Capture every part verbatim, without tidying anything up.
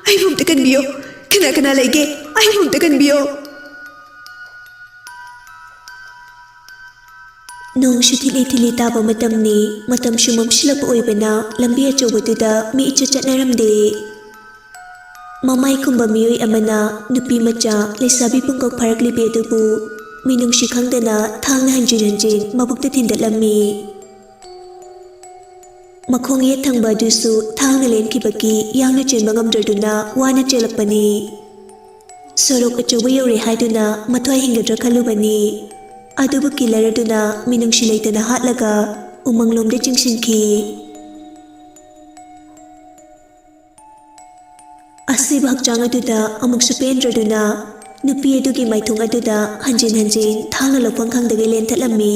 ꯑꯩꯕꯨ ꯑꯝꯇ ꯀꯟꯕꯤꯌꯣ꯫ ꯀꯅꯥ ꯀꯅꯥ ꯂꯩꯒꯦ? ꯑꯩꯕꯨ ꯑꯝꯇ ꯀꯟꯕꯤꯌꯣ꯫ ꯅꯣꯡꯁꯨ ꯊꯤꯠꯂꯤ ꯊꯤꯠꯂꯤ ꯇꯥꯕ ꯃꯇꯝꯅꯤ꯫ ꯃꯇꯝꯁꯨ ꯃꯝꯁꯤꯜꯂꯛꯄ ꯑꯣꯏꯕꯅ ꯂꯝꯕꯤ ꯑꯆꯧꯕꯗꯨꯗ ꯃꯤ ꯏꯆꯠ ꯆꯠꯅꯔꯝꯗꯦ꯫ ꯃꯃꯥꯏ ꯀꯨꯝꯕ ꯃꯤꯑꯣꯏ ꯑꯃꯅ ꯅꯨꯄꯤ ꯃꯆꯥ ꯂꯩꯁꯥꯕꯤ ꯄꯨꯡꯀꯣꯛ ꯐꯥꯔꯛꯂꯤꯕꯤ ꯑꯗꯨꯕꯨ ꯃꯤꯅꯨꯡꯁꯤ ꯈꯪꯗꯅ ꯊꯥꯡꯅ ꯍꯟꯖꯤꯟ ꯍꯟꯖꯤꯟ ꯃꯕꯨꯛꯇ ꯊꯤꯟꯗꯠꯂꯝꯃꯤ꯫ ꯃꯈꯣꯡ ꯌꯦꯠ ꯊꯪꯕ ꯑꯗꯨꯁꯨ ꯊꯥꯡꯅ ꯂꯦꯟꯈꯤꯕꯒꯤ ꯌꯥꯡꯅ ꯆꯦꯟꯕ ꯉꯝꯗ꯭ꯔꯗꯨꯅ ꯋꯥꯅ ꯆꯦꯜꯂꯛꯄꯅꯤ꯫ ꯁꯣꯔꯣꯛ ꯑꯆꯧꯕ ꯌꯧꯔꯦ ꯍꯥꯏꯗꯨꯅ ꯃꯊ꯭ꯋꯥꯏ ꯍꯤꯡꯒꯗ꯭ꯔꯥ ꯈꯜꯂꯨꯕꯅꯤ꯫ ꯑꯗꯨꯕꯨ ꯀꯤꯂꯔ ꯑꯗꯨꯅ ꯃꯤꯅꯨꯡꯁꯤ ꯂꯩꯇꯅ ꯍꯥꯠꯂꯒ ꯎꯃꯪꯂꯣꯝꯗ ꯆꯤꯡꯁꯤꯟꯈꯤ꯫ ꯑꯁꯤꯕ ꯍꯛꯆꯥꯡ ꯑꯗꯨꯗ ꯑꯃꯨꯛꯁꯨ ꯄꯦꯟꯗ꯭ꯔꯗꯨꯅ ꯅꯨꯄꯤ ꯑꯗꯨꯒꯤ ꯃꯥꯏꯊꯣꯡ ꯑꯗꯨꯗ ꯍꯟꯖꯤꯟ ꯍꯟꯖꯤꯟ ꯊꯥꯡꯅ ꯂꯧꯐꯝ ꯈꯪꯗꯒꯩ ꯂꯦꯟꯊꯠꯂꯝꯃꯤ꯫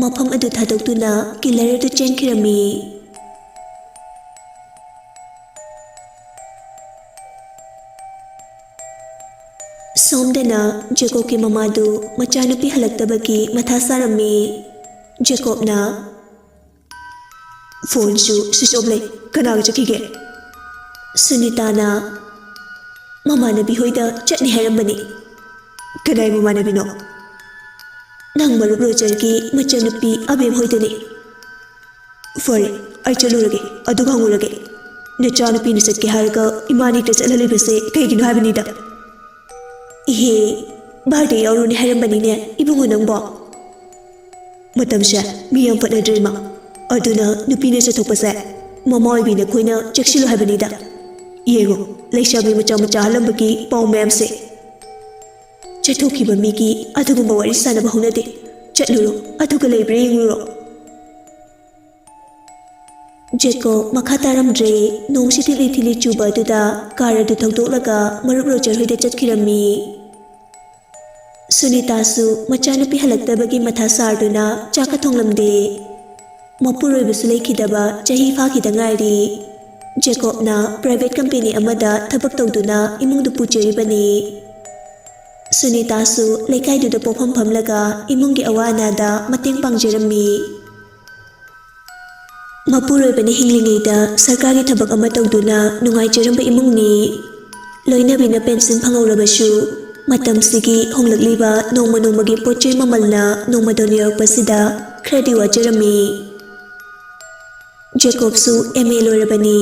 ꯃꯐꯝ ꯑꯗꯨ ꯊꯥꯗꯣꯛꯇꯨꯅ ꯀꯤꯂꯔ ꯑꯗꯨ ꯆꯦꯟꯈꯤꯔꯝꯃꯤ꯫ ꯁꯣꯝꯗꯅ ꯖꯦꯀꯣꯕꯀꯤ ꯃꯃꯥꯗꯨ ꯃꯆꯥꯅꯨꯄꯤ ꯍꯜꯂꯛꯇꯕꯒꯤ ꯃꯊꯥ ꯁꯥꯔꯝꯃꯤ꯫ ꯖꯦꯀꯣꯕꯅ, "ꯐꯣꯟꯁꯨ ꯁ꯭ꯋꯤꯆ ꯑꯣꯐ ꯂꯩ, ꯀꯅꯥꯒ ꯆꯠꯈꯤꯒꯦ?" ꯁꯨꯅꯤꯇꯥꯅ, "ꯃꯃꯥꯟꯅꯕꯤ ꯍꯣꯏꯗ ꯆꯠꯅꯤ ꯍꯥꯏꯔꯝꯕꯅꯤ꯫" "ꯀꯅꯥꯏ ꯃꯃꯥꯟꯅꯕꯤꯅꯣ?" "ꯅꯪ ꯃꯔꯨꯞ ꯔꯣꯖꯔꯒꯤ ꯃꯆꯟꯅꯨꯄꯤ ꯑꯕꯦꯝ ꯍꯣꯏꯗꯅꯤ꯫" "ꯐꯔꯦ, ꯑꯩ ꯆꯠꯂꯨꯔꯒꯦ, ꯑꯗꯨꯒ ꯍꯪꯉꯨꯔꯒꯦ꯫ ꯅꯆꯥꯅꯨꯄꯤꯅ ꯆꯠꯀꯦ ꯍꯥꯏꯔꯒ ꯏꯃꯥꯅꯤ ꯍꯦꯛꯇ ꯆꯠꯍꯜꯂꯤꯕꯁꯦ ꯀꯩꯒꯤꯅꯣ ꯍꯥꯏꯕꯅꯤꯗ꯫" "ꯏꯍꯦ, ꯕꯥꯔꯗꯦ ꯌꯥꯎꯔꯨꯅꯤ ꯍꯥꯏꯔꯝꯕꯅꯤꯅꯦ ꯏꯕꯨꯡꯉꯣ ꯅꯪꯕꯣ꯫" "ꯃꯇꯝꯁꯦ ꯃꯤ ꯌꯥꯝ ꯐꯠꯅꯗ꯭ꯔꯦ ꯏꯃꯥ꯫ ꯑꯗꯨꯅ ꯅꯨꯄꯤꯅ ꯆꯠꯊꯣꯛꯄꯁꯦ ꯃꯃꯥ ꯑꯣꯏꯕꯤ ꯅꯈꯣꯏꯅ ꯆꯦꯛꯁꯤꯜꯂꯨ ꯍꯥꯏꯕꯅꯤꯗ꯫ ꯌꯦꯡꯉꯨ, ꯂꯩꯁꯥꯕꯤ ꯃꯆꯥ ꯃꯆꯥ ꯍꯜꯂꯝꯕꯒꯤ ꯄꯥꯎ ꯃꯌꯥꯝꯁꯦ꯫ ꯆꯠꯊꯣꯛꯈꯤꯕ ꯃꯤꯒꯤ ꯑꯗꯨꯒꯨꯝꯕ ꯋꯥꯔꯤ ꯁꯥꯟꯅꯕ ꯍꯧꯅꯗꯦ꯫ ꯆꯠꯂꯨꯔꯣ, ꯑꯗꯨꯒ ꯂꯩꯕ꯭ꯔꯥ ꯌꯦꯡꯉꯨꯔꯣ꯫" ꯖꯦꯀꯣꯕ ꯃꯈꯥ ꯇꯥꯔꯝꯗ꯭ꯔꯦ꯫ ꯅꯣꯡꯁꯤ ꯊꯤꯠꯂꯤ ꯊꯤꯠꯂꯤ ꯆꯨꯕ ꯑꯗꯨꯗ ꯀꯥꯔ ꯑꯗꯨ ꯊꯧꯗꯣꯛꯂꯒ ꯃꯔꯨꯞ ꯔꯣꯖꯔ ꯍꯣꯏꯗ ꯆꯠꯈꯤꯔꯝꯃꯤ꯫ ꯁꯨꯅꯤꯇꯥꯁꯨ ꯃꯆꯥꯅꯨꯄꯤ ꯍꯜꯂꯛꯇꯕꯒꯤ ꯃꯊꯥ ꯁꯥꯔꯗꯨꯅ ꯆꯥꯛꯀ ꯊꯣꯡꯂꯝꯗꯦ꯫ ꯃꯄꯨꯔꯣꯏꯕꯁꯨ ꯂꯩꯈꯤꯗꯕ ꯆꯍꯤ ꯐꯥꯈꯤꯗ ꯉꯥꯏꯔꯤ꯫ ꯖꯦꯀꯣꯕꯅ ꯄ꯭ꯔꯥꯏꯚꯦꯠ ꯀꯝꯄꯦꯅꯤ ꯑꯃꯗ ꯊꯕꯛ ꯇꯧꯗꯨꯅ ꯏꯃꯨꯡꯗꯨ ꯄꯨꯖꯔꯤꯕꯅꯤ꯫ ꯁꯨꯅꯤꯇꯥꯁꯨ ꯂꯩꯀꯥꯏꯗꯨꯗ ꯄꯣꯛꯐꯝ ꯐꯝꯂꯒ ꯏꯃꯨꯡꯒꯤ ꯑꯋꯥ ꯑꯅꯥꯗ ꯃꯇꯦꯡ ꯄꯥꯡꯖꯔꯝꯃꯤ꯫ ꯃꯄꯨꯔꯣꯏꯕꯅ ꯍꯤꯡꯂꯤꯉꯩꯗ ꯁꯔꯀꯥꯔꯒꯤ ꯊꯕꯛ ꯑꯃ ꯇꯧꯗꯨꯅ ꯅꯨꯡꯉꯥꯏꯖꯔꯝꯕ ꯏꯃꯨꯡꯅꯤ꯫ ꯂꯣꯏꯅꯕꯤꯅ ꯄꯦꯟꯁꯤꯟ ꯐꯪꯍꯧꯔꯕꯁꯨ, ꯃꯇꯝꯁꯤꯒꯤ ꯍꯣꯡꯂꯛꯂꯤꯕ ꯅꯣꯡꯃ ꯅꯣꯡꯃꯒꯤ ꯄꯣꯠ ꯆꯩ ꯃꯃꯜꯅ ꯅꯣꯡꯃꯗ ꯅꯦꯔꯛꯄꯁꯤꯗ ꯈꯔꯗꯤ ꯋꯥꯖꯔꯝꯃꯤ꯫ ꯖꯦꯀꯣꯕꯁꯨ ꯑꯦꯝ ꯑꯦ ꯂꯣꯏꯔꯕꯅꯤ,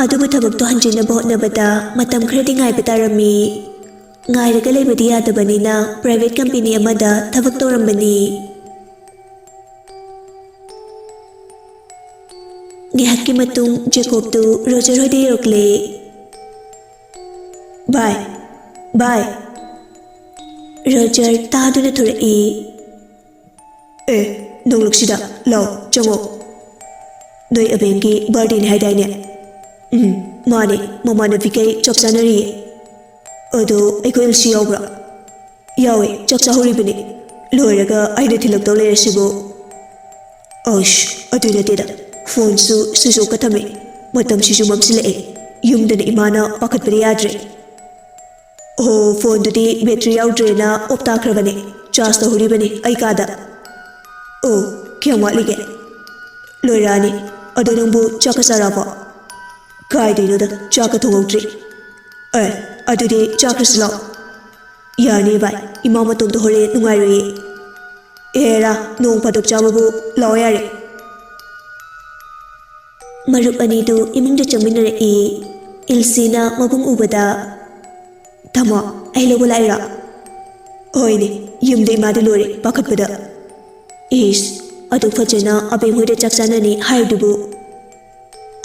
ꯑꯗꯨꯕꯨ ꯊꯕꯛꯇꯣ ꯍꯟꯖꯤꯟꯅꯕ ꯍꯣꯠꯅꯕꯗ ꯃꯇꯝ ꯈꯔꯗꯤ ꯉꯥꯏꯕ ꯇꯥꯔꯝꯃꯤ꯫ ꯉꯥꯏꯔꯒ ꯂꯩꯕꯗꯤ ꯌꯥꯗꯕꯅꯤꯅ ꯄ꯭ꯔꯥꯏꯚꯦꯠ ꯀꯝꯄꯦꯅꯤ ꯑꯃꯗ ꯊꯕꯛ ꯇꯧꯔꯝꯕꯅꯤ꯫ ꯉꯥꯏꯍꯥꯛꯀꯤ ꯃꯇꯨꯡ ꯖꯦꯀꯣꯕꯇꯨ ꯔꯣꯖꯔ ꯍꯣꯏꯗ ꯌꯧꯔꯛꯂꯦ꯫ "ꯚꯥꯏ, ꯚꯥꯏ!" ꯔꯣꯖꯔ ꯇꯥꯗꯨꯅ ꯊꯣꯔꯛꯏ꯫ "ꯑꯦ, ꯅꯣꯡꯂꯛꯁꯤꯗ, ꯂꯥꯎ, ꯆꯪꯉꯣ꯫ ꯅꯣꯏ ꯑꯕꯦꯝꯒꯤ ꯕꯥꯔꯗꯦꯅꯤ ꯍꯥꯏꯗꯥꯏꯅꯦ?" "ꯎꯝ, ꯃꯥꯅꯦ, ꯃꯃꯥꯟꯅꯕꯤꯈꯩ ꯆꯥꯛ ꯆꯥꯅꯔꯤꯌꯦ꯫ ꯑꯗꯣ ꯑꯩꯈꯣꯏ ꯏꯜꯁꯤ ꯌꯥꯎꯕ꯭ꯔꯥ?" "ꯌꯥꯎꯋꯦ, ꯆꯥꯛ ꯆꯥꯍꯧꯔꯤꯕꯅꯤ꯫ ꯂꯣꯏꯔꯒ ꯑꯩꯅ ꯊꯤꯜꯂꯛꯇꯧ ꯂꯩꯔꯁꯤꯕꯨ?" "ꯑꯁ, ꯑꯗꯨ ꯅꯠꯇꯦꯗ, ꯐꯣꯟꯁꯨ ꯁ꯭ꯋꯤꯆ ꯑꯣꯐꯀ ꯊꯝꯃꯦ꯫ ꯃꯇꯝꯁꯤꯁꯨ ꯃꯝꯁꯤꯜꯂꯛꯑꯦ꯫ ꯌꯨꯝꯗꯅ ꯏꯃꯥꯅ ꯄꯥꯈꯠꯄꯗ ꯌꯥꯗ꯭ꯔꯦ꯫ ꯑꯣ, ꯐꯣꯟꯗꯨꯗꯤ ꯕꯦꯇ꯭ꯔꯤ ꯌꯥꯎꯗ꯭ꯔꯦꯅ ꯑꯣꯐ ꯇꯥꯈ꯭ꯔꯕꯅꯦ꯫ ꯆꯥꯔꯖ ꯇꯧꯍꯧꯔꯤꯕꯅꯤ ꯑꯩ ꯀꯥꯗ꯫ ꯑꯣ, ꯀꯌꯥꯝ ꯋꯥꯠꯂꯤꯒꯦ?" "ꯂꯣꯏꯔꯛꯑꯅꯤ꯫ ꯑꯗꯣ ꯅꯪꯕꯨ ꯆꯥꯛꯀ ꯆꯥꯔꯕꯣ?" "ꯀꯥꯏꯗꯩꯅꯣꯗ, ꯆꯥꯛꯀ ꯊꯣꯡꯍꯧꯗ꯭ꯔꯤ꯫ ꯑꯦ, ꯑꯗꯨꯗꯤ ꯆꯥꯈ꯭ꯔꯁꯤ ꯂꯥꯛꯑꯣ꯫" "ꯌꯥꯅꯤ ꯚꯥꯏ, ꯏꯃꯥ ꯃꯇꯣꯝꯇ ꯍꯣꯔꯦꯟ ꯅꯨꯡꯉꯥꯏꯔꯣꯏꯌꯦ꯫" "ꯑꯦꯔꯥ, ꯅꯣꯡ ꯐꯥꯗꯣꯛ ꯆꯥꯕꯕꯨ, ꯂꯥꯛꯑꯣ ꯌꯥꯔꯦ꯫" ꯃꯔꯨꯞ ꯑꯅꯤꯗꯨ ꯏꯃꯨꯡꯗ ꯆꯪꯃꯤꯟꯅꯔꯛꯏ꯫ ꯏꯜꯁꯤꯅ ꯃꯕꯨꯡ ꯎꯕꯗ, "ꯇꯥꯃꯣ, ꯑꯩ ꯂꯧꯕ ꯂꯥꯛꯏꯔꯣ?" "ꯍꯣꯏꯅꯦ, ꯌꯨꯝꯗ ꯏꯃꯥꯗꯤ ꯂꯣꯏꯔꯦ ꯄꯥꯈꯠꯄꯗ꯫" "ꯏꯁ, ꯑꯗꯨꯛ ꯐꯖꯅ ꯑꯕꯦꯝ ꯍꯣꯏꯗ ꯆꯥꯛ ꯆꯥꯅꯅꯤ ꯍꯥꯏꯔꯤꯗꯨꯕꯨ?"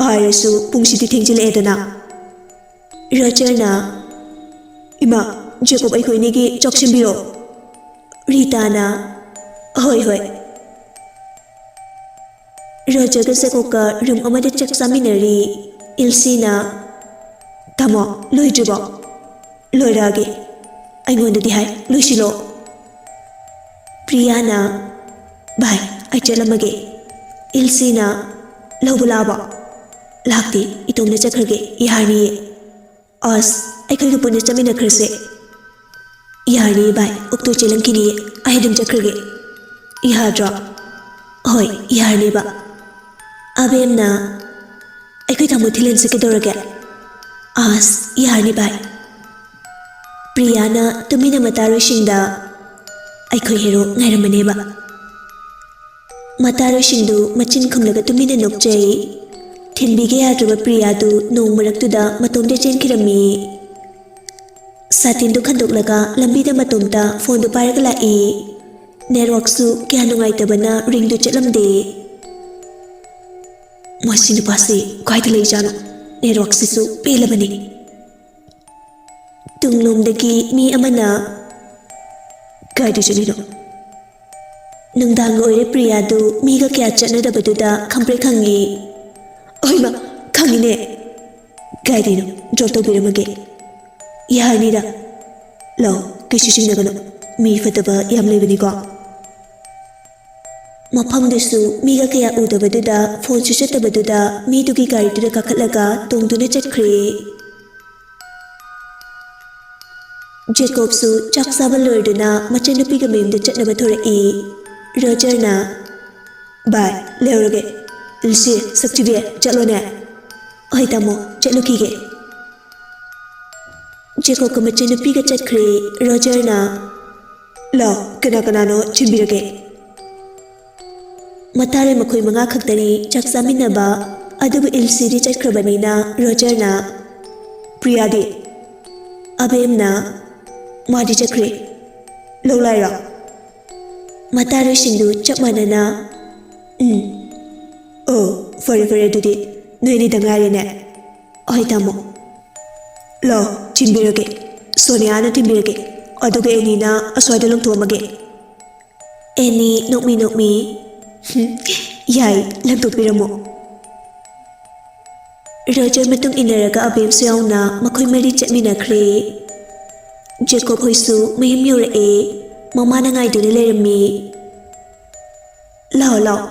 "ꯍꯥꯏꯔꯁꯨ ꯄꯨꯡꯁꯤꯗꯤ ꯊꯦꯡꯖꯤꯜꯂꯛꯑꯦꯗꯅ꯫" ꯔꯣꯖꯔꯅ, "ꯏꯃꯥ, ꯖꯦꯀꯣꯕ ꯑꯩꯈꯣꯏ ꯑꯅꯤꯒꯤ ꯆꯥꯛ ꯁꯦꯝꯕꯤꯔꯣ꯫" ꯔꯤꯇꯥꯅ, "ꯍꯣꯏ, ꯍꯣꯏ꯫" ꯔꯣꯖꯔꯒ ꯖꯦꯀꯣꯕꯀ ꯔꯨꯝ ꯑꯃꯗ ꯆꯥꯛ ꯆꯥꯃꯤꯟꯅꯔꯤ꯫ ꯏꯜꯁꯤꯅ, "ꯇꯥꯃꯣ, ꯂꯣꯏꯗ꯭ꯔꯤꯕꯣ?" "ꯂꯣꯏꯔꯛꯑꯒꯦ꯫ ꯑꯩꯉꯣꯟꯗꯗꯤ ꯍꯥꯏ, ꯂꯣꯏꯁꯤꯜꯂꯣ꯫" ꯄ꯭ꯔꯤꯌꯥꯅ, "ꯚꯥꯏ, ꯑꯩ ꯆꯠꯂꯝꯃꯒꯦ꯫" ꯏꯜꯁꯤꯅ, "ꯂꯧꯕ ꯂꯥꯛꯑꯕꯣ?" "ꯂꯥꯛꯇꯦ, ꯏꯇꯣꯝꯅ ꯆꯠꯈ꯭ꯔꯒꯦ, ꯌꯥꯔꯅꯤꯌꯦ꯫" "ꯑꯁ, ꯑꯩꯈꯣꯏꯒ ꯄꯨꯟꯅ ꯆꯠꯃꯤꯟꯅꯈ꯭ꯔꯁꯦ꯫" "ꯌꯥꯔꯅꯤꯌꯦ ꯚꯥꯏ, ꯑꯣꯛꯇꯣ ꯆꯦꯜꯂꯝꯈꯤꯅꯤꯌꯦ, ꯑꯩ ꯑꯗꯨꯝ ꯆꯠꯈ꯭ꯔꯒꯦ꯫" "ꯌꯥꯗ꯭ꯔꯣ?" "ꯍꯣꯏ, ꯌꯥꯔꯅꯦꯕ꯫" ꯑꯕꯦꯝꯅ, "ꯑꯩꯈꯣꯏ ꯇꯥꯃꯣ ꯊꯤꯜꯍꯟꯁꯤ ꯀꯩꯗꯧꯔꯒꯦ?" "ꯑꯁ, ꯌꯥꯔꯅꯤ ꯚꯥꯏ꯫" ꯄ꯭ꯔꯤꯌꯥꯅ ꯇꯨꯃꯤꯟꯅ ꯃꯇꯥꯔꯣꯏꯁꯤꯡꯗ, "ꯑꯩꯈꯣꯏ ꯍꯦꯔꯣ ꯉꯥꯏꯔꯝꯃꯅꯦꯕ꯫" ꯃꯇꯥꯔꯣꯏꯁꯤꯡꯗꯨ ꯃꯆꯤꯟ ꯈꯨꯝꯂꯒ ꯇꯨꯃꯤꯟꯅ ꯅꯣꯛꯆꯩ꯫ ꯊꯤꯟꯕꯤꯒꯦ ꯌꯥꯗ꯭ꯔꯕ ꯄ꯭ꯔꯤꯌꯥꯗꯨ ꯅꯣꯡ ꯃꯔꯛꯇꯨꯗ ꯃꯇꯣꯝꯇ ꯆꯦꯟꯈꯤꯔꯝꯃꯤ꯫ ꯁꯥꯇꯤꯟꯗꯨ ꯈꯟꯗꯣꯛꯂꯒ ꯂꯝꯕꯤꯗ ꯃꯇꯣꯝꯇ ꯐꯣꯟꯗꯨ ꯄꯥꯏꯔꯒ ꯂꯥꯛꯏ꯫ ꯅꯦꯠꯋꯥꯛꯁꯨ ꯀꯌꯥ ꯅꯨꯡꯉꯥꯏꯇꯕꯅ ꯔꯤꯡꯗꯨ ꯆꯠꯂꯝꯗꯦ꯫ "ꯃꯁꯤ ꯅꯨꯄꯥꯁꯤ ꯀꯥꯏꯗ ꯂꯩꯖꯥꯠꯅꯣ? ꯅꯦꯠꯋꯥꯛꯁꯤꯁꯨ ꯄꯦꯜꯂꯕꯅꯤ꯫" ꯇꯨꯡꯂꯣꯝꯗꯒꯤ ꯃꯤ ꯑꯃꯅ, "ꯀꯥꯏꯗ ꯆꯠꯂꯤꯅꯣ?" ꯅꯨꯡꯗꯥꯡꯒ ꯑꯣꯏꯔꯦ ꯄ꯭ꯔꯤꯌꯥꯗꯨ ꯃꯤꯒ ꯀꯌꯥ ꯆꯠꯅꯗꯕꯗꯨꯗ ꯈꯪꯄ꯭ꯔꯦꯛ ꯈꯪꯉꯤ꯫ "ꯑꯣꯏꯃ, ꯈꯪꯉꯤꯅꯦ꯫ ꯀꯥꯏꯗꯩꯅꯣ? ꯗ꯭ꯔꯣꯞ ꯇꯧꯕꯤꯔꯝꯃꯒꯦ꯫" "ꯌꯥꯔꯅꯤꯗ꯫ ꯂꯥꯛꯑꯣ, ꯀꯩꯁꯨ ꯆꯤꯡꯅꯒꯅꯨ꯫ ꯃꯤ ꯐꯠꯇꯕ ꯌꯥꯝ ꯂꯩꯕꯅꯤꯀꯣ꯫" ꯃꯐꯝꯗꯨꯁꯨ ꯃꯤꯒ ꯀꯌꯥ ꯎꯗꯕꯗꯨꯗ ꯐꯣꯟꯁꯨ ꯆꯠꯇꯕꯗꯨꯗ ꯃꯤꯗꯨꯒꯤ ꯒꯥꯔꯤꯗꯨꯗ ꯀꯥꯈꯠꯂꯒ ꯇꯣꯡꯗꯨꯅ ꯆꯠꯈ꯭ꯔꯦ꯫ ꯖꯦꯀꯣꯕꯁꯨ ꯆꯥꯛ ꯆꯥꯕ ꯂꯣꯏꯔꯗꯨꯅ ꯃꯆꯟꯅꯨꯄꯤꯒ ꯃꯌꯨꯝꯗ ꯆꯠꯅꯕ ꯊꯣꯔꯛꯏ꯫ ꯔꯣꯖꯔꯅ, "ꯚꯥꯏ, ꯂꯩꯍꯧꯔꯒꯦ꯫ ꯏꯜꯁꯤ, ꯁꯛꯊꯤꯕꯤ, ꯆꯠꯂꯣꯅꯦ꯫" "ꯍꯣꯏ ꯇꯥꯃꯣ, ꯆꯠꯂꯨꯈꯤꯒꯦ꯫" ꯖꯦꯀꯣꯕꯀ ꯃꯆꯟꯅꯨꯄꯤꯒ ꯆꯠꯈ꯭ꯔꯦ꯫ ꯔꯣꯖꯔꯅ, "ꯂꯥꯛꯑꯣ, ꯀꯅꯥ ꯀꯅꯥꯅꯣ ꯊꯤꯟꯕꯤꯔꯒꯦ꯫" ꯃꯇꯥꯔꯣꯏ ꯃꯈꯣꯏ ꯃꯉꯥ ꯈꯛꯇꯅꯤ ꯆꯥꯛ ꯆꯥꯃꯤꯟꯅꯕ꯫ ꯑꯗꯨꯕꯨ ꯏꯜꯁꯤꯗꯤ ꯆꯠꯈ꯭ꯔꯕꯅꯤꯅ ꯔꯣꯖꯔꯅ, "ꯄ꯭ꯔꯤꯌꯥꯗꯤ?" ꯑꯕꯦꯝꯅ, "ꯃꯥꯗꯤ ꯆꯠꯈ꯭ꯔꯦ꯫ ꯂꯧ ꯂꯥꯏꯔꯣ?" ꯃꯇꯥꯔꯣꯏꯁꯤꯡꯗꯨ ꯆꯞ ꯃꯥꯟꯅꯅ, "ꯎꯝ꯫ ꯑꯣ, ꯐꯔꯦ ꯐꯔꯦ, ꯑꯗꯨꯗꯤ ꯅꯣꯏ ꯑꯅꯤꯗ ꯉꯥꯏꯔꯦꯅꯦ꯫" "ꯍꯣꯏ ꯇꯥꯃꯣ꯫ ꯂꯥꯛꯑꯣ, ꯊꯤꯟꯕꯤꯔꯒꯦ꯫ ꯁꯣꯅꯤꯌꯥꯅ ꯊꯤꯟꯕꯤꯔꯒꯦ꯫ ꯑꯗꯨꯒ ꯑꯦꯅꯤꯅ ꯑꯁ꯭ꯋꯥꯏꯗ ꯂꯪꯊꯣꯛꯑꯝꯃꯒꯦ꯫" ꯑꯦꯅꯤ ꯅꯣꯛꯃꯤ ꯅꯣꯛꯃꯤ, "ꯍꯨꯝ, ꯌꯥꯏ, ꯂꯪꯊꯣꯛꯄꯤꯔꯝꯃꯣ꯫" ꯔꯣꯖꯔ ꯃꯇꯨꯡ ꯏꯟꯅꯔꯒ ꯑꯕꯦꯝꯁꯨ ꯌꯥꯎꯅ ꯃꯈꯣꯏ ꯃꯔꯤ ꯆꯠꯃꯤꯟꯅꯈ꯭ꯔꯦ꯫ ꯖꯦꯀꯣꯕ ꯍꯣꯏꯁꯨ ꯃꯌꯨꯝ ꯌꯧꯔꯛꯑꯦ꯫ ꯃꯃꯥꯅ ꯉꯥꯏꯗꯨꯅ ꯂꯩꯔꯝꯃꯤ꯫ "ꯂꯥꯛꯑꯣ, ꯂꯥꯛꯑꯣ꯫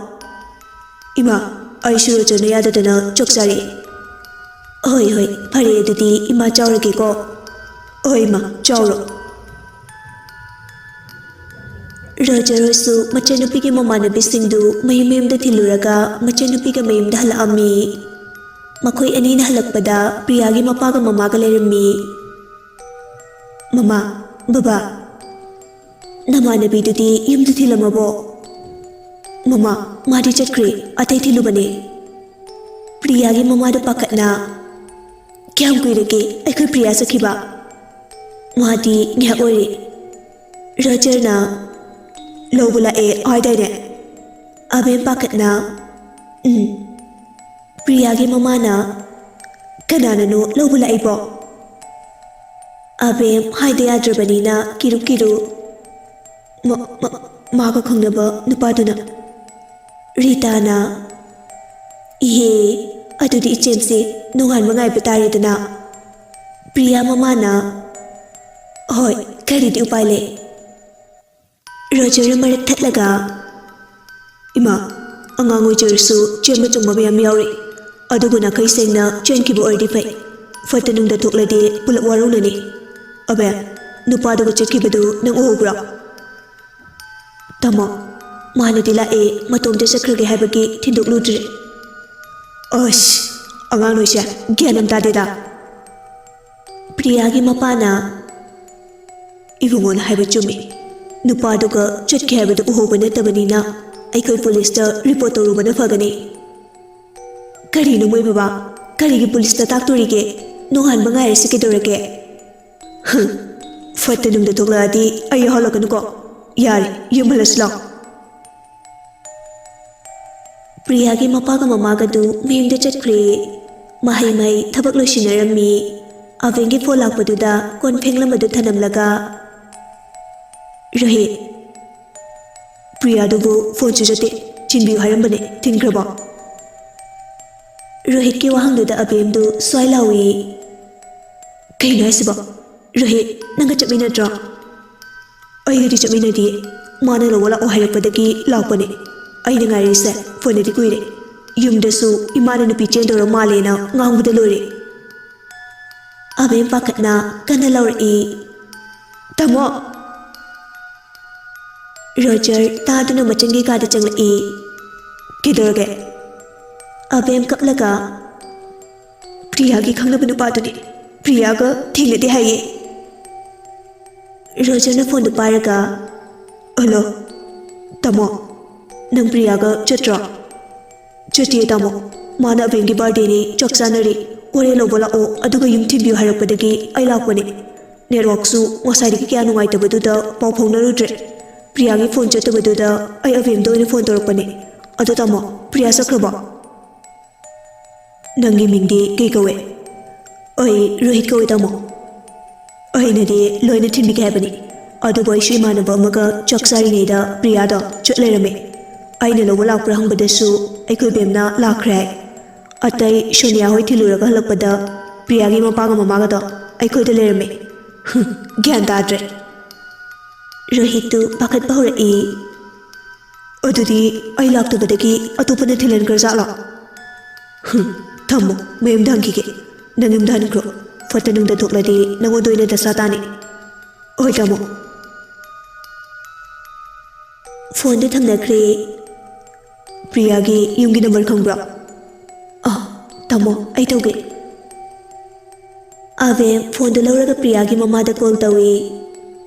ꯏꯃꯥ, ꯑꯩꯁꯨ ꯔꯣꯖꯔꯅ ꯌꯥꯗꯗꯅ ꯆꯥꯛ ꯆꯥꯔꯛꯑꯦ꯫" "ꯍꯣꯏ, ꯍꯣꯏ, ꯐꯔꯦ, ꯑꯗꯨꯗꯤ ꯏꯃꯥ ꯆꯥꯎꯔꯒꯦꯀꯣ꯫" "ꯍꯣꯏ, ꯏꯃꯥ, ꯆꯥꯎꯔꯣ꯫" ꯔꯣꯖꯔꯁꯨ ꯃꯆꯟꯅꯨꯄꯤꯒꯤ ꯃꯃꯥꯟꯅꯕꯤꯁꯤꯡꯗꯨ ꯃꯌꯨꯝ ꯃꯌꯨꯝꯗ ꯊꯤꯜꯂꯨꯔꯒ ꯃꯆꯟꯅꯨꯄꯤꯒ ꯃꯌꯨꯝꯗ ꯍꯜꯂꯛꯑꯝꯃꯤ꯫ ꯃꯈꯣꯏ ꯑꯅꯤꯅ ꯍꯜꯂꯛꯄꯗ ꯄ꯭ꯔꯤꯌꯥꯒꯤ ꯃꯄꯥꯒ ꯃꯃꯥꯒ ꯂꯩꯔꯝꯃꯤ꯫ "ꯃꯃꯥ, ꯕꯕꯥ, ꯅꯃꯥꯟꯅꯕꯤꯗꯨꯗꯤ ꯌꯨꯝꯗ ꯊꯤꯜꯂꯝꯃꯕꯣ?" "ꯃꯃꯥ, ꯃꯥꯗꯤ ꯆꯠꯈ꯭ꯔꯦ, ꯑꯇꯩ ꯊꯤꯜꯂꯨꯕꯅꯦ꯫" ꯄ꯭ꯔꯤꯌꯥꯒꯤ ꯃꯃꯥꯗ ꯄꯥꯈꯠꯅ, "ꯀꯌꯥꯝ ꯀꯨꯏꯔꯒꯦ ꯑꯩꯈꯣꯏ ꯄ꯭ꯔꯤꯌꯥ ꯆꯠꯈꯤꯕ?" "ꯃꯥꯗꯤ ꯉꯥꯏꯍꯥꯛ ꯑꯣꯏꯔꯦ꯫ ꯔꯣꯖꯔꯅ ꯂꯧꯕ ꯂꯥꯛꯑꯦ ꯍꯥꯏꯗꯥꯏꯅꯦ?" ꯑꯕꯦꯝ ꯄꯥꯈꯠꯅ, "ꯎꯝ꯫" ꯄ꯭ꯔꯤꯌꯥꯒꯤ ꯃꯃꯥꯅ, "ꯀꯅꯥꯅꯅꯣ ꯂꯧꯕ ꯂꯥꯛꯏꯕꯣ?" ꯑꯕꯦꯝ ꯍꯥꯏꯗ ꯌꯥꯗ꯭ꯔꯕꯅꯤꯅ ꯀꯤꯔꯨ ꯀꯤꯔꯨ, "ꯃ-, ꯃ-, ꯃꯥꯒ ꯈꯪꯅꯕ ꯅꯨꯄꯥꯗꯨꯅ꯫" ꯔꯤꯇꯥꯅ, "ꯏꯍꯦ, ꯑꯗꯨꯗꯤ ꯏꯆꯦꯝꯁꯦ ꯅꯣꯡꯉꯥꯟꯕ ꯉꯥꯏꯕ ꯇꯥꯔꯦꯗꯅ꯫" ꯄ꯭ꯔꯤꯌꯥ ꯃꯃꯥꯅ, "ꯍꯣꯏ, ꯀꯔꯤꯗꯤ ꯎꯄꯥꯏ ꯂꯩ?" ꯔꯣꯖꯔꯅ ꯃꯔꯛ ꯊꯠꯂꯒ, "ꯏꯃꯥ, ꯑꯉꯥꯡ ꯑꯣꯏꯖꯔꯁꯨ ꯆꯦꯟꯕ ꯆꯣꯡꯕ ꯃꯌꯥꯝ ꯌꯥꯎꯔꯤ꯫ ꯑꯗꯨꯕꯨ ꯅꯥꯈꯩ ꯁꯦꯡꯅ ꯆꯦꯟꯈꯤꯕ ꯑꯣꯏꯔꯗꯤ ꯐꯩ꯫ ꯐꯠꯇ ꯅꯨꯡꯗ ꯊꯣꯛꯂꯗꯤ ꯄꯨꯂꯞ ꯋꯥꯔꯧꯅꯅꯤ꯫ ꯑꯕꯦ, ꯅꯨꯄꯥꯗꯨꯒ ꯆꯠꯈꯤꯕꯗꯨ ꯅꯪ ꯎꯍꯧꯕ꯭ꯔꯣ?" "ꯇꯥꯃꯣ, ꯃꯥꯅꯗꯤ ꯂꯥꯛꯑꯦ, ꯃꯇꯣꯝꯇ ꯆꯠꯈ꯭ꯔꯒꯦ ꯍꯥꯏꯕꯒꯤ ꯊꯤꯟꯗꯣꯛꯂꯨꯗ꯭ꯔꯦ꯫" "ꯑꯁ, ꯑꯉꯥꯡ ꯅꯣꯏꯁꯦ ꯒ꯭ꯌꯥꯟ ꯑꯃ ꯇꯥꯗꯦꯗ꯫" ꯄ꯭ꯔꯤꯌꯥꯒꯤ ꯃꯄꯥꯅ, "ꯏꯕꯨꯡꯉꯣꯅ ꯍꯥꯏꯕ ꯆꯨꯝꯃꯤ꯫ ꯅꯨꯄꯥꯗꯨꯒ ꯆꯠꯈꯤ ꯍꯥꯏꯕꯗꯨ ꯎꯍꯧꯕ ꯅꯠꯇꯕꯅꯤꯅ ꯑꯩꯈꯣꯏ ꯄꯨꯂꯤꯁꯇ ꯔꯤꯄꯣꯔꯠ ꯇꯧꯔꯨꯕꯅ ꯐꯒꯅꯤ꯫" "ꯀꯔꯤꯅꯣ ꯃꯣꯏ ꯕꯕꯥ? ꯀꯔꯤꯒꯤ ꯄꯨꯂꯤꯁꯇ ꯇꯥꯛꯇꯣꯔꯤꯒꯦ? ꯅꯣꯡꯉꯥꯟꯕ ꯉꯥꯏꯔꯁꯤ ꯀꯩꯗꯧꯔꯒꯦ?" "ꯍꯝ, ꯐꯠꯇ ꯅꯨꯡꯗ ꯊꯣꯛꯂꯛꯑꯗꯤ ꯑꯩ ꯌꯥꯎꯍꯜꯂꯛꯀꯅꯨꯀꯣ꯫ ꯌꯥꯔꯦ, ꯌꯨꯝ ꯍꯜꯂꯁꯤ ꯂꯥꯛꯑꯣ꯫" ꯄ꯭ꯔꯤꯌꯥꯒꯤ ꯃꯄꯥꯒ ꯃꯃꯥꯒꯗꯨ ꯃꯌꯨꯝꯗ ꯆꯠꯈ꯭ꯔꯦ꯫ ꯃꯍꯩ ꯃꯍꯩ ꯊꯕꯛ ꯂꯣꯏꯁꯤꯟꯅꯔꯝꯃꯤ꯫ ꯑꯕꯦꯟꯒꯤ ꯐꯣꯟ ꯂꯥꯛꯄꯗꯨꯗ ꯀꯣꯟ ꯐꯦꯡꯂꯝꯕꯗꯨ ꯊꯅꯝꯂꯒ, "ꯔꯣꯍꯤꯠ, ꯄ꯭ꯔꯤꯌꯥꯗꯨꯕꯨ ꯐꯣꯟꯁꯨ ꯆꯠꯇꯦ, ꯊꯤꯟꯕꯤꯌꯨ ꯍꯥꯏꯔꯝꯕꯅꯦ, ꯊꯤꯟꯈ꯭ꯔꯕꯣ?" ꯔꯣꯍꯤꯠꯀꯤ ꯋꯥꯍꯪꯗꯨꯗ ꯑꯕꯦꯝꯗꯨ ꯁ꯭ꯋꯥꯏ ꯂꯥꯎꯏ, "ꯀꯩꯅꯣ ꯍꯥꯏꯁꯤꯕꯣ? ꯔꯣꯍꯤꯠ, ꯅꯪꯒ ꯆꯠꯃꯤꯟꯅꯗ꯭ꯔꯣ?" "ꯑꯩꯒꯗꯤ ꯆꯠꯃꯤꯟꯅꯗꯤꯌꯦ꯫ ꯃꯥꯅ ꯂꯧꯕ ꯂꯥꯛꯑꯣ ꯍꯥꯏꯔꯛꯄꯗꯒꯤ ꯂꯥꯛꯄꯅꯦ꯫ ꯑꯩꯅ ꯉꯥꯏꯔꯤꯁꯦ ꯐꯅꯗꯤ ꯀꯨꯏꯔꯦ꯫ ꯌꯨꯝꯗꯁꯨ ꯏꯃꯥꯅ ꯅꯨꯄꯤ ꯆꯦꯟꯗꯧꯔ ꯃꯥꯜꯂꯦꯅ ꯉꯥꯡꯕꯗ ꯂꯣꯏꯔꯦ꯫" ꯑꯕꯦꯝ ꯄꯥꯈꯠꯅ ꯀꯟꯅ ꯂꯥꯎꯔꯛꯏ, "ꯇꯥꯃꯣ!" ꯔꯣꯖꯔ ꯇꯥꯗꯨꯅ ꯃꯆꯟꯒꯤ ꯀꯥꯗ ꯆꯪꯂꯛꯏ꯫ "ꯀꯩꯗꯧꯔꯒꯦ?" ꯑꯕꯦꯝ ꯀꯞꯂꯒ, "ꯄ꯭ꯔꯤꯌꯥꯒꯤ ꯈꯪꯅꯕ ꯅꯨꯄꯥꯗꯨꯅꯤ꯫ ꯄ꯭ꯔꯤꯌꯥꯒ ꯊꯦꯡꯅꯗꯦ ꯍꯥꯏꯌꯦ꯫" ꯔꯣꯖꯔꯅ ꯐꯣꯟꯗꯨ ꯄꯥꯏꯔꯒ, "ꯍꯜꯂꯣ, ꯇꯥꯃꯣ, ꯅꯪ ꯄ꯭ꯔꯤꯌꯥꯒ ꯆꯠꯇ꯭ꯔꯣ?" "ꯆꯠꯇꯤꯌꯦ ꯇꯥꯃꯣ, ꯃꯥꯅ ꯑꯕꯦꯝꯒꯤ ꯕꯥꯔꯗꯦꯅꯤ, ꯆꯥꯛ ꯆꯥꯅꯔꯤ, ꯍꯣꯔꯦꯟ ꯂꯧꯕ ꯂꯥꯛꯑꯣ, ꯑꯗꯨꯒ ꯌꯨꯝ ꯊꯤꯟꯕꯤꯌꯨ ꯍꯥꯏꯔꯛꯄꯗꯒꯤ ꯑꯩ ꯂꯥꯛꯄꯅꯦ꯫ ꯅꯦꯠꯋꯥꯛꯁꯨ ꯉꯁꯥꯏꯗꯒꯤ ꯀꯌꯥ ꯅꯨꯡꯉꯥꯏꯇꯕꯗꯨꯗ ꯄꯥꯎ ꯐꯥꯎꯅꯔꯨꯗ꯭ꯔꯦ꯫ ꯄ꯭ꯔꯤꯌꯥꯒꯤ ꯐꯣꯟ ꯆꯠꯇꯕꯗꯨꯗ ꯑꯩ ꯑꯕꯦꯝꯗ ꯑꯣꯏꯅ ꯐꯣꯟ ꯇꯧꯔꯛꯄꯅꯦ꯫ ꯑꯗꯣ ꯇꯥꯃꯣ, ꯄ꯭ꯔꯤꯌꯥ ꯆꯠꯈ꯭ꯔꯕꯣ?" "ꯅꯪꯒꯤ ꯃꯤꯡꯗꯤ ꯀꯩ ꯀꯧꯋꯦ?" "ꯑꯩ ꯔꯣꯍꯤꯠ ꯀꯧꯋꯦ ꯇꯥꯃꯣ꯫ ꯑꯩꯅꯗꯤ ꯂꯣꯏꯅ ꯊꯤꯟꯕꯤꯒꯦ ꯍꯥꯏꯕꯅꯤ, ꯑꯗꯨꯕꯨ ꯑꯩꯁꯨ ꯏꯃꯥꯟꯅꯕ ꯑꯃꯒ ꯆꯥꯛ ꯆꯥꯔꯤꯉꯩꯗ ꯄ꯭ꯔꯤꯌꯥꯗꯣ ꯆꯠ ꯂꯩꯔꯝꯃꯦ꯫ ꯑꯩꯅ ꯂꯧꯕ ꯂꯥꯛꯄ꯭ꯔꯥ ꯍꯪꯕꯗꯁꯨ ꯑꯩꯈꯣꯏ ꯕꯦꯝꯅ ꯂꯥꯛꯈ꯭ꯔꯦ ꯍꯥꯏ꯫ ꯑꯇꯩ ꯁꯣꯅꯤꯌꯥ ꯍꯣꯏ ꯊꯤꯜꯂꯨꯔꯒ ꯍꯜꯂꯛꯄꯗ ꯄ꯭ꯔꯤꯌꯥꯒꯤ ꯃꯄꯥꯒ ꯃꯃꯥꯒꯗꯣ ꯑꯩꯈꯣꯏꯗ ꯂꯩꯔꯝꯃꯦ꯫" "ꯍꯨꯝ, ꯒ꯭ꯌꯥꯟ ꯇꯥꯗ꯭ꯔꯦ꯫" ꯔꯣꯍꯤꯠꯇꯨ ꯄꯥꯈꯠꯄ ꯍꯧꯔꯛꯏ꯫ "ꯑꯗꯨꯗꯤ ꯑꯩ ꯂꯥꯛꯇꯕꯗꯒꯤ ꯑꯇꯣꯞꯄꯅ ꯊꯤꯜꯍꯟꯈ꯭ꯔꯖꯥꯠꯂꯣ?" "ꯍꯨꯝ, ꯊꯝꯃꯣ, ꯃꯌꯨꯝꯗ ꯍꯪꯈꯤꯒꯦ꯫ ꯅꯪ ꯌꯨꯝꯗ ꯍꯟꯈ꯭ꯔꯣ꯫ ꯐꯠꯇ ꯅꯨꯡꯗ ꯊꯣꯛꯂꯗꯤ ꯅꯉꯣꯟꯗ ꯑꯣꯏꯅ ꯗꯁꯥ ꯇꯥꯅꯤ꯫" "ꯍꯣꯏ ꯇꯥꯃꯣ꯫" ꯐꯣꯟꯗꯨ ꯊꯝꯅꯈ꯭ꯔꯦ꯫ "ꯄ꯭ꯔꯤꯌꯥꯒꯤ ꯌꯨꯝꯒꯤ ꯅꯝꯕꯔ ꯈꯪꯕ꯭ꯔꯣ?" "ꯑꯥ, ꯇꯥꯃꯣ, ꯑꯩ ꯇꯧꯒꯦ꯫" ꯑꯕꯦꯝ ꯐꯣꯟꯗꯨ ꯂꯧꯔꯒ ꯄ꯭ꯔꯤꯌꯥꯒꯤ ꯃꯃꯥꯗ ꯀꯣꯜ ꯇꯧꯏ꯫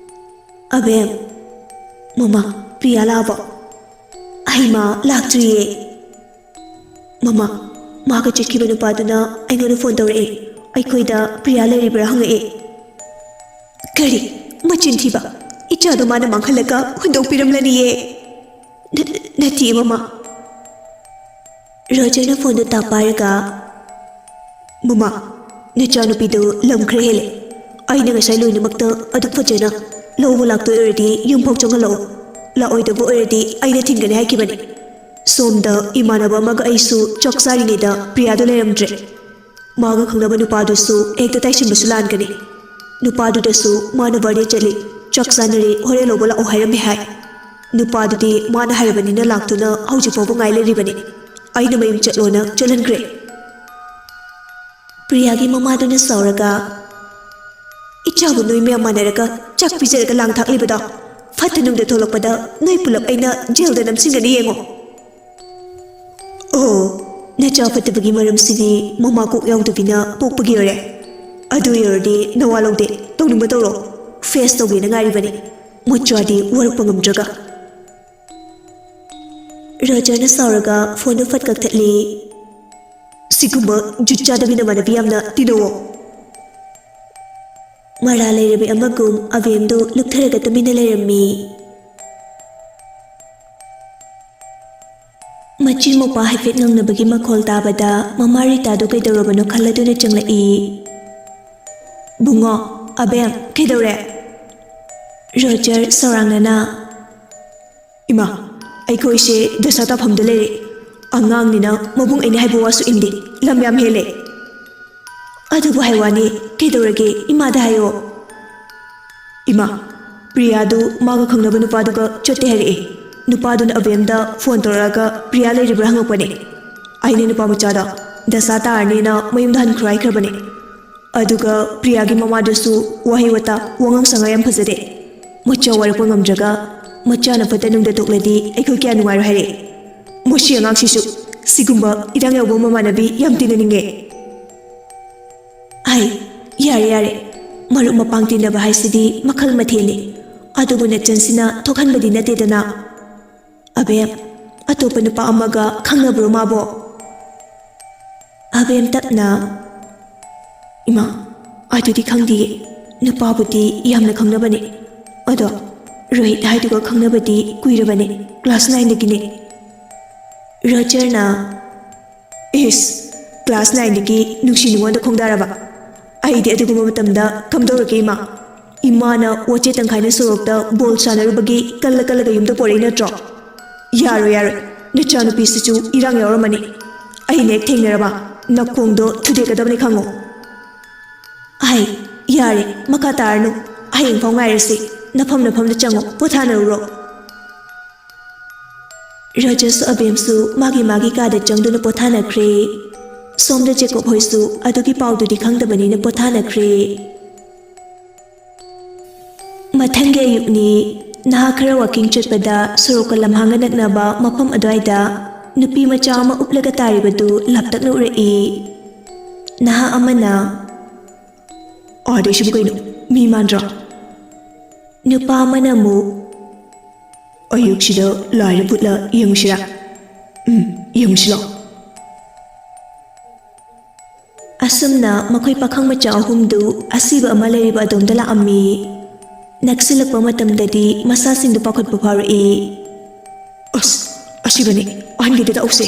"ꯑꯕꯦꯝ, ꯃꯃꯥ, ꯄ꯭ꯔꯤꯌꯥ ꯂꯥꯛꯑꯕꯣ?" "ꯍꯩꯃꯥ, ꯂꯥꯛꯇ꯭ꯔꯤꯌꯦ꯫" "ꯃꯃꯥ, ꯃꯥꯒ ꯆꯠꯈꯤꯕ ꯅꯨꯄꯥꯗꯨꯅ ꯑꯩꯉꯣꯟꯗ ꯐꯣꯟ ꯇꯧꯔꯛꯑꯦ꯫ ꯑꯩꯈꯣꯏꯗ ꯄ꯭ꯔꯤꯌꯥ ꯂꯩꯔꯤꯕ꯭ꯔꯥ ꯍꯪꯉꯛꯑꯦ꯫" "ꯀꯔꯤ? ꯃꯆꯤꯟ ꯊꯤꯕ! ꯏꯆꯥꯗꯣ ꯃꯥꯅ ꯃꯥꯡꯍꯜꯂꯒ ꯍꯨꯟꯗꯣꯛꯄꯤꯔꯝꯂꯅꯤꯌꯦ꯫" "ꯅ-, ꯅꯠꯇꯤꯌꯦ, ꯃꯃꯥ꯫" ꯔꯣꯖꯔꯅ ꯐꯣꯟꯗꯨ ꯇꯥꯞ ꯄꯥꯏꯔꯒ, "ꯃꯃꯥ, ꯅꯆꯥꯅꯨꯄꯤꯗꯨ ꯂꯝ ꯈꯔ ꯍꯦꯜꯂꯦ꯫ ꯑꯩꯅ ꯉꯁꯥꯏ ꯂꯣꯏꯅꯃꯛꯇ ꯑꯗꯨꯛ ꯐꯖꯅ ꯂꯧꯕ ꯂꯥꯛꯇꯣꯏ ꯑꯣꯏꯔꯗꯤ ꯌꯨꯝꯐꯥꯎ ꯆꯪꯍꯜꯂꯛꯑꯣ꯫ ꯂꯥꯛꯑꯣꯏꯗꯕ ꯑꯣꯏꯔꯗꯤ ꯑꯩꯅ ꯊꯤꯡꯒꯅꯤ ꯍꯥꯏꯈꯤꯕꯅꯤ꯫ ꯁꯣꯝꯗ ꯏꯃꯥꯟꯅꯕ ꯑꯃꯒ ꯑꯩꯁꯨ ꯆꯥꯛ ꯆꯥꯔꯤꯉꯩꯗ ꯄ꯭ꯔꯤꯌꯥꯗꯣ ꯂꯩꯔꯝꯗ꯭ꯔꯦ꯫ ꯃꯥꯒ ꯈꯪꯅꯕ ꯅꯨꯄꯥꯗꯨꯁꯨ ꯍꯦꯛꯇ ꯇꯥꯏꯁꯤꯟꯕꯁꯨ ꯂꯥꯟꯒꯅꯤ꯫ ꯅꯨꯄꯥꯗꯨꯗꯁꯨ ꯃꯥꯅ ꯕꯥꯔꯗꯦ ꯆꯠꯂꯤ, ꯆꯥꯛ ꯆꯥꯅꯔꯤ, ꯍꯣꯔꯦꯟ ꯂꯧꯕ ꯂꯥꯛꯑꯣ ꯍꯥꯏꯔꯝꯃꯦ ꯍꯥꯏ꯫ ꯅꯨꯄꯥꯗꯨꯗꯤ ꯃꯥꯅ ꯍꯥꯏꯔꯕꯅꯤꯅ ꯂꯥꯛꯇꯨꯅ ꯍꯧꯖꯤꯛ ꯐꯥꯎꯕ ꯉꯥꯏ ꯂꯩꯔꯤꯕꯅꯤ꯫ ꯑꯩꯅ ꯃꯌꯨꯝ ꯆꯠꯂꯣꯅ ꯆꯠꯍꯟꯈ꯭ꯔꯦ꯫" ꯄ꯭ꯔꯤꯌꯥꯒꯤ ꯃꯃꯥꯗꯨꯅ ꯁꯥꯎꯔꯒ, "ꯏꯆꯥꯕꯨ ꯅꯣꯏ ꯃꯌꯥꯝ ꯃꯥꯟꯅꯔꯒ ꯆꯥꯛ ꯄꯤꯖꯔꯒ ꯂꯥꯡ ꯊꯥꯛꯂꯤꯕꯗꯣ? ꯐꯠꯇ ꯅꯨꯡꯗ ꯊꯣꯛꯂꯛꯄꯗ ꯅꯣꯏ ꯄꯨꯂꯞ ꯑꯩꯅ ꯖꯦꯜꯗ ꯅꯝꯁꯤꯟꯒꯅꯤ ꯌꯦꯡꯉꯣ꯫ ꯑꯣ, ꯅꯆꯥ ꯐꯠꯇꯕꯒꯤ ꯃꯔꯝꯁꯤꯗꯤ ꯃꯃꯥ ꯀꯣꯛ ꯌꯥꯎꯗꯕꯤꯅ ꯄꯣꯛꯄꯒꯤ ꯑꯣꯏꯔꯦ꯫ ꯑꯗꯨ ꯑꯣꯏꯔꯗꯤ ꯅꯋꯥ ꯂꯧꯗꯦ, ꯇꯧꯅꯤꯡꯕ ꯇꯧꯔꯣ꯫ ꯐꯦꯁ ꯇꯧꯒꯦꯅ ꯉꯥꯏꯔꯤꯕꯅꯤ, ꯃꯆꯥꯗꯤ ꯋꯥꯔꯛꯄ ꯉꯝꯗ꯭ꯔꯒ꯫ ꯔꯣꯖꯔꯅ ꯁꯥꯎꯔꯒ ꯐꯣꯟꯗꯨ ꯐꯠ ꯀꯛꯊꯠꯂꯤ꯫ ꯁꯤꯒꯨꯝꯕ ꯖꯨꯠ ꯆꯥꯗꯕꯤ ꯅꯃꯥꯟꯅꯕꯤ ꯌꯥꯝꯅ ꯇꯤꯟꯅꯧꯋꯣ꯫ ꯃꯔꯥ ꯂꯩꯔꯕꯤ ꯑꯃꯒꯨꯝ ꯑꯕꯦꯝꯗꯨ ꯂꯨꯞꯊꯔꯒ ꯇꯨꯃꯤꯟꯅ ꯂꯩꯔꯝꯃꯤ꯫ ꯃꯆꯤꯟ ꯃꯧꯄꯥ ꯍꯥꯏꯐꯦꯠ ꯉꯪꯅꯕꯒꯤ ꯃꯈꯣꯜ ꯇꯥꯕꯗ ꯃꯃꯥ ꯔꯤꯇꯥꯗꯨ ꯀꯩꯗꯧꯔꯕꯅꯣ ꯈꯜꯂꯗꯨꯅ ꯆꯪꯂꯛꯏ꯫ "ꯕꯨꯡꯉꯣ, ꯑꯕꯦꯝ, ꯀꯩꯗꯧꯔꯦ?" ꯔꯣꯖꯔ ꯁꯧꯔꯥꯡꯅꯅ, "ꯏꯃꯥ, ꯑꯩꯈꯣꯏꯁꯦ ꯗꯁꯥ ꯇꯥꯐꯝꯗ ꯂꯩꯔꯦ꯫ ꯑꯉꯥꯡꯅꯤꯅ ꯃꯕꯨꯡ ꯑꯩꯅ ꯍꯥꯏꯕ ꯋꯥꯁꯨ ꯏꯟꯗꯦ, ꯂꯝ ꯌꯥꯝ ꯍꯦꯜꯂꯦ꯫" "ꯑꯗꯨꯕꯨ ꯍꯥꯏ ꯋꯥꯅꯤ, ꯀꯩꯗꯧꯔꯒꯦ? ꯏꯃꯥꯗ ꯍꯥꯏꯌꯣ꯫" "ꯏꯃꯥ, ꯄ꯭ꯔꯤꯌꯥꯗꯨ ꯃꯥꯒ ꯈꯪꯅꯕ ꯅꯨꯄꯥꯗꯨꯒ ꯆꯠꯇꯦ ꯍꯥꯏꯔꯛꯑꯦ꯫ ꯅꯨꯄꯥꯗꯨꯅ ꯑꯕꯦꯝꯗ ꯐꯣꯟ ꯇꯧꯔꯛꯑꯒ ꯄ꯭ꯔꯤꯌꯥ ꯂꯩꯔꯤꯕ꯭ꯔꯥ ꯍꯪꯉꯛꯄꯅꯦ꯫ ꯑꯩꯅ ꯅꯨꯄꯥ ꯃꯆꯥꯗ ꯗꯁꯥ ꯇꯥꯔꯅꯤꯅ ꯃꯌꯨꯝꯗ ꯍꯟꯈ꯭ꯔꯣ ꯍꯥꯏꯈ꯭ꯔꯕꯅꯦ꯫ ꯑꯗꯨꯒ ꯄ꯭ꯔꯤꯌꯥꯒꯤ ꯃꯃꯥꯗꯨꯁꯨ ꯋꯥꯍꯩ ꯋꯥꯇꯥ, ꯋꯥꯉꯥꯡ ꯁꯉꯥꯡ ꯌꯥꯝ ꯐꯖꯗꯦ꯫ ꯃꯆꯥ ꯋꯥꯔꯛꯄ ꯉꯝꯗ꯭ꯔꯒ ꯃꯆꯥꯅ ꯐꯠꯇ ꯅꯨꯡꯗ ꯇꯣꯛꯂꯗꯤ ꯑꯩꯈꯣꯏ ꯀꯌꯥ ꯅꯨꯡꯉꯥꯏꯔꯣꯏ ꯍꯥꯏꯔꯛꯑꯦ꯫ ꯃꯁꯤ ꯑꯉꯥꯡꯁꯤꯁꯨ ꯁꯤꯒꯨꯝꯕ ꯏꯔꯥꯡ ꯌꯥꯎꯕ ꯃꯃꯥꯟꯅꯕꯤ ꯌꯥꯝ ꯇꯤꯟꯅꯅꯤꯡꯉꯦ꯫" "ꯑꯩ, ꯌꯥꯔꯦ, ꯌꯥꯔꯦ꯫ ꯃꯔꯨꯞ ꯃꯄꯥꯡ ꯇꯤꯟꯅꯕ ꯍꯥꯏꯁꯤꯗꯤ ꯃꯈꯜ ꯃꯊꯦꯜꯅꯤ꯫ ꯑꯗꯨꯕꯨ ꯅꯆꯟꯁꯤꯅ ꯊꯣꯛꯍꯟꯕꯗꯤ ꯅꯠꯇꯦꯗꯅ꯫" "ꯑꯕꯦꯝ, ꯑꯇꯣꯞꯄ ꯅꯨꯄꯥ ꯑꯃꯒ ꯈꯪꯅꯕ꯭ꯔꯣ ꯃꯥꯕꯣ?" ꯑꯕꯦꯝ ꯇꯞꯅ, "ꯏꯃꯥ, ꯑꯗꯨꯗꯤ ꯈꯪꯗꯤꯌꯦ꯫ ꯅꯨꯄꯥꯕꯨꯗꯤ ꯌꯥꯝꯅ ꯈꯪꯅꯕꯅꯦ꯫ ꯑꯗꯣ ꯔꯣꯍꯤꯠ ꯍꯥꯏꯗꯨꯒ ꯈꯪꯅꯕꯗꯤ ꯀꯨꯏꯔꯕꯅꯦ, ꯀ꯭ꯂꯥꯁ ꯅꯥꯏꯟꯗꯒꯤꯅꯦ꯫" ꯔꯣꯖꯔꯅ, "ꯏꯁ, ꯀ꯭ꯂꯥꯁ ꯅꯥꯏꯟꯗꯒꯤ ꯅꯨꯡꯁꯤ ꯅꯨꯡꯉꯣꯟꯗ ꯈꯣꯡꯗꯥꯔꯕ? ꯑꯩꯗꯤ ꯑꯗꯨꯒꯨꯝꯕ ꯃꯇꯝꯗ ꯀꯝꯗꯧꯔꯛꯀꯦ ꯏꯃꯥ? ꯏꯃꯥꯅ ꯋꯥꯆꯦ ꯇꯪꯈꯥꯏꯅ ꯁꯣꯔꯣꯛꯇ ꯕꯣꯜ ꯁꯥꯟꯅꯔꯨꯕꯒꯤ ꯀꯜꯂ ꯀꯜꯂꯒ ꯌꯨꯝꯗ ꯄꯣꯔꯛꯏ ꯅꯠꯇ꯭ꯔꯣ? ꯌꯥꯔꯣꯏ, ꯌꯥꯔꯣꯏ, ꯅꯆꯥꯅꯨꯄꯤꯁꯤꯁꯨ ꯏꯔꯥꯡ ꯌꯥꯎꯔꯝꯃꯅꯤ꯫ ꯑꯩꯅ ꯍꯦꯛ ꯊꯦꯡꯅꯔꯕ ꯅꯈꯣꯡꯗꯣ ꯊꯨꯗꯦꯛꯀꯗꯕꯅꯤ ꯈꯪꯉꯣ꯫" "ꯑꯩ, ꯌꯥꯔꯦ, ꯃꯈꯥ ꯇꯥꯔꯅꯨ꯫ ꯍꯌꯦꯡ ꯐꯥꯎ ꯉꯥꯏꯔꯁꯤ꯫ ꯅꯐꯝ ꯅꯐꯝꯗ ꯆꯪꯉꯣ, ꯄꯣꯊꯥꯅꯔꯨꯔꯣ꯫" ꯔꯣꯖꯔꯁꯨ ꯑꯕꯦꯝꯁꯨ ꯃꯥꯒꯤ ꯃꯥꯒꯤ ꯀꯥꯗ ꯆꯪꯗꯨꯅ ꯄꯣꯊꯥꯅꯈ꯭ꯔꯦ꯫ ꯁꯣꯝꯗ ꯖꯦꯀꯣꯕ ꯍꯣꯏꯁꯨ ꯑꯗꯨꯒꯤ ꯄꯥꯎꯗꯨꯗꯤ ꯈꯪꯗꯕꯅꯤꯅ ꯄꯣꯊꯥꯅꯈ꯭ꯔꯦ꯫ ꯃꯊꯪꯒꯤ ꯑꯌꯨꯛꯅꯤ꯫ ꯅꯍꯥ ꯈꯔ ꯋꯥꯀꯤꯡ ꯆꯠꯄꯗ ꯁꯣꯔꯣꯛꯀ ꯂꯝꯍꯥꯡꯒ ꯅꯛꯅꯕ ꯃꯐꯝ ꯑꯗꯨꯋꯥꯏꯗ ꯅꯨꯄꯤ ꯃꯆꯥ ꯑꯃ ꯎꯞꯂꯒ ꯇꯥꯔꯤꯕꯗꯨ ꯂꯥꯞꯇꯛꯅ ꯎꯔꯛꯏ꯫ ꯅꯍꯥ ꯑꯃꯅ, "ꯑꯥꯗꯩꯁꯤꯕꯨ ꯀꯩꯅꯣ? ꯃꯤ ꯃꯥꯟꯗ꯭ꯔꯣ?" ꯅꯨꯄꯥ ꯑꯃꯅ ꯑꯃꯨꯛ, "ꯑꯌꯨꯛꯁꯤꯗ ꯂꯥꯏꯔ ꯐꯨꯠꯂ ꯌꯦꯡꯉꯨꯁꯤꯔꯥ?" "ꯎꯝ, ꯌꯦꯡꯉꯨꯁꯤ ꯂꯥꯛꯑꯣ꯫" ꯑꯁꯨꯝꯅ ꯃꯈꯣꯏ ꯄꯥꯈꯪ ꯃꯆꯥ ꯑꯍꯨꯝꯗꯨ ꯑꯁꯤꯕ ꯑꯃ ꯂꯩꯔꯤꯕ ꯑꯗꯣꯝꯗ ꯂꯥꯛꯑꯝꯃꯤ꯫ ꯅꯛꯁꯤꯜꯂꯛꯄ ꯃꯇꯝꯗꯗꯤ ꯃꯁꯥꯁꯤꯡꯗꯨ ꯄꯥꯈꯠꯄ ꯐꯥꯎꯔꯛꯏ꯫ "ꯑꯁ, ꯑꯁꯤꯕꯅꯤ, ꯑꯍꯟꯒꯤꯗ ꯇꯧꯁꯦ꯫"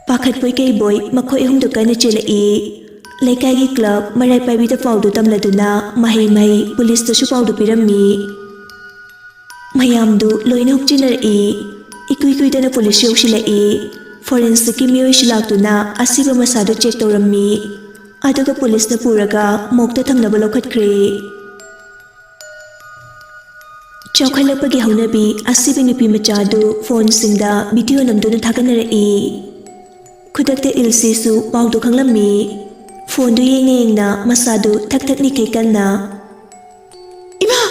ꯄꯥꯈꯠꯄꯣꯏ ꯀꯩꯕꯣꯏ ꯃꯈꯣꯏ ꯑꯍꯨꯝꯗꯨ ꯀꯟꯅ ꯆꯦꯜꯂꯛꯏ꯫ ꯂꯩꯀꯥꯏꯒꯤ ꯀ꯭ꯂꯕ ꯃꯔꯥꯏ ꯄꯥꯏꯕꯤꯗ ꯄꯥꯎꯗꯨ ꯇꯝꯂꯗꯨꯅ ꯃꯍꯩ ꯃꯍꯩ ꯄꯨꯂꯤꯁꯇꯁꯨ ꯄꯥꯎꯗꯨ ꯄꯤꯔꯝꯃꯤ꯫ ꯃꯌꯥꯝꯗꯨ ꯂꯣꯏꯅ ꯍꯨꯞꯆꯤꯟꯅꯔꯛꯏ꯫ ꯏꯀꯨꯏ ꯀꯨꯏꯗꯅ ꯄꯨꯂꯤꯁ ꯌꯧꯁꯤꯜꯂꯛꯏ꯫ ꯐꯣꯔꯦꯟꯁꯤꯛꯀꯤ ꯃꯤꯑꯣꯏꯁꯨ ꯂꯥꯛꯇꯨꯅ ꯑꯁꯤꯕ ꯃꯁꯥꯗꯨ ꯆꯦꯛ ꯇꯧꯔꯝꯃꯤ꯫ ꯑꯗꯨꯒ ꯄꯨꯂꯤꯁꯅ ꯄꯨꯔꯒ ꯃꯣꯛꯇ ꯊꯝꯅꯕ ꯂꯧꯈꯠꯈ꯭ꯔꯦ꯫ ꯆꯥꯎꯈꯠꯂꯛꯄꯒꯤ ꯍꯧꯅꯕꯤ ꯑꯁꯤꯕ ꯅꯨꯄꯤ ꯃꯆꯥꯗꯨ ꯐꯣꯟꯁꯤꯡꯗ ꯚꯤꯗꯤꯑꯣ ꯅꯝꯗꯨꯅ ꯊꯥꯒꯠꯅꯔꯛꯏ꯫ ꯈꯨꯗꯛꯇ ꯏꯜꯁꯤꯁꯨ ꯄꯥꯎꯗꯨ ꯈꯪꯂꯝꯃꯤ꯫ ꯐꯣꯟꯗꯨ ꯌꯦꯡꯅ ꯌꯦꯡꯅ ꯃꯁꯥꯗꯨ ꯊꯛ ꯊꯛ ꯅꯤꯛꯈꯩ ꯀꯟꯅ, "ꯏꯃꯥ!"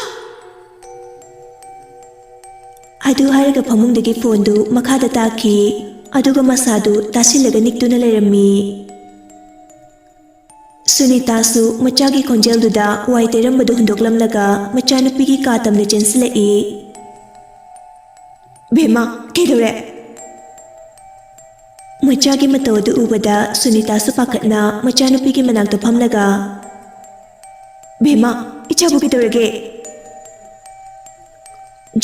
ꯑꯗꯨ ꯍꯥꯏꯔꯒ ꯐꯃꯨꯡꯗꯒꯤ ꯐꯣꯟꯗꯨ ꯃꯈꯥꯗ ꯇꯥꯈꯤ, ꯑꯗꯨꯒ ꯃꯁꯥꯗꯨ ꯇꯥꯁꯤꯜꯂꯒ ꯅꯤꯛꯇꯨꯅ ꯂꯩꯔꯝꯃꯤ꯫ ꯁꯨꯅꯤꯇꯥꯁꯨ ꯃꯆꯥꯒꯤ ꯈꯣꯟꯖꯦꯜꯗꯨꯗ ꯋꯥꯏ ꯇꯩꯔꯝꯕꯗꯨ ꯍꯨꯟꯗꯣꯛꯂꯝꯂꯒ ꯃꯆꯥꯅꯨꯄꯤꯒꯤ ꯀꯥ ꯇꯝꯅ ꯆꯦꯟꯁꯤꯜꯂꯛꯏ꯫ "ꯕꯦꯝꯃ, ꯀꯩꯗꯧꯔꯦ?" ꯃꯆꯥꯒꯤ ꯃꯇꯧ ꯑꯗꯨ ꯎꯕꯗ ꯁꯨꯅꯤꯇꯥꯁꯨ ꯄꯥꯈꯠꯅ ꯃꯆꯥꯅꯨꯄꯤꯒꯤ ꯃꯅꯥꯛꯇ ꯐꯝꯂꯒ, "ꯕꯦꯝꯃ, ꯏꯆꯥꯕꯨ ꯀꯩꯗꯧꯔꯒꯦ?"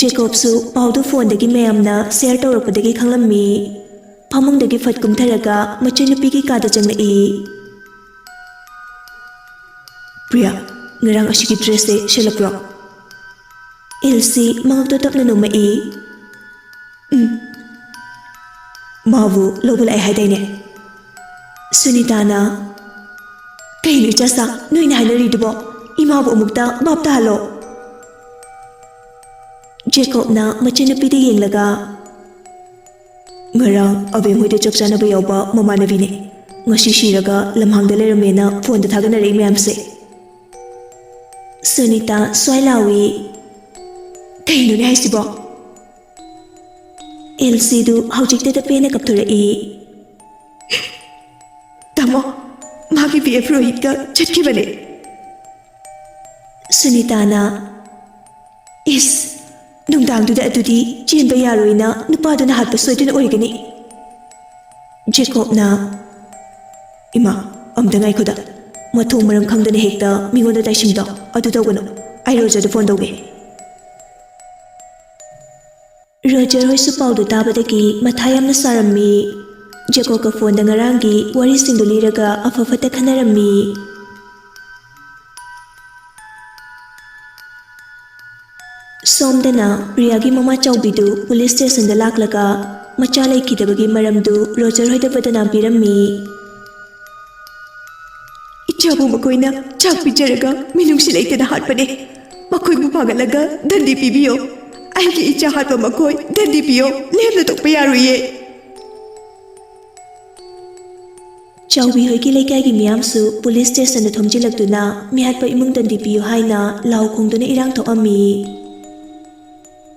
ꯖꯦꯀꯣꯕꯁꯨ ꯄꯥꯎꯗꯨ ꯐꯣꯟꯗꯒꯤ ꯃꯌꯥꯝꯅ ꯁꯤꯌꯔ ꯇꯧꯔꯛꯄꯗꯒꯤ ꯈꯪꯂꯝꯃꯤ꯫ ꯐꯃꯨꯡꯗꯒꯤ ꯐꯠ ꯀꯨꯝꯊꯔꯒ ꯃꯆꯟꯅꯨꯄꯤꯒꯤ ꯀꯥꯗ ꯆꯪꯂꯛꯏ꯫ "ꯄ꯭ꯔꯤꯌꯥ, ꯉꯔꯥꯡ ꯑꯁꯤꯒꯤ ꯗ꯭ꯔꯦꯁꯁꯦ ꯁꯦꯠꯂꯛꯄ꯭ꯔꯣ?" ꯏꯜꯁꯤ ꯃꯉꯛꯇꯣ ꯇꯞꯅ ꯅꯣꯝꯃꯛꯏ꯫ "ꯎꯝ, ꯃꯥꯕꯨ ꯂꯧꯕ ꯂꯥꯛꯑꯦ ꯍꯥꯏꯗꯥꯏꯅꯦ?" ꯁꯨꯅꯤꯇꯥꯅ, "ꯀꯩꯅꯣ ꯏꯆꯥꯁꯥ, ꯅꯣꯏꯅ ꯍꯥꯏꯅꯔꯤꯗꯨꯕꯣ? ꯏꯃꯥꯕꯨ ꯑꯃꯨꯛꯇ ꯚꯥꯞ ꯇꯥꯍꯜꯂꯣ꯫" ꯖꯦꯀꯣꯕꯅ ꯃꯆꯟꯅꯨꯄꯤꯗ ꯌꯦꯡꯂꯒ, "ꯉꯔꯥꯡ ꯑꯕꯦꯝ ꯍꯣꯏꯗ ꯆꯥꯛ ꯆꯥꯅꯕ ꯌꯥꯎꯕ ꯃꯃꯥꯟꯅꯕꯤꯅꯦ꯫ ꯉꯁꯤ ꯁꯤꯔꯒ ꯂꯝꯍꯥꯡꯗ ꯂꯩꯔꯝꯃꯦꯅ ꯐꯣꯟꯗ ꯊꯥꯒꯠꯅꯔꯛꯏ ꯃꯌꯥꯝꯁꯦ꯫" ꯁꯨꯅꯤꯇꯥ ꯁ꯭ꯋꯥꯏ ꯂꯥꯎꯏ꯫ "ꯀꯩꯅꯣꯅꯦ ꯍꯥꯏꯁꯤꯕꯣ?" ꯑꯦꯜꯁꯤꯗꯨ ꯍꯧꯖꯤꯛꯇꯗ ꯄꯦꯟꯅ ꯀꯞꯊꯣꯔꯛꯏ꯫ "ꯇꯥꯃꯣ, ꯃꯥꯒꯤ ꯕꯤ ꯑꯦꯐ ꯔꯣꯍꯤꯠꯀ ꯆꯠꯈꯤꯕꯅꯦ꯫" ꯁꯨꯅꯤꯇꯥꯅ, "ꯏꯁ, ꯅꯨꯡꯗꯥꯡꯗꯨꯗ ꯑꯗꯨꯗꯤ ꯆꯦꯟꯕ ꯌꯥꯔꯣꯏꯅ ꯅꯨꯄꯥꯗꯨꯅ ꯍꯥꯠꯄ ꯁꯣꯏꯗꯅ ꯑꯣꯏꯒꯅꯤ꯫" ꯖꯦꯀꯣꯕꯅ, "ꯏꯃꯥ, ꯑꯝꯇ ꯉꯥꯏꯈꯣꯗ꯫ ꯃꯊꯣꯡ ꯃꯔꯝ ꯈꯪꯗꯅ ꯍꯦꯛꯇ ꯃꯤꯉꯣꯟꯗ ꯇꯥꯏꯁꯤꯟꯕꯗꯣ ꯑꯗꯨ ꯇꯧꯒꯅꯨ꯫ ꯑꯩ ꯔꯣꯖꯔꯗ ꯐꯣꯟ ꯇꯧꯒꯦ꯫" ꯔꯣꯖꯔ ꯍꯣꯏꯁꯨ ꯄꯥꯎꯗꯨ ꯇꯥꯕꯗꯒꯤ ꯃꯊꯥ ꯌꯥꯝꯅ ꯁꯥꯔꯝꯃꯤ꯫ ꯖꯦꯀꯣꯕꯀ ꯐꯣꯟꯗ ꯉꯔꯥꯡꯒꯤ ꯋꯥꯔꯤꯁꯤꯡꯗꯨ ꯂꯤꯔꯒ ꯑꯐ ꯐꯠꯇ ꯈꯟꯅꯔꯝꯃꯤ꯫ ꯁꯣꯝꯗꯅ ꯄ꯭ꯔꯤꯌꯥꯒꯤ ꯃꯃꯥ ꯆꯥꯎꯕꯤꯗꯨ ꯄꯨꯂꯤꯁ ꯁ꯭ꯇꯦꯁꯟꯗ ꯂꯥꯛꯂꯒ ꯃꯆꯥ ꯂꯩꯈꯤꯗꯕꯒꯤ ꯃꯔꯝꯗꯨ ꯔꯣꯖꯔ ꯍꯣꯏꯗ ꯕꯗꯅꯥꯝ ꯄꯤꯔꯝꯃꯤ꯫ "ꯏꯆꯥꯕꯨ ꯃꯈꯣꯏꯅ ꯆꯥꯛ ꯄꯤꯖꯔꯒ ꯃꯤꯅꯨꯡꯁꯤ ꯂꯩꯇꯅ ꯍꯥꯠꯄꯅꯦ꯫ ꯃꯈꯣꯏꯕꯨ ꯐꯥꯒꯠꯂꯒ ꯗꯟꯗꯤ ꯄꯤꯕꯤꯌꯣ꯫ ꯑꯩꯒꯤ ꯏꯆꯥ ꯍꯥꯠꯄ ꯃꯈꯣꯏ ꯗꯟꯗꯤ ꯄꯤꯌꯣ꯫ ꯂꯦꯝꯅ ꯇꯣꯛꯄ ꯌꯥꯔꯣꯏꯌꯦ꯫" ꯆꯥꯎꯕꯤ ꯍꯣꯏꯒꯤ ꯂꯩꯀꯥꯏꯒꯤ ꯃꯤꯌꯥꯝꯁꯨ ꯄꯨꯂꯤꯁ ꯁ꯭ꯇꯦꯁꯟꯗ ꯊꯣꯝꯖꯤꯜꯂꯛꯇꯨꯅ ꯃꯤꯍꯥꯠꯄ ꯏꯃꯨꯡ ꯗꯟꯗꯤ ꯄꯤꯌꯨ ꯍꯥꯏꯅ ꯂꯥꯎ ꯈꯣꯡꯗꯨꯅ ꯏꯔꯥꯡ ꯊꯣꯛꯑꯝꯃꯤ꯫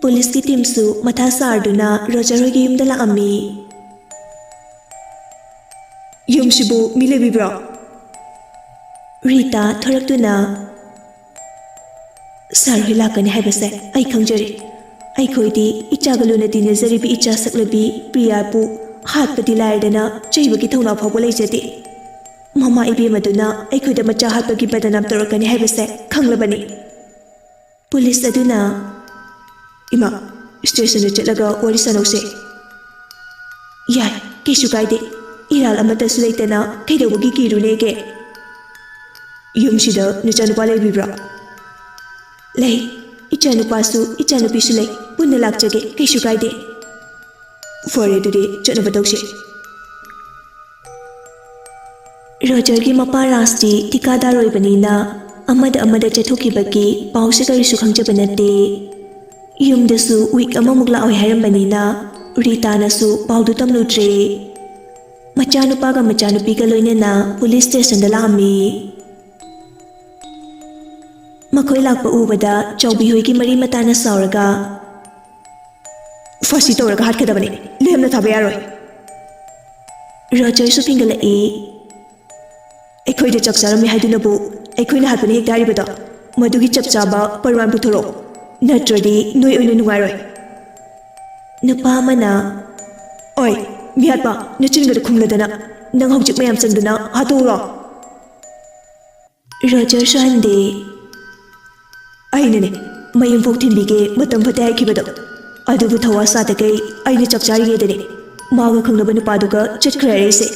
ꯄꯨꯂꯤꯁꯀꯤ ꯇꯤꯝꯁꯨ ꯃꯊꯥ ꯁꯥꯔꯗꯨꯅ ꯔꯣꯖꯔ ꯍꯣꯏꯒꯤ ꯌꯨꯝꯗ ꯂꯥꯛꯑꯝꯃꯤ꯫ "ꯌꯨꯝꯁꯤꯕꯨ ꯃꯤ ꯂꯩꯕꯤꯕ꯭ꯔꯣ?" ꯔꯤꯇꯥ ꯊꯣꯔꯛꯇꯨꯅ, "ꯁꯥꯔ ꯍꯣꯏ ꯂꯥꯛꯀꯅꯤ ꯍꯥꯏꯕꯁꯦ ꯑꯩ ꯈꯪꯖꯔꯦ꯫ ꯑꯩꯈꯣꯏꯗꯤ ꯏꯆꯥꯒ ꯂꯨꯅ ꯇꯤꯟꯅꯖꯔꯤꯕꯤ ꯏꯆꯥ ꯁꯛꯂꯕꯤ ꯄ꯭ꯔꯤꯌꯥꯕꯨ ꯍꯥꯠꯄꯗꯤ ꯂꯥꯏꯔꯗꯅ ꯆꯩꯕꯒꯤ ꯊꯧꯅꯥ ꯐꯥꯎꯕ ꯂꯩꯖꯗꯦ꯫ ꯃꯃꯥ ꯏꯕꯦꯝ ꯑꯗꯨꯅ ꯑꯩꯈꯣꯏꯗ ꯃꯆꯥ ꯍꯥꯠꯄꯒꯤ ꯕꯗꯅꯥꯝ ꯇꯧꯔꯛꯀꯅꯤ ꯍꯥꯏꯕꯁꯦ ꯈꯪꯂꯕꯅꯤ꯫" ꯄꯨꯂꯤꯁ ꯑꯗꯨꯅ, "ꯏꯃꯥ, ꯁ꯭ꯇꯦꯁꯟꯗ ꯆꯠꯂꯒ ꯋꯥꯔꯤ ꯁꯥꯟꯅꯧꯁꯦ꯫" "ꯌꯥꯏ, ꯀꯩꯁꯨ ꯀꯥꯏꯗꯦ꯫ ꯏꯔꯥꯜ ꯑꯃꯠꯇꯁꯨ ꯂꯩꯇꯅ ꯀꯩꯗꯧꯕꯒꯤ ꯀꯤꯔꯨꯅꯦꯒꯦ?" "ꯌꯨꯝꯁꯤꯗ ꯅꯆꯥꯅꯨꯄꯥ ꯂꯩꯕꯤꯕ꯭ꯔꯥ?" "ꯂꯩ꯫ ꯏꯆꯥꯅꯨꯄꯥꯁꯨ ꯏꯆꯥꯅꯨꯄꯤꯁꯨ ꯂꯩ꯫ ꯄꯨꯟꯅ ꯂꯥꯛꯆꯒꯦ, ꯀꯩꯁꯨ ꯀꯥꯏꯗꯦ꯫" "ꯐꯔꯦ, ꯑꯗꯨꯗꯤ ꯆꯠꯅꯕ ꯇꯧꯁꯤ꯫" ꯔꯣꯖꯔꯒꯤ ꯃꯄꯥ ꯔꯥꯖꯇꯤ ꯊꯤꯀꯥꯗꯥꯔ ꯑꯣꯏꯕꯅꯤꯅ ꯑꯃꯗ ꯑꯃꯗ ꯆꯠꯊꯣꯛꯈꯤꯕꯒꯤ ꯄꯥꯎꯁꯦ ꯀꯔꯤꯁꯨ ꯈꯪꯖꯕ ꯅꯠꯇꯦ꯫ ꯌꯨꯝꯗꯁꯨ ꯋꯤꯛ ꯑꯃꯃꯨꯛ ꯂꯥꯛꯑꯣꯏ ꯍꯥꯏꯔꯝꯕꯅꯤꯅ ꯔꯤꯇꯥꯅꯁꯨ ꯄꯥꯎꯗꯨ ꯇꯝꯂꯨꯗ꯭ꯔꯦ꯫ ꯃꯆꯥꯅꯨꯄꯥꯒ ꯃꯆꯥꯅꯨꯄꯤꯒ ꯂꯣꯏꯅꯅ ꯄꯨꯂꯤꯁ ꯁ꯭ꯇꯦꯁꯟꯗ ꯂꯥꯛꯑꯝꯃꯤ꯫ ꯃꯈꯣꯏ ꯂꯥꯛꯄ ꯎꯕꯗ ꯆꯥꯎꯕꯤ ꯍꯨꯏꯒꯤ ꯃꯔꯤ ꯃꯇꯥꯅ ꯁꯥꯎꯔꯒ, "ꯐꯥꯁꯤ ꯇꯧꯔꯒ ꯍꯥꯠꯀꯗꯕꯅꯤ, ꯂꯦꯝꯅ ꯊꯥꯕ ꯌꯥꯔꯣꯏ"꯫ ꯔꯣꯖꯔꯁꯨ ꯐꯤꯡꯒꯠꯂꯛꯏ꯫ "ꯑꯩꯈꯣꯏꯗ ꯆꯥꯛ ꯆꯥꯔꯝꯃꯤ ꯍꯥꯏꯗꯨꯅꯕꯨ ꯑꯩꯈꯣꯏꯅ ꯍꯥꯠꯄꯅꯤ ꯍꯦꯛꯇ ꯍꯥꯏꯔꯤꯕꯗꯣ? ꯃꯗꯨꯒꯤ ꯆꯞ ꯆꯥꯕ ꯄꯔꯃꯥꯟ ꯄꯨꯊꯣꯔꯛꯑꯣ, ꯅꯠꯇ꯭ꯔꯗꯤ ꯅꯣꯏ ꯑꯣꯏꯅ ꯅꯨꯡꯉꯥꯏꯔꯣꯏ"꯫ ꯅꯨꯄꯥ ꯑꯃꯅ, "ꯑꯣꯏ, ꯃꯤꯍꯥꯠꯄ, ꯅꯆꯤꯟꯒꯗ ꯈꯨꯝꯂꯗꯅ, ꯅꯪ ꯍꯧꯖꯤꯛ ꯃꯌꯥꯝ ꯆꯪꯗꯅ ꯍꯥꯠꯇꯣꯛꯎꯔꯣ"꯫ ꯔꯣꯖꯔꯁꯨ ꯍꯟꯗꯦ꯫ "ꯑꯩꯅꯅꯦ, ꯃꯌꯨꯝꯐꯥꯎ ꯊꯤꯟꯕꯤꯒꯦ, ꯃꯇꯝ ꯐꯠꯇꯦ ꯍꯥꯏꯈꯤꯕꯗꯣ꯫ ꯑꯗꯨꯕꯨ ꯊꯧꯋꯥ ꯁꯥꯗꯈꯩ ꯑꯩꯅ ꯆꯥꯛ ꯆꯥꯔꯤꯉꯩꯗꯅꯦ, ꯃꯥꯒ ꯈꯪꯅꯕ ꯅꯨꯄꯥꯗꯨꯒ ꯆꯠꯈ꯭ꯔꯦ ꯍꯥꯏꯔꯛꯏꯁꯦ꯫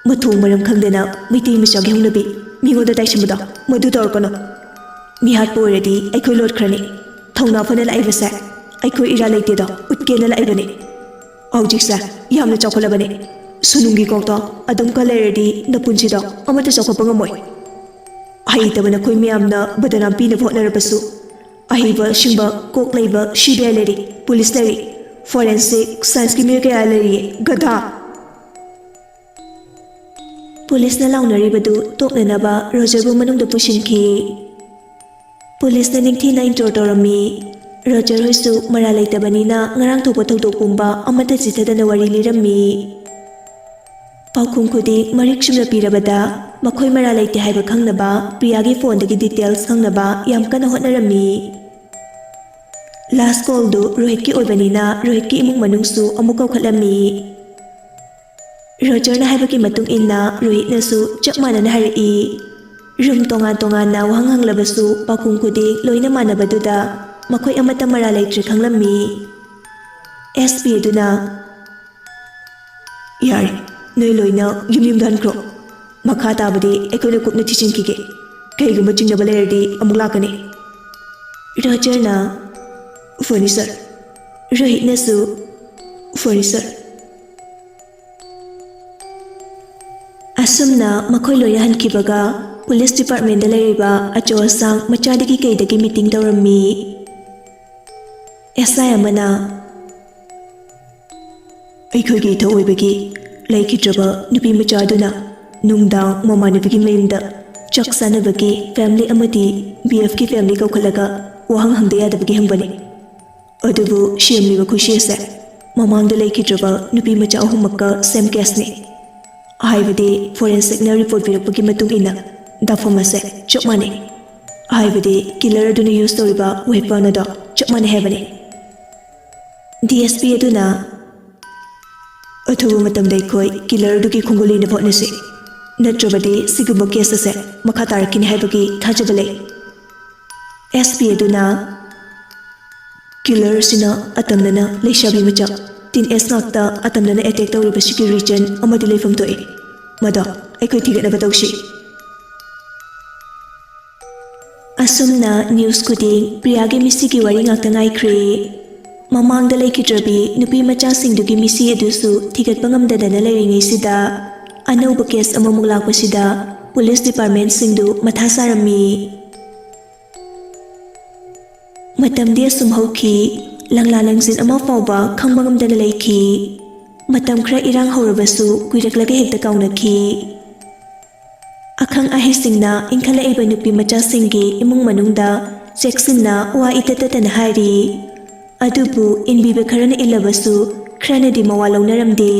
ꯃꯊꯣꯡ ꯃꯔꯝ ꯈꯪꯗꯅ ꯃꯩꯇꯩ ꯃꯆꯥꯒꯤ ꯍꯧꯅꯕꯤ ꯃꯤꯉꯣꯟꯗ ꯇꯥꯏꯁꯟꯕꯗꯣ ꯃꯗꯨ ꯇꯧꯔꯛꯀꯅꯨ꯫ ꯃꯤꯍꯥꯠꯄ ꯑꯣꯏꯔꯗꯤ ꯑꯩꯈꯣꯏ ꯂꯣꯠꯈ꯭ꯔꯅꯤ꯫ ꯊꯧꯅꯥ ꯐꯅ ꯂꯥꯛꯏꯕꯁꯦ ꯑꯩꯈꯣꯏ ꯏꯔꯥꯜ ꯂꯩꯇꯦꯗꯣ ꯎꯠꯀꯦꯅ ꯂꯥꯛꯏꯕꯅꯤ꯫ ꯍꯧꯖꯤꯛꯁꯦ ꯌꯥꯝꯅ ꯆꯥꯎꯈꯠꯂꯕꯅꯤ꯫ ꯁꯨꯅꯨꯡꯒꯤ ꯀꯣꯛꯇꯣ ꯑꯗꯨꯝ ꯈꯜ ꯂꯩꯔꯗꯤ ꯅꯄꯨꯟꯁꯤꯗꯣ ꯑꯃꯠꯇ ꯆꯥꯎꯈꯠꯄ ꯉꯝꯃꯣꯏ꯫ ꯍꯩꯇꯕ ꯅꯈꯣꯏ ꯃꯌꯥꯝꯅ ꯕꯗꯅꯥꯝ ꯄꯤꯅꯕ ꯍꯣꯠꯅꯔꯕꯁꯨ, ꯑꯍꯩꯕ ꯁꯤꯡꯕ ꯀꯣꯛ ꯂꯩꯕ ꯁꯤ ꯕꯤ ꯑꯥꯏ ꯂꯩꯔꯤ, ꯄꯨꯂꯤꯁ ꯂꯩꯔꯤ, ꯐꯣꯔꯦꯟꯁꯤꯛ ꯁꯥꯏꯟꯁꯀꯤ ꯃꯤꯑꯣꯏ ꯀꯌꯥ ꯂꯩꯔꯤꯌꯦ, ꯒꯙꯥ"꯫ ꯄꯨꯂꯤꯁꯅ ꯂꯥꯎꯅꯔꯤꯕꯗꯨ ꯇꯣꯛꯅꯅꯕ ꯔꯣꯖꯔꯕꯨ ꯃꯅꯨꯡꯗ ꯄꯨꯁꯤꯟꯈꯤ꯫ ꯄꯨꯂꯤꯁꯅ ꯅꯤꯡꯊꯤꯅ ꯏꯟꯇꯣꯔ ꯇꯧꯔꯝꯃꯤ꯫ ꯔꯣꯖꯔ ꯍꯣꯏꯁꯨ ꯃꯔꯥꯜ ꯂꯩꯇꯕꯅꯤꯅ ꯉꯔꯥꯡ ꯊꯣꯛꯄ ꯊꯧꯗꯣꯛ ꯄꯨꯝꯕ ꯑꯃꯠꯇ ꯆꯤꯊꯗꯅ ꯋꯥꯔꯤ ꯂꯤꯔꯝꯃꯤ꯫ ꯄꯥꯎꯈꯨꯝ ꯈꯨꯗꯤꯡ ꯃꯔꯤꯛ ꯆꯨꯝꯅ ꯄꯤꯔꯕꯗ ꯃꯈꯣꯏ ꯃꯔꯥꯜ ꯂꯩꯇꯦ ꯍꯥꯏꯕ ꯈꯪꯅꯕ, ꯄ꯭ꯔꯤꯌꯥꯒꯤ ꯐꯣꯟꯗꯒꯤ ꯗꯤꯇꯦꯜꯁ ꯈꯪꯅꯕ ꯌꯥꯝ ꯀꯟꯅ ꯍꯣꯠꯅꯔꯝꯃꯤ꯫ ꯂꯥꯁ ꯀꯣꯜꯗꯨ ꯔꯣꯍꯤꯠꯀꯤ ꯑꯣꯏꯕꯅꯤꯅ ꯔꯣꯍꯤꯠꯀꯤ ꯏꯃꯨꯡ ꯃꯅꯨꯡꯁꯨ ꯑꯃꯨꯛ ꯀꯧꯈꯠꯂꯝꯃꯤ꯫ ꯔꯣꯖꯔꯅ ꯍꯥꯏꯕꯒꯤ ꯃꯇꯨꯡ ꯏꯟꯅ ꯔꯣꯍꯤꯠꯅꯁꯨ ꯆꯞ ꯃꯥꯟꯅꯅ ꯍꯥꯏꯔꯛꯏ꯫ ꯔꯨꯝ ꯇꯣꯉꯥꯟ ꯇꯣꯉꯥꯟꯅ ꯋꯥꯍꯪ ꯍꯪꯂꯕꯁꯨ ꯄꯥꯎꯈꯨꯝ ꯈꯨꯗꯤꯡ ꯂꯣꯏꯅ ꯃꯥꯟꯅꯕꯗꯨꯗ ꯃꯈꯣꯏ ꯑꯃꯠꯇ ꯃꯔꯥꯜ ꯂꯩꯇ꯭ꯔꯦ ꯈꯪꯂꯝꯃꯤ꯫ ꯑꯦꯁ ꯄꯤ ꯑꯗꯨꯅ, "ꯌꯥꯔꯦ, ꯅꯣꯏ ꯂꯣꯏꯅ ꯌꯨꯝ ꯌꯨꯝꯗ ꯍꯟꯈ꯭ꯔꯣ꯫ ꯃꯈꯥ ꯇꯥꯕꯗꯤ ꯑꯩꯈꯣꯏꯅ ꯀꯨꯞꯅ ꯊꯤꯖꯤꯟꯈꯤꯒꯦ꯫ ꯀꯩꯒꯨꯝꯕ ꯆꯤꯡꯅꯕ ꯂꯩꯔꯗꯤ ꯑꯃꯨꯛ ꯂꯥꯛꯀꯅꯤ"꯫ ꯔꯣꯖꯔꯅ, "ꯐꯅꯤ ꯁꯔ"꯫ ꯔꯣꯍꯤꯠꯅꯁꯨ, "ꯐꯅꯤ ꯁꯔ"꯫ ꯑꯁꯨꯝꯅ ꯃꯈꯣꯏ ꯂꯣꯏꯅ ꯍꯟꯈꯤꯕꯒ ꯄꯨꯂꯤꯁ ꯗꯤꯄꯥꯔꯠꯃꯦꯟꯗ ꯂꯩꯔꯤꯕ ꯑꯆꯧ ꯑꯁꯥꯡ ꯃꯆꯥꯗꯒꯤ ꯀꯩꯗꯒꯤ ꯃꯤꯇꯤꯡ ꯇꯧꯔꯝꯃꯤ꯫ ꯑꯦꯁ ꯑꯥꯏ ꯑꯃꯅ, "ꯑꯩꯈꯣꯏꯒꯤ ꯏꯊꯧ ꯑꯣꯏꯕꯒꯤ ꯂꯩꯈꯤꯗ꯭ꯔꯕ ꯅꯨꯄꯤ ꯃꯆꯥ ꯑꯗꯨꯅ ꯅꯨꯡꯗꯥꯡ ꯃꯃꯥꯟꯅꯕꯤꯒꯤ ꯃꯌꯨꯝꯗ ꯆꯥꯛ ꯆꯥꯅꯕꯒꯤ ꯐꯦꯃꯤꯂꯤ ꯑꯃꯗꯤ ꯕꯤ ꯑꯦꯐꯀꯤ ꯐꯦꯃꯤꯂꯤ ꯀꯧꯈꯠꯂꯒ ꯋꯥꯍꯪ ꯍꯪꯗ ꯌꯥꯗꯕꯒꯤ ꯍꯪꯕꯅꯤ꯫ ꯑꯗꯨꯕꯨ ꯁꯦꯝꯂꯤꯕ ꯈꯨꯠꯁꯦ ꯑꯁꯦ ꯃꯃꯥꯡꯗ ꯂꯩꯈꯤꯗ꯭ꯔꯕ ꯅꯨꯄꯤ ꯃꯆꯥ ꯑꯍꯨꯝꯃꯛꯀ ꯁꯦꯝ ꯀꯦꯁꯅꯤ꯫ ꯍꯥꯏꯕꯗꯤ ꯐꯣꯔꯦꯟꯁꯤꯛꯅ ꯔꯤꯄꯣꯔꯠ ꯄꯤꯔꯛꯄꯒꯤ ꯃꯇꯨꯡ ꯏꯟꯅ ꯗꯥꯐꯝ ꯑꯁꯦ ꯆꯞ ꯃꯥꯟꯅꯩ꯫ ꯍꯥꯏꯕꯗꯤ ꯀꯤꯂꯔ ꯑꯗꯨꯅ ꯌꯨꯁ ꯇꯧꯔꯤꯕ ꯋꯦꯄꯟ ꯑꯗꯣ ꯆꯞ ꯃꯥꯟꯅꯩ ꯍꯥꯏꯕꯅꯤ꯫ ꯗꯤ ꯑꯦꯁ ꯄꯤ ꯑꯗꯨꯅ ꯑꯊꯨꯕ ꯃꯇꯝꯗ ꯑꯩꯈꯣꯏ ꯀꯤꯂꯔꯗꯨꯒꯤ ꯈꯣꯡꯒꯨꯜ ꯂꯤꯅꯕ ꯍꯣꯠꯅꯁꯤ, ꯅꯠꯇ꯭ꯔꯕꯗꯤ ꯁꯤꯒꯨꯝꯕ ꯀꯦꯁ ꯑꯁꯦ ꯃꯈꯥ ꯇꯥꯔꯛꯈꯤꯅꯤ ꯍꯥꯏꯕꯒꯤ ꯊꯥꯖꯕ ꯂꯩ꯫ ꯑꯦꯁ ꯄꯤ ꯑꯗꯨꯅ ꯀꯤꯂꯔꯁꯤꯅ ꯑꯇꯝꯅꯅ ꯂꯩꯁꯥꯕꯤ ꯃꯆꯥ, ꯇꯤꯟ ꯑꯦꯖ ꯉꯥꯛꯇ ꯑꯇꯝꯅꯅ ꯑꯦꯇꯦꯛ ꯇꯧꯔꯤꯕꯁꯤꯒꯤ ꯔꯤꯖꯟ ꯑꯃꯗꯤ ꯂꯩꯐꯝ ꯊꯣꯛꯏ꯫ ꯃꯗꯣ ꯑꯩꯈꯣꯏ ꯊꯤꯒꯠꯅꯕ ꯇꯧꯁꯤ꯫ ꯑꯁꯨꯝꯅ ꯅ꯭ꯌꯨꯁ ꯈꯨꯗꯤꯡ ꯄ꯭ꯔꯤꯌꯥꯒꯤ ꯃꯤꯁꯤꯒꯤ ꯋꯥꯔꯤ ꯉꯥꯛꯇ ꯉꯥꯏꯈ꯭ꯔꯦ꯫ ꯃꯃꯥꯡꯗ ꯂꯩꯈꯤꯗ꯭ꯔꯕꯤ ꯅꯨꯄꯤ ꯃꯆꯥꯁꯤꯡꯗꯨꯒꯤ ꯃꯤꯁꯤ ꯑꯗꯨꯁꯨ ꯊꯤꯒꯠꯄ ꯉꯝꯗꯗꯅ ꯂꯩꯔꯤꯉꯩꯁꯤꯗ, ꯑꯅꯧꯕ ꯀꯦꯁ ꯑꯃꯃꯨꯛ ꯂꯥꯛꯄꯁꯤꯗ ꯄꯨꯂꯤꯁ ꯗꯤꯄꯥꯔꯠꯃꯦꯟꯁꯤꯡꯗꯨ ꯃꯊꯥ ꯁꯥꯔꯝꯃꯤ꯫ ꯃꯇꯝꯗꯤ ꯑꯁꯨꯝ ꯍꯧꯈꯤ, ꯂꯪꯂꯥ ꯂꯪꯖꯤꯟ ꯑꯃ ꯐꯥꯎꯕ ꯈꯪꯕ ꯉꯝꯗꯅ ꯂꯩꯈꯤ꯫ ꯃꯇꯝ ꯈꯔ ꯏꯔꯥꯡ ꯍꯧꯔꯕꯁꯨ ꯀꯨꯏꯔꯛꯂꯒ ꯍꯦꯛꯇ ꯀꯥꯎꯅꯈꯤ꯫ ꯑꯈꯪ ꯑꯍꯩꯁꯤꯡꯅ ꯏꯟꯈꯠꯂꯛꯏꯕ ꯅꯨꯄꯤ ꯃꯆꯥꯁꯤꯡꯒꯤ ꯏꯃꯨꯡ ꯃꯅꯨꯡꯗ ꯆꯦꯛꯁꯤꯟꯅ ꯋꯥ ꯏꯇꯠ ꯇꯠꯇꯅ ꯍꯥꯏꯔꯤ꯫ ꯑꯗꯨꯕꯨ ꯏꯟꯕꯤꯕ ꯈꯔꯅ ꯏꯜꯂꯕꯁꯨ ꯈꯔꯅꯗꯤ ꯃꯋꯥ ꯂꯧꯅꯔꯝꯗꯦ꯫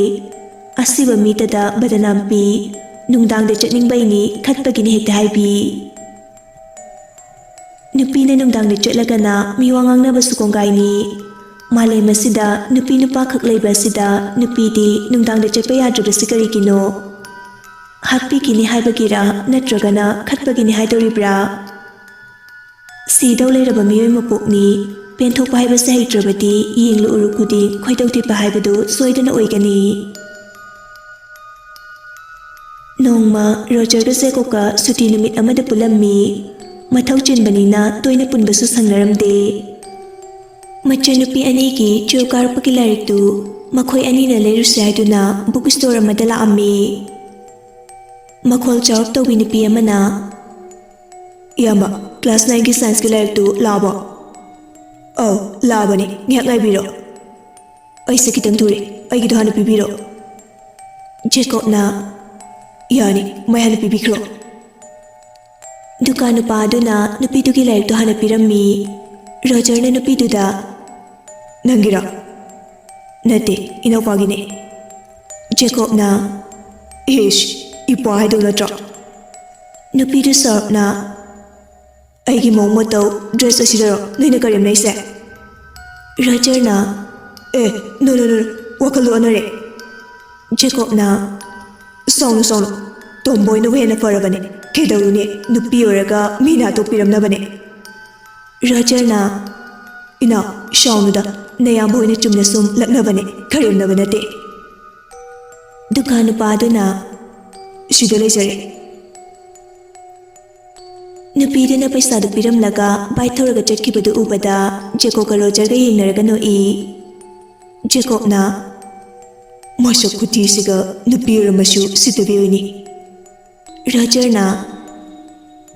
ꯑꯁꯤꯕ ꯃꯤꯇꯗ ꯕꯗꯅꯥꯝ ꯄꯤ, ꯅꯨꯡꯗꯥꯡꯗ ꯆꯠꯅꯤꯡꯕꯩꯅꯤ, ꯈꯠꯄꯒꯤꯅꯤ ꯍꯦꯛꯇ ꯍꯥꯏꯕꯤ꯫ ꯅꯨꯄꯤꯅ ꯅꯨꯡꯗꯥꯡꯗ ꯆꯠꯂꯒꯅ ꯃꯤꯋꯥ ꯉꯥꯡꯅꯕꯁꯨ ꯀꯣꯡꯒꯥꯏꯅꯤ꯫ ꯃꯥꯂꯦꯝ ꯑꯁꯤꯗ ꯅꯨꯄꯤ ꯅꯨꯄꯥ ꯈꯛ ꯂꯩꯕ ꯑꯁꯤꯗ ꯅꯨꯄꯤꯗꯤ ꯅꯨꯡꯗꯥꯡꯗ ꯆꯠꯄ ꯌꯥꯗ꯭ꯔꯤꯕꯁꯤ ꯀꯔꯤꯒꯤꯅꯣ? ꯍꯥꯠꯄꯤꯈꯤꯅꯤ ꯍꯥꯏꯕꯒꯤꯔꯥ ꯅꯠꯇ꯭ꯔꯒꯅ ꯈꯠꯄꯒꯤꯅꯤ ꯍꯥꯏꯗꯣꯔꯤꯕ꯭ꯔꯥ? ꯁꯤꯗꯧ ꯂꯩꯔꯕ ꯃꯤꯑꯣꯏ ꯃꯄꯣꯛꯅꯤ, ꯄꯦꯟꯊꯣꯛꯄ ꯍꯥꯏꯕꯁꯦ ꯍꯩꯇ꯭ꯔꯕꯗꯤ ꯌꯦꯡꯂꯨ ꯎꯔꯨ ꯈꯨꯗꯤꯡ ꯈꯣꯏꯗꯧ ꯊꯤꯠꯄ ꯍꯥꯏꯕꯗꯨ ꯁꯣꯏꯗꯅ ꯑꯣꯏꯒꯅꯤ꯫ ꯅꯣꯡꯃ ꯔꯣꯖꯔꯒ ꯖꯦꯀꯣꯕꯀ ꯁꯨꯇꯤ ꯅꯨꯃꯤꯠ ꯑꯃꯗ ꯄꯨꯜꯂꯝꯃꯤ꯫ ꯃꯊꯧ ꯆꯤꯟꯕꯅꯤꯅ ꯇꯣꯏꯅ ꯄꯨꯟꯕꯁꯨ ꯁꯪꯅꯔꯝꯗꯦ꯫ ꯃꯆꯟꯅꯨꯄꯤ ꯑꯅꯤꯒꯤ ꯇꯨꯌꯦꯜꯐ ꯀꯥꯔꯛꯄꯒꯤ ꯂꯥꯏꯔꯤꯛꯇꯨ ꯃꯈꯣꯏ ꯑꯅꯤꯅ ꯂꯩꯔꯨꯁꯤ ꯍꯥꯏꯗꯨꯅ ꯕꯨꯛ ꯁ꯭ꯇꯣꯔ ꯑꯃꯗ ꯂꯥꯛꯑꯝꯃꯤ꯫ ꯃꯈꯣꯜ ꯆꯥꯎꯔꯞ ꯇꯧꯕꯤ ꯅꯨꯄꯤ ꯑꯃꯅ, "ꯏꯌꯥꯝꯕ, ꯀ꯭ꯂꯥꯁ ꯅꯥꯏꯟꯒꯤ ꯁꯥꯏꯟꯁꯀꯤ ꯂꯥꯏꯔꯤꯛꯇꯨ ꯂꯥꯛꯑꯕꯣ?" "ꯑꯧ, ꯂꯥꯛꯑꯕꯅꯤ, ꯉꯥꯏꯍꯥꯛ ꯉꯥꯏꯕꯤꯔꯣ꯫ ꯑꯩꯁꯦ ꯈꯤꯇꯪ ꯊꯨꯔꯦ, ꯑꯩꯒꯤꯗꯣ ꯍꯥꯟꯅ ꯄꯤꯕꯤꯔꯣ꯫" ꯖꯦꯀꯣꯕꯅ, "ꯌꯥꯅꯤ, ꯃꯩ ꯍꯥꯟꯅ ꯄꯤꯕꯤꯈ꯭ꯔꯣ꯫" ꯗꯨꯀꯥꯟ ꯅꯨꯄꯥ ꯑꯗꯨꯅ ꯅꯨꯄꯤꯗꯨꯒꯤ ꯂꯥꯏꯔꯤꯛꯇꯣ ꯍꯥꯟꯅ ꯄꯤꯔꯝꯃꯤ꯫ ꯔꯣꯖꯔꯅ ꯅꯨꯄꯤꯗꯨꯗ, "ꯅꯪꯒꯤꯔꯣ?" "ꯅꯠꯇꯦ, ꯏꯅꯧꯄꯥꯒꯤꯅꯦ꯫" ꯖꯦꯀꯣꯕꯅ, "ꯏꯁ, ꯏꯄ꯭ꯋꯥ ꯍꯥꯏꯗꯧ ꯅꯠꯇ꯭ꯔꯣ?" ꯅꯨꯄꯤꯗꯨ ꯁꯥꯎꯔꯞꯅ, "ꯑꯩꯒꯤ ꯃꯑꯣꯡ ꯃꯇꯧ, ꯗ꯭ꯔꯦꯁ ꯑꯁꯤꯗꯔꯣ ꯅꯣꯏꯅ ꯀꯔꯦꯝꯅꯩꯁꯦ?" ꯔꯣꯖꯔꯅ, "ꯑꯦ, ꯅꯣ, ꯅꯣ, ꯅꯣ, ꯋꯥꯈꯜ ꯑꯣꯟꯅꯔꯦ꯫" ꯖꯦꯀꯣꯕꯅ, "ꯁꯥꯎꯅꯨ, ꯁꯥꯎꯅꯨ, ꯇꯣꯝꯕꯣꯏꯅꯕꯨ ꯍꯦꯟꯅ ꯐꯔꯕꯅꯦ꯫ ꯀꯩꯗꯧꯔꯨꯅꯤ, ꯅꯨꯄꯤ ꯑꯣꯏꯔꯒ ꯃꯤꯅ ꯍꯥꯠꯇꯣꯛꯄꯤꯔꯝꯅꯕꯅꯦ꯫" ꯔꯣꯖꯔꯅ, "ꯏꯅꯥꯎ, ꯁꯥꯎꯅꯨꯗ, ꯅꯌꯥꯝꯕ ꯍꯣꯏꯅ ꯆꯨꯝꯅ ꯁꯨꯝ ꯂꯛꯅꯕꯅꯦ, ꯀꯔꯦꯝꯅꯕ ꯅꯠꯇꯦ꯫" ꯗꯨꯀꯥꯟ ꯅꯨꯄꯥ ꯑꯗꯨꯅ, "ꯁꯤꯗ ꯂꯩꯖꯔꯦ꯫" ꯅꯨꯄꯤꯗꯨꯅ ꯄꯩꯁꯥꯗꯨ ꯄꯤꯔꯝꯂꯒ ꯕꯥꯏꯛ ꯊꯧꯔꯒ ꯆꯠꯈꯤꯕꯗꯨ ꯎꯕꯗ ꯖꯦꯀꯣꯕꯀ ꯔꯣꯖꯔꯒ ꯌꯦꯡꯅꯔꯒ ꯅꯣꯛꯏ꯫ ꯖꯦꯀꯣꯕꯅ, "ꯃꯁꯛ ꯈꯨꯊꯤꯁꯤꯒ ꯅꯨꯄꯤ ꯑꯣꯏꯔꯝꯃꯁꯨ ꯁꯤꯠꯇꯕꯤ ꯑꯣꯏꯅꯤ꯫" ꯔꯣꯖꯔꯅ,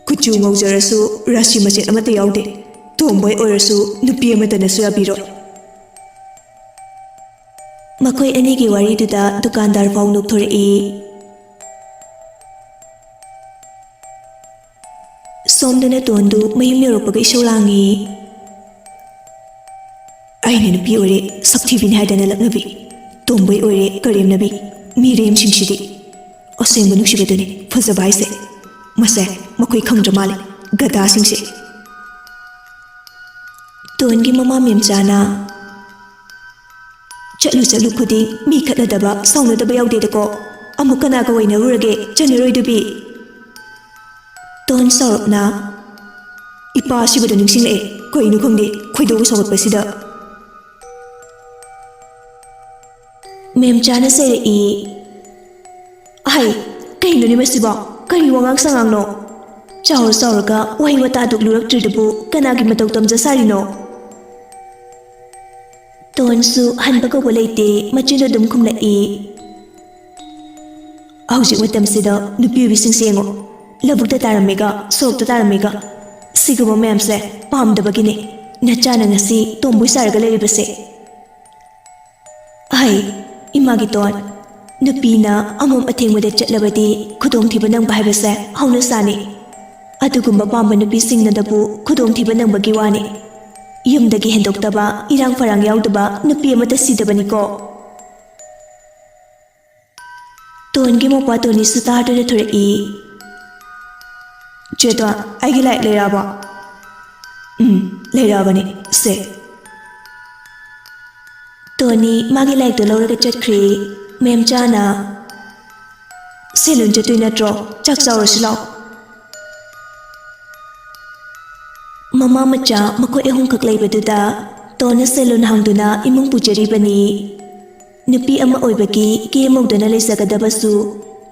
"ꯀꯨꯆꯨ ꯉꯧꯖꯔꯁꯨ ꯔꯥꯁꯤ ꯃꯆꯦꯠ ꯑꯃꯠꯇ ꯌꯥꯎꯗꯦ꯫ ꯇꯣꯝꯕꯣꯏ ꯑꯣꯏꯔꯁꯨ ꯅꯨꯄꯤ ꯑꯃꯠꯇꯅꯁꯨ ꯌꯥꯕꯤꯔꯣꯏ꯫" ꯃꯈꯣꯏ ꯑꯅꯤꯒꯤ ꯋꯥꯔꯤꯗꯨꯗ ꯗꯨꯀꯥꯟꯗꯥꯔ ꯐꯥꯎ ꯅꯣꯛꯊꯣꯔꯛꯏ꯫ ꯁꯣꯝꯗꯅ ꯇꯣꯟꯗꯨ ꯃꯌꯨꯝ ꯌꯧꯔꯛꯄꯒ ꯏꯁꯧ ꯂꯥꯡꯉꯤ꯫ "ꯑꯩꯅ ꯅꯨꯄꯤ ꯑꯣꯏꯔꯦ ꯁꯛꯊꯤꯕꯤꯅꯤ ꯍꯥꯏꯗꯅ ꯂꯛꯅꯕꯤ, ꯇꯣꯝꯕꯣꯏ ꯑꯣꯏꯔꯦ ꯀꯔꯦꯝꯅꯕꯤ, ꯃꯤꯔꯦꯝꯁꯤꯡꯁꯤꯗꯤ꯫ ꯑꯁꯦꯡꯕ ꯅꯨꯡꯁꯤꯕꯗꯨꯅꯤ ꯐꯖꯕ ꯍꯥꯏꯁꯦ꯫ ꯃꯁꯦ ꯃꯈꯣꯏ ꯈꯪꯗ꯭ꯔ ꯃꯥꯜꯂꯦ, ꯒꯗꯥꯁꯤꯡꯁꯦ꯫" ꯇꯣꯟꯒꯤ ꯃꯃꯥ ꯃꯦꯝꯆꯥꯅ, "ꯆꯠꯂꯨ ꯆꯠꯂꯨ ꯈꯨꯗꯤꯡ ꯃꯤ ꯈꯠꯅꯗꯕ ꯁꯥꯎꯅꯗꯕ ꯌꯥꯎꯗꯦꯗꯀꯣ꯫ ꯑꯃꯨꯛ ꯀꯅꯥꯒ ꯑꯣꯏꯅꯔꯨꯔꯒꯦ ꯆꯠꯅꯔꯣꯏꯗꯨꯕꯤ?" ꯇꯣꯟ ꯁꯥꯎꯔꯞꯅ, "ꯏꯄꯥ ꯁꯤꯕꯗꯣ ꯅꯤꯡꯁꯤꯡꯂꯛꯑꯦ꯫ ꯀꯩꯅꯣ ꯈꯪꯗꯦ, ꯈꯣꯏꯗꯧ ꯁꯥꯎꯒꯠꯄꯁꯤꯗ꯫" ꯃꯦꯝꯆꯥꯅ ꯆꯩꯔꯛꯏ꯫ "ꯑꯍꯩ, ꯀꯩꯅꯣꯅꯦ ꯃꯁꯤꯕꯣ? ꯀꯔꯤ ꯋꯥꯉꯥꯡ ꯁꯉꯥꯡꯅꯣ? ꯆꯥꯎꯔ ꯆꯥꯎꯔꯒ ꯋꯥꯍꯩ ꯋꯥꯇꯥ ꯑꯗꯨꯛ ꯂꯨꯔꯛꯇ꯭ꯔꯤꯗꯨꯕꯨ ꯀꯅꯥꯒꯤ ꯃꯇꯧ ꯇꯝꯖ ꯁꯥꯔꯤꯅꯣ?" ꯇꯣꯟꯁꯨ ꯍꯟꯕ ꯀꯧꯕ ꯂꯩꯇꯦ, ꯃꯆꯤꯟꯗꯨ ꯑꯗꯨꯝ ꯈꯨꯝꯂꯛꯏ꯫ "ꯍꯧꯖꯤꯛ ꯃꯇꯝꯁꯤꯗ ꯅꯨꯄꯤ ꯑꯣꯏꯕꯤꯁꯤꯡꯁꯦ ꯌꯦꯡꯉꯣ, ꯂꯧꯕꯨꯛꯇ ꯇꯥꯔꯝꯃꯦꯒ, ꯁꯣꯔꯣꯛꯇ ꯇꯥꯔꯝꯃꯦꯒ, ꯁꯤꯒꯨꯝꯕ ꯃꯌꯥꯝꯁꯦ ꯄꯥꯝꯗꯕꯒꯤꯅꯦ ꯅꯆꯥꯅ ꯉꯁꯤ ꯇꯣꯝꯕꯣꯏ ꯁꯥꯔꯒ ꯂꯩꯔꯤꯕꯁꯦ꯫" ꯑꯍꯩ, ꯏꯃꯥꯒꯤ ꯇꯣꯟ, ꯅꯨꯄꯤꯅ ꯑꯃꯝ ꯑꯊꯦꯡꯕꯗ ꯆꯠꯂꯕꯗꯤ ꯈꯨꯗꯣꯡꯊꯤꯕ ꯅꯪꯕ ꯍꯥꯏꯕꯁꯦ ꯍꯧꯅꯁꯥꯅꯤ꯫ ꯑꯗꯨꯒꯨꯝꯕ ꯄꯥꯝꯕ ꯅꯨꯄꯤꯁꯤꯡꯅꯗꯕꯨ ꯈꯨꯗꯣꯡꯊꯤꯕ ꯅꯪꯕꯒꯤ ꯋꯥꯅꯤ꯫ ꯌꯨꯝꯗꯒꯤ ꯍꯦꯟꯗꯣꯛꯇꯕ, ꯏꯔꯥꯡ ꯐꯔꯥꯡ ꯌꯥꯎꯗꯕ ꯅꯨꯄꯤ ꯑꯃꯠꯇ ꯁꯤꯗꯕꯅꯤꯀꯣ꯫ ꯇꯣꯟꯒꯤ ꯃꯧꯄ꯭ꯋꯥ ꯇꯣꯅꯤꯁꯨ ꯇꯥꯗꯨꯅ ꯊꯣꯔꯛꯏ꯫ "ꯆꯦ ꯇꯣꯟ, ꯑꯩꯒꯤ ꯂꯥꯏꯔꯤꯛ ꯂꯩꯔꯛꯑꯕꯣ?" "ꯎꯝ, ꯂꯩꯔꯛꯑꯕꯅꯤ꯫ ꯁꯦ꯫" ꯇꯣꯅꯤ ꯃꯥꯒꯤ ꯂꯥꯏꯔꯤꯛꯇꯣ ꯂꯧꯔꯒ ꯆꯠꯈ꯭ꯔꯦ꯫ ꯃꯦꯝꯆꯥꯅ, "ꯁꯦꯂꯨꯟ ꯆꯠꯇꯣꯏ ꯅꯠꯇ꯭ꯔꯣ? ꯆꯥꯛ ꯆꯥꯎꯔꯁꯤ ꯂꯥꯛꯑꯣ꯫" ꯃꯃꯥ ꯃꯆꯥ ꯃꯈꯣꯏ ꯑꯍꯨꯝꯈꯛ ꯂꯩꯕꯗꯨꯗ ꯇꯣꯟꯅ ꯁꯦꯂꯨꯟ ꯍꯥꯡꯗꯨꯅ ꯏꯃꯨꯡ ꯄꯨꯖꯔꯤꯕꯅꯤ꯫ ꯅꯨꯄꯤ ꯑꯃ ꯑꯣꯏꯕꯒꯤ ꯀꯦ ꯃꯧꯗꯅ ꯂꯩꯖꯒꯗꯕꯁꯨ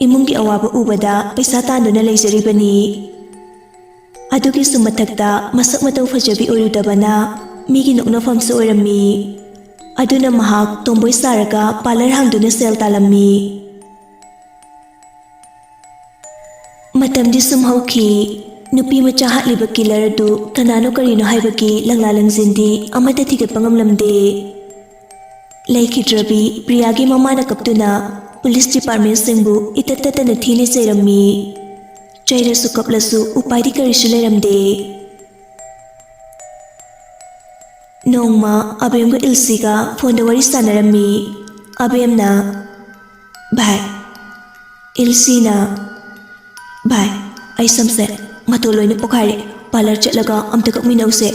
ꯏꯃꯨꯡꯒꯤ ꯑꯋꯥꯕ ꯎꯕꯗ ꯄꯩꯁꯥ ꯇꯥꯟꯗꯨꯅ ꯂꯩꯖꯔꯤꯕꯅꯤ꯫ ꯑꯗꯨꯒꯤꯁꯨ ꯃꯊꯛꯇ ꯃꯁꯛ ꯃꯇꯧ ꯐꯖꯕꯤ ꯑꯣꯏꯔꯨꯗꯕꯅ ꯃꯤꯒꯤ ꯅꯣꯛꯅꯐꯝꯁꯨ ꯑꯣꯏꯔꯝꯃꯤ꯫ ꯑꯗꯨꯅ ꯃꯍꯥꯛ ꯇꯣꯝꯕꯣꯏ ꯁꯥꯔꯒ ꯄꯥꯔꯂꯔ ꯍꯥꯡꯗꯨꯅ ꯁꯦꯜ ꯇꯥꯜꯂꯝꯃꯤ꯫ ꯃꯇꯝꯗꯤ ꯁꯨꯝ ꯍꯧꯈꯤ꯫ ꯅꯨꯄꯤ ꯃꯆꯥ ꯍꯥꯠꯂꯤꯕ ꯀꯤꯂꯔ ꯑꯗꯨ ꯀꯅꯥꯅꯣ ꯀꯔꯤꯅꯣ ꯍꯥꯏꯕꯒꯤ ꯂꯪꯂꯥ ꯂꯪꯖꯤꯟꯗꯤ ꯑꯃꯠꯇ ꯊꯤꯒꯠꯄ ꯉꯝꯂꯝꯗꯦ꯫ ꯂꯩꯈꯤꯗ꯭ꯔꯕꯤ ꯄ꯭ꯔꯤꯌꯥꯒꯤ ꯃꯃꯥꯅ ꯀꯞꯇꯨꯅ ꯄꯨꯂꯤꯁ ꯗꯤꯄꯥꯔꯠꯃꯦꯟꯁꯤꯡꯕꯨ ꯏꯇꯠ ꯇꯠꯇꯅ ꯊꯤꯅ ꯆꯩꯔꯝꯃꯤ꯫ ꯆꯩꯔꯁꯨ ꯀꯞꯂꯁꯨ ꯎꯄꯥꯏꯗꯤ ꯀꯔꯤꯁꯨ ꯂꯩꯔꯝꯗꯦ꯫ ꯅꯣꯡꯃ ꯑꯕꯦꯝꯒ ꯏꯜꯁꯤꯒ ꯐꯣꯟꯗ ꯋꯥꯔꯤ ꯁꯥꯟꯅꯔꯝꯃꯤ꯫ ꯑꯕꯦꯝꯅ, "ꯚꯥꯏ," ꯏꯜꯁꯤꯅ, "ꯚꯥꯏ, ꯑꯩ ꯁꯝꯁꯦ ꯃꯇꯣꯟ ꯂꯣꯏꯅ ꯄꯣꯈꯥꯏꯔꯦ, ꯄꯥꯔꯂꯔ ꯆꯠꯂꯒ ꯑꯝꯇ ꯀꯛꯃꯤꯟꯅꯧꯁꯦ꯫"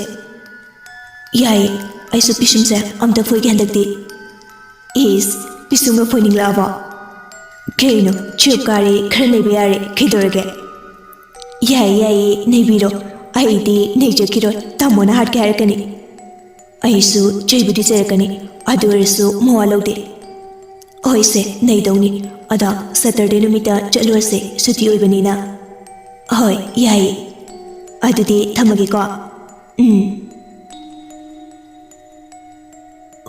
"ꯌꯥꯏꯌꯦ, ꯑꯩꯁꯨ ꯄꯤꯁꯨꯝꯁꯦ ꯑꯝꯇ ꯐꯣꯏꯒꯦ ꯍꯟꯗꯛꯇꯤ꯫" "ꯏꯁ, ꯄꯤꯁꯨꯝꯒ ꯐꯣꯏꯅꯤꯡꯂꯛꯑꯕꯣ? ꯀꯩꯅꯣ, ꯆꯨꯞ ꯀꯥꯔꯦ, ꯈꯔ ꯅꯩꯕ ꯌꯥꯔꯦ, ꯀꯩꯗꯧꯔꯒꯦ?" "ꯌꯥꯏꯌꯦ, ꯌꯥꯏꯌꯦ, ꯅꯩꯕꯤꯔꯣ꯫ ꯑꯩꯗꯤ ꯅꯩꯖꯈꯤꯔꯣꯏ, ꯇꯥꯃꯣꯅ ꯍꯥꯠꯀꯦ ꯍꯥꯏꯔꯛꯀꯅꯤ꯫" "ꯑꯩꯁꯨ ꯆꯩꯕꯨꯗꯤ ꯆꯩꯔꯛꯀꯅꯤ, ꯑꯗꯨ ꯑꯣꯏꯔꯁꯨ ꯃꯋꯥ ꯂꯧꯗꯦ꯫" "ꯍꯣꯏꯁꯦ, ꯅꯩꯗꯧꯅꯤ꯫ ꯑꯗꯣ ꯁꯇꯔꯗꯦ ꯅꯨꯃꯤꯠꯇ ꯆꯠꯂꯨꯔꯁꯦ, ꯁꯨꯇꯤ ꯑꯣꯏꯕꯅꯤꯅ꯫" "ꯍꯣꯏ, ꯌꯥꯏꯌꯦ꯫ ꯑꯗꯨꯗꯤ ꯊꯝꯃꯒꯦꯀꯣ꯫" "ꯎꯝ꯫"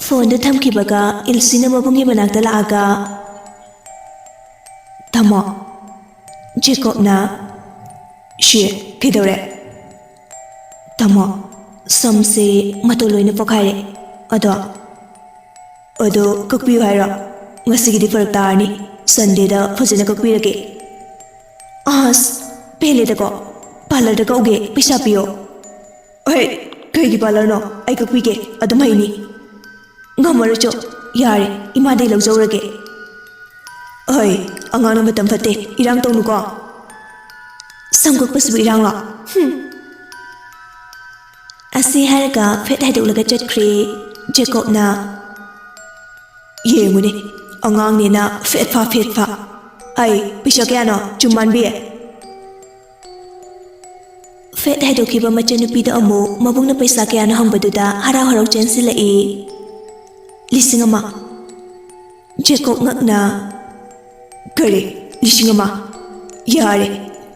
ꯐꯣꯟꯗꯨ ꯊꯝꯈꯤꯕꯒ ꯏꯜꯁꯤꯅ ꯃꯕꯨꯡꯒꯤ ꯃꯅꯥꯛꯇ ꯂꯥꯛꯑꯒ, "ꯇꯥꯃꯣ꯫" ꯖꯦꯀꯣꯕꯅ, "ꯁꯤ ꯀꯩꯗꯧꯔꯦ?" "ꯇꯥꯃꯣ, ꯁꯝꯁꯦ ꯃꯇꯣꯟ ꯂꯣꯏꯅ ꯄꯣꯈꯥꯏꯔꯦ꯫ ꯑꯗꯣ, ꯑꯗꯣ ꯀꯛꯄꯤꯌꯨ ꯍꯥꯏꯔꯣ? ꯉꯁꯤꯒꯤꯗꯤ ꯐꯔꯛ ꯇꯥꯔꯅꯤ꯫ ꯁꯟꯗꯦꯗ ꯐꯖꯅ ꯀꯛꯄꯤꯔꯒꯦ꯫" ꯑꯁ, ꯄꯦꯜꯂꯦꯗꯀꯣ꯫ ꯄꯥꯔꯂꯔꯗ ꯀꯛꯎꯒꯦ, ꯄꯩꯁꯥ ꯄꯤꯌꯣ꯫ ꯍꯣꯏ, ꯀꯩꯒꯤ ꯄꯥꯔꯂꯔꯅꯣ? ꯑꯩ ꯀꯛꯄꯤꯒꯦ, ꯑꯗꯨꯝ ꯍꯩꯅꯤ꯫ ꯉꯝꯃꯔꯣꯏ ꯆꯣ, ꯌꯥꯔꯦ, ꯏꯃꯥꯗꯩ ꯂꯧꯖꯧꯔꯒꯦ꯫ ꯍꯣꯏ, ꯑꯉꯥꯡꯅ ꯃꯇꯝ ꯐꯠꯇꯦ, ꯏꯔꯥꯡ ꯇꯧꯅꯨꯀꯣ꯫ ꯁꯝ ꯀꯛꯄꯁꯤꯕꯨ ꯏꯔꯥꯡꯂꯣ? ꯍꯨꯝ꯫ ꯑꯁꯤ ꯍꯥꯏꯔꯒ ꯐꯦꯠ ꯍꯥꯏꯗꯣꯛꯂꯒ ꯆꯠꯈ꯭ꯔꯦ ꯖꯦꯀꯣꯕꯅ꯫ ꯌꯦꯡꯉꯨꯅꯦ, ꯑꯉꯥꯡꯅꯦꯅ ꯐꯦꯠ ꯐꯥ ꯐꯦꯠ ꯐꯥ꯫ ꯑꯩ, ꯄꯩꯁꯥ ꯀꯌꯥꯅꯣ, ꯆꯨꯝ ꯃꯥꯟꯕꯤ? ꯐꯦꯠ ꯍꯥꯏꯗꯣꯛꯈꯤꯕ ꯃꯆꯟꯅꯨꯄꯤꯗ ꯑꯃꯨꯛ ꯃꯕꯨꯡꯅ ꯄꯩꯁꯥ ꯀꯌꯥꯅꯣ ꯍꯪꯕꯗꯨꯗ ꯍꯔꯥꯎ ꯍꯔꯥꯎ ꯆꯦꯟꯁꯤꯜꯂꯛꯏ꯫ ꯂꯤꯁꯤꯡ ꯑꯃ꯫ ꯖꯦꯀꯣꯕ ꯉꯛꯅ, "ꯀꯔꯤ? ꯂꯤꯁꯤꯡ ꯑꯃ? ꯌꯥꯔꯦ,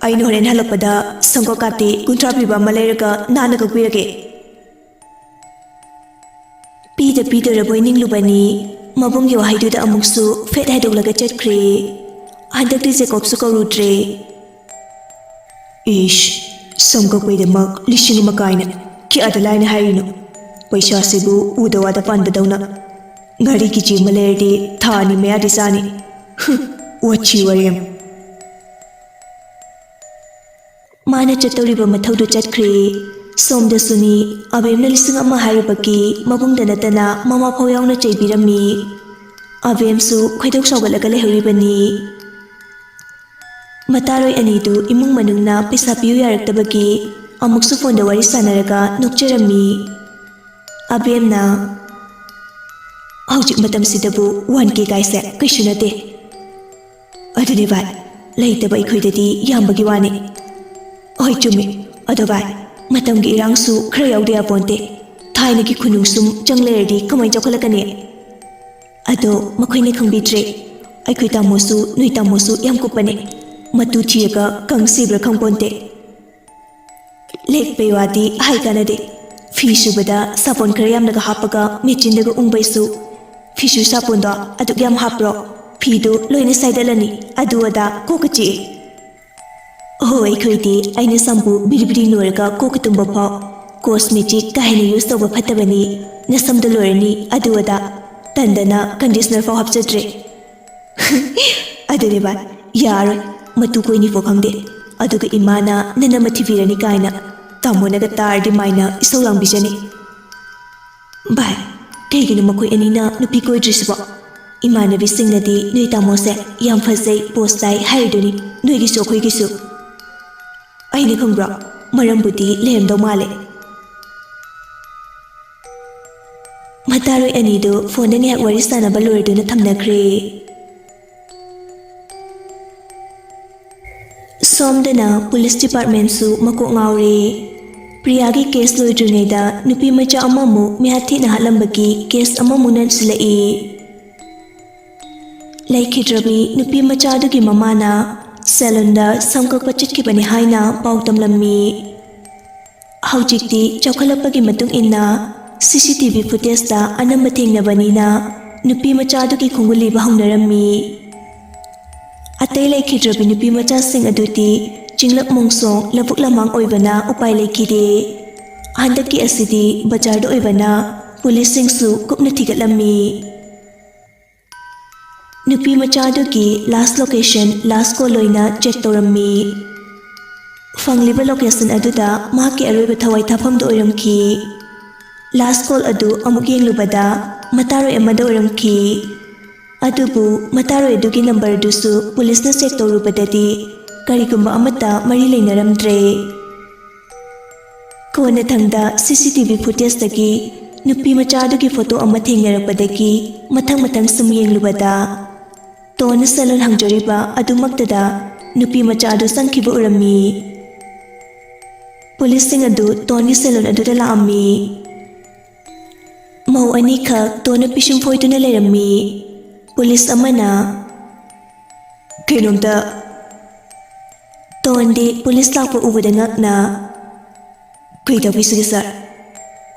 ꯑꯩꯅ ꯍꯣꯔꯦꯟ ꯍꯜꯂꯛꯄꯗ ꯁꯪꯒꯣꯝ ꯀꯥꯇꯤ ꯀꯨꯟꯊ꯭ꯔꯥ ꯄꯤꯕ ꯑꯃ ꯂꯩꯔꯒ ꯅꯥꯟꯅ ꯀꯛꯄꯤꯔꯒꯦ꯫" ꯄꯤꯗ ꯄꯤꯗꯣꯔꯕꯣꯏ ꯅꯤꯡꯂꯨꯕꯅꯤ, ꯃꯕꯨꯡꯒꯤ ꯋꯥꯍꯩꯗꯨꯗ ꯑꯃꯨꯛꯁꯨ ꯐꯦꯠ ꯍꯥꯏꯗꯣꯛꯂꯒ ꯆꯠꯈ꯭ꯔꯦ꯫ ꯍꯟꯗꯛꯇꯤ ꯖꯦꯀꯣꯕꯁꯨ ꯀꯧꯔꯨꯗ꯭ꯔꯦ꯫ "ꯏꯁ, ꯁꯝ ꯀꯛꯄꯩꯗꯃꯛ ꯂꯤꯁꯤꯡ ꯑꯃ ꯀꯥꯏꯅ ꯀꯌꯥꯗ ꯂꯥꯏꯅ ꯍꯥꯏꯔꯤꯅꯣ? ꯄꯩꯁꯥꯁꯤꯕꯨ ꯎꯗ ꯋꯥꯗ ꯄꯥꯟꯕꯗꯧꯅ꯫ ꯉꯥꯔꯤ ꯀꯦꯖꯤ ꯑꯃ ꯂꯩꯔꯗꯤ ꯊꯥ ꯑꯅꯤ ꯃꯌꯥꯗꯤ ꯆꯥꯅꯤ꯫ ꯍꯨꯝ, ꯋꯥꯊꯤ ꯋꯥꯔꯦꯝ꯫" ꯃꯥꯅ ꯆꯠꯇꯧꯔꯤꯕ ꯃꯊꯧꯗꯨ ꯆꯠꯈ꯭ꯔꯦ꯫ ꯁꯣꯝꯗꯁꯨꯅꯤ, ꯑꯕꯦꯝꯅ ꯂꯤꯁꯤꯡ ꯑꯃ ꯍꯥꯏꯔꯨꯕꯒꯤ ꯃꯕꯨꯡꯗ ꯅꯠꯇꯅ ꯃꯃꯥ ꯐꯥꯎ ꯌꯥꯎꯅ ꯆꯩꯕꯤꯔꯝꯃꯤ꯫ ꯑꯕꯦꯝꯁꯨ ꯈꯣꯏꯗꯧ ꯁꯥꯎꯒꯠꯂꯒ ꯂꯩꯍꯧꯔꯤꯕꯅꯤ꯫ ꯃꯇꯥꯔꯣꯏ ꯑꯅꯤꯗꯨ ꯏꯃꯨꯡ ꯃꯅꯨꯡꯅ ꯄꯩꯁꯥ ꯄꯤꯌꯨ ꯌꯥꯔꯛꯇꯕꯒꯤ ꯑꯃꯨꯛꯁꯨ ꯐꯣꯟꯗ ꯋꯥꯔꯤ ꯁꯥꯟꯅꯔꯒ ꯅꯣꯛꯆꯔꯝꯃꯤ꯫ ꯑꯕꯦꯝꯅ, "ꯍꯧꯖꯤꯛ ꯃꯇꯝꯁꯤꯗꯕꯨ ꯋꯥꯟ ꯀꯦ ꯀꯥꯏꯁꯦ ꯀꯩꯁꯨ ꯅꯠꯇꯦ꯫ ꯑꯗꯨꯅꯦ ꯚꯥꯏ, ꯂꯩꯇꯕ ꯑꯩꯈꯣꯏꯗꯗꯤ ꯌꯥꯝꯕꯒꯤ ꯋꯥꯅꯤ꯫" "ꯍꯣꯏ, ꯆꯨꯝꯃꯤ꯫ ꯑꯗꯣ ꯚꯥꯏ, ꯃꯇꯝꯒꯤ ꯏꯔꯥꯡꯁꯨ ꯈꯔ ꯌꯥꯎꯗ ꯌꯥꯄꯣꯟꯇꯦ꯫ ꯊꯥꯏꯅꯒꯤ ꯈꯨꯅꯨꯡꯁꯨꯝ ꯆꯪ ꯂꯩꯔꯗꯤ ꯀꯃꯥꯏꯅ ꯆꯥꯎꯈꯠꯂꯛꯀꯅꯤ?" ꯑꯗꯣ ꯃꯈꯣꯏꯅ ꯈꯪꯕꯤꯗ꯭ꯔꯦ꯫ ꯑꯩꯈꯣꯏ ꯇꯥꯃꯣꯁꯨ, ꯅꯣꯏ ꯇꯥꯃꯣꯁꯨ ꯌꯥꯝ ꯀꯨꯞꯄꯅꯦ꯫ ꯃꯇꯨ ꯊꯤꯔꯒ ꯀꯪ ꯁꯤꯕ꯭ꯔꯥ ꯈꯪꯄꯣꯟꯇꯦ꯫ ꯂꯦꯛꯄꯩ ꯋꯥꯗꯤ ꯍꯥꯏ ꯀꯥꯟꯅꯗꯦ꯫ ꯐꯤ ꯁꯨꯕꯗ ꯁꯥꯄꯣꯟ ꯈꯔ ꯌꯥꯝꯅꯒ ꯍꯥꯞꯄꯒ ꯃꯦꯆꯤꯟꯗꯒ ꯎꯪꯕꯩꯁꯨ꯫ ꯐꯤꯁꯨ ꯁꯥꯄꯣꯟꯗꯣ ꯑꯗꯨꯛ ꯌꯥꯝ ꯍꯥꯞꯄ꯭ꯔꯣ? ꯐꯤꯗꯨ ꯂꯣꯏꯅ ꯁꯥꯏꯗꯠꯂꯅꯤ, ꯑꯗꯨ ꯑꯗꯥ ꯀꯣꯛꯀ ꯆꯤꯛꯑꯦ꯫ ꯑꯍꯣ, ꯑꯩꯈꯣꯏꯗꯤ ꯑꯩꯅ ꯁꯝꯄꯨ ꯕꯤꯔꯤ ꯕꯤꯔꯤ ꯅꯣꯏꯔꯒ ꯀꯣꯛꯀ ꯇꯨꯝꯕ ꯐꯥꯎ꯫ ꯀꯣꯁꯃꯦꯇꯤꯛ ꯀꯥ ꯍꯦꯟꯅ ꯌꯨꯁ ꯇꯧꯕ ꯐꯠꯇꯕꯅꯤ, ꯅꯁꯝꯗꯣ ꯂꯣꯏꯔꯅꯤ, ꯑꯗꯨ ꯑꯗꯥ꯫ ꯇꯟꯗꯅ ꯀꯟꯗꯤꯁꯅꯔ ꯐꯥꯎ ꯍꯥꯞꯆꯗ꯭ꯔꯦ꯫ ꯑꯗꯨꯅꯦ ꯚꯥꯏ, ꯌꯥꯔꯣꯏ꯫ ꯃꯇꯨ ꯀꯣꯏꯅꯤ ꯐꯥꯎ ꯈꯪꯗꯦ꯫ ꯑꯗꯨꯒ ꯏꯃꯥꯅ ꯅꯅꯝꯃ ꯊꯤꯕꯤꯔꯅꯤ ꯀꯥꯏꯅ ꯇꯥꯃꯣꯅꯒ ꯇꯥꯔꯗꯤ ꯃꯥꯏꯅ ꯏꯁꯧ ꯂꯥꯡꯕꯤꯖꯅꯤ꯫ ꯚꯥꯏ, ꯀꯩꯒꯤꯅꯣ ꯃꯈꯣꯏ ꯑꯅꯤꯅ ꯅꯨꯄꯤ ꯀꯣꯏꯗ꯭ꯔꯤꯁꯤꯕꯣ? ꯏꯃꯥꯟꯅꯕꯤꯁꯤꯡꯅꯗꯤ ꯅꯣꯏ ꯇꯥꯃꯣꯁꯦ ꯌꯥꯝ ꯐꯖꯩ, ꯄꯣꯁ ꯇꯥꯏ ꯍꯥꯏꯔꯤꯗꯨꯅꯤ, ꯅꯣꯏꯒꯤꯁꯨ ꯑꯩꯈꯣꯏꯒꯤꯁꯨ꯫ ꯑꯩꯅ ꯈꯪꯕ꯭ꯔꯣ, ꯃꯔꯝꯕꯨꯗꯤ ꯂꯩꯔꯝꯗꯧ ꯃꯥꯜꯂꯦ꯫ ꯃꯇꯥꯔꯣꯏ ꯑꯅꯤꯗꯨ ꯐꯣꯟꯗ ꯉꯥꯏꯍꯥꯛ ꯋꯥꯔꯤ ꯁꯥꯟꯅꯕ ꯂꯣꯏꯔꯗꯨꯅ ꯊꯝꯅꯈ꯭ꯔꯦ꯫ ꯁꯣꯝꯗꯅ ꯄꯨꯂꯤꯁ ꯗꯤꯄꯥꯔꯠꯃꯦꯟꯁꯨ ꯃꯀꯣꯛ ꯉꯥꯎꯔꯦ꯫ ꯄ꯭ꯔꯤꯌꯥꯒꯤ ꯀꯦꯁ ꯂꯣꯏꯗ꯭ꯔꯤꯉꯩꯗ ꯅꯨꯄꯤ ꯃꯆꯥ ꯑꯃꯃꯨꯛ ꯃꯤꯍꯥꯠ ꯊꯤꯅ ꯍꯥꯠꯂꯝꯕꯒꯤ ꯀꯦꯁ ꯑꯃꯃꯨꯛ ꯅꯟꯁꯤꯜꯂꯛꯏ꯫ ꯂꯩꯈꯤꯗ꯭ꯔꯕꯤ ꯅꯨꯄꯤ ꯃꯆꯥꯗꯨꯒꯤ ꯃꯃꯥꯅ ꯁꯦꯂꯨꯟꯗ ꯁꯝ ꯀꯛꯄ ꯆꯠꯈꯤꯕꯅꯤ ꯍꯥꯏꯅ ꯄꯥꯎ ꯇꯝꯂꯝꯃꯤ꯫ ꯍꯧꯖꯤꯛꯇꯤ ꯆꯥꯎꯈꯠꯂꯛꯄꯒꯤ ꯃꯇꯨꯡ ꯏꯟꯅ ꯁꯤ ꯁꯤ ꯇꯤ ꯚꯤ ꯐꯨꯇꯦꯖꯇ ꯑꯅꯝꯕ ꯊꯦꯡꯅꯕꯅꯤꯅ ꯅꯨꯄꯤ ꯃꯆꯥꯗꯨꯒꯤ ꯈꯣꯡꯒꯨꯜ ꯂꯤꯕ ꯍꯧꯅꯔꯝꯃꯤ꯫ ꯑꯇꯩ ꯂꯩꯈꯤꯗ꯭ꯔꯕꯤ ꯅꯨꯄꯤ ꯃꯆꯥꯁꯤꯡ ꯑꯗꯨꯗꯤ ꯆꯤꯡꯂꯛ ꯃꯣꯡꯁꯣꯡ ꯂꯧꯕꯨꯛ ꯂꯝꯍꯥꯡ ꯑꯣꯏꯕꯅ ꯎꯄꯥꯏ ꯂꯩꯈꯤꯗꯦ꯫ ꯍꯟꯗꯛꯀꯤ ꯑꯁꯤꯗꯤ ꯕꯖꯥꯔꯗ ꯑꯣꯏꯕꯅ ꯄꯨꯂꯤꯁꯁꯤꯡꯁꯨ ꯀꯨꯞꯅ ꯊꯤꯒꯠꯂꯝꯃꯤ꯫ ꯅꯨꯄꯤ ꯃꯆꯥꯗꯨꯒꯤ ꯂꯥꯁ ꯂꯣꯀꯦꯁꯟ ꯂꯥꯁ ꯀꯣꯜ ꯑꯣꯏꯅ ꯆꯦꯛ ꯇꯧꯔꯝꯃꯤ꯫ ꯐꯪꯂꯤꯕ ꯂꯣꯀꯦꯁꯟ ꯑꯗꯨꯗ ꯃꯍꯥꯛꯀꯤ ꯑꯔꯣꯏꯕ ꯊꯋꯥꯏ ꯊꯥꯐꯝꯗꯨ ꯑꯣꯏꯔꯝꯈꯤ꯫ ꯂꯥꯁ ꯀꯣꯜ ꯑꯗꯨ ꯑꯃꯨꯛ ꯌꯦꯡꯂꯨꯕꯗ ꯃꯇꯥꯔꯣꯏ ꯑꯃꯗ ꯑꯣꯏꯔꯝꯈꯤ꯫ ꯑꯗꯨꯕꯨ ꯃꯇꯥꯔꯣꯏ ꯑꯗꯨꯒꯤ ꯅꯝꯕꯔꯗꯨꯁꯨ ꯄꯨꯂꯤꯁꯅ ꯆꯦꯛ ꯇꯧꯔꯨꯕꯗꯗꯤ ꯀꯔꯤꯒꯨꯝꯕ ꯑꯃꯠꯇ ꯃꯔꯤ ꯂꯩꯅꯔꯝꯗ꯭ꯔꯦ꯫ ꯀꯣꯟꯅꯊꯪꯗ ꯁꯤ ꯁꯤ ꯇꯤ ꯚꯤ ꯐꯨꯇꯦꯖꯇꯒꯤ ꯅꯨꯄꯤ ꯃꯆꯥꯗꯨꯒꯤ ꯐꯣꯇꯣ ꯑꯃ ꯊꯦꯡꯅꯔꯛꯄꯗꯒꯤ ꯃꯊꯪ ꯃꯊꯪ ꯁꯨꯝ ꯌꯦꯡꯂꯨꯕꯗ ꯇꯣꯟꯅ ꯁꯦꯂꯨꯟ ꯍꯥꯡꯖꯔꯤꯕ ꯑꯗꯨꯃꯛꯇꯗ ꯅꯨꯄꯤ ꯃꯆꯥ ꯑꯗꯨ ꯆꯪꯈꯤꯕ ꯎꯔꯝꯃꯤ꯫ ꯄꯨꯂꯤꯁꯁꯤꯡ ꯑꯗꯨ ꯇꯣꯟꯒꯤ ꯁꯦꯂꯨꯟ ꯑꯗꯨꯗ ꯂꯥꯛꯑꯝꯃꯤ꯫ ꯃꯧ ꯑꯅꯤꯈꯛ ꯇꯣꯟꯅ ꯄꯤꯁꯨꯝ ꯐꯣꯏꯗꯨꯅ ꯂꯩꯔꯝꯃꯤ꯫ ꯄꯨꯂꯤꯁ ꯑꯃꯅ, "ꯀꯩꯅꯣꯝꯇ," ꯇꯣꯟꯗꯤ ꯄꯨꯂꯤꯁ ꯂꯥꯛꯄ ꯎꯕꯗ ꯉꯛꯅ, "ꯀꯩ ꯇꯧꯕꯤꯁꯤꯒꯦ, ꯁꯥꯔ?"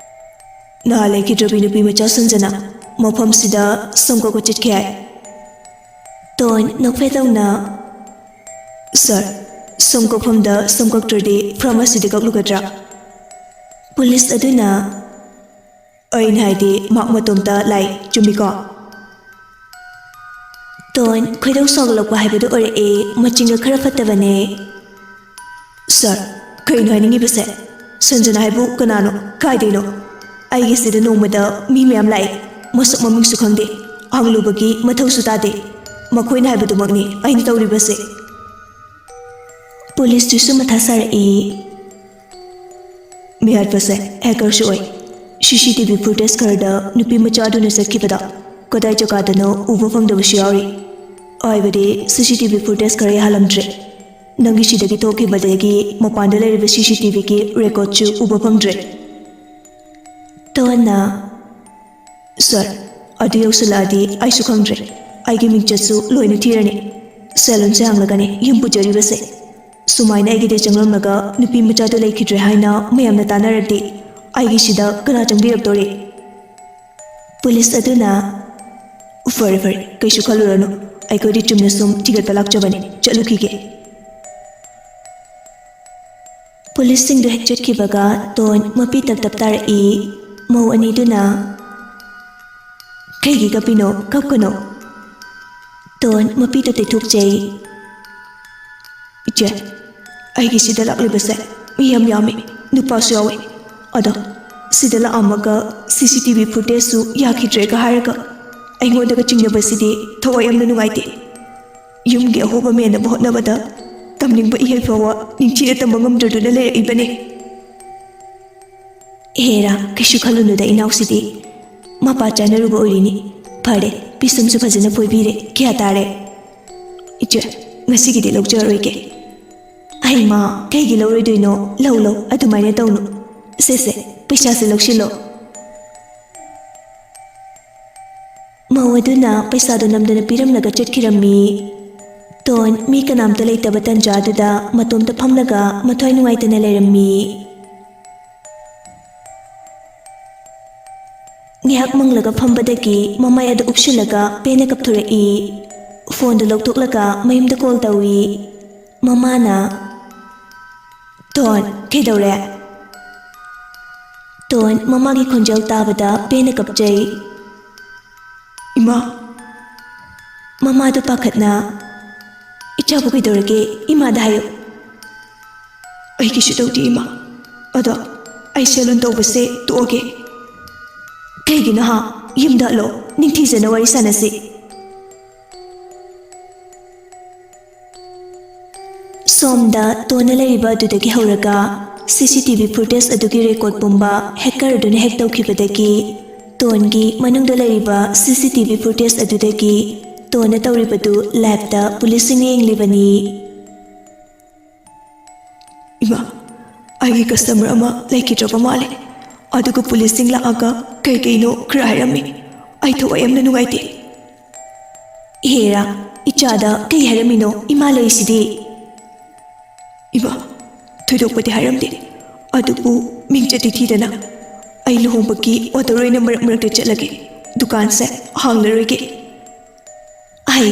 "ꯅꯍꯥꯟ ꯂꯩꯈꯤꯗ꯭ꯔꯕꯤ ꯅꯨꯄꯤ ꯃꯆꯥ ꯁꯟꯖꯅꯥ ꯃꯐꯝꯁꯤꯗ ꯁꯝ ꯀꯛꯄ ꯆꯠꯈꯤ ꯍꯥꯏ꯫" ꯇꯣꯟ ꯅꯣꯛꯐꯦꯠ ꯇꯧꯅ, "ꯁꯥꯔ, ꯁꯝ ꯀꯛꯐꯝꯗ ꯁꯝ ꯀꯛꯇ꯭ꯔꯗꯤ ꯐꯥꯔꯃꯥꯁꯤꯗ ꯀꯛꯂꯨꯒꯗ꯭ꯔꯥ?" ꯄꯨꯂꯤꯁ ꯑꯗꯨꯅ, "ꯑꯩꯅ ꯍꯥꯏꯗꯤ ꯃꯍꯥꯛ ꯃꯇꯣꯝꯇ ꯂꯥꯛꯏ, ꯆꯨꯝꯃꯤꯀꯣ?" ꯇꯣꯟ ꯈꯣꯏꯗꯧ ꯁꯥꯎꯒꯠꯂꯛꯄ ꯍꯥꯏꯕꯗꯨ ꯑꯣꯏꯔꯛꯑꯦ, ꯃꯆꯤꯟꯒ ꯈꯔ ꯐꯠꯇꯕꯅꯦ꯫ ꯁꯥꯔ, ꯀꯩꯅꯣ ꯍꯥꯏꯅꯤꯡꯉꯤꯕꯁꯦ? ꯁꯟꯖꯅꯥ ꯍꯥꯏꯕꯨ ꯀꯅꯥꯅꯣ? ꯀꯥꯏꯗꯩꯅꯣ? ꯑꯩꯒꯤꯁꯤꯗ ꯅꯣꯡꯃꯗ ꯃꯤ ꯃꯌꯥꯝ ꯂꯥꯛꯏ, ꯃꯁꯛ ꯃꯃꯤꯡꯁꯨ ꯈꯪꯗꯦ, ꯍꯪꯂꯨꯕꯒꯤ ꯃꯊꯧꯁꯨ ꯇꯥꯗꯦ꯫ ꯃꯈꯣꯏꯅ ꯍꯥꯏꯕꯗꯨꯃꯛꯅꯤ ꯑꯩꯅ ꯇꯧꯔꯤꯕꯁꯦ꯫ ꯄꯨꯂꯤꯁꯇꯨꯁꯨ ꯃꯊꯥ ꯁꯥꯔꯛꯏ꯫ ꯃꯤꯍꯥꯠꯄꯁꯦ ꯍꯦꯀꯔꯁꯨ ꯑꯣꯏ꯫ ꯁꯤ ꯁꯤ ꯇꯤ ꯚꯤ ꯐꯨꯇꯦꯖ ꯈꯔꯗ ꯅꯨꯄꯤ ꯃꯆꯥ ꯑꯗꯨꯅ ꯆꯠꯈꯤꯕꯗ ꯀꯗꯥꯏ ꯖꯒꯥꯗꯅꯣ ꯎꯕ ꯐꯪꯗꯕꯁꯨ ꯌꯥꯎꯔꯤ꯫ ꯍꯥꯏꯕꯗꯤ ꯁꯤ ꯁꯤ ꯇꯤ ꯚꯤ ꯐꯨꯇꯦꯖ ꯈꯔ ꯌꯥꯍꯜꯂꯝꯗ꯭ꯔꯦ꯫ ꯅꯪꯒꯤ ꯁꯤꯗꯒꯤ ꯊꯣꯛꯈꯤꯕꯗꯒꯤ ꯃꯄꯥꯟꯗ ꯂꯩꯔꯤꯕ ꯁꯤ ꯁꯤ ꯇꯤ ꯚꯤꯒꯤ ꯔꯦꯀꯣꯔꯗꯁꯨ ꯎꯕ ꯐꯪꯗ꯭ꯔꯦ꯫ ꯇꯣꯟꯅ, "ꯁꯥꯔ, ꯑꯗꯨ ꯌꯧꯁꯤꯜꯂꯛꯑꯗꯤ ꯑꯩꯁꯨ ꯈꯪꯗ꯭ꯔꯦ꯫ ꯑꯩꯒꯤ ꯃꯤꯡꯆꯠꯁꯨ ꯂꯣꯏꯅ ꯊꯤꯔꯅꯤ꯫ ꯁꯦꯂꯨꯟꯁꯦ ꯍꯥꯡꯂꯒꯅꯤ ꯌꯨꯝ ꯄꯨꯖꯔꯤꯕꯁꯦ꯫ ꯁꯨꯃꯥꯏꯅ ꯑꯩꯒꯤꯗ ꯆꯪꯂꯝꯂꯒ ꯅꯨꯄꯤ ꯃꯆꯥꯗꯣ ꯂꯩꯈꯤꯗ꯭ꯔꯦ ꯍꯥꯏꯅ ꯃꯌꯥꯝꯅ ꯇꯥꯟꯅꯔꯗꯤ ꯑꯩꯒꯤꯁꯤꯗ ꯀꯅꯥ ꯆꯪꯕꯤꯔꯛꯇꯣꯔꯤ?" ꯄꯨꯂꯤꯁ ꯑꯗꯨꯅ, "ꯐꯔꯦ, ꯐꯔꯦ, ꯀꯩꯁꯨ ꯈꯜꯂꯨꯔꯅꯨ꯫ ꯑꯩꯈꯣꯏꯗꯤ ꯆꯨꯝꯅ ꯁꯨꯝ ꯊꯤꯒꯠꯄ ꯂꯥꯛꯆꯕꯅꯤ꯫ ꯆꯠꯂꯨꯈꯤꯒꯦ꯫" ꯄꯨꯂꯤꯁꯁꯤꯡꯗꯨ ꯍꯦꯛ ꯆꯠꯈꯤꯕꯒ ꯇꯣꯟ ꯃꯄꯤ ꯇꯞ ꯇꯞ ꯇꯥꯔꯛꯏ꯫ ꯃꯧ ꯑꯅꯤꯗꯨꯅ, "ꯀꯩꯒꯤ ꯀꯞꯄꯤꯅꯣ? ꯀꯞꯀꯅꯣ꯫" ꯇꯣꯟ ꯃꯄꯤꯗꯨ ꯇꯩꯊꯣꯛꯆꯩ꯫ "ꯏꯆꯦ, ꯑꯩꯒꯤ ꯁꯤꯗ ꯂꯥꯛꯂꯤꯕꯁꯦ ꯃꯤ ꯌꯥꯝ ꯌꯥꯝꯃꯤ, ꯅꯨꯄꯥꯁꯨ ꯌꯥꯎꯏ꯫ ꯑꯗꯣ ꯁꯤꯗ ꯂꯥꯛꯑꯝꯃꯒ ꯁꯤ ꯁꯤ ꯇꯤ ꯚꯤ ꯐꯨꯇꯦꯖꯁꯨ ꯌꯥꯈꯤꯗ꯭ꯔꯦꯒ ꯍꯥꯏꯔꯒ ꯑꯩꯉꯣꯟꯗꯒ ꯆꯤꯡꯅꯕꯁꯤꯗꯤ ꯊꯋꯥꯏ ꯌꯥꯝꯅ ꯅꯨꯡꯉꯥꯏꯇꯦ꯫ ꯌꯨꯝꯒꯤ ꯑꯍꯣꯕ ꯃꯦꯟꯅꯕ ꯍꯣꯠꯅꯕꯗ ꯇꯝꯅꯤꯡꯕ ꯏꯍꯩ ꯐꯥꯎꯕ ꯅꯤꯡꯊꯤꯅ ꯇꯝꯕ ꯉꯝꯗ꯭ꯔꯗꯨꯅ ꯂꯩꯔꯛꯏꯕꯅꯤ꯫" "ꯍꯦꯔꯥ, ꯀꯩꯁꯨ ꯈꯜꯂꯨꯅꯨꯗ ꯏꯅꯥꯎꯁꯤꯗꯤ꯫ ꯃꯄꯥ ꯆꯥꯅꯔꯨꯕ ꯑꯣꯏꯔꯤꯅꯤ꯫ ꯐꯔꯦ, ꯄꯤꯁꯨꯝꯁꯨ ꯐꯖꯅ ꯐꯣꯏꯕꯤꯔꯦ꯫ ꯀꯌꯥ ꯇꯥꯔꯦ?" "ꯏꯆꯦ, ꯉꯁꯤꯒꯤꯗꯤ ꯂꯧꯖꯔꯣꯏꯒꯦ꯫" "ꯑꯩꯃ, ꯀꯩꯒꯤ ꯂꯧꯔꯣꯏꯗꯣꯏꯅꯣ? ꯂꯧ, ꯂꯧ, ꯑꯗꯨꯃꯥꯏꯅ ꯇꯧꯅꯨ꯫ ꯁꯦ, ꯁꯦ, ꯄꯩꯁꯥꯁꯦ ꯂꯧꯁꯤꯜꯂꯣ꯫" ꯃꯧ ꯑꯗꯨꯅ ꯄꯩꯁꯥꯗꯨ ꯅꯝꯗꯅ ꯄꯤꯔꯝꯂꯒ ꯆꯠꯈꯤꯔꯝꯃꯤ꯫ ꯇꯣꯟ ꯃꯤ ꯀꯅꯥꯝꯇ ꯂꯩꯇꯕ ꯇꯟꯖꯥꯗꯨꯗ ꯃꯇꯣꯝꯇ ꯐꯝꯂꯒ ꯃꯊ꯭ꯋꯥꯏ ꯅꯨꯡꯉꯥꯏꯇꯅ ꯂꯩꯔꯝꯃꯤ꯫ ꯉꯥꯏꯍꯥꯛ ꯃꯪꯂꯒ ꯐꯝꯕꯗꯒꯤ ꯃꯃꯥꯏ ꯑꯗꯨ ꯎꯞꯁꯤꯜꯂꯒ ꯄꯦꯟꯅ ꯀꯞꯊꯣꯔꯛꯏ꯫ ꯐꯣꯟꯗꯨ ꯂꯧꯊꯣꯛꯂꯒ ꯃꯌꯨꯝꯗ ꯀꯣꯜ ꯇꯧꯏ꯫ ꯃꯃꯥꯅ, "ꯇꯣꯟ, ꯀꯩꯗꯧꯔꯦ?" ꯇꯣꯟ ꯃꯃꯥꯒꯤ ꯈꯣꯟꯖꯦꯜ ꯇꯥꯕꯗ ꯄꯦꯟꯅ ꯀꯞꯆꯩ꯫ "ꯏꯃꯥ!" ꯃꯃꯥꯗꯨ ꯄꯥꯈꯠꯅ, "ꯏꯆꯥꯕꯨ ꯀꯩꯗꯧꯔꯒꯦ? ꯏꯃꯥꯗ ꯍꯥꯏꯌꯨ꯫" ꯑꯩ ꯀꯩꯁꯨ ꯇꯧꯗꯦ, ꯏꯃꯥ꯫ ꯑꯗꯣ ꯑꯩ ꯁꯦꯂꯨꯟ ꯇꯧꯕꯁꯦ ꯇꯣꯛꯑꯒꯦ꯫ ꯀꯩꯒꯤꯅꯣ ꯍꯥ? ꯌꯨꯝꯗ ꯍꯜꯂꯣ, ꯅꯤꯡꯊꯤꯖꯅ ꯋꯥꯔꯤ ꯁꯥꯟꯅꯁꯤ꯫ ꯁꯣꯝꯗ ꯇꯣꯟꯅ ꯂꯩꯔꯤꯕ ꯑꯗꯨꯗꯒꯤ ꯍꯧꯔꯒ ꯁꯤ ꯁꯤ ꯇꯤ ꯚꯤ ꯐꯨꯇꯦꯖ ꯑꯗꯨꯒꯤ ꯔꯦꯀꯣꯔꯗ ꯄꯨꯝꯕ ꯍꯦꯀꯔ ꯑꯗꯨꯅ ꯍꯦꯛ ꯇꯧꯈꯤꯕꯗꯒꯤ ꯇꯣꯟꯒꯤ ꯃꯅꯨꯡꯗ ꯂꯩꯔꯤꯕ ꯁꯤ ꯁꯤ ꯇꯤ ꯚꯤ ꯐꯨꯇꯦꯖ ꯑꯗꯨꯗꯒꯤ ꯇꯣꯟꯅ ꯇꯧꯔꯤꯕꯗꯨ ꯂꯥꯏꯞꯇ ꯄꯨꯂꯤꯁꯁꯤꯡꯅ ꯌꯦꯡꯂꯤꯕꯅꯤ꯫ ꯏꯃꯥ, ꯑꯩꯒꯤ ꯀꯁꯇꯃꯔ ꯑꯃ ꯂꯩꯈꯤꯗ꯭ꯔꯕ ꯃꯥꯜꯂꯦ꯫ ꯑꯗꯨꯒ ꯄꯨꯂꯤꯁꯁꯤꯡ ꯂꯥꯛꯑꯒ ꯀꯩ ꯀꯩꯅꯣ ꯈꯔ ꯍꯥꯏꯔꯝꯃꯤ꯫ ꯑꯩ ꯊꯋꯥꯏ ꯌꯥꯝꯅ ꯅꯨꯡꯉꯥꯏꯇꯦ꯫ ꯍꯦꯔꯥ, ꯏꯆꯥꯗ ꯀꯩ ꯍꯥꯏꯔꯝꯃꯤꯅꯣ? ꯏꯃꯥ ꯂꯩꯔꯤꯁꯤꯗꯤ꯫ ꯏꯃꯥ, ꯊꯣꯏꯗꯣꯛꯄꯗꯤ ꯍꯥꯏꯔꯝꯗꯦ꯫ ꯑꯗꯨꯕꯨ ꯃꯤꯡꯆꯠꯇꯤ ꯊꯤꯗꯅ ꯑꯩ ꯂꯨꯍꯣꯡꯕꯒꯤ ꯑꯣꯔꯗꯔ ꯑꯣꯏꯅ ꯃꯔꯛ ꯃꯔꯛꯇ ꯆꯠꯂꯒꯦ꯫ ꯗꯨꯀꯥꯟꯁꯦ ꯍꯥꯡꯂꯔꯣꯏꯒꯦ꯫ ꯑꯩ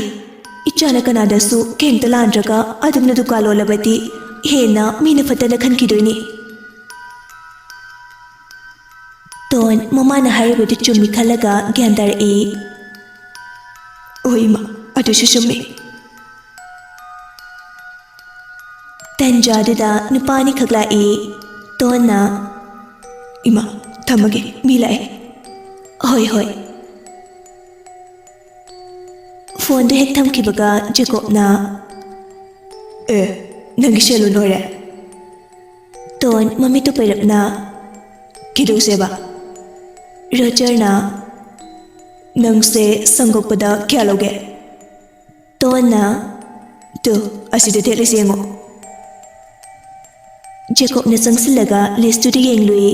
ꯏꯆꯥꯅ ꯀꯅꯥꯗꯁꯨ ꯀꯩꯝꯇ ꯂꯥꯟꯗ꯭ꯔꯒ ꯑꯗꯨꯝꯅ ꯗꯨꯀꯥꯟ ꯂꯣꯜꯂꯕꯗꯤ ꯍꯦꯟꯅ ꯃꯤꯅ ꯐꯠꯇꯅ ꯈꯟꯈꯤꯗꯣꯏꯅꯤ꯫ ꯇꯣꯟ ꯃꯃꯥꯅ ꯍꯥꯏꯔꯤꯕꯗꯨ ꯆꯨꯝꯃꯤ ꯈꯜꯂꯒ ꯒ꯭ꯌꯥꯟ ꯇꯥꯔꯛꯏ꯫ ꯍꯣꯏ ꯏꯃꯥ, ꯑꯗꯨꯁꯨ ꯆꯨꯝꯃꯤ꯫ ꯇꯟꯖꯥꯗꯨꯗ ꯅꯨꯄꯥ ꯑꯅꯤꯈꯛ ꯂꯥꯛꯏ꯫ ꯇꯣꯟꯅ, "ꯏꯃꯥ, ꯊꯝꯃꯒꯦ, ꯃꯤ ꯂꯥꯛꯑꯦ꯫" "ꯍꯣꯏ, ꯍꯣꯏ꯫" ꯐꯣꯟꯗꯨ ꯍꯦꯛ ꯊꯝꯈꯤꯕꯒ ꯖꯦꯀꯣꯕꯅ, "ꯑꯦ, ꯅꯪꯒꯤ ꯁꯦꯂꯨꯟ ꯂꯣꯏꯔꯦ?" ꯇꯣꯟ ꯃꯃꯤꯠꯇꯨ ꯄꯩꯔꯞꯅ, "ꯀꯩꯗꯧꯁꯦꯕ?" ꯔꯣꯖꯔꯅ, "ꯅꯪꯁꯦ ꯁꯝ ꯀꯛꯄꯗ ꯀꯌꯥ ꯂꯧꯒꯦ?" ꯇꯣꯟꯅ, "ꯇꯨ, ꯑꯁꯤꯗ ꯊꯦꯠꯂꯤꯁꯤ ꯌꯦꯡꯉꯣ꯫" ꯖꯦꯀꯣꯕꯅ ꯆꯪꯁꯤꯜꯂꯒ ꯂꯤꯁꯇꯨꯗ ꯌꯦꯡꯂꯨꯏ꯫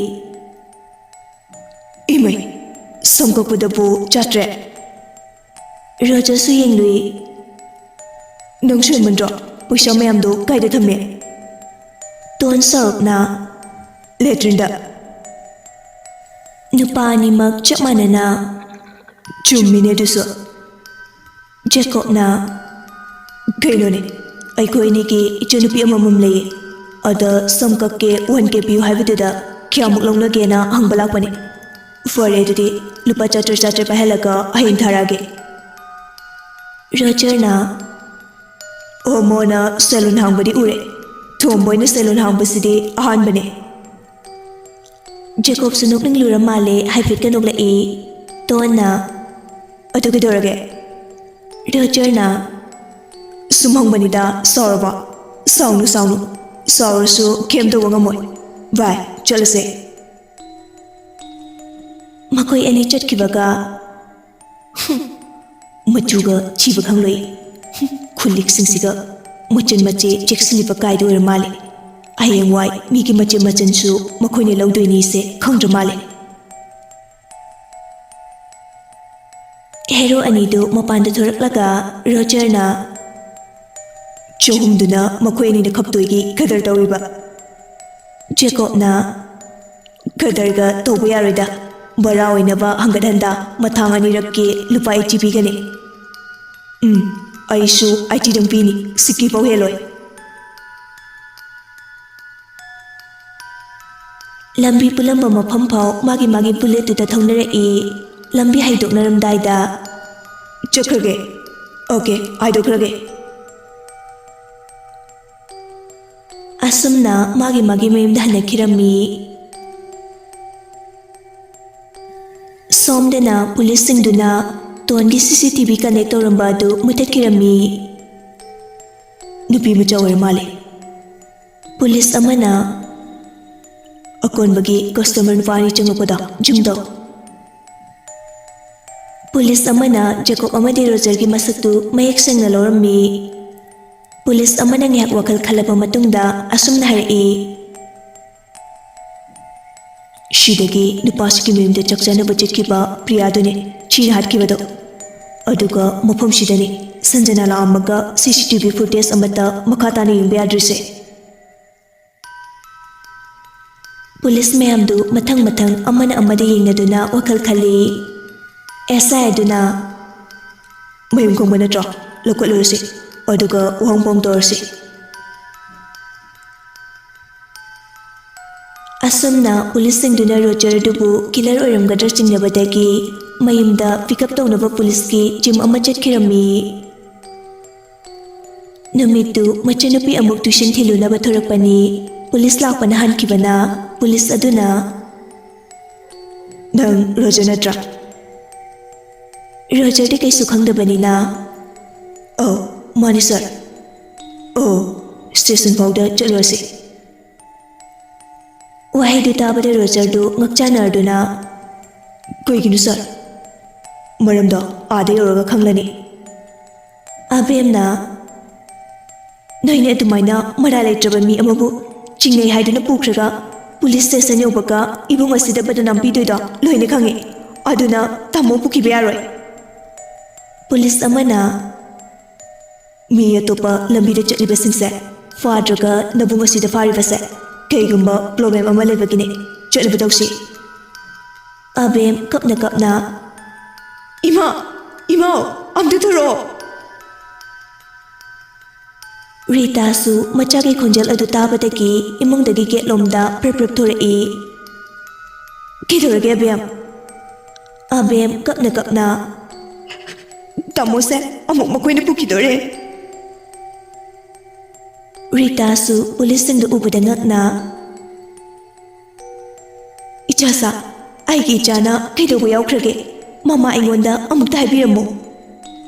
"ꯏꯃꯩ, ꯁꯝ ꯀꯛꯄꯗꯕꯨ ꯆꯥꯇ꯭ꯔꯦꯠ?" ꯔꯣꯖꯔꯁꯨ ꯌꯦꯡꯂꯨꯏ꯫ "ꯅꯪꯁꯨ ꯍꯦꯟꯃꯟꯗ꯭ꯔꯣ? ꯄꯩꯁꯥ ꯃꯌꯥꯝꯗꯣ ꯀꯥꯏꯗ ꯊꯝꯃꯦ?" ꯇꯣꯟ ꯁꯥꯎꯔꯞꯅ, "ꯂꯦꯇ꯭ꯔꯤꯟꯗ꯫" ꯅꯨꯄꯥ ꯑꯅꯤꯃꯛ ꯆꯞ ꯃꯥꯟꯅꯅ, "ꯆꯨꯝꯃꯤꯅꯦ ꯑꯗꯨꯁꯨ꯫" ꯖꯦꯀꯣꯕꯅ, "ꯀꯩꯅꯣꯅꯦ, ꯑꯩꯈꯣꯏ ꯑꯅꯤꯒꯤ ꯏꯆꯟꯅꯨꯄꯤ ꯑꯃꯃꯝ ꯂꯩꯌꯦ꯫ ꯑꯗ ꯁꯝ ꯀꯛꯀꯦ ꯋꯥꯟ ꯀꯦ ꯄꯤꯌꯨ ꯍꯥꯏꯕꯗꯨꯗ ꯀꯌꯥꯃꯨꯛ ꯂꯧꯅꯒꯦꯅ ꯍꯪꯕ ꯂꯥꯛꯄꯅꯦ꯫ ꯐꯔꯦ, ꯑꯗꯨꯗꯤ ꯂꯨꯄꯥ ꯆꯥꯇ꯭ꯔꯦꯠ, ꯆꯥꯇ꯭ꯔꯦꯠ ꯄꯥꯏꯍꯜꯂꯒ ꯍꯌꯦꯡ ꯊꯥꯔꯛꯑꯒꯦ꯫" ꯔꯣꯖꯔꯅ, "ꯍꯣꯃꯣꯅ ꯁꯦꯂꯨꯟ ꯍꯥꯡꯕꯗꯤ ꯎꯔꯦ꯫ ꯇꯣꯝꯕꯣꯏꯅ ꯁꯦꯂꯨꯟ ꯍꯥꯡꯕꯁꯤꯗꯤ ꯑꯍꯥꯟꯕꯅꯦ꯫ ꯖꯦꯀꯣꯕꯁꯨ ꯅꯣꯛꯅꯤꯡꯂꯨꯔ ꯃꯥꯜꯂꯦ, ꯍꯥꯏꯐꯦꯠꯀ ꯅꯣꯛꯂꯛꯏ꯫ ꯇꯣꯟꯅ, "ꯑꯗꯨ ꯀꯩꯗꯧꯔꯒꯦ?" ꯔꯣꯖꯔꯅ, "ꯁꯨꯝ ꯍꯪꯕꯅꯤꯗ, ꯁꯥꯎꯔꯕꯣ?" "ꯁꯥꯎꯅꯨ, ꯁꯥꯎꯅꯨ꯫ ꯁꯥꯎꯔꯁꯨ ꯀꯩꯝ ꯇꯧꯕ ꯉꯝꯃꯣꯏ꯫ ꯚꯥꯏ, ꯆꯠꯂꯁꯦ꯫" ꯃꯈꯣꯏ ꯑꯅꯤ ꯆꯠꯈꯤꯕꯒ, "ꯍꯨꯝ, ꯃꯆꯨꯒ ꯊꯤꯕ ꯈꯪꯂꯣꯏ꯫ ꯍꯨꯝ, ꯈꯨꯂꯤꯛꯁꯤꯡꯁꯤꯒ ꯃꯆꯟ ꯃꯆꯦ ꯆꯦꯛꯁꯤꯜꯂꯤꯕ ꯀꯥꯏꯗꯨ ꯑꯣꯏꯔ ꯃꯥꯜꯂꯦ꯫ ꯍꯌꯦꯡꯋꯥꯏ ꯃꯤꯒꯤ ꯃꯆꯟ ꯃꯆꯟꯁꯨ ꯃꯈꯣꯏꯅ ꯂꯧꯗꯣꯏꯅꯤꯁꯦ ꯈꯪꯗ꯭ꯔ ꯃꯥꯜꯂꯦ꯫" ꯍꯦꯔꯣ ꯑꯅꯤꯗꯨ ꯃꯄꯥꯟꯗ ꯊꯣꯔꯛꯂꯒ ꯔꯣꯖꯔꯅ, "ꯆꯍꯨꯝꯗꯨꯅ ꯃꯈꯣꯏ ꯑꯅꯤꯅ ꯈꯞꯇꯣꯏꯒꯤ ꯀꯗꯔ ꯇꯧꯔꯤꯕ꯫" ꯖꯦꯀꯣꯕꯅ, "ꯀꯗꯔꯒ ꯇꯧꯕ ꯌꯥꯔꯣꯏꯗ꯫ ꯚꯔꯥ ꯑꯣꯏꯅꯕ ꯍꯪꯒꯠ ꯍꯟꯗ ꯃꯊꯥꯡ ꯑꯅꯤꯔꯛꯀꯤ ꯂꯨꯄꯥ ꯑꯩꯠꯇꯤ ꯄꯤꯒꯅꯤ꯫ ꯎꯝ, ꯑꯩꯁꯨ ꯑꯩꯠꯇꯤꯗꯪ ꯄꯤꯅꯤ, ꯁꯤꯛꯁꯇꯤ ꯐꯥꯎ ꯍꯦꯜꯂꯣꯏ꯫" ꯂꯝꯕꯤ ꯄꯨꯜꯂꯝꯕ ꯃꯐꯝ ꯐꯥꯎ ꯃꯥꯒꯤ ꯃꯥꯒꯤ ꯕꯨꯂꯦꯠꯇꯨꯗ ꯊꯧꯅꯔꯛꯏ꯫ ꯂꯝꯕꯤ ꯍꯥꯏꯗꯣꯛꯅꯔꯝꯗꯥꯏꯗ, "ꯆꯠꯈ꯭ꯔꯒꯦ꯫ ꯑꯣꯀꯦ, ꯍꯥꯏꯗꯣꯛꯈ꯭ꯔꯒꯦ꯫" ꯑꯁꯨꯝꯅ ꯃꯥꯒꯤ ꯃꯥꯒꯤ ꯃꯌꯨꯝꯗ ꯍꯟꯅꯈꯤꯔꯝꯃꯤ꯫ ꯁꯣꯝꯗꯅ ꯄꯨꯂꯤꯁꯁꯤꯡꯗꯨꯅ ꯇꯣꯟꯒꯤ ꯁꯤ ꯁꯤ ꯇꯤ ꯚꯤ ꯀꯅꯦꯛ ꯇꯧꯔꯝꯕ ꯑꯗꯨ ꯃꯨꯊꯠꯈꯤꯔꯝꯃꯤ꯫ ꯅꯨꯄꯤ ꯃꯆꯥ ꯑꯣꯏꯔ ꯃꯥꯜꯂꯦ꯫ ꯄꯨꯂꯤꯁ ꯑꯃꯅ ꯑꯀꯣꯟꯕꯒꯤ ꯀꯁꯇꯃꯔ ꯅꯨꯄꯥ ꯑꯅꯤ ꯆꯪꯂꯛꯄꯗꯣ ꯖꯨꯝ ꯇꯧ꯫ ꯄꯨꯂꯤꯁ ꯑꯃꯅ ꯖꯦꯀꯣꯕ ꯑꯃꯗꯤ ꯔꯣꯖꯔꯒꯤ ꯃꯁꯛꯇꯨ ꯃꯌꯦꯛ ꯁꯦꯡꯅ ꯂꯧꯔꯝꯃꯤ꯫ ꯄꯨꯂꯤꯁ ꯑꯃꯅ ꯉꯥꯏꯍꯥꯛ ꯋꯥꯈꯜ ꯈꯜꯂꯕ ꯃꯇꯨꯡꯗ ꯑꯁꯨꯝꯅ ꯍꯥꯏꯔꯛꯏ, "ꯁꯤꯗꯒꯤ ꯅꯨꯄꯥꯁꯤꯒꯤ ꯃꯌꯨꯝꯗ ꯆꯥꯛ ꯆꯥꯅꯕ ꯆꯠꯈꯤꯕ ꯄ꯭ꯔꯤꯌꯥꯗꯨꯅꯦ ꯊꯤꯅ ꯍꯥꯠꯈꯤꯕꯗꯣ꯫ ꯑꯗꯨꯒ ꯃꯐꯝꯁꯤꯗꯅꯦ ꯁꯟꯖꯅꯥ ꯂꯥꯛꯑꯝꯃꯒ ꯁꯤ ꯁꯤ ꯇꯤ ꯚꯤ ꯐꯨꯇꯦꯖ ꯑꯃꯠꯇ ꯃꯈꯥ ꯇꯥꯅ ꯌꯦꯡꯕ ꯌꯥꯗ꯭ꯔꯤꯁꯦ꯫" ꯄꯨꯂꯤꯁ ꯃꯌꯥꯝꯗꯨ ꯃꯊꯪ ꯃꯊꯪ ꯑꯃꯅ ꯑꯃꯗ ꯌꯦꯡꯅꯗꯨꯅ ꯋꯥꯈꯜ ꯈꯜꯂꯤ꯫ ꯑꯦꯁ ꯑꯥꯏ ꯑꯗꯨꯅ, "ꯃꯌꯨꯝ ꯈꯪꯕ ꯅꯠꯇ꯭ꯔꯣ? ꯂꯧꯈꯠꯂꯨꯔꯁꯤ, ꯑꯗꯨꯒ ꯋꯥꯍꯪ ꯄꯥꯎ ꯇꯧꯔꯁꯤ꯫" ꯑꯁꯨꯝꯅ ꯄꯨꯂꯤꯁꯁꯤꯡꯗꯨꯅ ꯔꯣꯖꯔ ꯑꯗꯨꯕꯨ ꯀꯤꯂꯔ ꯑꯣꯏꯔꯝꯒꯗ꯭ꯔꯥ ꯆꯤꯡꯅꯕꯗꯒꯤ ꯃꯌꯨꯝꯗ ꯄꯤꯛ ꯑꯞ ꯇꯧꯅꯕ ꯄꯨꯂꯤꯁꯀꯤ ꯖꯤꯝ ꯑꯃ ꯆꯠꯈꯤꯔꯝꯃꯤ꯫ ꯅꯨꯃꯤꯠꯇꯨ ꯃꯆꯟꯅꯨꯄꯤ ꯑꯃꯨꯛ tuition ꯊꯤꯜꯂꯨꯅꯕ ꯊꯣꯔꯛꯄꯅꯤ꯫ ꯄꯨꯂꯤꯁ ꯂꯥꯛꯄꯅ ꯍꯟꯈꯤꯕꯅ ꯄꯨꯂꯤꯁ ꯑꯗꯨꯅ, "ꯅꯪ ꯔꯣꯖꯔ ꯅꯠꯇ꯭ꯔꯥ?" ꯔꯣꯖꯔꯗꯤ ꯀꯩꯁꯨ ꯈꯪꯗꯕꯅꯤꯅ, "ꯑꯧ, ꯃꯥꯅꯤ ꯁꯥꯔ꯫ ꯑꯣ, station ꯐꯥꯎꯗ ꯆꯠꯂꯨꯔꯁꯤ꯫" ꯋꯥꯍꯩꯗꯨ ꯇꯥꯕꯗ ꯔꯣꯖꯔꯗꯨ ꯉꯛꯆꯥꯟꯅꯔꯗꯨꯅ, "ꯀꯩꯒꯤꯅꯣ ꯁꯥꯔ?" "ꯃꯔꯝꯗꯣ ꯑꯥꯗ ꯌꯧꯔꯒ ꯈꯪꯂꯅꯤ꯫" ꯑꯕꯦꯝꯅ, "ꯅꯣꯏꯅ ꯑꯗꯨꯃꯥꯏꯅ ꯃꯔꯥꯜ ꯂꯩꯇ꯭ꯔꯕ ꯃꯤ ꯑꯃꯕꯨ ꯆꯤꯡꯅꯩ ꯍꯥꯏꯗꯨꯅ ꯄꯨꯈ꯭ꯔꯒ ꯄꯨꯂꯤꯁ ꯁ꯭ꯇꯦꯁꯟ ꯌꯧꯕꯒ ꯏꯕꯨꯡ ꯑꯁꯤꯗ ꯕꯗꯅꯥꯝ ꯄꯤꯗꯣꯏꯗꯣ ꯂꯣꯏꯅ ꯈꯪꯉꯤ꯫ ꯑꯗꯨꯅ ꯇꯥꯃꯣ ꯄꯨꯈꯤꯕ ꯌꯥꯔꯣꯏ꯫" ꯄꯨꯂꯤꯁ ꯑꯃꯅ, "ꯃꯤ ꯑꯇꯣꯞꯄ ꯂꯝꯕꯤꯗ ꯆꯠꯂꯤꯕꯁꯤꯡꯁꯦ ꯐꯥꯗ꯭ꯔꯒ ꯅꯕꯨꯡ ꯑꯁꯤꯗ ꯐꯥꯔꯤꯕꯁꯦ ꯀꯩꯒꯨꯝꯕ problem ꯑꯃ ꯂꯩꯕꯒꯤꯅꯦ꯫ ꯆꯠꯅꯕ ꯇꯧꯁꯤ꯫" ꯑꯕꯦꯝ ꯀꯞꯅ ꯀꯞꯅ, "ꯏꯃꯥ! ꯏꯃꯥ! ꯑꯝꯇ ꯊꯣꯔꯛꯑꯣ!" ꯔꯤꯇꯥꯁꯨ ꯃꯆꯥꯒꯤ ꯈꯣꯟꯖꯦꯜ ꯑꯗꯨ ꯇꯥꯕꯗꯒꯤ ꯏꯃꯨꯡꯗꯒꯤ gate ꯂꯣꯝꯗ ꯄ꯭ꯔꯞ ꯄ꯭ꯔꯞ ꯊꯣꯔꯛꯏ꯫ "ꯀꯩꯗꯧꯔꯒꯦ ꯑꯕꯦꯝ?" ꯑꯕꯦꯝ ꯀꯞꯅ ꯀꯞꯅ, "ꯇꯥꯃꯣꯁꯦ ꯑꯃꯨꯛ ꯃꯈꯣꯏꯅ ꯄꯨꯈꯤꯗꯣꯔꯦ꯫" ꯔꯤꯇꯥꯁꯨ ꯄꯨꯂꯤꯁꯁꯤꯡꯗꯨ ꯎꯕꯗ ꯉꯛꯅ, "ꯏꯆꯥꯁꯥ, ꯑꯩꯒꯤ ꯏꯆꯥꯅ ꯀꯩꯗꯧꯕ ꯌꯥꯎꯈ꯭ꯔꯒꯦ? ꯃꯃꯥ ꯑꯩꯉꯣꯟꯗ ꯑꯃꯨꯛꯇ ꯍꯥꯏꯕꯤꯔꯝꯃꯨ꯫"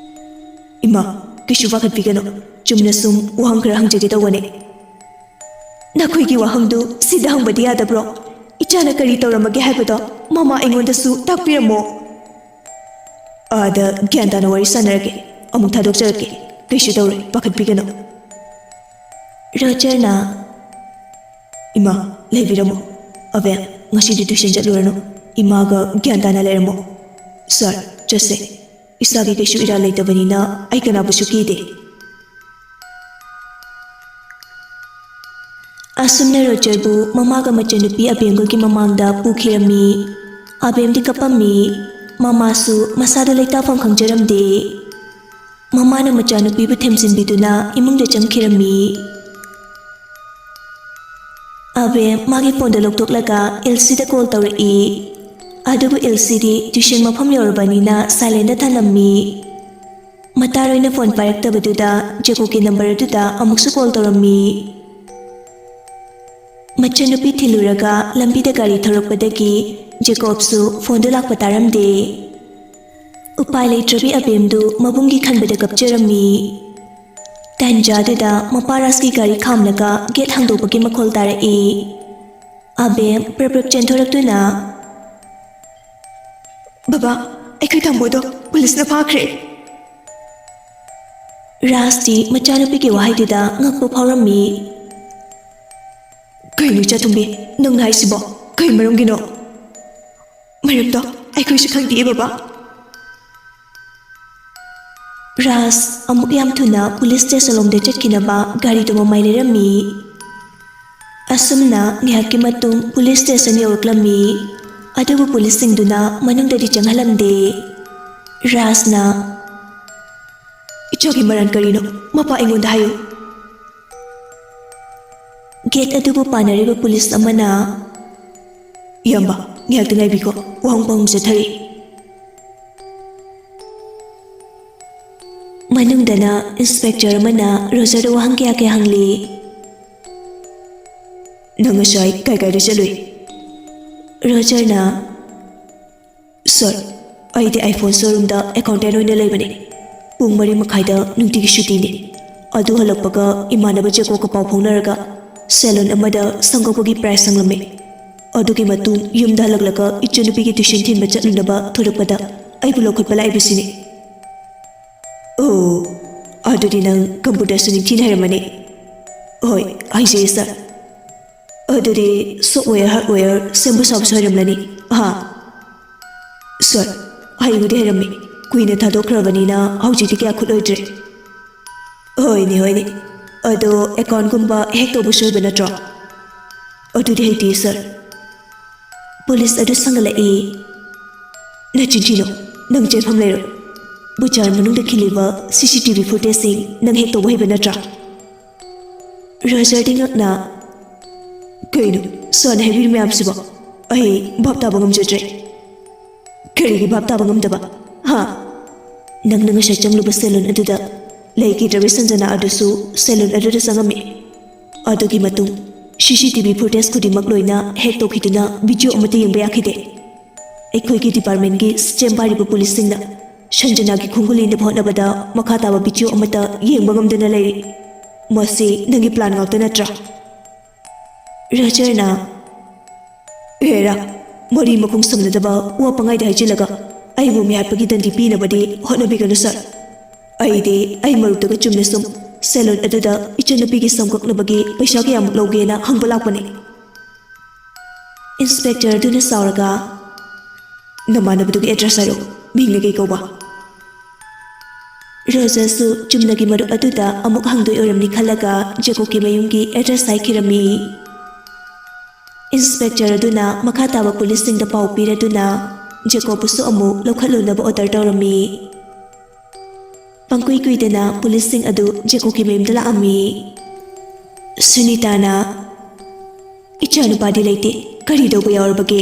"ꯏꯃꯥ, ꯀꯩꯁꯨ ꯄꯥꯈꯠꯄꯤꯒꯅꯨ꯫ ꯆꯨꯝꯅ ꯁꯨꯝ ꯋꯥꯍꯪ ꯈꯔ ꯍꯪꯖꯒꯦ ꯇꯧꯕꯅꯦ꯫" "ꯅꯈꯣꯏꯒꯤ ꯋꯥꯍꯪꯗꯨ ꯁꯤꯗ ꯍꯪꯕꯗꯤ ꯌꯥꯗꯕ꯭ꯔꯣ? ꯏꯆꯥꯅ ꯀꯔꯤ ꯇꯧꯔꯝꯃꯒꯦ ꯍꯥꯏꯕꯗꯣ ꯃꯃꯥ ꯑꯩꯉꯣꯟꯗꯁꯨ ꯇꯥꯛꯄꯤꯔꯝꯃꯣ꯫" "ꯑꯥꯗ ꯒ꯭ꯌꯥꯟ ꯇꯥꯅ ꯋꯥꯔꯤ ꯁꯥꯟꯅꯔꯒꯦ꯫ ꯑꯃꯨꯛ ꯊꯥꯗꯣꯛꯆꯔꯛꯀꯦ꯫ ꯀꯩꯁꯨ ꯇꯧꯔꯣꯏ, ꯄꯥꯈꯠꯄꯤꯒꯅꯨ꯫" ꯔꯣꯖꯔꯅ, "ꯏꯃꯥ, ꯂꯩꯕꯤꯔꯝꯃꯣ꯫ ꯑꯕꯦꯝ, ꯉꯁꯤꯗꯤ tuition ꯆꯠꯂꯨꯔꯅꯨ꯫ ꯏꯃꯥꯒ ꯒ꯭ꯌꯥꯟ ꯇꯥꯅ ꯂꯩꯔꯝꯃꯣ꯫ ꯁꯥꯔ, ꯆꯠꯁꯦ꯫ ꯏꯁꯥꯒꯤ ꯀꯩꯁꯨ ꯏꯔꯥꯜ ꯂꯩꯇꯕꯅꯤꯅ ꯑꯩ ꯀꯅꯥꯕꯨꯁꯨ ꯀꯤꯗꯦ꯫" ꯑꯁꯨꯝꯅ ꯔꯣꯖꯔꯕꯨ ꯃꯃꯥꯒ ꯃꯆꯟꯅꯨꯄꯤ ꯑꯕꯦꯝꯒꯒꯤ ꯃꯃꯥꯡꯗ ꯄꯨꯈꯤꯔꯝꯃꯤ꯫ ꯑꯕꯦꯝꯗꯤ ꯀꯞꯄꯝꯃꯤ꯫ ꯃꯃꯥꯁꯨ ꯃꯁꯥꯗ ꯂꯩꯇꯥꯐꯝ ꯈꯪꯖꯔꯝꯗꯦ꯫ ꯃꯃꯥꯅ ꯃꯆꯥꯅꯨꯄꯤꯕꯨ ꯊꯦꯝꯖꯤꯟꯕꯤꯗꯨꯅ ꯏꯃꯨꯡꯗ ꯆꯪꯈꯤꯔꯝꯃꯤ꯫ ꯑꯕꯦꯝ ꯃꯥꯒꯤ phoneꯗ ꯂꯧꯊꯣꯛꯂꯒ ꯑꯦꯜꯁꯤꯗ call ꯇꯧꯔꯛꯏ꯫ ꯑꯗꯨꯕꯨ ꯑꯦꯜꯁꯤꯗꯤ tuition ꯃꯐꯝ ꯌꯧꯔꯕꯅꯤꯅ silentꯇ ꯊꯅꯝꯃꯤ꯫ ꯃꯇꯥꯔꯣꯏꯅ ꯐꯣꯟ ꯄꯥꯏꯔꯛꯇꯕꯗꯨꯗ ꯖꯦꯀꯣꯕꯀꯤ ꯅꯝꯕꯔ ꯑꯗꯨꯗ ꯑꯃꯨꯛꯁꯨ ꯀꯣꯜ ꯇꯧꯔꯝꯃꯤ꯫ ꯃꯆꯟꯅꯨꯄꯤ ꯊꯤꯜꯂꯨꯔꯒ ꯂꯝꯕꯤꯗ ꯒꯥꯔꯤ ꯊꯧꯔꯛꯄꯗꯒꯤ ꯖꯦꯀꯣꯕꯁꯨ ꯐꯣꯟꯗꯨ ꯂꯥꯛꯄ ꯇꯥꯔꯝꯗꯦ꯫ ꯎꯄꯥꯏ ꯂꯩꯇ꯭ꯔꯕꯤ ꯑꯕꯦꯝꯗꯨ ꯃꯕꯨꯡꯒꯤ ꯈꯟꯕꯗ ꯀꯞꯆꯔꯝꯃꯤ꯫ ꯇꯥꯟꯖꯥꯗꯨꯗ ꯃꯄꯥ ꯔꯥꯖꯀꯤ ꯒꯥꯔꯤ ꯈꯥꯝꯂꯒ ꯒꯦꯠ ꯍꯥꯡꯗꯣꯛꯄꯒꯤ ꯃꯈꯣꯜ ꯇꯥꯔꯛꯏ꯫ ꯑꯕꯦꯝ ꯄ꯭ꯔꯞ ꯄ꯭ꯔꯞ ꯆꯦꯟꯊꯣꯔꯛꯇꯨꯅ, "ꯕꯕꯥ, ꯑꯩꯈꯣꯏ ꯇꯥꯃꯣꯗꯣ ꯄꯨꯂꯤꯁꯅ ꯐꯥꯈ꯭ꯔꯦ!" ꯔꯥꯖꯇꯤ ꯃꯆꯥꯅꯨꯄꯤꯒꯤ ꯋꯥꯍꯩꯗꯨꯗ ꯉꯛꯄ ꯐꯥꯎꯔꯝꯃꯤ꯫ "ꯀꯩꯅꯣ ꯏꯆꯥꯇꯣꯝꯕꯤ, ꯅꯪꯅ ꯍꯥꯏꯁꯤꯕꯣ? ꯀꯩ ꯃꯔꯝꯒꯤꯅꯣ?" "ꯃꯔꯝꯗꯣ ꯑꯩꯈꯣꯏꯁꯨ ꯈꯪꯗꯤꯌꯦ ꯕꯕꯥ꯫" ꯔꯥꯖ ꯑꯃꯨꯛ ꯌꯥꯝ ꯊꯨꯅ ꯄꯨꯂꯤꯁ ꯁ꯭ꯇꯦꯁꯟ ꯂꯣꯝꯗ ꯆꯠꯈꯤꯅꯕ ꯒꯥꯔꯤꯗꯨ ꯃꯃꯥꯏ ꯂꯩꯔꯝꯃꯤ꯫ ꯑꯁꯨꯝꯅ ꯉꯥꯏꯍꯥꯛꯀꯤ ꯃꯇꯨꯡ ꯄꯨꯂꯤꯁ ꯁ꯭ꯇꯦꯁꯟ ꯌꯧꯔꯛꯂꯝꯃꯤ꯫ ꯑꯗꯨꯕꯨ ꯄꯨꯂꯤꯁꯁꯤꯡꯗꯨꯅ ꯃꯅꯨꯡꯗꯗꯤ ꯆꯪꯍꯜꯂꯝꯗꯦ꯫ ꯔꯥꯖꯅ, "ꯏꯆꯥꯒꯤ ꯃꯔꯥꯟ ꯀꯔꯤꯅꯣ? ꯃꯄꯥ ꯑꯩꯉꯣꯟꯗ ꯍꯥꯏꯌꯨ꯫" ꯒꯦꯠ ꯑꯗꯨꯕꯨ ꯄꯥꯟꯅꯔꯤꯕ ꯄꯨꯂꯤꯁ ꯑꯃꯅ, "ꯏꯌꯥꯝꯕ, ꯉꯥꯏꯍꯥꯛꯇ ꯉꯥꯏꯕꯤꯈꯣ, ꯋꯥꯍꯪ ꯄꯥꯎꯍꯪ ꯆꯠꯊꯔꯤ꯫" ꯃꯅꯨꯡꯗꯅ ꯏꯟꯁꯄꯦꯛꯇꯔ ꯑꯃꯅ ꯔꯣꯖꯔꯗ ꯋꯥꯍꯪ ꯀꯌꯥ ꯀꯌꯥ ꯍꯪꯂꯤ꯫ "ꯅꯪ ꯉꯁꯥꯏ ꯀꯥꯏ ꯀꯥꯏꯗ ꯆꯠꯂꯨꯏ?" ꯔꯣꯖꯔꯅ, "ꯁꯥꯔ, ꯑꯩꯗꯤ ꯑꯥꯏꯐꯣꯟ ꯁꯣꯔꯨꯝꯗ ꯑꯦꯀꯥꯎꯟꯇꯦꯟ ꯑꯣꯏꯅ ꯂꯩꯕꯅꯤ꯫ ꯄꯨꯡ ꯃꯔꯤ ꯃꯈꯥꯏꯗ ꯅꯨꯡꯇꯤꯒꯤ ꯁꯨꯇꯤꯅꯤ꯫ ꯑꯗꯨ ꯍꯜꯂꯛꯄꯒ ꯏꯃꯥꯟꯅꯕ ꯖꯦꯀꯣꯕꯀ ꯄꯥꯎ ꯐꯥꯎꯅꯔꯒ ꯁꯦꯂꯨꯟ ꯑꯃꯗ ꯁꯪꯒꯣꯕꯒꯤ ꯄ꯭ꯔꯥꯏꯁ ꯍꯪꯂꯝꯃꯤ꯫ ꯑꯗꯨꯒꯤ ꯃꯇꯨꯡ ꯌꯨꯝꯗ ꯍꯜꯂꯛꯂꯒ ꯏꯆꯟꯅꯨꯄꯤꯒꯤ ꯇ꯭ꯌꯨꯁꯟ ꯊꯤꯟꯕ ꯆꯠꯂꯨꯅꯕ ꯊꯣꯔꯛꯄꯗ ꯑꯩꯕꯨ ꯂꯧꯈꯠꯄ ꯂꯥꯛꯏꯕꯁꯤꯅꯤ꯫" "ꯑꯣ, ꯑꯗꯨꯗꯤ ꯅꯪ ꯀꯝꯄ꯭ꯌꯨꯇꯔꯁꯨ ꯅꯤꯡꯊꯤꯅ ꯍꯩꯔꯝꯃꯅꯤ꯫" "ꯍꯣꯏ, ꯍꯩꯖꯩ ꯁꯥꯔ꯫" "ꯑꯗꯨꯗꯤ ꯁꯣꯐꯋꯦꯌꯔ, ꯍꯥꯔꯗꯋꯦꯌꯔ ꯁꯦꯝꯕ ꯁꯥꯕꯁꯨ ꯍꯩꯔꯝꯂꯅꯤ?" "ꯑꯍꯥ, ꯁꯥꯔ, ꯍꯩꯕꯨꯗꯤ ꯍꯩꯔꯝꯃꯤ꯫ ꯀꯨꯏꯅ ꯊꯥꯗꯣꯛꯈ꯭ꯔꯕꯅꯤꯅ ꯍꯧꯖꯤꯛꯇꯤ ꯀꯌꯥ ꯈꯨꯠꯂꯣꯏꯗ꯭ꯔꯦ꯫" "ꯍꯣꯏꯅꯦ, ꯍꯣꯏꯅꯦ꯫ ꯑꯗꯣ ꯑꯦꯀꯥꯎꯟꯒꯨꯝꯕ ꯍꯦꯛ ꯇꯧꯕꯁꯨ ꯍꯩꯕ ꯅꯠꯇ꯭ꯔꯣ?" "ꯑꯗꯨꯗꯤ ꯍꯩꯇꯦ ꯁꯥꯔ꯫" ꯄꯨꯂꯤꯁ ꯑꯗꯨ ꯁꯪꯒꯠꯂꯛꯏ꯫ "ꯅꯆꯤꯟ ꯊꯤꯅꯨ, ꯅꯪ ꯆꯦꯟꯐꯝ ꯂꯩꯔꯣꯏ꯫ ꯕꯖꯥꯔ ꯃꯅꯨꯡꯗ ꯈꯤꯜꯂꯤꯕ ꯁꯤ ꯁꯤ ꯇꯤ ꯚꯤ ꯐꯨꯇꯦꯖꯁꯤꯡ ꯅꯪ ꯍꯦꯛ ꯇꯧꯕ ꯍꯩꯕ ꯅꯠꯇ꯭ꯔꯥ?" ꯔꯣꯖꯔꯗꯤ ꯉꯛꯅ, "ꯀꯩꯅꯣ ꯁꯥꯔꯅ ꯍꯥꯏꯕꯤꯔꯤ ꯃꯌꯥꯝꯁꯤꯕꯣ? ꯑꯩ ꯚꯥꯞ ꯇꯥꯕ ꯉꯝꯖꯗ꯭ꯔꯦ꯫" "ꯀꯔꯤꯒꯤ ꯚꯥꯞ ꯇꯥꯕ ꯉꯝꯗꯕ? ꯍꯥ?" ꯅꯪꯅ ꯉꯁꯥꯏ ꯆꯪꯂꯨꯕ salon ꯑꯗꯨꯗ ꯂꯩꯈꯤꯗ꯭ꯔꯕ ꯁꯟꯖꯅꯥ ꯑꯗꯨꯁꯨ salon ꯑꯗꯨꯗ ꯆꯪꯉꯝꯃꯤ꯫ ꯑꯗꯨꯒꯤ ꯃꯇꯨꯡ C C T V footage ꯈꯨꯗꯤꯡꯃꯛ ꯂꯣꯏꯅ hack ꯇꯧꯈꯤꯗꯨꯅ video ꯑꯃꯠꯇ ꯌꯦꯡꯕ ꯌꯥꯈꯤꯗꯦ꯫ ꯑꯩꯈꯣꯏꯒꯤ departmentꯀꯤ system ꯄꯥꯏꯔꯤꯕ policeꯁꯤꯡꯅ ꯁꯟꯖꯅꯥꯒꯤ ꯈꯣꯡꯒꯨꯜ ꯏꯟꯅꯕ ꯍꯣꯠꯅꯕꯗ ꯃꯈꯥ ꯇꯥꯕ video ꯑꯃꯠꯇ ꯌꯦꯡꯕ ꯉꯝꯗꯅ ꯂꯩꯔꯤ꯫ ꯃꯁꯤ ꯅꯪꯒꯤ plan ꯉꯥꯛꯇ ꯅꯠꯇ꯭ꯔꯥ? ꯔꯣꯖꯔꯅ, "ꯍꯦꯔꯥ, ꯃꯔꯤ ꯃꯈꯣꯡ ꯁꯝꯅꯗꯕ ꯋꯥ ꯄꯪꯍꯥꯏꯗ ꯍꯥꯏꯖꯤꯜꯂꯒ ꯑꯩꯕꯨ ꯃꯤꯍꯥꯠꯄꯒꯤ ꯗꯟꯗꯤ ꯄꯤꯅꯕꯗꯤ ꯍꯣꯠꯅꯕꯤꯒꯅꯨ sir꯫ ꯑꯩꯗꯤ ꯑꯩ ꯃꯔꯨꯞꯇꯒ ꯆꯨꯝꯅ ꯁꯨꯝ salon ꯑꯗꯨꯗ ꯏꯆꯟꯅꯨꯄꯤꯒꯤ ꯁꯝ ꯀꯛꯅꯕꯒꯤ ꯄꯩꯁꯥ ꯀꯌꯥꯃꯨꯛ ꯂꯧꯒꯦꯅ ꯍꯪꯕ ꯂꯥꯛꯄꯅꯤ꯫" Inspector ꯑꯗꯨꯅ ꯁꯥꯎꯔꯒ, "ꯅꯃꯥꯟꯅꯕꯗꯨꯒꯤ address ꯍꯥꯏꯔꯛꯎ, ꯃꯤꯡꯅ ꯀꯩ ꯀꯧꯕ?" ꯔꯣꯖꯔꯁꯨ ꯆꯨꯝꯅꯒꯤ ꯃꯔꯨꯞ ꯑꯗꯨꯗ ꯑꯃꯨꯛ ꯍꯪꯗꯣꯏ ꯑꯣꯏꯔꯝꯅꯤ ꯈꯜꯂꯒ ꯖꯦꯀꯣꯕꯀꯤ ꯃꯌꯨꯝꯒꯤ address ꯍꯥꯏꯈꯤꯔꯝꯃꯤ꯫ Inspector ꯑꯗꯨꯅ ꯃꯈꯥ ꯇꯥꯕ policeꯁꯤꯡꯗ ꯄꯥꯎ ꯄꯤꯔꯗꯨꯅ ꯖꯦꯀꯣꯕꯄꯨꯁꯨ ꯑꯃꯨꯛ ꯂꯧꯈꯠꯂꯨꯅꯕ order ꯇꯧꯔꯝꯃꯤ꯫ ꯄꯪꯀꯨꯏ ꯀꯨꯏꯗꯅ policeꯁꯤꯡ ꯑꯗꯨ ꯖꯦꯀꯣꯕꯀꯤ ꯃꯌꯨꯝꯗ ꯂꯥꯛꯑꯝꯃꯤ꯫ ꯁꯨꯅꯤꯇꯥꯅ, "ꯏꯆꯥꯅꯨꯄꯥꯗꯤ ꯂꯩꯇꯦ, ꯀꯔꯤ ꯇꯧꯕ ꯌꯥꯎꯔꯕꯒꯦ?"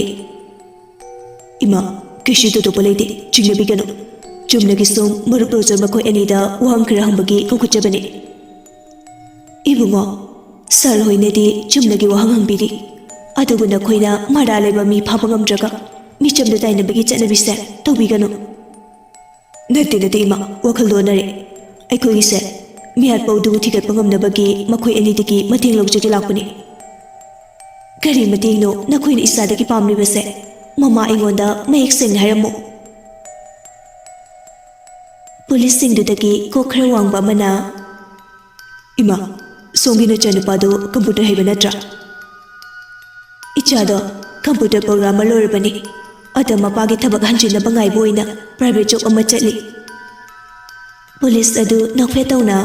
"ꯏꯃꯥ, ꯀꯩꯁꯨ ꯊꯣꯏꯗꯣꯛꯄ ꯂꯩꯇꯦ, ꯆꯤꯡꯅꯕꯤꯒꯅꯨ꯫ ꯆꯨꯝꯅꯒꯤ ꯁꯨꯝ ꯃꯔꯨꯞ ꯔꯣꯖꯔ ꯃꯈꯣꯏ ꯑꯅꯤꯗ ꯋꯥꯍꯪ ꯈꯔ ꯍꯪꯕꯒꯤ ꯀꯧꯈꯠꯆꯕꯅꯤ꯫" "ꯏꯕꯨꯡꯉꯣ, sir ꯍꯣꯏꯅꯗꯤ ꯆꯨꯝꯅꯒꯤ ꯋꯥꯍꯪ ꯍꯪꯕꯤꯔꯤ, ꯑꯗꯨꯕꯨ ꯅꯈꯣꯏꯅ ꯃꯔꯥꯜ ꯂꯩꯕ ꯃꯤ ꯐꯥꯕ ꯉꯝꯗ꯭ꯔꯒ ꯃꯤꯆꯝꯗ ꯇꯥꯏꯅꯕꯒꯤ ꯆꯠꯅꯕꯤꯁꯦ ꯇꯧꯕꯤꯒꯅꯨ꯫" "ꯅꯠꯇꯦ, ꯅꯠꯇꯦ ꯏꯃꯥ, ꯋꯥꯈꯜ ꯑꯣꯟꯅꯔꯦ꯫ ꯑꯩꯈꯣꯏꯒꯤꯁꯦ ꯃꯤꯍꯥꯠꯄ ꯑꯗꯨꯕꯨ ꯊꯤꯒꯠꯄ ꯉꯝꯅꯕꯒꯤ ꯃꯈꯣꯏ ꯑꯅꯤꯗꯒꯤ ꯃꯇꯦꯡ ꯂꯧꯖꯒꯦ ꯂꯥꯛꯄꯅꯤ꯫" "ꯀꯔꯤ ꯃꯇꯦꯡꯅꯣ ꯅꯈꯣꯏꯅ ꯏꯆꯥꯗꯒꯤ ꯄꯥꯝꯂꯤꯕꯁꯦ? ꯃꯃꯥ ꯑꯩꯉꯣꯟꯗ ꯃꯌꯦꯛ ꯁꯦꯡꯅ ꯍꯥꯏꯔꯝꯃꯨ꯫" Policeꯁꯤꯡꯗꯨꯗꯒꯤ ꯀꯣꯛ ꯈꯔ ꯋꯥꯡꯕ ꯑꯃꯅ, "ꯏꯃꯥ, ꯁꯣꯝꯒꯤ ꯅꯆꯥꯅꯨꯄꯥꯗꯣ computer ꯍꯩꯕ ꯅꯠꯇ꯭ꯔꯥ?" "ꯏꯆꯥꯗꯣ computer programmer ꯑꯣꯏꯔꯕꯅꯤ꯫ ꯑꯗ ꯃꯄꯥꯒꯤ ꯊꯕꯛ ꯍꯟꯖꯤꯟꯅꯕ ꯉꯥꯏꯕ ꯑꯣꯏꯅ private job ꯑꯃ ꯆꯠꯂꯤ꯫" Police ꯑꯗꯨ ꯅꯣꯛꯐꯦꯠ ꯇꯧꯅ,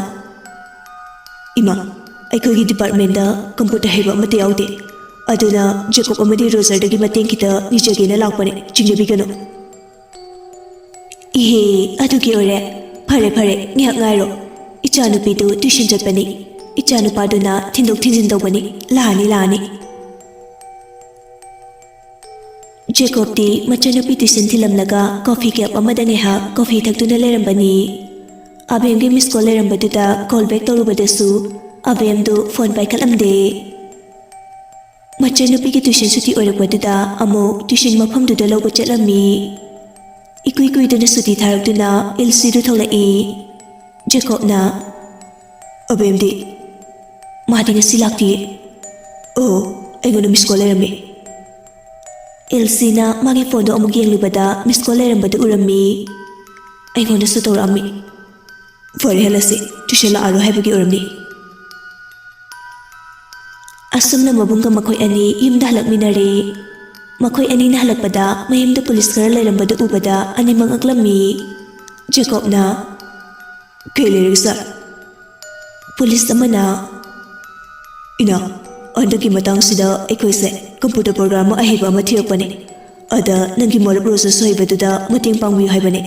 "ꯏꯃꯥ, ꯑꯩꯈꯣꯏꯒꯤ departmentꯇ computer ꯍꯩꯕ ꯑꯃꯠꯇ ꯌꯥꯎꯗꯦ꯫ ꯑꯗꯨꯅ ꯖꯦꯀꯣꯕ ꯑꯃꯗꯤ ꯔꯣꯖꯔꯗꯒꯤ ꯃꯇꯦꯡ ꯈꯤꯇ ꯅꯤꯖꯒꯦꯅ ꯂꯥꯛꯄꯅꯦ, ꯆꯤꯡꯅꯕꯤꯒꯅꯨ꯫" "ꯏꯍꯦ, ꯑꯗꯨꯒꯤ ꯑꯣꯏꯔꯦ꯫ ꯐꯔꯦ, ꯐꯔꯦ, ꯉꯥꯏꯍꯥꯛ ꯉꯥꯏꯔꯣ꯫ ꯏꯆꯥꯅꯨꯄꯤꯗꯨ tuition ꯆꯠꯄꯅꯤ꯫ ꯏꯆꯥꯅꯨꯄꯥꯗꯨꯅ ꯊꯤꯟꯗꯣꯛ ꯊꯤꯟꯖꯤꯟ ꯇꯧꯕꯅꯤ꯫ ꯂꯥꯛꯑꯅꯤ, ꯂꯥꯛꯑꯅꯤ꯫" ꯖꯦꯀꯣꯕꯇꯤ ꯃꯆꯟꯅꯨꯄꯤ ꯇ꯭ꯌꯨꯁꯟ ꯊꯤꯜꯂꯝꯂꯒ ꯀꯣꯐꯤ ꯀꯞ ꯑꯃꯗ ꯉꯥꯏꯍꯥꯛ ꯀꯣꯐꯤ ꯊꯛꯇꯨꯅ ꯂꯩꯔꯝꯕꯅꯤ꯫ ꯑꯕꯦꯝꯒꯤ ꯃꯤꯁ ꯀꯣꯜ ꯂꯩꯔꯝꯕꯗꯨꯗ ꯀꯣꯜ ꯕꯦꯛ ꯇꯧꯔꯨꯕꯗꯁꯨ ꯑꯕꯦꯝꯗꯨ ꯐꯣꯟ ꯄꯥꯏꯈꯠꯂꯝꯗꯦ꯫ ꯃꯆꯟꯅꯨꯄꯤꯒꯤ ꯇ꯭ꯌꯨꯁꯟ ꯁꯨꯇꯤ ꯑꯣꯏꯔꯛꯄꯗꯨꯗ ꯑꯃꯨꯛ ꯇ꯭ꯌꯨꯁꯟ ꯃꯐꯝꯗꯨꯗ ꯂꯧꯕ ꯆꯠꯂꯝꯃꯤ꯫ ꯏꯀꯨꯏ ꯀꯨꯏꯗꯅ ꯁꯨꯇꯤ ꯊꯥꯔꯛꯇꯨꯅ ꯏꯜꯁꯤꯗꯨ ꯊꯣꯛꯂꯛꯏ꯫ ꯖꯦꯀꯣꯕꯅ, "ꯑꯕꯦꯝꯗꯤ? ꯃꯥꯗꯤ ꯉꯁꯤ ꯂꯥꯛꯇꯤꯌꯦ꯫ ꯑꯣ, ꯑꯩꯉꯣꯟꯗ ꯃꯤꯁ ꯀꯣꯜ ꯂꯩꯔꯝꯃꯤ꯫" ꯏꯜꯁꯤꯅ ꯃꯥꯒꯤ ꯐꯣꯟꯗꯣ ꯑꯃꯨꯛ ꯌꯦꯡꯂꯨꯕꯗ ꯃꯤꯁ ꯀꯣꯜ ꯂꯩꯔꯝꯕꯗꯨ ꯎꯔꯝꯃꯤ꯫ "ꯑꯩꯉꯣꯟꯗꯁꯨ ꯇꯧꯔꯛꯑꯝꯃꯤ꯫ ꯐꯔꯦ, ꯍꯜꯂꯁꯤ, ꯇ꯭ꯌꯨꯁꯟ ꯂꯥꯛꯑꯔꯣꯏ ꯍꯥꯏꯕꯒꯤ ꯑꯣꯏꯔꯝꯅꯤ꯫" ꯑꯁꯨꯝꯅ ꯃꯕꯨꯡꯒ ꯃꯈꯣꯏ ꯑꯅꯤ ꯌꯨꯝꯗ ꯍꯜꯂꯛꯃꯤꯟꯅꯔꯦ꯫ ꯃꯈꯣꯏ ꯑꯅꯤꯅ ꯍꯜꯂꯛꯄꯗ ꯃꯌꯨꯝꯗ ꯄꯨꯂꯤꯁ ꯈꯔ ꯂꯩꯔꯝꯕꯗꯨ ꯎꯕꯗ ꯑꯅꯤꯃꯛ ꯉꯛꯂꯝꯃꯤ꯫ ꯖꯦꯀꯣꯕꯅ, "ꯀꯩ ꯂꯩꯔꯒꯦ, ꯁꯥꯔ?" ꯄꯨꯂꯤꯁ ꯑꯃꯅ, "ꯏꯅꯥ, ꯍꯟꯗꯛꯀꯤ ꯃꯇꯥꯡꯁꯤꯗ ꯑꯩꯈꯣꯏꯁꯦ ꯀꯝꯄ꯭ꯌꯨꯇꯔ ꯄ꯭ꯔꯣꯒ꯭ꯔꯥꯝ ꯑꯃ ꯑꯍꯩꯕ ꯑꯃ ꯊꯤꯔꯛꯄꯅꯦ꯫ ꯑꯗ ꯅꯪꯒꯤ ꯃꯔꯨꯞ ꯔꯣꯖꯔꯁꯨ ꯍꯩꯕꯗꯨꯗ ꯃꯇꯦꯡ ꯄꯥꯡꯕꯤꯌꯨ ꯍꯥꯏꯕꯅꯦ꯫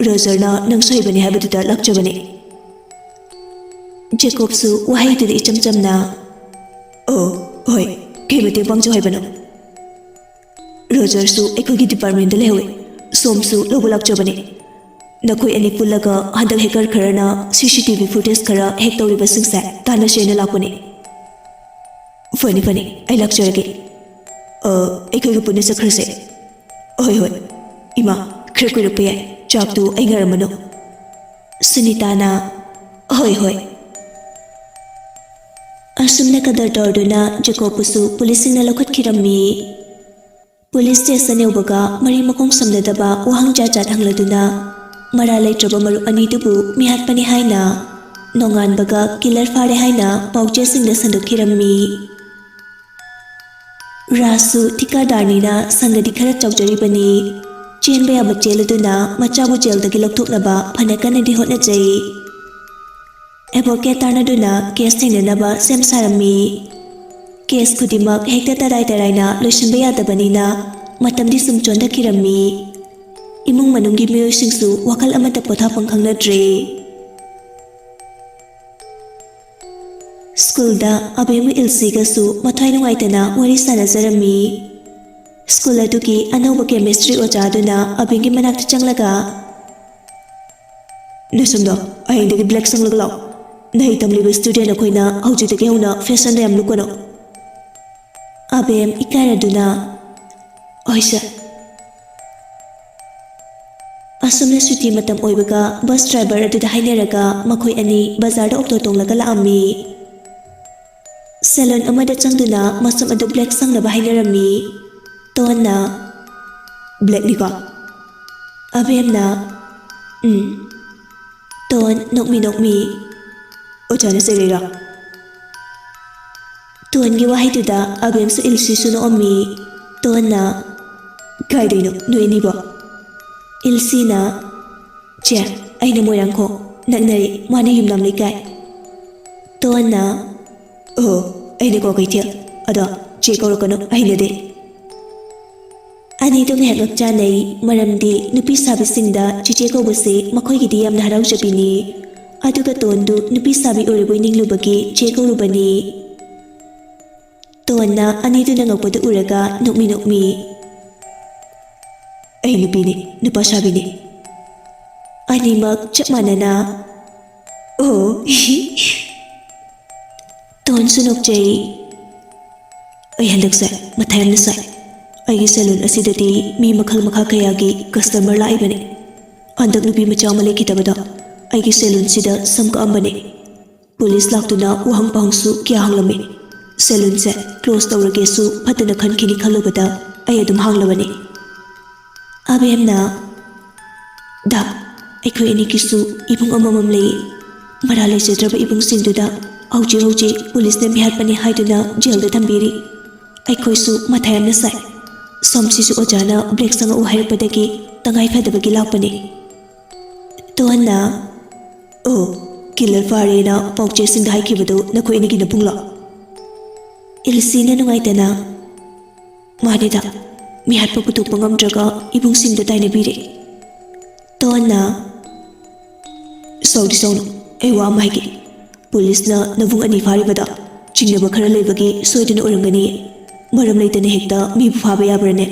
ꯔꯣꯖꯔꯅ ꯅꯪꯁꯨ ꯍꯩꯕꯅꯤ ꯍꯥꯏꯕꯗꯨꯗ ꯂꯥꯛꯆꯕꯅꯦ꯫" ꯖꯦꯀꯣꯕꯁꯨ ꯋꯥꯍꯩꯗꯨꯗ ꯏꯆꯝ ꯆꯝꯅ, "ꯑꯣ, ꯍꯣꯏ, ꯀꯩ ꯃꯇꯦꯡ ꯄꯥꯡꯖꯧ ꯍꯥꯏꯕꯅꯣ?" "ꯔꯣꯖꯔꯁꯨ ꯑꯩꯈꯣꯏꯒꯤ ꯗꯤꯄꯥꯔꯠꯃꯦꯟꯗ ꯂꯩꯍꯧꯋꯦ꯫ ꯁꯣꯝꯁꯨ ꯂꯧꯕ ꯂꯥꯛꯆꯕꯅꯦ꯫ ꯅꯈꯣꯏ ꯑꯅꯤ ꯄꯨꯜꯂꯒ ꯍꯟꯗꯛ ꯍꯦꯀꯔ ꯈꯔꯅ ꯁꯤ ꯁꯤ ꯇꯤ ꯚꯤ ꯐꯨꯇꯦꯖ ꯈꯔ ꯍꯦꯛ ꯇꯧꯔꯤꯕꯁꯤꯡꯁꯦ ꯇꯥꯟꯅꯁꯦꯅ ꯂꯥꯛꯄꯅꯦ꯫" "ꯐꯅꯤ, ꯐꯅꯤ, ꯑꯩ ꯂꯥꯛꯆꯔꯒꯦ꯫ ꯑ, ꯑꯩꯈꯣꯏꯒ ꯄꯨꯟꯅ ꯆꯠꯈ꯭ꯔꯁꯦ꯫" "ꯍꯣꯏ, ꯍꯣꯏ꯫ ꯏꯃꯥ, ꯈꯔ ꯀꯨꯏꯔꯛꯄ ꯌꯥꯏ꯫ ꯆꯥꯛꯇꯨ ꯑꯩ ꯉꯥꯏꯔꯝꯃꯅꯨ꯫" ꯁꯨꯅꯤꯇꯥꯅ, "ꯍꯣꯏ, ꯍꯣꯏ꯫" ꯑꯁꯨꯝꯅ ꯀꯗꯔ ꯇꯧꯔꯗꯨꯅ ꯖꯦꯀꯣꯕꯄꯨꯁꯨ ꯄꯨꯂꯤꯁꯁꯤꯡꯅ ꯂꯧꯈꯠꯈꯤꯔꯝꯃꯤ꯫ ꯄꯨꯂꯤꯁ ꯁ꯭ꯇꯦꯁꯟ ꯌꯧꯕꯒ ꯃꯔꯤ ꯃꯈꯣꯡ ꯁꯝꯅꯗꯕ ꯋꯥꯍꯪ ꯖꯥꯠ ꯖꯥꯠ ꯍꯪꯂꯗꯨꯅ ꯃꯔꯥꯜ ꯂꯩꯇ꯭ꯔꯕ ꯃꯔꯨꯞ ꯑꯅꯤꯗꯨꯕꯨ ꯃꯤꯍꯥꯠꯄꯅꯤ ꯍꯥꯏꯅ, ꯅꯣꯡꯉꯥꯟꯕꯒ ꯀꯤꯂꯔ ꯐꯥꯔꯦ ꯍꯥꯏꯅ ꯄꯥꯎꯆꯦꯁꯤꯡꯗ ꯁꯟꯗꯣꯛꯈꯤꯔꯝꯃꯤ꯫ ꯔꯥꯖꯁꯨ ꯊꯤꯀꯥꯗꯥꯔꯅꯤꯅ ꯁꯪꯒꯗꯤ ꯈꯔ ꯆꯥꯎꯖꯔꯤꯕꯅꯤ꯫ ꯆꯦꯟꯕ ꯌꯥꯕ ꯆꯦꯜꯂꯗꯨꯅ ꯃꯆꯥꯕꯨ ꯖꯦꯜꯗꯒꯤ ꯂꯧꯊꯣꯛꯅꯕ ꯐꯅ ꯀꯟꯅꯗꯤ ꯍꯣꯠꯅꯖꯩ꯫ ꯑꯦꯗꯚꯣꯀꯦꯠ ꯇꯥꯟꯅꯗꯨꯅ ꯀꯦꯁ ꯊꯦꯡꯅꯅꯕ ꯁꯦꯝ ꯁꯥꯔꯝꯃꯤ꯫ ꯀꯦꯁ ꯈꯨꯗꯤꯡꯃꯛ ꯍꯦꯛꯇ ꯇꯔꯥꯏ ꯇꯔꯥꯏꯅ ꯂꯣꯏꯁꯤꯟꯕ ꯌꯥꯗꯕꯅꯤꯅ ꯃꯇꯝꯗꯤ ꯁꯨꯝ ꯆꯣꯟꯊꯈꯤꯔꯝꯃꯤ꯫ ꯏꯃꯨꯡ ꯃꯅꯨꯡꯒꯤ ꯃꯤꯑꯣꯏꯁꯤꯡꯁꯨ ꯋꯥꯈꯜ ꯑꯃꯠꯇ ꯄꯣꯊꯥꯐꯝ ꯈꯪꯅꯗ꯭ꯔꯦ꯫ ꯁ꯭ꯀꯨꯜꯗ ꯑꯕꯦꯝꯒ ꯏꯜꯁꯤꯒꯁꯨ ꯃꯊ꯭ꯋꯥꯏ ꯅꯨꯡꯉꯥꯏꯇꯅ ꯋꯥꯔꯤ ꯁꯥꯟꯅꯖꯔꯝꯃꯤ꯫ ꯁ꯭ꯀꯨꯜ ꯑꯗꯨꯒꯤ ꯑꯅꯧꯕ ꯀꯦꯃꯤꯁꯇ꯭ꯔꯤ ꯑꯣꯖꯥ ꯑꯗꯨꯅ ꯑꯕꯦꯝꯒꯤ ꯃꯅꯥꯛꯇ ꯆꯪꯂꯒ, "ꯅꯁꯝꯗꯣ ꯑꯍꯤꯡꯗꯒꯤ ꯕ꯭ꯂꯦꯛ ꯁꯪꯂꯒ ꯂꯥꯛꯑꯣ꯫ ꯅꯍꯩ ꯇꯝꯂꯤꯕ ꯁ꯭ꯇꯨꯗꯦꯟꯠ ꯑꯩꯈꯣꯏꯅ ꯍꯧꯖꯤꯛꯇꯒꯤ ꯍꯧꯅ ꯐꯦꯁꯟꯗ ꯌꯥꯝ ꯂꯨꯞꯀꯅꯨ"꯫ ꯑꯕꯦꯝ ꯏꯀꯥꯏꯔꯗꯨꯅ, "ꯍꯣꯏ ꯁꯥꯔ"꯫ ꯑꯁꯨꯝꯅ ꯁꯨꯇꯤ ꯃꯇꯝ ꯑꯣꯏꯕꯒ ꯕꯁ ꯗ꯭ꯔꯥꯏꯚꯔ ꯑꯗꯨꯗ ꯍꯥꯏꯅꯔꯒ ꯃꯈꯣꯏ ꯑꯅꯤ ꯕꯖꯥꯔꯗ ꯑꯣꯛꯇꯣ ꯇꯣꯡꯂꯒ ꯂꯥꯛꯑꯝꯃꯤ꯫ ꯁꯦꯂꯨꯟ ꯑꯃꯗ ꯆꯪꯗꯨꯅ ꯃꯁꯝ ꯑꯗꯨ ꯕ꯭ꯂꯦꯛ ꯁꯪꯅꯕ ꯍꯥꯏꯅꯔꯝꯃꯤ꯫ ꯇꯣꯟꯅ, "ꯕ꯭ꯂꯦꯛꯅꯤꯀꯣ?" ꯑꯕꯦꯝꯅ, "ꯎꯝ"꯫ ꯇꯣꯟ ꯅꯣꯛꯃꯤ ꯅꯣꯛꯃꯤ, "ꯑꯣꯖꯥꯅ ꯆꯩꯔꯛꯏꯔꯣ?" ꯇꯣꯟꯒꯤ ꯋꯥꯍꯩꯗꯨꯗ ꯑꯕꯦꯝꯁꯨ ꯏꯜꯁꯤꯁꯨ ꯅꯣꯛꯑꯝꯃꯤ꯫ ꯇꯣꯟꯅ, "ꯀꯥꯏꯗꯩꯅꯣ ꯅꯣꯏ ꯑꯅꯤꯕꯣ?" ꯏꯜꯁꯤꯅ, "ꯆꯦ, ꯑꯩꯅ ꯃꯣꯏꯔꯥꯡꯈꯣꯡ, ꯅꯛꯅꯔꯦ, ꯃꯥꯅ ꯌꯨꯝꯅꯥꯝ ꯂꯩꯀꯥꯏ"꯫ ꯇꯣꯟꯅ, "ꯑꯣ, ꯑꯩꯅ ꯀ꯭ꯋꯥꯀꯩꯊꯦꯜ, ꯑꯗꯣ ꯆꯦ ꯀꯧꯔꯛꯀꯅꯨ, ꯍꯩꯅꯗꯦ"꯫ ꯑꯅꯤꯗꯣ ꯉꯥꯏꯍꯥꯛ ꯅꯣꯛꯆꯥꯅꯩ, ꯃꯔꯝꯗꯤ ꯅꯨꯄꯤ ꯁꯥꯕꯤꯁꯤꯡꯗ ꯆꯤꯆꯦ ꯀꯧꯕꯁꯤ ꯃꯈꯣꯏꯒꯤꯗꯤ ꯌꯥꯝꯅ ꯍꯔꯥꯎꯖꯕꯤꯅꯤ꯫ ꯑꯗꯨꯒ ꯇꯣꯟꯗꯨ ꯅꯨꯄꯤ ꯁꯥꯕꯤ ꯑꯣꯏꯔꯨꯕꯩ ꯅꯤꯡꯂꯨꯕꯒꯤ ꯆꯦ ꯀꯧꯔꯨꯕꯅꯤ꯫ ꯇꯣꯟꯅ ꯑꯅꯤꯗꯨꯅ ꯉꯛꯄꯗꯨ ꯎꯔꯒ ꯅꯣꯛꯃꯤ ꯅꯣꯛꯃꯤ, "ꯑꯩ ꯅꯨꯄꯤꯅꯤ, ꯅꯨꯄꯥ ꯁꯥꯕꯤꯅꯤ"꯫ ꯑꯅꯤꯃꯛ ꯆꯞ ꯃꯥꯟꯅꯅ, "ꯑꯣ"꯫ ꯇꯣꯟꯁꯨ ꯅꯣꯛꯆꯩ꯫ "ꯑꯩ ꯍꯟꯗꯛꯁꯦ ꯃꯊꯥ ꯌꯥꯝꯅ ꯁꯥꯏ꯫ ꯑꯩꯒꯤ ꯁꯦꯂꯨꯟ ꯑꯁꯤꯗꯗꯤ ꯃꯤ ꯃꯈꯜ ꯃꯈꯥ ꯀꯌꯥꯒꯤ ꯀꯁꯇꯃꯔ ꯂꯥꯛꯏꯕꯅꯤ꯫ ꯍꯟꯗꯛ ꯅꯨꯄꯤ ꯃꯆꯥ ꯑꯃ ꯂꯩꯈꯤꯗꯕꯗ ꯑꯩꯒꯤ ꯁꯦꯂꯨꯟꯁꯤꯗ ꯁꯝ ꯀꯛꯑꯝꯕꯅꯤ꯫ ꯄꯨꯂꯤꯁ ꯂꯥꯛꯇꯨꯅ ꯋꯥꯍꯪ ꯄꯥꯎꯍꯪꯁꯨ ꯀꯌꯥ ꯍꯪꯂꯝꯃꯤ꯫ ꯁꯦꯂꯨꯟꯁꯦ ꯀ꯭ꯂꯣꯖ ꯇꯧꯔꯒꯦꯁꯨ ꯐꯠꯇꯅ ꯈꯟꯈꯤꯅꯤ ꯈꯜꯂꯨꯕꯗ ꯑꯩ ꯑꯗꯨꯝ ꯍꯥꯡꯂꯕꯅꯤ"꯫ ꯑꯕꯦꯝꯅ, "ꯗꯥ, ꯑꯩꯈꯣꯏ ꯑꯅꯤꯒꯤꯁꯨ ꯏꯕꯨꯡ ꯑꯃꯃꯝ ꯂꯩ꯫ ꯃꯔꯥꯜ ꯂꯩꯖꯗ꯭ꯔꯕ ꯏꯕꯨꯡꯁꯤꯡꯗꯨꯗ ꯍꯧꯖꯤꯛ ꯍꯧꯖꯤꯛ ꯄꯨꯂꯤꯁꯅ ꯃꯤꯍꯥꯠꯄꯅꯤ ꯍꯥꯏꯗꯨꯅ ꯖꯦꯜꯗ ꯊꯝꯕꯤꯔꯤ꯫ ꯑꯩꯈꯣꯏꯁꯨ ꯃꯊꯥ ꯌꯥꯝꯅ ꯁꯥꯏ꯫ ꯁꯝꯁꯤꯁꯨ ꯑꯣꯖꯥꯅ ꯕ꯭ꯂꯦꯛ ꯁꯪꯉꯛꯎ ꯍꯥꯏꯔꯛꯄꯗꯒꯤ ꯇꯉꯥꯏ ꯐꯗꯕꯒꯤ ꯂꯥꯛꯄꯅꯤ"꯫ ꯇꯣꯟꯅ, "ꯑꯣ, ꯀꯤꯂꯔ ꯐꯥꯔꯦꯅ ꯄꯥꯎꯆꯦꯁꯤꯡꯗ ꯍꯥꯏꯈꯤꯕꯗꯨ ꯅꯈꯣꯏ ꯑꯅꯤꯒꯤ ꯅꯕꯨꯡꯂꯣ?" ꯏꯜꯁꯤꯅ ꯅꯨꯡꯉꯥꯏꯇꯅ, "ꯃꯥꯅꯤꯗ, ꯃꯤꯍꯥꯠꯄ ꯄꯨꯊꯣꯛꯄ ꯉꯝꯗ꯭ꯔꯒ ꯏꯕꯨꯡꯁꯤꯡꯗ ꯇꯥꯏꯅꯕꯤꯔꯦ"꯫ ꯇꯣꯟꯅ, "ꯁꯥꯎꯗꯤ ꯁꯥꯎꯅꯨ, ꯑꯩ ꯋꯥ ꯑꯃ ꯍꯥꯏꯒꯦ꯫ ꯄꯨꯂꯤꯁꯅ ꯅꯕꯨꯡ ꯑꯅꯤ ꯐꯥꯔꯤꯕꯗꯣ ꯆꯤꯡꯅꯕ ꯈꯔ ꯂꯩꯕꯒꯤ ꯁꯣꯏꯗꯅ ꯑꯣꯏꯔꯝꯒꯅꯤ꯫ ꯃꯔꯝ ꯂꯩꯇꯅ ꯍꯦꯛꯇ ꯃꯤꯕꯨ ꯐꯥꯕ ꯌꯥꯕ꯭ꯔꯅꯦ?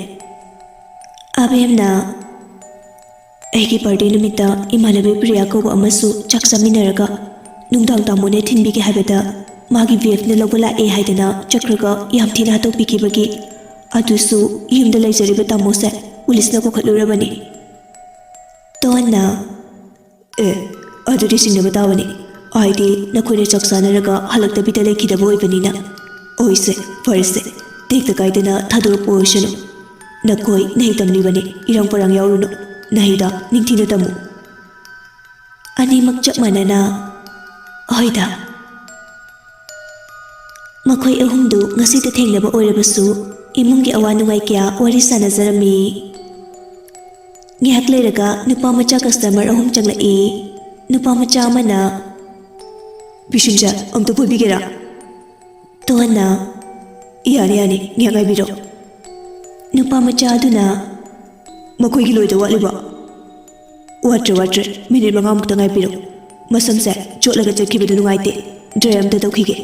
ꯑꯕꯦꯝꯅ, "ꯑꯩꯒꯤ ꯕꯥꯔꯗꯦ ꯅꯨꯃꯤꯠꯇ ꯏꯃꯥꯟꯅꯕꯤ ꯄ꯭ꯔꯤꯌꯥ ꯀꯧꯕ ꯑꯃꯁꯨ ꯆꯥꯛ ꯆꯥꯃꯤꯟꯅꯔꯒ ꯅꯨꯡꯗꯥꯡ ꯇꯥꯃꯣꯅ ꯊꯤꯟꯕꯤꯒꯦ ꯍꯥꯏꯕꯗ ꯃꯥꯒꯤ ꯕꯤ ꯑꯦꯐꯅ ꯂꯧꯕ ꯂꯥꯛꯑꯦ ꯍꯥꯏꯗꯅ ꯆꯠꯈ꯭ꯔꯒ ꯌꯥꯝ ꯊꯤꯅ ꯍꯥꯠꯇꯣꯛꯄꯤꯈꯤꯕꯒꯤ ꯑꯗꯨꯁꯨ ꯌꯨꯝꯗ ꯂꯩꯖꯔꯤꯕ ꯇꯥꯃꯣꯁꯦ ꯄꯨꯂꯤꯁꯅ ꯀꯧꯈꯠꯂꯨꯔꯕꯅꯤ꯫" ꯇꯣꯟꯅ, "ꯑꯦ, ꯑꯗꯨꯗꯤ ꯆꯤꯡꯅꯕ ꯇꯥꯕꯅꯤ꯫ ꯍꯥꯏꯗꯤ ꯅꯈꯣꯏꯅ ꯆꯥꯛ ꯆꯥꯅꯔꯒ ꯍꯜꯂꯛꯇꯕꯤꯗ ꯂꯩꯈꯤꯗꯕ ꯑꯣꯏꯕꯅꯤꯅ꯫ ꯑꯣꯏꯁꯦ, ꯐꯔꯦꯁꯦ, ꯇꯦꯛꯇ ꯀꯥꯏꯗꯅ ꯊꯥꯗꯣꯔꯛꯄ ꯑꯣꯏꯁꯅꯨ꯫ ꯅꯈꯣꯏ ꯅꯍꯩ ꯇꯝꯂꯤꯕꯅꯤ, ꯏꯔꯥꯡ ꯄꯔꯥꯡ ꯌꯥꯎꯔꯨꯅꯨ꯫ ꯅꯍꯩꯗ ꯅꯤꯡꯊꯤꯅ ꯇꯝꯃꯨ꯫" ꯑꯅꯤꯃꯛ ꯆꯞ ꯃꯥꯟꯅꯅ, "ꯍꯣꯏꯗ꯫" ꯃꯈꯣꯏ ꯑꯍꯨꯝꯗꯨ ꯉꯁꯤꯇ ꯊꯦꯡꯅꯕ ꯑꯣꯏꯔꯕꯁꯨ ꯏꯃꯨꯡꯒꯤ ꯑꯋꯥ ꯅꯨꯡꯉꯥꯏ ꯀꯌꯥ ꯋꯥꯔꯤ ꯁꯥꯟꯅꯖꯔꯝꯃꯤ꯫ ꯉꯥꯏꯍꯥꯛ ꯂꯩꯔꯒ ꯅꯨꯄꯥ ꯃꯆꯥ ꯀꯁꯇꯃꯔ ꯑꯍꯨꯝ ꯆꯪꯂꯛꯏ꯫ ꯅꯨꯄꯥ ꯃꯆꯥ ꯑꯃꯅ, "ꯄꯤꯁꯨꯝꯁꯦ ꯑꯝꯇ ꯐꯣꯏꯕꯤꯒꯦꯔꯥ?" ꯇꯣꯟꯅ, "ꯌꯥꯅꯤ, ꯌꯥꯅꯤ, ꯉꯥꯏꯍꯥꯛ ꯉꯥꯏꯕꯤꯔꯣ꯫" ꯅꯨꯄꯥ ꯃꯆꯥ ꯑꯗꯨꯅ, "ꯃꯈꯣꯏꯒꯤ ꯂꯣꯏꯗ ꯋꯥꯠꯂꯤꯕꯣ?" "ꯋꯥꯠꯇ꯭ꯔꯦ, ꯋꯥꯠꯇ꯭ꯔꯦ, ꯃꯤꯅꯤꯠ ꯃꯉꯥꯃꯨꯛꯇ ꯉꯥꯏꯕꯤꯔꯣ꯫ ꯃꯁꯝꯁꯦ ꯆꯣꯠꯂꯒ ꯆꯠꯈꯤꯕꯗꯨ ꯅꯨꯡꯉꯥꯏꯇꯦ꯫ ꯗ꯭ꯔꯥꯏ ꯑꯝꯇ ꯇꯧꯈꯤꯒꯦ꯫"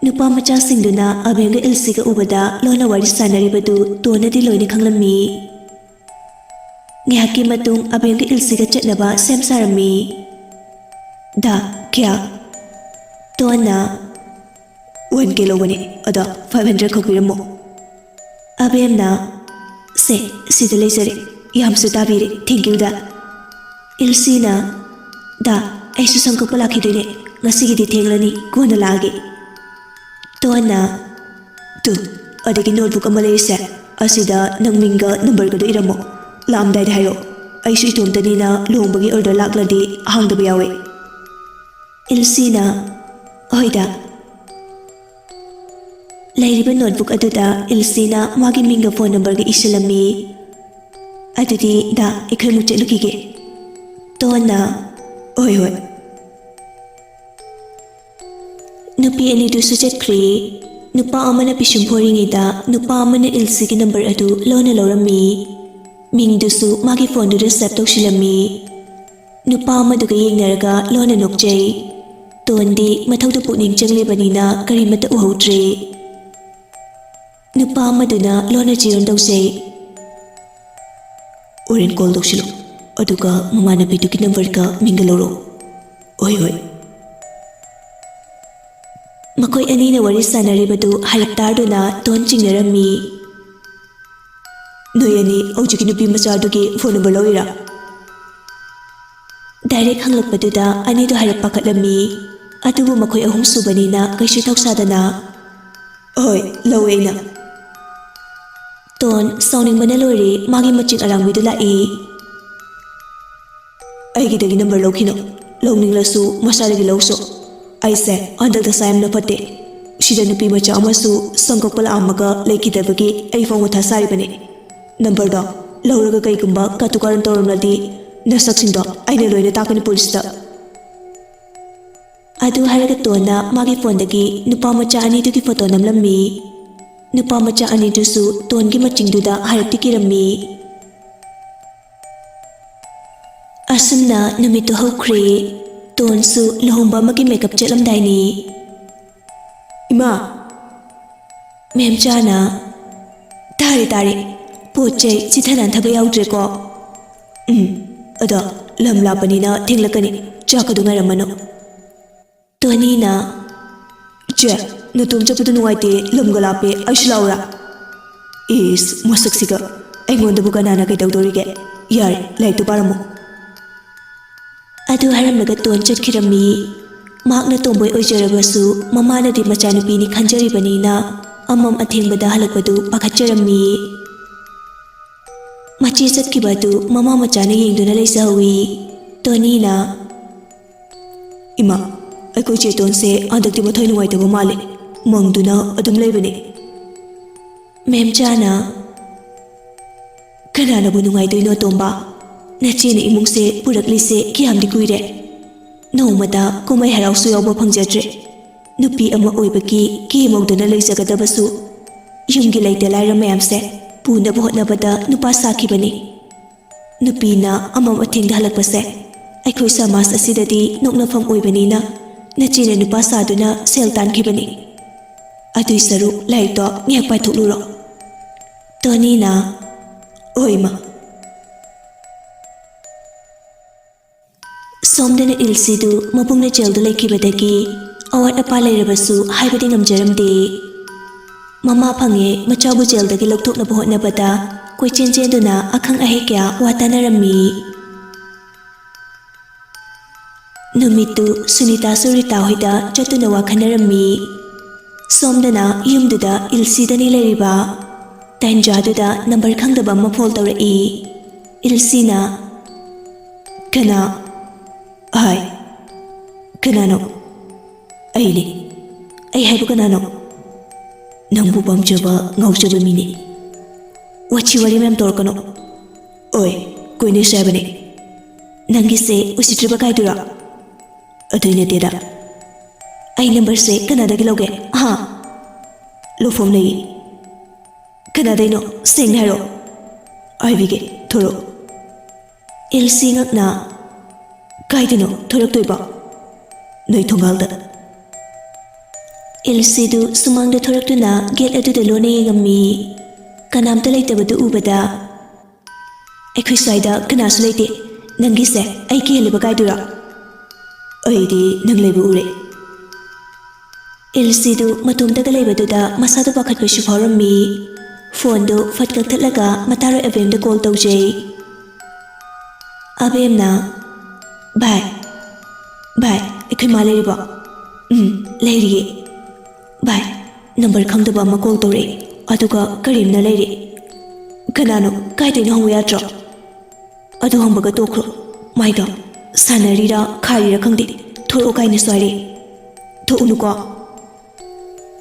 ꯅꯨꯄꯥ ꯃꯆꯥꯁꯤꯡꯗꯨꯅ ꯑꯕꯦꯝꯒ ꯏꯜꯁꯤꯒ ꯎꯕꯗ ꯂꯣꯟꯅ ꯋꯥꯔꯤ ꯁꯥꯟꯅꯔꯤꯕꯗꯨ ꯇꯣꯟꯅꯗꯤ ꯂꯣꯏꯅ ꯈꯪꯂꯝꯃꯤ꯫ ꯉꯥꯏꯍꯥꯛꯀꯤ ꯃꯇꯨꯡ ꯑꯕꯦꯝꯒ ꯏꯜꯁꯤꯒ ꯆꯠꯅꯕ ꯁꯦꯝ ꯁꯥꯔꯝꯃꯤ꯫ "ꯗꯥ, ꯀꯌꯥ?" ꯇꯣꯟꯅ, "ꯋꯥꯟ ꯀꯦ ꯂꯧꯕꯅꯦ, ꯑꯗꯣ ꯐꯥꯏꯚ ꯍꯟꯗ꯭ꯔꯦꯗ ꯈꯛ ꯄꯤꯔꯝꯃꯣ꯫" ꯑꯕꯦꯝꯅ, "ꯁꯦ, ꯁꯤꯗ ꯂꯩꯖꯔꯦ, ꯌꯥꯝꯁꯨ ꯇꯥꯕꯤꯔꯦ, ꯊꯦꯡꯀ꯭ꯌꯨ ꯗꯥ꯫" ꯏꯜꯁꯤꯅ, "ꯗꯥ, ꯑꯩꯁꯨ ꯁꯝ ꯀꯛꯄ ꯂꯥꯛꯈꯤꯗꯣꯏꯅꯦ, ꯉꯁꯤꯒꯤꯗꯤ ꯊꯦꯡꯂꯅꯤ, ꯀꯣꯟꯅ ꯂꯥꯛꯑꯒꯦ꯫" ꯇꯣꯟꯅ, "ꯇꯨ, ꯑꯗꯒꯤ ꯅꯣꯠꯕꯨꯛ ꯑꯃ ꯂꯩꯔꯤꯁꯦ, ꯑꯁꯤꯗ ꯅꯪ ꯃꯤꯡꯒ ꯅꯝꯕꯔꯒꯗꯣ ꯏꯔꯝꯃꯣ꯫ ꯂꯥꯛꯑꯝꯗꯥꯏꯗ ꯍꯥꯏꯔꯛꯑꯣ, ꯑꯩꯁꯨ ꯏꯇꯣꯝꯇꯅꯤꯅ ꯂꯨꯍꯣꯡꯕꯒꯤ ꯑꯣꯔꯗꯔ ꯂꯥꯛꯂꯗꯤ ꯍꯥꯡꯗꯕ ꯌꯥꯎꯋꯦ꯫" ꯏꯜꯁꯤꯅ, "ꯍꯣꯏꯗ꯫" ꯂꯩꯔꯤꯕ ꯅꯣꯠꯕꯨꯛ ꯑꯗꯨꯗ ꯏꯜꯁꯤꯅ ꯃꯥꯒꯤ ꯃꯤꯡꯒ ꯐꯣꯟ ꯅꯝꯕꯔꯒ ꯏꯁꯤꯜꯂꯝꯃꯤ꯫ "ꯑꯗꯨꯗꯤ ꯗꯥ, ꯑꯩꯈꯣꯏ ꯑꯃꯨꯛ ꯆꯠꯂꯨꯈꯤꯒꯦ꯫" ꯇꯣꯟꯅ, "ꯍꯣꯏ, ꯍꯣꯏ꯫" ꯅꯨꯄꯤ ꯑꯅꯤꯗꯨꯁꯨ ꯆꯠꯈ꯭ꯔꯦ꯫ ꯅꯨꯄꯥ ꯑꯃꯅ ꯄꯤꯁꯨꯝ ꯐꯣꯏꯔꯤꯉꯩꯗ ꯅꯨꯄꯥ ꯑꯃꯅ ꯏꯜꯁꯤꯒꯤ ꯅꯝꯕꯔ ꯑꯗꯨ ꯂꯣꯟꯅ ꯂꯧꯔꯝꯃꯤ꯫ ꯃꯤꯡꯗꯨꯁꯨ ꯃꯥꯒꯤ ꯐꯣꯟꯗꯨꯗ ꯁꯦꯚ ꯇꯧꯁꯤꯜꯂꯝꯃꯤ꯫ ꯅꯨꯄꯥ ꯑꯃꯗꯨꯒ ꯌꯦꯡꯅꯔꯒ ꯂꯣꯟꯅ ꯅꯣꯛꯆꯩ꯫ ꯇꯣꯟꯗꯤ ꯃꯊꯧꯗ ꯄꯨꯛꯅꯤꯡ ꯆꯪꯂꯤꯕꯅꯤꯅ ꯀꯔꯤꯃꯠꯇ ꯎꯍꯧꯗ꯭ꯔꯦ꯫ ꯅꯨꯄꯥ ꯑꯃꯗꯨꯅ ꯂꯣꯟꯅ ꯆꯦꯔꯣꯟ ꯇꯧꯖꯩ꯫ ꯍꯣꯔꯦꯟ ꯀꯣꯜ ꯇꯧꯁꯤꯜꯂꯣ, ꯑꯗꯨꯒ ꯃꯃꯥꯟꯅꯕꯤꯗꯨꯒꯤ ꯅꯝꯕꯔꯒ ꯃꯤꯡꯒ ꯂꯧꯔꯣ꯫ ꯍꯣꯏ, ꯍꯣꯏ꯫ ꯃꯈꯣꯏ ꯑꯅꯤꯅ ꯋꯥꯔꯤ ꯁꯥꯟꯅꯔꯤꯕꯗꯨ ꯍꯥꯏꯔꯞ ꯇꯥꯗꯨꯅ ꯇꯣꯟ ꯆꯤꯡꯅꯔꯝꯃꯤ꯫ "ꯅꯣꯏ ꯑꯅꯤ ꯍꯧꯖꯤꯛꯀꯤ ꯅꯨꯄꯤ ꯃꯆꯥꯗꯨꯒꯤ ꯐꯣꯟ ꯅꯝꯕꯔ ꯂꯧꯔꯤꯔꯥ?" ꯗꯥꯏꯔꯦꯛ ꯍꯪꯂꯛꯄꯗꯨꯗ ꯑꯅꯤꯗꯣ ꯍꯥꯏꯔꯞ ꯄꯥꯈꯠꯂꯝꯃꯤ꯫ ꯑꯗꯨꯕꯨ ꯃꯈꯣꯏ ꯑꯍꯨꯝ ꯁꯨꯕꯅꯤꯅ ꯀꯩꯁꯨ ꯊꯧꯁꯥꯗꯅ, "ꯍꯣꯏ, ꯂꯧꯋꯦ ꯑꯩꯅ꯫" ꯇꯣꯟ ꯁꯥꯎꯅꯤꯡꯕꯅ ꯂꯣꯏꯔꯦ, ꯃꯥꯒꯤ ꯃꯆꯤꯡ ꯑꯔꯥꯡꯕꯤꯗꯨ ꯂꯥꯛꯏ꯫ "ꯑꯩꯒꯤꯗꯒꯤ ꯅꯝꯕꯔ ꯂꯧꯈꯤꯅꯣ, ꯂꯧꯅꯤꯡꯂꯁꯨ ꯃꯁꯥꯗꯒꯤ ꯂꯧꯁꯣ꯫ ꯑꯩꯁꯦ ꯍꯟꯗꯛ ꯗꯁꯥ ꯌꯥꯝꯅ ꯐꯠꯇꯦ꯫ ꯁꯤꯗ ꯅꯨꯄꯤ ꯃꯆꯥ ꯑꯃꯁꯨ ꯁꯪ ꯀꯛꯄ ꯂꯥꯛꯑꯝꯃꯒ ꯂꯩꯈꯤꯗꯕꯒꯤ ꯑꯩ ꯐꯥꯎ ꯃꯊꯥ ꯁꯥꯔꯤꯕꯅꯤ꯫ ꯅꯝꯕꯔꯗꯣ ꯂꯧꯔꯒ ꯀꯩꯒꯨꯝꯕ ꯀꯥꯇꯨ ꯀꯥꯔꯟ ꯇꯧꯔꯝꯂꯗꯤ ꯅꯁꯛꯁꯤꯡꯗꯣ ꯑꯩꯅ ꯂꯣꯏꯅ ꯇꯥꯛꯀꯅꯤ ꯄꯨꯂꯤꯁꯇ꯫" ꯑꯗꯨ ꯍꯥꯏꯔꯒ ꯇꯣꯟꯅ ꯃꯥꯒꯤ ꯐꯣꯟꯗꯒꯤ ꯅꯨꯄꯥ ꯃꯆꯥ ꯑꯅꯤꯗꯨꯒꯤ ꯐꯣꯇꯣ ꯅꯝꯂꯝꯃꯤ꯫ ꯅꯨꯄꯥ ꯃꯆꯥ ꯑꯅꯤꯗꯨꯁꯨ ꯇꯣꯟꯒꯤ ꯃꯆꯤꯡꯗꯨꯗ ꯍꯥꯏꯔꯞꯇꯤ ꯀꯤꯔꯝꯃꯤ꯫ ꯑꯁꯨꯝꯅ ꯅꯨꯃꯤꯠꯇꯨ ꯍꯧꯈ꯭ꯔꯦ꯫ ꯇꯣꯟꯁꯨ ꯂꯨꯍꯣꯡꯕ ꯑꯃꯒꯤ ꯃꯦꯀꯞ ꯆꯠꯂꯝꯗꯥꯏꯅꯤ꯫ "ꯏꯃꯥ!" ꯃꯦꯝꯆꯥꯅ, "ꯇꯥꯔꯦ, ꯇꯥꯔꯦ꯫ ꯄꯣꯠ ꯆꯩ ꯆꯤꯊ ꯅꯥꯟꯊꯕ ꯌꯥꯎꯗ꯭ꯔꯦꯀꯣ?" "ꯎꯝ, ꯑꯗꯣ ꯂꯝ ꯂꯥꯞꯄꯅꯤꯅ ꯊꯦꯡꯂꯛꯀꯅꯤ꯫ ꯆꯥꯛ ꯑꯗꯨ ꯉꯥꯏꯔꯝꯃꯅꯨ꯫" ꯇꯣꯅꯤꯅ, "ꯏꯆꯦ, ꯅꯇꯣꯝ ꯆꯠꯄꯗꯨ ꯅꯨꯡꯉꯥꯏꯇꯦ, ꯂꯝꯒ ꯂꯥꯞꯄꯦ, ꯑꯩꯁꯨ ꯂꯥꯛꯎꯔꯥ?" ꯏꯁ, ꯃꯁꯛꯁꯤꯒ, ꯑꯩꯉꯣꯟꯗꯕꯨ ꯀꯅꯥꯅ ꯀꯩꯗꯧꯗꯣꯔꯤꯒꯦ? ꯌꯥꯔꯦ, ꯂꯥꯏꯔꯤꯛꯇꯨ ꯄꯥꯔꯝꯃꯣ꯫ ꯑꯗꯨ ꯍꯥꯏꯔꯝꯂꯒ ꯇꯣꯟ ꯆꯠꯈꯤꯔꯝꯃꯤ꯫ ꯃꯍꯥꯛꯅ ꯇꯣꯝꯕꯣꯏ ꯑꯣꯏꯖꯔꯕꯁꯨ ꯃꯃꯥꯅꯗꯤ ꯃꯆꯥꯅꯨꯄꯤꯅꯤ ꯈꯟꯖꯔꯤꯕꯅꯤꯅ ꯑꯃꯝ ꯑꯊꯦꯡꯕꯗ ꯍꯜꯂꯛꯄꯗꯨ ꯄꯥꯈꯠꯆꯔꯝꯃꯤ꯫ ꯃꯆꯦ ꯆꯠꯈꯤꯕ ꯑꯗꯨ ꯃꯃꯥ ꯃꯆꯥꯅ ꯌꯦꯡꯗꯨꯅ ꯂꯩꯖꯍꯧꯏ꯫ ꯇꯣꯅꯤꯅ, "ꯏꯃꯥ, ꯑꯩꯈꯣꯏ ꯆꯦꯇꯣꯟꯁꯦ ꯍꯟꯗꯛꯇꯤ ꯃꯊ꯭ꯋꯥꯏ ꯅꯨꯡꯉꯥꯏꯇꯕ ꯃꯥꯜꯂꯦ꯫ ꯃꯪꯗꯨꯅ ꯑꯗꯨꯝ ꯂꯩꯕꯅꯦ꯫" ꯃꯦꯝꯆꯥꯅ, "ꯀꯅꯥꯅꯕꯨ ꯅꯨꯡꯉꯥꯏꯗꯣꯏꯅꯣ, ꯇꯣꯝꯕ? ꯅꯆꯦꯅ ꯏꯃꯨꯡꯁꯦ ꯄꯨꯔꯛꯂꯤꯁꯦ ꯀꯌꯥꯝꯗꯤ ꯀꯨꯏꯔꯦ꯫ ꯅꯣꯡꯃꯇ ꯀꯨꯝꯍꯩ ꯍꯔꯥꯎꯁꯨ ꯌꯥꯎꯕ ꯐꯪꯖꯗ꯭ꯔꯦ꯫ ꯅꯨꯄꯤ ꯑꯃ ꯑꯣꯏꯕꯒꯤ ꯀꯦꯃꯧꯗꯅ ꯂꯩꯖꯒꯗꯕꯁꯨ, ꯌꯨꯝꯒꯤ ꯂꯩꯇ ꯂꯥꯏꯔ ꯃꯌꯥꯝꯁꯦ ꯄꯨꯅꯕ ꯍꯣꯠꯅꯕꯗ ꯅꯨꯄꯥ ꯁꯥꯈꯤꯕꯅꯤ꯫ ꯅꯨꯄꯤꯅ ꯑꯃꯝ ꯑꯊꯦꯡꯗ ꯍꯜꯂꯛꯄꯁꯦ ꯑꯩꯈꯣꯏ ꯁꯃꯥꯖ ꯑꯁꯤꯗꯗꯤ ꯅꯣꯛꯅꯐꯝ ꯑꯣꯏꯕꯅꯤꯅ ꯅꯆꯦꯅ ꯅꯨꯄꯥ ꯁꯥꯗꯨꯅ ꯁꯦꯜ ꯇꯥꯟꯈꯤꯕꯅꯤ꯫ ꯑꯗꯨꯏ ꯁꯔꯨꯛ ꯂꯥꯏꯔꯤꯛꯇꯣ ꯉꯥꯏꯍꯥꯛ ꯄꯥꯏꯊꯣꯛꯂꯨꯔꯣ꯫ ꯇꯣꯅꯤꯅ, "ꯍꯣꯏ, ꯏꯃꯥ"꯫ ꯁꯣꯝꯗꯅ ꯏꯜꯁꯤꯗꯨ ꯃꯕꯨꯡꯅ ꯖꯦꯜꯗ ꯂꯩꯈꯤꯕꯗꯒꯤ ꯑꯋꯥꯠ ꯑꯄꯥ ꯂꯩꯔꯕꯁꯨ ꯍꯥꯏꯕꯗꯤ ꯉꯝꯖꯔꯝꯗꯦ꯫ ꯃꯃꯥ ꯐꯪꯉꯦ ꯃꯆꯥꯕꯨ ꯖꯦꯜꯗꯒꯤ ꯂꯧꯊꯣꯛꯅꯕ ꯍꯣꯠꯅꯕꯗ ꯀꯣꯏꯆꯦꯟ ꯆꯦꯟꯗꯨꯅ ꯑꯈꯪ ꯑꯍꯩ ꯀꯌꯥ ꯋꯥ ꯇꯥꯅꯔꯝꯃꯤ꯫ ꯅꯨꯃꯤꯠꯇꯨ ꯁꯨꯅꯤꯇꯥꯁꯨ ꯔꯤꯇꯥ ꯍꯣꯏꯗ ꯆꯠꯇꯨꯅ ꯋꯥ ꯈꯟꯅꯔꯝꯃꯤ꯫ ꯁꯣꯝꯗꯅ ꯌꯨꯝꯗꯨꯗ ꯏꯜꯁꯤꯗꯅꯤ ꯂꯩꯔꯤꯕ꯫ ꯇꯥꯟꯖꯥꯗꯨꯗ ꯅꯝꯕꯔ ꯈꯪꯗꯕ ꯑꯃ ꯐꯣꯟ ꯇꯧꯔꯛꯏ꯫ ꯏꯜꯁꯤꯅ, "ꯀꯅꯥ? ꯍꯥꯏ, ꯀꯅꯥꯅꯣ?" "ꯑꯩꯅꯦ꯫ ꯑꯩ ꯍꯥꯏꯕꯨ ꯀꯅꯥꯅꯣ?" "ꯅꯪꯕꯨ ꯄꯥꯝꯖꯕ ꯉꯥꯎꯖꯕ ꯃꯤꯅꯦ꯫ ꯋꯥꯊꯤ ꯋꯥꯔꯦꯝ ꯌꯥꯝ ꯇꯧꯔꯛꯀꯅꯨ꯫ ꯑꯣꯏ, ꯀꯣꯏꯅꯁꯦ ꯍꯥꯏꯕꯅꯦ꯫ ꯅꯪꯒꯤꯁꯦ ꯎꯁꯤꯠꯇ꯭ꯔꯤꯕ ꯀꯥꯏꯗꯨꯔꯥ?" "ꯑꯗꯨꯏ ꯅꯠꯇꯦꯗ꯫ ꯑꯩ ꯅꯝꯕꯔꯁꯦ ꯀꯅꯥꯗꯒꯤ ꯂꯧꯒꯦ? ꯍꯥ?" "ꯂꯧꯐꯝ ꯂꯩꯌꯦ꯫" "ꯀꯅꯥꯗꯩꯅꯣ? ꯁꯦꯡꯅ ꯍꯥꯏꯔꯛꯑꯣ꯫" "ꯍꯥꯏꯕꯤꯒꯦ, ꯊꯣꯔꯛꯑꯣ꯫" ꯏꯜꯁꯤ ꯉꯛꯅ, "ꯀꯥꯏꯗꯅꯣ ꯊꯣꯔꯛꯇꯣꯏꯕ?" "ꯅꯣꯏ ꯊꯣꯡꯒꯥꯜꯗ꯫" ꯏꯜꯁꯤꯗꯨ ꯁꯨꯃꯥꯡꯗ ꯊꯣꯔꯛꯇꯨꯅ ꯒꯦꯠ ꯑꯗꯨꯗ ꯂꯣꯟꯅ ꯌꯦꯡꯉꯝꯃꯤ꯫ ꯀꯅꯥꯝꯇ ꯂꯩꯇꯕꯗꯨ ꯎꯕꯗ, "ꯑꯩꯈꯣꯏ ꯁ꯭ꯋꯥꯏꯗ ꯀꯅꯥꯁꯨ ꯂꯩꯇꯦ꯫ ꯅꯪꯒꯤꯁꯦ ꯑꯩ ꯀꯤꯍꯜꯂꯤꯕ ꯀꯥꯏꯗꯨꯔꯥ?" "ꯑꯩꯗꯤ ꯅꯪ ꯂꯩꯕ ꯎꯔꯦ꯫" ꯏꯜꯁꯤꯗꯨ ꯃꯇꯣꯝꯇꯒ ꯂꯩꯕꯗꯨꯗ ꯃꯁꯥꯗ ꯄꯥꯈꯠꯄꯁꯨ ꯐꯥꯎꯔꯝꯃꯤ꯫ ꯐꯣꯟꯗꯨ ꯐꯠ ꯀꯛꯊꯠꯂꯒ ꯃꯇꯥꯔꯣꯏ ꯑꯕꯦꯝꯗ ꯀꯣꯜ ꯇꯧꯖꯩ꯫ ꯑꯕꯦꯝꯅ, "ꯚꯥꯏ, ꯚꯥꯏ, ꯑꯩꯈꯣꯏ ꯃꯥ ꯂꯩꯔꯤꯕꯣ?" "ꯎꯝ, ꯂꯩꯔꯤꯌꯦ꯫" "ꯚꯥꯏ, ꯅꯝꯕꯔ ꯈꯪꯗꯕ ꯑꯃ ꯀꯣꯜ ꯇꯧꯔꯛꯑꯦ, ꯑꯗꯨꯒ ꯀꯔꯦꯝꯅ ꯂꯩꯔꯦ꯫" "ꯀꯅꯥꯅꯣ? ꯀꯥꯏꯗꯩꯅꯣ ꯍꯪꯉꯨ ꯌꯥꯗ꯭ꯔꯣ?" "ꯑꯗꯨ ꯍꯪꯕꯒ ꯇꯣꯛꯈ꯭ꯔꯣ꯫ ꯃꯥꯏꯗꯣ ꯁꯥꯟꯅꯔꯤꯔꯥ ꯈꯥꯏꯔꯤꯔꯥ ꯈꯪꯗꯦ, ꯊꯣꯔꯛꯑꯣ ꯀꯥꯏꯅꯁꯨ ꯍꯥꯏꯔꯛꯑꯦ꯫" "ꯊꯣꯛꯎꯅꯨꯀꯣ꯫"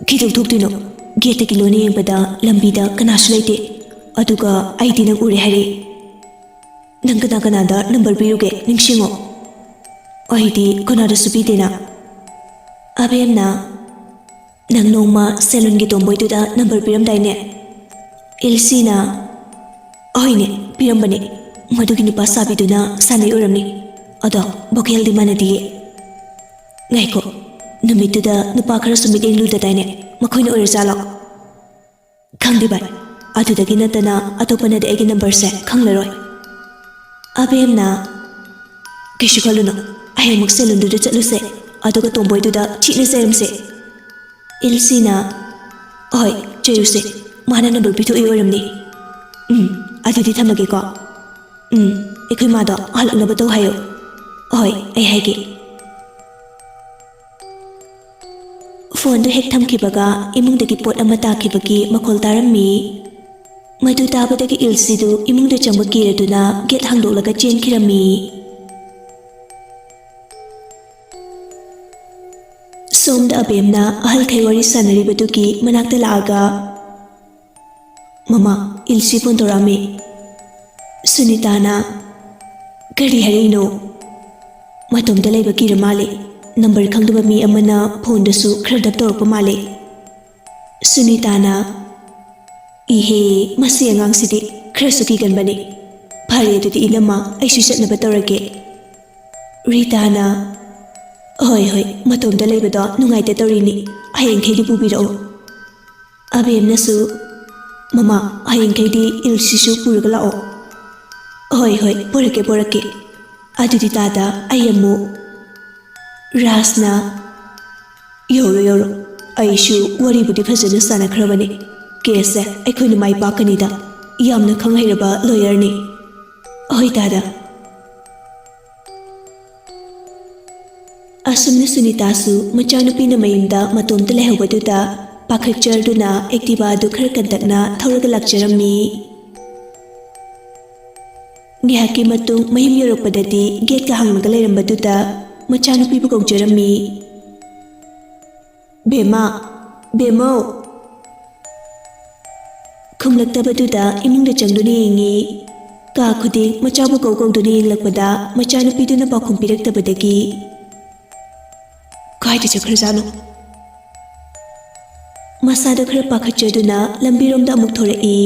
"ꯀꯩꯗꯧ ꯊꯣꯛꯇꯣꯏꯅꯣ? ꯒꯦꯠꯇꯒꯤ ꯂꯣꯟꯅ ꯌꯦꯡꯕꯗ ꯂꯝꯕꯤꯗ ꯀꯅꯥꯁꯨ ꯂꯩꯇꯦ, ꯑꯗꯨꯒ ꯑꯩꯗꯤ ꯅꯪ ꯎꯔꯦ ꯍꯥꯏꯔꯛꯑꯦ꯫" "ꯅꯪ ꯀꯅꯥ ꯀꯅꯥꯗ ꯅꯝꯕꯔ ꯄꯤꯔꯨꯒꯦ, ꯅꯤꯡꯁꯤꯡꯉꯣ꯫" "ꯑꯩꯗꯤ ꯀꯅꯥꯗꯁꯨ ꯄꯤꯗꯦꯅ꯫" ꯑꯕꯦꯝꯅ, "ꯅꯪ ꯅꯣꯡꯃ ꯁꯦꯂꯨꯟꯒꯤ ꯇꯣꯝꯕꯣꯏꯗꯨꯗ ꯅꯝꯕꯔ ꯄꯤꯔꯝꯗꯥꯏꯅꯦ?" ꯏꯜꯁꯤꯅ, "ꯑꯍꯣꯏꯅꯦ, ꯄꯤꯔꯝꯕꯅꯦ꯫ ꯃꯗꯨꯒꯤ ꯅꯨꯄꯥ ꯁꯥꯕꯤꯗꯨꯅ ꯁꯥꯟꯅꯩ ꯑꯣꯏꯔꯝꯅꯤ꯫ ꯑꯗꯣ ꯚꯣꯀꯦꯜꯗꯤ ꯃꯥꯟꯅꯗꯤꯌꯦ꯫" ꯉꯥꯏꯈꯣ, ꯅꯨꯃꯤꯠꯇꯨꯗ ꯅꯨꯄꯥ ꯈꯔꯁꯨ ꯃꯤꯠꯌꯦꯡ ꯂꯨꯗꯗꯥꯏꯅꯦ? ꯃꯈꯣꯏꯅ ꯑꯣꯏꯔꯖꯥꯠꯂꯣ? ꯈꯪꯗꯦ ꯚꯥꯏ, ꯑꯗꯨꯗꯒꯤ ꯅꯠꯇꯅ ꯑꯇꯣꯞꯄꯅꯗꯤ ꯑꯩꯒꯤ ꯅꯝꯕꯔꯁꯦ ꯈꯪꯂꯔꯣꯏ꯫ ꯑꯕꯦꯝꯅ, "ꯀꯩꯁꯨ ꯈꯜꯂꯨꯅꯨ, ꯍꯌꯦꯡꯃꯛ ꯁꯦꯂꯨꯟꯗꯨꯗ ꯆꯠꯂꯨꯁꯦ, ꯑꯗꯨꯒ ꯇꯣꯝꯕꯣꯏꯗꯨꯗ ꯊꯤꯅ ꯆꯩꯔꯝꯁꯦ꯫" ꯏꯜꯁꯤꯅ, "ꯍꯣꯏ, ꯆꯩꯔꯨꯁꯦ, ꯃꯥꯅ ꯅꯝꯕꯔ ꯄꯤꯊꯣꯛꯏ ꯑꯣꯏꯔꯝꯅꯤ꯫ ꯎꯝ, ꯑꯗꯨꯗꯤ ꯊꯝꯃꯒꯦꯀꯣ꯫ ꯎꯝ, ꯑꯩꯈꯣꯏ ꯃꯥꯗꯣ ꯍꯜꯂꯛꯅꯕ ꯇꯧ ꯍꯥꯏꯌꯣ꯫ ꯍꯣꯏ, ꯑꯩ ꯍꯥꯏꯒꯦ꯫" ꯐꯣꯟꯗꯨ ꯍꯦꯛ ꯊꯝꯈꯤꯕꯒ ꯏꯃꯨꯡꯗꯒꯤ ꯄꯣꯠ ꯑꯃ ꯇꯥꯈꯤꯕꯒꯤ ꯃꯈꯣꯜ ꯇꯥꯔꯝꯃꯤ꯫ ꯃꯗꯨ ꯇꯥꯕꯗꯒꯤ ꯏꯜꯁꯤꯗꯨ ꯏꯃꯨꯡꯗ ꯆꯪꯕ ꯀꯤꯔꯗꯨꯅ ꯒꯦꯠ ꯍꯥꯡꯗꯣꯛꯂꯒ ꯆꯦꯟꯈꯤꯔꯝꯃꯤ꯫ ꯁꯣꯝꯗ ꯑꯕꯦꯝꯅ ꯑꯍꯜꯈꯩ ꯋꯥꯔꯤ ꯁꯥꯟꯅꯔꯤꯕꯗꯨꯒꯤ ꯃꯅꯥꯛꯇ ꯂꯥꯛꯑꯒ, "ꯃꯃꯥ, ꯏꯜꯁꯤ ꯐꯣꯟ ꯇꯧꯔꯛꯑꯝꯃꯤ꯫" ꯁꯨꯅꯤꯇꯥꯅ, "ꯀꯔꯤ ꯍꯥꯏꯔꯛꯏꯅꯣ?" "ꯃꯇꯣꯝꯇ ꯂꯩꯕ ꯀꯤꯔ ꯃꯥꯜꯂꯦ꯫ ꯅꯝꯕꯔ ꯈꯪꯗꯕ ꯃꯤ ꯑꯃꯅ ꯐꯣꯟꯗꯁꯨ ꯈꯔ ꯗꯞ ꯇꯧꯔꯛꯄ ꯃꯥꯜꯂꯦ꯫" ꯁꯨꯅꯤꯇꯥꯅ, "ꯏꯍꯦ, ꯃꯁꯤ ꯑꯉꯥꯡꯁꯤꯗꯤ ꯈꯔꯁꯨ ꯀꯤꯒꯟꯕꯅꯤ꯫ ꯐꯔꯦ, ꯑꯗꯨꯗꯤ ꯏꯅꯝꯃ, ꯑꯩꯁꯨ ꯆꯠꯅꯕ ꯇꯧꯔꯒꯦ꯫" ꯔꯤꯇꯥꯅ, "ꯍꯣꯏ, ꯍꯣꯏ, ꯃꯇꯣꯝꯇ ꯂꯩꯕꯗꯣ ꯅꯨꯡꯉꯥꯏꯇ ꯇꯧꯔꯤꯅꯤ꯫ ꯍꯌꯦꯡꯈꯩꯗꯤ ꯄꯨꯕꯤꯔꯛꯎ꯫" ꯑꯕꯦꯝꯅꯁꯨ, "ꯃꯃꯥ, ꯍꯌꯦꯡꯈꯩꯗꯤ ꯏꯜꯁꯤꯁꯨ ꯄꯨꯔꯒ ꯂꯥꯛꯑꯣ꯫" "ꯍꯣꯏ, ꯍꯣꯏ, ꯄꯨꯔꯛꯀꯦ, ꯄꯨꯔꯛꯀꯦ꯫ ꯑꯗꯨꯗꯤ ꯇꯥꯗ, ꯑꯩ ꯑꯃꯨꯛ꯫" ꯔꯥꯖꯅ, "ꯌꯧꯔꯣ, ꯌꯧꯔꯣ꯫ ꯑꯩꯁꯨ ꯋꯥꯔꯤꯕꯨꯗꯤ ꯐꯖꯅ ꯁꯥꯟꯅꯈ꯭ꯔꯕꯅꯤ꯫ ꯀꯦꯁꯁꯦ ꯑꯩꯈꯣꯏꯅ ꯃꯥꯏ ꯄꯥꯛꯀꯅꯤꯗ꯫ ꯌꯥꯝꯅ ꯈꯪ ꯍꯩꯔꯕ ꯂꯣꯌꯔꯅꯤ꯫" "ꯍꯣꯏ, ꯇꯥꯗ꯫" ꯑꯁꯨꯝꯅ ꯁꯨꯅꯤꯇꯥꯁꯨ ꯃꯆꯥꯅꯨꯄꯤꯅ ꯃꯌꯨꯝꯗ ꯃꯇꯣꯝꯇ ꯂꯩꯍꯧꯕꯗꯨꯗ ꯄꯥꯈꯠꯆꯗꯨꯅ ꯑꯦꯛꯇꯤꯚꯥꯗꯨ ꯈꯔ ꯀꯟꯇꯛꯅ ꯊꯧꯔꯒ ꯂꯥꯛꯆꯔꯝꯃꯤ꯫ ꯉꯥꯏꯍꯥꯛꯀꯤ ꯃꯇꯨꯡ ꯃꯌꯨꯝ ꯌꯧꯔꯛꯄꯗꯗꯤ ꯒꯦꯠꯀ ꯍꯥꯡꯂꯒ ꯂꯩꯔꯝꯕꯗꯨꯗ ꯃꯆꯥꯅꯨꯄꯤꯕꯨ ꯀꯧꯖꯔꯝꯃꯤ꯫ "ꯕꯦꯝꯃ, ꯕꯦꯝꯃꯧ!" ꯈꯨꯝꯂꯛꯇꯕꯗꯨꯗ ꯏꯃꯨꯡꯗ ꯆꯪꯗꯨꯅ ꯌꯦꯡꯉꯤ꯫ ꯀꯥ ꯈꯨꯗꯤꯡ ꯃꯆꯥꯕꯨ ꯀꯧ ꯀꯧꯗꯨꯅ ꯌꯦꯡꯂꯛꯄꯗ ꯃꯆꯥꯅꯨꯄꯤꯗꯨꯅ ꯄꯥꯎꯈꯨꯝ ꯄꯤꯔꯛꯇꯕꯗꯒꯤ, "ꯀꯥꯏꯗ ꯆꯠꯈ꯭ꯔꯖꯥꯠꯅꯣ?" ꯃꯁꯥꯗ ꯈꯔ ꯄꯥꯈꯠꯆꯗꯨꯅ ꯂꯝꯕꯤꯔꯣꯝꯗ ꯑꯃꯨꯛ ꯊꯣꯔꯛꯏ꯫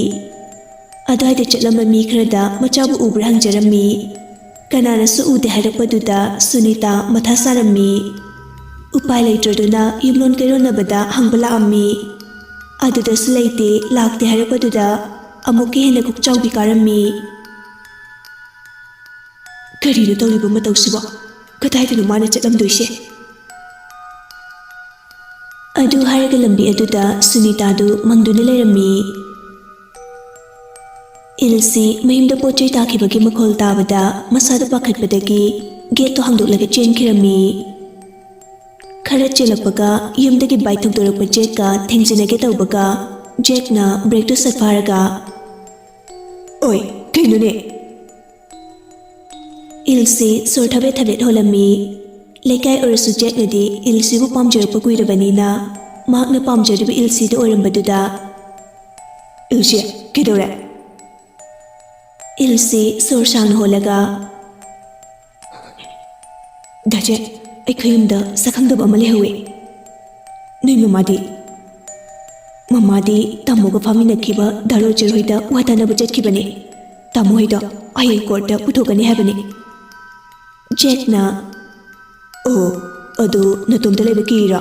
ꯑꯗ꯭ꯋꯥꯏꯗ ꯆꯠꯂꯝꯕ ꯃꯤ ꯈꯔꯗ ꯃꯆꯥꯕꯨ ꯎꯕ꯭ꯔꯥ ꯍꯪꯖꯔꯝꯃꯤ꯫ ꯀꯅꯥꯅꯁꯨ ꯎꯗꯦ ꯍꯥꯏꯔꯛꯄꯗꯨꯗ ꯁꯨꯅꯤꯇꯥ ꯃꯊꯥ ꯁꯥꯔꯝꯃꯤ꯫ ꯎꯄꯥꯏ ꯂꯩꯇ꯭ꯔꯗꯨꯅ ꯌꯨꯝꯂꯣꯟ ꯀꯩꯔꯣꯟꯅꯕꯗ ꯍꯪꯕ ꯂꯥꯛꯑꯝꯃꯤ꯫ ꯑꯗꯨꯗꯁꯨ ꯂꯩꯇꯦ, ꯂꯥꯛꯇꯦ ꯍꯥꯏꯔꯛꯄꯗꯨꯗ ꯑꯃꯨꯛꯀ ꯍꯦꯟꯅ ꯀꯣꯛꯆꯥꯎꯕꯤ ꯀꯥꯔꯝꯃꯤ꯫ ꯀꯔꯤꯅꯣ ꯇꯧꯔꯤꯕ ꯃꯇꯧꯁꯤꯕꯣ? ꯀꯗꯥꯏꯗꯅꯣ ꯃꯥꯅ ꯆꯠꯂꯝꯗꯣꯏꯁꯦ? ꯑꯗꯨ ꯍꯥꯏꯔꯒ ꯂꯝꯕꯤ ꯑꯗꯨꯗ ꯁꯨꯅꯤꯇꯥꯗꯨ ꯃꯪꯗꯨꯅ ꯂꯩꯔꯝꯃꯤ꯫ ꯏꯜꯁꯤ ꯃꯌꯨꯝꯗ ꯄꯣꯠ ꯆꯩ ꯇꯥꯈꯤꯕꯒꯤ ꯃꯈꯣꯜ ꯇꯥꯕꯗ ꯃꯁꯥꯗ ꯄꯥꯈꯠꯄꯗꯒꯤ ꯒꯦꯠꯇꯣ ꯍꯥꯡꯗꯣꯛꯂꯒ ꯆꯦꯟꯈꯤꯔꯝꯃꯤ꯫ ꯈꯔ ꯆꯦꯜꯂꯛꯄꯒ ꯌꯨꯝꯗꯒꯤ ꯕꯥꯏꯛ ꯊꯧꯗꯣꯔꯛꯄ ꯖꯦꯛꯀ ꯊꯦꯡꯖꯤꯟꯅꯒꯦ ꯇꯧꯕꯒ ꯖꯦꯛꯅ ꯕ꯭ꯔꯦꯛꯇꯨ ꯁꯠ ꯐꯥꯔꯒ, "ꯑꯣꯏ, ꯀꯩꯅꯣꯅꯦ?" ꯏꯜꯁꯤ ꯁꯣꯔ ꯊꯕꯦꯠ ꯊꯕꯦꯠ ꯍꯣꯜꯂꯝꯃꯤ꯫ ꯂꯩꯀꯥꯏ ꯑꯣꯏꯔꯁꯨ ꯖꯦꯛꯅꯗꯤ ꯏꯜꯁꯤꯕꯨ ꯄꯥꯝꯖꯔꯛꯄ ꯀꯨꯏꯔꯕꯅꯤꯅ ꯃꯍꯥꯛꯅ ꯄꯥꯝꯖꯔꯤꯕ ꯏꯜꯁꯤꯗ ꯑꯣꯏꯔꯝꯕꯗꯨꯗ, "ꯏꯜꯁꯤ, ꯀꯩꯗꯧꯔꯦ?" ꯏꯜꯁꯤ ꯁꯣꯔ ꯁꯥꯡꯅ ꯍꯣꯜꯂꯒ, "ꯗꯥ ꯖꯦꯛ, ꯑꯩꯈꯣꯏ ꯌꯨꯝꯗ ꯁꯛꯈꯪꯗꯕ ꯑꯃ ꯂꯩꯍꯧꯋꯤ꯫ ꯅꯣꯏ ꯃꯃꯥꯗꯤ?" "ꯃꯃꯥꯗꯤ ꯇꯥꯃꯣꯒ ꯐꯥꯃꯤꯟꯅꯈꯤꯕ ꯗꯥ ꯔꯣꯖꯔ ꯍꯣꯏꯗ ꯋꯥ ꯇꯥꯅꯕ ꯆꯠꯈꯤꯕꯅꯤ꯫ ꯇꯥꯃꯣ ꯍꯣꯏꯗꯣ ꯍꯌꯦꯡ ꯀꯣꯔꯠꯇ ꯄꯨꯊꯣꯛꯀꯅꯤ ꯍꯥꯏꯕꯅꯤ꯫" ꯖꯦꯛꯅ, "ꯑꯣ, ꯑꯗꯨ ꯅꯇꯣꯝꯇ ꯂꯩꯕ ꯀꯤꯔꯤꯔꯣ?"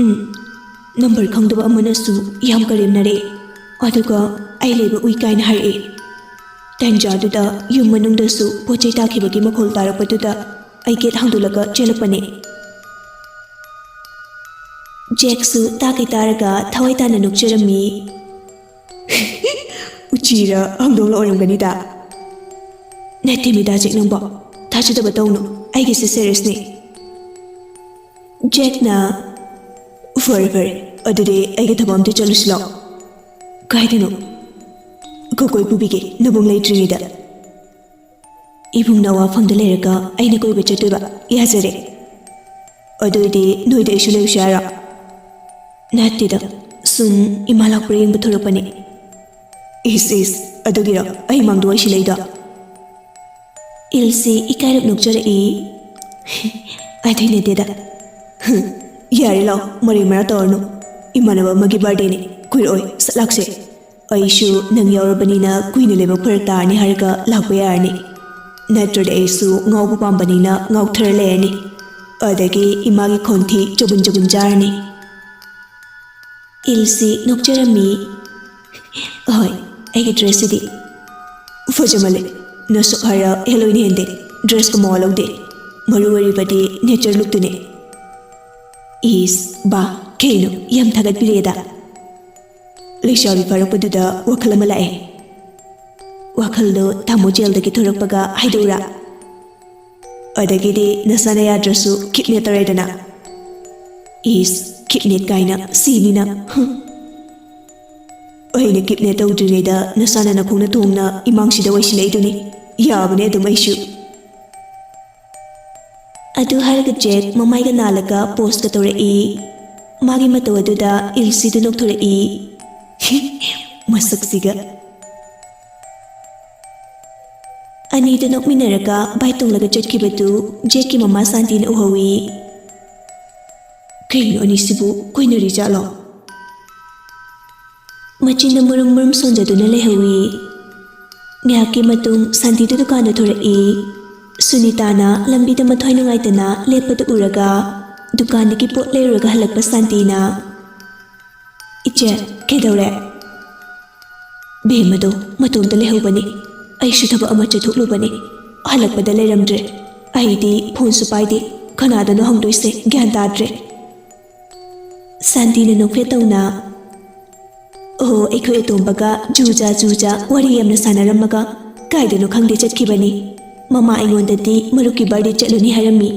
"ꯎꯝ, ꯅꯝꯕꯔ ꯈꯪꯗꯕ ꯑꯃꯅꯁꯨ ꯌꯥꯝ ꯀꯔꯦꯝꯅꯔꯦ, ꯑꯗꯨꯒ ꯑꯩ ꯂꯩꯕ ꯎꯏ ꯀꯥꯏꯅ ꯍꯥꯏꯔꯛꯏ꯫ ꯇꯟꯖꯥꯗꯨꯗ ꯌꯨꯝ ꯃꯅꯨꯡꯗꯁꯨ ꯄꯣꯠ ꯆꯩ ꯇꯥꯈꯤꯕꯒꯤ ꯃꯈꯣꯜ ꯇꯥꯔꯛꯄꯗꯨꯗ ꯑꯩ ꯒꯦꯠ ꯍꯥꯡꯗꯣꯛꯂꯒ ꯆꯦꯜꯂꯛꯄꯅꯦ꯫" ꯖꯦꯛꯁꯨ ꯇꯥꯈꯩ ꯇꯥꯔꯒ ꯊꯋꯥꯏ ꯇꯥꯅ ꯅꯣꯛꯆꯔꯝꯃꯤ꯫ "ꯎꯆꯤꯔ ꯍꯧꯗꯣꯡꯂ ꯑꯣꯏꯔꯝꯒꯅꯤꯗ꯫" "ꯅꯠꯇꯦ ꯃꯤꯗꯥ ꯖꯦꯛ ꯅꯪꯕꯣ, ꯊꯥꯖꯗꯕ ꯇꯧꯅꯨ, ꯑꯩꯒꯤꯁꯦ ꯁꯦꯔꯤꯌꯁꯅꯤ꯫" ꯖꯦꯛꯅ, "ꯐꯔꯦ ꯐꯔꯦ, ꯑꯗꯨꯗꯤ ꯑꯩꯒ ꯊꯕꯛ ꯑꯝꯇ ꯆꯠꯂꯨꯁꯤ ꯂꯥꯛꯑꯣ꯫" "ꯀꯥꯏꯗꯅꯣ?" "ꯀꯣꯏ ꯄꯨꯕꯤꯒꯦ, ꯅꯕꯨꯡ ꯂꯩꯇ꯭ꯔꯤꯉꯩꯗ꯫" "ꯏꯕꯨꯡꯅ ꯋꯥꯐꯝꯗ ꯂꯩꯔꯒ ꯑꯩꯅ ꯀꯣꯏꯕ ꯆꯠꯇꯣꯏꯕ? ꯌꯥꯖꯔꯦ꯫" "ꯑꯗꯨ ꯑꯣꯏꯗꯤ ꯅꯣꯏꯗ ꯑꯩꯁꯨ ꯂꯩꯔꯨꯁꯤ ꯍꯥꯏꯔꯣ?" "ꯅꯠꯇꯦꯗ, ꯁꯨꯝ ꯏꯃꯥ ꯂꯥꯛꯄ꯭ꯔꯥ ꯌꯦꯡꯕ ꯊꯣꯔꯛꯄꯅꯦ꯫" "ꯏꯁ ꯏꯁ, ꯑꯗꯨꯒꯤꯔꯣ ꯑꯩ ꯃꯥꯡꯗ ꯋꯥꯏ ꯁꯤꯜꯂꯛꯏꯗꯣ?" ꯏꯜꯁꯤ ꯏꯀꯥꯏꯔꯞ ꯅꯣꯛꯆꯔꯛꯏ꯫ "ꯑꯗꯨꯏ ꯅꯠꯇꯦꯗ꯫" "ꯌꯥꯔꯦ ꯂꯥꯛꯑꯣ, ꯃꯔꯩ ꯃꯔꯥ ꯇꯧꯔꯅꯨ꯫ ꯏꯃꯥꯟꯅꯕ ꯑꯃꯒꯤ ꯕꯥꯔꯗꯦꯅꯦ, ꯀꯨꯏꯔꯛꯑꯣꯏ, ꯁꯠ ꯂꯥꯛꯁꯦ꯫ ꯑꯩꯁꯨ ꯅꯪ ꯌꯥꯎꯔꯕꯅꯤꯅ ꯀꯨꯏꯅ ꯂꯩꯕ ꯐꯔꯛ ꯇꯥꯔꯅꯤ ꯍꯥꯏꯔꯒ ꯂꯥꯛꯄ ꯌꯥꯔꯅꯤ꯫ ꯅꯠꯇ꯭ꯔꯗꯤ ꯑꯩꯁꯨ ꯉꯥꯎꯕ ꯄꯥꯝꯕꯅꯤꯅ ꯉꯥꯎꯊꯔ ꯂꯩꯔꯅꯤ꯫ ꯑꯗꯒꯤ ꯏꯃꯥꯒꯤ ꯈꯣꯟꯊꯤ ꯆꯒꯨꯟ ꯆꯒꯨꯟ ꯆꯥꯔꯅꯤ꯫ ꯏꯜꯁꯤ ꯅꯣꯛꯆꯔꯝꯃꯤ꯫ "ꯑꯍꯣꯏ, ꯑꯩꯒꯤ ꯗ꯭ꯔꯦꯁꯁꯤꯗꯤ ꯐꯖꯃꯜꯂꯦ꯫ ꯅꯁꯛ ꯍꯥꯏꯔ ꯍꯦꯜꯂꯣꯏꯅ ꯍꯦꯟꯗꯦ꯫ ꯗ꯭ꯔꯦꯁꯀ ꯃꯋꯥ ꯂꯧꯗꯦ꯫ ꯃꯔꯨ ꯑꯣꯏꯔꯤꯕꯗꯤ ꯅꯦꯆꯔ ꯂꯨꯛꯇꯨꯅꯦ꯫" ꯏꯁ, ꯕꯥ, ꯀꯩꯅꯣ ꯌꯥꯝ ꯊꯥꯒꯠꯄꯤꯔꯦꯗ꯫ ꯂꯩꯁꯥꯕꯤ ꯐꯥꯔꯛꯄꯗꯨꯗ ꯋꯥꯈꯜ ꯑꯃ ꯂꯥꯛꯑꯦ꯫ ꯋꯥꯈꯜꯗꯣ ꯇꯥꯃꯣ ꯖꯦꯜꯗꯒꯤ ꯊꯣꯔꯛꯄꯒ ꯍꯥꯏꯗꯣꯛꯎꯔꯥ? ꯑꯗꯒꯤꯗꯤ ꯅꯁꯥꯅ ꯌꯥꯗ꯭ꯔꯁꯨ ꯀꯤꯠꯅꯦ ꯇꯧꯔꯦꯗꯅ꯫ ꯏꯁ, ꯀꯤꯠꯅꯦ ꯀꯥꯏꯅ ꯁꯤꯅꯤꯅ꯫ ꯍꯨꯝ꯫ ꯑꯩꯅ ꯀꯤꯠꯅꯦ ꯇꯧꯗ꯭ꯔꯤꯉꯩꯗ ꯅꯁꯥꯅ ꯅꯈꯣꯡꯅ ꯊꯣꯡꯅ ꯏꯃꯥꯡꯁꯤꯗ ꯑꯣꯏꯁꯤꯜꯂꯛꯏꯗꯨꯅꯤ꯫ ꯌꯥꯕꯅꯦ ꯑꯗꯨꯝ ꯑꯩꯁꯨ꯫ ꯑꯗꯨ ꯍꯥꯏꯔꯒ ꯖꯦꯛ ꯃꯃꯥꯏꯒ ꯅꯥꯜꯂꯒ ꯄꯣꯁꯀ ꯇꯧꯔꯛꯏ꯫ ꯃꯥꯒꯤ ꯃꯇꯧ ꯑꯗꯨꯗ ꯏꯜꯁꯤꯗꯨ ꯅꯣꯛꯊꯣꯔꯛꯏ꯫ ꯃꯁꯛꯁꯤꯒ꯫ ꯑꯅꯤꯗꯨ ꯅꯣꯛꯃꯤꯟꯅꯔꯒ ꯕꯥꯏꯛ ꯇꯣꯡꯂꯒ ꯆꯠꯈꯤꯕꯗꯨ ꯖꯦꯛꯀꯤ ꯃꯃꯥ ꯁꯥꯟꯇꯤꯅ ꯎꯍꯧꯏ꯫ "ꯀꯩꯅꯣ ꯑꯅꯤꯁꯤꯕꯨ ꯀꯣꯏꯅꯔꯤꯖꯥꯠꯂꯣ?" ꯃꯆꯤꯟꯗ ꯃꯨꯔꯨꯝ ꯃꯨꯔꯨꯝ ꯁꯣꯟꯖꯗꯨꯅ ꯂꯩꯍꯧꯏ꯫ ꯉꯥꯏꯍꯥꯛꯀꯤ ꯃꯇꯨꯡ ꯁꯥꯟꯇꯤꯗꯨ ꯗꯨꯀꯥꯟꯗ ꯊꯣꯔꯛꯏ꯫ ꯁꯨꯅꯤꯇꯥꯅ ꯂꯝꯕꯤꯗ ꯃꯊ꯭ꯋꯥꯏ ꯅꯨꯡꯉꯥꯏꯇꯅ ꯂꯦꯞꯄꯗꯨ ꯎꯔꯒ ꯗꯨꯀꯥꯟꯗꯒꯤ ꯄꯣꯠ ꯂꯩꯔꯨꯔꯒ ꯍꯜꯂꯛꯄ ꯁꯥꯟꯇꯤꯅ, "ꯏꯆꯦ, ꯀꯩꯗꯧꯔꯦ?" "ꯕꯦꯝꯃꯗꯣ ꯃꯇꯣꯝꯇ ꯂꯩꯍꯧꯕꯅꯤ꯫ ꯑꯩꯁꯨ ꯊꯕꯛ ꯑꯃ ꯆꯠꯊꯣꯛꯂꯨꯕꯅꯤ꯫ ꯍꯜꯂꯛꯄꯗ ꯂꯩꯔꯝꯗ꯭ꯔꯦ꯫ ꯑꯩꯗꯤ ꯐꯣꯟꯁꯨ ꯄꯥꯏꯗꯦ꯫ ꯀꯅꯥꯗꯅꯣ ꯍꯪꯗꯣꯏꯁꯦ ꯒ꯭ꯌꯥꯟ ꯇꯥꯗ꯭ꯔꯦ꯫" ꯁꯥꯟꯇꯤꯅ ꯅꯣꯛꯐꯦꯠ ꯇꯧꯅ, "ꯑꯣ, ꯑꯩꯈꯣꯏ ꯑꯇꯣꯝꯕꯒ ꯖꯨꯖꯥ ꯖꯨꯖꯥ ꯋꯥꯔꯤ ꯌꯥꯝꯅ ꯁꯥꯟꯅꯔꯝꯃꯒ ꯀꯥꯏꯗꯅꯣ ꯈꯪꯗꯦ ꯆꯠꯈꯤꯕꯅꯤ꯫ ꯃꯃꯥ ꯑꯩꯉꯣꯟꯗꯗꯤ ꯃꯔꯨꯞꯀꯤ ꯕꯥꯔꯗꯦ ꯆꯠꯂꯨꯅꯤ ꯍꯥꯏꯔꯝꯃꯤ꯫"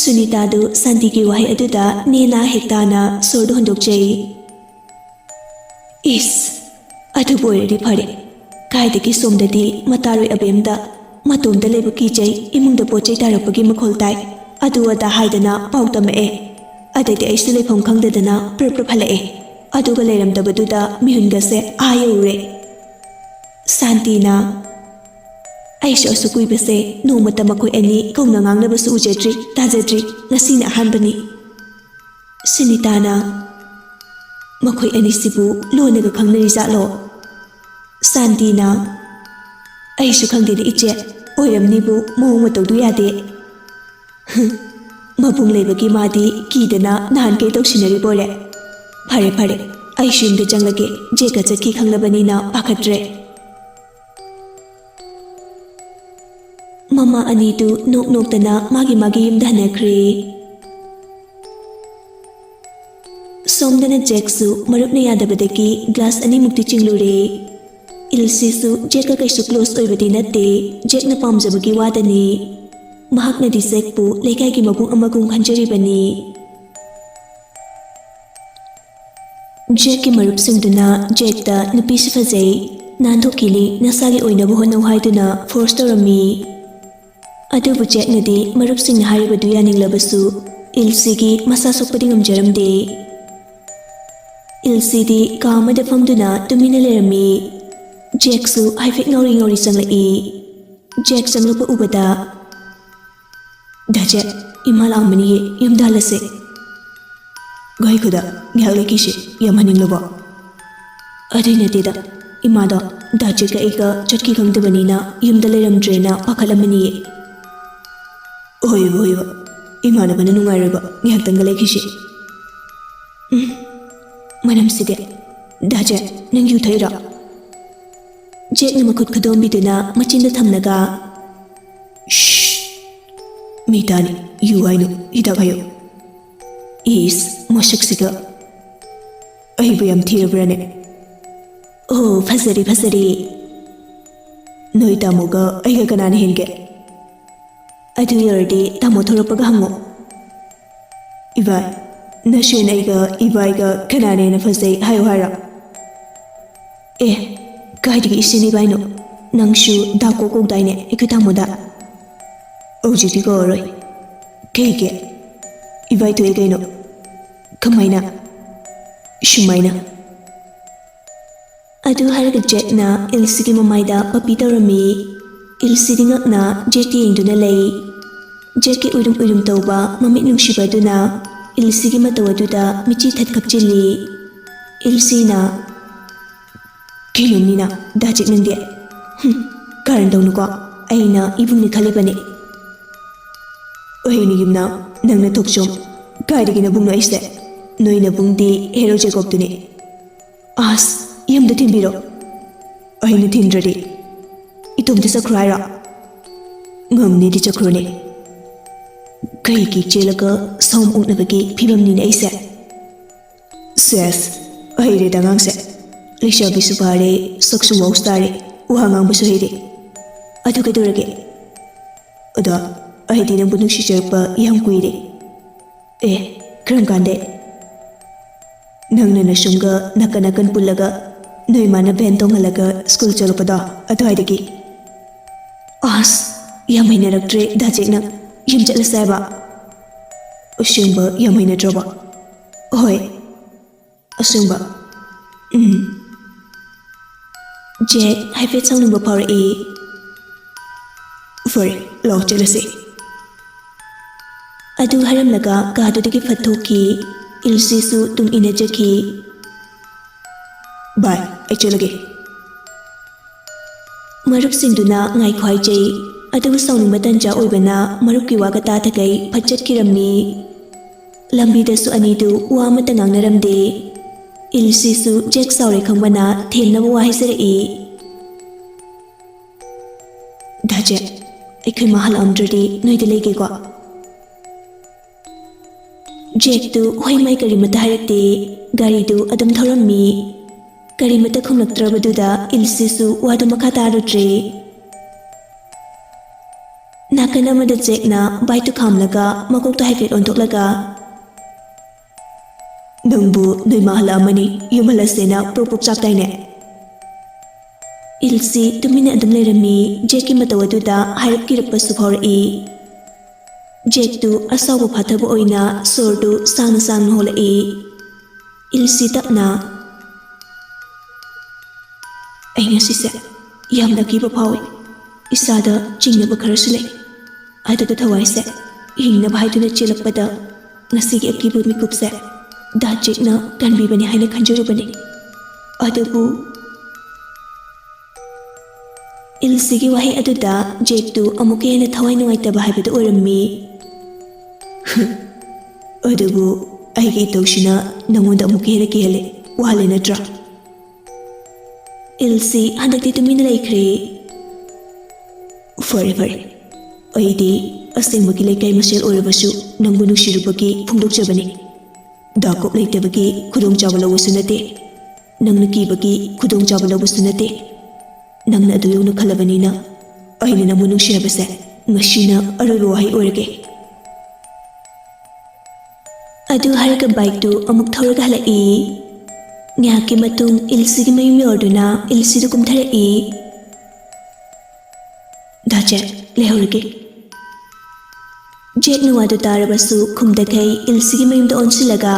ꯁꯨꯅꯤꯇꯥꯗꯨ ꯁꯥꯟꯇꯤꯒꯤ ꯋꯥꯍꯩ ꯑꯗꯨꯗ ꯅꯦꯅꯥ ꯍꯦꯛ ꯇꯥꯅ ꯁꯣꯔꯗꯨ ꯍꯣꯟꯗꯣꯛꯆꯩ꯫ "ꯏꯁ, ꯑꯗꯨꯕꯨ ꯑꯣꯏꯔꯗꯤ ꯐꯔꯦ꯫ ꯀꯥꯏꯗꯒꯤ ꯁꯣꯝꯗꯗꯤ ꯃꯇꯥꯔꯣꯏ ꯑꯕꯦꯝꯗ ꯃꯇꯣꯝꯇ ꯂꯩꯕ ꯀꯤꯖꯩ, ꯏꯃꯨꯡꯗ ꯄꯣꯠ ꯆꯩ ꯇꯥꯔꯛꯄꯒꯤ ꯃꯈꯣꯜ ꯇꯥꯏ, ꯑꯗꯨ ꯑꯗꯥ ꯍꯥꯏꯗꯅ ꯄꯥꯎ ꯇꯝꯃꯛꯑꯦ꯫ ꯑꯗꯩꯗꯤ ꯑꯩꯁꯨ ꯂꯩꯐꯝ ꯈꯪꯗꯗꯅ ꯄ꯭ꯔꯞ ꯄ꯭ꯔꯞ ꯍꯜꯂꯛꯑꯦ꯫ ꯑꯗꯨꯒ ꯂꯩꯔꯝꯗꯕꯗꯨꯗ ꯃꯤꯍꯨꯟꯒꯁꯦ ꯑꯥ ꯌꯧꯔꯨꯔꯦ꯫" ꯁꯥꯟꯇꯤꯅ, "ꯑꯩꯁꯨ ꯑꯁꯨꯛ ꯀꯨꯏꯕꯁꯦ ꯅꯣꯡꯃꯇ ꯃꯈꯣꯏ ꯑꯅꯤ ꯀꯧꯅ ꯉꯥꯡꯅꯕꯁꯨ ꯎꯖꯗ꯭ꯔꯤ, ꯇꯥꯖꯗ꯭ꯔꯤ꯫ ꯉꯁꯤꯅ ꯑꯍꯥꯟꯕꯅꯤ꯫" ꯁꯨꯅꯤꯇꯥꯅ, "ꯃꯈꯣꯏ ꯑꯅꯤꯁꯤꯕꯨ ꯂꯣꯟꯅꯒ ꯈꯪꯅꯔꯤꯖꯥꯠꯂꯣ?" ꯁꯥꯟꯇꯤꯅ, "ꯑꯩꯁꯨ ꯈꯪꯗꯦꯗ ꯏꯆꯦ, ꯑꯣꯏꯔꯝꯅꯤꯕꯨ, ꯃꯑꯣꯡ ꯃꯇꯧꯗꯨ ꯌꯥꯗꯦ꯫ ꯃꯕꯨꯡ ꯂꯩꯕꯒꯤ ꯃꯥꯗꯤ ꯀꯤꯗꯅ ꯅꯍꯥꯟꯈꯩ ꯇꯧꯁꯤꯟꯅꯔꯤꯕꯣꯏꯔꯦ꯫ ꯐꯔꯦ ꯐꯔꯦ, ꯑꯩꯁꯨ ꯌꯨꯝꯗ ꯆꯪꯂꯒꯦ, ꯖꯦꯛꯀ ꯆꯠꯈꯤ ꯈꯪꯂꯕꯅꯤꯅ ꯄꯥꯈꯠꯇ꯭ꯔꯦ꯫ ꯃꯃꯥ ꯑꯅꯤꯗꯨ ꯅꯣꯛ ꯅꯣꯛꯇꯅ ꯃꯥꯒꯤ ꯃꯥꯒꯤ ꯌꯨꯝꯗ ꯍꯟꯅꯈ꯭ꯔꯦ꯫ ꯁꯣꯝꯗꯅ ꯖꯦꯛꯁꯨ ꯃꯔꯨꯞꯅ ꯌꯥꯗꯕꯗꯒꯤ ꯒ꯭ꯂꯥꯁ ꯑꯅꯤꯃꯨꯛꯇꯤ ꯆꯤꯡꯂꯨꯔꯦ꯫ ꯏꯜꯁꯤꯁꯨ ꯖꯦꯛꯀ ꯀꯩꯁꯨ ꯀ꯭ꯂꯣꯁ ꯑꯣꯏꯕꯗꯤ ꯅꯠꯇꯦ, ꯖꯦꯛꯅ ꯄꯥꯝꯖꯕꯒꯤ ꯋꯥꯗꯅꯤ꯫ ꯃꯍꯥꯛꯅꯗꯤ ꯖꯦꯛꯄꯨ ꯂꯩꯀꯥꯏꯒꯤ ꯃꯕꯨꯡ ꯑꯃꯒꯨꯝ ꯈꯟꯖꯔꯤꯕꯅꯤ꯫ ꯖꯦꯛꯀꯤ ꯃꯔꯨꯞꯁꯤꯡꯗꯨꯅ ꯖꯦꯛꯇ "ꯅꯨꯄꯤꯁꯨ ꯐꯖꯩ, ꯅꯥꯟꯊꯣꯛꯈꯤꯅꯤ, ꯅꯁꯥꯒꯤ ꯑꯣꯏꯅꯕ ꯍꯣꯠꯅꯧ" ꯍꯥꯏꯗꯨꯅ ꯐꯣꯔꯁ ꯇꯧꯔꯝꯃꯤ꯫ ꯑꯗꯨꯕꯨ ꯖꯦꯛꯅꯗꯤ ꯃꯔꯨꯞꯁꯤꯡꯅ ꯍꯥꯏꯔꯤꯕꯗꯨ ꯌꯥꯅꯤꯡꯂꯕꯁꯨ ꯏꯜꯁꯤꯒꯤ ꯃꯁꯥ ꯁꯣꯛꯄꯗꯤ ꯉꯝꯖꯔꯝꯗꯦ꯫ ꯏꯜꯁꯤꯗꯤ ꯀꯥ ꯑꯃꯗ ꯐꯝꯗꯨꯅ ꯇꯨꯃꯤꯟꯅ ꯂꯩꯔꯝꯃꯤ꯫ ꯖꯦꯛꯁꯨ ꯍꯥꯏꯐꯦꯠ ꯉꯥꯎꯔꯤ ꯉꯥꯎꯔꯤ ꯆꯪꯂꯛꯏ꯫ ꯖꯦꯛ ꯆꯪꯂꯛꯄ ꯎꯕꯗ, "ꯗꯥ ꯖꯦꯛ, ꯏꯃꯥ ꯂꯥꯛꯑꯝꯃꯅꯤꯌꯦ, ꯌꯨꯝꯗ ꯍꯜꯂꯁꯦ꯫" "ꯉꯥꯏꯈꯣꯗ, ꯉꯥꯏꯍꯥꯛ ꯂꯩꯈꯤꯁꯤ, ꯌꯥꯝ ꯍꯟꯅꯤꯡꯂꯕꯣ?" "ꯑꯗꯨꯏ ꯅꯠꯇꯦꯗ, ꯏꯃꯥꯗꯣ ꯗꯥ ꯖꯦꯛꯀ ꯑꯩꯒ ꯆꯠꯈꯤ ꯈꯪꯗꯕꯅꯤꯅ ꯌꯨꯝꯗ ꯂꯩꯔꯝꯗ꯭ꯔꯦꯅ ꯄꯥꯈꯠꯂꯝꯃꯅꯤꯌꯦ꯫" "ꯍꯣꯏꯕ, ꯍꯣꯏꯕ, ꯏꯃꯥꯟꯅꯕꯅ ꯅꯨꯡꯉꯥꯏꯔꯣꯏꯕ, ꯉꯥꯏꯍꯥꯛꯇꯪꯒ ꯂꯩꯈꯤꯁꯤ꯫" "ꯎꯝ, ꯃꯅꯝꯁꯤꯗꯤ꯫ ꯗꯥ ꯖꯦꯛ, ꯅꯪ ꯌꯨ ꯊꯛꯏꯔꯣ?" ꯖꯦꯛꯅ ꯃꯈꯨꯠ ꯈꯨꯗꯣꯝꯕꯤꯗꯨꯅ ꯃꯆꯤꯟꯗ ꯊꯝꯂꯒ, "ꯁ꯭ꯁ! ꯃꯤ ꯇꯥꯅꯤ, ꯌꯨ ꯍꯥꯏꯅꯨ, ꯍꯤꯗꯥꯛ ꯍꯥꯏꯌꯨ꯫" "ꯏꯁ, ꯃꯁꯛꯁꯤꯒ꯫ ꯑꯩꯕꯨ ꯌꯥꯝ ꯊꯤꯔꯕ꯭ꯔꯥꯅꯦ?" "ꯑꯣ, ꯐꯖꯔꯦ, ꯐꯖꯔꯦ꯫ ꯅꯣꯏ ꯇꯥꯃꯣꯒ ꯑꯩꯒ ꯀꯅꯥꯅ ꯍꯦꯟꯒꯦ?" "ꯑꯗꯨ ꯑꯣꯏꯔꯗꯤ ꯇꯥꯃꯣ ꯊꯣꯔꯛꯄꯒ ꯍꯪꯉꯣ꯫" "ꯏꯕꯥꯏ, ꯅꯁꯦꯟ ꯑꯩꯒ ꯏꯕꯥꯏꯒ ꯀꯅꯥꯅ ꯍꯦꯟꯅ ꯐꯖꯩ ꯍꯥꯏꯌꯨ ꯍꯥꯏꯔꯣ?" "ꯑꯦ, ꯀꯥꯏꯗꯒꯤ ꯏꯁꯦꯟ ꯏꯕꯥꯏꯅꯣ? ꯅꯪꯁꯨ ꯗꯥ ꯀꯣꯛ ꯀꯧꯗꯥꯏꯅꯦ ꯑꯩꯈꯣꯏ ꯇꯥꯃꯣꯗ?" "ꯍꯧꯖꯤꯛꯇꯤ ꯀꯧꯔꯔꯣꯏ꯫" "ꯀꯩꯒꯤ? ꯏꯕꯥꯏ ꯊꯣꯛꯑꯦ ꯀꯩꯅꯣ꯫" "ꯀꯃꯥꯏꯅ?" "ꯁꯨꯃꯥꯏꯅ꯫" ꯑꯗꯨ ꯍꯥꯏꯔꯒ ꯖꯦꯛꯅ ꯏꯜꯁꯤꯒꯤ ꯃꯃꯥꯏꯗ ꯄꯞꯄꯤ ꯇꯧꯔꯝꯃꯤ꯫ ꯏꯜꯁꯤꯗꯤ ꯉꯛꯅ ꯖꯦꯛꯇ ꯌꯦꯡꯗꯨꯅ ꯂꯩ꯫ ꯖꯦꯛꯀꯤ ꯎꯏꯔꯨꯝ ꯎꯏꯔꯨꯝ ꯇꯧꯕ ꯃꯃꯤꯠ ꯅꯨꯡꯁꯤꯕ ꯑꯗꯨꯅ ꯏꯜꯁꯤꯒꯤ ꯃꯇꯧ ꯑꯗꯨꯗ ꯃꯤꯠꯆꯤ ꯊꯠ ꯀꯞꯆꯤꯜꯂꯤ꯫ ꯏꯜꯁꯤꯅ, "ꯀꯩꯅꯣ ꯃꯤꯅ, ꯗꯥ ꯖꯦꯛ ꯅꯪꯗꯤ? ꯍꯨꯝ, ꯀꯔꯟ ꯇꯧꯅꯨꯀꯣ, ꯑꯩꯅ ꯏꯕꯨꯡꯅꯤ ꯈꯜꯂꯤꯕꯅꯤ꯫" ꯑꯩꯅ ꯌꯨꯝꯅꯥꯝ, ꯅꯪꯅ ꯊꯣꯛꯆꯣꯝ꯫ ꯀꯥꯏꯗꯒꯤ ꯅꯕꯨꯡꯅꯣ ꯑꯩꯁꯦ? ꯅꯣꯏ ꯅꯕꯨꯡꯗꯤ ꯍꯦꯔꯣ ꯖꯦꯀꯣꯕꯇꯨꯅꯤ꯫ ꯑꯁ, ꯌꯨꯝꯗ ꯊꯤꯟꯕꯤꯔꯣ꯫ ꯑꯩꯅ ꯊꯤꯟꯗ꯭ꯔꯗꯤ? ꯏꯇꯣꯝꯇ ꯆꯠꯈ꯭ꯔꯣ ꯍꯥꯏꯔꯣ? ꯉꯝꯅꯤꯗꯤ ꯆꯠꯈ꯭ꯔꯣꯅꯦ꯫ ꯀꯩꯒꯤ ꯆꯦꯜꯂꯒ ꯁꯣꯝ ꯑꯣꯛꯅꯕꯒꯤ ꯐꯤꯕꯝꯅꯤꯅꯦ ꯑꯩꯁꯦ? ꯁꯦꯁ, ꯍꯩꯔꯦꯗ ꯑꯉꯥꯡꯁꯦ꯫ ꯂꯩꯁꯥꯕꯤꯁꯨ ꯐꯥꯔꯦ, ꯁꯛꯁꯨ ꯋꯥꯎꯁ ꯇꯥꯔꯦ, ꯋꯥ ꯉꯥꯡꯕꯁꯨ ꯍꯩꯔꯦ꯫ ꯑꯗꯨ ꯀꯩꯗꯧꯔꯒꯦ? ꯑꯗꯣ ꯑꯩꯗꯤ ꯅꯪꯕꯨ ꯅꯨꯡꯁꯤꯖꯔꯛꯄ ꯌꯥꯝ ꯀꯨꯏꯔꯦ꯫ ꯑꯦ, ꯀꯔꯝ ꯀꯥꯟꯗꯩ? ꯅꯪꯅ ꯅꯁꯨꯝꯒ ꯅꯥꯀꯟ ꯅꯥꯀꯟ ꯄꯨꯜꯂꯒ ꯅꯣꯏ ꯃꯥꯅ ꯚꯦꯟ ꯇꯣꯡꯍꯜꯂꯒ ꯁ꯭ꯀꯨꯜ ꯆꯠꯂꯛꯄꯗꯣ, ꯑꯗꯨꯋꯥꯏꯗꯒꯤ꯫ ꯑꯁ, ꯌꯥꯝ ꯍꯩꯅꯔꯛꯇ꯭ꯔꯦ ꯗꯥ ꯖꯦꯛ, ꯅꯪ ꯌꯨꯝ ꯆꯠꯂꯁꯦ ꯍꯥꯏꯕ? ꯑꯁꯦꯡꯕ ꯌꯥꯝ ꯍꯩꯅꯗ꯭ꯔꯕ? ꯍꯣꯏ, ꯑꯁꯦꯡꯕ꯫ ꯎꯝ꯫ ꯖꯦꯛ ꯍꯥꯏꯐꯦꯠ ꯁꯥꯎꯅꯤꯡꯕ ꯐꯥꯎꯔꯛꯏ꯫ ꯐꯔꯦ, ꯂꯥꯛꯑꯣ ꯆꯠꯂꯁꯤ꯫ ꯑꯗꯨ ꯍꯥꯏꯔꯝꯂꯒ ꯀꯥꯗꯨꯗꯒꯤ ꯐꯠ ꯊꯣꯛꯈꯤ꯫ ꯏꯜꯁꯤꯁꯨ ꯇꯨꯡ ꯏꯟꯅꯖꯈꯤ꯫ ꯕꯥꯏ, ꯑꯩ ꯆꯠꯂꯒꯦ꯫ ꯃꯔꯨꯞꯁꯤꯡꯗꯨꯅ ꯉꯥꯏꯈꯣ ꯍꯥꯏꯖꯩ, ꯑꯗꯨꯕꯨ ꯁꯥꯎꯅꯤꯡꯕ ꯇꯟꯖꯥ ꯑꯣꯏꯕꯅ ꯃꯔꯨꯞꯀꯤ ꯋꯥꯒ ꯇꯥꯊꯒꯩ ꯐꯠ ꯆꯠꯈꯤꯔꯝꯃꯤ꯫ ꯂꯝꯕꯤꯗꯁꯨ ꯑꯅꯤꯗꯨ ꯋꯥ ꯑꯃꯠꯇ ꯉꯥꯡꯅꯔꯝꯗꯦ꯫ ꯏꯜꯁꯤꯁꯨ ꯖꯦꯛ ꯁꯥꯎꯔꯦ ꯈꯪꯕꯅ ꯊꯦꯝꯅꯕ ꯋꯥ ꯍꯥꯏꯖꯔꯛꯏ꯫ ꯗꯥ ꯖꯦꯛ, ꯑꯩꯈꯣꯏ ꯃꯥ ꯍꯜꯂꯛꯑꯝꯗ꯭ꯔꯗꯤ ꯅꯣꯏꯗ ꯂꯩꯒꯦꯀꯣ꯫ ꯖꯦꯛꯇꯨ ꯍꯣꯏ ꯃꯥꯏ ꯀꯔꯤꯃꯠꯇ ꯍꯥꯏꯔꯛꯇꯦ꯫ ꯒꯥꯔꯤꯗꯨ ꯑꯗꯨꯝ ꯊꯧꯔꯝꯃꯤ꯫ ꯀꯔꯤꯃꯠꯇ ꯈꯨꯝꯂꯛꯇ꯭ꯔꯕꯗꯨꯗ ꯏꯜꯁꯤꯁꯨ ꯋꯥꯗꯨ ꯃꯈꯥ ꯇꯥꯔꯨꯗ꯭ꯔꯦ꯫ ꯅꯥꯀꯟ ꯑꯃꯗ ꯖꯦꯛꯅ ꯕꯥꯏꯛꯇꯨ ꯈꯥꯝꯂꯒ ꯃꯀꯣꯛꯇ ꯍꯥꯏꯐꯦꯠ ꯑꯣꯟꯊꯣꯛꯂꯒ, "ꯅꯪꯕꯨ ꯅꯣꯏ ꯃꯥ ꯍꯜꯂꯛꯑꯝꯃꯅꯤ, ꯌꯨꯝ ꯍꯜꯂꯁꯦꯅ ꯄ꯭ꯔꯣꯞ ꯄ꯭ꯔꯣꯞ ꯆꯥꯛꯇꯥꯏꯅꯦ?" ꯏꯜꯁꯤ ꯇꯨꯃꯤꯟꯅ ꯑꯗꯨꯝ ꯂꯩꯔꯝꯃꯤ꯫ ꯖꯦꯛꯀꯤ ꯃꯇꯧ ꯑꯗꯨꯗ ꯍꯥꯏꯔꯞ ꯀꯤꯔꯛꯄꯁꯨ ꯐꯥꯎꯔꯛꯏ꯫ ꯖꯦꯛꯇꯨ ꯑꯁꯥꯎꯕ ꯐꯥꯊꯕ ꯑꯣꯏꯅ ꯁꯣꯔꯗꯨ ꯁꯥꯡꯅ ꯁꯥꯡꯅ ꯍꯣꯜꯂꯛꯏ꯫ ꯏꯜꯁꯤ ꯇꯞꯅ, "ꯑꯩ ꯉꯁꯤꯁꯦ ꯌꯥꯝꯅ ꯑꯀꯤꯕ ꯐꯥꯎꯏ꯫ ꯏꯁꯥꯗ ꯆꯤꯡꯅꯕ ꯈꯔꯁꯨ ꯂꯩ꯫ ꯑꯗꯨꯒ ꯊꯋꯥꯏꯁꯦ ꯍꯤꯡꯅꯕ ꯍꯥꯏꯗꯨꯅ ꯆꯦꯜꯂꯛꯄꯗ ꯉꯁꯤꯒꯤ ꯑꯀꯤꯕ ꯃꯤꯀꯨꯞꯁꯦ ꯗꯥ ꯖꯦꯛꯅ ꯀꯟꯕꯤꯕꯅꯤ ꯍꯥꯏꯅ ꯈꯟꯖꯔꯨꯕꯅꯤ꯫ ꯑꯗꯨꯕꯨ" ꯏꯜꯁꯤꯒꯤ ꯋꯥꯍꯩ ꯑꯗꯨꯗ ꯖꯦꯛꯇꯨ ꯑꯃꯨꯛꯀ ꯍꯦꯟꯅ ꯊꯋꯥꯏ ꯅꯨꯡꯉꯥꯏꯇꯕ ꯍꯥꯏꯕꯗꯨ ꯑꯣꯏꯔꯝꯃꯤ꯫ ꯑꯗꯨꯕꯨ ꯑꯩꯒꯤ ꯏꯇꯧꯁꯤꯅ ꯅꯪꯉꯣꯟꯗ ꯑꯃꯨꯛꯀ ꯍꯦꯟꯅ ꯀꯤꯍꯜꯂꯦ, ꯋꯥꯍꯜꯂꯦ ꯅꯠꯇ꯭ꯔꯥ? ꯏꯜꯁꯤ ꯍꯟꯗꯛꯇꯤ ꯇꯨꯃꯤꯟꯅ ꯂꯩꯈ꯭ꯔꯦ꯫ ꯐꯔꯦ, ꯐꯔꯦ꯫ ꯑꯩꯗꯤ ꯑꯁꯦꯡꯕꯒꯤ ꯂꯩꯀꯥꯏ ꯃꯁꯦꯜ ꯑꯣꯏꯔꯕꯁꯨ ꯅꯪꯕꯨ ꯅꯨꯡꯁꯤꯔꯨꯕꯒꯤ ꯐꯣꯡꯗꯣꯛꯆꯕꯅꯤ꯫ ꯗꯥꯀꯨꯞ ꯂꯩꯇꯕꯒꯤ ꯈꯨꯗꯣꯡꯆꯥꯕ ꯂꯧꯕꯁꯨ ꯅꯠꯇꯦ, ꯅꯪꯅ ꯀꯤꯕꯒꯤ ꯈꯨꯗꯣꯡꯆꯥꯕ ꯂꯧꯕꯁꯨ ꯅꯠꯇꯦ꯫ ꯅꯪꯅ ꯑꯗꯨ ꯌꯧꯅ ꯈꯜꯂꯕꯅꯤꯅ ꯑꯩꯅ ꯅꯪꯕꯨ ꯅꯨꯡꯁꯤ ꯍꯥꯏꯕꯁꯦ ꯉꯁꯤꯅ ꯑꯔꯣꯏꯕ ꯋꯥꯍꯩ ꯑꯣꯏꯔꯒꯦ꯫ ꯑꯗꯨ ꯍꯥꯏꯔꯒ ꯕꯥꯏꯛꯇꯨ ꯑꯃꯨꯛ ꯊꯧꯔꯒ ꯍꯜꯂꯛꯏ꯫ ꯉꯥꯏꯍꯥꯛꯀꯤ ꯃꯇꯨꯡ ꯏꯜꯁꯤꯒꯤ ꯃꯌꯨꯝ ꯌꯧꯔꯗꯨꯅ ꯏꯜꯁꯤꯗꯨ ꯀꯨꯝꯊꯔꯛꯏ꯫ "ꯗꯥ ꯖꯦꯛ, ꯂꯩꯍꯧꯔꯒꯦ꯫" ꯖꯦꯛꯅ ꯋꯥꯗꯨ ꯇꯥꯔꯕꯁꯨ ꯈꯨꯝꯗꯈꯩ ꯏꯜꯁꯤꯒꯤ ꯃꯌꯨꯝꯗ ꯑꯣꯟꯁꯤꯜꯂꯒ,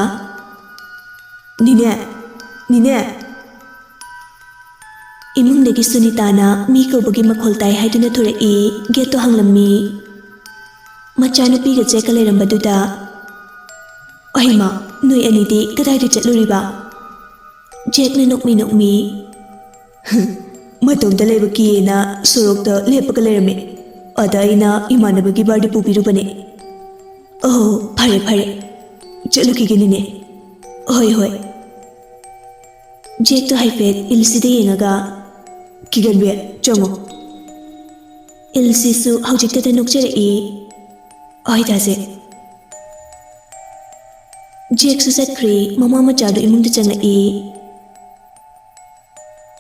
"ꯅꯤꯅꯦ, ꯅꯤꯅꯦ!" ꯏꯃꯨꯡꯗꯒꯤ ꯁꯨꯅꯤꯇꯥꯅ ꯃꯤ ꯀꯧꯕꯒꯤ ꯃꯈꯣꯜ ꯇꯥꯏ ꯍꯥꯏꯗꯨꯅ ꯊꯣꯔꯛꯏ꯫ ꯒꯦꯠꯇꯣ ꯍꯥꯡꯂꯝꯃꯤ꯫ ꯃꯆꯥꯅꯨꯄꯤꯒ ꯖꯦꯛꯀ ꯂꯩꯔꯝꯕꯗꯨꯗ, "ꯑꯩꯃ, ꯅꯣꯏ ꯑꯅꯤꯗꯤ ꯀꯗꯥꯏꯗ ꯆꯠꯂꯨꯔꯤꯕ?" ꯖꯦꯛꯅ ꯅꯣꯛꯃꯤ ꯅꯣꯛꯃꯤ, "ꯃꯇꯣꯝꯇ ꯂꯩꯕ ꯀꯤꯌꯦꯅ ꯁꯣꯔꯣꯛꯇ ꯂꯦꯞꯄꯒ ꯂꯩꯔꯝꯃꯦ꯫ ꯑꯗ ꯑꯩꯅ ꯏꯃꯥꯟꯅꯕꯒꯤ ꯕꯥꯔꯗꯦ ꯄꯨꯕꯤꯔꯨꯕꯅꯦ꯫" "ꯑꯣ, ꯐꯔꯦ, ꯐꯔꯦ꯫ ꯆꯠꯂꯨꯈꯤꯒꯦ ꯅꯤꯅꯦ꯫" "ꯍꯣꯏ, ꯍꯣꯏ꯫" ꯖꯦꯛꯇꯣ ꯍꯥꯏꯐꯦꯠ ꯏꯜꯁꯤꯗ ꯌꯦꯡꯉꯒ, "ꯀꯤꯒꯟꯕꯤ, ꯆꯪꯉꯣ꯫" ꯏꯜꯁꯤꯁꯨ ꯍꯧꯖꯤꯛꯇꯗ ꯅꯣꯛꯆꯔꯛꯏ꯫ "ꯍꯣꯏ, ꯗꯥ ꯖꯦꯛ꯫" ꯖꯦꯛꯁꯨ ꯆꯠꯈ꯭ꯔꯦ꯫ ꯃꯃꯥ ꯃꯆꯥꯗꯨ ꯏꯃꯨꯡꯗ ꯆꯪꯂꯛꯏ꯫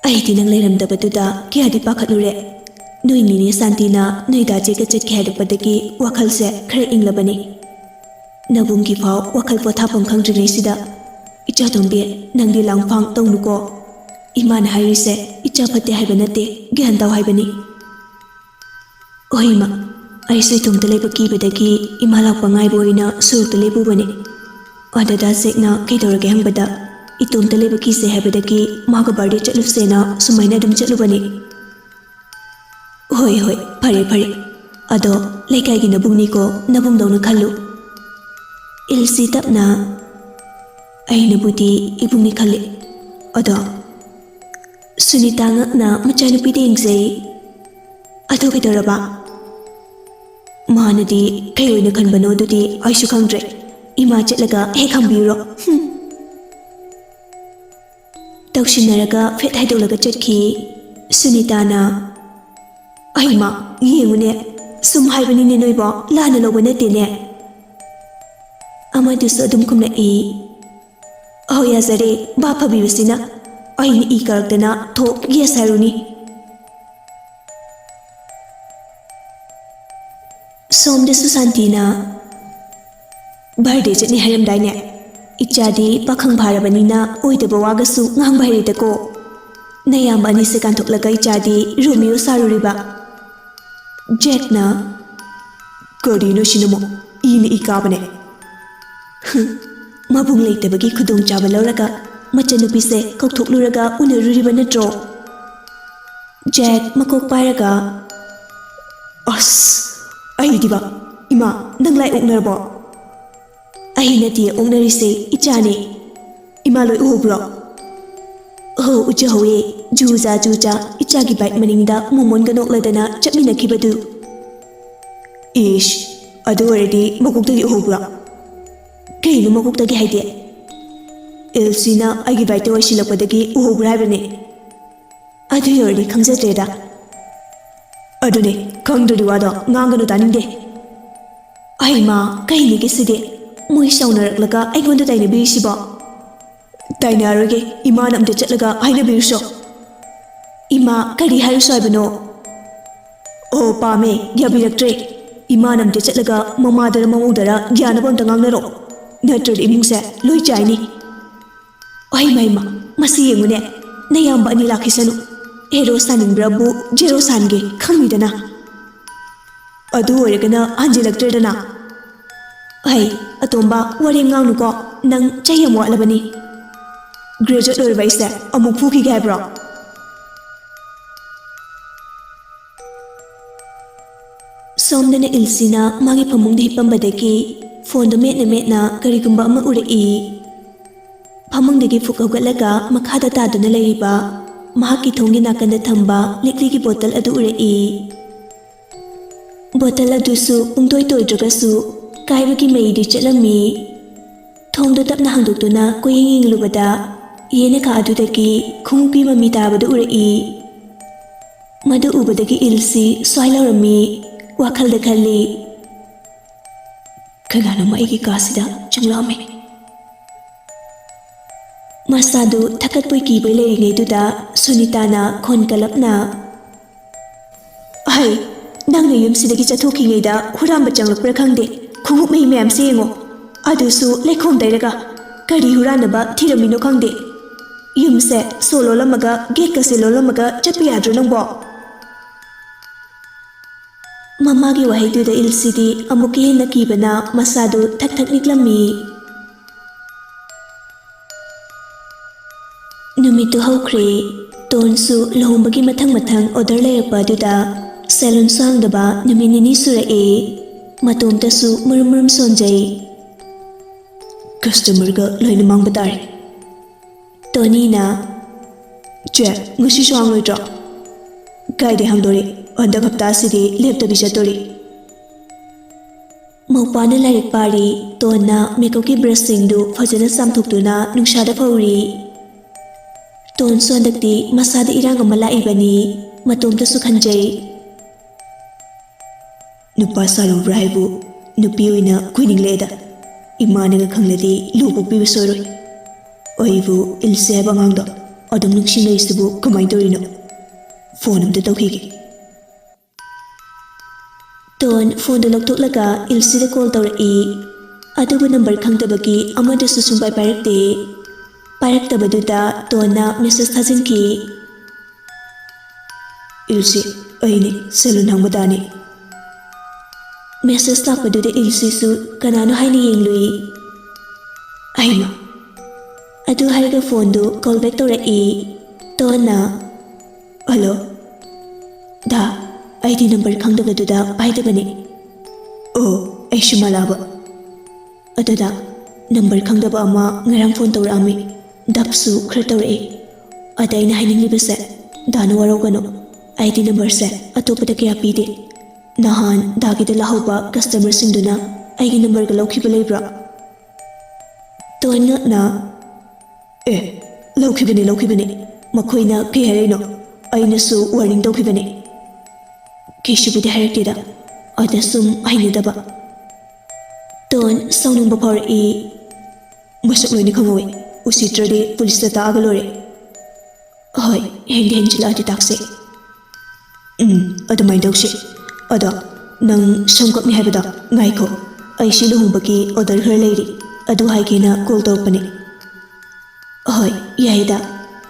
"ꯑꯩꯗꯤ ꯅꯪ ꯂꯩꯔꯝꯗꯕꯗꯨꯗ ꯀꯌꯥꯗꯤ ꯄꯥꯈꯠꯂꯨꯔꯦ꯫ ꯅꯣꯏ ꯅꯤꯅꯦ ꯁꯥꯟꯇꯤꯅ ꯅꯣꯏ ꯗꯥ ꯖꯦꯛꯀ ꯆꯠꯀꯦ ꯍꯥꯏꯔꯛꯄꯗꯒꯤ ꯋꯥꯈꯜꯁꯦ ꯈꯔ ꯏꯪꯂꯕꯅꯤ꯫ ꯅꯕꯨꯡꯒꯤ ꯐꯥꯎ ꯋꯥꯈꯜ ꯄꯣꯊꯥꯐꯝ ꯈꯪꯗ꯭ꯔꯤꯉꯩꯁꯤꯗ꯫ ꯏꯆꯥꯇꯣꯝꯕꯤ, ꯅꯪꯗꯤ ꯂꯥꯡꯐꯥꯡ ꯇꯧꯅꯨꯀꯣ꯫ ꯏꯃꯥꯅ ꯍꯥꯏꯔꯤꯁꯦ ꯏꯆꯥ ꯐꯠꯇꯦ ꯍꯥꯏꯕ ꯅꯠꯇꯦ, ꯒ꯭ꯌꯥꯟ ꯇꯥꯎ ꯍꯥꯏꯕꯅꯤ꯫" "ꯍꯣꯏ ꯏꯃꯥ, ꯑꯩꯁꯨ ꯏꯇꯣꯝꯇ ꯂꯩꯕ ꯀꯤꯕꯗꯒꯤ ꯏꯃꯥ ꯂꯥꯛꯄ ꯉꯥꯏꯕ ꯑꯣꯏꯅ ꯁꯣꯔꯣꯛꯇ ꯂꯦꯞꯄꯨꯕꯅꯤ꯫ ꯑꯗ ꯗꯥ ꯖꯦꯛꯅ ꯀꯩꯗꯧꯔꯒꯦ ꯍꯪꯕꯗ, ꯏꯇꯣꯝꯇ ꯂꯩꯕ ꯀꯤꯖꯩ ꯍꯥꯏꯕꯗꯒꯤ ꯃꯥꯒ ꯕꯥꯔꯗꯦ ꯆꯠꯂꯨꯁꯦꯅ ꯁꯨꯃꯥꯏꯅ ꯑꯗꯨꯝ ꯆꯠꯂꯨꯕꯅꯤ꯫" "ꯍꯣꯏ, ꯍꯣꯏ, ꯐꯔꯦ, ꯐꯔꯦ꯫ ꯑꯗꯣ ꯂꯩꯀꯥꯏꯒꯤ ꯅꯕꯨꯡꯅꯤꯀꯣ, ꯅꯕꯨꯡꯗꯧꯅ ꯈꯜꯂꯨ꯫" ꯏꯜꯁꯤ ꯇꯞꯅ, "ꯑꯩꯅꯕꯨꯗꯤ ꯏꯕꯨꯡꯅꯤ ꯈꯜꯂꯤ꯫ ꯑꯗꯣ꯫" ꯁꯨꯅꯤꯇꯥ ꯉꯛꯅ ꯃꯆꯥꯅꯨꯄꯤꯗ ꯌꯦꯡꯖꯩ꯫ "ꯑꯗꯨ ꯀꯩꯗꯧꯔꯕ?" ꯃꯥꯅꯗꯤ ꯀꯩ ꯑꯣꯏꯅ ꯈꯟꯕꯅꯣ ꯑꯗꯨꯗꯤ ꯑꯩꯁꯨ ꯈꯪꯗ꯭ꯔꯦ꯫ ꯏꯃꯥ ꯆꯠꯂꯒ ꯍꯦꯛ ꯍꯪꯕꯤꯔꯣ꯫ ꯍꯨꯝ꯫ ꯇꯧꯁꯤꯟꯅꯔꯒ ꯐꯦꯠ ꯍꯥꯏꯗꯣꯛꯂꯒ ꯆꯠꯈꯤ꯫ ꯁꯨꯅꯤꯇꯥꯅ, "ꯑꯩꯃ, ꯌꯦꯡꯉꯨꯅꯦ, ꯁꯨꯝ ꯍꯥꯏꯕꯅꯤꯅꯦ ꯅꯣꯏꯕꯣ, ꯂꯥꯟꯅ ꯂꯧꯕ ꯅꯠꯇꯦꯅꯦ"꯫ ꯑꯃꯗꯨꯁꯨ ꯑꯗꯨꯝ ꯈꯨꯝꯂꯛꯏ꯫ "ꯑꯍꯣ, ꯌꯥꯖꯔꯦ, ꯚꯥꯞ ꯐꯕꯤꯕꯁꯤꯅ꯫ ꯑꯩꯅ ꯏ ꯀꯥꯔꯛꯇꯅ ꯊꯣꯛ ꯌꯦꯁ ꯍꯥꯏꯔꯨꯅꯤ"꯫ ꯁꯣꯝꯗꯁꯨ ꯁꯥꯟꯇꯤꯅ, "ꯕꯥꯔꯗꯦ ꯆꯠꯅꯤ ꯍꯥꯏꯔꯝꯗꯥꯏꯅꯦ? ꯏꯆꯥꯗꯤ ꯄꯥꯈꯪ ꯐꯥꯔꯕꯅꯤꯅ ꯑꯣꯏꯗꯕ ꯋꯥꯒꯁꯨ ꯉꯥꯡꯕ ꯍꯩꯔꯦꯗꯀꯣ꯫ ꯅꯌꯥꯝꯕ ꯑꯅꯤꯁꯦ ꯀꯥꯟꯊꯣꯛꯂꯒ ꯏꯆꯥꯗꯤ ꯔꯣꯃꯤꯌꯣ ꯁꯥꯔꯨꯔꯤꯕ"꯫ ꯖꯦꯛꯅ, "ꯀꯔꯤꯅꯣ ꯁꯤꯅꯃꯨꯛ? ꯏꯅ ꯏ ꯀꯥꯕꯅꯦ"꯫ ꯍꯨꯝ, ꯃꯕꯨꯡ ꯂꯩꯇꯕꯒꯤ ꯈꯨꯗꯣꯡꯆꯥꯕ ꯂꯧꯔꯒ ꯃꯆꯟꯅꯨꯄꯤꯁꯦ ꯀꯧꯊꯣꯛꯂꯨꯔꯒ ꯎꯅꯔꯨꯔꯤꯕ ꯅꯠꯇ꯭ꯔꯣ? ꯖꯦꯛ ꯃꯀꯣꯛ ꯄꯥꯏꯔꯒ, "ꯑꯁ, ꯑꯩꯗꯤꯕ, ꯏꯃꯥ, ꯅꯪ ꯂꯥꯏ ꯑꯣꯛꯅꯔꯕꯣ?" "ꯑꯩ ꯅꯠꯇꯦ ꯑꯣꯛꯅꯔꯤꯁꯦ, ꯏꯆꯥꯅꯦ꯫ ꯏꯃꯥ ꯂꯣꯏ ꯎꯍꯧꯕ꯭ꯔꯣ?" "ꯑꯣ, ꯎꯖꯍꯧꯋꯦ꯫ ꯖꯨꯖꯥ, ꯖꯨꯖꯥ, ꯏꯆꯥꯒꯤ ꯕꯥꯏꯛ ꯃꯅꯤꯡꯗ ꯃꯣꯃꯣꯟꯒ ꯅꯣꯛꯂꯗꯅ ꯆꯠꯃꯤꯟꯅꯈꯤꯕꯗꯨ"꯫ "ꯏꯁ, ꯑꯗꯨ ꯑꯣꯏꯔꯗꯤ ꯃꯀꯣꯛꯇꯒꯤ ꯎꯍꯧꯕ꯭ꯔꯣ?" "ꯀꯩꯅꯣ ꯃꯀꯣꯛꯇꯒꯤ ꯍꯥꯏꯗꯤ?" "ꯑꯦꯜꯁꯤꯅ ꯑꯩꯒꯤ ꯕꯥꯏꯛꯇ ꯋꯥꯏꯁꯤꯜꯂꯛꯄꯗꯒꯤ ꯎꯍꯧꯕ꯭ꯔꯥ ꯍꯥꯏꯕꯅꯦ"꯫ "ꯑꯗꯨ ꯑꯣꯏꯔꯗꯤ ꯈꯪꯖꯗ꯭ꯔꯦꯗ"꯫ "ꯑꯗꯨꯅꯦ, ꯈꯪꯗ꯭ꯔꯗꯤ ꯋꯥꯗꯣ ꯉꯥꯡꯒꯅꯨ, ꯇꯥꯅꯤꯡꯗꯦ"꯫ "ꯑꯩꯃꯥ, ꯀꯩꯅꯤꯒꯦ ꯁꯤꯗꯤ? ꯃꯣꯏ ꯁꯥꯎꯅꯔꯛꯂꯒ ꯑꯩꯉꯣꯟꯗ ꯇꯥꯏꯅꯕꯤꯔꯤꯁꯤꯕꯣ?" "ꯇꯥꯏꯅꯔꯣꯏꯒꯦ, ꯏꯃꯥꯅ ꯑꯝꯇ ꯆꯠꯂꯒ ꯍꯥꯏꯅꯕꯤꯔꯨꯁꯣ"꯫ "ꯏꯃꯥ, ꯀꯔꯤ ꯍꯥꯏꯔꯨꯁꯣ ꯍꯥꯏꯕꯅꯣ?" "ꯑꯣ, ꯄꯥꯝꯃꯦ, ꯌꯥꯕꯤꯔꯛꯇ꯭ꯔꯦ꯫ ꯏꯃꯥꯅ ꯑꯝꯇ ꯆꯠꯂꯒ ꯃꯃꯥꯗꯔ ꯃꯃꯧꯗꯔ ꯌꯥꯅꯕ ꯑꯝꯇ ꯉꯥꯡꯅꯔꯣ꯫ ꯅꯠꯇ꯭ꯔꯗꯤ ꯏꯃꯨꯡꯁꯦ ꯂꯣꯏ ꯆꯥꯏꯅꯤ"꯫ ꯑꯩ ꯃꯩꯃ, ꯃꯁꯤ ꯌꯦꯡꯉꯨꯅꯦ, ꯅꯌꯥꯝꯕ ꯑꯅꯤ ꯂꯥꯛꯈꯤꯁꯅꯨ꯫ ꯍꯦꯔꯣ ꯁꯥꯅꯤꯡꯕ꯭ꯔꯕꯨ ꯖꯦꯔꯣ ꯁꯥꯟꯒꯦ, ꯈꯪꯉꯤꯗꯅ꯫ "ꯑꯗꯨ ꯑꯣꯏꯔꯒꯅ ꯍꯟꯖꯤꯜꯂꯛꯇ꯭ꯔꯦꯗꯅ"꯫ "ꯑꯩ, ꯑꯇꯣꯝꯕ, ꯋꯥꯔꯦꯝ ꯉꯥꯡꯅꯨꯀꯣ, ꯅꯪ ꯆꯍꯤ ꯑꯃ ꯋꯥꯠꯂꯕꯅꯤ꯫ ꯒ꯭ꯔꯦꯖꯨꯑꯦꯠ ꯂꯣꯏꯔꯕ ꯑꯩꯁꯦ ꯑꯃꯨꯛ ꯐꯨꯈꯤꯒꯦ ꯍꯥꯏꯕ꯭ꯔꯣ?" ꯁꯣꯝꯗꯅ ꯏꯜꯁꯤꯅ ꯃꯥꯒꯤ ꯐꯃꯨꯡꯗ ꯍꯤꯞꯄꯝꯕꯗꯒꯤ ꯐꯣꯟꯗꯣ ꯃꯦꯠꯅ ꯃꯦꯠꯅ ꯀꯔꯤꯒꯨꯝꯕ ꯑꯃ ꯎꯔꯛꯏ꯫ ꯐꯃꯨꯡꯗꯒꯤ ꯐꯨꯛ ꯍꯧꯒꯠꯂꯒ ꯃꯈꯥꯗ ꯇꯥꯗꯨꯅ ꯂꯩꯔꯤꯕ ꯃꯍꯥꯛꯀꯤ ꯊꯣꯡꯒꯤ ꯅꯥꯀꯟꯗ ꯊꯝꯕ ꯂꯤꯛꯂꯤꯒꯤ ꯕꯣꯇꯜ ꯑꯗꯨ ꯎꯔꯛꯏ꯫ ꯕꯣꯇꯜ ꯑꯗꯨꯁꯨ ꯄꯨꯡꯇꯣꯏ ꯇꯣꯏꯗ꯭ꯔꯒꯁꯨ ꯀꯥꯏꯕꯒꯤ ꯃꯩꯗꯤ ꯆꯠꯂꯝꯃꯤ꯫ ꯊꯣꯡꯗꯨ ꯇꯞꯅ ꯍꯥꯡꯗꯣꯛꯇꯨꯅ ꯀꯣꯏꯌꯦꯡ ꯌꯦꯡꯂꯨꯕꯗ ꯌꯦꯅꯈꯥ ꯑꯗꯨꯗꯒꯤ ꯈꯣꯡꯎꯞꯀꯤ ꯃꯃꯤ ꯇꯥꯕꯗꯨ ꯎꯔꯛꯏ꯫ ꯃꯗꯨ ꯎꯕꯗꯒꯤ ꯏꯜꯁꯤ ꯁ꯭ꯋꯥꯏ ꯂꯥꯎꯔꯝꯃꯤ꯫ ꯋꯥꯈꯜꯗ ꯈꯜꯂꯤ, "ꯀꯅꯥꯅꯣꯝꯃ ꯑꯩꯒꯤ ꯀꯥꯁꯤꯗ ꯆꯪꯂꯛꯑꯝꯃꯤ"꯫ ꯃꯁꯥꯗꯨ ꯊꯛꯀꯠꯄꯣꯏ ꯀꯤꯕꯣꯏ ꯂꯩꯔꯤꯉꯩꯗꯨꯗ ꯁꯨꯅꯤꯇꯥꯅ ꯈꯣꯟ ꯀꯜꯂꯞꯅ, "ꯍꯩ, ꯅꯪꯅ ꯌꯨꯝꯁꯤꯗꯒꯤ ꯆꯠꯊꯣꯛꯈꯤꯉꯩꯗ ꯍꯨꯔꯥꯟꯕ ꯆꯪꯂꯛꯄ꯭ꯔꯥ ꯈꯪꯗꯦ, ꯈꯣꯡꯎꯞ ꯃꯍꯤ ꯃꯌꯥꯝꯁꯦ ꯌꯦꯡꯉꯣ, ꯑꯗꯨꯁꯨ ꯂꯩꯈꯣꯝ ꯇꯩꯔꯒ꯫ ꯀꯔꯤ ꯍꯨꯔꯥꯟꯅꯕ ꯊꯤꯔꯝꯃꯤꯅꯣ ꯈꯪꯗꯦ꯫ ꯌꯨꯝꯁꯦ ꯁꯣ ꯂꯣꯜꯂꯝꯃꯒ, ꯒꯦꯠꯀꯁꯦ ꯂꯣꯜꯂꯝꯃꯒ ꯆꯠꯄ ꯌꯥꯗ꯭ꯔꯣ ꯅꯪꯕꯣ?" ꯃꯃꯥꯒꯤ ꯋꯥꯍꯩꯗꯨꯗ ꯏꯜꯁꯤꯗꯤ ꯑꯃꯨꯛꯀ ꯍꯦꯟꯅ ꯀꯤꯕꯅ ꯃꯁꯥꯗꯨ ꯊꯛ ꯊꯛ ꯅꯤꯛꯂꯝꯃꯤ꯫ ꯅꯨꯃꯤꯠꯇꯨ ꯍꯧꯈ꯭ꯔꯦ꯫ ꯇꯣꯟꯁꯨ ꯂꯨꯍꯣꯡꯕꯒꯤ ꯃꯊꯪ ꯃꯊꯪ ꯑꯣꯔꯗꯔ ꯂꯩꯔꯛꯄ ꯑꯗꯨꯗ ꯁꯦꯂꯨꯟꯁꯨ ꯍꯥꯡꯗꯕ ꯅꯨꯃꯤꯠ ꯅꯤꯅꯤ ꯁꯨꯔꯛꯑꯦ꯫ ꯃꯇꯣꯝꯇꯁꯨ ꯃꯔꯨꯝ ꯃꯔꯨꯝ ꯁꯣꯟꯖꯩ꯫ "ꯀꯁꯇꯃꯔꯒ ꯂꯣꯏꯅ ꯃꯥꯡꯕ ꯇꯥꯔꯦ"꯫ ꯇꯣꯅꯤꯅ, "ꯆꯦ, ꯉꯁꯤꯁꯨ ꯍꯥꯡꯂꯣꯏꯗ꯭ꯔꯣ?" "ꯀꯥꯏꯗꯩ ꯍꯥꯡꯗꯣꯔꯤ? ꯍꯟꯗꯛ ꯍꯞꯇꯥꯁꯤꯗꯤ ꯂꯦꯞꯇꯕꯤ ꯆꯠꯇꯣꯔꯤ"꯫ ꯃꯧꯄꯥꯅ ꯂꯥꯏꯔꯤꯛ ꯄꯥꯔꯤ꯫ ꯇꯣꯟꯅ ꯃꯦꯀꯞꯀꯤ ꯕ꯭ꯔꯁꯁꯤꯡꯗꯨ ꯐꯖꯅ ꯆꯥꯝꯊꯣꯛꯇꯨꯅ ꯅꯨꯡꯁꯥꯗ ꯐꯧꯔꯤ꯫ ꯇꯣꯟꯁꯨ ꯍꯟꯗꯛꯇꯤ ꯃꯁꯥꯗ ꯏꯔꯥꯡ ꯑꯃ ꯂꯥꯛꯏꯕꯅꯤ꯫ ꯃꯇꯣꯝꯇꯁꯨ ꯈꯟꯖꯩ꯫ "ꯅꯨꯄꯥ ꯁꯥꯔꯨꯕ꯭ꯔꯥ ꯍꯥꯏꯕꯨ ꯅꯨꯄꯤ ꯑꯣꯏꯅ ꯀꯣꯏꯅꯤꯡꯂꯛꯑꯦꯗ꯫ ꯏꯃꯥꯅꯒ ꯈꯪꯂꯗꯤ ꯂꯨ ꯄꯣꯛꯄꯤꯕ ꯁꯣꯏꯔꯣꯏ꯫ ꯑꯩꯕꯨ ꯏꯜꯁꯦ ꯍꯥꯏꯕ ꯑꯉꯥꯡꯗꯣ ꯑꯗꯨꯝ ꯅꯤꯡꯁꯤꯡꯂꯛꯏꯁꯤꯕꯨ ꯀꯃꯥꯏꯅ ꯇꯧꯔꯤꯅꯣ? ꯐꯣꯟ ꯑꯝꯇ ꯇꯧꯈꯤꯒꯦ"꯫ ꯇꯣꯟ ꯐꯣꯟꯗꯨ ꯂꯧꯊꯣꯛꯂꯒ ꯏꯜꯁꯤꯗ ꯀꯣꯜ ꯇꯧꯔꯛꯏ꯫ ꯑꯗꯨꯕꯨ ꯅꯝꯕꯔ ꯈꯪꯗꯕꯒꯤ ꯑꯃꯗꯨꯁꯨ ꯁꯨꯡꯄꯥꯏ ꯄꯥꯏꯔꯛꯇꯦ꯫ ꯄꯥꯏꯔꯛꯇꯕꯗꯨꯗ ꯇꯣꯟꯅ ꯃꯦꯁꯦꯖ ꯊꯥꯖꯤꯟꯈꯤ꯫ "ꯏꯜꯁꯤ, ꯑꯩꯅꯤ, ꯁꯦꯂꯨꯟ ꯍꯥꯡꯕ ꯇꯥꯅꯤ"꯫ ꯃꯦꯁꯦꯖ ꯂꯥꯛꯄꯗꯨꯗ ꯏꯜꯁꯤꯁꯨ ꯀꯅꯥꯅꯣ ꯍꯥꯏꯅ ꯌꯦꯡꯂꯨꯏ꯫ ꯑꯩꯃ! ꯑꯗꯨ ꯍꯥꯏꯔꯒ ꯐꯣꯟꯗꯨ ꯀꯣꯜ ꯕꯦꯛ ꯇꯧꯔꯛꯏ꯫ ꯇꯣꯟꯅ, "ꯍꯜꯂꯣ꯫ ꯗꯥ, ꯑꯩꯗꯤ ꯅꯝꯕꯔ ꯈꯪꯗꯕꯗꯨꯗ ꯄꯥꯏꯗꯕꯅꯤ"꯫ "ꯑꯣ, ꯑꯩꯁꯨ ꯃꯥꯂꯥꯕ꯫ ꯑꯗꯨꯗ ꯅꯝꯕꯔ ꯈꯪꯗꯕ ꯑꯃ ꯉꯔꯥꯡ ꯐꯣꯟ ꯇꯧꯔꯛꯑꯝꯃꯤ꯫ ꯗꯞꯁꯨ ꯈꯔ ꯇꯧꯔꯛꯏ꯫ ꯑꯗ ꯑꯩꯅ ꯍꯥꯏꯅꯤꯡꯂꯤꯕꯁꯦ, ꯗꯥꯅ ꯋꯥꯔꯧꯒꯅꯨ꯫ ꯑꯩꯗꯤ ꯅꯝꯕꯔꯁꯦ ꯑꯇꯣꯞꯄꯗ ꯀꯌꯥ ꯄꯤꯗꯦ"꯫ ꯅꯍꯥꯟ ꯗꯥꯒꯤꯗ ꯂꯥꯛꯍꯧꯕ ꯀꯁꯇꯃꯔꯁꯤꯡꯗꯨꯅ ꯑꯩꯒꯤ ꯅꯝꯕꯔꯒ ꯂꯧꯈꯤꯕ ꯂꯩꯕ꯭ꯔꯣ? ꯇꯣꯟ ꯉꯛꯅ, "ꯑꯦ, ꯂꯧꯈꯤꯕꯅꯤ, ꯂꯧꯈꯤꯕꯅꯤ꯫ ꯃꯈꯣꯏꯅ ꯀꯩ ꯍꯥꯏꯔꯛꯏꯅꯣ? ꯑꯩꯅꯁꯨ ꯋꯥꯔꯅꯤꯡ ꯇꯧꯈꯤꯕꯅꯤ꯫ ꯀꯩꯁꯨꯕꯨꯗꯤ ꯍꯥꯏꯔꯛꯇꯦꯗ, ꯑꯗ ꯁꯨꯝ ꯍꯩꯅꯗꯕ꯫" ꯇꯣꯟ ꯁꯥꯎꯅꯤꯡꯕ ꯐꯥꯎꯔꯛꯏ꯫ "ꯃꯁꯛ ꯂꯣꯏꯅ ꯈꯪꯍꯧꯋꯤ꯫ ꯎꯁꯤꯠꯇ꯭ꯔꯗꯤ ꯄꯨꯂꯤꯁꯇ ꯇꯥꯛꯑꯒ ꯂꯣꯏꯔꯦ꯫" "ꯍꯣꯏ, ꯍꯦꯟꯗꯤ ꯍꯦꯟꯖꯤꯜꯂꯛꯑꯗꯤ ꯇꯥꯛꯁꯦ꯫" "ꯎꯝ, ꯑꯗꯨꯃꯥꯏꯅ ꯇꯧꯁꯤ꯫ ꯑꯗꯣ, ꯅꯪ ꯁꯝ ꯀꯛꯅꯤ ꯍꯥꯏꯕꯗꯣ, ꯉꯥꯏꯈꯣ꯫ ꯑꯩ ꯁꯤ ꯂꯨꯍꯣꯡꯕꯒꯤ ꯑꯣꯔꯗꯔ ꯈꯔ ꯂꯩꯔꯤ, ꯑꯗꯨ ꯍꯥꯏꯒꯦꯅ ꯀꯣꯜ ꯇꯧꯔꯛꯄꯅꯦ꯫" "ꯍꯣꯏ, ꯌꯥꯏꯗ꯫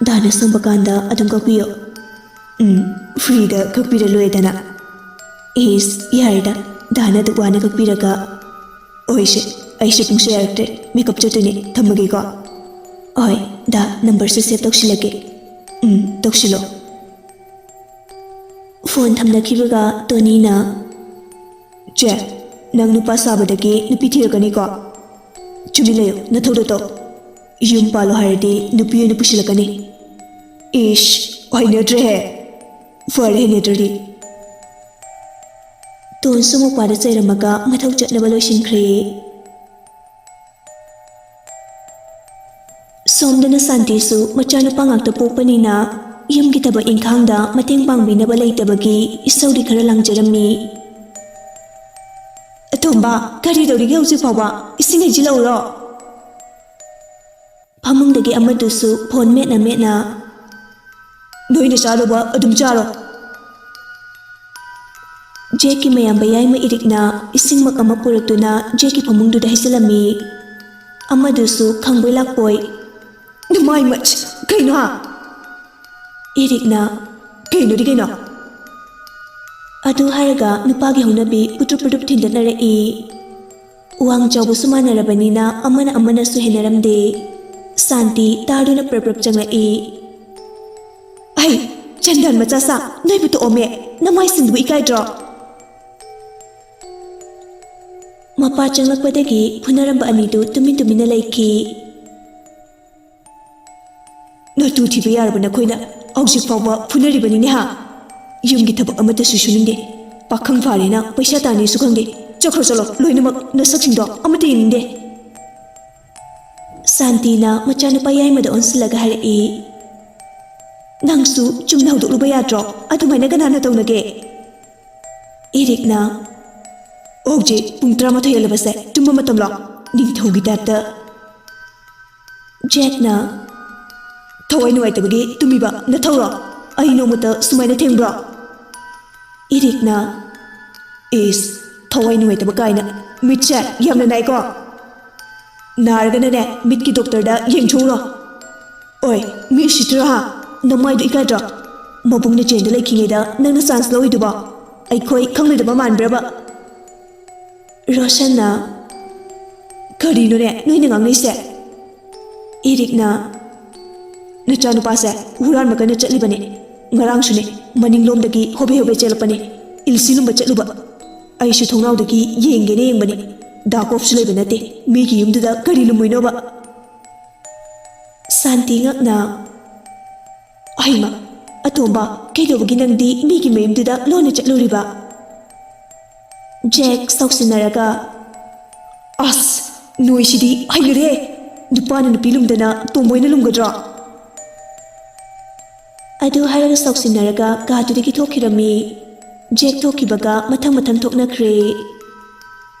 ꯗꯥꯅ ꯁꯪꯕ ꯀꯥꯟꯗ ꯑꯗꯨꯝ ꯀꯛꯄꯤꯌꯣ꯫" "ꯎꯝ, ꯐ꯭ꯔꯤꯗ ꯀꯛꯄꯤꯔ ꯂꯣꯏꯔꯦꯗꯅ꯫" "ꯏꯁ, ꯌꯥꯔꯦꯗ, ꯗꯥꯅ ꯑꯗꯨꯛ ꯋꯥꯅ ꯀꯛꯄꯤꯔꯒ꯫" "ꯍꯣꯏꯁꯦ, ꯑꯩꯁꯦ ꯄꯨꯡꯁꯦ ꯌꯥꯔꯛꯇ꯭ꯔꯦ, ꯃꯦꯀꯞ ꯆꯠꯇꯣꯏꯅꯦ, ꯊꯝꯃꯒꯦꯀꯣ꯫" "ꯍꯣꯏ, ꯗꯥ, ꯅꯝꯕꯔꯁꯦ ꯁꯦꯚ ꯇꯧꯁꯤꯜꯂꯒꯦ꯫" "ꯎꯝ, ꯇꯧꯁꯤꯜꯂꯣ꯫" ꯐꯣꯟ ꯊꯝꯅꯈꯤꯕꯒ ꯇꯣꯅꯤꯅ, "ꯆꯦ, ꯅꯪ ꯅꯨꯄꯥ ꯁꯥꯕꯗꯒꯤ ꯅꯨꯄꯤ ꯊꯤꯔꯛꯀꯅꯤꯀꯣ? ꯆꯨꯝꯃꯤ ꯂꯩꯌꯨ, ꯅꯊꯧꯗꯣ ꯇꯧ꯫ ꯌꯨꯝ ꯄꯥꯜꯂꯣ ꯍꯥꯏꯔꯗꯤ ꯅꯨꯄꯤ ꯑꯣꯏꯅ ꯄꯨꯁꯤꯜꯂꯛꯀꯅꯤ꯫" "ꯏꯁ, ꯍꯩꯅꯗ꯭ꯔꯦꯍꯦ꯫ ꯐꯔꯦ, ꯍꯩꯅꯗ꯭ꯔꯗꯤ꯫" ꯇꯣꯟꯁꯨ ꯃꯧꯄꯥꯗ ꯆꯩꯔꯝꯃꯒ ꯃꯊꯧ ꯆꯠꯅꯕ ꯂꯣꯏꯁꯤꯟꯈ꯭ꯔꯦ꯫ ꯁꯣꯝꯗꯅ ꯁꯥꯟꯇꯤꯁꯨ ꯃꯆꯥꯅꯨꯄꯥ ꯉꯥꯛꯇ ꯄꯣꯛꯄꯅꯤꯅ ꯌꯨꯝꯒꯤ ꯊꯕꯛ ꯏꯪꯈꯥꯡꯗ ꯃꯇꯦꯡ ꯄꯥꯡꯕꯤꯅꯕ ꯂꯩꯇꯕꯒꯤ ꯏꯁꯧꯗꯤ ꯈꯔ ꯂꯥꯡꯖꯔꯝꯃꯤ꯫ "ꯑꯇꯣꯝꯕ, ꯀꯔꯤ ꯇꯧꯔꯤꯒꯦ ꯍꯧꯖꯤꯛ ꯐꯥꯎꯕ? ꯏꯁꯤꯡ ꯍꯩꯖꯤꯜꯂꯛꯎꯔꯣ?" ꯐꯃꯨꯡꯗꯒꯤ ꯑꯃꯗꯨꯁꯨ ꯐꯣꯟ ꯃꯦꯠꯅ ꯃꯦꯠꯅ, "ꯅꯣꯏꯅ ꯆꯥꯗꯧꯕ ꯑꯗꯨꯝ ꯆꯥꯔꯣ꯫" ꯖꯦꯛꯀꯤ ꯃꯌꯥꯝꯕ ꯌꯥꯏꯃ ꯏꯔꯤꯛꯅ ꯏꯁꯤꯡꯃꯛ ꯑꯃ ꯄꯨꯔꯛꯇꯨꯅ ꯖꯦꯛꯀꯤ ꯐꯃꯨꯡꯗꯨꯗ ꯍꯩꯖꯤꯜꯂꯝꯃꯤ꯫ ꯑꯃꯗꯨꯁꯨ ꯈꯪꯕꯣꯏ ꯂꯥꯛꯄꯣꯏ, "ꯅꯃꯥꯏ ꯃꯠ-, ꯀꯩꯅꯣ ꯍꯥ?" ꯏꯔꯤꯛꯅ, "ꯀꯩꯅꯣꯗꯤ ꯀꯩꯅꯣ?" ꯑꯗꯨ ꯍꯥꯏꯔꯒ ꯅꯨꯄꯥꯒꯤ ꯍꯧꯅꯕꯤ ꯄꯨꯇ꯭ꯔꯨꯞ ꯄꯨꯇ꯭ꯔꯨꯞ ꯊꯤꯟꯗꯠꯅꯔꯛꯏ꯫ ꯋꯥꯡ ꯆꯥꯎꯕꯁꯨ ꯃꯥꯟꯅꯔꯕꯅꯤꯅ ꯑꯃꯅ ꯑꯃꯅꯁꯨ ꯍꯦꯟꯅꯔꯝꯗꯦ꯫ ꯁꯥꯟꯇꯤ ꯇꯥꯗꯨꯅ ꯄ꯭ꯔꯞ ꯄ꯭ꯔꯞ ꯆꯪꯂꯛꯏ꯫ "ꯑꯩ, ꯆꯟꯗꯥꯟ ꯃꯆꯥ ꯁꯥ, ꯅꯣꯏꯕꯨ ꯇꯣꯛꯑꯣꯃꯦ, ꯅꯃꯥꯏꯁꯤꯡꯗꯨꯕꯨ ꯏꯀꯥꯏꯗ꯭ꯔꯣ?" ꯃꯄꯥ ꯆꯪꯂꯛꯄꯗꯒꯤ ꯐꯨꯅꯔꯝꯕ ꯑꯅꯤꯗꯨ ꯇꯨꯃꯤꯟ ꯇꯨꯃꯤꯟꯅ ꯂꯩꯈꯤ꯫ "ꯅꯇꯨ ꯊꯤꯕ ꯌꯥꯔꯕ ꯅꯈꯣꯏꯅ ꯍꯧꯖꯤꯛ ꯐꯥꯎꯕ ꯐꯨꯅꯔꯤꯕꯅꯤꯅꯦ ꯍꯥ? ꯌꯨꯝꯒꯤ ꯊꯕꯛ ꯑꯃꯠꯇꯁꯨ ꯁꯨꯅꯤꯡꯗꯦ꯫ ꯄꯥꯈꯪ ꯐꯥꯔꯦꯅ ꯄꯩꯁꯥ ꯇꯥꯅꯤꯁꯨ ꯈꯪꯗꯦ꯫ ꯆꯠꯈ꯭ꯔꯣ, ꯆꯠꯂꯣ, ꯂꯣꯏꯅꯃꯛ ꯅꯁꯛꯁꯤꯡꯗꯣ ꯑꯃꯠꯇ ꯌꯦꯡꯅꯤꯡꯗꯦ꯫ ꯁꯥꯟꯇꯤꯅ ꯃꯆꯥꯅꯨꯄꯥ ꯌꯥꯏꯃꯗ ꯑꯣꯟꯁꯤꯜꯂꯒ ꯍꯥꯏꯔꯛꯏ, "ꯅꯪꯁꯨ ꯆꯨꯝꯅ ꯍꯧꯗꯣꯛꯂꯨꯕ ꯌꯥꯗ꯭ꯔꯣ? ꯑꯗꯨꯃꯥꯏꯅ ꯀꯅꯥꯅ ꯇꯧꯅꯒꯦ?" ꯏꯔꯤꯛꯅ, "ꯍꯧꯖꯤꯛ ꯄꯨꯡ ꯇꯔꯥꯃꯥꯊꯣꯏ ꯍꯦꯜꯂꯕꯁꯦ ꯇꯨꯝꯕ ꯃꯇꯝꯂꯣ? ꯅꯤꯡꯊꯧꯒꯤ ꯇꯥꯏꯞꯇ!" ꯖꯦꯛꯅ, "ꯊꯋꯥꯏ ꯅꯨꯡꯉꯥꯏꯇꯕꯒꯤ ꯇꯨꯝꯃꯤꯕ ꯅꯊꯧꯔꯣ? ꯑꯩ ꯅꯣꯡꯃꯇ ꯁꯨꯃꯥꯏꯅ ꯊꯦꯡꯕ꯭ꯔꯣ?" ꯏꯔꯤꯛꯅ, "ꯏꯁ, ꯊꯋꯥꯏ ꯅꯨꯡꯉꯥꯏꯇꯕ ꯀꯥꯏꯅ꯫ ꯃꯤꯠꯁꯦ ꯌꯥꯝꯅ ꯅꯥꯏꯀꯣ꯫ ꯅꯥꯔꯒꯅꯅꯦ, ꯃꯤꯠꯀꯤ ꯗꯣꯛꯇꯔꯗ ꯌꯦꯡꯊꯣꯛꯎꯔꯣ꯫ ꯑꯣꯏ, ꯃꯤ ꯎꯁꯤꯠꯇ꯭ꯔꯣ ꯍꯥ? ꯅꯃꯥꯏꯗꯨ ꯏꯀꯥꯏꯗ꯭ꯔꯣ? ꯃꯕꯨꯡꯅ ꯖꯦꯟꯗ ꯂꯩꯈꯤꯉꯩꯗ ꯅꯪꯅ ꯆꯥꯟꯁ ꯂꯧꯏꯗꯨꯕꯣ? ꯑꯩꯈꯣꯏ ꯈꯪꯂꯣꯏꯗꯕ ꯃꯥꯟꯕ꯭ꯔꯕ?" ꯔꯣꯁꯟꯅ, "ꯀꯔꯤꯅꯣꯅꯦ ꯅꯣꯏꯅ ꯉꯥꯡꯅꯩꯁꯦ?" ꯏꯔꯤꯛꯅ, "ꯅꯆꯥꯅꯨꯄꯥꯁꯦ ꯍꯨꯔꯥꯟꯕ ꯀꯟꯅ ꯆꯠꯂꯤꯕꯅꯦ꯫ ꯉꯔꯥꯡꯁꯨꯅꯦ, ꯃꯅꯤꯡꯂꯣꯝꯗꯒꯤ ꯍꯣꯕꯦ ꯍꯣꯕꯦ ꯆꯦꯜꯂꯛꯄꯅꯦ꯫ ꯏꯜꯁꯤ ꯂꯨꯝꯕ ꯆꯠꯂꯨꯕ꯫ ꯑꯩꯁꯨ ꯊꯣꯡꯅꯥꯎꯗꯒꯤ ꯌꯦꯡꯒꯦꯅ ꯌꯦꯡꯕꯅꯦ꯫ ꯗꯥ ꯀꯣꯞꯁꯨ ꯂꯩꯕ ꯅꯠꯇꯦ꯫ ꯃꯤꯒꯤ ꯌꯨꯝꯗꯨꯗ ꯀꯔꯤ ꯂꯨꯝꯃꯣꯏꯅꯣꯕ?" ꯁꯥꯟꯇꯤ ꯉꯛꯅ, "ꯑꯍꯩꯃ, ꯑꯇꯣꯝꯕ, ꯀꯩꯗꯧꯕꯒꯤ ꯅꯪꯗꯤ ꯃꯤꯒꯤ ꯃꯌꯨꯝꯗꯨꯗ ꯂꯣꯟꯅ ꯆꯠꯂꯨꯔꯤꯕ?" ꯖꯦꯛ ꯁꯥꯎꯁꯤꯟꯅꯔꯒ, "ꯑꯁ, ꯅꯣꯏꯁꯤꯗꯤ ꯍꯩꯅꯔꯦ! ꯅꯨꯄꯥꯅ ꯅꯨꯄꯤ ꯂꯨꯝꯗꯅ ꯇꯣꯝꯕꯣꯏꯅ ꯂꯨꯝꯒꯗ꯭ꯔꯣ?" ꯑꯗꯨ ꯍꯥꯏꯔꯒ ꯁꯥꯎꯁꯤꯟꯅꯔꯒ ꯀꯥꯗꯨꯗꯒꯤ ꯊꯣꯛꯈꯤꯔꯝꯃꯤ꯫ ꯖꯦꯛ ꯊꯣꯛꯈꯤꯕꯒ ꯃꯊꯪ ꯃꯊꯪ ꯊꯣꯛꯅꯈ꯭ꯔꯦ꯫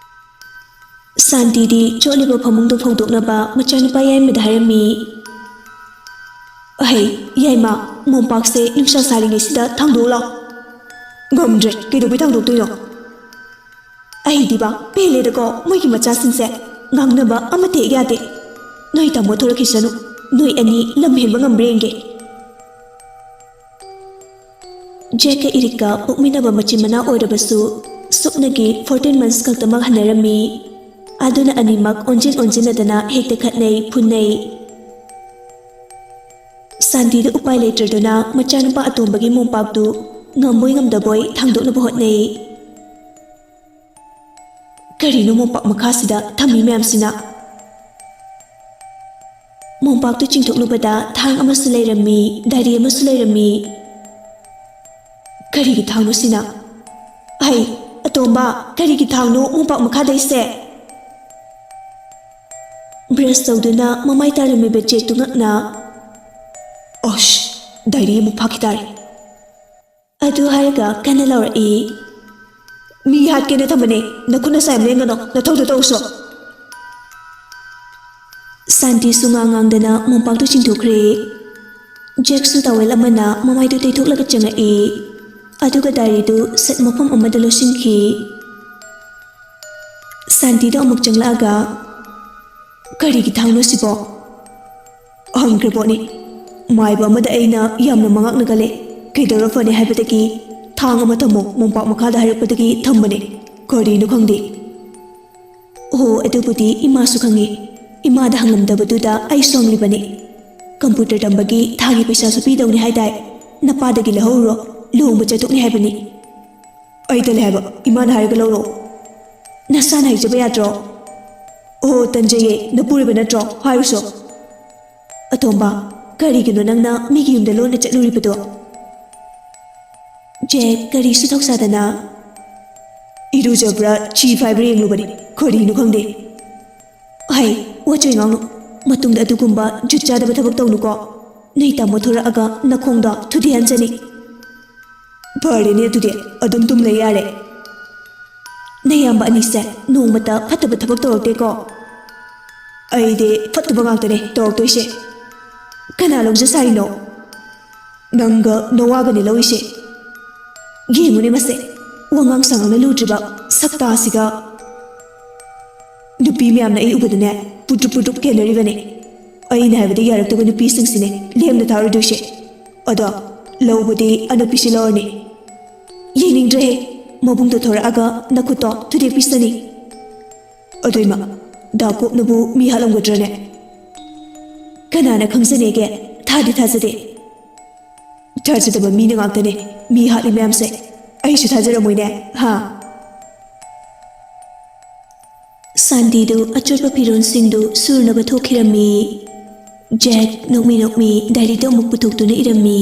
ꯁꯥꯟꯇꯤꯗꯤ ꯆꯣꯠꯂꯤꯕ ꯐꯃꯨꯡꯗꯣ ꯐꯧꯗꯣꯛꯅꯕ ꯃꯆꯥꯅꯨꯄꯥ ꯌꯥꯏꯃꯗ ꯍꯥꯏꯔꯝꯃꯤ꯫ "ꯑꯍꯩ, ꯌꯥꯏꯃ, ꯃꯣꯝꯄꯥꯛꯁꯦ ꯅꯨꯡꯁꯥ ꯁꯥꯔꯤꯉꯩꯁꯤꯗ ꯊꯥꯡꯗꯣꯛꯎ ꯂꯥꯎ꯫" "ꯉꯝꯗ꯭ꯔꯦ, ꯀꯩꯗꯧꯕꯩ ꯊꯥꯡꯗꯣꯛꯇꯣꯏꯅꯣ?" "ꯑꯩꯗꯤꯕ ꯄꯦꯜꯂꯦꯗꯀꯣ, ꯃꯣꯏꯒꯤ ꯃꯆꯥꯁꯤꯡꯁꯦ꯫ ꯉꯥꯡꯅꯕ ꯑꯃꯠꯇ ꯍꯦꯛ ꯌꯥꯗꯦ꯫ ꯅꯣꯏ ꯇꯥꯃꯣ ꯊꯣꯔꯛꯈꯤꯁꯅꯨ, ꯅꯣꯏ ꯑꯅꯤ ꯂꯝ ꯍꯦꯟꯕ ꯉꯝꯕ꯭ꯔꯥ ꯌꯦꯡꯒꯦ꯫" ꯖꯦꯛꯀ ꯏꯔꯤꯛꯀ ꯄꯣꯛꯃꯤꯟꯅꯕ ꯃꯆꯤꯟ ꯃꯅꯥꯎ ꯑꯣꯏꯔꯕꯁꯨ, ꯁꯨꯞꯅꯒꯤ fourteen months ꯈꯛꯇꯃꯛ ꯍꯟꯅꯔꯝꯃꯤ꯫ ꯑꯗꯨꯅ ꯑꯅꯤꯃꯛ ꯑꯣꯟꯖꯤꯟ ꯑꯣꯟꯖꯤꯟꯅꯗꯅ ꯍꯦꯛꯇ ꯈꯠꯅꯩ, ꯐꯨꯅꯩ꯫ ꯁꯥꯟꯇꯤꯗ ꯎꯄꯥꯏ ꯂꯩꯇ꯭ꯔꯗꯨꯅ ꯃꯆꯥꯅꯨꯄꯥ ꯑꯇꯣꯝꯕꯒꯤ ꯃꯣꯝꯄꯥꯛꯇꯨ ꯉꯝꯕꯣꯏ ꯉꯝꯗꯕꯣꯏ ꯊꯥꯡꯗꯣꯛꯅꯕ ꯍꯣꯠꯅꯩ꯫ ꯀꯔꯤꯅꯣ ꯃꯣꯝꯄꯥꯛ ꯃꯈꯥꯁꯤꯗ ꯊꯝꯃꯤ ꯃꯌꯥꯝꯁꯤꯅ? ꯃꯣꯝꯄꯥꯛꯇꯨ ꯆꯤꯡꯊꯣꯛꯂꯨꯕꯗ ꯊꯥꯡ ꯑꯃꯁꯨ ꯂꯩꯔꯝꯃꯤ, ꯗꯥꯏꯔꯤ ꯑꯃꯁꯨ ꯂꯩꯔꯝꯃꯤ꯫ ꯀꯔꯤꯒꯤ ꯊꯥꯡꯅꯣ ꯁꯤꯅ? "ꯍꯩ, ꯑꯇꯣꯝꯕ, ꯀꯔꯤꯒꯤ ꯊꯥꯎꯅꯣ ꯃꯣꯝꯄꯥꯛ ꯃꯈꯥꯗ ꯏꯁꯦ?" ꯕ꯭ꯔꯁ ꯇꯧꯗꯨꯅ ꯃꯃꯥꯏ ꯇꯥꯔꯝꯃꯤꯕ ꯖꯦꯛꯇꯨ ꯉꯛꯅ, "ꯑꯣꯁ, ꯗꯥꯏꯔꯤ ꯑꯃꯨꯛ ꯐꯥꯛꯈꯤ ꯇꯥꯔꯦ꯫" ꯑꯗꯨ ꯍꯥꯏꯔꯒ ꯀꯟꯅ ꯂꯥꯎꯔꯛꯏ, "ꯃꯤ ꯍꯥꯠꯀꯦꯅ ꯊꯝꯕꯅꯦ, ꯅꯈꯨꯠ ꯅꯁꯥ ꯌꯥꯝ ꯂꯦꯡꯒꯅꯣ, ꯅꯊꯧꯗꯣ ꯇꯧꯁꯣ꯫" ꯁꯥꯟꯇꯤꯁꯨ ꯉꯥꯡ ꯉꯥꯡꯗꯅ ꯃꯣꯝꯄꯥꯛꯇꯨ ꯆꯤꯡꯊꯣꯛꯈ꯭ꯔꯦ꯫ ꯖꯦꯛꯁꯨ ꯇꯥꯋꯦꯜ ꯑꯃꯅ ꯃꯃꯥꯏꯗꯨ ꯇꯩꯊꯣꯛꯂꯒ ꯆꯪꯉꯛꯏ꯫ ꯑꯗꯨꯒ ꯗꯥꯏꯔꯤꯗꯨ ꯁꯠ ꯃꯐꯝ ꯑꯃꯗ ꯂꯣꯠꯁꯤꯟꯈꯤ꯫ ꯁꯥꯟꯇꯤꯗꯣ ꯑꯃꯨꯛ ꯆꯪꯂꯛꯑꯒ, "ꯀꯔꯤꯒꯤ ꯊꯥꯡꯅꯣ ꯁꯤꯕꯣ?" "ꯍꯪꯈ꯭ꯔꯦ ꯄꯣꯠꯅꯤ꯫ ꯃꯥꯏꯕ ꯑꯃꯗ ꯑꯩꯅ ꯌꯥꯝꯅ ꯃꯉꯥꯛꯅꯒꯜꯂꯦ꯫ ꯀꯩꯗꯧꯔ ꯐꯅꯤ ꯍꯥꯏꯕꯗꯒꯤ ꯊꯥꯡ ꯑꯃ ꯊꯝꯃꯣ ꯃꯣꯝꯄꯥꯛ ꯃꯈꯥꯗ ꯍꯥꯏꯔꯛꯄꯗꯒꯤ ꯊꯝꯕꯅꯦ꯫ ꯀꯔꯤꯅꯣ ꯈꯪꯗꯦ꯫" "ꯑꯣ, ꯑꯗꯨꯕꯨꯗꯤ ꯏꯃꯥꯁꯨ ꯈꯪꯉꯤ꯫ ꯏꯃꯥꯗ ꯍꯪꯂꯝꯗꯕꯗꯨꯗ ꯑꯩ ꯁꯣꯝꯂꯤꯕꯅꯤ꯫ ꯀꯝꯄ꯭ꯌꯨꯇꯔ ꯇꯝꯕꯒꯤ ꯊꯥꯒꯤ ꯄꯩꯁꯥꯁꯨ ꯄꯤꯗꯧꯅꯤ ꯍꯥꯏꯗꯥꯏ? ꯅꯄꯥꯗꯒꯤ ꯂꯧꯍꯧꯔꯣ, ꯂꯨꯍꯣꯡꯕ ꯆꯠꯊꯣꯛꯅꯤ ꯍꯥꯏꯕꯅꯤ꯫" "ꯑꯩ ꯇꯜꯂꯦ ꯍꯥꯏꯕ, ꯏꯃꯥꯅ ꯍꯥꯏꯔꯒ ꯂꯧꯔꯣ꯫" "ꯅꯁꯥꯅ ꯍꯥꯏꯖꯕ ꯌꯥꯗ꯭ꯔꯣ?" "ꯑꯣ, ꯇꯟꯖꯩꯌꯦ, ꯅꯄꯨꯔꯣꯏꯕ ꯅꯠꯇ꯭ꯔꯣ? ꯍꯥꯏꯔꯨꯁꯣ꯫" "ꯑꯇꯣꯝꯕ, ꯀꯔꯤꯒꯤꯅꯣ ꯅꯪꯅ ꯃꯤꯒꯤ ꯌꯨꯝꯗ ꯂꯣꯟꯅ ꯆꯠꯂꯨꯔꯤꯕꯗꯣ?" ꯖꯦꯛ ꯀꯔꯤꯁꯨ ꯊꯧꯁꯥꯗꯅ, "ꯏꯔꯨꯖꯕ꯭ꯔꯥ, ꯊꯤ ꯐꯥꯏꯕ꯭ꯔꯥ ꯌꯦꯡꯂꯨꯕꯅꯤ, ꯀꯔꯤꯅꯣ ꯈꯪꯗꯦ꯫" "ꯍꯩ, ꯋꯥꯆꯣꯏ ꯉꯥꯡꯅꯨ꯫ ꯃꯇꯨꯡꯗ ꯑꯗꯨꯒꯨꯝꯕ ꯖꯨꯠ ꯆꯥꯗꯕ ꯊꯕꯛ ꯇꯧꯅꯨꯀꯣ꯫ ꯅꯣꯏ ꯇꯥꯃꯣ ꯊꯣꯔꯛꯑꯒ ꯅꯈꯣꯡꯗ ꯊꯨꯗꯦꯛꯍꯟꯖꯅꯤ꯫" "ꯐꯔꯦꯅꯦ, ꯑꯗꯨꯗꯤ ꯑꯗꯨꯝ ꯇꯨꯝ ꯂꯩ ꯌꯥꯔꯦ꯫" "ꯅꯌꯥꯝꯕ ꯑꯅꯤꯁꯦ ꯅꯣꯡꯃꯇ ꯐꯠꯇꯕ ꯊꯕꯛ ꯇꯧꯔꯛꯇꯦꯀꯣ?" "ꯑꯩꯗꯤ ꯐꯠꯇꯕ ꯉꯥꯛꯇꯅꯦ ꯇꯧꯔꯛꯇꯣꯏꯁꯦ꯫" "ꯀꯅꯥ ꯂꯧꯖ ꯁꯥꯔꯤꯅꯣ?" "ꯅꯪꯒ ꯅꯋꯥꯒꯅꯦ ꯂꯧꯔꯤꯁꯦ꯫ ꯌꯦꯡꯉꯨꯅꯦ ꯃꯁꯦ, ꯋꯥꯉꯥꯡ ꯁꯉꯥꯡꯅ ꯂꯨꯗ꯭ꯔꯤꯕ ꯁꯛꯇꯥꯁꯤꯒ꯫ ꯅꯨꯄꯤ ꯃꯌꯥꯝꯅ ꯑꯩ ꯎꯕꯗꯅꯦ ꯄꯨꯇ꯭ꯔꯨꯞ ꯄꯨꯇ꯭ꯔꯨꯞ ꯀꯦꯟꯅꯔꯤꯕꯅꯦ꯫ ꯑꯩꯅ ꯍꯥꯏꯕꯗ ꯌꯥꯔꯛꯇꯕ ꯅꯨꯄꯤꯁꯤꯡꯁꯤꯅꯦ ꯂꯦꯝꯅ ꯊꯥꯔꯣꯏꯗꯣꯏꯁꯦ꯫ ꯑꯗꯣ ꯂꯧꯕꯗꯤ ꯑꯅꯨꯄꯤꯁꯤ ꯂꯧꯔꯅꯤ꯫" "ꯌꯦꯡꯅꯤꯡꯗ꯭ꯔꯦꯍꯦ, ꯃꯕꯨꯡꯗꯣ ꯊꯣꯔꯛꯑꯒ ꯅꯈꯨꯠꯇꯣ ꯊꯨꯗꯦꯛꯄꯤꯁꯅꯤ꯫" "ꯑꯗꯨꯏꯃ, ꯗꯥ ꯀꯣꯞꯅꯕꯨ ꯃꯤ ꯍꯥꯠꯂꯝꯒꯗ꯭ꯔꯅꯦ?" "ꯀꯅꯥꯅ ꯈꯪꯖꯅꯦꯒꯦ? ꯊꯥꯗꯤ ꯊꯥꯖꯗꯦ꯫" "ꯊꯥꯖꯗꯕ ꯃꯤꯅ ꯉꯥꯛꯇꯅꯦ ꯃꯤ ꯍꯥꯠꯂꯤ ꯃꯌꯥꯝꯁꯦ꯫ ꯑꯩꯁꯨ ꯊꯥꯖꯔꯝꯃꯣꯏꯅꯦ, ꯍꯥ?" ꯁꯥꯟꯇꯤꯗꯨ ꯑꯆꯣꯠꯄ ꯐꯤꯔꯣꯜꯁꯤꯡꯗꯨ ꯁꯨꯅꯕ ꯊꯣꯛꯈꯤꯔꯝꯃꯤ꯫ ꯖꯦꯛ ꯅꯣꯛꯃꯤ ꯅꯣꯛꯃꯤ ꯗꯥꯏꯔꯤꯗꯨ ꯑꯃꯨꯛ ꯄꯨꯊꯣꯛꯇꯨꯅ ꯏꯔꯝꯃꯤ꯫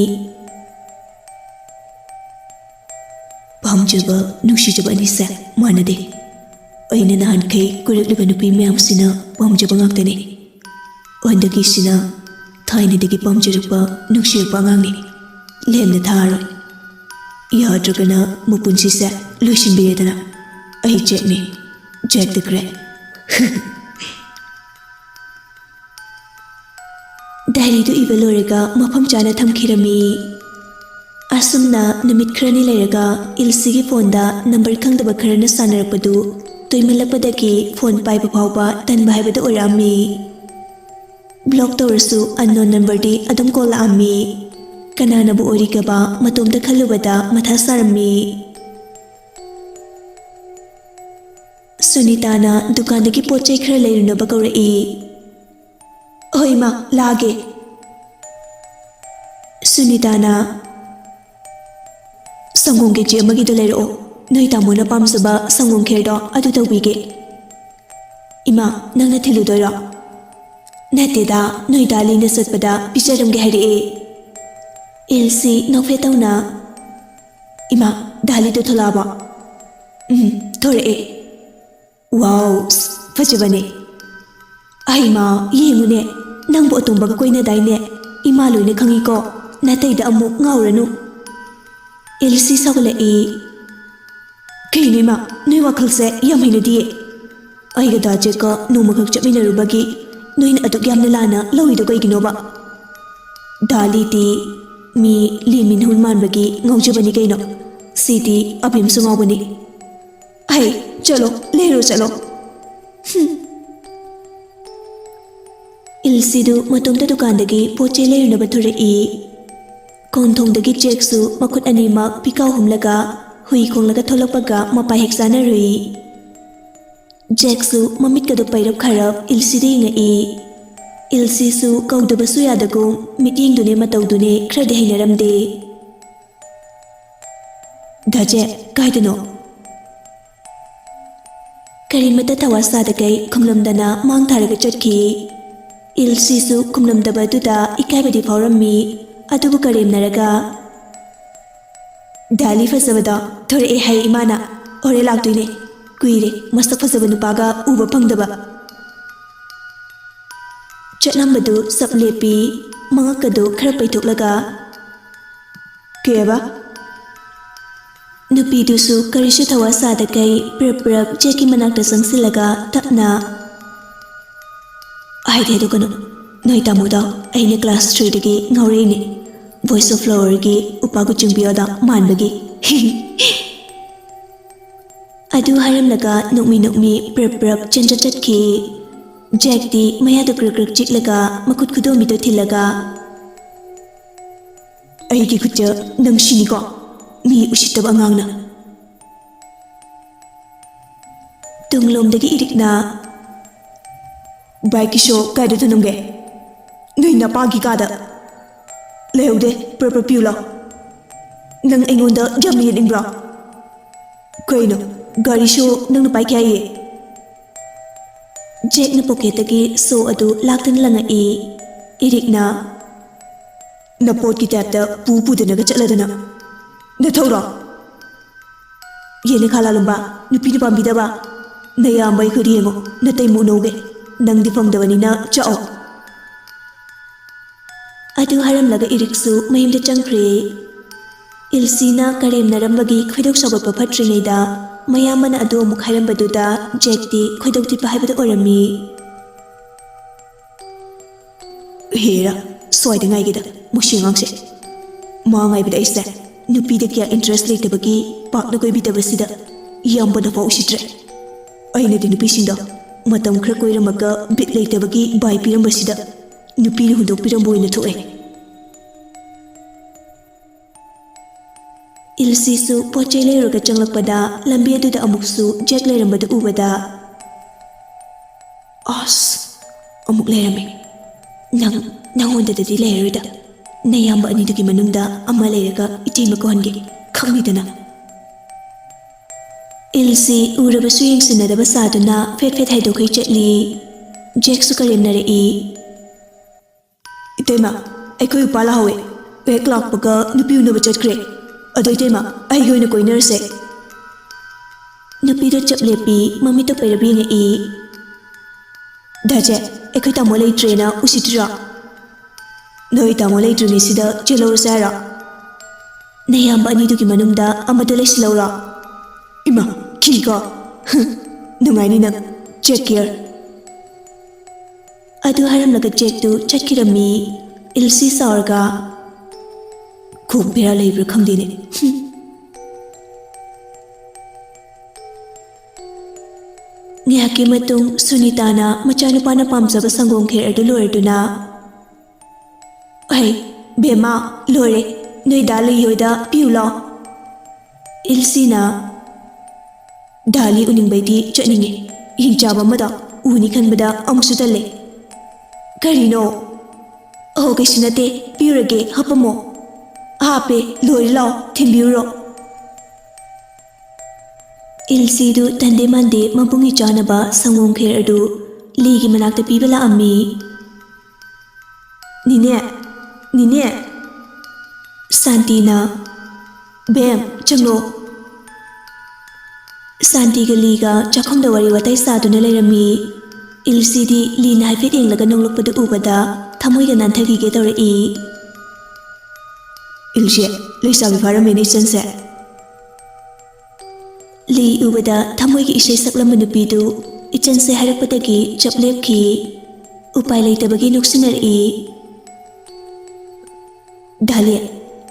"ꯄꯥꯝꯖ ꯄꯥꯝꯖꯕ, ꯅꯨꯡꯁꯤꯖꯕ ꯑꯅꯤꯁꯦ ꯃꯥꯟꯅꯗꯦ꯫ ꯑꯩꯅ ꯅꯍꯥꯟꯈꯩ ꯀꯣꯏꯔꯛꯂꯤꯕ ꯅꯨꯄꯤ ꯃꯌꯥꯝꯁꯤꯅ ꯄꯥꯝꯖꯕ ꯉꯥꯛꯇꯅꯤ꯫ ꯍꯟꯗꯛꯀꯤꯁꯤꯅ ꯊꯥꯏꯅꯗꯒꯤ ꯄꯥꯝꯖꯔꯛꯄ, ꯅꯨꯡꯁꯤꯔꯛꯄ ꯑꯉꯥꯡꯅꯤ꯫ ꯂꯦꯝꯅ ꯊꯥꯔꯣꯏ꯫ ꯌꯥꯗ꯭ꯔꯒꯅ ꯃꯄꯨꯟꯁꯤꯁꯦ ꯂꯣꯏꯁꯤꯟꯕꯤꯔꯦꯗꯅ꯫ ꯑꯩ ꯖꯦꯛꯅꯤ, ꯖꯦꯛ ꯗ ꯒ꯭ꯔꯦꯠ꯫ ꯗꯥꯏꯔꯤꯗꯨ ꯏꯕ ꯂꯣꯏꯔꯒ ꯃꯐꯝ ꯆꯥꯅ ꯊꯝꯈꯤꯔꯝꯃꯤ꯫ ꯑꯁꯨꯝꯅ ꯅꯨꯃꯤꯠ ꯈꯔꯅꯤ ꯂꯩꯔꯒ ꯏꯜꯁꯤꯒꯤ ꯐꯣꯟꯗ ꯅꯝꯕꯔ ꯈꯪꯗꯕ ꯈꯔꯅ ꯁꯥꯟꯅꯔꯛꯄꯗꯨ ꯇꯣꯏꯃꯜꯂꯛꯄꯗꯒꯤ ꯐꯣꯟ ꯄꯥꯏꯕ ꯐꯥꯎꯕ ꯇꯟꯕ ꯍꯥꯏꯕꯗꯨ ꯑꯣꯏꯔꯛꯑꯝꯃꯤ꯫ ꯕ꯭ꯂꯣꯛ ꯇꯧꯔꯁꯨ unknown ꯅꯝꯕꯔꯗꯤ ꯑꯗꯨꯝ ꯀꯣꯜ ꯂꯥꯛꯑꯝꯃꯤ꯫ ꯀꯅꯥꯅꯕꯨ ꯑꯣꯏꯔꯤꯒꯕ ꯃꯇꯣꯝꯇ ꯈꯜꯂꯨꯕꯗ ꯃꯊꯥ ꯁꯥꯔꯝꯃꯤ꯫ ꯁꯨꯅꯤꯇꯥꯅ ꯗꯨꯀꯥꯟꯗꯒꯤ ꯄꯣꯠ ꯆꯩ ꯈꯔ ꯂꯩꯔꯨꯅꯕ ꯀꯧꯔꯛꯏ꯫ "ꯍꯣꯏ ꯏꯃꯥ, ꯂꯥꯛꯑꯒꯦ꯫" ꯁꯨꯅꯤꯇꯥꯅ, "ꯁꯪꯒꯣꯝ ꯀꯦꯖꯤ ꯑꯃꯒꯤꯗꯣ ꯂꯩꯔꯛꯑꯣ꯫ ꯅꯣꯏ ꯇꯥꯃꯣꯅ ꯄꯥꯝꯖꯕ ꯁꯪꯒꯣꯝ ꯈꯦꯔꯗꯣ ꯑꯗꯨ ꯇꯧꯕꯤꯒꯦ꯫" "ꯏꯃꯥ, ꯅꯪꯅ ꯊꯤꯜꯂꯨꯗꯣꯏꯔꯣ?" "ꯅꯠꯇꯦꯗ, ꯅꯣꯏ ꯗꯥꯂꯤꯅ ꯆꯠꯄꯗ ꯄꯤꯖꯔꯝꯒꯦ ꯍꯥꯏꯔꯛꯑꯦ꯫" ꯏꯜꯁꯤ ꯅꯣꯛꯐꯦꯠ ꯇꯧꯅ, "ꯏꯃꯥ, ꯗꯥꯂꯤꯗꯣ ꯊꯣꯛꯂꯛꯑꯕꯣ?" "ꯎꯝ, ꯊꯣꯔꯛꯑꯦ꯫" "ꯋꯥꯎ, ꯐꯖꯕꯅꯦ꯫" "ꯑꯩꯃ, ꯌꯦꯡꯉꯨꯅꯦ, ꯅꯪꯕꯨ ꯑꯇꯣꯝꯕꯒ ꯀꯣꯏꯅꯗꯥꯏꯅꯦ? ꯏꯃꯥ ꯂꯣꯏꯅ ꯈꯪꯉꯤꯀꯣ, ꯅꯥꯇꯩꯗ ꯑꯃꯨꯛ ꯉꯥꯎꯔꯅꯨ꯫" ꯏꯜꯁꯤ ꯁꯥꯎꯒꯠꯂꯛꯏ꯫ "ꯀꯩꯅꯣ ꯏꯃꯥ, ꯅꯣꯏ ꯋꯥꯈꯜꯁꯦ ꯌꯥꯝ ꯍꯩꯅꯗꯤꯌꯦ꯫ ꯑꯩꯒ ꯗꯥ ꯖꯦꯛꯀ ꯅꯣꯡꯃꯈꯛ ꯆꯠꯃꯤꯟꯅꯔꯨꯕꯒꯤ ꯅꯣꯏꯅ ꯑꯗꯨꯛ ꯌꯥꯝꯅ ꯂꯥꯟꯅ ꯂꯧꯔꯤꯗꯣ ꯀꯩꯒꯤꯅꯣꯕ? ꯗꯥꯂꯤꯗꯤ ꯃꯤ ꯂꯤ ꯃꯤꯟꯍꯨꯟ ꯃꯥꯟꯕꯒꯤ ꯉꯥꯎꯖꯕꯅꯤ ꯀꯩꯅꯣ꯫ ꯁꯤꯗꯤ ꯑꯕꯤꯝꯁꯨ ꯉꯥꯎꯕꯅꯤ꯫ ꯍꯩ, ꯆꯠꯂꯣ, ꯂꯩꯔꯨ ꯆꯠꯂꯣ꯫" ꯍꯨꯝ꯫ ꯏꯜꯁꯤꯗꯨ ꯃꯇꯣꯝꯇ ꯗꯨꯀꯥꯟꯗꯒꯤ ꯄꯣꯠ ꯆꯩ ꯂꯩꯔꯨꯅꯕ ꯊꯣꯔꯛꯏ꯫ ꯀꯣꯟꯊꯣꯡꯗꯒꯤ ꯖꯦꯛꯁꯨ ꯃꯈꯨꯠ ꯑꯅꯤꯃꯛ ꯄꯤꯀꯥꯎ ꯍꯨꯝꯂꯒ ꯍꯨꯏ ꯈꯣꯡꯂꯒ ꯊꯣꯛꯂꯛꯄꯒ ꯃꯄꯥ ꯍꯦꯛ ꯆꯥꯅꯔꯨꯏ꯫ ꯖꯦꯛꯁꯨ ꯃꯃꯤꯠꯀꯗꯨ ꯄꯩꯔꯞ ꯈꯥꯏꯔꯞ ꯏꯜꯁꯤꯗ ꯌꯦꯡꯉꯛꯏ꯫ ꯏꯜꯁꯤꯁꯨ ꯀꯧꯗꯕꯁꯨ ꯌꯥꯗꯒꯨꯝ ꯃꯤꯠꯌꯦꯡꯗꯨꯅꯦ ꯃꯇꯧꯗꯨꯅꯦ ꯈꯔꯗꯤ ꯍꯩꯅꯔꯝꯗꯦ꯫ "ꯗꯥ ꯖꯦꯛ, ꯀꯥꯏꯗꯅꯣ?" ꯀꯔꯤꯃꯠꯇ ꯊꯋꯥ ꯁꯥꯗꯈꯩ ꯈꯨꯝꯂꯝꯗꯅ ꯃꯥꯡ ꯊꯥꯔꯒ ꯆꯠꯈꯤ꯫ ꯏꯜꯁꯤꯁꯨ ꯈꯨꯝꯂꯝꯗꯕ ꯑꯗꯨꯗ ꯏꯀꯥꯏꯕꯗꯤ ꯐꯥꯎꯔꯝꯃꯤ, ꯑꯗꯨꯕꯨ ꯀꯔꯦꯝꯅꯔꯒ, ꯗꯥꯂꯤ ꯐꯖꯕꯗꯣ ꯊꯣꯔꯛꯑꯦ ꯍꯥꯏ ꯏꯃꯥꯅ꯫ ꯍꯣꯔꯦꯟ ꯂꯥꯛꯇꯣꯏꯅꯦ꯫ ꯀꯨꯏꯔꯦ ꯃꯁꯛ ꯐꯖꯕ ꯅꯨꯄꯥꯒ ꯎꯕ ꯐꯪꯗꯕ꯫ ꯆꯠꯂꯝꯕꯗꯨ ꯆꯞ ꯂꯦꯞꯄꯤ꯫ ꯃꯉꯛꯀꯗꯨ ꯈꯔ ꯄꯩꯊꯣꯛꯂꯒ, "ꯀꯩꯕ?" ꯅꯨꯄꯤꯗꯨꯁꯨ ꯀꯔꯤꯁꯨ ꯊꯋꯥ ꯁꯥꯗꯈꯩ ꯄ꯭ꯔꯞ ꯄ꯭ꯔꯞ ꯖꯦꯛꯀꯤ ꯃꯅꯥꯛꯇ ꯆꯪꯁꯤꯜꯂꯒ ꯇꯞꯅ, "ꯍꯥꯏꯗꯤ ꯍꯥꯏꯗꯣꯛꯀꯅꯨ, ꯅꯣꯏ ꯇꯥꯃꯣꯗꯣ ꯑꯩꯅ ꯀ꯭ꯂꯥꯁ ꯊ꯭ꯔꯤꯗꯒꯤ ꯉꯥꯎꯔꯛꯏꯅꯦ, ꯚꯣꯏꯁ ꯑꯣꯐ ꯐ꯭ꯂꯣꯋꯔꯒꯤ ꯎꯄꯥ ꯒꯨꯆꯤꯡꯕꯤꯌꯣꯗꯣ ꯃꯥꯟꯕꯒꯤ꯫" ꯑꯗꯨ ꯍꯥꯏꯔꯝꯂꯒ ꯅꯣꯛꯃꯤ ꯅꯣꯛꯃꯤ ꯄ꯭ꯔꯞ ꯄ꯭ꯔꯞ ꯆꯦꯟꯖ ꯆꯠꯈꯤ꯫ ꯖꯦꯛꯇꯤ ꯃꯌꯥꯗꯨ ꯀ꯭ꯔꯛ ꯀ꯭ꯔꯛ ꯆꯤꯛꯂꯒ ꯃꯈꯨꯠ ꯈꯨꯗꯣꯝꯕꯤꯗꯨ ꯊꯤꯜꯂꯒ, "ꯑꯩꯒꯤ ꯈꯨꯠꯇ ꯅꯪ ꯁꯤꯅꯤꯀꯣ, ꯃꯤ ꯎꯁꯤꯠꯇꯕ ꯑꯉꯥꯡꯅ꯫" ꯇꯨꯡꯂꯣꯝꯗꯒꯤ ꯏꯔꯤꯛꯅ, "ꯕꯥꯏꯛꯀꯤ ꯁꯣ ꯀꯥꯏꯗ ꯊꯅꯝꯒꯦ? ꯅꯣꯏ ꯅꯄꯥꯒꯤ ꯀꯥꯗ꯫ ꯂꯩꯍꯧꯗꯦ, ꯄ꯭ꯔꯞ ꯄ꯭ꯔꯞ ꯄꯤꯌꯨ ꯂꯥꯎ꯫ ꯅꯪ ꯑꯩꯉꯣꯟꯗ ꯌꯥꯝꯅ ꯌꯦꯠꯅꯤꯡꯕ꯭ꯔꯣ? ꯀꯩꯅꯣ, ꯒꯥꯔꯤ ꯁꯣ ꯅꯪꯅ ꯄꯥꯏꯈꯤ ꯍꯥꯏꯌꯦ?" ꯖꯦꯛꯅ ꯄꯣꯀꯦꯠꯇꯒꯤ ꯁꯣ ꯑꯗꯨ ꯂꯥꯛꯇꯅ ꯂꯪꯉꯛꯏ꯫ ꯏꯔꯤꯛꯅ, "ꯅꯄꯣꯠꯀꯤ ꯇꯥꯏꯞꯇ ꯄꯨ ꯄꯨꯗꯅꯒ ꯆꯠꯂꯗꯅ꯫ ꯅꯊꯧꯔꯣ? ꯌꯦꯅꯦ ꯈꯥ ꯂꯥꯂꯨꯝꯕ, ꯅꯨꯄꯤꯅ ꯄꯥꯝꯕꯤꯗꯕ꯫ ꯅꯌꯥꯝꯕ ꯑꯩꯈꯣꯏꯗꯤ ꯌꯦꯡꯉꯣ, ꯅꯇꯩ ꯃꯨꯅꯧꯒꯦ꯫ ꯅꯪꯗꯤ ꯐꯪꯗꯕꯅꯤꯅ ꯆꯥꯛꯑꯣ꯫" ꯑꯗꯨ ꯍꯥꯏꯔꯝꯂꯒ ꯏꯔꯤꯛꯁꯨ ꯃꯌꯨꯝꯗ ꯆꯪꯈ꯭ꯔꯦ꯫ ꯏꯜꯁꯤꯅ ꯀꯔꯦꯝꯅꯔꯝꯕꯒꯤ ꯈꯣꯏꯗꯧ ꯁꯥꯎꯒꯠꯄ ꯐꯠꯇ꯭ꯔꯤꯉꯩꯗ ꯃꯌꯥꯝꯕꯅ ꯑꯗꯨ ꯑꯃꯨꯛ ꯍꯥꯏꯔꯝꯕꯗꯨꯗ ꯖꯦꯛꯇꯤ ꯈꯣꯏꯗꯧ ꯊꯤꯠꯄ ꯍꯥꯏꯕꯗꯨ ꯑꯣꯏꯔꯝꯃꯤ꯫ "ꯍꯦꯔꯥ, ꯁ꯭ꯋꯥꯏꯗ ꯉꯥꯏꯒꯦꯗ, ꯃꯁꯤ ꯑꯉꯥꯡꯁꯦ꯫ ꯃꯥ ꯉꯥꯏꯕꯗ ꯑꯩꯁꯦ ꯅꯨꯄꯤꯗ ꯀꯌꯥ ꯏꯟꯇꯔꯦꯁ ꯂꯩꯇꯕꯒꯤ ꯄꯥꯛꯅ ꯀꯣꯏꯕꯤꯗꯕꯁꯤꯗ ꯏꯌꯥꯝꯕꯅ ꯐꯥꯎ ꯎꯁꯤꯠꯇ꯭ꯔꯦ꯫ ꯑꯩꯅꯗꯤ ꯅꯨꯄꯤꯁꯤꯡꯗꯣ ꯃꯇꯝ ꯈꯔ ꯀꯣꯏꯔꯝꯃꯒ ꯕꯤꯠ ꯂꯩꯇꯕꯒꯤ ꯕꯥꯏ ꯄꯤꯔꯝꯕꯁꯤꯗ ꯅꯨꯄꯤꯅ ꯍꯨꯟꯗꯣꯛꯄꯤꯔꯝꯕ ꯑꯣꯏꯅ ꯊꯣꯛꯑꯦ꯫" ꯏꯜꯁꯤꯁꯨ ꯄꯣꯠ ꯆꯩ ꯂꯩꯔꯨꯔꯒ ꯆꯪꯂꯛꯄꯗ ꯂꯝꯕꯤ ꯑꯗꯨꯗ ꯑꯃꯨꯛꯁꯨ ꯖꯦꯛ ꯂꯩꯔꯝꯕꯗꯨ ꯎꯕꯗ, "ꯑꯁ, ꯑꯃꯨꯛ ꯂꯩꯔꯝꯃꯦ꯫ ꯅꯪ, ꯅꯪꯉꯣꯟꯗꯗꯗꯤ ꯂꯩꯔꯔꯣꯏꯗ꯫ ꯅꯌꯥꯝꯕ ꯑꯅꯤꯗꯨꯒꯤ ꯃꯅꯨꯡꯗ ꯑꯃ ꯂꯩꯔꯒ ꯏꯇꯩꯃ ꯀꯧꯍꯟꯒꯦ, ꯈꯪꯅꯤꯗꯅ꯫" ꯏꯜꯁꯤ ꯎꯔꯕꯁꯨ ꯌꯦꯡꯁꯤꯟꯅꯗꯕ ꯁꯥꯗꯨꯅ ꯐꯦꯠ ꯐꯦꯠ ꯍꯥꯏꯗꯣꯛꯈꯩ ꯆꯠꯂꯤ꯫ ꯖꯦꯛꯁꯨ ꯀꯔꯦꯝꯅꯔꯛꯏ꯫ "ꯏꯇꯩꯃ, ꯑꯩꯈꯣꯏ ꯎꯄꯥ ꯂꯥꯛꯍꯧꯋꯦ꯫ ꯍꯦꯛ ꯂꯥꯛꯄꯒ ꯅꯨꯄꯤ ꯎꯅꯕ ꯆꯠꯈ꯭ꯔꯦ꯫ "ꯑꯗꯨ ꯏꯇꯩꯃ, ꯑꯩꯒ ꯑꯣꯏꯅ ꯀꯣꯏꯅꯔꯁꯦ꯫" ꯅꯨꯄꯤꯗꯣ ꯆꯞ ꯂꯦꯞꯄꯤ, ꯃꯃꯤꯠꯇꯣ ꯄꯩꯔꯞ ꯌꯦꯡꯉꯛꯏ꯫ "ꯗꯥ ꯖꯦꯛ, ꯑꯩꯈꯣꯏ ꯇꯥꯃꯣ ꯂꯩꯇ꯭ꯔꯦꯅ ꯎꯁꯤꯠꯇ꯭ꯔꯤꯔꯣ? ꯅꯣꯏ ꯇꯥꯃꯣ ꯂꯩꯇ꯭ꯔꯤꯉꯩꯁꯤꯗ ꯆꯦꯜꯍꯧꯔꯁꯦ ꯍꯥꯏꯔꯣ? ꯅꯌꯥꯝꯕ ꯑꯅꯤꯗꯨꯒꯤ ꯃꯅꯨꯡꯗ ꯑꯃꯗ ꯂꯩꯁꯤꯜꯍꯧꯔꯣ?" "ꯏꯃꯥ, ꯀꯤꯀꯣ꯫" "ꯅꯨꯡꯉꯥꯏꯅꯤ ꯅꯪ꯫ ꯆꯦꯛ ꯀꯤꯌꯔ꯫" ꯑꯗꯨ ꯍꯥꯏꯔꯝꯂꯒ ꯖꯦꯛꯇꯨ ꯆꯠꯈꯤꯔꯝꯃꯤ꯫ ꯏꯜꯁꯤ ꯁꯥꯎꯔꯒ, "ꯀꯣꯛ ꯕꯦꯔꯥ ꯂꯩꯕ꯭ꯔꯥ ꯈꯪꯗꯦꯅꯦ꯫" ꯉꯥꯏꯍꯥꯛꯀꯤ ꯃꯇꯨꯡ ꯁꯨꯅꯤꯇꯥꯅ ꯃꯆꯥꯅꯨꯄꯥꯅ ꯄꯥꯝꯖꯕ ꯁꯪꯒꯣꯝ ꯈꯦꯔ ꯑꯗꯨ ꯂꯣꯏꯔꯗꯨꯅ, "ꯑꯩ, ꯕꯦꯝꯃ, ꯂꯣꯏꯔꯦ꯫ ꯅꯣꯏ ꯗꯥ ꯂꯨꯏ ꯍꯣꯏꯗ ꯄꯤꯌꯨ ꯂꯥꯎ꯫" ꯏꯜꯁꯤꯅ, "ꯗꯥ ꯂꯤ ꯎꯅꯤꯡꯕꯩꯗꯤ ꯆꯠꯅꯤꯡꯉꯤ꯫ ꯍꯤꯡꯆꯥꯕ ꯑꯃꯗꯣ ꯎꯅꯤ ꯈꯟꯕꯗ ꯑꯃꯨꯛꯁꯨ ꯇꯜꯂꯦ꯫" "ꯀꯔꯤꯅꯣ?" "ꯑꯣ, ꯀꯩꯁꯨ ꯅꯠꯇꯦ꯫ ꯄꯤꯔꯨꯔꯒꯦ, ꯍꯥꯞꯄꯝꯃꯣ꯫" "ꯍꯥꯞꯄꯦ, ꯂꯣꯏꯔꯦ ꯂꯥꯎ, ꯊꯤꯟꯕꯤꯔꯨꯔꯣ꯫" ꯏꯜꯁꯤꯗꯨ ꯇꯟꯗꯦ ꯃꯥꯟꯗꯦ ꯃꯕꯨꯡꯒꯤ ꯆꯥꯅꯕ ꯁꯪꯒꯣꯝ ꯈꯦꯔ ꯑꯗꯨ ꯂꯤꯒꯤ ꯃꯅꯥꯛꯇ ꯄꯤꯕ ꯂꯥꯛꯑꯝꯃꯤ꯫ "ꯅꯤꯅꯦ, ꯅꯤꯅꯦ꯫" ꯁꯥꯟꯇꯤꯅ, "ꯕꯦꯝ, ꯆꯪꯉꯣ꯫" ꯁꯥꯟꯇꯤꯒ ꯂꯤꯒ ꯆꯥꯛꯈꯨꯝꯗ ꯋꯥꯔꯤ ꯋꯥꯇꯥꯏ ꯁꯥꯗꯨꯅ ꯂꯩꯔꯝꯃꯤ꯫ ꯏꯜꯁꯤꯗꯤ ꯂꯤꯅ ꯍꯥꯏꯐꯦꯠ ꯌꯦꯡꯂꯒ ꯅꯣꯡꯂꯛꯄꯗꯨ ꯎꯕꯗ ꯊꯃꯣꯏꯒ ꯅꯥꯟꯊꯈꯤꯒꯦ ꯇꯧꯔꯛꯏ꯫ "ꯏꯜꯁꯤ, ꯂꯩꯁꯥꯕꯤ ꯐꯥꯔꯝꯃꯦꯅꯦ ꯏꯆꯟꯁꯦ꯫" ꯂꯤ ꯎꯕꯗ ꯊꯃꯣꯏꯒꯤ ꯏꯁꯩ ꯁꯛꯂꯝꯕ ꯅꯨꯄꯤꯗꯨ ꯏꯆꯟꯁꯦ ꯍꯥꯏꯔꯛꯄꯗꯒꯤ ꯆꯞ ꯂꯦꯞꯈꯤ꯫ ꯎꯄꯥꯏ ꯂꯩꯇꯕꯒꯤ ꯅꯣꯛꯁꯤꯟꯅꯔꯛꯏ꯫ "ꯗꯥꯂꯤ,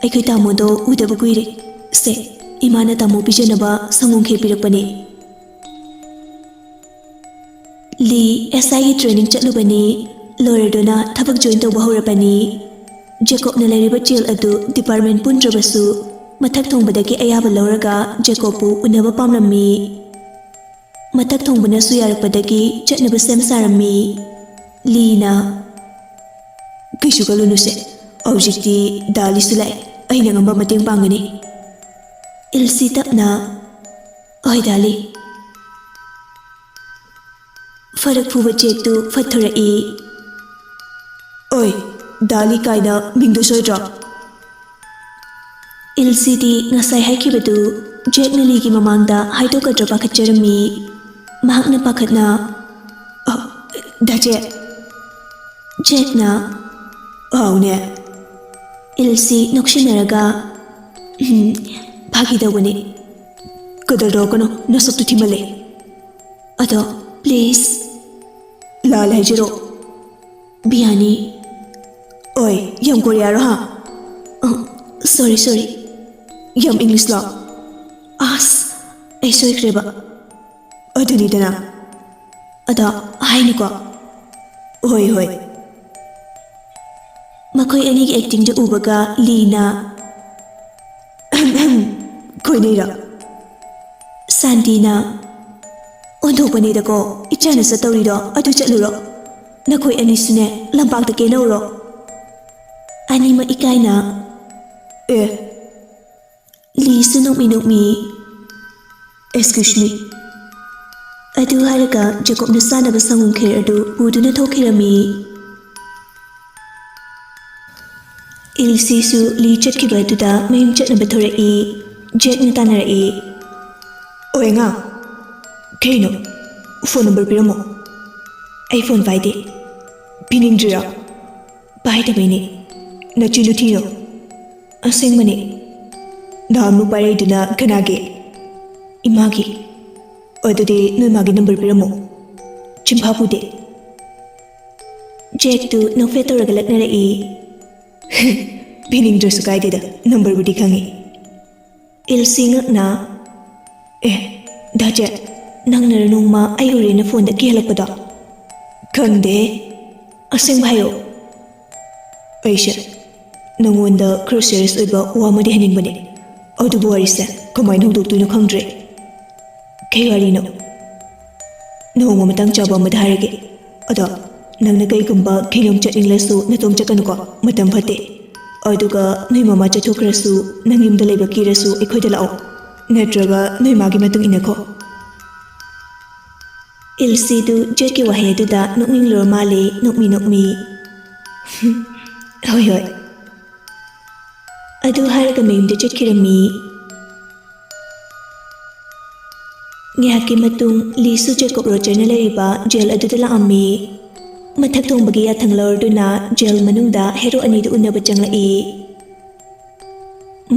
ꯑꯩꯈꯣꯏ ꯇꯥꯃꯣꯗꯣ ꯎꯗꯕ ꯀꯨꯏꯔꯦ꯫ ꯁꯦ, ꯏꯃꯥꯅ ꯇꯥꯃꯣ ꯄꯤꯖꯅꯕ ꯁꯪꯒꯣꯝ ꯈꯦꯔ ꯄꯤꯔꯛꯄꯅꯦ꯫" ꯂꯤ ꯑꯦꯁ ꯑꯥꯏꯒꯤ ꯇ꯭ꯔꯦꯅꯤꯡ ꯆꯠꯂꯨꯕꯅꯤ꯫ ꯂꯣꯏꯔꯗꯨꯅ ꯊꯕꯛ ꯖꯣꯏꯟ ꯇꯧꯕ ꯍꯧꯔꯕꯅꯤ꯫ ꯖꯦꯀꯣꯕꯅ ꯂꯩꯔꯤꯕ ꯖꯦꯜ ꯑꯗꯨ ꯗꯤꯄꯥꯔꯠꯃꯦꯟ ꯄꯨꯟꯗ꯭ꯔꯕꯁꯨ, ꯃꯊꯛ ꯊꯣꯡꯕꯗꯒꯤ ꯑꯌꯥꯕ ꯂꯧꯔꯒ ꯖꯦꯀꯣꯕꯄꯨ ꯎꯅꯕ ꯄꯥꯝꯂꯝꯃꯤ꯫ ꯃꯊꯛ ꯊꯣꯡꯕꯅꯁꯨ ꯌꯥꯔꯛꯄꯗꯒꯤ ꯆꯠꯅꯕ ꯁꯦꯝ ꯁꯥꯔꯝꯃꯤ꯫ ꯂꯤꯅ, "ꯀꯩꯁꯨ ꯈꯜꯂꯨꯅꯨꯁꯦ, ꯍꯧꯖꯤꯛꯇꯤ ꯗꯥꯂꯤꯁꯨ ꯂꯥꯛꯑꯦ, ꯑꯩꯅ ꯉꯝꯕ ꯃꯇꯦꯡ ꯄꯥꯡꯒꯅꯤ꯫" ꯏꯜꯁꯤ ꯇꯞꯅ, "ꯍꯣꯏ ꯗꯥꯂꯤ꯫" ꯐꯔꯛ ꯐꯨꯕ ꯖꯦꯛꯇꯨ ꯐꯠꯊꯔꯛꯏ꯫ "ꯑꯣꯏ, ꯗꯥꯂꯤ ꯀꯥꯏꯅ ꯃꯤꯡꯗꯣ ꯁꯣꯏꯗ꯭ꯔꯣ?" ꯏꯜꯁꯤꯗꯤ ꯉꯁꯥꯏ ꯍꯥꯏꯈꯤꯕꯗꯨ ꯖꯦꯛꯅ ꯂꯤꯒꯤ ꯃꯃꯥꯡꯗ ꯍꯥꯏꯗꯣꯛꯀꯗ꯭ꯔꯥ ꯄꯥꯈꯠꯆꯔꯝꯃꯤ꯫ ꯃꯍꯥꯛꯅ ꯄꯥꯈꯠꯅ, "ꯑ, ꯗꯥ ꯖꯦꯛ, ꯖꯦꯛꯅ?" "ꯍꯥꯎꯅꯦ?" ꯏꯜꯁꯤ ꯅꯣꯛꯁꯤꯟꯅꯔꯒ, "ꯎꯝ, ꯐꯥꯒꯤ ꯇꯧꯕꯅꯤ꯫ ꯀꯗꯔ ꯇꯧꯔꯛꯀꯅꯨ, ꯅꯁꯛꯇꯨ ꯊꯤꯃꯜꯂꯦ꯫ ꯑꯗꯣ, please, ꯂꯥꯜ ꯍꯥꯏꯖꯔꯣ?" "ꯕꯤꯌꯥꯅꯤ꯫ ꯑꯣꯏ, ꯌꯥꯝ ꯀꯣꯔꯤꯌꯥꯔꯣ ꯍꯥ? ꯑ, sorry, sorry꯫ ꯌꯥꯝ ꯏꯪꯂꯤꯁꯂꯣ? ꯑꯁ, ꯑꯩ ꯁꯣꯏꯈ꯭ꯔꯦꯕ꯫ ꯑꯗꯨꯅꯤꯗꯅ꯫ ꯑꯗꯣ ꯍꯥꯏꯅꯤꯀꯣ?" "ꯍꯣꯏ, ꯍꯣꯏ꯫" ꯃꯈꯣꯏ ꯑꯅꯤꯒꯤ ꯑꯦꯛꯇꯤꯡꯗꯨ ꯎꯕꯒ ꯂꯤꯅ, "ꯀꯣꯏꯅꯩꯔꯣ?" ꯁꯥꯟꯇꯤꯅ, "ꯑꯣꯟꯊꯣꯛꯄꯅꯤꯗꯀꯣ, ꯏꯆꯥꯅ ꯆꯠꯇꯧꯔꯤꯗꯣ ꯑꯗꯨ ꯆꯠꯂꯨꯔꯣ꯫ ꯅꯈꯣꯏ ꯑꯅꯤꯁꯨꯅꯦ, ꯂꯝꯄꯥꯛꯇ ꯀꯦꯅꯧꯔꯣ꯫" ꯑꯅꯤꯃꯛ ꯏꯀꯥꯏꯅ, "ꯑꯦ꯫" ꯂꯤꯁꯨ ꯅꯣꯛꯃꯤ ꯅꯣꯛꯃꯤ, "Excuse me꯫" ꯑꯗꯨ ꯍꯥꯏꯔꯒ ꯖꯦꯀꯣꯕꯅ ꯆꯥꯅꯕ ꯁꯪꯒꯣꯝ ꯈꯦꯔ ꯑꯗꯨ ꯄꯨꯗꯨꯅ ꯊꯣꯛꯈꯤꯔꯝꯃꯤ꯫ ꯏꯜꯁꯤꯁꯨ ꯂꯤ ꯆꯠꯈꯤꯕ ꯑꯗꯨꯗ ꯃꯌꯨꯝ ꯆꯠꯅꯕ ꯊꯣꯔꯛꯏ꯫ ꯖꯦꯛꯅ ꯇꯥꯟꯅꯔꯛꯏ꯫ "ꯑꯣꯏ ꯑꯉꯥꯡ, ꯀꯩꯅꯣ? ꯐꯣꯟ ꯅꯝꯕꯔ ꯄꯤꯔꯝꯃꯣ꯫" "ꯑꯩ ꯐꯣꯟ ꯄꯥꯏꯗꯦ꯫" "ꯄꯤꯅꯤꯡꯗ꯭ꯔꯤꯔꯣ?" "ꯄꯥꯏꯗꯕꯩꯅꯦ꯫ ꯅꯆꯤꯟꯗꯨ ꯊꯤꯅꯣ꯫" "ꯑꯁꯦꯡꯕꯅꯦ꯫" "ꯅꯍꯥꯟꯃꯨꯛ ꯄꯥꯏꯔꯛꯏꯗꯨꯅ ꯀꯅꯥꯒꯤ?" "ꯏꯃꯥꯒꯤ꯫" "ꯑꯗꯨꯗꯤ ꯅꯣꯏ ꯃꯥꯒꯤ ꯅꯝꯕꯔ ꯄꯤꯔꯝꯃꯣ꯫" "ꯆꯤꯟꯐꯥ ꯄꯨꯗꯦ꯫" ꯖꯦꯛꯇꯨ ꯅꯣꯛꯐꯦꯠ ꯇꯧꯔꯒ ꯂꯛꯅꯔꯛꯏ꯫ "ꯄꯤꯅꯤꯡꯗ꯭ꯔꯁꯨ ꯀꯥꯏꯗꯦꯗ, ꯅꯝꯕꯔꯕꯨꯗꯤ ꯈꯪꯉꯤ꯫" ꯏꯜꯁꯤ ꯉꯛꯅ, "ꯑꯦ, ꯗꯥ ꯖꯦꯛ, ꯅꯪꯅꯔ ꯅꯣꯡꯃ ꯑꯩ ꯎꯔꯦꯅ ꯐꯣꯟꯗ ꯀꯤꯍꯜꯂꯛꯄꯗꯣ?" "ꯈꯪꯗꯦ꯫ ꯑꯁꯦꯡꯕ ꯍꯥꯏꯌꯣ꯫" "ꯑꯩꯁꯦ ꯅꯪꯉꯣꯟꯗ ꯈꯔ ꯁꯤꯔꯤꯌꯁ ꯑꯣꯏꯕ ꯋꯥ ꯑꯃꯗꯤ ꯍꯥꯏꯅꯤꯡꯕꯅꯦ꯫ ꯑꯗꯨꯕꯨ ꯋꯥꯔꯤꯁꯦ ꯀꯃꯥꯏꯅ ꯍꯧꯗꯣꯛꯇꯣꯏꯅꯣ ꯈꯪꯗ꯭ꯔꯦ꯫" "ꯀꯩ ꯋꯥꯔꯤꯅꯣ?" "ꯅꯣꯡꯃ ꯃꯇꯥꯡ ꯆꯥꯕ ꯑꯃꯗ ꯍꯥꯏꯔꯒꯦ꯫ ꯑꯗꯣ ꯅꯪꯅ ꯀꯩꯒꯨꯝꯕ ꯀꯤꯡꯗꯣꯝ ꯆꯠꯅꯤꯡꯂꯁꯨ ꯅꯇꯣꯝ ꯆꯠꯀꯅꯨꯀꯣ, ꯃꯇꯝ ꯐꯠꯇꯦ꯫ ꯑꯗꯨꯒ ꯅꯣꯏ ꯃꯃꯥ ꯆꯠꯊꯣꯛꯈ꯭ꯔꯁꯨ ꯅꯪ ꯌꯨꯝꯗ ꯂꯩꯕ ꯀꯤꯔꯁꯨ ꯑꯩꯈꯣꯏꯗ ꯂꯥꯛꯑꯣ, ꯅꯠꯇ꯭ꯔꯒ ꯅꯣꯏ ꯃꯥꯒꯤ ꯃꯇꯨꯡ ꯏꯟꯅꯈꯣ꯫" ꯏꯜꯁꯤꯗꯨ ꯖꯦꯛꯀꯤ ꯋꯥꯍꯩ ꯑꯗꯨꯗ ꯅꯣꯛꯅꯤꯡꯂꯨꯔ ꯃꯥꯜꯂꯦ, ꯅꯣꯛꯃꯤ ꯅꯣꯛꯃꯤ꯫ "ꯍꯣꯏ, ꯍꯣꯏ꯫" ꯑꯗꯨ ꯍꯥꯏꯔꯒ ꯃꯌꯨꯝꯗ ꯆꯠꯈꯤꯔꯝꯃꯤ꯫ ꯉꯥꯏꯍꯥꯛꯀꯤ ꯃꯇꯨꯡ ꯂꯤꯁꯨ ꯖꯦꯀꯣꯕ ꯔꯣꯖꯔꯅ ꯂꯩꯔꯤꯕ ꯖꯦꯜ ꯑꯗꯨꯗ ꯂꯥꯛꯑꯝꯃꯤ꯫ ꯃꯊꯛ ꯊꯣꯡꯕꯒꯤ ꯌꯥꯊꯪ ꯂꯧꯔꯗꯨꯅ ꯖꯦꯜ ꯃꯅꯨꯡꯗ ꯍꯦꯔꯣ ꯑꯅꯤꯗꯨ ꯎꯅꯕ ꯆꯪꯂꯛꯏ꯫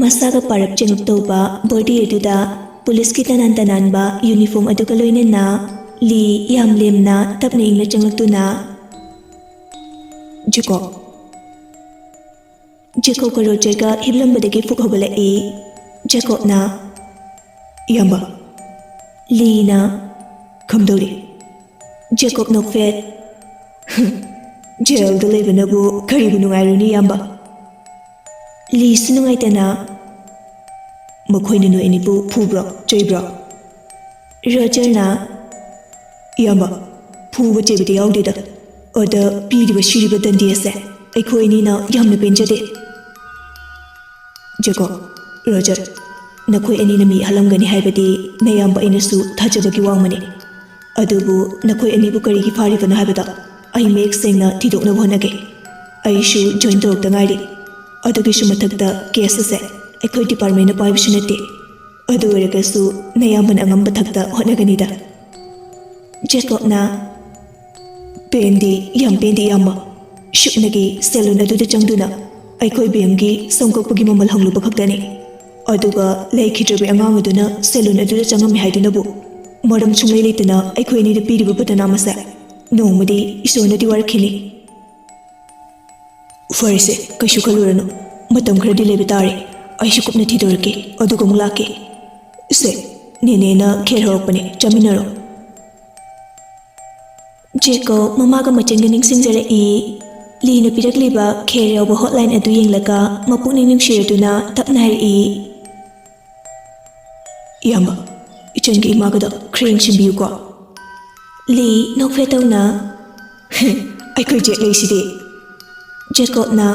ꯃꯁꯥꯒ ꯄꯥꯔꯞ ꯆꯦꯡꯂꯞ ꯇꯧꯕ ꯕꯣꯗꯤ ꯑꯗꯨꯗ ꯄꯨꯂꯤꯁꯀꯤ ꯇꯅꯥꯟ ꯇꯅꯥꯟꯕ ꯌꯨꯅꯤꯐꯣꯔꯝ ꯑꯗꯨꯒ ꯂꯣꯏꯅꯅ ꯂꯤ ꯌꯥꯝ ꯂꯦꯝꯅ ꯇꯞꯅ ꯏꯪꯅ ꯆꯪꯂꯛꯇꯨꯅ, "ꯖꯦꯀꯣꯕ꯫" ꯖꯦꯀꯣꯕꯀ ꯔꯣꯖꯔꯒ ꯍꯤꯞꯂꯝꯕꯗꯒꯤ ꯐꯨꯛ ꯍꯧꯒꯠꯂꯛꯏ꯫ ꯖꯦꯀꯣꯕꯅ, "ꯏꯌꯥꯝꯕ꯫" ꯂꯤꯅ, "ꯀꯝꯗꯧꯔꯤ?" ꯖꯦꯀꯣꯕ ꯅꯣꯛꯐꯦꯠ, "ꯖꯦꯜꯗ ꯂꯩꯕꯅꯕꯨ ꯀꯔꯤꯕꯨ ꯅꯨꯡꯉꯥꯏꯔꯨꯅꯤ, ꯏꯌꯥꯝꯕ?" ꯂꯤꯁꯨ ꯅꯨꯡꯉꯥꯏꯇꯅ, "ꯃꯈꯣꯏꯅ ꯅꯣꯏ ꯑꯅꯤꯕꯨ ꯐꯨꯕ꯭ꯔꯣ, ꯆꯩꯕ꯭ꯔꯣ?" ꯔꯣꯖꯔꯅ, "ꯏꯌꯥꯝꯕ, ꯐꯨꯕ ꯆꯩꯕꯗꯤ ꯌꯥꯎꯗꯦꯗ꯫ ꯑꯗ ꯄꯤꯔꯤꯕ ꯁꯤꯔꯤꯕ ꯗꯟꯗꯤ ꯑꯁꯦ ꯑꯩꯈꯣꯏ ꯑꯅꯤꯅ ꯌꯥꯝꯅ ꯄꯦꯟꯖꯗꯦ꯫" ꯖꯦꯀꯣꯕ, ꯔꯣꯖꯔ, ꯅꯈꯣꯏ ꯑꯅꯤꯅ ꯃꯤ ꯍꯥꯠꯂꯝꯒꯅꯤ ꯍꯥꯏꯕꯗꯤ ꯅꯌꯥꯝꯕ ꯑꯩꯅꯁꯨ ꯊꯥꯖꯕꯒꯤ ꯋꯥꯡꯃꯅꯤ꯫ ꯑꯗꯨꯕꯨ ꯅꯈꯣꯏ ꯑꯅꯤꯕꯨ ꯀꯔꯤꯒꯤ ꯐꯥꯔꯤꯕꯅꯣ ꯍꯥꯏꯕꯗꯣ ꯑꯩ ꯃꯌꯦꯛ ꯁꯦꯡꯅ ꯊꯤꯗꯣꯛꯅꯕ ꯍꯣꯠꯅꯒꯦ꯫ ꯑꯩꯁꯨ ꯖꯣꯏꯟ ꯇꯧꯔꯛꯇ ꯉꯥꯏꯔꯤ꯫ ꯑꯗꯨꯒꯤꯁꯨ ꯃꯊꯛꯇ ꯀꯦꯁ ꯑꯁꯦ ꯑꯩꯈꯣꯏ ꯗꯤꯄꯥꯔꯠꯃꯦꯟꯅ ꯄꯥꯏꯕꯁꯨ ꯅꯠꯇꯦ꯫ ꯑꯗꯨ ꯑꯣꯏꯔꯒꯁꯨ ꯅꯌꯥꯝꯕꯅ ꯑꯉꯝꯕ ꯊꯥꯛꯇ ꯍꯣꯠꯅꯒꯅꯤꯗ꯫ ꯖꯦꯀꯣꯕꯅ, "ꯄꯦꯟꯗꯦ, ꯌꯥꯝ ꯄꯦꯟꯗꯦ, ꯏꯌꯥꯝꯕ꯫ ꯁꯨꯞꯅꯒꯤ ꯁꯦꯂꯨꯟ ꯑꯗꯨꯗ ꯆꯪꯗꯨꯅ ꯑꯩꯈꯣꯏ ꯕꯦꯝꯒꯤ ꯁꯝ ꯀꯛꯄꯒꯤ ꯃꯃꯜ ꯍꯪꯂꯨꯕ ꯈꯛꯇꯅꯤ꯫ ꯑꯗꯨꯒ ꯂꯩꯈꯤꯗ꯭ꯔꯕꯤ ꯑꯉꯥꯡ ꯑꯗꯨꯅ ꯁꯦꯂꯨꯟ ꯑꯗꯨꯗ ꯆꯪꯉꯝꯃꯤ ꯍꯥꯏꯗꯨꯅꯕꯨ ꯃꯔꯝ ꯁꯨꯡꯂꯩ ꯂꯩꯇꯅ ꯑꯩꯈꯣꯏ ꯑꯅꯤꯗ ꯄꯤꯔꯤꯕ ꯕꯗꯅꯥꯝ ꯑꯁꯦ ꯅꯣꯡꯃꯗꯤ ꯏꯁꯣꯔꯅꯗꯤ ꯋꯥꯔꯛꯈꯤꯅꯤ꯫" "ꯐꯔꯦꯁꯦ, ꯀꯩꯁꯨ ꯈꯜꯂꯨꯔꯅꯨ꯫ ꯃꯇꯝ ꯈꯔꯗꯤ ꯂꯩꯕ ꯇꯥꯔꯦ꯫ ꯑꯩꯁꯨ ꯀꯨꯞꯅ ꯊꯤꯗꯣꯔꯛꯀꯦ, ꯑꯗꯨꯒ ꯑꯃꯨꯛ ꯂꯥꯛꯀꯦ꯫ ꯁꯦ, ꯅꯦꯅꯦꯅ ꯈꯦꯔ ꯍꯧꯔꯛꯄꯅꯦ, ꯆꯥꯃꯤꯟꯅꯔꯣ꯫" ꯖꯦꯀꯣꯕ ꯃꯃꯥꯒ ꯃꯆꯟꯒ ꯅꯤꯡꯁꯤꯡꯖꯔꯛꯏ꯫ ꯂꯤꯅ ꯄꯤꯔꯛꯂꯤꯕ ꯈꯦꯔ ꯌꯥꯎꯕ ꯍꯣꯠꯂꯥꯏꯟ ꯑꯗꯨ ꯌꯦꯡꯂꯒ ꯃꯄꯨꯛꯅꯤꯡ ꯅꯨꯡꯁꯤꯔꯗꯨꯅ ꯇꯞꯅ ꯍꯥꯏꯔꯛꯏ, "ꯏꯌꯥꯝꯕ, ꯏꯆꯟꯒꯤ ꯏꯃꯥꯒꯗꯣ ꯈꯔ ꯌꯦꯡꯁꯤꯟꯕꯤꯌꯨꯀꯣ꯫" ꯂꯤ ꯅꯣꯛꯐꯦꯠ ꯇꯧꯅ, "ꯑꯩꯈꯣꯏ ꯖꯦꯛ ꯂꯩꯁꯤꯗꯤ꯫" ꯖꯦꯀꯣꯕꯅ,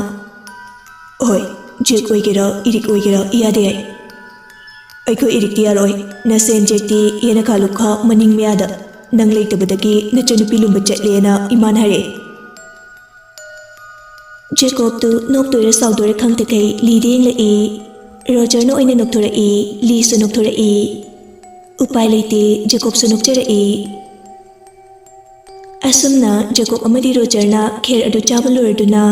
"ꯍꯣꯏ, ꯖꯦꯛ ꯑꯣꯏꯒꯦꯔꯥ ꯏꯔꯤꯛ ꯑꯣꯏꯒꯦꯔꯥ ꯏꯌꯥꯗ ꯌꯥꯏ꯫ ꯑꯩꯈꯣꯏ ꯏꯔꯤꯛꯇꯤ ꯌꯥꯔꯣꯏ꯫ ꯅꯁꯦꯟ ꯖꯦꯛꯇꯤ ꯌꯦꯅꯈꯥ ꯂꯨꯈꯥ ꯃꯅꯤꯡ ꯃꯌꯥꯗ ꯅꯪ ꯂꯩꯇꯕꯗꯒꯤ ꯅꯆꯟꯅꯨꯄꯤ ꯂꯨꯝꯕ ꯆꯠꯂꯦꯅ ꯏꯃꯥꯅ ꯍꯥꯏꯔꯛꯑꯦ꯫" ꯖꯦꯀꯣꯕꯇꯨ ꯅꯣꯛꯇꯣꯏꯔ ꯁꯥꯎꯗꯣꯏꯔ ꯈꯪꯗꯈꯩ ꯂꯤꯗ ꯌꯦꯡꯂꯛꯏ꯫ ꯔꯣꯖꯔꯅ ꯑꯣꯏꯅ ꯅꯣꯛꯊꯣꯔꯛꯏ, ꯂꯤꯁꯨ ꯅꯣꯛꯊꯣꯔꯛꯏ꯫ ꯎꯄꯥꯏ ꯂꯩꯇꯦ, ꯖꯦꯀꯣꯕꯁꯨ ꯅꯣꯛꯆꯔꯛꯏ꯫ ꯑꯁꯨꯝꯅ ꯖꯦꯀꯣꯕ ꯑꯃꯗꯤ ꯔꯣꯖꯔꯅ ꯈꯦꯔ ꯑꯗꯨ ꯆꯥꯕ ꯂꯣꯏꯔꯗꯨꯅ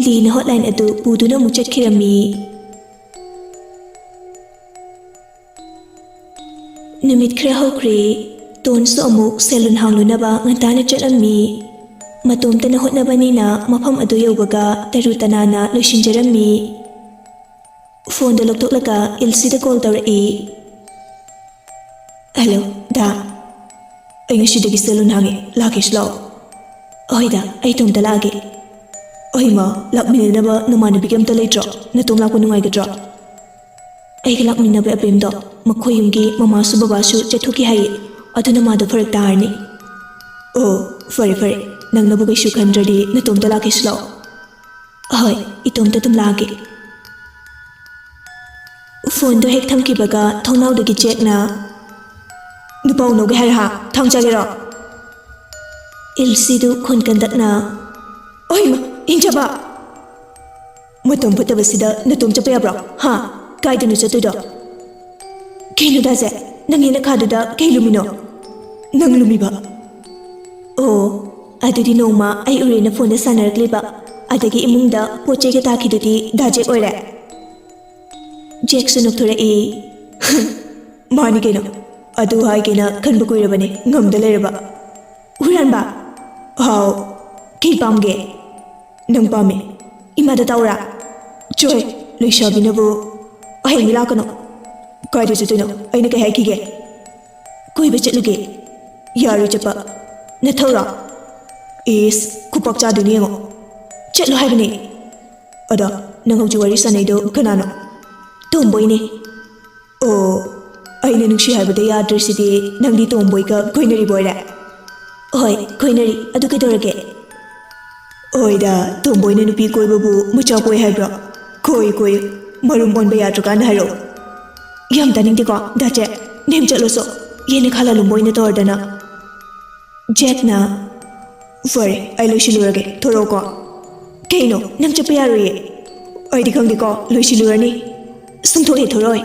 ꯂꯤꯅ ꯍꯣꯠꯂꯥꯏꯟ ꯑꯗꯨ ꯄꯨꯗꯨꯅ ꯑꯃꯨꯛ ꯆꯠꯈꯤꯔꯝꯃꯤ꯫ ꯅꯨꯃꯤꯠ ꯈꯔ ꯍꯧꯈ꯭ꯔꯦ꯫ ꯇꯣꯟꯁꯨ ꯑꯃꯨꯛ ꯁꯦꯂꯨꯟ ꯍꯥꯡꯂꯨꯅꯕ ꯉꯟꯇꯥꯅ ꯆꯠꯂꯝꯃꯤ꯫ ꯃꯇꯣꯝꯇꯅ ꯍꯣꯠꯅꯕꯅꯤꯅ ꯃꯐꯝ ꯑꯗꯨ ꯌꯧꯕꯒ ꯇꯔꯨ ꯇꯅꯥꯟꯅ ꯂꯣꯏꯁꯤꯟꯖꯔꯝꯃꯤ꯫ ꯐꯣꯟꯗꯣ ꯂꯧꯊꯣꯛꯂꯒ ꯏꯜꯁꯤꯗ ꯀꯣꯜ ꯇꯧꯔꯛꯏ꯫ "ꯍꯜꯂꯣ, ꯗꯥ꯫ ꯑꯩ ꯉꯁꯤꯗꯒꯤ ꯁꯦꯂꯨꯟ ꯍꯥꯡꯉꯦ, ꯂꯥꯛꯀꯦꯁꯨ ꯂꯥꯛꯑꯣ?" "ꯑꯍꯣꯏꯗ, ꯑꯩ ꯏꯇꯣꯝꯇ ꯂꯥꯛꯑꯒꯦ꯫" "ꯑꯍꯩꯃ, ꯂꯥꯛꯃꯤꯟꯅꯅꯕ ꯅꯃꯥꯟꯅꯕꯤꯒ ꯑꯝꯇ ꯂꯩꯇ꯭ꯔꯣ? ꯅꯇꯣꯝ ꯂꯥꯛꯄ ꯅꯨꯡꯉꯥꯏꯒꯗ꯭ꯔꯣ?" "ꯑꯩꯒ ꯂꯥꯛꯃꯤꯟꯅꯕ ꯑꯕꯦꯝꯗꯣ ꯃꯈꯣꯏ ꯌꯨꯝꯒꯤ ꯃꯃꯥꯁꯨ ꯕꯕꯥꯁꯨ ꯆꯠꯊꯣꯛꯈꯤ ꯍꯥꯏꯌꯦ, ꯑꯗꯨꯅ ꯃꯥꯗꯣ ꯐꯔꯛ ꯇꯥꯔꯅꯤ꯫" "ꯑꯣ, ꯐꯔꯦ ꯐꯔꯦ, ꯅꯪꯅꯕꯨ ꯀꯩꯁꯨ ꯈꯟꯗ꯭ꯔꯗꯤ ꯅꯇꯣꯝꯇ ꯂꯥꯛꯀꯦꯁꯨ ꯂꯥꯛꯑꯣ꯫" "ꯑꯍꯣꯏ, ꯏꯇꯣꯝꯇ ꯑꯗꯨꯝ ꯂꯥꯛꯑꯒꯦ꯫" ꯐꯣꯟꯗꯣ ꯍꯦꯛ ꯊꯝꯈꯤꯕꯒ ꯊꯣꯡꯅꯥꯎꯗꯒꯤ ꯖꯦꯛꯅ, "ꯅꯨꯄꯥ ꯎꯅꯧꯒꯦ ꯍꯥꯏꯔ ꯍꯥ? ꯊꯥꯡ ꯆꯥꯒꯦꯔꯣ?" ꯏꯜꯁꯤꯗꯨ ꯈꯣꯟ ꯀꯟꯗꯛꯅ, "ꯑꯣꯏꯃ, ꯏꯟꯖꯕ! ꯃꯇꯝ ꯐꯠꯇꯕꯁꯤꯗ ꯅꯇꯣꯝ ꯆꯠꯄ ꯌꯥꯕ꯭ꯔꯣ? ꯍꯥ? ꯀꯥꯏꯗꯅꯣ ꯆꯠꯇꯣꯏꯗꯣ? ꯀꯩꯅꯣ ꯗꯥꯖꯦ, ꯅꯪꯒꯤ ꯅꯈꯥꯗꯨꯗ ꯀꯩ ꯂꯨꯝꯃꯤꯅꯣ? ꯅꯪ ꯂꯨꯝꯃꯤꯕ? ꯑꯣ, ꯑꯗꯨꯗꯤ ꯅꯣꯡꯃ ꯑꯩ ꯎꯔꯦꯅ ꯐꯣꯟꯗ ꯁꯥꯟꯅꯔꯛꯂꯤꯕ, ꯑꯗꯒꯤ ꯏꯃꯨꯡꯗ ꯄꯣꯠ ꯆꯩꯒ ꯇꯥꯈꯤꯗꯨꯗꯤ ꯗꯥ ꯖꯦꯛ ꯑꯣꯏꯔꯦ?" ꯖꯦꯛꯁꯨ ꯅꯣꯛꯊꯣꯔꯛꯏ꯫ "ꯃꯥꯅꯤ ꯀꯩꯅꯣ, ꯑꯗꯨ ꯍꯥꯏꯒꯦꯅ ꯈꯟꯕ ꯀꯨꯏꯔꯕꯅꯤ, ꯉꯝꯗ ꯂꯩꯔꯕ꯫" "ꯍꯨꯔꯥꯟꯕ?" "ꯍꯥꯎ, ꯀꯩ ꯄꯥꯝꯒꯦ?" "ꯅꯪ ꯄꯥꯝꯃꯦ꯫" "ꯏꯃꯥꯗ ꯇꯧꯔꯥ?" "ꯆꯣꯏ, ꯂꯩꯁꯥꯕꯤꯅꯕꯨ꯫ ꯍꯌꯦꯡꯗꯤ ꯂꯥꯛꯀꯅꯣ꯫" "ꯀꯥꯏꯗ ꯆꯠꯇꯣꯏꯅꯣ? ꯑꯩꯅ ꯀꯩ ꯍꯥꯏꯈꯤꯒꯦ?" "ꯀꯣꯏꯕ ꯆꯠꯂꯨꯒꯦ꯫" "ꯌꯥꯔꯣꯏ ꯆꯠꯄ꯫" "ꯅꯊꯧꯔꯣ?" "ꯏꯁ, ꯈꯨꯄꯥꯛ ꯆꯥꯗꯣꯏꯅꯤ ꯌꯦꯡꯉꯣ꯫" "ꯆꯠꯂꯣ ꯍꯥꯏꯕꯅꯦ꯫" "ꯑꯗꯣ, ꯅꯪ ꯍꯧꯖꯤꯛ ꯋꯥꯔꯤ ꯁꯥꯟꯅꯩꯗꯣ ꯀꯅꯥꯅꯣ?" "ꯇꯣꯝꯕꯣꯏꯅꯦ꯫" "ꯑꯣ, ꯑꯩꯅ ꯅꯨꯡꯁꯤ ꯍꯥꯏꯕꯗ ꯌꯥꯗ꯭ꯔꯤꯁꯤꯗꯤ ꯅꯪꯗꯤ ꯇꯣꯝꯕꯣꯏꯒ ꯀꯣꯏꯅꯔꯤꯕ ꯑꯣꯏꯔꯦ?" "ꯍꯣꯏ, ꯀꯣꯏꯅꯔꯤ꯫ ꯑꯗꯨ ꯀꯩꯗꯧꯔꯒꯦ?" "ꯍꯣꯏꯗ, ꯇꯣꯝꯕꯣꯏꯅ ꯅꯨꯄꯤ ꯀꯣꯏꯕꯕꯨ ꯃꯆꯥ ꯄꯣꯛꯏ ꯍꯥꯏꯕ꯭ꯔꯣ? ꯀꯣꯏ, ꯀꯣꯏ, ꯃꯔꯨꯝ ꯑꯣꯟꯕ ꯌꯥꯗ꯭ꯔꯀꯥꯟꯗ ꯍꯥꯏꯔꯛꯑꯣ꯫" "ꯌꯥꯝ ꯇꯥꯅꯤꯡꯗꯦꯀꯣ, ꯗꯥ ꯖꯦꯛ꯫ ꯅꯦꯝ ꯆꯠꯂꯣꯁꯣ꯫ ꯌꯦꯟꯅ ꯈꯥ ꯂꯥꯂꯨꯝꯕ ꯑꯣꯏꯅ ꯇꯧꯔꯗꯅ꯫" ꯖꯦꯛꯅ, "ꯐꯔꯦ, ꯑꯩ ꯂꯣꯏꯁꯤꯜꯂꯨꯔꯒꯦ, ꯊꯣꯔꯛꯑꯣꯀꯣ꯫" ꯀꯩꯅꯣ, ꯅꯪ ꯆꯠꯄ ꯌꯥꯔꯣꯏꯌꯦ꯫ ꯑꯩꯗꯤ ꯈꯪꯗꯦꯀꯣ, ꯂꯣꯏꯁꯤꯜꯂꯨꯔꯅꯤ꯫ ꯁꯨꯡꯊꯣꯛ ꯍꯦꯛ ꯊꯣꯛꯂꯛꯑꯣꯏ꯫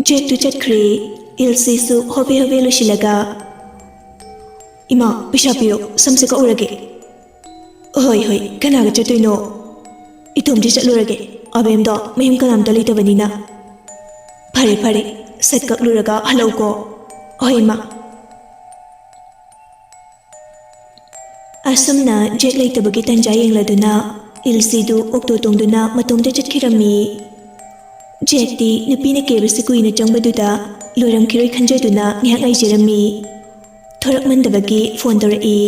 ꯖꯦꯛꯇꯨ ꯆꯠꯈ꯭ꯔꯦ꯫ ꯏꯜꯁꯤꯁꯨ ꯍꯣꯕꯦ ꯍꯣꯕꯦ ꯂꯣꯏꯁꯤꯜꯂꯒ, "ꯏꯃꯥ, ꯄꯩꯁꯥ ꯄꯤꯌꯣ, ꯁꯝꯁꯦ ꯀꯛꯎꯔꯒꯦ꯫" "ꯍꯣꯏ, ꯍꯣꯏ, ꯀꯅꯥꯒ ꯆꯠꯇꯣꯏꯅꯣ?" "ꯏꯇꯣꯝꯗꯤ ꯆꯠꯂꯨꯔꯒꯦ꯫ ꯑꯕꯦꯝꯗꯣ ꯃꯌꯨꯝ ꯀꯅꯥꯝꯇ ꯂꯩꯇꯕꯅꯤꯅ꯫" "ꯐꯔꯦ, ꯐꯔꯦ, ꯁꯠ ꯀꯛꯂꯨꯔꯒ ꯍꯜꯂꯛꯎꯀꯣ꯫" "ꯍꯣꯏ, ꯏꯃꯥ꯫" ꯑꯁꯨꯝꯅ ꯖꯦꯛ ꯂꯩꯇꯕꯒꯤ ꯇꯟꯖꯥ ꯌꯦꯡꯂꯗꯨꯅ ꯏꯜꯁꯤꯗꯨ ꯑꯣꯛꯇꯣ ꯇꯣꯡꯗꯨꯅ ꯃꯇꯣꯝꯇ ꯆꯠꯈꯤꯔꯝꯃꯤ꯫ ꯖꯦꯛꯇꯤ ꯅꯨꯄꯤꯅ ꯀꯦꯕꯁꯤ ꯀꯨꯏꯅ ꯆꯪꯕꯗꯨꯗ ꯂꯣꯏꯔꯝꯈꯤꯔꯣꯏ ꯈꯟꯖꯗꯨꯅ ꯉꯥꯏꯍꯥꯛ ꯉꯥꯏꯖꯔꯝꯃꯤ꯫ ꯊꯣꯔꯛꯃꯟꯗꯕꯒꯤ ꯐꯣꯟ ꯇꯧꯔꯛꯏ꯫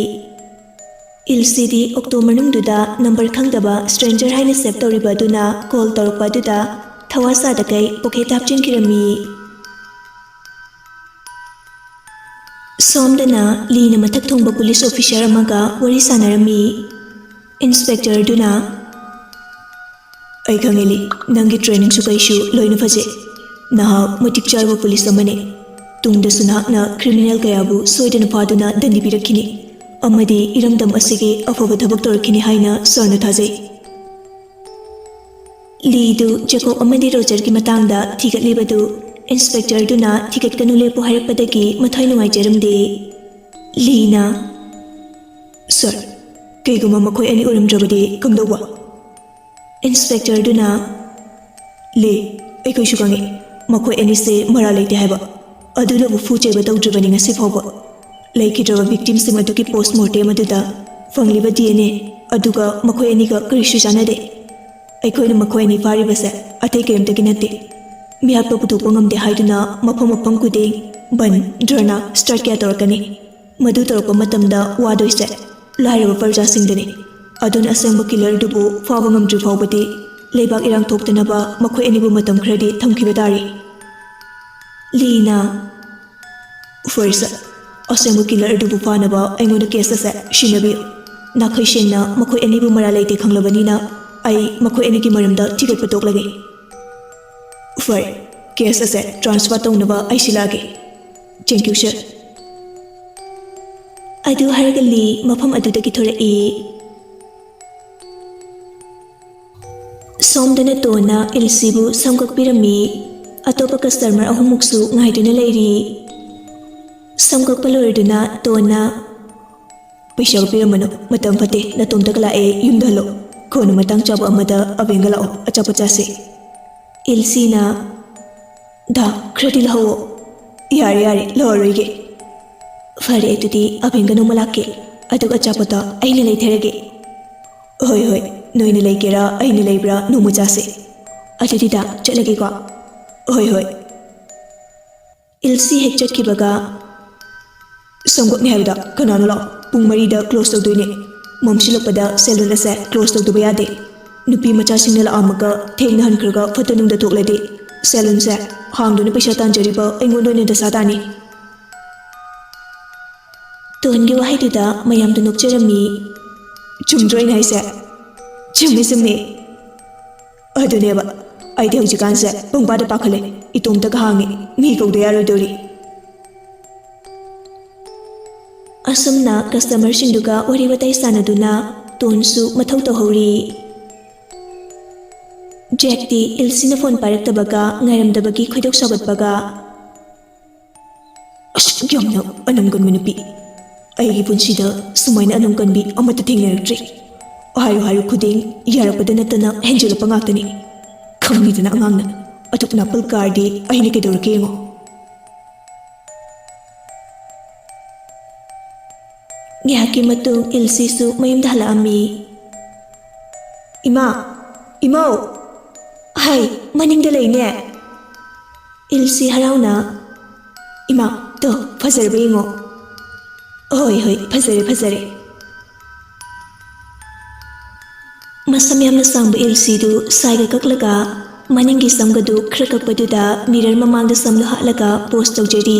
ꯏꯜꯁꯤꯗꯤ ꯑꯣꯛꯇꯣ ꯃꯅꯨꯡꯗꯨꯗ ꯅꯝꯕꯔ ꯈꯪꯗꯕ ꯁ꯭ꯇ꯭ꯔꯦꯟꯖꯔ ꯍꯥꯏꯅ ꯁꯦꯚ ꯇꯧꯔꯤꯕ ꯑꯗꯨꯅ ꯀꯣꯜ ꯇꯧꯔꯛꯄ ꯑꯗꯨꯗ ꯊꯋꯥ ꯁꯥꯗꯈꯩ ꯄꯣꯀꯦꯠꯇ ꯍꯥꯞꯆꯤꯟꯈꯤꯔꯝꯃꯤ꯫ ꯁꯣꯝꯗꯅ ꯂꯤꯅ ꯃꯊꯛ ꯊꯣꯡꯕ ꯄꯨꯂꯤꯁ ꯑꯣꯐꯤꯁꯔ ꯑꯃꯒ ꯋꯥꯔꯤ ꯁꯥꯟꯅꯔꯝꯃꯤ꯫ ꯏꯟꯁꯄꯦꯛꯇꯔꯗꯨꯅ, "ꯑꯩ ꯈꯪꯉꯦ ꯂꯤ, ꯅꯪꯒꯤ ꯇ꯭ꯔꯦꯅꯤꯡꯁꯨ ꯀꯩꯁꯨ ꯂꯣꯏꯅ ꯐꯖꯩ꯫ ꯅꯍꯥꯛ ꯃꯇꯤꯛ ꯆꯥꯔꯕ ꯄꯨꯂꯤꯁ ꯑꯃꯅꯤ꯫ ꯇꯨꯡꯗꯁꯨ ꯅꯍꯥꯛꯅ ꯀ꯭ꯔꯤꯃꯤꯅꯦꯜ ꯀꯌꯥꯕꯨ ꯁꯣꯏꯗꯅ ꯐꯥꯗꯨꯅ ꯗꯟꯗꯤ ꯄꯤꯔꯛꯈꯤꯅꯤ ꯑꯃꯗꯤ ꯏꯔꯝꯗꯝ ꯑꯁꯤꯒꯤ ꯑꯐꯕ ꯊꯕꯛ ꯇꯧꯔꯛꯈꯤꯅꯤ ꯍꯥꯏꯅ ꯁꯥꯔꯅ ꯊꯥꯖꯩ꯫" ꯂꯤꯗꯨ ꯖꯦꯀꯣꯕ ꯑꯃꯗꯤ ꯔꯣꯖꯔꯒꯤ ꯃꯇꯥꯡꯗ ꯊꯤꯒꯠꯂꯤꯕꯗꯨ ꯏꯟꯁꯄꯦꯛꯇꯔꯗꯨꯅ "ꯊꯤꯒꯠꯀꯅꯨ, ꯂꯦꯞꯄꯨ" ꯍꯥꯏꯔꯛꯄꯗꯒꯤ ꯃꯊ꯭ꯋꯥꯏ ꯅꯨꯡꯉꯥꯏꯖꯔꯝꯗꯦ꯫ ꯂꯤꯅ, "ꯁꯥꯔ, ꯀꯩꯒꯨꯝꯕ ꯃꯈꯣꯏ ꯑꯅꯤ ꯎꯔꯝꯗ꯭ꯔꯕꯗꯤ ꯀꯝꯗꯧꯕ?" ꯏꯟꯁꯄꯦꯛꯇꯔꯗꯨꯅ, "ꯂꯤ, ꯑꯩꯈꯣꯏꯁꯨ ꯈꯪꯉꯤ, ꯃꯈꯣꯏ ꯑꯅꯤꯁꯦ ꯃꯔꯥꯜ ꯂꯩꯇꯦ ꯍꯥꯏꯕ꯫ ꯑꯗꯨꯅꯕꯨ ꯐꯨ ꯆꯩꯕ ꯇꯧꯗ꯭ꯔꯤꯕꯅꯤ ꯉꯁꯤ ꯐꯥꯎꯕ꯫ ꯂꯩꯈꯤꯗ꯭ꯔꯕ ꯚꯤꯛꯇꯤꯝꯁꯤꯡ ꯑꯗꯨꯒꯤ ꯄꯣꯁꯃꯣꯔꯇꯦꯝ ꯑꯗꯨꯗ ꯐꯪꯂꯤꯕ ꯗꯤ ꯑꯦꯟ ꯑꯦ ꯑꯗꯨꯒ ꯃꯈꯣꯏ ꯑꯅꯤꯒ ꯀꯔꯤꯁꯨ ꯆꯥꯟꯅꯗꯦ꯫ ꯑꯩꯈꯣꯏꯅ ꯃꯈꯣꯏ ꯑꯅꯤ ꯐꯥꯔꯤꯕꯁꯦ ꯑꯇꯩ ꯀꯔꯤꯝꯇꯒꯤ ꯅꯠꯇꯦ꯫ ꯃꯤꯍꯥꯠꯄ ꯄꯨꯊꯣꯛꯄ ꯉꯝꯗꯦ ꯍꯥꯏꯗꯨꯅ ꯃꯐꯝ ꯃꯐꯝ ꯈꯨꯗꯤꯡ ꯕꯟ, ꯙꯔꯅꯥ, ꯁ꯭ꯇ꯭ꯔꯥꯏꯛ ꯀꯌꯥ ꯇꯧꯔꯛꯀꯅꯤ꯫ ꯃꯗꯨ ꯇꯧꯔꯛꯄ ꯃꯇꯝꯗ ꯋꯥꯗꯣꯏꯁꯦ ꯂꯥꯏꯔꯕ ꯄ꯭ꯔꯖꯥꯁꯤꯡꯗꯅꯤ꯫ ꯑꯗꯨꯅ ꯑꯁꯦꯡꯕ ꯀꯤꯂꯔꯗꯨꯕꯨ ꯐꯥꯕ ꯉꯝꯗ꯭ꯔꯤ ꯐꯥꯎꯕꯗꯤ ꯂꯩꯕꯥꯛ ꯏꯔꯥꯡ ꯊꯣꯛꯇꯅꯕ ꯃꯈꯣꯏ ꯑꯅꯤꯕꯨ ꯃꯇꯝ ꯈꯔꯗꯤ ꯊꯝꯈꯤꯕ ꯇꯥꯔꯤ꯫" ꯂꯤꯅ, "ꯐꯔꯦ ꯁꯥꯔ, ꯑꯁꯦꯡꯕ ꯀꯤꯂꯔ ꯑꯗꯨꯕꯨ ꯐꯥꯅꯕ ꯑꯩꯉꯣꯟꯗ ꯀꯦꯁ ꯑꯁꯦ ꯁꯤꯟꯅꯕꯤꯌꯨ꯫ ꯅꯥꯈꯩ ꯁꯦꯡꯅ ꯃꯈꯣꯏ ꯑꯅꯤꯕꯨ ꯃꯔꯥꯜ ꯂꯩꯇꯦ ꯈꯪꯂꯕꯅꯤꯅ ꯑꯩ ꯃꯈꯣꯏ ꯑꯅꯤꯒꯤ ꯃꯔꯝꯗ ꯊꯤꯒꯠꯄ ꯇꯣꯛꯂꯒꯦ꯫" "ꯐꯔꯦ, ꯀꯦꯁ ꯑꯁꯦ ꯇ꯭ꯔꯥꯟꯁꯐꯔ ꯇꯧꯅꯕ ꯑꯩ ꯁꯤꯜꯂꯛꯑꯒꯦ꯫ Thank you, sir꯫" ꯑꯗꯨ ꯍꯥꯏꯔꯒ ꯂꯤ ꯃꯐꯝ ꯑꯗꯨꯗꯒꯤ ꯊꯣꯔꯛꯏ꯫ ꯁꯣꯝꯗꯅ ꯇꯣꯟꯅ ꯏꯜꯁꯤꯕꯨ ꯁꯝ ꯀꯛꯄꯤꯔꯝꯃꯤ꯫ ꯑꯇꯣꯞꯄ ꯀꯁꯇꯃꯔ ꯑꯍꯨꯝꯃꯨꯛꯁꯨ ꯉꯥꯏꯗꯨꯅ ꯂꯩꯔꯤ꯫ ꯁꯝ ꯀꯛꯄ ꯂꯣꯏꯔꯗꯨꯅ ꯇꯣꯟꯅ, "ꯄꯩꯁꯥ ꯄꯤꯔꯝꯃꯅꯨ, ꯃꯇꯝ ꯐꯠꯇꯦ, ꯅꯇꯣꯝꯇꯒ ꯂꯥꯛꯑꯦ, ꯌꯨꯝꯗ ꯍꯜꯂꯣ꯫ ꯀꯣꯟꯅ ꯃꯇꯥꯡ ꯆꯥꯕ ꯑꯃꯗ ꯑꯕꯦꯟꯒ ꯂꯥꯛꯑꯣ, ꯑꯆꯥꯄꯣꯠ ꯆꯥꯁꯦ꯫" ꯏꯜꯁꯤꯅ, "ꯗꯥ, ꯈꯔꯗꯤ ꯂꯧꯍꯧꯑꯣ꯫" "ꯌꯥꯔꯦ, ꯌꯥꯔꯦ, ꯂꯧꯔꯔꯣꯏꯒꯦ꯫" "ꯐꯔꯦ, ꯑꯗꯨꯗꯤ ꯑꯕꯦꯟꯒ ꯅꯣꯡꯃ ꯂꯥꯛꯀꯦ, ꯑꯗꯨꯒ ꯑꯆꯥꯄꯣꯠꯇꯣ ꯑꯩꯅ ꯂꯩꯊꯔꯒꯦ꯫" "ꯍꯣꯏ, ꯍꯣꯏ, ꯅꯣꯏꯅ ꯂꯩꯒꯦꯔꯥ ꯑꯩꯅ ꯂꯩꯕ꯭ꯔꯥ, ꯅꯣꯡꯃ ꯆꯥꯁꯦ꯫" "ꯑꯗꯨꯗꯤ ꯗꯥ, ꯆꯠꯂꯒꯦꯀꯣ꯫" "ꯍꯣꯏ, ꯍꯣꯏ꯫" ꯏꯜꯁꯤ ꯍꯦꯛ ꯆꯠꯈꯤꯕꯒ, "ꯁꯝ ꯀꯛꯅꯤ ꯍꯥꯏꯕꯗ ꯀꯅꯥꯅꯣ? ꯂꯥꯛꯑꯣ, ꯄꯨꯡ ꯃꯔꯤꯗ ꯀ꯭ꯂꯣꯁ ꯇꯧꯗꯣꯏꯅꯦ꯫ ꯃꯝꯁꯤꯜꯂꯛꯄꯗ ꯁꯦꯂꯨꯟ ꯑꯁꯦ ꯀ꯭ꯂꯣꯁ ꯇꯧꯗꯕ ꯌꯥꯗꯦ꯫ ꯅꯨꯄꯤ ꯃꯆꯥꯁꯤꯡꯅ ꯂꯥꯛꯑꯝꯃꯒ ꯊꯦꯡꯅ ꯍꯟꯈ꯭ꯔꯒ ꯐꯠꯇ ꯅꯨꯡꯗ ꯊꯣꯛꯂꯗꯤ ꯁꯦꯂꯨꯟꯁꯦ ꯍꯥꯡꯗꯨꯅ ꯄꯩꯁꯥ ꯇꯥꯟꯖꯔꯤꯕ ꯑꯩꯉꯣꯟꯗ ꯑꯣꯏꯅ ꯗꯁꯥ ꯇꯥꯅꯤ꯫" ꯇꯣꯟꯒꯤ ꯋꯥꯍꯩꯗꯨꯗ ꯃꯌꯥꯝꯗ ꯅꯣꯛꯆꯔꯝꯃꯤ꯫ "ꯆꯨꯝꯗ꯭ꯔꯣ ꯑꯩꯅ ꯍꯥꯏꯁꯦ?" "ꯆꯨꯝꯃꯤ, ꯆꯨꯝꯃꯤ꯫" "ꯑꯗꯨꯅꯦꯕ, ꯑꯩꯗꯤ ꯍꯧꯖꯤꯛꯀꯥꯟꯁꯦ ꯄꯪꯄꯥꯗ ꯄꯥꯈꯠꯂꯦ꯫ ꯏꯇꯣꯝꯇꯒ ꯍꯥꯡꯉꯦ, ꯃꯤ ꯀꯧꯗ ꯌꯥꯔꯣꯏꯗꯧꯔꯤ꯫" ꯑꯁꯨꯝꯅ ꯀꯁꯇꯃꯔꯁꯤꯡꯗꯨꯒ ꯋꯥꯔꯤ ꯋꯥꯇꯥꯏ ꯁꯥꯟꯅꯗꯨꯅ ꯇꯣꯟꯁꯨ ꯃꯊꯧ ꯇꯧꯍꯧꯔꯤ꯫ ꯖꯦꯛꯇꯤ ꯏꯜꯁꯤꯅ ꯐꯣꯟ ꯄꯥꯏꯔꯛꯇꯕꯒ ꯉꯥꯏꯔꯝꯗꯕꯒꯤ ꯈꯣꯏꯗꯧ ꯁꯥꯎꯒꯠꯄꯒ, "ꯑꯁꯨꯛ ꯌꯥꯝꯅ ꯑꯅꯝ ꯀꯟꯕ ꯅꯨꯄꯤ, ꯑꯩꯒꯤ ꯄꯨꯟꯁꯤꯗ ꯁꯨꯃꯥꯏꯅ ꯑꯅꯝ ꯀꯟꯕꯤ ꯑꯃꯠꯇ ꯊꯦꯡꯅꯔꯛꯇ꯭ꯔꯤ꯫ ꯍꯥꯏꯔꯨ ꯍꯥꯏꯔꯨ ꯈꯨꯗꯤꯡ ꯌꯥꯔꯛꯄꯗ ꯅꯠꯇꯅ ꯍꯦꯟꯖꯤꯜꯂꯛꯄ ꯉꯥꯛꯇꯅꯤ꯫ ꯈꯪꯉꯤꯗꯅ ꯑꯉꯥꯡꯅ, ꯑꯗꯨꯛ ꯅꯥꯄꯜ ꯀꯥꯔꯗꯤ ꯑꯩꯅ ꯀꯩꯗꯧꯔꯛꯀꯦ ꯌꯦꯡꯉꯣ꯫" ꯉꯥꯏꯍꯥꯛꯀꯤ ꯃꯇꯨꯡ ꯏꯜꯁꯤꯁꯨ ꯃꯌꯨꯝꯗ ꯍꯜꯂꯛꯑꯝꯃꯤ꯫ "ꯏꯃꯥ, ꯏꯃꯧ, ꯍꯥꯏ, ꯃꯅꯤꯡꯗ ꯂꯩꯅꯦ꯫" ꯏꯜꯁꯤ ꯍꯔꯥꯎꯅ, "ꯏꯃꯥ, ꯇꯣ, ꯐꯖꯔꯕ ꯌꯦꯡꯉꯣ꯫" "ꯍꯣꯏ, ꯍꯣꯏ, ꯐꯖꯔꯦ, ꯐꯖꯔꯦ꯫" ꯃꯁꯝ ꯌꯥꯝꯅ ꯁꯥꯡꯕ ꯏꯜꯁꯤꯗꯨ ꯁꯥꯏꯒ ꯀꯛꯂꯒ ꯃꯅꯤꯡꯒꯤ ꯁꯝꯒꯗꯨ ꯈꯔ ꯀꯛꯄꯗꯨꯗ ꯃꯤꯔꯔ ꯃꯃꯥꯡꯗ ꯁꯝꯗꯨ ꯍꯥꯠꯂꯒ ꯄꯣꯁ ꯇꯧꯖꯔꯤ꯫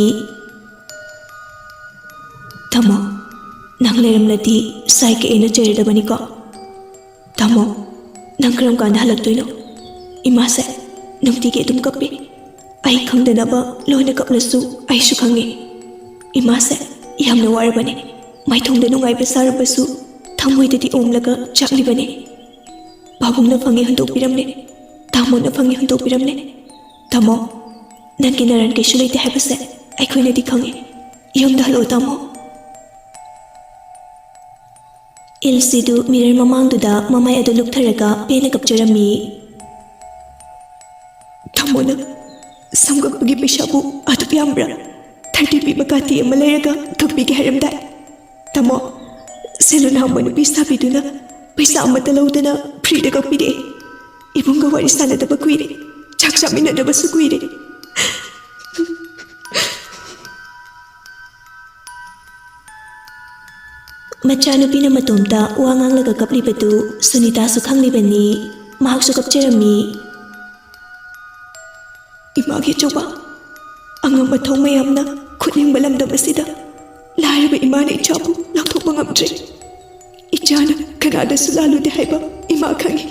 "ꯇꯥꯃꯣ, ꯅꯪ ꯂꯩꯔꯝꯂꯗꯤ ꯁꯥꯏ ꯀꯛꯑꯦꯅ ꯆꯩꯔꯗꯕꯅꯤꯀꯣ꯫ ꯇꯥꯃꯣ, ꯅꯪ ꯀꯔꯝ ꯀꯥꯟꯗ ꯍꯜꯂꯛꯇꯣꯏꯅꯣ? ꯏꯃꯥꯁꯦ ꯅꯨꯡꯇꯤꯒꯤ ꯑꯗꯨꯝ ꯀꯞꯄꯤ꯫ ꯑꯩ ꯈꯪꯗꯅꯕ ꯂꯣꯟꯅ ꯀꯞꯂꯁꯨ ꯑꯩꯁꯨ ꯈꯪꯉꯤ꯫ ꯏꯃꯥꯁꯦ ꯌꯥꯝꯅ ꯋꯥꯔꯕꯅꯤ꯫ ꯃꯥꯏꯊꯣꯡꯗ ꯅꯨꯡꯉꯥꯏꯕ ꯁꯥꯔꯕꯁꯨ ꯊꯃꯣꯏꯗꯗꯤ ꯑꯣꯝꯂꯒ ꯆꯥꯛꯂꯤꯕꯅꯤ꯫" ꯄꯥꯕꯨꯡꯅ ꯐꯪꯉꯦ ꯍꯨꯟꯗꯣꯛꯄꯤꯔꯝꯂꯦ꯫ ꯇꯥꯃꯣꯅ ꯐꯪꯉꯦ ꯍꯨꯟꯗꯣꯛꯄꯤꯔꯝꯂꯦ꯫ ꯇꯥꯃꯣ, ꯅꯪꯒꯤ ꯅꯔꯥꯟ ꯀꯩꯁꯨ ꯂꯩꯇꯦ ꯍꯥꯏꯕꯁꯦ ꯑꯩꯈꯣꯏꯅꯗꯤ ꯈꯪꯉꯤ꯫ ꯌꯨꯝꯗ ꯍꯜꯂꯛꯑꯣ, ꯇꯥꯃꯣ꯫ ꯏꯜꯁꯤꯗꯨ ꯃꯤꯔꯔ ꯃꯃꯥꯡꯗꯨꯗ ꯃꯃꯥꯏ ꯑꯗꯨ ꯂꯨꯞꯊꯔꯒ ꯄꯦꯟꯅ ꯀꯞꯆꯔꯝꯃꯤ꯫ ꯇꯥꯃꯣꯅ ꯁꯝ ꯀꯛꯄꯒꯤ ꯄꯩꯁꯥꯕꯨ ꯑꯗꯨꯛ ꯌꯥꯝꯕ꯭ꯔꯥ? ꯊꯥꯔꯇꯤ ꯄꯤꯕ ꯀꯥꯇꯤ ꯑꯃ ꯂꯩꯔꯒ ꯀꯛꯄꯤꯒꯦ ꯍꯥꯏꯔꯝꯗꯥꯏ꯫ ꯇꯥꯃꯣ, ꯁꯦꯂꯨꯟ ꯍꯥꯡꯕ ꯅꯨꯄꯤ ꯁꯥꯕꯤꯗꯨꯅ ꯄꯩꯁꯥ ꯑꯃꯠꯇ ꯂꯧꯗꯅ ꯐ꯭ꯔꯤꯗ ꯀꯛꯄꯤꯔꯛꯑꯦ꯫ ꯏꯕꯨꯡꯒ ꯋꯥꯔꯤ ꯁꯥꯟꯅꯗꯕ ꯀꯨꯏꯔꯦ, ꯆꯥꯛ ꯆꯥꯃꯤꯟꯅꯗꯕꯁꯨ ꯀꯨꯏꯔꯦ꯫ ꯃꯆꯥꯅꯨꯄꯤꯅ ꯃꯇꯣꯝꯇ ꯋꯥ ꯉꯥꯡꯂꯒ ꯀꯞꯂꯤꯕꯗꯨ ꯁꯨꯅꯤꯇꯥꯁꯨ ꯈꯪꯂꯤꯕꯅꯤ꯫ ꯃꯍꯥꯛꯁꯨ ꯀꯞꯆꯔꯝꯃꯤ꯫ ꯏꯃꯥꯒꯤ ꯑꯆꯧꯕ ꯑꯉꯝ ꯑꯊꯧ ꯃꯌꯥꯝꯅ ꯈꯨꯠꯅꯤꯡꯕ ꯂꯝꯗꯝ ꯑꯁꯤꯗ ꯂꯥꯏꯔꯕ ꯏꯃꯥꯅ ꯏꯆꯥꯕꯨ ꯂꯥꯎꯊꯣꯛꯄ ꯉꯝꯗ꯭ꯔꯦ꯫ ꯏꯆꯥꯅ ꯀꯅꯥꯗꯁꯨ ꯂꯥꯜꯂꯨꯗꯦ ꯍꯥꯏꯕ ꯏꯃꯥ ꯈꯪꯏ꯫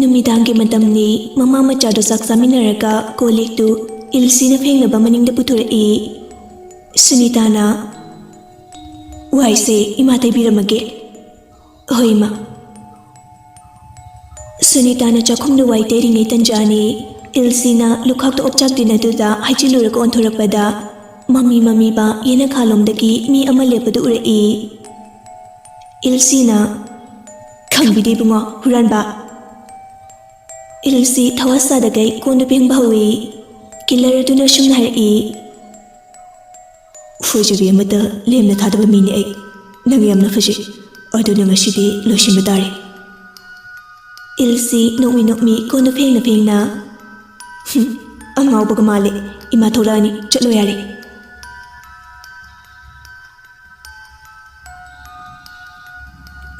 ꯅꯨꯃꯤꯗꯥꯡꯒꯤ ꯃꯇꯝꯅꯤ꯫ ꯃꯃꯥ ꯃꯆꯥꯗꯨ ꯆꯥꯛ ꯆꯥꯃꯤꯟꯅꯔꯒ ꯀꯣꯜ ꯂꯤꯛꯇꯨ ꯏꯜꯁꯤꯅ ꯐꯦꯡꯅꯕ ꯃꯅꯤꯡꯗ ꯄꯨꯊꯣꯔꯛꯏ꯫ ꯁꯨꯅꯤꯇꯥꯅ, "ꯋꯥꯏꯁꯦ ꯏꯃꯥ ꯇꯩꯕꯤꯔꯝꯃꯒꯦ꯫" "ꯍꯣꯏ, ꯏꯃꯥ꯫" ꯁꯨꯅꯤꯇꯥꯅ ꯆꯥꯛꯈꯨꯝꯗ ꯋꯥꯏ ꯇꯩꯔꯤꯉꯩ ꯇꯟꯖꯥꯅꯤ꯫ ꯏꯜꯁꯤꯅ ꯂꯨꯈꯥꯛꯇ ꯑꯣꯛꯆꯥꯛ ꯇꯤꯟ ꯑꯗꯨꯗ ꯍꯩꯖꯤꯜꯂꯨꯔꯒ ꯑꯣꯟꯊꯣꯔꯛꯄꯗ, ꯃꯃꯤ ꯃꯃꯤꯕ ꯌꯦꯅꯈꯥꯂꯣꯝꯗꯒꯤ ꯃꯤ ꯑꯃ ꯂꯦꯞꯄꯗꯨ ꯎꯔꯛꯏ꯫ ꯏꯜꯁꯤꯅ, "ꯈꯪꯕꯤꯗꯦ ꯏꯕꯨꯡꯉꯣ, ꯍꯨꯔꯥꯟꯕ꯫" ꯏꯜꯁꯤ ꯊꯋꯥ ꯁꯥꯗꯈꯩ ꯀꯣꯟꯗꯨ ꯐꯦꯡꯕ ꯍꯧꯏ꯫ ꯀꯤꯂꯔ ꯑꯗꯨꯅ ꯁꯨꯝꯅ ꯍꯥꯏꯔꯛꯏ, "ꯐꯣꯏꯖꯕꯤ ꯑꯃꯠꯇ ꯂꯦꯝꯅ ꯊꯥꯗꯕ ꯃꯤꯅꯤ ꯑꯩ꯫ ꯅꯪ ꯌꯥꯝꯅ ꯐꯖꯩ꯫ ꯑꯗꯨꯅ ꯉꯁꯤꯗꯤ ꯂꯣꯏꯁꯤꯟꯕ ꯇꯥꯔꯦ꯫" ꯏꯜꯁꯤ ꯅꯣꯛꯃꯤ ꯅꯣꯛꯃꯤ ꯀꯣꯟꯗꯨ ꯐꯦꯡꯅ ꯐꯦꯡꯅ, "ꯍꯨꯝ, ꯑꯉꯥꯎꯕꯒ ꯃꯥꯜꯂꯦ꯫ ꯏꯃꯥ ꯊꯣꯛꯂꯛꯑꯅꯤ, ꯆꯠꯂꯣ ꯌꯥꯔꯦ꯫"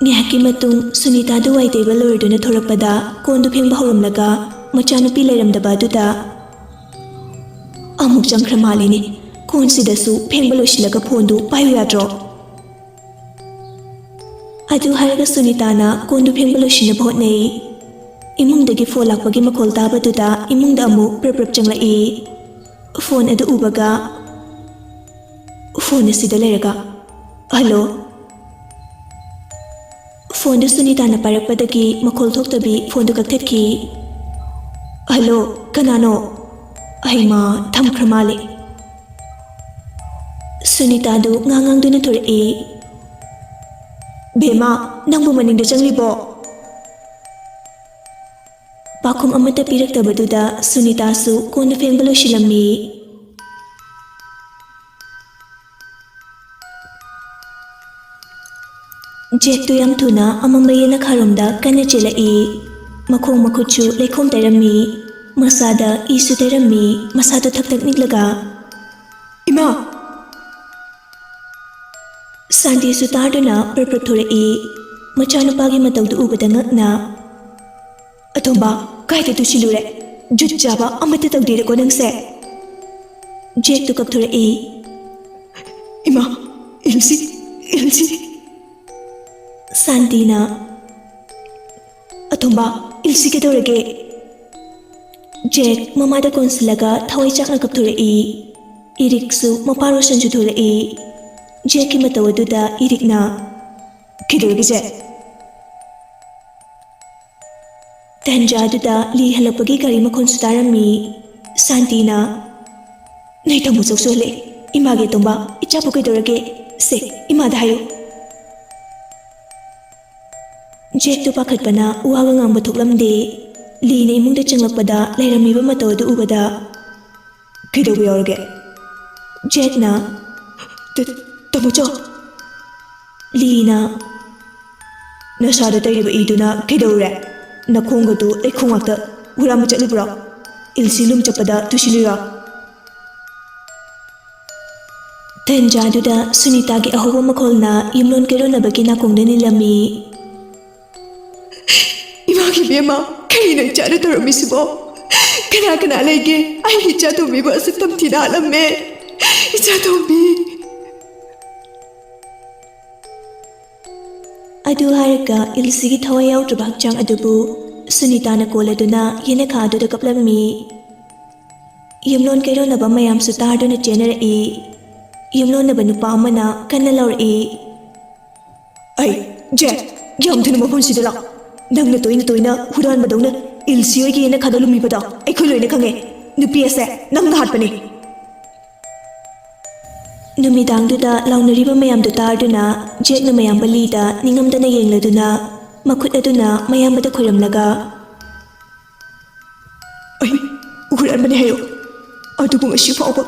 ꯉꯥꯏꯍꯥꯛꯀꯤ ꯃꯇꯨꯡ ꯁꯨꯅꯤꯇꯥꯗꯨ ꯋꯥꯏ ꯇꯩꯕ ꯂꯣꯏꯔꯗꯨꯅ ꯊꯣꯔꯛꯄꯗ ꯀꯣꯟꯗꯨ ꯐꯦꯡꯕ ꯍꯧꯔꯝꯂꯒ ꯃꯆꯥꯅꯨꯄꯤ ꯂꯩꯔꯝꯗꯕ ꯑꯗꯨꯗ, "ꯑꯃꯨꯛ ꯆꯪꯈ꯭ꯔ ꯃꯥꯜꯂꯤꯅꯦ꯫ ꯀꯣꯟꯁꯤꯗꯁꯨ ꯐꯦꯡꯕ ꯂꯣꯏꯁꯤꯜꯂꯒ ꯐꯣꯟꯗꯨ ꯄꯥꯏꯌꯨ ꯌꯥꯗ꯭ꯔꯣ?" ꯑꯗꯨ ꯍꯥꯏꯔꯒ ꯁꯨꯅꯤꯇꯥꯅ ꯀꯣꯟꯗꯨ ꯐꯦꯡꯕ ꯂꯣꯏꯁꯤꯟꯅꯕ ꯍꯣꯠꯅꯩ꯫ ꯏꯃꯨꯡꯗꯒꯤ ꯐꯣꯟ ꯂꯥꯛꯄꯒꯤ ꯃꯈꯣꯜ ꯇꯥꯕꯗꯨꯗ ꯏꯃꯨꯡꯗ ꯑꯃꯨꯛ ꯄ꯭ꯔꯞ ꯄ꯭ꯔꯞ ꯆꯪꯂꯛꯏ꯫ ꯐꯣꯟ ꯑꯗꯨ ꯎꯕꯒ, ꯐꯣꯟ ꯑꯁꯤꯗ ꯂꯩꯔꯒ, "ꯍꯜꯂꯣ?" ꯐꯣꯟꯗꯨ ꯁꯨꯅꯤꯇꯥꯅ ꯄꯥꯏꯔꯛꯄꯗꯒꯤ ꯃꯈꯣꯜ ꯊꯣꯛꯇꯕꯤ ꯐꯣꯟꯗꯨ ꯀꯛꯊꯠꯈꯤ꯫ "ꯍꯜꯂꯣ, ꯀꯅꯥꯅꯣ?" "ꯑꯩꯃ, ꯊꯝꯈ꯭ꯔ ꯃꯥꯜꯂꯦ꯫" ꯁꯨꯅꯤꯇꯥꯗꯨ ꯉꯥꯡ ꯉꯥꯡꯗꯨꯅ ꯊꯣꯔꯛꯏ꯫ "ꯕꯦꯝꯃ, ꯅꯪꯕꯨ ꯃꯅꯤꯡꯗ ꯆꯪꯂꯤꯕꯣ?" ꯄꯥꯎꯈꯨꯝ ꯑꯃꯠꯇ ꯄꯤꯔꯛꯇꯕꯗꯨꯗ ꯁꯨꯅꯤꯇꯥꯁꯨ ꯀꯣꯟꯅ ꯐꯦꯡꯕ ꯂꯣꯏꯁꯤꯜꯂꯝꯃꯤ꯫ ꯖꯦꯛꯇꯨ ꯌꯥꯝ ꯊꯨꯅ ꯑꯃꯝꯕ ꯌꯦꯅꯈꯥꯔꯣꯝꯗ ꯀꯟꯅ ꯆꯦꯜꯂꯛꯏ꯫ ꯃꯈꯣꯡ ꯃꯈꯨꯠꯁꯨ ꯂꯩꯈꯣꯝ ꯇꯩꯔꯝꯃꯤ꯫ ꯃꯁꯥꯗ ꯏꯁꯨ ꯇꯩꯔꯝꯃꯤ꯫ ꯃꯁꯥꯗꯨ ꯊꯛ ꯊꯛ ꯅꯤꯛꯂꯒ, "ꯏꯃꯥ!" ꯁꯥꯟꯇꯤꯁꯨ ꯇꯥꯗꯨꯅ ꯄ꯭ꯔꯞ ꯄ꯭ꯔꯞ ꯊꯣꯔꯛꯏ꯫ ꯃꯆꯥꯅꯨꯄꯥꯒꯤ ꯃꯇꯧꯗꯨ ꯎꯕꯗ ꯉꯛꯅ, "ꯑꯇꯣꯝꯕ, ꯀꯥꯏꯗ ꯇꯨꯁꯤꯜꯂꯨꯔꯦ? ꯖꯨꯠ ꯆꯥꯕ ꯑꯃꯠꯇ ꯇꯧꯗꯦꯗꯀꯣ ꯅꯪꯁꯦ?" ꯖꯦꯛꯇꯨ ꯀꯞꯊꯣꯔꯛꯏ꯫ "ꯏꯃꯥ, ꯏꯜꯁꯤ, ꯏꯜꯁꯤ!" ꯁꯥꯟꯇꯤꯅ, "ꯑꯇꯣꯝꯕ, ꯏꯜꯁꯤ ꯀꯩꯗꯧꯔꯒꯦ?" ꯖꯦꯛ ꯃꯃꯥꯗ ꯀꯣꯟꯁꯤꯜꯂꯒ ꯊꯋꯥꯏ ꯆꯥꯛꯅ ꯀꯞꯊꯣꯔꯛꯏ꯫ ꯏꯔꯤꯛꯁꯨ ꯃꯄꯥ ꯔꯣꯁꯟꯁꯨ ꯊꯣꯔꯛꯏ꯫ ꯖꯦꯛꯀꯤ ꯃꯇꯧ ꯑꯗꯨꯗ ꯏꯔꯤꯛꯅ, "ꯀꯩꯗꯧꯔꯒꯦ, ꯖꯦꯛ?" ꯇꯟꯖꯥꯗꯨꯗ ꯂꯤ ꯍꯜꯂꯛꯄꯒꯤ ꯒꯥꯔꯤ ꯃꯈꯣꯟꯁꯨ ꯇꯥꯔꯝꯃꯤ꯫ ꯁꯥꯟꯇꯤꯅ, "ꯅꯣꯏ ꯇꯥꯃꯣ ꯆꯧꯁꯨ ꯍꯜꯂꯛꯑꯦ꯫ ꯏꯃꯥꯒꯤ ꯑꯇꯣꯝꯕ, ꯏꯆꯥꯕꯨ ꯀꯩꯗꯧꯔꯒꯦ? ꯁꯦ, ꯏꯃꯥꯗ ꯍꯥꯏꯌꯨ꯫" ꯖꯦꯛꯇꯨ ꯄꯥꯈꯠꯄꯅ ꯋꯥꯒ ꯉꯥꯡꯕ ꯊꯣꯛꯂꯝꯗꯦ꯫ ꯂꯤꯅ ꯏꯃꯨꯡꯗ ꯆꯪꯂꯛꯄꯗ ꯂꯩꯔꯝꯃꯤꯕ ꯃꯇꯧ ꯑꯗꯨ ꯎꯕꯗ, "ꯀꯩꯗꯧꯕ ꯌꯥꯎꯔꯒꯦ?" ꯖꯦꯛꯅ, "ꯇ-, ꯇꯥꯃꯣ ꯆꯧ꯫" ꯂꯤꯅ, "ꯅꯁꯥꯗ ꯇꯩꯔꯤꯕ ꯏꯗꯨꯅ ꯀꯩꯗꯧꯔꯦ? ꯅꯈꯣꯡꯒꯗꯨ ꯂꯩꯈꯣꯝ ꯉꯥꯛꯇ ꯍꯨꯔꯥꯟꯕ ꯆꯠꯂꯨꯕ꯭ꯔꯣ? ꯏꯜꯁꯤ ꯂꯨꯝ ꯆꯠꯄꯗ ꯇꯨꯁꯤꯜꯂꯤꯔꯣ?" ꯇꯟꯖꯥꯗꯨꯗ ꯁꯨꯅꯤꯇꯥꯒꯤ ꯑꯍꯧꯕ ꯃꯈꯣꯜꯅ ꯌꯨꯝꯂꯣꯟ ꯀꯩꯔꯣꯟꯅꯕꯒꯤ ꯅꯥꯀꯣꯡꯗ ꯅꯤꯜꯂꯝꯃꯤ꯫ "ꯏꯃꯥꯒꯤ ꯏꯕꯦꯝꯃ, ꯀꯔꯤꯅꯣ ꯏꯆꯥꯗ ꯇꯧꯔꯝꯃꯤꯁꯤꯕꯣ? ꯀꯅꯥ ꯀꯅꯥ ꯂꯩꯒꯦ? ꯑꯩꯒꯤ ꯏꯆꯥ ꯇꯣꯝꯕꯤꯕꯨ ꯑꯁꯨꯛ ꯇꯝꯊꯤꯅ ꯍꯥꯠꯂꯝꯃꯦ꯫ ꯏꯆꯥ ꯇꯣꯝꯕꯤ!" ꯑꯗꯨ ꯍꯥꯏꯔꯒ ꯏꯜꯁꯤꯒꯤ ꯊꯋꯥꯏ ꯌꯥꯎꯗ꯭ꯔꯕ ꯍꯛꯆꯥꯡ ꯑꯗꯨꯕꯨ ꯁꯨꯅꯤꯇꯥꯅ ꯀꯣꯜꯂꯗꯨꯅ ꯌꯦꯅꯈꯥ ꯑꯗꯨꯗ ꯀꯞꯂꯝꯃꯤ꯫ ꯌꯨꯝꯂꯣꯟ ꯀꯩꯔꯣꯟꯅꯕ ꯃꯌꯥꯝꯁꯨ ꯇꯥꯗꯨꯅ ꯆꯦꯟꯅꯔꯛꯏ꯫ ꯌꯨꯝꯂꯣꯟꯅꯕ ꯅꯨꯄꯥ ꯑꯃꯅ ꯀꯟꯅ ꯂꯥꯎꯔꯛꯏ, "ꯑꯩ, ꯖꯦꯛ, ꯌꯥꯝ ꯊꯨꯅ ꯃꯐꯝꯁꯤꯗ ꯂꯥꯛ꯫ ꯅꯪꯅ ꯇꯣꯏꯅ ꯇꯣꯏꯅ ꯍꯨꯔꯥꯟꯕꯗꯧꯅ ꯏꯜꯁꯤ ꯍꯣꯏꯒꯤ ꯌꯦꯟꯅꯈꯥꯗ ꯂꯨꯝꯃꯤꯕꯗꯣ ꯑꯩꯈꯣꯏ ꯂꯣꯏꯅ ꯈꯪꯉꯦ꯫ ꯅꯨꯄꯤ ꯑꯁꯦ ꯅꯪꯅ ꯍꯥꯠꯄꯅꯦ꯫ ꯅꯨꯃꯤꯗꯥꯡꯗꯨꯗ ꯂꯥꯎꯅꯔꯤꯕ ꯃꯌꯥꯝꯗꯨ ꯇꯥꯗꯨꯅ ꯖꯦꯛꯅ ꯃꯌꯥꯝꯕ ꯂꯤꯗ ꯅꯤꯡꯉꯝꯗꯅ ꯌꯦꯡꯂꯗꯨꯅ ꯃꯈꯨꯠ ꯑꯗꯨꯅ ꯃꯌꯥꯝꯕꯗ ꯈꯣꯏꯔꯝꯂꯒ, "ꯑꯩ ꯍꯨꯔꯥꯟꯕꯅꯦ ꯍꯥꯏꯌꯣ, ꯑꯗꯨꯕꯨ ꯉꯁꯤ ꯐꯥꯎꯕ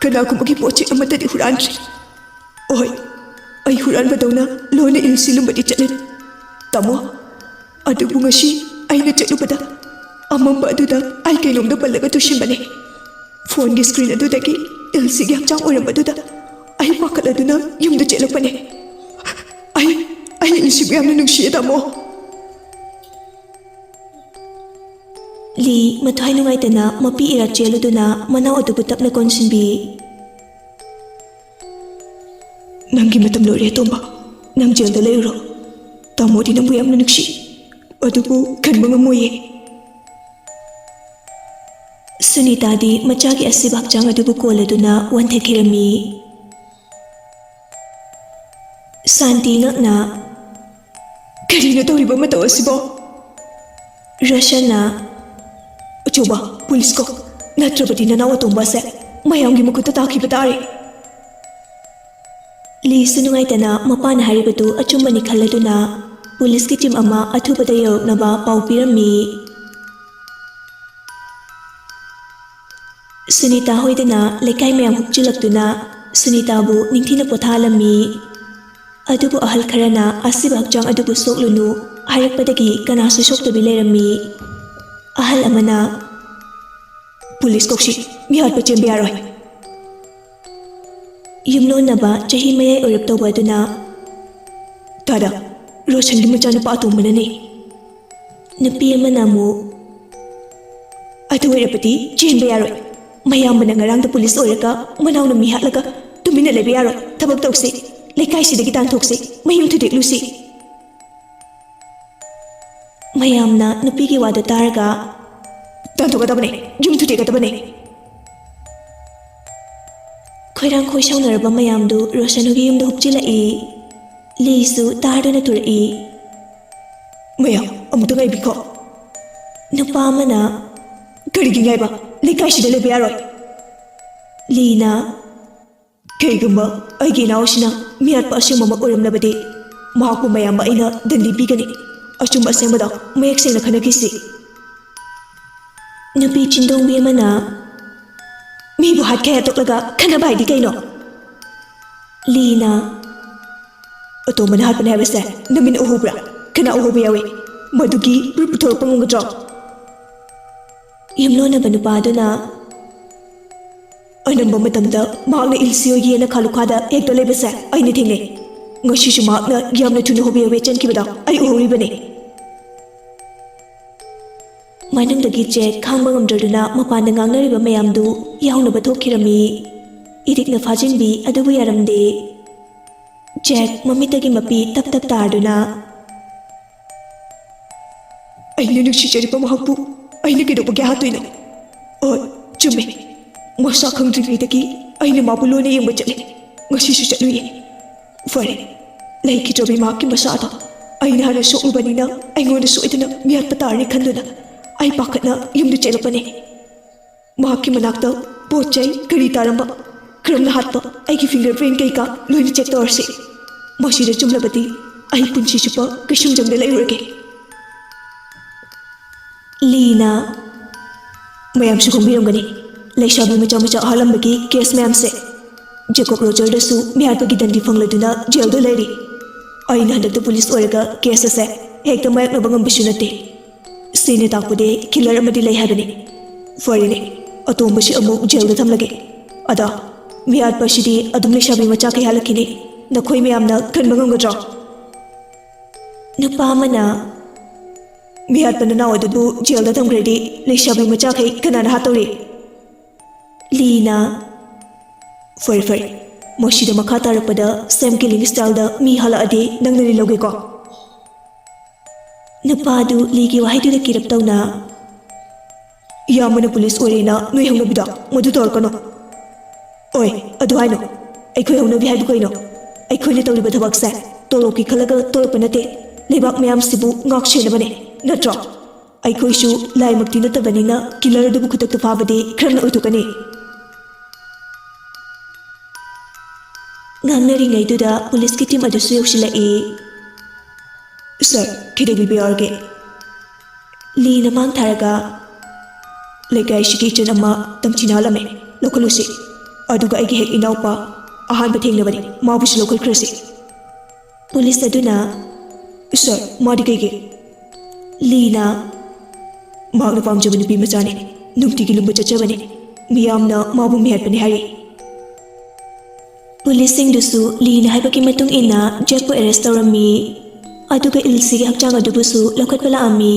ꯀꯅꯥꯒꯨꯝꯕꯒꯤ ꯄꯣꯠ ꯆꯩ ꯑꯃꯠꯇꯗꯤ ꯍꯨꯔꯥꯟꯗ꯭ꯔꯤ꯫ ꯑꯣꯏ, ꯑꯩ ꯍꯨꯔꯥꯟꯕꯗꯧꯅ ꯂꯣꯟꯅ ꯏꯜꯁꯤ ꯂꯨꯝꯕꯗꯤ ꯆꯠꯂꯦ꯫ ꯇꯥꯃꯣ, ꯑꯗꯨꯕꯨ ꯉꯁꯤ ꯑꯩꯅ ꯆꯠꯂꯨꯕꯗ ꯑꯃꯝꯕ ꯑꯗꯨꯗ ꯑꯩ ꯀꯩꯅꯣꯝꯗ ꯄꯜꯂꯒ ꯇꯨꯁꯤꯟꯕꯅꯦ꯫ ꯐꯣꯟꯒꯤ ꯁ꯭ꯀ꯭ꯔꯤꯟ ꯑꯗꯨꯗꯒꯤ ꯏꯜꯁꯤꯒꯤ ꯍꯛꯆꯥꯡ ꯑꯣꯏꯔꯝꯕꯗꯨꯗ ꯑꯩ ꯄꯥꯈꯠꯂꯗꯨꯅ ꯌꯨꯝꯗ ꯆꯦꯜꯂꯛꯄꯅꯦ꯫ ꯑꯩ, ꯑꯩ ꯏꯜꯁꯤꯕꯨ ꯌꯥꯝꯅ ꯅꯨꯡꯁꯤꯌꯦ, ꯇꯥꯃꯣ꯫" ꯂꯤ ꯃꯊ꯭ꯋꯥꯏ ꯅꯨꯡꯉꯥꯏꯇꯅ ꯃꯄꯤ ꯏꯔꯥꯛ ꯆꯦꯜꯂꯨꯗꯨꯅ ꯃꯅꯥꯎ ꯑꯗꯨꯕꯨ ꯇꯞꯅ ꯀꯣꯟꯁꯤꯟꯕꯤ꯫ "ꯅꯪꯒꯤ ꯃꯇꯝ ꯂꯣꯏꯔꯦ, ꯑꯇꯣꯝꯕ꯫ ꯅꯪ ꯖꯦꯜꯗ ꯂꯩꯔꯨꯔꯣ꯫ ꯇꯥꯃꯣꯗꯤ ꯅꯪꯕꯨ ꯌꯥꯝꯅ ꯅꯨꯡꯁꯤ꯫ ꯑꯗꯨꯕꯨ ꯈꯟꯕ ꯉꯝꯃꯣꯏꯌꯦ꯫" ꯁꯨꯅꯤꯇꯥꯗꯤ ꯃꯆꯥꯒꯤ ꯑꯁꯤꯕ ꯍꯛꯆꯥꯡ ꯑꯗꯨꯕꯨ ꯀꯣꯜꯂꯗꯨꯅ ꯋꯥꯟꯊꯈꯤꯔꯝꯃꯤ꯫ ꯁꯥꯟꯇꯤ ꯉꯛꯅ, "ꯀꯔꯤꯅꯣ ꯇꯧꯔꯤꯕ ꯃꯇꯧ ꯑꯁꯤꯕꯣ?" ꯔꯣꯁꯟꯅ, "ꯑꯆꯧꯕ, ꯄꯨꯂꯤꯁ ꯀꯧ, ꯅꯠꯇ꯭ꯔꯕꯗꯤ ꯅꯅꯥꯎ ꯑꯇꯣꯝꯕ ꯑꯁꯦ ꯃꯌꯥꯝꯒꯤ ꯃꯈꯨꯠꯇ ꯇꯥꯈꯤꯕ ꯇꯥꯔꯦ꯫" ꯂꯤꯁꯨ ꯅꯨꯡꯉꯥꯏꯇꯅ ꯃꯄꯥꯅ ꯍꯥꯏꯔꯤꯕꯗꯨ ꯑꯆꯨꯝꯕꯅꯤ ꯈꯜꯂꯗꯨꯅ ꯄꯨꯂꯤꯁꯀꯤ ꯇꯤꯝ ꯑꯃ ꯑꯊꯨꯕꯗ ꯌꯧꯔꯛꯅꯕ ꯄꯥꯎ ꯄꯤꯔꯝꯃꯤ꯫ ꯁꯨꯅꯤꯇꯥ ꯍꯣꯏꯗꯅ ꯂꯩꯀꯥꯏ ꯃꯌꯥꯝ ꯍꯨꯞꯆꯤꯜꯂꯛꯇꯨꯅ ꯁꯨꯅꯤꯇꯥꯕꯨ ꯅꯤꯡꯊꯤꯅ ꯄꯣꯊꯥꯍꯜꯂꯝꯃꯤ꯫ ꯑꯗꯨꯕꯨ ꯑꯍꯜ ꯈꯔꯅ ꯑꯁꯤꯕ ꯍꯛꯆꯥꯡ ꯑꯗꯨꯕꯨ ꯁꯣꯛꯂꯨꯅꯨ ꯍꯥꯏꯔꯛꯄꯗꯒꯤ ꯀꯅꯥꯁꯨ ꯁꯣꯛꯇꯕꯤ ꯂꯩꯔꯝꯃꯤ꯫ ꯑꯍꯜ ꯑꯃꯅ, "ꯄꯨꯂꯤꯁ ꯀꯧꯁꯤ, ꯃꯤꯍꯥꯠꯄ ꯆꯦꯟꯕ ꯌꯥꯔꯣꯏ꯫" ꯌꯨꯝꯂꯣꯟꯅꯕ ꯆꯍꯤ ꯃꯌꯥꯏ ꯑꯣꯏꯔꯞ ꯇꯧꯕ ꯑꯗꯨꯅ, "ꯇꯥꯗ, ꯔꯣꯁꯟꯒꯤ ꯃꯆꯥꯅꯨꯄꯥ ꯑꯇꯣꯝꯕꯅꯅꯦ꯫" ꯅꯨꯄꯤ ꯑꯃꯅ ꯑꯃꯨꯛ, "ꯑꯗꯨ ꯑꯣꯏꯔꯕꯗꯤ ꯆꯦꯟꯕ ꯌꯥꯔꯣꯏ꯫ ꯃꯌꯥꯝꯕꯅ ꯉꯔꯥꯡꯗ ꯄꯨꯂꯤꯁ ꯑꯣꯏꯔꯒ ꯃꯅꯥꯎꯅ ꯃꯤ ꯍꯥꯠꯂꯒ ꯇꯨꯃꯤꯟꯅ ꯂꯩꯕ ꯌꯥꯔꯣꯏ꯫ ꯊꯕꯛ ꯇꯧꯁꯤ꯫ ꯂꯩꯀꯥꯏꯁꯤꯗꯒꯤ ꯇꯥꯟꯊꯣꯛꯁꯤ꯫ ꯃꯌꯨꯝ ꯊꯨꯗꯦꯛꯂꯨꯁꯤ꯫" ꯃꯌꯥꯝꯅ ꯅꯨꯄꯤꯒꯤ ꯋꯥꯗꯨ ꯇꯥꯔꯒ, "ꯇꯥꯟꯊꯣꯛꯀꯗꯕꯅꯦ, ꯌꯨꯝ ꯊꯨꯗꯦꯛꯀꯗꯕꯅꯦ꯫" ꯈꯣꯏꯔꯥꯡ ꯈꯣꯏ ꯁꯥꯎꯅꯔꯕ ꯃꯌꯥꯝꯗꯨ ꯔꯣꯁꯟ ꯍꯣꯏꯒꯤ ꯌꯨꯝꯗ ꯍꯨꯞꯆꯤꯜꯂꯛꯏ꯫ ꯂꯤꯁꯨ ꯇꯥꯔꯗꯨꯅ ꯊꯨꯔꯛꯏ꯫ ꯃꯌꯥꯝ ꯑꯃꯨꯛꯇ ꯉꯥꯏꯕꯤꯈꯣ꯫ ꯅꯨꯄꯥ ꯑꯃꯅ, "ꯀꯔꯤꯒꯤ ꯉꯥꯏꯕ? ꯂꯩꯀꯥꯏꯁꯤꯗ ꯂꯩꯕ ꯌꯥꯔꯣꯏ꯫" ꯂꯤꯅ, "ꯀꯩꯒꯨꯝꯕ ꯑꯩꯒꯤ ꯏꯅꯥꯎꯁꯤꯅ ꯃꯤꯌꯥꯠꯄ ꯑꯁꯦꯡꯕꯃꯛ ꯑꯣꯏꯔꯝꯂꯕꯗꯤ, ꯃꯍꯥꯛꯄꯨ ꯃꯌꯥꯝ ꯑꯩꯅ ꯗꯟꯗꯤ ꯄꯤꯒꯅꯤ꯫ ꯑꯆꯨꯝꯕ ꯑꯁꯦꯡꯕꯗꯣ ꯃꯌꯦꯛ ꯁꯦꯡꯅ ꯈꯟꯅꯈꯤꯁꯤ꯫" ꯅꯨꯄꯤ ꯆꯤꯟꯗꯣꯡꯕꯤ ꯑꯃꯅ, "ꯃꯤꯕꯨ ꯍꯥꯠꯈꯥꯏ ꯍꯥꯠꯇꯣꯛꯂꯒ ꯈꯟꯅꯕ ꯍꯥꯏꯗꯤ ꯀꯩꯅꯣ?" ꯂꯤꯅ, "ꯑꯇꯣꯝꯕꯅ ꯍꯥꯠꯄꯅꯦ ꯍꯥꯏꯕꯁꯦ ꯅꯃꯤꯠꯅ ꯎꯍꯧꯕ꯭ꯔꯥ? ꯀꯅꯥ ꯎꯍꯧꯕ ꯌꯥꯎꯏ? ꯃꯗꯨꯒꯤ proof ꯄꯨꯊꯣꯔꯛꯄ ꯉꯝꯒꯗ꯭ꯔꯣ?" ꯌꯨꯝꯂꯣꯟꯅꯕ ꯅꯨꯄꯥꯗꯨꯅ, "ꯑꯅꯝꯕ ꯃꯇꯝꯗ ꯃꯍꯥꯛꯅ ꯏꯜꯁꯤ ꯍꯣꯏꯒꯤ ꯌꯦꯅꯈꯥ ꯂꯨꯈꯥꯗ ꯍꯦꯛꯇ ꯂꯩꯕꯁꯦ ꯑꯩꯅ ꯊꯦꯡꯅꯩ꯫ ꯉꯁꯤꯁꯨ ꯃꯍꯥꯛꯅ ꯌꯥꯝꯅ ꯊꯨꯅ ꯍꯣꯕꯦ ꯍꯣꯕꯦ ꯆꯦꯟꯈꯤꯕꯗꯣ ꯑꯩ ꯎꯍꯧꯔꯤꯕꯅꯤ꯫" ꯃꯅꯨꯡꯗꯒꯤ ꯖꯦꯛ ꯈꯥꯡꯕ ꯉꯝꯗ꯭ꯔꯗꯨꯅ ꯃꯄꯥꯟꯗ ꯉꯥꯡꯅꯔꯤꯕ ꯃꯌꯥꯝꯗꯨ ꯌꯥꯎꯅꯕ ꯊꯣꯛꯈꯤꯔꯝꯃꯤ꯫ ꯏꯔꯤꯛꯅ ꯐꯥꯖꯤꯟꯕꯤ ꯑꯗꯨꯕꯨ ꯌꯥꯔꯝꯗꯦ꯫ ꯖꯦꯛ ꯃꯃꯤꯠꯇꯒꯤ ꯃꯄꯤ ꯇꯞ ꯇꯞ ꯇꯥꯔꯗꯨꯅ, "ꯑꯩꯅ ꯅꯨꯡꯁꯤꯖꯔꯤꯕ ꯃꯍꯥꯛꯄꯨ ꯑꯩꯅ ꯀꯩꯗꯧꯕꯒꯤ ꯍꯥꯠꯇꯣꯏꯅꯣ? ꯑꯣ, ꯆꯨꯝꯃꯦ꯫ ꯃꯁꯥ ꯈꯪꯗ꯭ꯔꯤꯉꯩꯗꯒꯤ ꯑꯩꯅ ꯃꯥꯕꯨ ꯂꯣꯟꯅ ꯌꯦꯡꯕ ꯆꯠꯂꯦ꯫ ꯉꯁꯤꯁꯨ ꯆꯠꯂꯨꯏꯌꯦ꯫ ꯐꯔꯦ, ꯂꯩꯈꯤꯗ꯭ꯔꯕꯤ ꯃꯍꯥꯛꯀꯤ ꯃꯁꯥꯗꯣ ꯑꯩꯅ ꯍꯥꯟꯅ ꯁꯣꯛꯂꯨꯕꯅꯤꯅ ꯑꯩꯉꯣꯟꯗ ꯁꯣꯏꯗꯅ ꯃꯤꯍꯥꯠꯄ ꯇꯥꯔꯅꯤ ꯈꯟꯗꯨꯅ ꯑꯩ ꯄꯥꯈꯠꯅ ꯌꯨꯝꯗ ꯆꯦꯜꯂꯛꯄꯅꯦ꯫ ꯃꯍꯥꯛꯀꯤ ꯃꯅꯥꯛꯇ ꯄꯣꯠ ꯆꯩ ꯀꯔꯤ ꯇꯥꯔꯝꯕ, ꯀꯔꯝꯅ ꯍꯥꯠꯄ, ꯑꯩꯒꯤ finger print ꯀꯩꯀꯥ ꯂꯣꯏꯅ check ꯇꯧꯔꯁꯤ꯫ ꯃꯁꯤꯗ ꯆꯨꯝꯂꯕꯗꯤ ꯑꯩ ꯄꯨꯟꯁꯤ ꯆꯨꯞꯄ ꯀꯩꯁꯨꯝꯖꯪꯗ ꯂꯩꯔꯨꯔꯒꯦ꯫" ꯂꯤꯅ, "ꯃꯌꯥꯝꯁꯨ ꯈꯪꯕꯤꯔꯝꯒꯅꯤ, ꯂꯩꯁꯥꯕꯤ ꯃꯆꯥ ꯃꯆꯥ ꯍꯥꯠꯂꯝꯕꯒꯤ case ꯃꯌꯥꯝꯁꯦ꯫ ꯖꯦꯀꯣꯕ ꯔꯣꯖꯔꯗꯁꯨ ꯃꯤꯍꯥꯠꯄꯒꯤ ꯗꯟꯗꯤ ꯐꯪꯂꯗꯨꯅ ꯖꯦꯜꯗ ꯂꯩꯔꯤ꯫ ꯑꯩꯅ ꯍꯟꯗꯛꯇ ꯄꯨꯂꯤꯁ ꯑꯣꯏꯔꯒ case ꯑꯁꯦ ꯍꯦꯛꯇ ꯃꯥꯌꯣꯛꯅꯕ ꯉꯝꯕꯁꯨ ꯅꯠꯇꯦ꯫ ꯁꯤꯅ ꯇꯥꯛꯄꯗꯤ killer ꯑꯃꯗꯤ ꯂꯩ ꯍꯥꯏꯕꯅꯤ꯫ ꯐꯔꯦꯅꯦ, ꯑꯇꯣꯝꯕꯁꯤ ꯑꯃꯨꯛ ꯖꯦꯜꯗ ꯊꯝꯂꯒꯦ꯫ ꯑꯗꯣ, ꯃꯤꯍꯥꯠꯄꯁꯤꯗꯤ ꯑꯗꯨꯝ ꯂꯩꯁꯥꯕꯤ ꯃꯆꯥ ꯀꯩ ꯍꯥꯠꯂꯛꯈꯤꯅꯤ꯫ ꯅꯈꯣꯏ ꯃꯌꯥꯝꯅ ꯈꯟꯕ ꯉꯝꯒꯗ꯭ꯔꯣ?" ꯅꯨꯄꯥ ꯑꯃꯅ, "ꯃꯤꯍꯥꯠꯄ ꯅꯅꯥꯎ ꯑꯗꯨꯕꯨ ꯖꯦꯜꯗ ꯊꯝꯈ꯭ꯔꯗꯤ ꯂꯩꯁꯥꯕꯤ ꯃꯆꯥꯈꯩ ꯀꯅꯥꯅ ꯍꯥꯠꯇꯧꯔꯤ?" ꯂꯤꯅ, "ꯐꯔꯦ, ꯐꯔꯦ, ꯃꯁꯤꯗ ꯃꯈꯥ ꯇꯥꯔꯛꯄꯗ same killing styleꯗ ꯃꯤ ꯍꯥꯠꯂꯛꯑꯗꯤ ꯅꯪꯅ ꯂꯤꯜꯍꯧꯒꯦꯀꯣ?" ꯅꯨꯄꯥꯗꯨ ꯂꯤꯒꯤ ꯋꯥꯍꯩꯗꯨꯗ ꯀꯤꯔꯞ ꯇꯧꯅ, "ꯏꯌꯥꯝꯕꯅ ꯄꯨꯂꯤꯁ ꯑꯣꯏꯔꯦꯅ ꯅꯣꯏ ꯍꯧꯅꯕꯤꯗꯣ ꯃꯗꯨ ꯇꯧꯔꯛꯀꯅꯨ꯫ ꯑꯣꯏ, ꯑꯗꯨ ꯍꯥꯏꯅꯣ, ꯑꯩꯈꯣꯏ ꯍꯧꯅꯕꯤ ꯍꯥꯏꯕꯨ ꯀꯩꯅꯣ? ꯑꯩꯈꯣꯏꯅ ꯇꯧꯔꯤꯕ ꯊꯕꯛꯁꯦ ꯇꯣꯂꯣꯞꯀꯤ ꯈꯜꯂꯒ ꯇꯧꯔꯛꯄ ꯅꯠꯇꯦ, ꯂꯩꯕꯥꯛ ꯃꯌꯥꯝꯁꯤꯕꯨ ꯉꯥꯛ ꯁꯦꯟꯅꯕꯅꯦ, ꯅꯠꯇ꯭ꯔꯣ? ꯑꯩꯈꯣꯏꯁꯨ ꯂꯥꯏꯃꯛꯇꯤ ꯅꯠꯇꯕꯅꯤꯅ killer ꯑꯗꯨꯕꯨ ꯈꯨꯗꯛꯇ ꯐꯥꯕꯗꯤ ꯈꯔꯅ ꯑꯣꯏꯊꯣꯛꯀꯅꯤ꯫ ꯉꯥꯡꯅꯔꯤꯉꯩꯗꯨꯗ policeꯀꯤ team ꯑꯗꯨꯁꯨ ꯌꯧꯁꯤꯜꯂꯛꯏ꯫ "Sir, ꯀꯩꯗꯧꯕꯤꯕ ꯌꯥꯎꯔꯒꯦ?" ꯂꯤꯅ ꯃꯥꯡ ꯊꯥꯔꯒ, "ꯂꯩꯀꯥꯏꯁꯤꯒꯤ ꯏꯆꯟ ꯑꯃ ꯇꯝꯊꯤ ꯅꯥꯜꯂꯝꯃꯦ, ꯂꯧꯈꯠꯂꯨꯁꯤ꯫ ꯑꯗꯨꯒ ꯑꯩꯒꯤ ꯍꯦꯛ ꯏꯅꯥꯎꯄꯥ ꯑꯍꯥꯟꯕ ꯊꯦꯡꯅꯕꯅꯤ, ꯃꯥꯕꯨꯁꯨ ꯂꯧꯈꯠꯈ꯭ꯔꯁꯤ꯫" Police ꯑꯗꯨꯅ, "Sir, ꯃꯥꯗꯤ ꯀꯩꯒꯤ?" ꯂꯤꯅ, "ꯃꯍꯥꯛꯅ ꯄꯥꯝꯖꯕ ꯅꯨꯄꯤ ꯃꯆꯥꯅꯤ, ꯅꯨꯡꯇꯤꯒꯤ ꯂꯨꯝꯕ ꯆꯠꯆꯕꯅꯤ, ꯃꯤꯌꯥꯝꯅ ꯃꯥꯕꯨ ꯃꯤꯍꯠꯄꯅꯤ ꯍꯥꯏꯔꯤ꯫" Policeꯁꯤꯡꯗꯨꯁꯨ ꯂꯤꯅ ꯍꯥꯏꯕꯒꯤ ꯃꯇꯨꯡ ꯏꯟꯅ ꯖꯦꯛꯄꯨ arrest ꯇꯧꯔꯝꯃꯤ, ꯑꯗꯨꯒ ꯏꯜꯁꯤꯒꯤ ꯍꯛꯆꯥꯡ ꯑꯗꯨꯕꯨꯁꯨ ꯂꯧꯈꯠꯄ ꯂꯥꯛꯑꯝꯃꯤ꯫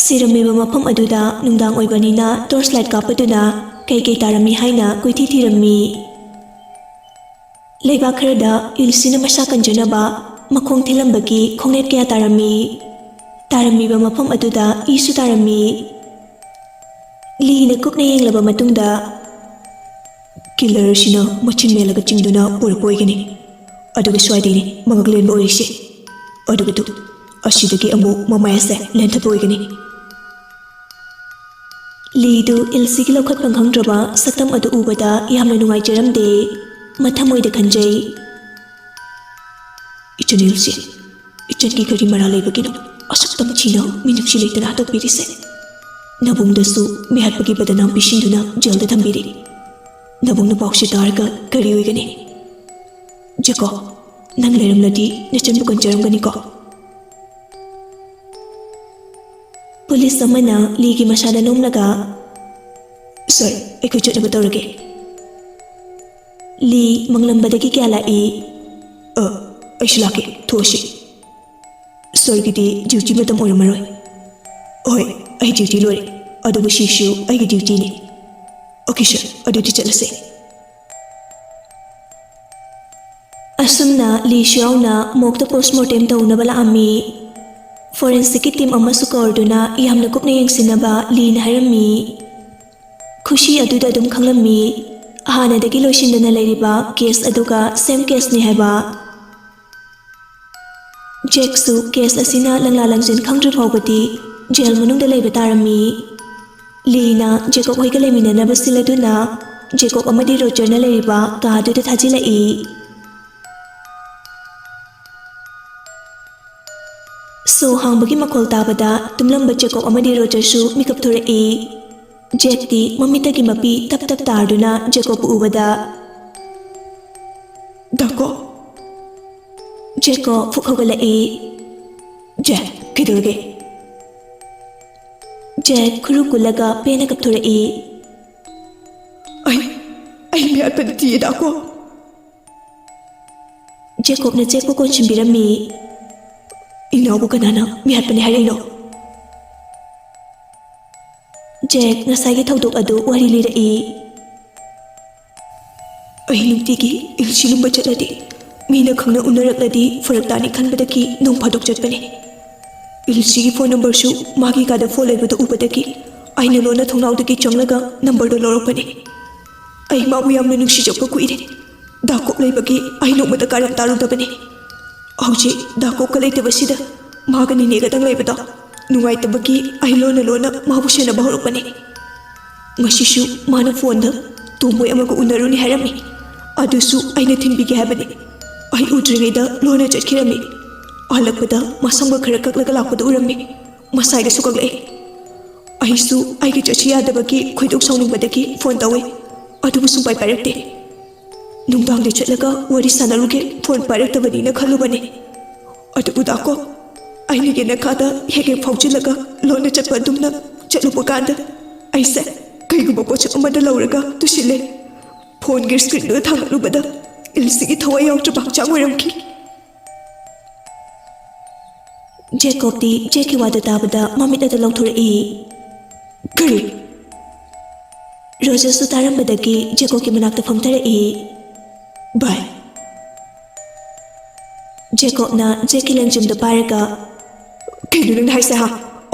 ꯁꯤꯔꯝꯃꯤꯕ ꯃꯐꯝ ꯑꯗꯨꯗ ꯅꯨꯡꯗꯥꯡ ꯑꯣꯏꯕꯅꯤꯅ torch light ꯀꯥꯞꯄꯗꯨꯅ ꯀꯩ ꯀꯩ ꯇꯥꯔꯝꯃꯤ ꯍꯥꯏꯅ ꯀꯣꯏꯊꯤ ꯊꯤꯔꯝꯃꯤ꯫ ꯂꯩꯕꯥꯛ ꯈꯔꯗ ꯏꯜꯁꯤꯅ ꯃꯁꯥ ꯀꯟꯖꯅꯕ ꯃꯈꯣꯡ ꯊꯤꯜꯂꯝꯕꯒꯤ ꯈꯣꯡꯅꯦꯠ ꯀꯌꯥ ꯇꯥꯔꯝꯃꯤ꯫ ꯇꯥꯔꯝꯃꯤꯕ ꯃꯐꯝ ꯑꯗꯨꯗ ꯏꯁꯨ ꯇꯥꯔꯝꯃꯤ꯫ ꯂꯤꯅ ꯀꯨꯞꯅ ꯌꯦꯡꯂꯕ ꯃꯇꯨꯡꯗ, "Killerꯁꯤꯅ ꯃꯆꯤꯟ ꯃꯦꯜꯂꯒ ꯆꯤꯡꯗꯨꯅ ꯄꯨꯔꯛꯄ ꯑꯣꯏꯒꯅꯤ, ꯑꯗꯨꯒ ꯁ꯭ꯋꯥꯏꯗꯒꯤꯅꯤ ꯃꯉꯛ ꯂꯦꯟꯕ ꯑꯣꯏꯔꯤꯁꯦ, ꯑꯗꯨꯒ ꯇꯨ, ꯑꯁꯤꯗꯒꯤ ꯑꯃꯨꯛ ꯃꯃꯥꯏ ꯑꯁꯦ ꯂꯦꯟꯊꯠꯄ ꯑꯣꯏꯒꯅꯤ꯫" ꯂꯤꯗꯨ ꯏꯜꯁꯤꯒꯤ ꯂꯧꯈꯠꯐꯝ ꯈꯪꯗ꯭ꯔꯕ ꯁꯛꯇꯝ ꯑꯗꯨ ꯎꯕꯗ ꯌꯥꯝꯅ ꯅꯨꯡꯉꯥꯏꯖꯔꯝꯗꯦ꯫ ꯃꯊꯃꯣꯏꯗ ꯈꯟꯖꯩ, "ꯏꯆꯟ ꯏꯜꯁꯤ, ꯏꯆꯟꯒꯤ ꯀꯔꯤ ꯃꯔꯥꯜ ꯂꯩꯕꯒꯤꯅꯣ ꯑꯁꯨꯛ ꯇꯝꯊꯤꯅ ꯃꯤꯅꯨꯡꯁꯤ ꯂꯩꯇꯅ ꯍꯥꯠꯇꯣꯛꯄꯤꯔꯤꯁꯦ? ꯅꯕꯨꯡꯗꯁꯨ ꯃꯤꯍꯥꯠꯄꯒꯤ ꯕꯗꯅꯥꯝ ꯄꯤꯁꯤꯟꯗꯨꯅ jailꯗ ꯊꯝꯕꯤꯔꯤ꯫ ꯅꯕꯨꯡꯅ ꯄꯥꯎꯁꯤ ꯇꯥꯔꯒ ꯀꯔꯤ ꯑꯣꯏꯒꯅꯤ? ꯖꯦꯀꯣ, ꯅꯪ ꯂꯩꯔꯝꯂꯗꯤ ꯅꯆꯟꯕꯨ ꯀꯟꯖꯔꯝꯒꯅꯤꯀꯣ?" Police ꯑꯃꯅ ꯂꯤꯒꯤ ꯃꯁꯥꯗ ꯅꯣꯝꯂꯒ, "Sir, ꯑꯩꯈꯣꯏ ꯆꯠꯅꯕ ꯇꯧꯔꯒꯦ꯫" ꯂꯤ ꯃꯪꯂꯝꯕꯗꯒꯤ ꯀꯌꯥ ꯂꯥꯛꯏ꯫ "ꯑ, ꯑꯩꯁꯨ ꯂꯥꯛꯀꯦ, ꯊꯣꯛꯑꯁꯤ꯫ Sirꯒꯤꯗꯤ duty ꯃꯇꯝ ꯑꯣꯏꯔꯝꯃꯔꯣꯏ꯫" "ꯍꯣꯏ, ꯑꯩ duty ꯂꯣꯏꯔꯦ, ꯑꯗꯨꯕꯨ ꯁꯤꯁꯨ ꯑꯩꯒꯤ dutyꯅꯤ꯫" "Okay sir, ꯑꯗꯨꯗꯤ ꯆꯠꯂꯁꯦ꯫" ꯑꯁꯨꯝꯅ ꯂꯤꯁꯨ ꯌꯥꯎꯅ morgueꯇ postmortem ꯇꯧꯅꯕ ꯂꯥꯛꯑꯝꯃꯤ꯫ Forensicꯀꯤ team ꯑꯃꯁꯨ ꯀꯧꯔꯗꯨꯅ ꯌꯥꯝꯅ ꯀꯨꯞꯅ ꯌꯦꯡꯁꯤꯟꯅꯕ ꯂꯤꯅ ꯍꯥꯏꯔꯝꯃꯤ꯫ ꯈꯨꯁꯤ ꯑꯗꯨꯗ ꯑꯗꯨꯝ ꯈꯪꯂꯝꯃꯤ, ꯍꯥꯟꯅꯗꯒꯤ ꯂꯣꯏꯁꯤꯟꯗꯅ ꯂꯩꯔꯤꯕ case ꯑꯗꯨꯒ same caseꯅꯤ ꯍꯥꯏꯕ꯫ ꯖꯦꯛꯁꯨ ꯀꯦꯁ ꯑꯁꯤꯅ ꯂꯪꯂꯥ ꯂꯪꯖꯤꯟ ꯈꯪꯗ꯭ꯔꯤ ꯐꯥꯎꯕꯗꯤ ꯖꯦꯜ ꯃꯅꯨꯡꯗ ꯂꯩꯕ ꯇꯥꯔꯝꯃꯤ꯫ ꯂꯤꯅ ꯖꯦꯀꯣꯕ ꯍꯣꯏꯒ ꯂꯩꯃꯤꯟꯅꯅꯕ ꯁꯤꯜꯂꯗꯨꯅ ꯖꯦꯀꯣꯕ ꯑꯃꯗꯤ ꯔꯣꯖꯔꯅ ꯂꯩꯔꯤꯕ ꯀꯥ ꯑꯗꯨꯗ ꯊꯥꯖꯤꯜꯂꯛꯏ꯫ ꯁꯣ ꯍꯥꯡꯕꯒꯤ ꯃꯈꯣꯜ ꯇꯥꯕꯗ ꯇꯨꯝꯂꯝꯕ ꯖꯦꯀꯣꯕ ꯑꯃꯗꯤ ꯔꯣꯖꯔꯁꯨ ꯃꯤꯀꯞ ꯊꯣꯔꯛꯏ꯫ ꯖꯦꯛꯇꯤ ꯃꯃꯤꯠꯇꯒꯤ ꯃꯄꯤ ꯇꯞ ꯇꯞ ꯇꯥꯔꯗꯨꯅ ꯖꯦꯀꯣꯕꯄꯨ ꯎꯕꯗ, "ꯗꯥꯀꯣ!" ꯖꯦꯀꯣꯕ ꯐꯨꯛ ꯍꯧꯒꯠꯂꯛꯏ꯫ "ꯖꯦꯛ, ꯀꯩꯗꯧꯔꯒꯦ?" ꯖꯦꯛ ꯈꯨꯔꯨ ꯀꯨꯜꯂꯒ ꯄꯦꯟꯅ ꯀꯞꯊꯣꯔꯛꯏ꯫ "ꯑꯩ, ꯑꯩ ꯃꯤꯍꯥꯠꯄ ꯅꯠꯇꯤꯌꯦ, ꯗꯥꯀꯣ!" ꯖꯦꯀꯣꯕꯅ ꯖꯦꯛꯄꯨ ꯀꯣꯟꯁꯤꯟꯕꯤꯔꯝꯃꯤ꯫ "ꯏꯅꯥꯎꯕꯨ ꯀꯅꯥꯅ ꯃꯤꯍꯥꯠꯄꯅꯤ ꯍꯥꯏꯔꯛꯏꯅꯣ?" ꯖꯦꯛ ꯉꯁꯥꯏꯒꯤ ꯊꯧꯗꯣꯛ ꯑꯗꯨ ꯋꯥꯔꯤ ꯂꯤꯔꯛꯏ꯫ "ꯑꯩ ꯅꯨꯡꯇꯤꯒꯤ ꯏꯜꯁꯤ ꯂꯨꯝꯕ ꯆꯠꯂꯗꯤ, ꯃꯤꯅ ꯈꯪꯅ ꯎꯅꯔꯛꯂꯗꯤ ꯐꯔꯛ ꯇꯥꯅꯤ ꯈꯟꯕꯗꯒꯤ ꯅꯣꯡ ꯐꯥꯗꯣꯛ ꯆꯠꯄꯅꯤ꯫ ꯏꯜꯁꯤꯒꯤ ꯐꯣꯟ ꯅꯝꯕꯔꯁꯨ ꯃꯥꯒꯤ ꯀꯥꯗ ꯐꯣꯟ ꯂꯩꯕꯗꯨ ꯎꯕꯗꯒꯤ ꯑꯩꯅ ꯂꯣꯟꯅ ꯊꯣꯡꯅꯥꯎꯗꯒꯤ ꯆꯪꯂꯒ ꯅꯝꯕꯔꯗꯨ ꯂꯧꯔꯛꯄꯅꯤ꯫ ꯑꯩ ꯃꯥꯕꯨ ꯌꯥꯝꯅ ꯅꯨꯡꯁꯤꯖꯕ ꯀꯨꯏꯔꯦ꯫ ꯗꯥꯀꯣꯕ ꯂꯩꯕꯒꯤ ꯑꯩ ꯅꯣꯡꯃꯇ ꯀꯥꯔꯟ ꯇꯥꯔꯨꯗꯕꯅꯤ꯫ ꯍꯧꯖꯤꯛ ꯗꯥꯀꯣꯕꯀ ꯂꯩꯇꯕꯁꯤꯗ ꯃꯥꯒ ꯅꯤꯅꯦꯒꯗꯪ ꯂꯩꯕꯗꯣ ꯅꯨꯡꯉꯥꯏꯇꯕꯒꯤ ꯑꯩ ꯂꯣꯟꯅ ꯂꯣꯟꯅ ꯃꯥꯕꯨ ꯁꯦꯟꯅꯕ ꯍꯧꯔꯛꯄꯅꯤ꯫ ꯉꯁꯤꯁꯨ ꯃꯥꯅ ꯐꯣꯟꯗ ꯇꯣꯝꯕꯣꯏ ꯑꯃꯒ ꯎꯅꯔꯨꯅꯤ ꯍꯥꯏꯔꯝꯃꯤ꯫ ꯑꯗꯨꯁꯨ ꯑꯩꯅ ꯊꯤꯟꯕꯤꯒꯦ ꯍꯥꯏꯕꯅꯤ꯫ ꯑꯩ ꯎꯗ꯭ꯔꯤꯉꯩꯗ ꯂꯣꯟꯅ ꯆꯠꯈꯤꯔꯝꯃꯤ꯫ ꯍꯜꯂꯛꯄꯗ ꯃꯁꯝꯒ ꯈꯔ ꯀꯛꯂꯒ ꯂꯥꯛꯄꯗꯨ ꯎꯔꯝꯃꯤ꯫ ꯃꯁꯥꯏꯒꯁꯨ ꯀꯛꯂꯛꯏ꯫ ꯑꯩꯁꯨ ꯑꯩꯒꯤ ꯆꯠꯁꯤ ꯌꯥꯗꯕꯒꯤ ꯈꯣꯏꯗꯧ ꯁꯥꯎꯅꯤꯡꯕꯗꯒꯤ ꯐꯣꯟ ꯇꯧꯏ꯫ ꯑꯗꯨꯕꯨ ꯁꯨꯡꯄꯥꯏ ꯄꯥꯏꯔꯛꯇꯦ꯫ ꯅꯨꯡꯗꯥꯡꯗ ꯆꯠꯂꯒ ꯋꯥꯔꯤ ꯁꯥꯟꯅꯔꯨꯒꯦ, ꯐꯣꯟ ꯄꯥꯏꯔꯛꯇꯕꯅꯤꯅ ꯈꯜꯂꯨꯕꯅꯤ꯫ ꯑꯗꯨꯕꯨ ꯗꯥꯀꯣꯕ, ꯑꯩꯅ ꯌꯦꯅꯈꯥꯗ ꯍꯦꯛ ꯍꯦꯛ ꯐꯥꯎꯖꯤꯜꯂꯒ ꯂꯣꯟꯅ ꯆꯠꯄ ꯑꯗꯨꯝꯅ ꯆꯠꯂꯨꯕ ꯀꯥꯟꯗ ꯑꯩꯁꯦ ꯀꯩꯒꯨꯝꯕ ꯄꯣꯠꯁꯛ ꯑꯃꯗ ꯂꯧꯔꯒ ꯇꯨꯁꯤꯜꯂꯦ꯫ ꯐꯣꯟꯒꯤ ꯁ꯭ꯀ꯭ꯔꯤꯟꯗꯨꯗ ꯊꯥꯡꯒꯠꯂꯨꯕꯗ ꯏꯜꯁꯤꯒꯤ ꯊꯋꯥꯏ ꯌꯥꯎꯗ꯭ꯔꯕ ꯍꯛꯆꯥꯡ ꯑꯣꯏꯔꯝꯈꯤ꯫" ꯖꯦꯀꯣꯕꯇꯤ ꯖꯦꯛꯀꯤ ꯋꯥꯗꯨ ꯇꯥꯕꯗ ꯃꯃꯤꯠ ꯑꯗꯨ ꯂꯥꯎꯊꯣꯔꯛꯏ꯫ "ꯀꯔꯤ?" ꯔꯣꯖꯔꯁꯨ ꯇꯥꯔꯝꯕꯗꯒꯤ ꯖꯦꯀꯣꯕꯀꯤ ꯃꯅꯥꯛꯇ ꯐꯝꯊꯔꯛꯏ꯫ "ꯚꯥꯏ꯫" ꯖꯦꯀꯣꯕꯅ ꯖꯦꯛꯀꯤ ꯂꯦꯡꯖꯨꯝꯗꯨ ꯄꯥꯏꯔꯒ, "ꯀꯩꯅꯣ ꯅꯪꯅ ꯍꯥꯏꯁꯦ, ꯍꯥ?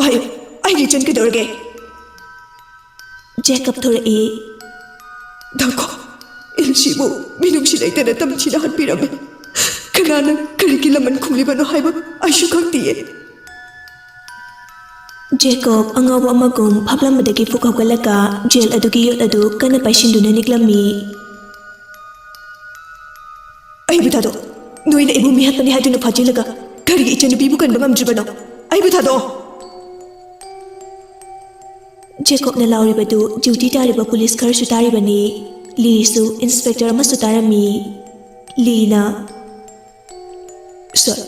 ꯍꯥꯏꯌꯨ, ꯑꯩꯒꯤ ꯏꯆꯟ ꯀꯩꯗꯧꯔꯒꯦ?" ꯖꯦꯛ ꯀꯞꯊꯣꯔꯛꯏ꯫ "ꯗꯥꯀꯣꯕ, ꯏꯜꯁꯤꯕꯨ ꯃꯤꯅꯨꯡꯁꯤ ꯂꯩꯇꯅ ꯇꯝꯊꯤꯅ ꯍꯥꯠꯄꯤꯔꯝꯃꯦ꯫ ꯀꯅꯥ ꯅꯪ ꯀꯔꯤꯒꯤ ꯂꯃꯟ ꯈꯨꯝꯂꯤꯕꯅꯣ ꯍꯥꯏꯕ ꯑꯩꯁꯨ ꯈꯪꯗꯤꯌꯦ꯫ ꯖꯦꯀꯣꯕ ꯑꯉꯥꯎꯕ ꯑꯃꯒꯨꯝ ꯐꯝꯂꯝꯕꯗꯒꯤ ꯐꯨꯛ ꯍꯧꯒꯠꯂꯒ ꯖꯦꯜ ꯑꯗꯨꯒꯤ ꯌꯣꯠ ꯑꯗꯨ ꯀꯟꯅ ꯄꯥꯏꯁꯤꯟꯗꯨꯅ ꯅꯤꯛꯂꯝꯃꯤ꯫ ꯑꯩꯕꯨ ꯊꯥꯗꯣꯛ꯫ ꯅꯣꯏꯅ ꯑꯩꯕꯨ ꯃꯤꯍꯥꯠꯄꯅꯤ ꯍꯥꯏꯗꯨꯅ ꯐꯥꯖꯤꯜꯂꯒ ꯀꯔꯤꯒꯤ ꯏꯆꯟꯅꯨꯄꯤꯕꯨ ꯀꯟꯕ ꯉꯝꯗ꯭ꯔꯤꯕꯅꯣ? ꯑꯩꯕꯨ ꯊꯥꯗꯣꯛꯑꯣ꯫ ꯖꯦꯀꯣꯕꯅ ꯂꯥꯎꯔꯤꯕꯗꯨ ꯗ꯭ꯌꯨꯇꯤ ꯇꯥꯔꯤꯕ ꯄꯨꯂꯤꯁ ꯈꯔꯁꯨ ꯇꯥꯔꯤꯕꯅꯤ꯫ ꯂꯤꯁꯨ ꯏꯟꯁꯄꯦꯛꯇꯔ ꯑꯃꯁꯨ ꯇꯥꯔꯝꯃꯤ꯫ ꯂꯤꯅ, "ꯁꯥꯔ,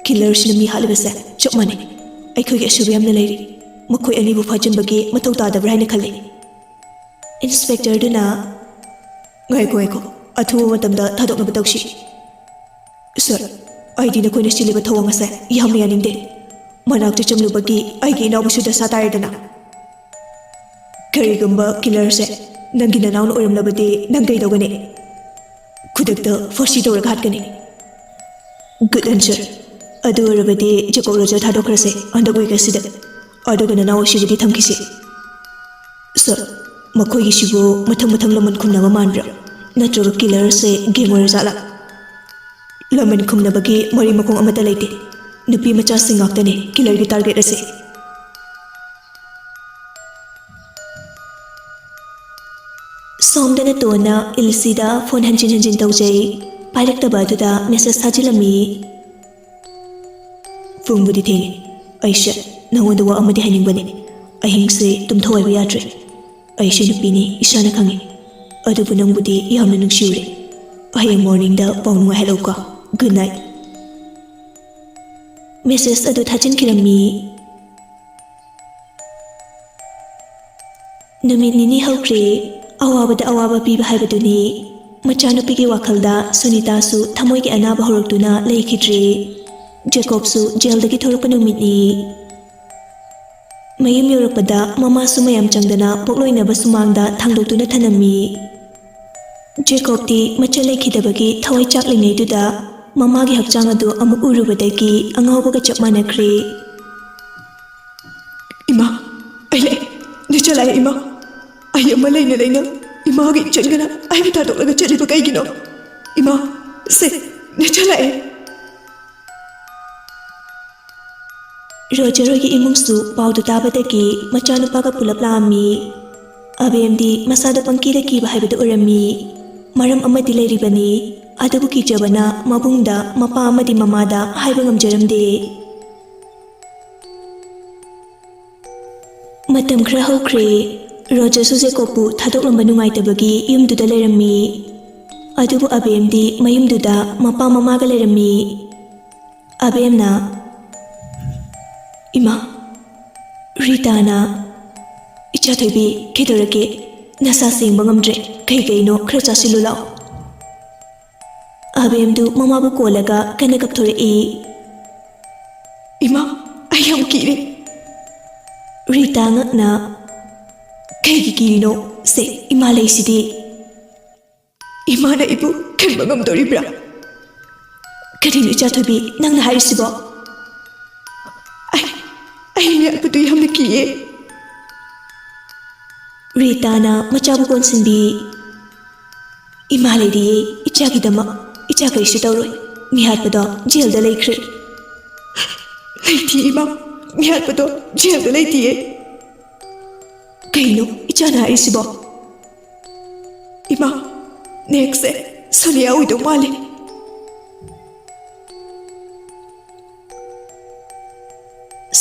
ꯀꯤꯂꯔꯁꯤꯅ ꯃꯤ ꯍꯥꯠꯂꯤꯕꯁꯦ ꯆꯞ ꯃꯥꯟꯅꯩ꯫ ꯑꯩꯈꯣꯏꯒꯤ ꯑꯁꯣꯏꯕ ꯌꯥꯝꯅ ꯂꯩꯔꯤ꯫ ꯃꯈꯣꯏ ꯑꯅꯤꯕꯨ ꯐꯥꯖꯤꯟꯕꯒꯤ ꯃꯊꯧ ꯇꯥꯗꯕ꯭ꯔꯥ ꯍꯥꯏꯅ ꯈꯜꯂꯤ꯫" ꯏꯟꯁꯄꯦꯛꯇꯔꯗꯨꯅ, "ꯉꯥꯏꯈꯣ, ꯉꯥꯏꯈꯣ, ꯑꯊꯨꯕ ꯃꯇꯝꯗ ꯊꯥꯗꯣꯛꯅꯕ ꯇꯧꯁꯤ꯫" "ꯁꯥꯔ, ꯑꯩꯗꯤ ꯅꯈꯣꯏꯅ ꯁꯤꯜꯂꯤꯕ ꯊꯧꯑꯣꯡ ꯑꯁꯦ ꯌꯥꯝꯅ ꯌꯥꯅꯤꯡꯗꯦ꯫ ꯃꯅꯥꯛꯇ ꯆꯪꯂꯨꯕꯒꯤ ꯑꯩꯒꯤ ꯏꯅꯥꯎꯕꯨꯁꯨ ꯗꯁꯥ ꯇꯥꯔꯦꯗꯅ꯫ ꯀꯔꯤꯒꯨꯝꯕ ꯀꯤꯂꯔꯁꯦ ꯅꯪꯒꯤ ꯅꯅꯥꯎꯅ ꯑꯣꯏꯔꯝꯂꯕꯗꯤ ꯅꯪ ꯀꯩꯗꯧꯒꯅꯤ?" "ꯈꯨꯗꯛꯇ ꯐꯥꯁꯤ ꯇꯧꯔꯒ ꯍꯥꯠꯀꯅꯤ꯫" "Good answer꯫ ꯑꯗꯨ ꯑꯣꯏꯔꯕꯗꯤ ꯖꯦꯀꯣꯕ ꯔꯣꯖꯔ ꯊꯥꯗꯣꯛꯈ꯭ꯔꯁꯦ ꯍꯟꯗꯛ ꯋꯤꯛ ꯑꯁꯤꯗ, ꯑꯗꯨꯒ ꯅꯅꯥꯎ ꯑꯁꯤꯕꯨꯗꯤ ꯊꯝꯈꯤꯁꯤ꯫" "ꯁꯥꯔ, ꯃꯈꯣꯏꯒꯤꯁꯤꯕꯨ ꯃꯊꯪ ꯃꯊꯪ ꯂꯃꯟ ꯈꯨꯝꯅꯕ ꯃꯥꯟꯕ꯭ꯔꯥ? ꯅꯠꯇ꯭ꯔꯒ ꯀꯤꯂꯔꯁꯦ ꯒꯦꯡ ꯑꯣꯏꯔꯖꯥꯠꯂꯥ?" "ꯂꯃꯟ ꯈꯨꯝꯅꯕꯒꯤ ꯃꯔꯤ ꯃꯈꯣꯡ ꯑꯃꯠꯇ ꯂꯩꯇꯦ꯫ ꯅꯨꯄꯤ ꯃꯆꯥꯁꯤꯡ ꯉꯥꯛꯇꯅꯤ ꯀꯤꯂꯔꯒꯤ ꯇꯥꯔꯒꯦꯠ ꯑꯁꯤ꯫" ꯁꯣꯝꯗꯅ ꯇꯣꯟꯅ ꯏꯜꯁꯤꯗ ꯐꯣꯟ ꯍꯟꯖꯤꯟ ꯍꯟꯖꯤꯟ ꯇꯧꯖꯩ꯫ ꯄꯥꯏꯔꯛꯇꯕ ꯑꯗꯨꯗ ꯃꯦꯁꯦꯖ ꯊꯥꯖꯤꯜꯂꯝꯃꯤ꯫ "ꯄꯨꯡꯕꯨꯗꯤ ꯊꯦꯡꯉꯦ꯫ ꯑꯩꯁꯦ ꯅꯉꯣꯟꯗ ꯋꯥ ꯑꯃꯗꯤ ꯍꯥꯏꯅꯤꯡꯕꯅꯤ꯫ ꯑꯍꯤꯡꯁꯦ ꯇꯨꯝꯊꯧ ꯍꯥꯏꯕ ꯌꯥꯗ꯭ꯔꯦ꯫ ꯑꯩꯁꯦ ꯅꯨꯄꯤꯅꯤ, ꯏꯁꯥꯅ ꯈꯪꯉꯤ꯫ ꯑꯗꯨꯕꯨ ꯅꯪꯕꯨꯗꯤ ꯌꯥꯝꯅ ꯅꯨꯡꯁꯤꯔꯨꯔꯦ꯫ ꯍꯌꯦꯡ ꯃꯣꯔꯅꯤꯡꯗ ꯄꯥꯎ ꯅꯨꯡꯉꯥꯏꯍꯜꯂꯛꯎꯀꯣ꯫ Good night꯫" ꯃꯦꯁꯦꯖ ꯑꯗꯨ ꯊꯥꯖꯤꯟꯈꯤꯔꯝꯃꯤ꯫ ꯅꯨꯃꯤꯠ ꯅꯤꯅꯤ ꯍꯧꯈ꯭ꯔꯦ꯫ ꯑꯋꯥꯕꯗ ꯑꯋꯥꯕ ꯄꯤꯕ ꯍꯥꯏꯕꯗꯨꯅꯤ꯫ ꯃꯆꯥꯅꯨꯄꯤꯒꯤ ꯋꯥꯈꯜꯗ ꯁꯨꯅꯤꯇꯥꯁꯨ ꯊꯃꯣꯏꯒꯤ ꯑꯅꯥꯕ ꯍꯧꯔꯛꯇꯨꯅ ꯂꯩꯈꯤꯗ꯭ꯔꯦ꯫ ꯖꯦꯀꯣꯕꯁꯨ ꯖꯦꯜꯗꯒꯤ ꯊꯣꯔꯛꯄ ꯅꯨꯃꯤꯠꯅꯤ꯫ ꯃꯌꯨꯝ ꯌꯧꯔꯛꯄꯗ ꯃꯃꯥꯁꯨ ꯃꯌꯥꯝ ꯆꯪꯗꯅ ꯄꯣꯛꯂꯣꯏꯅꯕ ꯁꯨꯃꯥꯡꯗ ꯊꯥꯡꯗꯣꯛꯇꯨꯅ ꯊꯅꯝꯃꯤ꯫ ꯖꯦꯀꯣꯕꯇꯤ ꯃꯆꯜ ꯂꯩꯈꯤꯗꯕꯒꯤ ꯊꯋꯥꯏ ꯆꯥꯛꯂꯤꯉꯩꯗꯨꯗ ꯃꯃꯥꯒꯤ ꯍꯛꯆꯥꯡ ꯑꯗꯨ ꯑꯃꯨꯛ ꯎꯔꯨꯕꯗꯒꯤ ꯑꯉꯥꯎꯕꯒ ꯆꯞ ꯃꯥꯟꯅꯈ꯭ꯔꯦ꯫ "ꯏꯃꯥ, ꯑꯩ ꯂꯥꯛꯑꯦ꯫ ꯅꯆꯜ ꯂꯥꯛꯑꯦ, ꯏꯃꯥ꯫ ꯑꯩ ꯑꯃ ꯂꯩꯅ ꯂꯩꯅ ꯏꯃꯥꯒꯤ ꯏꯆꯟꯒꯅ ꯑꯩꯕꯨ ꯊꯥꯗꯣꯛꯂꯒ ꯆꯠꯂꯤꯕ ꯀꯩꯒꯤꯅꯣ? ꯏꯃꯥ, ꯁꯦ, ꯅꯆꯜ ꯂꯥꯛꯑꯦ꯫ ꯔꯣꯖꯔ ꯍꯣꯏꯒꯤ ꯏꯃꯨꯡꯁꯨ ꯄꯥꯎꯗꯨ ꯇꯥꯕꯗꯒꯤ ꯃꯆꯥꯅꯨꯄꯥꯒ ꯄꯨꯂꯞ ꯂꯥꯛꯑꯝꯃꯤ꯫ ꯑꯕꯦꯝꯗꯤ ꯃꯁꯥꯗ ꯄꯪꯀꯤꯗ ꯀꯤꯕ ꯍꯥꯏꯕꯗꯨ ꯑꯣꯏꯔꯝꯃꯤ꯫ ꯃꯔꯝ ꯑꯃꯗꯤ ꯂꯩꯔꯤꯕꯅꯤ, ꯑꯗꯨꯕꯨ ꯀꯤꯖꯕꯅ ꯃꯕꯨꯡꯗ, ꯃꯄꯥ ꯑꯃꯗꯤ ꯃꯃꯥꯗ ꯍꯥꯏꯕ ꯉꯝꯖꯔꯝꯗꯦ꯫ ꯃꯇꯝ ꯈꯔ ꯍꯧꯈ꯭ꯔꯦ꯫ ꯔꯣꯖꯔꯁꯨ ꯖꯦꯀꯣꯕꯄꯨ ꯊꯥꯗꯣꯛꯂꯝꯕ ꯅꯨꯡꯉꯥꯏꯇꯕꯒꯤ ꯌꯨꯝꯗꯨꯗ ꯂꯩꯔꯝꯃꯤ꯫ ꯑꯗꯨꯕꯨ ꯑꯕꯦꯝꯗꯤ ꯃꯌꯨꯝꯗꯨꯗ ꯃꯄꯥ ꯃꯃꯥꯒ ꯂꯩꯔꯝꯃꯤ꯫ ꯑꯕꯦꯝꯅ, "ꯏꯃꯥ, ꯔꯤꯇꯥꯅ, ꯏꯆꯥ ꯊꯣꯏꯕꯤ, ꯀꯩꯗꯧꯔꯒꯦ? ꯅꯁꯥ ꯁꯦꯡꯕ ꯉꯝꯗ꯭ꯔꯦ꯫ ꯀꯩ ꯀꯩꯅꯣ ꯈꯔ ꯆꯥꯁꯤꯜꯂꯨ ꯂꯥꯎ꯫" ꯑꯕꯦꯝꯗꯨ ꯃꯃꯥꯕꯨ ꯀꯣꯜꯂꯒ ꯀꯟꯅ ꯀꯞꯊꯣꯔꯛꯏ꯫ "ꯏꯃꯥ, ꯑꯩ ꯌꯥꯝ ꯀꯤꯔꯦ꯫" ꯔꯤꯇꯥ ꯉꯛꯅ, "ꯀꯩꯒꯤ ꯀꯤꯔꯤꯅꯣ? ꯁꯦ, ꯏꯃꯥ ꯂꯩꯁꯤꯗꯤ꯫" "ꯏꯃꯥꯅ ꯑꯩꯕꯨ ꯈꯟꯕ ꯉꯝꯗꯣꯔꯤꯕ꯭ꯔꯥ? ꯀꯔꯤꯅꯣ ꯏꯆꯥ ꯊꯣꯏꯕꯤ, ꯅꯪꯅ ꯍꯥꯏꯔꯤꯁꯤꯕꯣ? ꯑꯩ, ꯑꯩ ꯃꯤꯌꯥꯠꯄꯗꯨ ꯌꯥꯝꯅ ꯀꯤꯌꯦ꯫" ꯔꯤꯇꯥꯅ ꯃꯆꯥꯕꯨ ꯀꯣꯟꯁꯤꯟꯕꯤ꯫ "ꯏꯃꯥ ꯂꯩꯔꯤꯌꯦ ꯏꯆꯥꯒꯤꯗꯃꯛ꯫ ꯏꯆꯥ ꯀꯔꯤꯁꯨ ꯇꯧꯔꯣꯏ꯫ ꯃꯤꯍꯥꯠꯄꯗꯣ ꯖꯦꯜꯗ ꯂꯩꯈ꯭ꯔꯦ꯫" "ꯂꯩꯇꯦ ꯏꯃꯥ, ꯃꯤꯍꯥꯠꯄꯗꯣ ꯖꯦꯜꯗ ꯂꯩꯇꯤꯌꯦ꯫" "ꯀꯩꯅꯣ ꯏꯆꯥꯅ ꯍꯥꯏꯔꯤꯁꯤꯕꯣ? ꯏꯃꯥ, ꯅꯦꯛꯁꯁꯦ ꯁꯣꯅꯤꯌꯥ ꯑꯣꯏꯗꯧ ꯃꯥꯜꯂꯦ꯫"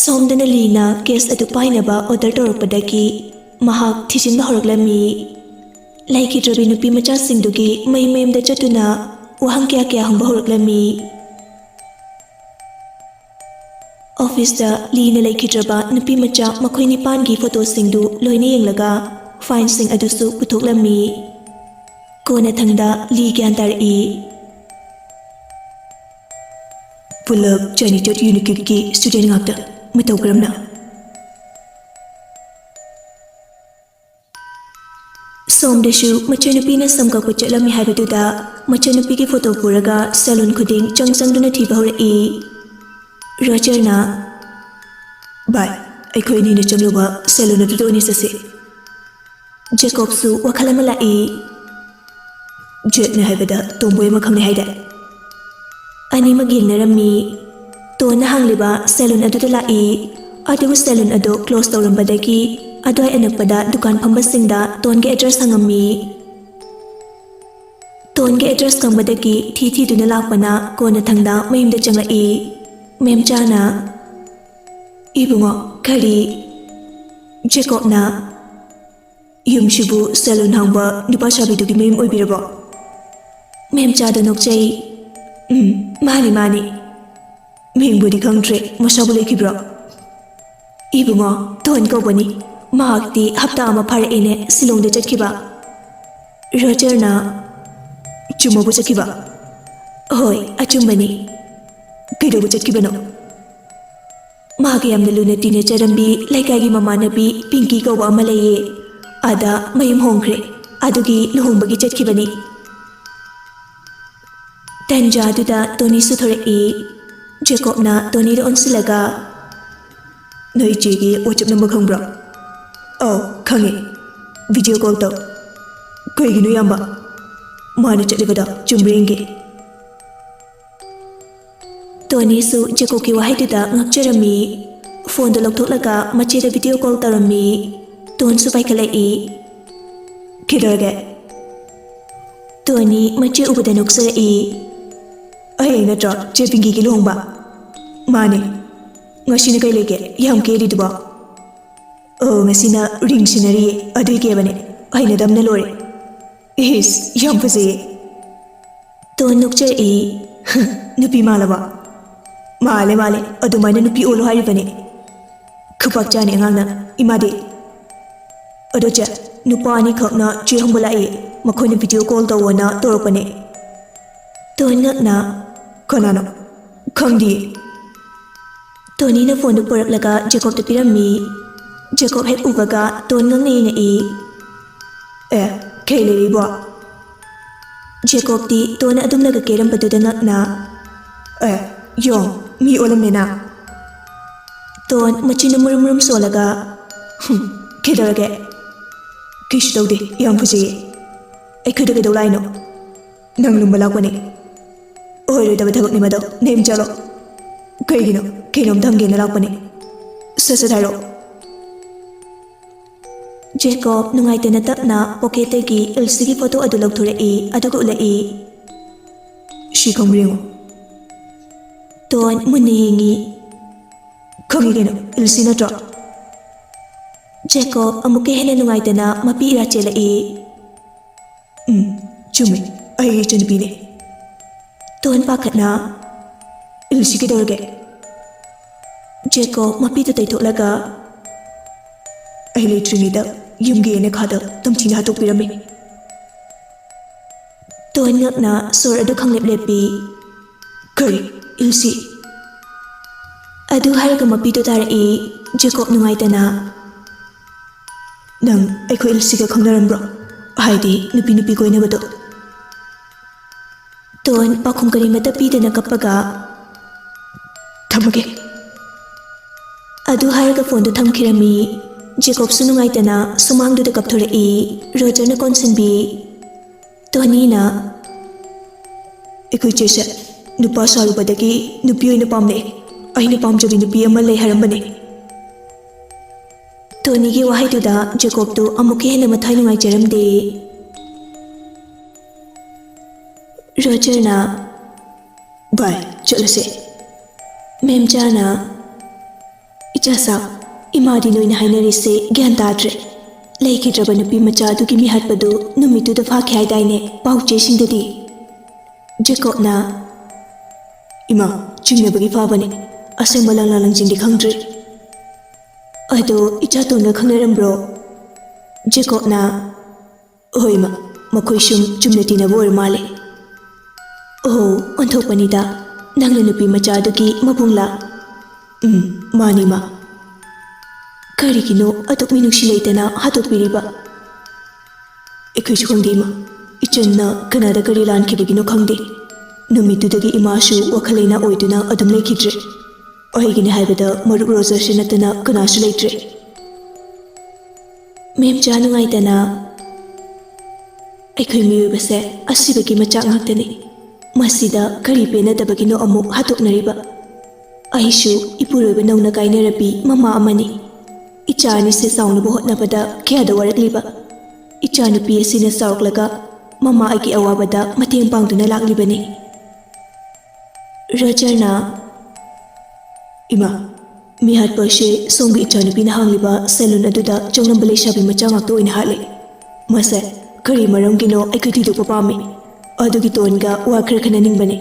ꯁꯣꯝꯗꯅ ꯂꯤꯅ ꯀꯦꯁ ꯑꯗꯨ ꯄꯥꯏꯅꯕ ꯑꯣꯔꯗꯔ ꯇꯧꯔꯛꯄꯗꯒꯤ ꯃꯍꯥꯛ ꯊꯤꯖꯤꯟꯕ ꯍꯧꯔꯛꯂꯝꯃꯤ꯫ ꯂꯩꯈꯤꯗ꯭ꯔꯕꯤ ꯅꯨꯄꯤ ꯃꯆꯥꯁꯤꯡꯗꯨꯒꯤ ꯃꯌꯨꯝ ꯃꯌꯨꯝꯗ ꯆꯠꯇꯨꯅ ꯋꯥꯍꯪ ꯀꯌꯥ ꯀꯌꯥ ꯍꯪꯕ ꯍꯧꯔꯛꯂꯝꯃꯤ꯫ ꯑꯣꯐꯤꯁꯇ ꯂꯤꯅ ꯂꯩꯈꯤꯗ꯭ꯔꯕ ꯅꯨꯄꯤ ꯃꯆꯥ ꯃꯈꯣꯏ ꯅꯤꯄꯥꯟꯒꯤ ꯐꯣꯇꯣꯁꯤꯡꯗꯨ ꯂꯣꯏꯅ ꯌꯦꯡꯂꯒ ꯐꯥꯏꯜꯁꯤꯡ ꯑꯗꯨꯁꯨ ꯄꯨꯊꯣꯛꯂꯝꯃꯤ꯫ ꯀꯣꯟꯅꯊꯪꯗ ꯂꯤ ꯒ꯭ꯌꯥꯟ ꯇꯥꯔꯛꯏ꯫ ꯄꯨꯂꯞ ꯆꯥꯏꯅꯤꯇꯣꯠ ꯌꯨꯅꯤꯀ꯭ꯌꯨꯠꯀꯤ ꯁ꯭ꯇꯨꯗꯦꯟꯠ ꯉꯥꯛꯇ꯫ ꯃꯇꯧ ꯀꯔꯝꯅ? ꯁꯣꯝꯗꯁꯨ ꯃꯆꯟꯅꯨꯄꯤꯅ ꯁꯝ ꯀꯛꯄ ꯆꯠꯂꯝꯃꯤ ꯍꯥꯏꯕꯗꯨꯗ ꯃꯆꯟꯅꯨꯄꯤꯒꯤ ꯐꯣꯇꯣ ꯄꯨꯔꯒ ꯁꯦꯂꯨꯟ ꯈꯨꯗꯤꯡ ꯆꯪ ꯆꯪꯗꯨꯅ ꯊꯤꯕ ꯍꯧꯔꯛꯏ꯫ ꯔꯣꯖꯔꯅ, "ꯚꯥꯏ, ꯑꯩꯈꯣꯏ ꯑꯅꯤꯅ ꯆꯪꯂꯨꯕ ꯁꯦꯂꯨꯟ ꯑꯗꯨꯗ ꯑꯣꯏꯅ ꯆꯠꯁꯤ꯫" ꯖꯦꯀꯣꯕꯁꯨ ꯋꯥꯈꯜ ꯑꯃ ꯂꯥꯛꯏ꯫ "ꯖꯦꯛꯅ ꯍꯥꯏꯕꯗ ꯇꯣꯝꯕꯣꯏ ꯑꯃ ꯈꯪꯅꯩ ꯍꯥꯏꯗꯥꯏ? ꯑꯅꯤꯃꯛ ꯌꯦꯡꯅꯔꯝꯃꯤ꯫ ꯇꯣꯟꯅ ꯍꯥꯡꯂꯤꯕ ꯁꯦꯂꯨꯟ ꯑꯗꯨꯗ ꯂꯥꯛꯏ꯫ ꯑꯗꯨꯕꯨ ꯁꯦꯂꯨꯟ ꯑꯗꯨ ꯀ꯭ꯂꯣꯁ ꯇꯧꯔꯝꯕꯗꯒꯤ ꯑꯗꯨꯋꯥꯏ ꯑꯅꯛꯄꯗ ꯗꯨꯀꯥꯟ ꯐꯝꯕꯁꯤꯡꯗ ꯇꯣꯟꯒꯤ ꯑꯦꯗ꯭ꯔꯦꯁ ꯍꯪꯉꯝꯃꯤ꯫ ꯇꯣꯟꯒꯤ ꯑꯦꯗ꯭ꯔꯦꯁ ꯈꯪꯕꯗꯒꯤ ꯊꯤ ꯊꯤꯗꯨꯅ ꯂꯥꯛꯄꯅ ꯀꯣꯟꯅꯊꯪꯗ ꯃꯌꯨꯝꯗ ꯆꯪꯂꯛꯏ꯫ ꯃꯦꯝꯆꯥꯅ, "ꯏꯕꯨꯡꯉꯣ, ꯀꯔꯤ?" ꯖꯦꯀꯣꯕꯅ, "ꯌꯨꯝꯁꯤꯕꯨ ꯁꯦꯂꯨꯟ ꯍꯥꯡꯕ ꯅꯨꯄꯥ ꯁꯥꯕꯤꯗꯨꯒꯤ ꯃꯌꯨꯝ ꯑꯣꯏꯕꯤꯔꯕꯣ?" ꯃꯦꯝꯆꯥꯗ ꯅꯣꯛꯆꯩ꯫ "ꯎꯝ, ꯃꯥꯅꯤ, ꯃꯥꯅꯤ꯫ ꯃꯤꯡꯕꯨꯗꯤ ꯈꯪꯗ꯭ꯔꯦ, ꯃꯁꯥꯕꯨ ꯂꯩꯈꯤꯕ꯭ꯔꯣ?" "ꯏꯕꯨꯡꯉꯣ, ꯇꯣꯟ ꯀꯧꯕꯅꯤ꯫ ꯃꯍꯥꯛꯇꯤ ꯍꯞꯇꯥ ꯑꯃ ꯐꯥꯔꯛꯑꯦꯅꯦ ꯁꯤꯂꯣꯡꯗ ꯆꯠꯈꯤꯕ꯫" ꯔꯣꯖꯔꯅ, "ꯆꯨꯝꯃꯕꯨ ꯆꯠꯈꯤꯕ?" "ꯍꯣꯏ, ꯑꯆꯨꯝꯕꯅꯤ꯫" "ꯀꯩꯗꯧꯕ ꯆꯠꯈꯤꯕꯅꯣ?" "ꯃꯥꯒ ꯌꯥꯝꯅ ꯂꯨꯅ ꯇꯤꯟꯅꯖꯔꯝꯕꯤ ꯂꯩꯀꯥꯏꯒꯤ ꯃꯃꯥꯟꯅꯕꯤ ꯄꯤꯡꯀꯤ ꯀꯧꯕ ꯑꯃ ꯂꯩꯌꯦ꯫ ꯑꯗ ꯃꯌꯨꯝ ꯍꯣꯡꯈ꯭ꯔꯦ꯫ ꯑꯗꯨꯒꯤ ꯂꯨꯍꯣꯡꯕꯒꯤ ꯆꯠꯈꯤꯕꯅꯤ꯫" ꯇꯟꯖꯥꯗꯨꯗ ꯇꯣꯅꯤꯁꯨ ꯊꯣꯔꯛꯏ꯫ ꯖꯦꯀꯣꯕꯅ ꯇꯣꯅꯤꯗ ꯑꯣꯟꯁꯤꯜꯂꯒ, "ꯅꯣꯏ ꯏꯆꯦꯒꯤ WhatsApp ꯅꯝꯕꯔ ꯈꯪꯕ꯭ꯔꯣ?" "ꯑꯧ, ꯈꯪꯉꯦ꯫ ꯚꯤꯗꯤꯑꯣ ꯀꯣꯜ ꯇꯧ꯫" "ꯀꯩꯒꯤꯅꯣ, ꯏꯌꯥꯝꯕ? ꯃꯥꯅ ꯆꯠꯂꯤꯕꯗꯣ ꯆꯨꯝꯕ꯭ꯔꯥ ꯌꯦꯡꯒꯦ꯫" ꯇꯣꯅꯤꯁꯨ ꯖꯦꯀꯣꯕꯀꯤ ꯋꯥꯍꯩꯗꯨꯗ ꯉꯛꯆꯔꯝꯃꯤ꯫ ꯐꯣꯟꯗꯣ ꯂꯧꯊꯣꯛꯂꯒ ꯃꯆꯦꯗ ꯚꯤꯗꯤꯑꯣ ꯀꯣꯜ ꯇꯧꯔꯝꯃꯤ꯫ ꯇꯣꯟꯁꯨ ꯄꯥꯏꯈꯠꯂꯛꯏ꯫ "ꯀꯩꯗꯧꯔꯒꯦ?" ꯇꯣꯅꯤ ꯃꯆꯦ ꯎꯕꯗ ꯅꯣꯛꯆꯔꯛꯏ꯫ "ꯍꯌꯦꯡ ꯅꯠꯇ꯭ꯔꯣ ꯆꯦ ꯄꯤꯡꯀꯤꯒꯤ ꯂꯨꯍꯣꯡꯕ?" "ꯃꯥꯅꯦ꯫ ꯉꯁꯤꯅ ꯀꯩ ꯂꯩꯒꯦ ꯌꯥꯝ ꯀꯦꯔꯤꯗꯨꯕꯣ?" "ꯑꯣ, ꯉꯁꯤꯅ ꯔꯤꯡ ꯁꯤꯟꯅꯔꯤꯌꯦ, ꯑꯗꯨꯏ ꯀꯦꯕꯅꯦ꯫ ꯍꯩꯅꯗꯕꯅ ꯂꯣꯏꯔꯦ꯫" "ꯏꯁ, ꯌꯥꯝ ꯐꯖꯩꯌꯦ꯫" ꯇꯣꯟ ꯅꯣꯛꯆꯔꯛꯏ꯫ "ꯅꯨꯄꯤ ꯃꯥꯜꯂꯕ?" "ꯃꯥꯜꯂꯦ, ꯃꯥꯜꯂꯦ꯫ ꯑꯗꯨꯃꯥꯏꯅ ꯅꯨꯄꯤ ꯑꯣꯜꯂꯣ ꯍꯥꯏꯔꯤꯕꯅꯦ꯫" "ꯈꯨꯄꯥꯛ ꯆꯥꯅꯤ ꯑꯉꯥꯡꯅ꯫ ꯏꯃꯥꯗꯤ?" "ꯑꯗꯣ ꯆꯦ, ꯅꯨꯄꯥ ꯑꯅꯤꯈꯛꯅ ꯆꯦ ꯍꯪꯕ ꯂꯥꯛꯏ꯫ ꯃꯈꯣꯏꯅ ꯚꯤꯗꯤꯑꯣ ꯀꯣꯜ ꯇꯧꯋꯣꯅ ꯇꯧꯔꯛꯄꯅꯦ꯫" ꯇꯣꯟ ꯉꯛꯅ, "ꯀꯅꯥꯅꯣ? ꯈꯪꯗꯤꯌꯦ꯫" ꯇꯣꯅꯤꯅ ꯐꯣꯟꯗꯨ ꯄꯨꯔꯛꯂꯒ ꯖꯦꯀꯣꯕꯇ ꯄꯤꯔꯝꯃꯤ꯫ ꯖꯦꯀꯣꯕ ꯍꯦꯛ ꯎꯕꯒ ꯇꯣꯟ ꯉꯛꯅ ꯌꯦꯡꯉꯛꯏ꯫ "ꯑꯦ, ꯀꯩ ꯂꯩꯔꯤꯕꯣ?" ꯖꯦꯀꯣꯕꯇꯤ ꯇꯣꯟꯅ ꯑꯗꯨꯝꯅꯒ ꯀꯦꯔꯝꯕꯗꯨꯗ ꯉꯛꯅ, "ꯑꯦ, ꯌꯣꯡ, ꯃꯤ ꯑꯣꯜꯂꯝꯃꯦꯅ꯫" ꯇꯣꯟ ꯃꯆꯤꯟꯗꯨ ꯃꯨꯔꯨꯝ ꯃꯨꯔꯨꯝ ꯁꯣꯜꯂꯒ, "ꯍꯨꯝ, ꯀꯩꯗꯧꯔꯒꯦ?" "ꯀꯩꯁꯨ ꯇꯧꯗꯦ, ꯌꯥꯝ ꯐꯖꯩꯌꯦ꯫" "ꯑꯩꯈꯣꯏꯗ ꯀꯩꯗꯧ ꯂꯥꯛꯏꯅꯣ?" "ꯅꯪ ꯂꯨꯝꯕ ꯂꯥꯛꯄꯅꯦ꯫" ꯑꯣꯏꯔꯣꯏꯗꯕ ꯊꯕꯛꯅꯤ ꯃꯗꯣ꯫ ꯅꯦꯝ ꯆꯠꯂꯣ꯫ ꯀꯩꯒꯤꯅꯣ? ꯀꯩꯅꯣꯝꯇ ꯍꯪꯒꯦꯅ ꯂꯥꯛꯄꯅꯦ꯫ ꯁꯠ ꯁꯠ ꯍꯥꯏꯔꯛꯑꯣ꯫ ꯖꯦꯀꯣꯕ ꯅꯨꯡꯉꯥꯏꯇꯅ ꯇꯞꯅ ꯄꯣꯀꯦꯠꯇꯒꯤ ꯏꯜꯁꯤꯒꯤ ꯐꯣꯇꯣ ꯑꯗꯨ ꯂꯧꯊꯣꯔꯛꯏ, ꯑꯗꯨꯒ ꯎꯠꯂꯛꯏ꯫ ꯁꯤ ꯈꯪꯕ꯭ꯔꯥ ꯌꯦꯡꯉꯣ꯫ ꯇꯣꯟ ꯃꯨꯟꯅ ꯌꯦꯡꯉꯤ꯫ ꯈꯪꯉꯤ ꯀꯩꯅꯣ, ꯏꯜꯁꯤ ꯅꯠꯇ꯭ꯔꯣ? ꯖꯦꯀꯣꯕ ꯑꯃꯨꯛꯀ ꯍꯦꯟꯅ ꯅꯨꯡꯉꯥꯏꯇꯅ ꯃꯄꯤ ꯏꯔꯥ ꯆꯦꯜꯂꯛꯏ꯫ ꯎꯝ, ꯆꯨꯝꯃꯤ, ꯑꯩꯒꯤ ꯏꯆꯟꯅꯨꯄꯤꯅꯦ꯫ ꯇꯣꯟ ꯄꯥꯈꯠꯅ, ꯏꯜꯁꯤ ꯀꯩꯗꯧꯔꯒꯦ? ꯖꯦꯀꯣꯕ ꯃꯄꯤꯗꯨ ꯇꯩꯊꯣꯛꯂꯒ, ꯑꯩ ꯂꯩꯇ꯭ꯔꯤꯉꯩꯗ ꯌꯨꯝꯒꯤ ꯌꯦꯅꯈꯥꯗ ꯇꯝꯊꯤꯅ ꯍꯥꯠꯇꯣꯛꯄꯤꯔꯝꯃꯤ꯫ ꯇꯣꯟ ꯉꯛꯅ ꯁꯣꯔ ꯑꯗꯨ ꯈꯪꯂꯦꯞ ꯂꯦꯞꯄꯤ꯫ ꯀꯔꯤ? ꯏꯜꯁꯤ? ꯑꯗꯨ ꯍꯥꯏꯔꯒ ꯃꯄꯤꯗꯨ ꯇꯥꯔꯛꯏ꯫ ꯖꯦꯀꯣꯕ ꯅꯨꯡꯉꯥꯏꯇꯅ, ꯅꯪ ꯑꯩꯈꯣꯏ ꯏꯜꯁꯤꯒ ꯈꯪꯅꯔꯝꯕ꯭ꯔꯣ? ꯍꯥꯏꯗꯤ ꯅꯨꯄꯤ ꯅꯨꯄꯤ ꯀꯣꯏꯅꯕꯗꯣ? ꯇꯣꯟ ꯄꯥꯎꯈꯨꯝ ꯀꯔꯤꯃꯠꯇ ꯄꯤꯗꯅ ꯀꯞꯄꯒ, ꯊꯝꯃꯒꯦ꯫ ꯑꯗꯨ ꯍꯥꯏꯔꯒ ꯐꯣꯟꯗꯨ ꯊꯝꯈꯤꯔꯝꯃꯤ꯫ ꯖꯦꯀꯣꯕꯁꯨ ꯅꯨꯡꯉꯥꯏꯇꯅ ꯁꯨꯃꯥꯡꯗꯨꯗ ꯀꯞꯊꯣꯔꯛꯏ꯫ ꯔꯣꯖꯔꯅ ꯀꯣꯟꯁꯤꯟꯕꯤ꯫ ꯇꯣꯅꯤꯅ, ꯑꯩꯈꯣꯏ ꯆꯦꯁꯦ ꯅꯨꯄꯥ ꯁꯥꯔꯨꯕꯗꯒꯤ ꯅꯨꯄꯤ ꯑꯣꯏꯅ ꯄꯥꯝꯂꯛꯑꯦ꯫ ꯑꯩꯅ ꯄꯥꯝꯖꯕꯤ ꯅꯨꯄꯤ ꯑꯃ ꯂꯩ ꯍꯥꯏꯔꯝꯕꯅꯦ꯫ ꯇꯣꯅꯤꯒꯤ ꯋꯥꯍꯩꯗꯨꯗ ꯖꯦꯀꯣꯕꯇꯨ ꯑꯃꯨꯛꯀ ꯍꯦꯟꯅ ꯃꯊ꯭ꯋꯥꯏ ꯅꯨꯡꯉꯥꯏꯖꯔꯝꯗꯦ꯫ ꯔꯣꯖꯔꯅ, ꯚꯥꯏ, ꯆꯠꯂꯁꯦ꯫ ꯃꯦꯝꯆꯥꯅ, ꯏꯆꯥꯁꯥ, ꯏꯃꯥꯗꯤ ꯅꯣꯏꯅ ꯍꯥꯏꯅꯔꯤꯁꯦ ꯒ꯭ꯌꯥꯟ ꯇꯥꯗ꯭ꯔꯦ꯫ ꯂꯩꯈꯤꯗ꯭ꯔꯕ ꯅꯨꯄꯤ ꯃꯆꯥ ꯑꯗꯨꯒꯤ ꯃꯤꯍꯥꯠꯄꯗꯨ ꯅꯨꯃꯤꯠꯇꯨꯗ ꯐꯥꯈꯤ ꯍꯥꯏꯗꯥꯏꯅꯦ ꯄꯥꯎ ꯆꯦꯁꯤꯡꯗꯗꯤ? ꯖꯦꯀꯣꯕꯅ, ꯏꯃꯥ, ꯆꯤꯡꯅꯕꯒꯤ ꯐꯥꯕꯅꯤ꯫ ꯑꯁꯦꯡꯕ ꯂꯥꯟꯂꯥ ꯂꯪꯖꯤꯡꯗꯤ ꯈꯪꯗ꯭ꯔꯤ꯫ ꯑꯗꯣ ꯏꯆꯥ ꯇꯣꯟꯒ ꯈꯪꯅꯔꯝꯕ꯭ꯔꯣ? ꯖꯦꯀꯣꯕꯅ, ꯍꯣꯏ ꯏꯃꯥ, ꯃꯈꯣꯏ ꯁꯨꯝ ꯆꯨꯝꯅ ꯇꯤꯟꯅꯕ ꯑꯣꯏꯔ ꯃꯥꯜꯂꯦ꯫ ꯑꯣꯍꯣ, ꯑꯣꯟꯊꯣꯛꯄꯅꯤꯗ, ꯅꯪꯅ ꯅꯨꯄꯤ ꯃꯆꯥ ꯑꯗꯨꯒꯤ ꯃꯕꯨꯡꯂꯥ? ꯎꯝ, ꯃꯥꯅꯤ ꯏꯃꯥ꯫ ꯀꯔꯤꯒꯤꯅꯣ ꯑꯗꯨꯛ ꯃꯤꯅꯨꯡꯁꯤ ꯂꯩꯇꯅ ꯍꯥꯠꯇꯣꯛꯄꯤꯔꯤꯕ? ꯑꯩꯈꯣꯏꯁꯨ ꯈꯪꯗꯦ ꯏꯃꯥ꯫ ꯏꯆꯟꯅ ꯀꯅꯥꯗ ꯀꯔꯤ ꯂꯥꯟꯈꯤꯕꯒꯤꯅꯣ ꯈꯪꯗꯦ꯫ ꯅꯨꯃꯤꯠꯇꯨꯗꯒꯤ ꯏꯃꯥꯁꯨ ꯋꯥꯈꯜ ꯂꯩꯅꯥ ꯑꯣꯏꯗꯨꯅ ꯑꯗꯨꯝ ꯂꯩꯈꯤꯗ꯭ꯔꯦ꯫ ꯑꯩꯒꯤꯅꯤ ꯍꯥꯏꯕꯗ ꯃꯔꯨꯞ ꯔꯣꯖꯔꯁꯤ ꯅꯠꯇꯅ ꯀꯅꯥꯁꯨ ꯂꯩꯇ꯭ꯔꯦ꯫ ꯃꯦꯝꯆꯥ ꯅꯨꯡꯉꯥꯏꯇꯅ, ꯑꯩꯈꯣꯏ ꯃꯤꯑꯣꯏꯕꯁꯦ ꯑꯁꯤꯕꯒꯤ ꯃꯆꯥꯛ ꯉꯥꯛꯇꯅꯤ꯫ ꯃꯁꯤꯗ ꯀꯔꯤ ꯄꯦꯟꯅꯗꯕꯒꯤꯅꯣ ꯑꯃꯨꯛ ꯍꯥꯠꯇꯣꯛꯅꯔꯤꯕ? ꯑꯩꯁꯨ ꯏꯄꯨꯔꯣꯏꯕ ꯅꯧꯅ ꯀꯥꯏꯅꯔꯕꯤ ꯃꯃꯥ ꯑꯃꯅꯤ꯫ ꯏꯆꯥ ꯑꯅꯤꯁꯦ ꯆꯥꯎꯅꯕ ꯍꯣꯠꯅꯕꯗ ꯀꯌꯥꯗ ꯋꯥꯔꯛꯂꯤꯕ? ꯏꯆꯥꯅꯨꯄꯤ ꯑꯁꯤꯅ ꯆꯥꯎꯔꯛꯂꯒ ꯃꯃꯥ ꯑꯩꯒꯤ ꯑꯋꯥꯕꯗ ꯃꯇꯦꯡ ꯄꯥꯡꯗꯨꯅ ꯂꯥꯛꯂꯤꯕꯅꯤ꯫ ꯔꯣꯖꯔꯅ, "ꯏꯃꯥ, ꯃꯤꯍꯥꯠꯄ ꯑꯁꯤ ꯁꯣꯝꯒꯤ ꯏꯆꯥꯅꯨꯄꯤꯅ ꯍꯥꯡꯂꯤꯕ ꯁꯦꯂꯨꯟ ꯑꯗꯨꯗ ꯆꯪꯂꯝꯕ ꯂꯩꯁꯥꯕꯤ ꯃꯆꯥ ꯉꯥꯛꯇ ꯑꯣꯏꯅ ꯍꯥꯠꯂꯦ꯫ ꯃꯁꯦ ꯀꯔꯤ ꯃꯔꯝꯒꯤꯅꯣ ꯑꯩꯈꯣꯏ ꯊꯤꯗꯣꯛꯄ ꯄꯥꯝꯃꯤ꯫ ꯑꯗꯨꯒꯤ ꯇꯣꯟꯒ ꯋꯥ ꯈꯔ ꯈꯟꯅꯅꯤꯡꯕꯅꯦ꯫"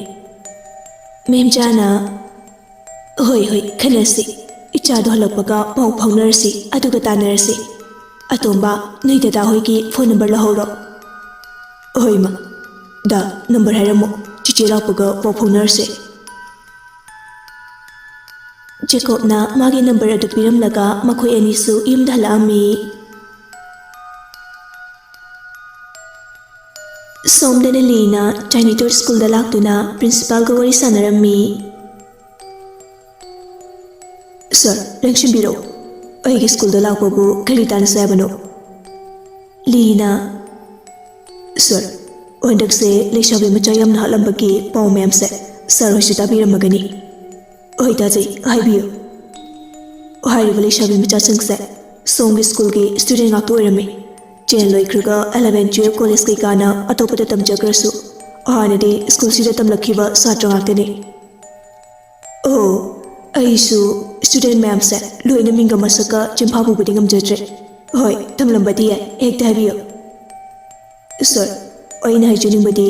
ꯃꯦꯝꯆꯥꯅ, "ꯍꯣꯏ, ꯍꯣꯏ, ꯈꯟꯅꯁꯤ꯫ ꯏꯆꯥꯗꯣ ꯍꯜꯂꯛꯄꯒ ꯄꯥꯎ ꯐꯥꯎꯅꯔꯁꯤ, ꯑꯗꯨꯒ ꯇꯥꯟꯅꯔꯁꯤ꯫ ꯑꯇꯣꯝꯕ, ꯅꯣꯏ ꯗꯗꯥ ꯍꯣꯏꯒꯤ ꯐꯣꯟ ꯅꯝꯕꯔ ꯂꯧꯍꯧꯔꯣ꯫" "ꯍꯣꯏ, ꯏꯃꯥ꯫ ꯗꯥ, ꯅꯝꯕꯔ ꯍꯥꯏꯔꯝꯃꯣ꯫ ꯆꯤꯆꯦ ꯂꯥꯛꯄꯒ ꯄꯥꯎ ꯐꯥꯎꯅꯔꯁꯦ꯫" ꯖꯦꯀꯣꯕꯅ ꯃꯥꯒꯤ ꯅꯝꯕꯔ ꯑꯗꯨ ꯄꯤꯔꯝꯂꯒ ꯃꯈꯣꯏ ꯑꯅꯤꯁꯨ ꯌꯨꯝꯗ ꯍꯜꯂꯛꯑꯝꯃꯤ꯫ ꯁꯣꯝꯗꯅ ꯂꯤꯅ ꯇꯥꯏꯅꯤꯇꯣ ꯁ꯭ꯀꯨꯜꯗ ꯂꯥꯛꯇꯨꯅ ꯄ꯭ꯔꯤꯟꯁꯤꯄꯥꯜꯒ ꯋꯥꯔꯤ ꯁꯥꯟꯅꯔꯝꯃꯤ꯫ "ꯁꯥꯔ, ꯂꯦꯡꯁꯤꯟꯕꯤꯔꯛꯎ꯫ ꯑꯩꯒꯤ ꯁ꯭ꯀꯨꯜꯗ ꯂꯥꯛꯄꯕꯨ ꯀꯔꯤ ꯇꯥꯟꯅꯁꯦ ꯍꯥꯏꯕꯅꯣ?" ꯂꯤꯅ, "ꯁꯥꯔ, ꯍꯟꯗꯛꯁꯦ ꯂꯩꯁꯥꯕꯤ ꯃꯆꯥ ꯌꯥꯝꯅ ꯍꯥꯠꯂꯝꯕꯒꯤ ꯄꯥꯎ ꯃꯌꯥꯝꯁꯦ ꯁꯥꯔ ꯍꯣꯏꯁꯨ ꯇꯥꯕꯤꯔꯝꯃꯒꯅꯤ꯫" "ꯍꯣꯏ, ꯇꯥꯖꯩ, ꯍꯥꯏꯕꯤꯌꯨ꯫" "ꯍꯥꯏꯔꯤꯕ ꯂꯩꯁꯥꯕꯤ ꯃꯆꯥꯁꯤꯡꯁꯦ ꯁꯣꯝꯒꯤ ꯁ꯭ꯀꯨꯜꯒꯤ ꯁ꯭ꯇꯨꯗꯦꯟ ꯉꯥꯛꯇ ꯑꯣꯏꯔꯝꯃꯤ꯫ ꯇꯦꯟ ꯂꯣꯏꯈ꯭ꯔꯒ ꯑꯦꯂꯚꯦꯟ, ꯇꯨꯌꯦꯜꯐ, ꯀꯣꯂꯦꯖ ꯀꯩꯀꯥꯅ ꯑꯇꯣꯞꯄꯗ ꯇꯝꯖꯈ꯭ꯔꯁꯨ, ꯍꯥꯟꯅꯗꯤ ꯁ꯭ꯀꯨꯜꯁꯤꯗ ꯇꯝꯂꯛꯈꯤꯕ ꯁꯥꯇ꯭ꯔ ꯉꯥꯛꯇꯅꯤ꯫" "ꯑꯣ, ꯑꯩꯁꯨ ꯁ꯭ꯇꯨꯗꯦꯟ ꯃꯌꯥꯝꯁꯦ ꯂꯣꯏꯅ ꯃꯤꯡꯒ ꯃꯁꯛꯀ ꯆꯤꯟꯐꯥ ꯄꯨꯕꯗꯤ ꯉꯝꯖꯗ꯭ꯔꯦ꯫ ꯍꯣꯏ, ꯇꯝꯂꯝꯕꯗꯤ ꯌꯥꯏ, ꯍꯦꯛꯇ ꯍꯥꯏꯕꯤꯌꯨ꯫" "ꯁꯥꯔ, ꯑꯩꯅ ꯍꯥꯏꯖꯅꯤꯡꯕꯗꯤ,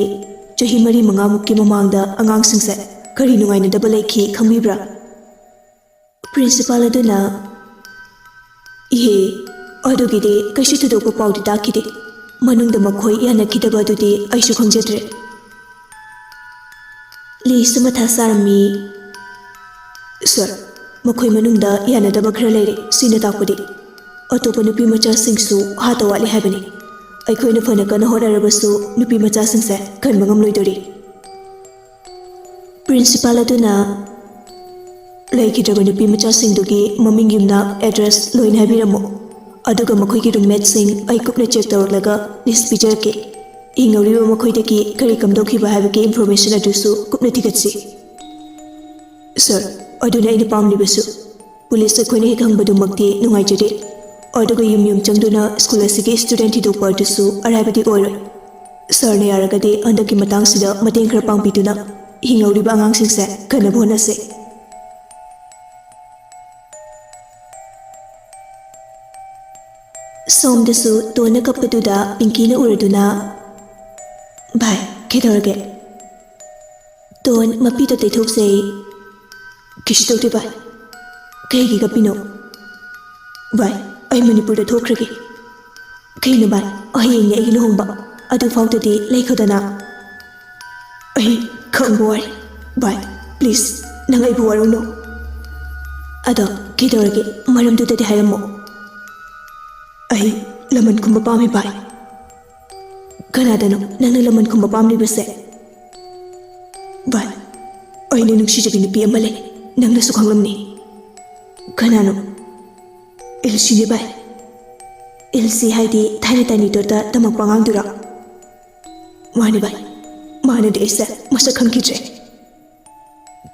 ꯆꯍꯤ ꯃꯔꯤ ꯃꯉꯥꯃꯨꯛꯀꯤ ꯃꯃꯥꯡꯗ ꯑꯉꯥꯡꯁꯤꯡꯁꯦ ꯀꯔꯤ ꯅꯨꯡꯉꯥꯏꯅꯗꯕ ꯂꯩꯈꯤ ꯈꯪꯕꯤꯕ꯭ꯔꯥ?" ꯄ꯭ꯔꯤꯟꯁꯤꯄꯥꯜ ꯑꯗꯨꯅ, "ꯏꯍꯦ, ꯑꯗꯨꯒꯤꯗꯤ ꯀꯩꯁꯨ ꯊꯣꯏꯗꯣꯛꯄ ꯄꯥꯎꯗꯤ ꯇꯥꯈꯤꯗꯦ꯫ ꯃꯅꯨꯡꯗ ꯃꯈꯣꯏ ꯌꯥꯅꯈꯤꯗꯕ ꯑꯗꯨꯗꯤ ꯑꯩꯁꯨ ꯈꯪꯖꯗ꯭ꯔꯦ꯫" ꯂꯤꯁꯨ ꯃꯊꯥ ꯁꯥꯔꯝꯃꯤ꯫ "ꯁꯥꯔ, ꯃꯈꯣꯏ ꯃꯅꯨꯡꯗ ꯌꯥꯅꯗꯕ ꯈꯔ ꯂꯩꯔꯦ꯫ ꯁꯤꯅ ꯇꯥꯛꯄꯗꯤ ꯑꯇꯣꯞꯄ ꯅꯨꯄꯤ ꯃꯆꯥꯁꯤꯡꯁꯨ ꯍꯥꯠꯇ ꯋꯥꯠꯂꯤ ꯍꯥꯏꯕꯅꯤ꯫ ꯑꯩꯈꯣꯏꯅ ꯐꯅ ꯀꯟꯅ ꯍꯣꯠꯅꯔꯕꯁꯨ ꯅꯨꯄꯤ ꯃꯆꯥꯁꯤꯡꯁꯦ ꯀꯟꯕ ꯉꯝꯂꯣꯏꯗꯣꯔꯤ꯫" ꯄ꯭ꯔꯤꯟꯁꯤꯄꯥꯜ ꯑꯗꯨꯅ, "ꯂꯩꯈꯤꯗ꯭ꯔꯕ ꯅꯨꯄꯤ ꯃꯆꯥꯁꯤꯡꯗꯨꯒꯤ ꯃꯃꯤꯡ, ꯌꯨꯝꯅꯥꯛ, ꯑꯦꯗ꯭ꯔꯦꯁ ꯂꯣꯏꯅ ꯍꯥꯏꯕꯤꯔꯝꯃꯨ꯫ ꯑꯗꯨꯒ ꯃꯈꯣꯏꯒꯤ ꯔꯨꯝꯃꯦꯠꯁꯤꯡ ꯑꯩ ꯀꯨꯞꯅ ꯆꯦꯛ ꯇꯧꯔꯛꯂꯒ ꯂꯤꯁ ꯄꯤꯖꯔꯛꯀꯦ꯫" ꯍꯤꯡꯍꯧꯔꯤꯕ ꯃꯈꯣꯏꯗꯒꯤ ꯀꯔꯤ ꯀꯝꯗꯧꯈꯤꯕ ꯍꯥꯏꯕꯒꯤ information ꯑꯗꯨꯁꯨ ꯀꯨꯞꯅ ꯊꯤꯒꯠꯁꯤ꯫ Sir, ꯑꯗꯨꯅ ꯑꯩꯅ ꯄꯥꯝꯂꯤꯕꯁꯨ꯫ Police ꯑꯩꯈꯣꯏꯅ ꯍꯦꯛ ꯍꯪꯕꯗꯨꯃꯛꯇꯤ ꯅꯨꯡꯉꯥꯏꯖꯗꯦ꯫ ꯑꯗꯨꯒ ꯌꯨꯝ ꯌꯨꯝ ꯆꯪꯗꯨꯅ school ꯑꯁꯤꯒꯤ student ꯊꯤꯗꯣꯛꯄ ꯑꯗꯨꯁꯨ ꯑꯔꯥꯏꯕꯗꯤ ꯑꯣꯏꯔꯣꯏ꯫ Sirꯅ ꯌꯥꯔꯒꯗꯤ ꯍꯟꯗꯛꯀꯤ ꯃꯇꯥꯡꯁꯤꯗ ꯃꯇꯦꯡ ꯈꯔ ꯄꯥꯡꯕꯤꯗꯨꯅ ꯍꯤꯡꯍꯧꯔꯤꯕ ꯑꯉꯥꯡꯁꯤꯡꯁꯦ ꯀꯟꯅꯕ ꯍꯣꯠꯅꯁꯦ꯫ ꯁꯣꯝꯗꯁꯨ ꯇꯣꯟꯅ ꯀꯞꯄꯗꯨꯗ ꯄꯤꯡꯀꯤꯅ ꯎꯔꯗꯨꯅ, "ꯚꯥꯏ, ꯀꯩꯗꯧꯔꯒꯦ?" ꯇꯣꯟ ꯃꯄꯤꯗꯣ ꯇꯩꯊꯣꯛꯆꯩ꯫ "ꯀꯩꯁꯨ ꯇꯧꯗꯦ ꯚꯥꯏ꯫ ꯀꯩꯒꯤ ꯀꯞꯄꯤꯅꯣ?" "ꯚꯥꯏ, ꯑꯩ ꯃꯅꯤꯄꯨꯔꯗ ꯊꯣꯛꯈ꯭ꯔꯒꯦ꯫" "ꯀꯩꯅꯣ ꯚꯥꯏ, ꯍꯌꯦꯡꯅꯦ ꯑꯩꯒꯤ ꯂꯨꯍꯣꯡꯕ, ꯑꯗꯨ ꯐꯥꯎꯗꯗꯤ ꯂꯩꯈꯣꯗꯅ꯫" "ꯑꯩ ꯈꯪꯕ ꯋꯥꯔꯦ ꯚꯥꯏ, please, ꯅꯪ ꯑꯩꯕꯨ ꯋꯥꯔꯧꯅꯨ꯫" "ꯑꯗꯣ ꯀꯩꯗꯧꯔꯒꯦ, ꯃꯔꯝꯗꯨꯗꯗꯤ ꯍꯥꯏꯔꯝꯃꯣ꯫" "ꯑꯩ ꯂꯃꯟ ꯈꯨꯝꯕ ꯄꯥꯝꯃꯤ ꯚꯥꯏ꯫" "ꯀꯅꯥꯗꯅꯣ ꯅꯪꯅ ꯂꯃꯟ ꯈꯨꯝꯕ ꯄꯥꯝꯂꯤꯕꯁꯦ?" "ꯚꯥꯏ, ꯑꯩꯅ ꯅꯨꯡꯁꯤꯖꯕꯤ ꯅꯨꯄꯤ ꯑꯃ ꯂꯩ, ꯅꯪꯅꯁꯨ ꯈꯪꯂꯝꯅꯤ꯫" "ꯀꯅꯥꯅꯣ?" "ꯏꯜꯁꯤꯅꯦ ꯚꯥꯏ꯫" "ꯏꯜꯁꯤ ꯍꯥꯏꯗꯤ ꯊꯥꯏꯅ ꯇꯥꯏꯅꯤꯇꯣꯠꯇ ꯇꯝꯃꯛꯄ ꯑꯉꯥꯡꯗꯨꯔꯣ?" "ꯃꯥꯅꯦ ꯚꯥꯏ, ꯃꯥꯅꯗꯤ ꯑꯩꯁꯦ ꯃꯁꯛ ꯈꯪꯈꯤꯗ꯭ꯔꯦ꯫"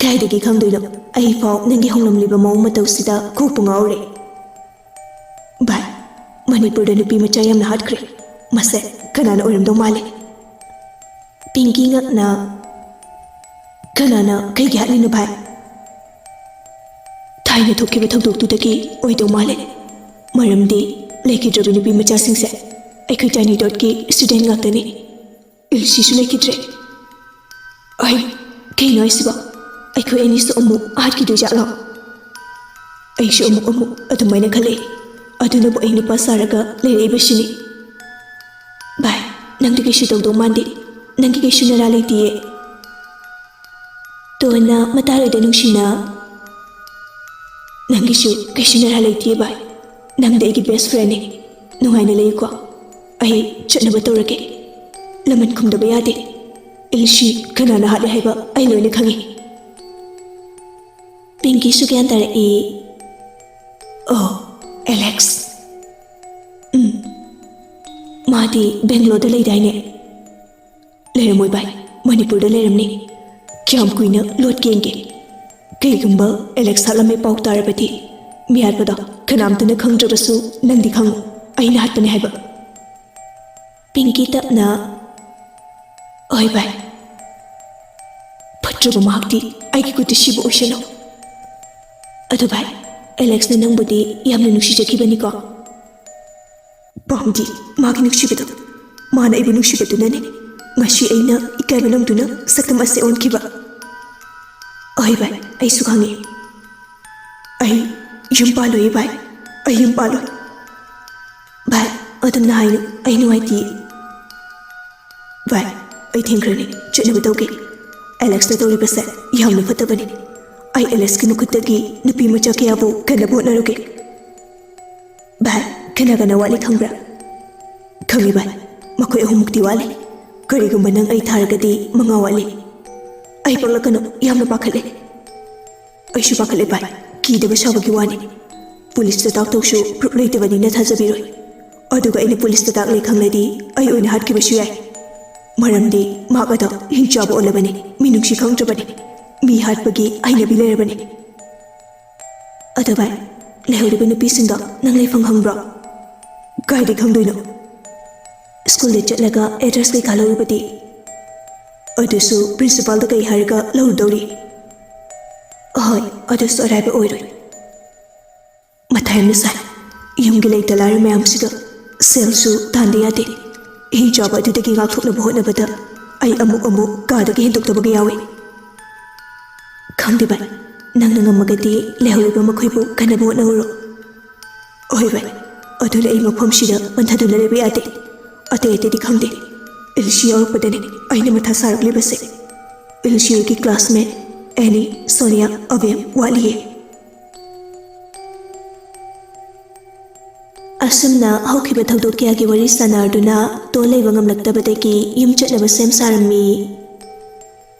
"ꯀꯥꯏꯗꯒꯤ ꯈꯪꯗꯣꯏꯅꯣ? ꯑꯩꯐꯥꯎ ꯅꯪꯒꯤ ꯍꯣꯡꯂꯝꯂꯤꯕ ꯃꯑꯣꯡ ꯃꯇꯧꯁꯤꯗ ꯀꯣꯛꯄꯨ ꯉꯥꯎꯔꯦ꯫" "ꯚꯥꯏ, ꯃꯅꯤꯄꯨꯔꯗ ꯅꯨꯄꯤ ꯃꯆꯥ ꯌꯥꯝꯅ ꯍꯥꯠꯈ꯭ꯔꯦ꯫ ꯃꯁꯦ ꯀꯅꯥꯅ ꯑꯣꯏꯔꯝꯗꯧ ꯃꯥꯜꯂꯤ?" ꯄꯤꯡꯀꯤ ꯉꯛꯅ, "ꯀꯅꯥꯅ ꯀꯩꯒꯤ ꯍꯥꯠꯂꯤꯅꯣ ꯚꯥꯏ?" "ꯊꯥꯏꯅ ꯊꯣꯛꯈꯤꯕ ꯊꯧꯗꯣꯛꯇꯨꯗꯒꯤ ꯑꯣꯏꯗꯧ ꯃꯥꯜꯂꯦ꯫ ꯃꯔꯝꯗꯤ ꯂꯩꯈꯤꯗ꯭ꯔꯕ ꯅꯨꯄꯤ ꯃꯆꯥꯁꯤꯡꯁꯦ ꯑꯩꯈꯣꯏ ꯇꯥꯏꯅꯤꯇꯣꯠꯀꯤ student ꯉꯥꯛꯇꯅꯤ꯫ ꯏꯜꯁꯤꯁꯨ ꯂꯩꯈꯤꯗ꯭ꯔꯦ꯫" "ꯑꯩ, ꯀꯩꯅꯣ ꯍꯥꯏꯁꯤꯕꯣ? ꯑꯩꯈꯣꯏ ꯑꯅꯤꯁꯨ ꯑꯃꯨꯛ ꯍꯥꯠꯈꯤꯗꯣꯏꯖꯥꯠꯂꯣ?" "ꯑꯩꯁꯨ ꯑꯃꯨꯛ ꯑꯃꯨꯛ ꯑꯗꯨꯃꯥꯏꯅ ꯈꯜꯂꯛꯏ꯫ ꯑꯗꯨꯅꯕꯨ ꯑꯩ ꯅꯨꯄꯥ ꯁꯥꯔꯒ ꯂꯩꯔꯛꯏꯕꯁꯤꯅꯤ꯫" "ꯚꯥꯏ, ꯅꯪꯗꯤ ꯀꯩꯁꯨ ꯇꯧꯗꯧ ꯃꯥꯟꯗꯦ꯫ ꯅꯪꯒꯤ ꯀꯩꯁꯨ ꯅꯔꯥ ꯂꯩꯇꯤꯌꯦ꯫" ꯇꯣꯟꯅ ꯃꯇꯥꯔꯣꯏꯗ ꯅꯨꯡꯁꯤꯅ, "ꯅꯪꯒꯤꯁꯨ ꯀꯩꯁꯨ ꯅꯔꯥ ꯂꯩꯇꯤꯌꯦ ꯚꯥꯏ꯫ ꯅꯪꯗꯤ ꯑꯩꯒꯤ best friendꯅꯤ꯫ ꯅꯨꯡꯉꯥꯏꯅ ꯂꯩꯌꯨꯀꯣ꯫ ꯑꯩ ꯆꯠꯅꯕ ꯇꯧꯔꯒꯦ꯫ ꯂꯃꯟ ꯈꯨꯝꯗꯕ ꯌꯥꯗꯦ꯫ ꯏꯜꯁꯤ ꯀꯅꯥꯅ ꯍꯥꯠꯂꯤ ꯍꯥꯏꯕ ꯑꯩ ꯂꯣꯏꯅ ꯈꯪꯉꯤ꯫" ꯄꯤꯡꯀꯤꯁꯨ ꯒ꯭ꯌꯥꯟ ꯇꯥꯔꯛꯏ꯫ "ꯑꯣ, ꯑꯦꯂꯦꯛꯁ꯫ ꯎꯝ, ꯃꯥꯗꯤ ꯕꯦꯡꯒ꯭ꯂꯣꯔꯗ ꯂꯩꯗꯥꯏꯅꯦ?" ꯂꯩꯔꯝꯃꯣꯏ ꯚꯥꯏ, ꯃꯅꯤꯄꯨꯔꯗ ꯂꯩꯔꯝꯅꯤ꯫ ꯀꯌꯥꯝ ꯀꯨꯏꯅ ꯂꯣꯠꯀꯦ ꯌꯦꯡꯒꯦ꯫ ꯀꯩꯒꯨꯝꯕ ꯑꯦꯂꯦꯛꯁ ꯍꯥꯠꯂꯝꯃꯦ ꯄꯥꯎ ꯇꯥꯔꯕꯗꯤ, ꯃꯤꯍꯥꯠꯄꯗꯣ ꯀꯅꯥꯝꯇꯅ ꯈꯪꯗ꯭ꯔꯕꯁꯨ ꯅꯪꯗꯤ ꯈꯪꯉꯨ, ꯑꯩꯅ ꯍꯥꯠꯄꯅꯦ ꯍꯥꯏꯕ꯫ ꯄꯤꯡꯀꯤ ꯇꯞꯅ, "ꯍꯣꯏ ꯚꯥꯏ, ꯐꯠꯇ꯭ꯔꯕ ꯃꯍꯥꯛꯇꯤ ꯑꯩꯒꯤ ꯈꯨꯠꯇ ꯁꯤꯕ ꯑꯣꯏꯁꯅꯨ꯫ ꯑꯗꯨ ꯚꯥꯏ, ꯑꯦꯂꯦꯛꯁꯅ ꯅꯪꯕꯨꯗꯤ ꯌꯥꯝꯅ ꯅꯨꯡꯁꯤꯖꯈꯤꯕꯅꯤꯀꯣ?" "ꯄꯥꯝꯗꯤ ꯃꯥꯒꯤ ꯅꯨꯡꯁꯤꯕꯗꯣ, ꯃꯥꯅ ꯑꯩꯕꯨ ꯅꯨꯡꯁꯤꯕꯗꯨꯅꯅꯦ ꯉꯁꯤ ꯑꯩꯅ ꯏꯀꯥꯏꯕ ꯅꯪꯗꯨꯅ ꯁꯛꯇꯝ ꯑꯁꯦ ꯑꯣꯟꯈꯤꯕ꯫ ꯑꯍꯣꯏ ꯚꯥꯏ, ꯑꯩꯁꯨ ꯈꯪꯉꯤ꯫ ꯑꯩ ꯌꯨꯝ ꯄꯥꯜꯂꯣꯏꯌꯦ ꯚꯥꯏ, ꯑꯩ ꯌꯨꯝ ꯄꯥꯜꯂꯣꯏ꯫ ꯚꯥꯏ, ꯑꯗꯨꯝꯅ ꯍꯥꯏꯅꯨ, ꯑꯩ ꯅꯨꯡꯉꯥꯏꯇꯦ꯫ ꯚꯥꯏ, ꯑꯩ ꯊꯦꯡꯈ꯭ꯔꯅꯤ, ꯆꯠꯅꯕ ꯇꯧꯒꯦ꯫ ꯑꯦꯂꯦꯛꯁꯅ ꯇꯧꯔꯤꯕꯁꯦ ꯌꯥꯝꯅ ꯐꯠꯇꯕꯅꯤ꯫ ꯑꯩ ꯑꯦꯂꯦꯛꯁꯀꯤ ꯃꯈꯨꯠꯇꯒꯤ ꯅꯨꯄꯤ ꯃꯆꯥ ꯀꯌꯥꯕꯨ ꯀꯟꯅꯕ ꯍꯣꯠꯅꯔꯨꯒꯦ꯫ ꯚꯥꯏ, ꯀꯅꯥ ꯀꯅꯥ ꯋꯥꯠꯂꯤ ꯈꯪꯕ꯭ꯔꯥ?" "ꯈꯪꯉꯤ ꯚꯥꯏ, ꯃꯈꯣꯏ ꯑꯍꯨꯝꯃꯨꯛꯇꯤ ꯋꯥꯠꯂꯤ꯫ ꯀꯔꯤꯒꯨꯝꯕ ꯅꯪ ꯑꯩ ꯊꯥꯔꯒꯗꯤ ꯃꯉꯥ ꯋꯥꯠꯂꯤ꯫ ꯑꯩ ꯄꯛꯂꯛꯀꯅꯨ, ꯌꯥꯝꯅ ꯄꯥꯈꯠꯂꯦ꯫" "ꯑꯩꯁꯨ ꯄꯥꯈꯠꯂꯦ ꯚꯥꯏ, ꯀꯤꯗꯕ ꯁꯥꯕꯒꯤ ꯋꯥꯅꯤ꯫ ꯄꯨꯂꯤꯁꯇ ꯇꯥꯛꯇꯧꯁꯨ ꯄ꯭ꯔꯨꯞ ꯂꯩꯇꯕꯅꯤꯅ ꯊꯥꯖꯕꯤꯔꯣꯏ꯫ ꯑꯗꯨꯒ ꯑꯩꯅ ꯄꯨꯂꯤꯁꯇ ꯇꯥꯛꯂꯦ ꯈꯪꯂꯗꯤ ꯑꯩ ꯑꯣꯏꯅ ꯍꯥꯠꯈꯤꯕꯁꯨ ꯌꯥꯏ꯫ ꯃꯔꯝꯗꯤ ꯃꯍꯥꯛ ꯑꯗꯣ ꯍꯤꯡꯆꯥꯕ ꯑꯣꯜꯂꯕꯅꯤ, ꯃꯤꯅꯨꯡꯁꯤ ꯈꯪꯗ꯭ꯔꯕꯅꯤ, ꯃꯤ ꯍꯥꯠꯄꯒꯤ ꯍꯩꯅꯕꯤ ꯂꯩꯔꯕꯅꯤ꯫ ꯑꯗꯣ ꯚꯥꯏ, ꯂꯩꯍꯧꯔꯤꯕ ꯅꯨꯄꯤꯁꯤꯡꯗꯣ ꯅꯪ ꯂꯩꯐꯝ ꯈꯪꯕ꯭ꯔꯣ?" "ꯀꯥꯏꯗ ꯈꯪꯗꯣꯏꯅꯣ? ꯁ꯭ꯀꯨꯜꯗ ꯆꯠꯂꯒ ꯑꯦꯗ꯭ꯔꯦꯁ ꯀꯩꯀꯥ ꯂꯧꯔꯨꯕꯗꯤ?" "ꯑꯗꯨꯁꯨ ꯄ꯭ꯔꯤꯟꯁꯤꯄꯥꯜꯗ ꯀꯩ ꯍꯥꯏꯔꯒ ꯂꯧꯔꯨꯗꯧꯔꯤ?" "ꯑꯍꯣꯏ, ꯑꯗꯨꯁꯨ ꯑꯔꯥꯏꯕ ꯑꯣꯏꯔꯣꯏ꯫ ꯃꯊꯥ ꯌꯥꯝꯅ ꯁꯥꯏ꯫ ꯌꯨꯝꯒꯤ ꯂꯩꯇ ꯂꯥꯏꯔ ꯃꯌꯥꯝꯁꯤꯒ ꯁꯦꯜꯁꯨ ꯇꯥꯟꯗ ꯌꯥꯗꯦ꯫ ꯏꯍꯤꯡ ꯆꯥꯕ ꯑꯗꯨꯗꯒꯤ ꯉꯥꯛꯊꯣꯛꯅꯕ ꯍꯣꯠꯅꯕꯗ ꯑꯩ ꯑꯃꯨꯛ ꯑꯃꯨꯛ ꯀꯥꯗꯒꯤ ꯍꯦꯟꯗꯣꯛꯇꯕꯒ ꯌꯥꯎꯏ꯫" "ꯈꯪꯗꯦ ꯚꯥꯏ, ꯅꯪꯅ ꯉꯝꯃꯒꯗꯤ ꯂꯩꯍꯧꯔꯤꯕ ꯃꯈꯣꯏꯕꯨ ꯀꯟꯅꯕ ꯍꯣꯠꯅꯍꯧꯔꯣ꯫" "ꯍꯣꯏ ꯚꯥꯏ, ꯑꯗꯨꯅ ꯑꯩ ꯃꯐꯝꯁꯤꯗ ꯄꯟꯊꯗꯨꯅ ꯂꯩꯕ ꯌꯥꯗꯦ꯫ ꯑꯇꯩ ꯑꯇꯩꯗꯤ ꯈꯪꯗꯦ꯫ ꯑꯦꯜꯁꯤ ꯌꯥꯎꯔꯛꯄꯗꯅꯦ ꯑꯩꯅ ꯃꯊꯥ ꯁꯥꯔꯛꯂꯤꯕꯁꯦ꯫ ꯑꯦꯜꯁꯤꯒꯤ ꯀ꯭ꯂꯥꯁꯃꯦꯠ ꯑꯦꯅꯤ, ꯁꯣꯅꯤꯌꯥ, ꯑꯕꯦꯝ ꯋꯥꯠꯂꯤꯌꯦ꯫" ꯑꯁꯨꯝꯅ ꯍꯧꯈꯤꯕ ꯊꯧꯗꯣꯛ ꯀꯌꯥꯒꯤ ꯋꯥꯔꯤ ꯁꯥꯟꯅꯗꯨꯅ ꯇꯣ ꯂꯩꯕ ꯉꯝꯂꯛꯇꯕꯗꯒꯤ ꯌꯨꯝ ꯆꯠꯅꯕ ꯁꯦꯝ ꯁꯥꯔꯝꯃꯤ꯫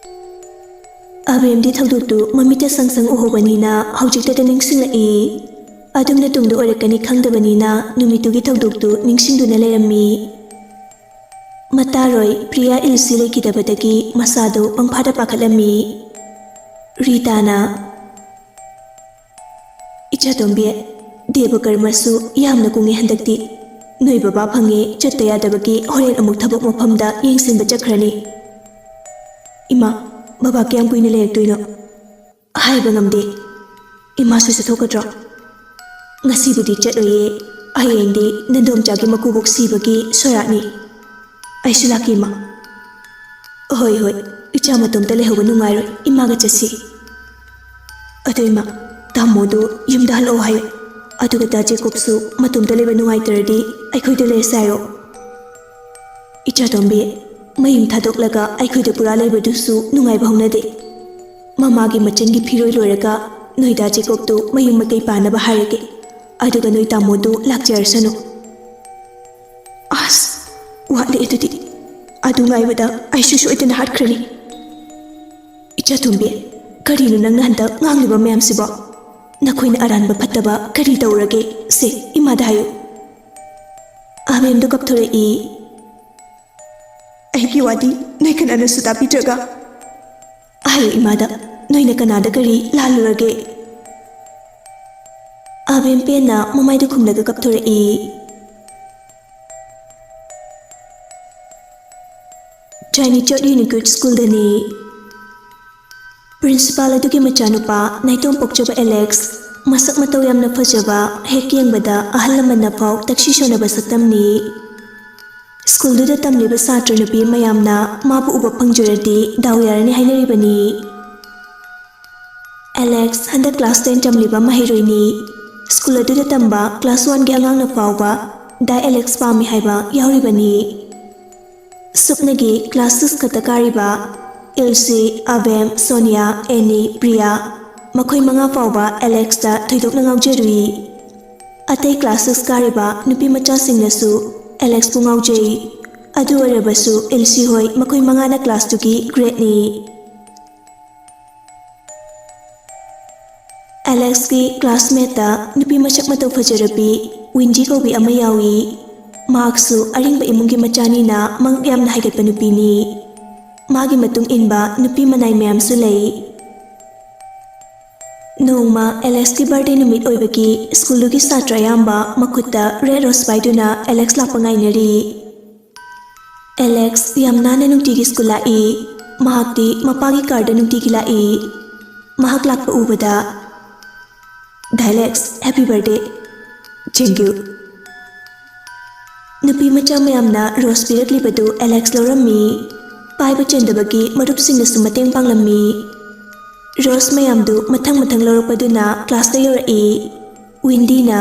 ꯑꯕꯦꯝꯗꯤ ꯊꯧꯗꯣꯛꯇꯨ ꯃꯃꯤꯠꯇ ꯁꯪ ꯁꯪ ꯎꯍꯧꯕꯅꯤꯅ ꯍꯧꯖꯤꯛꯇꯗ ꯅꯤꯡꯁꯤꯡꯂꯛꯏ꯫ ꯑꯗꯨꯝꯅ ꯇꯨꯡꯗ ꯑꯣꯏꯔꯛꯀꯅꯤ ꯈꯪꯗꯕꯅꯤꯅ ꯅꯨꯃꯤꯠꯇꯨꯒꯤ ꯊꯧꯗꯣꯛꯇꯨ ꯅꯤꯡꯁꯤꯡꯗꯨꯅ ꯂꯩꯔꯝꯃꯤ꯫ ꯃꯇꯥꯔꯣꯏ ꯄ꯭ꯔꯤꯌꯥ ꯏꯜꯁꯤ ꯂꯩꯈꯤꯗꯕꯗꯒꯤ ꯃꯁꯥꯗꯨ ꯄꯪꯐꯥꯗ ꯄꯥꯈꯠꯂꯝꯃꯤ꯫ ꯔꯤꯇꯥꯅ, "ꯏꯆꯥꯇꯣꯝꯕꯤ, ꯗꯦꯕꯀꯔꯃꯁꯨ ꯌꯥꯝꯅ ꯀꯨꯡꯉꯦ ꯍꯟꯗꯛꯇꯤ꯫ ꯅꯣꯏ ꯕꯕꯥ ꯐꯪꯉꯦ ꯆꯠꯇ ꯌꯥꯗꯕꯒꯤ ꯍꯣꯔꯦꯟ ꯑꯃꯨꯛ ꯊꯕꯛ ꯃꯐꯝꯗ ꯌꯦꯡꯁꯤꯟꯕ ꯆꯠꯈ꯭ꯔꯅꯤ꯫ ꯏꯃꯥ, ꯕꯕꯥ ꯀꯌꯥꯝ ꯀꯨꯏꯅ ꯂꯩꯔꯛꯇꯣꯏꯅꯣ? ꯍꯥꯏꯕ ꯉꯝꯗꯦ꯫ ꯏꯃꯥꯁꯨ ꯆꯠꯊꯣꯛꯀꯗ꯭ꯔꯣ?" "ꯉꯁꯤꯕꯨꯗꯤ ꯆꯠꯂꯣꯏꯌꯦ꯫ ꯍꯌꯦꯡꯗꯤ ꯅꯟꯗꯣꯝꯆꯥꯒꯤ ꯃꯀꯨꯕꯣꯛ ꯁꯤꯕꯒꯤ ꯁꯣꯔꯥꯠꯅꯤ꯫ ꯑꯩꯁꯨ ꯂꯥꯛꯀꯦ, ꯏꯃꯥ꯫" "ꯍꯣꯏ, ꯍꯣꯏ꯫ ꯏꯆꯥ ꯃꯇꯣꯝꯇ ꯂꯩꯍꯧꯕ ꯅꯨꯡꯉꯥꯏꯔꯣꯏ꯫ ꯏꯃꯥꯒ ꯆꯠꯁꯤ꯫ ꯑꯗꯣ ꯏꯃꯥ, ꯇꯥꯃꯣꯗꯨ ꯌꯨꯝꯗ ꯍꯜꯂꯛꯑꯣ ꯍꯥꯏꯌꯨ꯫ ꯑꯗꯨꯒ ꯗꯥ ꯖꯦꯀꯣꯕꯁꯨ ꯃꯇꯣꯝꯇ ꯂꯩꯕ ꯅꯨꯡꯉꯥꯏꯇ꯭ꯔꯗꯤ ꯑꯩꯈꯣꯏꯗ ꯂꯩꯔꯁꯦ ꯍꯥꯏꯌꯣ꯫" "ꯏꯆꯥꯇꯣꯝꯕꯤ, ꯃꯌꯨꯝ ꯊꯥꯗꯣꯛꯂꯒ ꯑꯩꯈꯣꯏꯗ ꯄꯨꯔꯥ ꯂꯩꯕꯗꯨꯁꯨ ꯅꯨꯡꯉꯥꯏꯕ ꯍꯧꯅꯗꯦ꯫ ꯃꯃꯥꯒꯤ ꯃꯆꯟꯒꯤ ꯐꯤꯔꯣꯏ ꯂꯣꯏꯔꯒ ꯅꯣꯏ ꯗꯥ ꯖꯦꯀꯣꯕꯇꯨ ꯃꯌꯨꯝ ꯃꯀꯩ ꯄꯥꯟꯅꯕ ꯍꯥꯏꯔꯒꯦ꯫ ꯑꯗꯨꯒ ꯅꯣꯏ ꯇꯥꯃꯣꯗꯨ ꯂꯥꯛꯆꯔꯁꯅꯨ꯫" "ꯑꯁ, ꯋꯥꯠꯂꯤ ꯑꯗꯨꯗꯤ꯫ ꯑꯗꯨ ꯉꯥꯏꯕꯗ ꯑꯩꯁꯨ ꯁꯣꯏꯗꯅ ꯍꯥꯠꯈ꯭ꯔꯅꯤ꯫" "ꯏꯆꯥꯇꯣꯝꯕꯤ, ꯀꯔꯤꯅꯣ ꯅꯪꯅ ꯍꯟꯗꯛ ꯉꯥꯡꯂꯤꯕ ꯃꯌꯥꯝꯁꯤꯕꯣ? ꯅꯈꯣꯏꯅ ꯑꯔꯥꯟꯕ ꯐꯠꯇꯕ ꯀꯔꯤ ꯇꯧꯔꯒꯦ? ꯁꯦ, ꯏꯃꯥꯗ ꯍꯥꯏꯌꯨ꯫" ꯑꯕꯦꯝꯗꯣ ꯀꯞꯊꯣꯔꯛꯏ꯫ "ꯑꯩꯒꯤ ꯋꯥꯗꯤ ꯅꯣꯏ ꯀꯅꯥꯅꯁꯨ ꯇꯥꯕꯤꯗ꯭ꯔꯒ?" "ꯍꯥꯏꯌꯨ ꯏꯃꯥꯗ, ꯅꯣꯏꯅ ꯀꯅꯥꯗ ꯀꯔꯤ ꯂꯥꯜꯂꯨꯔꯒꯦ?" ꯑꯕꯦꯝ ꯄꯦꯟꯅ ꯃꯃꯥꯏꯗ ꯈꯨꯝꯂꯒ ꯀꯞꯊꯣꯔꯛꯏ꯫ ꯆꯥꯏꯅꯤ ꯆꯔꯆ ꯌꯨꯅꯤꯀ꯭ꯋꯤꯠ ꯁ꯭ꯀꯨꯜꯗꯅꯤ꯫ ꯄ꯭ꯔꯤꯟꯁꯤꯄꯥꯜ ꯑꯗꯨꯒꯤ ꯃꯆꯥꯅꯨꯄꯥ ꯅꯥꯏꯇꯣꯝ ꯄꯣꯛꯆꯕ ꯑꯦꯂꯦꯛꯁ, ꯃꯁꯛ ꯃꯇꯧ ꯌꯥꯝꯅ ꯐꯖꯕ, ꯍꯦꯛ ꯌꯦꯡꯕꯗ ꯑꯍꯜ ꯂꯃꯟꯅ ꯐꯥꯎ ꯇꯛꯁꯤ ꯁꯣꯟꯅꯕ ꯁꯛꯇꯝꯅꯤ꯫ ꯁ꯭ꯀꯨꯜꯗꯨꯗ ꯇꯝꯂꯤꯕ ꯁꯥꯇ꯭ꯔ ꯅꯨꯄꯤ ꯃꯌꯥꯝꯅ ꯃꯥꯕꯨ ꯎꯕ ꯐꯪꯖꯔꯗꯤ ꯗꯥꯎ ꯌꯥꯔꯅꯤ ꯍꯥꯏꯅꯔꯤꯕꯅꯤ꯫ ꯑꯦꯂꯦꯛꯁ ꯍꯟꯗꯛ ꯀ꯭ꯂꯥꯁ ꯇꯦꯟ ꯇꯝꯂꯤꯕ ꯃꯍꯩꯔꯣꯏꯅꯤ꯫ ꯁ꯭ꯀꯨꯜ ꯑꯗꯨꯗ ꯇꯝꯕ ꯀ꯭ꯂꯥꯁ ꯋꯥꯟꯒꯤ ꯑꯉꯥꯡꯅ ꯐꯥꯎꯕ ꯗꯥ ꯑꯦꯂꯦꯛꯁ ꯄꯥꯝꯃꯤ ꯍꯥꯏꯕ ꯌꯥꯎꯔꯤꯕꯅꯤ꯫ ꯁꯨꯞꯅꯒꯤ ꯀ꯭ꯂꯥꯁ ꯁꯤꯛꯁ ꯈꯛꯇ ꯀꯥꯔꯤꯕ ꯏꯜꯁꯤ, ꯑꯕꯦꯝ, ꯁꯣꯅꯤꯌꯥ, ꯑꯦꯅꯤ, ꯄ꯭ꯔꯤꯌꯥ, ꯃꯈꯣꯏ ꯃꯉꯥ ꯐꯥꯎꯕ ꯑꯦꯂꯦꯛꯁꯇ ꯊꯣꯏꯗꯣꯛꯅ ꯉꯥꯎꯖꯔꯨꯏ꯫ ꯑꯇꯩ ꯀ꯭ꯂꯥꯁ ꯁꯤꯛꯁ ꯀꯥꯔꯤꯕ ꯅꯨꯄꯤ ꯃꯆꯥꯁꯤꯡꯅꯁꯨ ꯑꯦꯂꯦꯛꯁꯄꯨ ꯉꯥꯎꯖꯩ꯫ ꯑꯗꯨ ꯑꯣꯏꯔꯕꯁꯨ ꯏꯜꯁꯤ ꯍꯣꯏ ꯃꯈꯣꯏ ꯃꯉꯥꯅ ꯀ꯭ꯂꯥꯁꯇꯨꯒꯤ ꯒ꯭ꯔꯦꯠꯅꯤ꯫ ꯑꯦꯂꯦꯛꯁꯀꯤ ꯀ꯭ꯂꯥꯁꯃꯦꯠꯇ ꯅꯨꯄꯤ ꯃꯁꯛ ꯃꯇꯧ ꯐꯖꯔꯕꯤ ꯋꯤꯟꯖꯤ ꯀꯧꯕꯤ ꯑꯃ ꯌꯥꯎꯏ꯫ ꯃꯍꯥꯛꯁꯨ ꯑꯔꯤꯡꯕ ꯏꯃꯨꯡꯒꯤ ꯃꯆꯥꯅꯤꯅ ꯃꯉꯛ ꯌꯥꯝꯅ ꯍꯥꯏꯒꯠꯄ ꯅꯨꯄꯤꯅꯤ꯫ ꯃꯥꯒꯤ ꯃꯇꯨꯡ ꯏꯟꯕ ꯅꯨꯄꯤ ꯃꯅꯥꯏ ꯃꯌꯥꯝꯁꯨ ꯂꯩ꯫ ꯅꯣꯡꯃ ꯑꯦꯂꯦꯛꯁꯀꯤ ꯕꯥꯔꯗꯦ ꯅꯨꯃꯤꯠ ꯑꯣꯏꯕꯒꯤ ꯁ꯭ꯀꯨꯜꯗꯨꯒꯤ ꯁꯥꯇ꯭ꯔ ꯑꯌꯥꯝꯕ ꯃꯈꯨꯠꯇ ꯔꯦꯗ ꯔꯣꯁ ꯄꯥꯏꯗꯨꯅ ꯑꯦꯂꯦꯛꯁ ꯂꯥꯛꯄ ꯉꯥꯏꯅꯔꯤ꯫ ꯑꯦꯂꯦꯛꯁ ꯌꯥꯝ ꯅꯥꯟꯅ ꯅꯨꯡꯇꯤꯒꯤ ꯁ꯭ꯀꯨꯜ ꯂꯥꯛꯏ꯫ ꯃꯍꯥꯛꯇꯤ ꯃꯄꯥꯒꯤ ꯀꯥꯔꯗ ꯅꯨꯡꯇꯤꯒꯤ ꯂꯥꯛꯏ꯫ ꯃꯍꯥꯛ ꯂꯥꯛꯄ ꯎꯕꯗ, "ꯗꯥꯏꯂꯦꯛꯁ, ꯍꯦꯄꯤ ꯕꯥꯔꯗꯦ!" "ꯊꯦꯡꯀ꯭ꯌꯨ!" ꯅꯨꯄꯤ ꯃꯆꯥ ꯃꯌꯥꯝꯅ ꯔꯣꯁ ꯄꯤꯔꯛꯂꯤꯕꯗꯨ ꯑꯦꯂꯦꯛꯁ ꯂꯧꯔꯝꯃꯤ꯫ ꯄꯥꯏꯕ ꯆꯟꯗꯕꯒꯤ ꯃꯔꯨꯞꯁꯤꯡꯅꯁꯨ ꯃꯇꯦꯡ ꯄꯥꯡꯂꯝꯃꯤ꯫ ꯔꯣꯁ ꯃꯌꯥꯝꯗꯨ ꯃꯊꯪ ꯃꯊꯪ ꯂꯧꯔꯛꯄꯗꯨꯅ ꯀ꯭ꯂꯥꯁꯇ ꯌꯧꯔꯛꯏ꯫ ꯋꯤꯟꯗꯤꯅ,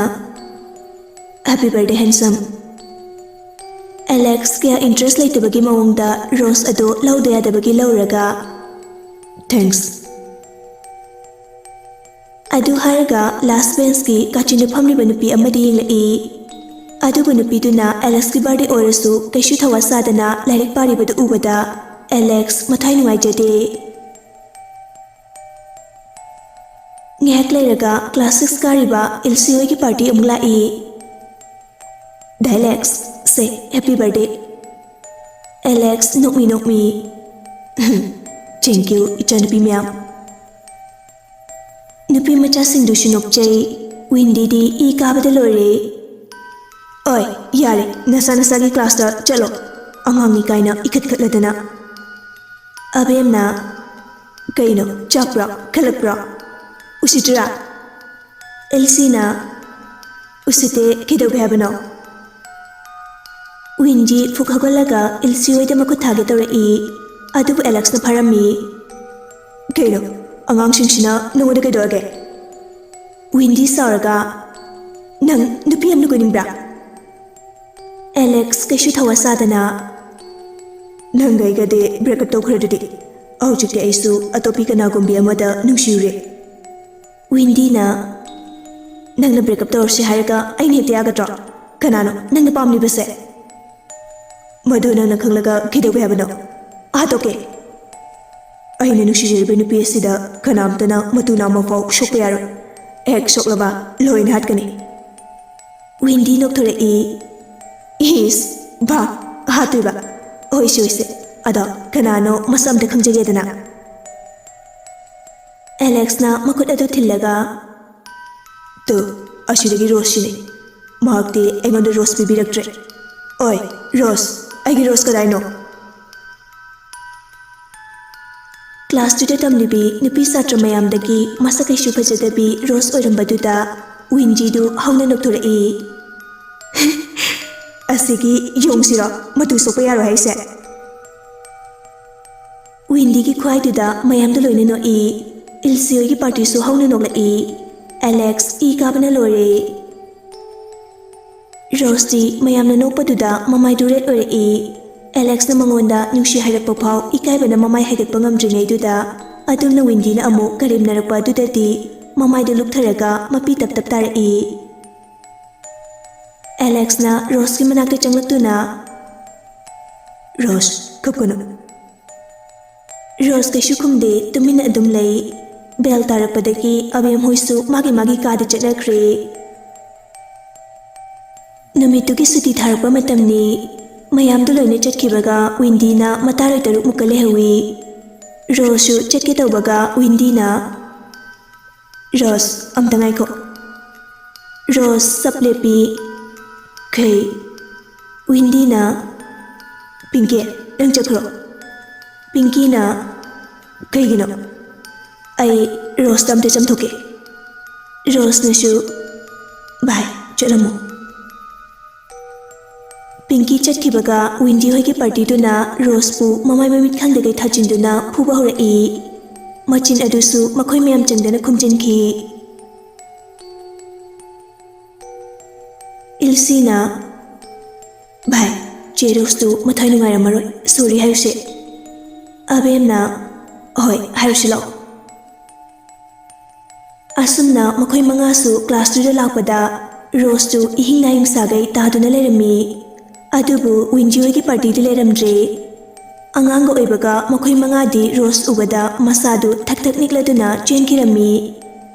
"ꯍꯦꯄꯤ ꯕꯥꯔꯗꯦ, ꯍꯦꯟꯁꯝ!" ꯑꯦꯂꯦꯛꯁ ꯀꯌꯥ ꯏꯟꯇꯔꯦꯁ ꯂꯩꯇꯕꯒꯤ ꯃꯑꯣꯡꯗ ꯔꯣꯁ ꯑꯗꯨ ꯂꯧꯗ ꯌꯥꯗꯕꯒꯤ ꯂꯧꯔꯒ, "ꯊꯦꯡꯛꯁ!" ꯑꯗꯨ ꯍꯥꯏꯔꯒ ꯂꯥꯁ ꯕꯦꯟꯁꯀꯤ ꯀꯥꯆꯤꯟꯗ ꯐꯝꯂꯤꯕ ꯅꯨꯄꯤ ꯑꯃꯗ ꯌꯦꯡꯂꯛꯏ꯫ ꯑꯗꯨꯕꯨ ꯅꯨꯄꯤꯗꯨꯅ ꯑꯦꯂꯦꯛꯁꯀꯤ ꯕꯥꯔꯗꯦ ꯑꯣꯏꯔꯁꯨ ꯀꯩꯁꯨ ꯊꯋꯥ ꯁꯥꯗꯅ ꯂꯥꯏꯔꯤꯛ ꯄꯥꯔꯤꯕꯗꯨ ꯎꯕꯗ ꯑꯦꯂꯦꯛꯁ ꯃꯊ꯭ꯋꯥꯏ ꯅꯨꯡꯉꯥꯏꯖꯗꯦ꯫ ꯉꯥꯏꯍꯥꯛ ꯂꯩꯔꯒ ꯀ꯭ꯂꯥꯁ ꯁꯤꯛꯁ ꯀꯥꯔꯤꯕ ꯏꯜꯁꯤ ꯍꯣꯏꯒꯤ ꯄꯥꯔꯇꯤ ꯑꯃꯨꯛ ꯂꯥꯛꯏ꯫ "ꯗꯥꯏꯂꯦꯛꯁ, ꯁꯦ, ꯍꯦꯄꯤ ꯕꯥꯔꯗꯦ!" ꯑꯦꯂꯦꯛꯁ ꯅꯣꯛꯃꯤ ꯅꯣꯛꯃꯤ, "ꯊꯦꯡꯀ꯭ꯌꯨ, ꯏꯆꯥꯅꯨꯄꯤ ꯃꯌꯥꯝ!" ꯅꯨꯄꯤ ꯃꯆꯥꯁꯤꯡꯗꯨꯁꯨ ꯅꯣꯛꯆꯩ꯫ ꯋꯤꯟꯗꯤꯗꯤ ꯏ ꯀꯥꯕꯗ ꯂꯣꯏꯔꯦ꯫ "ꯑꯣꯏ, ꯌꯥꯔꯦ, ꯅꯁꯥ ꯅꯁꯥꯒꯤ ꯀ꯭ꯂꯥꯁꯇ ꯆꯠꯂꯣ꯫ ꯑꯉꯥꯡꯅꯤ ꯀꯥꯏꯅ ꯏꯈꯠ ꯈꯠꯂꯗꯅ!" ꯑꯕꯦꯝꯅ, "ꯀꯩꯅꯣ, ꯆꯥꯛꯄ꯭ꯔꯣ? ꯈꯜꯂꯛꯄ꯭ꯔꯣ? ꯎꯁꯤꯠꯇ꯭ꯔꯥ?" ꯑꯦꯜꯁꯤꯅ, "ꯎꯁꯤꯠꯇꯦ, ꯀꯩꯗꯧꯒꯦ ꯍꯥꯏꯕꯅꯣ?" ꯋꯤꯟꯗꯤ ꯐꯨꯛ ꯍꯧꯒꯠꯂꯒ ꯏꯜꯁꯤ ꯍꯣꯏꯗ ꯃꯈꯨꯠ ꯊꯥꯒꯦ ꯇꯧꯔꯛꯏ꯫ ꯑꯗꯨꯕꯨ ꯑꯦꯂꯦꯛꯁꯅ ꯐꯥꯔꯝꯃꯤ꯫ "ꯀꯩꯅꯣ, ꯑꯉꯥꯡꯁꯤꯡꯁꯤꯅ ꯅꯉꯣꯟꯗ ꯀꯩꯗꯧꯔꯒꯦ?" ꯋꯤꯟꯗꯤ ꯁꯥꯎꯔꯒ, "ꯅꯪ ꯅꯨꯄꯤ ꯑꯃꯅ ꯀꯣꯏꯅꯤꯡꯕ꯭ꯔꯥ?" ꯑꯦꯂꯦꯛꯁ ꯀꯩꯁꯨ ꯊꯋꯥ ꯁꯥꯗꯅ, "ꯅꯪꯒ ꯑꯩꯒꯗꯤ ꯕ꯭ꯔꯦꯛꯑꯞ ꯇꯧꯈ꯭ꯔꯗꯨꯗꯤ꯫ ꯍꯧꯖꯤꯛꯇꯤ ꯑꯩꯁꯨ ꯑꯇꯣꯞꯄꯤ ꯀꯅꯥꯒꯨꯝꯕꯤ ꯑꯃꯗ ꯅꯨꯡꯁꯤꯔꯨꯔꯦ꯫" ꯋꯤꯟꯗꯤꯅ, "ꯅꯪꯅ ꯕ꯭ꯔꯦꯛꯑꯞ ꯇꯧꯔꯁꯤ ꯍꯥꯏꯔꯒ ꯑꯩꯅ ꯍꯦꯛꯇ ꯌꯥꯒꯗ꯭ꯔꯣ? ꯀꯅꯥꯅꯣ ꯅꯪꯅ ꯄꯥꯝꯂꯤꯕꯁꯦ?" "ꯃꯗꯨ ꯅꯪꯅ ꯈꯪꯂꯒ ꯀꯩꯗꯧꯒꯦ ꯍꯥꯏꯕꯅꯣ? ꯑꯥ ꯇꯣꯛꯀꯦ!" "ꯑꯩꯅ ꯅꯨꯡꯁꯤꯖꯔꯤꯕ ꯅꯨꯄꯤ ꯑꯁꯤꯗ ꯀꯅꯥꯝꯇꯅ ꯃꯇꯨ ꯅꯥꯝꯃ ꯐꯥꯎ ꯁꯣꯛꯄ ꯌꯥꯔꯣꯏ꯫ ꯍꯦꯛ ꯁꯣꯛꯂꯕ ꯂꯣꯏꯅ ꯍꯥꯠꯀꯅꯤ꯫" ꯋꯤꯟꯗꯤ ꯅꯣꯛꯊꯣꯔꯛꯏ꯫ ꯏꯁ, ꯚꯥ, ꯍꯥꯠꯇꯣꯏꯕ? ꯑꯣꯏꯁꯦ, ꯑꯣꯏꯁꯦ꯫ ꯑꯗꯣ ꯀꯅꯥꯅꯣ ꯃꯁꯛ ꯑꯝꯇ ꯈꯪꯖꯒꯦꯗꯅ? ꯑꯦꯂꯦꯛꯁꯅ ꯃꯈꯨꯠ ꯑꯗꯨ ꯊꯤꯜꯂꯒ, "ꯇꯨ, ꯑꯁꯤꯗꯒꯤ ꯔꯣꯁꯁꯤꯅꯤ꯫ ꯃꯍꯥꯛꯇꯤ ꯑꯩꯉꯣꯟꯗ ꯔꯣꯁ ꯄꯤꯕꯤꯔꯛꯇ꯭ꯔꯦ꯫ ꯑꯣꯏ, ꯔꯣꯁ, ꯑꯩꯒꯤ ꯔꯣꯁ ꯀꯗꯥꯏꯅꯣ?" ꯀ꯭ꯂꯥꯁ ꯇꯨꯗ ꯇꯝꯂꯤꯕꯤ ꯅꯨꯄꯤ ꯁꯥꯇ꯭ꯔ ꯃꯌꯥꯝꯗꯒꯤ ꯃꯁꯛ ꯀꯩꯁꯨ ꯐꯖꯗꯕꯤ ꯔꯣꯁ ꯑꯣꯏꯔꯝꯕꯗꯨꯗ ꯋꯤꯟꯗꯤꯗꯨ ꯍꯧꯅ ꯅꯣꯛꯊꯣꯔꯛꯏ꯫ "ꯑꯁꯤꯒꯤ ꯌꯣꯡꯁꯤꯔꯣ ꯃꯇꯨ ꯁꯣꯛꯄ ꯌꯥꯔꯣꯏ ꯍꯥꯏꯁꯦ?" ꯋꯤꯟꯗꯤꯒꯤ ꯈꯨꯍꯥꯏꯗꯨꯗ ꯃꯌꯥꯝꯗꯣ ꯂꯣꯏꯅ ꯅꯣꯛꯏ꯫ ꯏꯜꯁꯤ ꯍꯣꯏꯒꯤ ꯄꯥꯔꯇꯤꯁꯨ ꯍꯧꯅ ꯅꯣꯛꯂꯛꯏ꯫ ꯑꯦꯂꯦꯛꯁ ꯏ ꯀꯥꯕꯅ ꯂꯣꯏꯔꯦ꯫ ꯔꯣꯁꯇꯤ ꯃꯌꯥꯝꯅ ꯅꯣꯛꯄꯗꯨꯗ ꯃꯃꯥꯏꯗꯨ ꯔꯦꯗ ꯑꯣꯏꯔꯛꯏ꯫ ꯑꯦꯂꯦꯛꯁꯅ ꯃꯉꯣꯟꯗ ꯅꯨꯡꯁꯤ ꯍꯥꯏꯔꯛꯄ ꯐꯥꯎ ꯏꯀꯥꯏꯕꯅ ꯃꯃꯥꯏ ꯍꯥꯏꯒꯠꯄ ꯉꯝꯗ꯭ꯔꯤꯉꯩꯗꯨꯗ, ꯑꯗꯨꯝꯅ ꯋꯤꯟꯗꯤꯅ ꯑꯃꯨꯛ ꯀꯔꯦꯝꯅꯔꯛꯄ ꯑꯗꯨꯗꯗꯤ ꯃꯃꯥꯏꯗꯨ ꯂꯨꯞꯊꯔꯒ ꯃꯄꯤ ꯇꯞ ꯇꯞ ꯇꯥꯔꯛꯏ꯫ ꯑꯦꯂꯦꯛꯁꯅ ꯔꯣꯁꯀꯤ ꯃꯅꯥꯛꯇ ꯆꯪꯂꯛꯇꯨꯅ, "ꯔꯣꯁ, ꯀꯞꯀꯅꯨ꯫" ꯔꯣꯁ ꯀꯩꯁꯨ ꯈꯨꯝꯗꯦ, ꯇꯨꯃꯤꯟꯅ ꯑꯗꯨꯝ ꯂꯩ꯫ ꯕꯦꯜ ꯇꯥꯔꯛꯄꯗꯒꯤ ꯑꯕꯦꯝ ꯍꯣꯏꯁꯨ ꯃꯥꯒꯤ ꯃꯥꯒꯤ ꯀꯥꯗ ꯆꯠꯅꯈ꯭ꯔꯦ꯫ ꯅꯨꯃꯤꯠꯇꯨꯒꯤ ꯁꯨꯇꯤ ꯊꯥꯔꯛꯄ ꯃꯇꯝꯅꯤ꯫ ꯃꯌꯥꯝꯗꯨ ꯂꯣꯏꯅ ꯆꯠꯈꯤꯕꯒ ꯋꯤꯟꯗꯤꯅ ꯃꯇꯥꯔꯣꯏ ꯇꯔꯨꯛꯃꯨꯛꯀ ꯂꯩꯍꯧꯏ꯫ ꯔꯣꯁꯁꯨ ꯆꯠꯀꯦ ꯇꯧꯕꯒ ꯋꯤꯟꯗꯤꯅ, "ꯔꯣꯁ, ꯑꯝꯇ ꯉꯥꯏꯈꯣ꯫" ꯔꯣꯁ ꯆꯞ ꯂꯦꯞꯄꯤ꯫ "ꯀꯩ?" ꯋꯤꯟꯗꯤꯅ, "ꯄꯤꯡꯀꯤ, ꯅꯪ ꯆꯠꯈ꯭ꯔꯣ꯫" ꯄꯤꯡꯀꯤꯅ, "ꯀꯩꯒꯤꯅꯣ? ꯑꯩ ꯔꯣꯁꯇ ꯑꯝꯇ ꯆꯝꯊꯣꯛꯀꯦ꯫" ꯔꯣꯁꯅꯁꯨ, "ꯚꯥꯏ, ꯆꯠꯂꯝꯃꯣ꯫" ꯄꯤꯡꯀꯤ ꯆꯠꯈꯤꯕꯒ ꯋꯤꯟꯗꯤ ꯍꯣꯏꯒꯤ ꯄꯥꯔꯇꯤꯗꯨꯅ ꯔꯣꯁꯄꯨ ꯃꯃꯥꯏ ꯃꯃꯤꯠ ꯈꯪꯗꯒꯩ ꯊꯥꯖꯤꯟꯗꯨꯅ ꯐꯨꯕ ꯍꯧꯔꯛꯏ꯫ ꯃꯆꯤꯟ ꯑꯗꯨꯁꯨ ꯃꯈꯣꯏ ꯃꯌꯥꯝ ꯆꯪꯗꯅ ꯈꯨꯝꯖꯤꯟꯈꯤ꯫ ꯏꯜꯁꯤꯅ, "ꯚꯥꯏ, ꯆꯦ ꯔꯣꯁꯇꯨ ꯃꯊ꯭ꯋꯥꯏ ꯅꯨꯡꯉꯥꯏꯔꯝꯃꯔꯣꯏ, ꯁꯣꯔꯤ ꯍꯥꯏꯔꯨꯁꯦ꯫" ꯑꯕꯦꯝꯅ, "ꯍꯣꯏ, ꯍꯥꯏꯔꯨꯁꯤ ꯂꯥꯛꯑꯣ꯫" ꯑꯁꯨꯝꯅ ꯃꯈꯣꯏ ꯃꯉꯥꯁꯨ ꯀ꯭ꯂꯥꯁ ꯇꯨꯗ ꯂꯥꯛꯄꯗ ꯔꯣꯁꯇꯨ ꯏꯍꯤꯡ ꯅꯥꯍꯤꯡ ꯁꯥꯒꯩ ꯇꯥꯗꯨꯅ ꯂꯩꯔꯝꯃꯤ꯫ ꯑꯗꯨꯕꯨ ꯋꯤꯟꯖꯤ ꯍꯣꯏꯒꯤ ꯄꯥꯔꯇꯤꯗꯤ ꯂꯩꯔꯝꯗ꯭ꯔꯦ꯫ ꯑꯉꯥꯡꯒ ꯑꯣꯏꯕꯒ ꯃꯈꯣꯏ ꯃꯉꯥꯗꯤ ꯔꯣꯁ ꯎꯕꯗ ꯃꯁꯥꯗꯨ ꯊꯛ ꯊꯛ ꯅꯤꯛꯂꯗꯨꯅ ꯆꯦꯟꯈꯤꯔꯝꯃꯤ꯫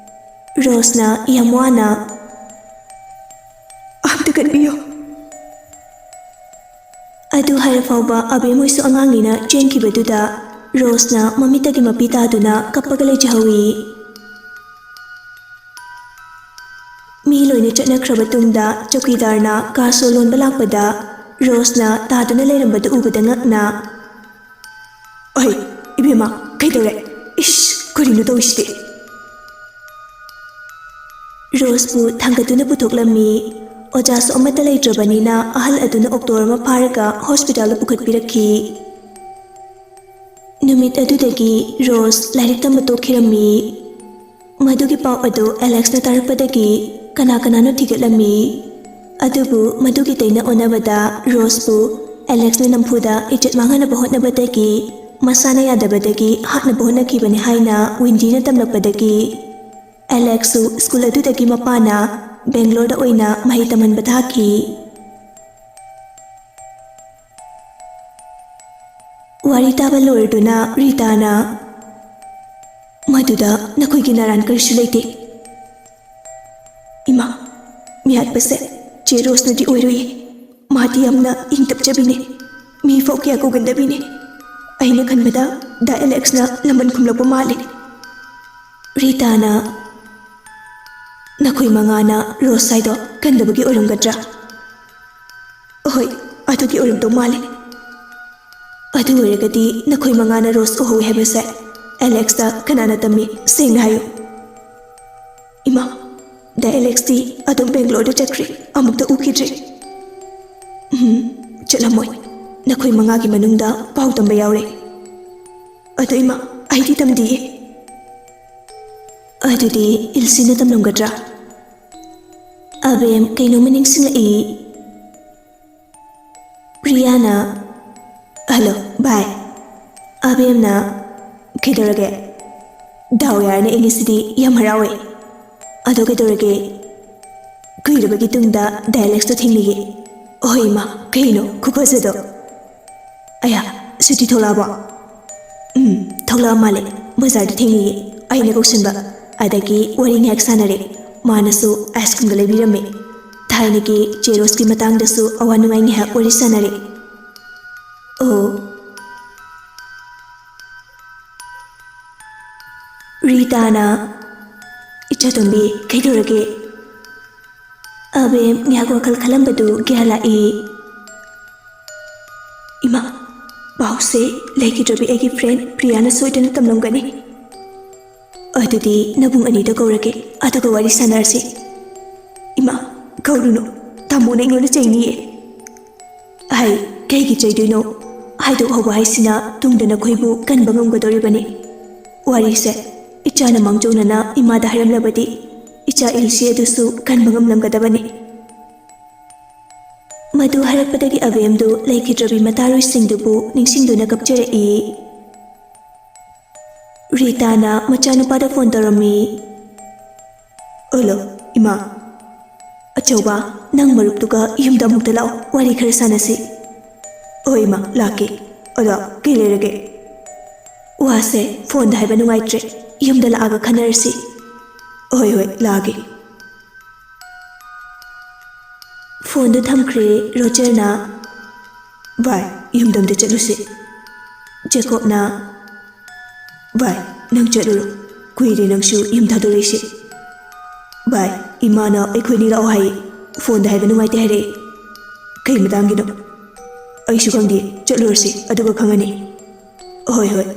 ꯔꯣꯁꯅ ꯌꯥꯝ ꯋꯥꯅ, "ꯑꯝꯇ ꯀꯟꯕꯤꯌꯨ, ꯐꯥꯎꯕ ꯑꯕꯦꯝ ꯍꯣꯏꯁꯨ ꯑꯉꯥꯡꯅꯤꯅ ꯆꯦꯟꯈꯤꯕꯗꯨꯗ ꯔꯣꯁꯅ ꯃꯃꯤꯠꯇꯒꯤ ꯃꯄꯤ ꯇꯥꯗꯨꯅ ꯀꯞꯄꯒ ꯂꯩꯖꯍꯧꯏ꯫ ꯃꯤ ꯂꯣꯏꯅ ꯆꯠꯅꯈ꯭ꯔꯕ ꯇꯨꯡꯗ ꯆꯧꯀꯤꯗꯥꯔꯅ ꯀꯥ ꯁꯣ ꯂꯣꯟꯕ ꯂꯥꯛꯄꯗ ꯔꯣꯁꯅ ꯇꯥꯗꯨꯅ ꯂꯩꯔꯝꯕꯗꯨ ꯎꯕꯗ ꯉꯛꯅ, "ꯑꯩ, ꯏꯕꯦꯝꯃ, ꯀꯩꯗꯧꯔꯦ? ꯏꯁ, ꯀꯔꯤꯅꯣ ꯇꯧꯔꯤꯁꯤꯗꯤ?" ꯔꯣꯁꯄꯨ ꯊꯥꯡꯒꯠꯇꯨꯅ ꯄꯨꯊꯣꯛꯂꯝꯃꯤ꯫ ꯑꯣꯖꯥꯁꯨ ꯑꯃꯠꯇ ꯂꯩꯇ꯭ꯔꯕꯅꯤꯅ ꯑꯍꯜ ꯑꯗꯨꯅ ꯑꯣꯛꯇꯣ ꯑꯃ ꯐꯥꯔꯒ ꯍꯣꯁꯄꯤꯇꯥꯜꯗ ꯄꯨꯈꯠꯄꯤꯔꯛꯈꯤ꯫ ꯅꯨꯃꯤꯠ ꯑꯗꯨꯗꯒꯤ ꯔꯣꯁ ꯂꯥꯏꯔꯤꯛ ꯇꯝꯕ ꯇꯣꯛꯈꯤꯔꯝꯃꯤ꯫ ꯃꯗꯨꯒꯤ ꯄꯥꯎ ꯑꯗꯨ ꯑꯦꯂꯦꯛꯁꯅ ꯇꯥꯔꯛꯄꯗꯒꯤ ꯀꯅꯥ ꯀꯅꯥꯅꯣ ꯊꯤꯒꯠꯂꯝꯃꯤ꯫ ꯑꯗꯨꯕꯨ ꯃꯗꯨꯒꯤ ꯇꯩꯅ ꯑꯣꯟꯅꯕꯗ ꯔꯣꯁꯄꯨ ꯑꯦꯂꯦꯛꯁꯅ ꯅꯝꯐꯨꯗ ꯏꯖꯠ ꯃꯥꯡꯍꯟꯅꯕ ꯍꯣꯠꯅꯕꯗꯒꯤ ꯃꯁꯥꯅ ꯌꯥꯗꯕꯗꯒꯤ ꯍꯥꯠꯅꯕ ꯍꯣꯠꯅꯈꯤꯕꯅꯤ ꯍꯥꯏꯅ ꯋꯤꯟꯗꯤꯅ ꯇꯝꯂꯛꯄꯗꯒꯤ ꯑꯦꯂꯦꯛꯁꯁꯨ ꯁ꯭ꯀꯨꯜ ꯑꯗꯨꯗꯒꯤ ꯃꯄꯥꯅ ꯕꯦꯡꯒ꯭ꯂꯣꯔꯗ ꯑꯣꯏꯅ ꯃꯍꯩ ꯇꯝꯍꯟꯕ ꯊꯥꯈꯤ꯫ ꯋꯥꯔꯤ ꯇꯥꯕ ꯂꯣꯏꯔꯗꯨꯅ ꯔꯤꯇꯥꯅ, "ꯃꯗꯨꯗ ꯅꯈꯣꯏꯒꯤ ꯅꯔꯥꯟ ꯀꯔꯤꯁꯨ ꯂꯩꯇꯦ꯫ ꯏꯃꯥ, ꯃꯤꯍꯥꯠꯄꯁꯦ ꯆꯦ ꯔꯣꯁꯅꯗꯤ ꯑꯣꯏꯔꯣꯏꯌꯦ꯫ ꯃꯥꯗꯤ ꯌꯥꯝꯅ ꯏꯪ ꯇꯞꯆꯕꯤꯅꯦ꯫ ꯃꯤ ꯐꯥꯎ ꯀꯌꯥ ꯀꯧꯒꯟꯗꯕꯤꯅꯦ꯫ ꯑꯩꯅ ꯈꯟꯕꯗ ꯗꯥ ꯑꯦꯂꯦꯛꯁꯅ ꯂꯃꯟ ꯈꯨꯝꯂꯛꯄ ꯃꯥꯜꯂꯦ꯫" ꯔꯤꯇꯥꯅ, "ꯅꯈꯣꯏ ꯃꯉꯥꯅ ꯔꯣꯁ ꯍꯥꯏꯗꯣ ꯀꯟꯗꯕꯒꯤ ꯑꯣꯏꯔꯝꯒꯗ꯭ꯔꯥ?" "ꯍꯣꯏ, ꯑꯗꯨꯒꯤ ꯑꯣꯏꯔꯝꯗꯧ ꯃꯥꯜꯂꯦ꯫ ꯑꯗꯨ ꯑꯣꯏꯔꯒꯗꯤ ꯅꯈꯣꯏ ꯃꯉꯥꯅ ꯔꯣꯁ ꯎꯍꯧꯏ ꯍꯥꯏꯕꯁꯦ ꯑꯦꯂꯦꯛꯁꯇ ꯀꯅꯥꯅ ꯇꯝꯃꯤ? ꯁꯦꯡꯅ ꯍꯥꯏꯌꯨ꯫" "ꯏꯃꯥ, ꯗꯥ ꯑꯦꯂꯦꯛꯁꯇꯤ ꯑꯗꯨꯝ ꯕꯦꯡꯒ꯭ꯂꯣꯔꯗ ꯆꯠꯈ꯭ꯔꯦ, ꯑꯃꯨꯛꯇ ꯎꯈꯤꯗ꯭ꯔꯦ꯫" "ꯎꯝ, ꯆꯠꯂꯝꯃꯣꯏ꯫ ꯅꯈꯣꯏ ꯃꯉꯥꯒꯤ ꯃꯅꯨꯡꯗ ꯄꯥꯎ ꯇꯝꯕ ꯌꯥꯎꯔꯦ꯫" "ꯑꯗꯣ ꯏꯃꯥ, ꯑꯩꯗꯤ ꯇꯝꯗꯤꯌꯦ꯫" "ꯑꯗꯨꯗꯤ ꯏꯜꯁꯤꯅ ꯇꯝꯂꯝꯒꯗ꯭ꯔꯥ?" ꯑꯕꯦꯝ ꯀꯩꯅꯣꯝꯃ ꯅꯤꯡꯁꯤꯡꯂꯛꯏ꯫ ꯄ꯭ꯔꯤꯌꯥꯅ, "ꯍꯜꯂꯣ, ꯚꯥꯏ꯫" ꯑꯕꯦꯝꯅ, "ꯀꯩꯗꯧꯔꯒꯦ?" "ꯗꯥꯎ ꯌꯥꯔꯅꯦ, ꯑꯩ ꯉꯁꯤꯗꯤ ꯌꯥꯝ ꯍꯔꯥꯎꯋꯦ꯫" "ꯑꯗꯣ ꯀꯩꯗꯧꯔꯒꯦ?" "ꯀꯨꯏꯔꯕꯒꯤ ꯇꯨꯡꯗ ꯗꯥ ꯑꯦꯂꯦꯛꯁꯇꯣ ꯊꯦꯡꯅꯩꯌꯦ꯫" "ꯑꯣꯍꯣꯏ ꯏꯃꯥ, ꯀꯩꯅꯣ ꯈꯨꯐꯖꯗꯣ?" "ꯑꯌꯥ, ꯁꯨꯇꯤ ꯊꯣꯛꯂꯛꯑꯕꯣ?" "ꯎꯝ, ꯊꯣꯛꯂꯛꯑ ꯃꯥꯜꯂꯦ꯫ ꯕꯖꯥꯔꯗ ꯊꯦꯡꯅꯩꯌꯦ꯫ ꯑꯩꯅ ꯀꯧꯁꯟꯕ꯫ ꯑꯗꯒꯤ ꯋꯥꯔꯤ ꯉꯥꯏꯍꯥꯛ ꯁꯥꯟꯅꯔꯦ꯫ ꯃꯥꯅꯁꯨ ꯑꯥꯏꯁ ꯀ꯭ꯔꯤꯝꯒ ꯂꯩꯕꯤꯔꯝꯃꯦ꯫ ꯊꯥꯏꯅꯒꯤ ꯆꯦ ꯔꯣꯁꯀꯤ ꯃꯇꯥꯡꯗꯁꯨ ꯑꯋꯥ ꯅꯨꯡꯉꯥꯏ ꯉꯥꯏꯍꯥꯛ ꯋꯥꯔꯤ ꯁꯥꯟꯅꯔꯦ꯫" ꯔꯤꯇꯥꯅ, "ꯏꯆꯥꯇꯣꯝꯕꯤ, ꯀꯩꯗꯧꯔꯒꯦ?" ꯑꯕꯦꯝ ꯉꯥꯏꯍꯥꯛ ꯋꯥꯈꯜ ꯈꯜꯂꯝꯕꯗꯨ ꯒ꯭ꯌꯥꯟ ꯂꯥꯛꯏ꯫ "ꯏꯃꯥ, ꯄꯥꯎꯁꯦ ꯂꯩꯈꯤꯗ꯭ꯔꯕꯤ ꯑꯩꯒꯤ ꯐ꯭ꯔꯦꯟ ꯄ꯭ꯔꯤꯌꯥꯅ ꯁꯣꯏꯗꯅ ꯇꯝꯂꯝꯒꯅꯤ꯫ ꯑꯗꯨꯗꯤ ꯅꯕꯨꯡ ꯑꯅꯤꯗ ꯀꯧꯔꯒꯦ, ꯑꯗꯨꯒ ꯋꯥꯔꯤ ꯁꯥꯟꯅꯔꯁꯤ꯫ ꯏꯃꯥ, ꯀꯧꯔꯨꯅꯨ, ꯇꯥꯃꯣꯅ ꯑꯩꯉꯣꯟꯗ ꯆꯩꯅꯤꯌꯦ꯫" "ꯍꯥꯏ, ꯀꯩꯒꯤ ꯆꯩꯗꯣꯏꯅꯣ? ꯍꯥꯏꯗꯣꯛꯍꯧꯕ ꯍꯥꯏꯁꯤꯅ ꯇꯨꯡꯗ ꯅꯈꯣꯏꯕꯨ ꯀꯟꯕ ꯉꯝꯒꯗꯧꯔꯤꯕꯅꯤ꯫ ꯋꯥꯔꯤꯁꯦ ꯏꯆꯥꯅ ꯃꯥꯡꯖꯧꯅꯅ ꯏꯃꯥꯗ ꯍꯥꯏꯔꯝꯂꯕꯗꯤ ꯏꯆꯥ ꯏꯜꯁꯤ ꯑꯗꯨꯁꯨ ꯀꯟꯕ ꯉꯝꯂꯝꯒꯗꯕꯅꯤ꯫" ꯃꯗꯨ ꯍꯥꯏꯔꯛꯄꯗꯒꯤ ꯑꯕꯦꯝꯗꯨ ꯂꯩꯈꯤꯗ꯭ꯔꯕꯤ ꯃꯇꯥꯔꯣꯏꯁꯤꯡꯗꯨꯕꯨ ꯅꯤꯡꯁꯤꯡꯗꯨꯅ ꯀꯞꯆꯔꯛꯏ꯫ ꯔꯤꯇꯥꯅ ꯃꯆꯥꯅꯨꯄꯥꯗ ꯐꯣꯟ ꯇꯧꯔꯝꯃꯤ꯫ "ꯍꯜꯂꯣ, ꯏꯃꯥ꯫ ꯑꯆꯧꯕ, ꯅꯪ ꯃꯔꯨꯞꯇꯨꯒ ꯌꯨꯝꯗ ꯑꯃꯨꯛꯇ ꯂꯥꯛꯑꯣ, ꯋꯥꯔꯤ ꯈꯔ ꯁꯥꯟꯅꯁꯤ꯫" "ꯍꯣꯏ, ꯏꯃꯥ, ꯂꯥꯛꯀꯦ꯫ ꯑꯗꯣ ꯀꯩ ꯂꯩꯔꯒꯦ?" "ꯋꯥꯁꯦ ꯐꯣꯟꯗ ꯍꯥꯏꯕ ꯅꯨꯡꯉꯥꯏꯇ꯭ꯔꯦ, ꯌꯨꯝꯗ ꯂꯥꯛꯑꯒ ꯈꯟꯅꯔꯁꯤ꯫" "ꯍꯣꯏ, ꯍꯣꯏ, ꯂꯥꯛꯑꯒꯦ꯫" ꯐꯣꯟꯗꯨ ꯊꯝꯈ꯭ꯔꯦ ꯔꯣꯖꯔꯅ꯫ "ꯚꯥꯏ, ꯌꯨꯝꯗ ꯑꯝꯇ ꯆꯠꯂꯨꯁꯤ꯫" ꯖꯦꯀꯣꯕꯅ, "ꯚꯥꯏ, ꯅꯪ ꯆꯠꯂꯨꯔꯣ꯫ ꯀꯨꯏꯔꯦ ꯅꯪꯁꯨ ꯌꯨꯝ ꯊꯥꯗꯣꯔꯛꯏꯁꯦ꯫ ꯚꯥꯏ, ꯏꯃꯥꯅ ꯑꯩꯈꯣꯏꯅꯤ ꯂꯥꯛꯑꯣ ꯍꯥꯏꯌꯦ꯫ ꯐꯣꯟꯗ ꯍꯥꯏꯕ ꯅꯨꯡꯉꯥꯏꯇꯦ ꯍꯥꯏꯔꯛꯑꯦ꯫ ꯀꯩ ꯃꯇꯥꯡꯒꯤꯅꯣ?" "ꯑꯩꯁꯨ ꯈꯪꯗꯦ꯫ ꯆꯠꯂꯨꯔꯁꯤ, ꯑꯗꯨꯒ ꯈꯪꯉꯅꯤ꯫" "ꯍꯣꯏ, ꯍꯣꯏ꯫"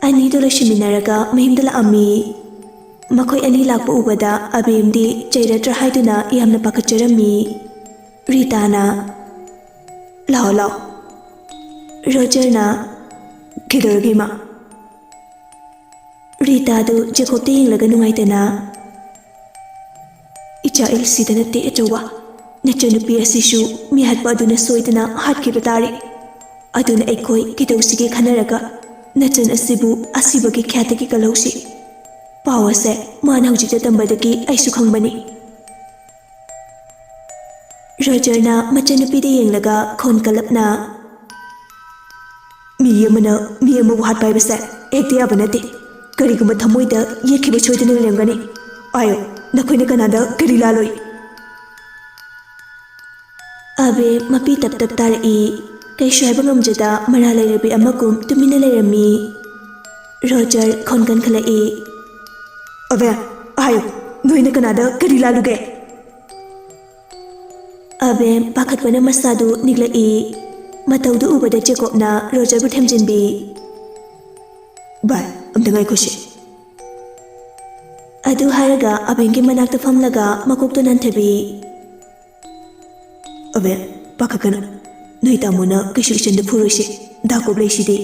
ꯑꯅꯤꯗꯨ ꯂꯣꯏꯁꯤꯟꯃꯤꯟꯅꯔꯒ ꯃꯌꯨꯝꯗ ꯂꯥꯛꯑꯝꯃꯤ꯫ ꯃꯈꯣꯏ ꯑꯅꯤ ꯂꯥꯛꯄ ꯎꯕꯗ ꯑꯕꯦꯝꯗꯤ ꯆꯩꯔꯗ꯭ꯔꯥ ꯍꯥꯏꯗꯨꯅ ꯌꯥꯝꯅ ꯄꯥꯈꯠꯆꯔꯝꯃꯤ꯫ ꯔꯤꯇꯥꯅ, "ꯂꯥꯛꯑꯣ, ꯂꯥꯛꯑꯣ꯫" ꯔꯣꯖꯔꯅ, "ꯀꯩꯗꯧꯔꯒꯦ, ꯏꯃꯥ?" ꯔꯤꯇꯥꯗꯨ ꯖꯦꯀꯣꯕꯇ ꯌꯦꯡꯂꯒ ꯅꯨꯡꯉꯥꯏꯇꯅ, "ꯏꯆꯥ ꯏꯜꯁꯤꯗ ꯅꯠꯇꯦ ꯑꯆꯧꯕ, ꯅꯆꯟꯅꯨꯄꯤ ꯑꯁꯤꯁꯨ ꯃꯤꯍꯥꯠꯄ ꯑꯗꯨꯅ ꯁꯣꯏꯗꯅ ꯍꯥꯠꯈꯤꯕ ꯇꯥꯔꯦ꯫ ꯑꯗꯨꯅ ꯑꯩꯈꯣꯏ ꯀꯩꯗꯧꯁꯤꯒꯦ ꯈꯟꯅꯔꯒ ꯅꯆꯟ ꯑꯁꯤꯕꯨ ꯑꯁꯤꯕꯒꯤ ꯈ꯭ꯌꯥꯠꯇꯒꯤ ꯀꯜꯍꯧꯁꯤ꯫ ꯄꯥꯎ ꯑꯁꯦ ꯃꯥꯅ ꯍꯧꯖꯤꯛꯇ ꯇꯝꯕꯗꯒꯤ ꯑꯩꯁꯨ ꯈꯪꯕꯅꯤ꯫" ꯔꯣꯖꯔꯅ ꯃꯆꯟꯅꯨꯄꯤꯗ ꯌꯦꯡꯂꯒ ꯈꯣꯟ ꯀꯜꯂꯞꯅ, "ꯃꯤ ꯑꯃꯅ ꯃꯤ ꯑꯃꯕꯨ ꯍꯥꯠꯄ ꯍꯥꯏꯕꯁꯦ ꯍꯦꯛꯇ ꯌꯥꯕ ꯅꯠꯇꯦ꯫ ꯀꯔꯤꯒꯨꯝꯕ ꯊꯃꯣꯏꯗ ꯌꯦꯠꯈꯤꯕ ꯁꯣꯏꯗꯅ ꯂꯩꯔꯝꯒꯅꯤ꯫ ꯄꯥꯏꯌꯣ, ꯅꯈꯣꯏꯅ ꯀꯅꯥꯗ ꯀꯔꯤ ꯂꯥꯜꯂꯨꯏ?" ꯑꯕꯦ ꯃꯄꯤ ꯇꯞ ꯇꯞ ꯇꯥꯔꯛꯏ꯫ ꯀꯩꯁꯨ ꯍꯥꯏꯕ ꯉꯝꯖꯗ ꯃꯔꯥ ꯂꯩꯔꯕꯤ ꯑꯃꯒꯨꯝ ꯇꯨꯃꯤꯟꯅ ꯂꯩꯔꯝꯃꯤ꯫ ꯔꯣꯖꯔ ꯈꯣꯟ ꯀꯟꯈꯠꯂꯛꯏ꯫ ꯑꯕꯦ, ꯍꯥꯏꯌꯨ, ꯅꯣꯏꯅ ꯀꯅꯥꯗ ꯀꯔꯤ ꯂꯥꯜꯂꯨꯒꯦ? ꯑꯕꯦꯝ ꯄꯥꯈꯠꯄꯅ ꯃꯁꯥꯗꯨ ꯅꯤꯛꯂꯛꯏ꯫ ꯃꯇꯧꯗꯨ ꯎꯕꯗ ꯖꯦꯀꯣꯕꯅ ꯔꯣꯖꯔꯕꯨ ꯊꯦꯝꯖꯤꯟꯕꯤ꯫ ꯚꯥꯏ, ꯑꯝꯇ ꯉꯥꯏꯈꯣꯁꯦ꯫ ꯑꯗꯨ ꯍꯥꯏꯔꯒ ꯑꯕꯦꯝꯒꯤ ꯃꯅꯥꯛꯇ ꯐꯝꯂꯒ ꯃꯀꯣꯛꯇꯨ ꯅꯟꯊꯕꯤ꯫ ꯑꯕꯦꯝ, ꯄꯥꯈꯠꯀꯅꯨ꯫ ꯅꯣꯏ ꯇꯥꯃꯣꯅ ꯀꯩꯁꯨ ꯏꯆꯟꯗ ꯐꯨꯔꯣꯏꯁꯦ꯫ ꯗꯥꯀꯣꯕ ꯂꯩꯁꯤꯗꯤ꯫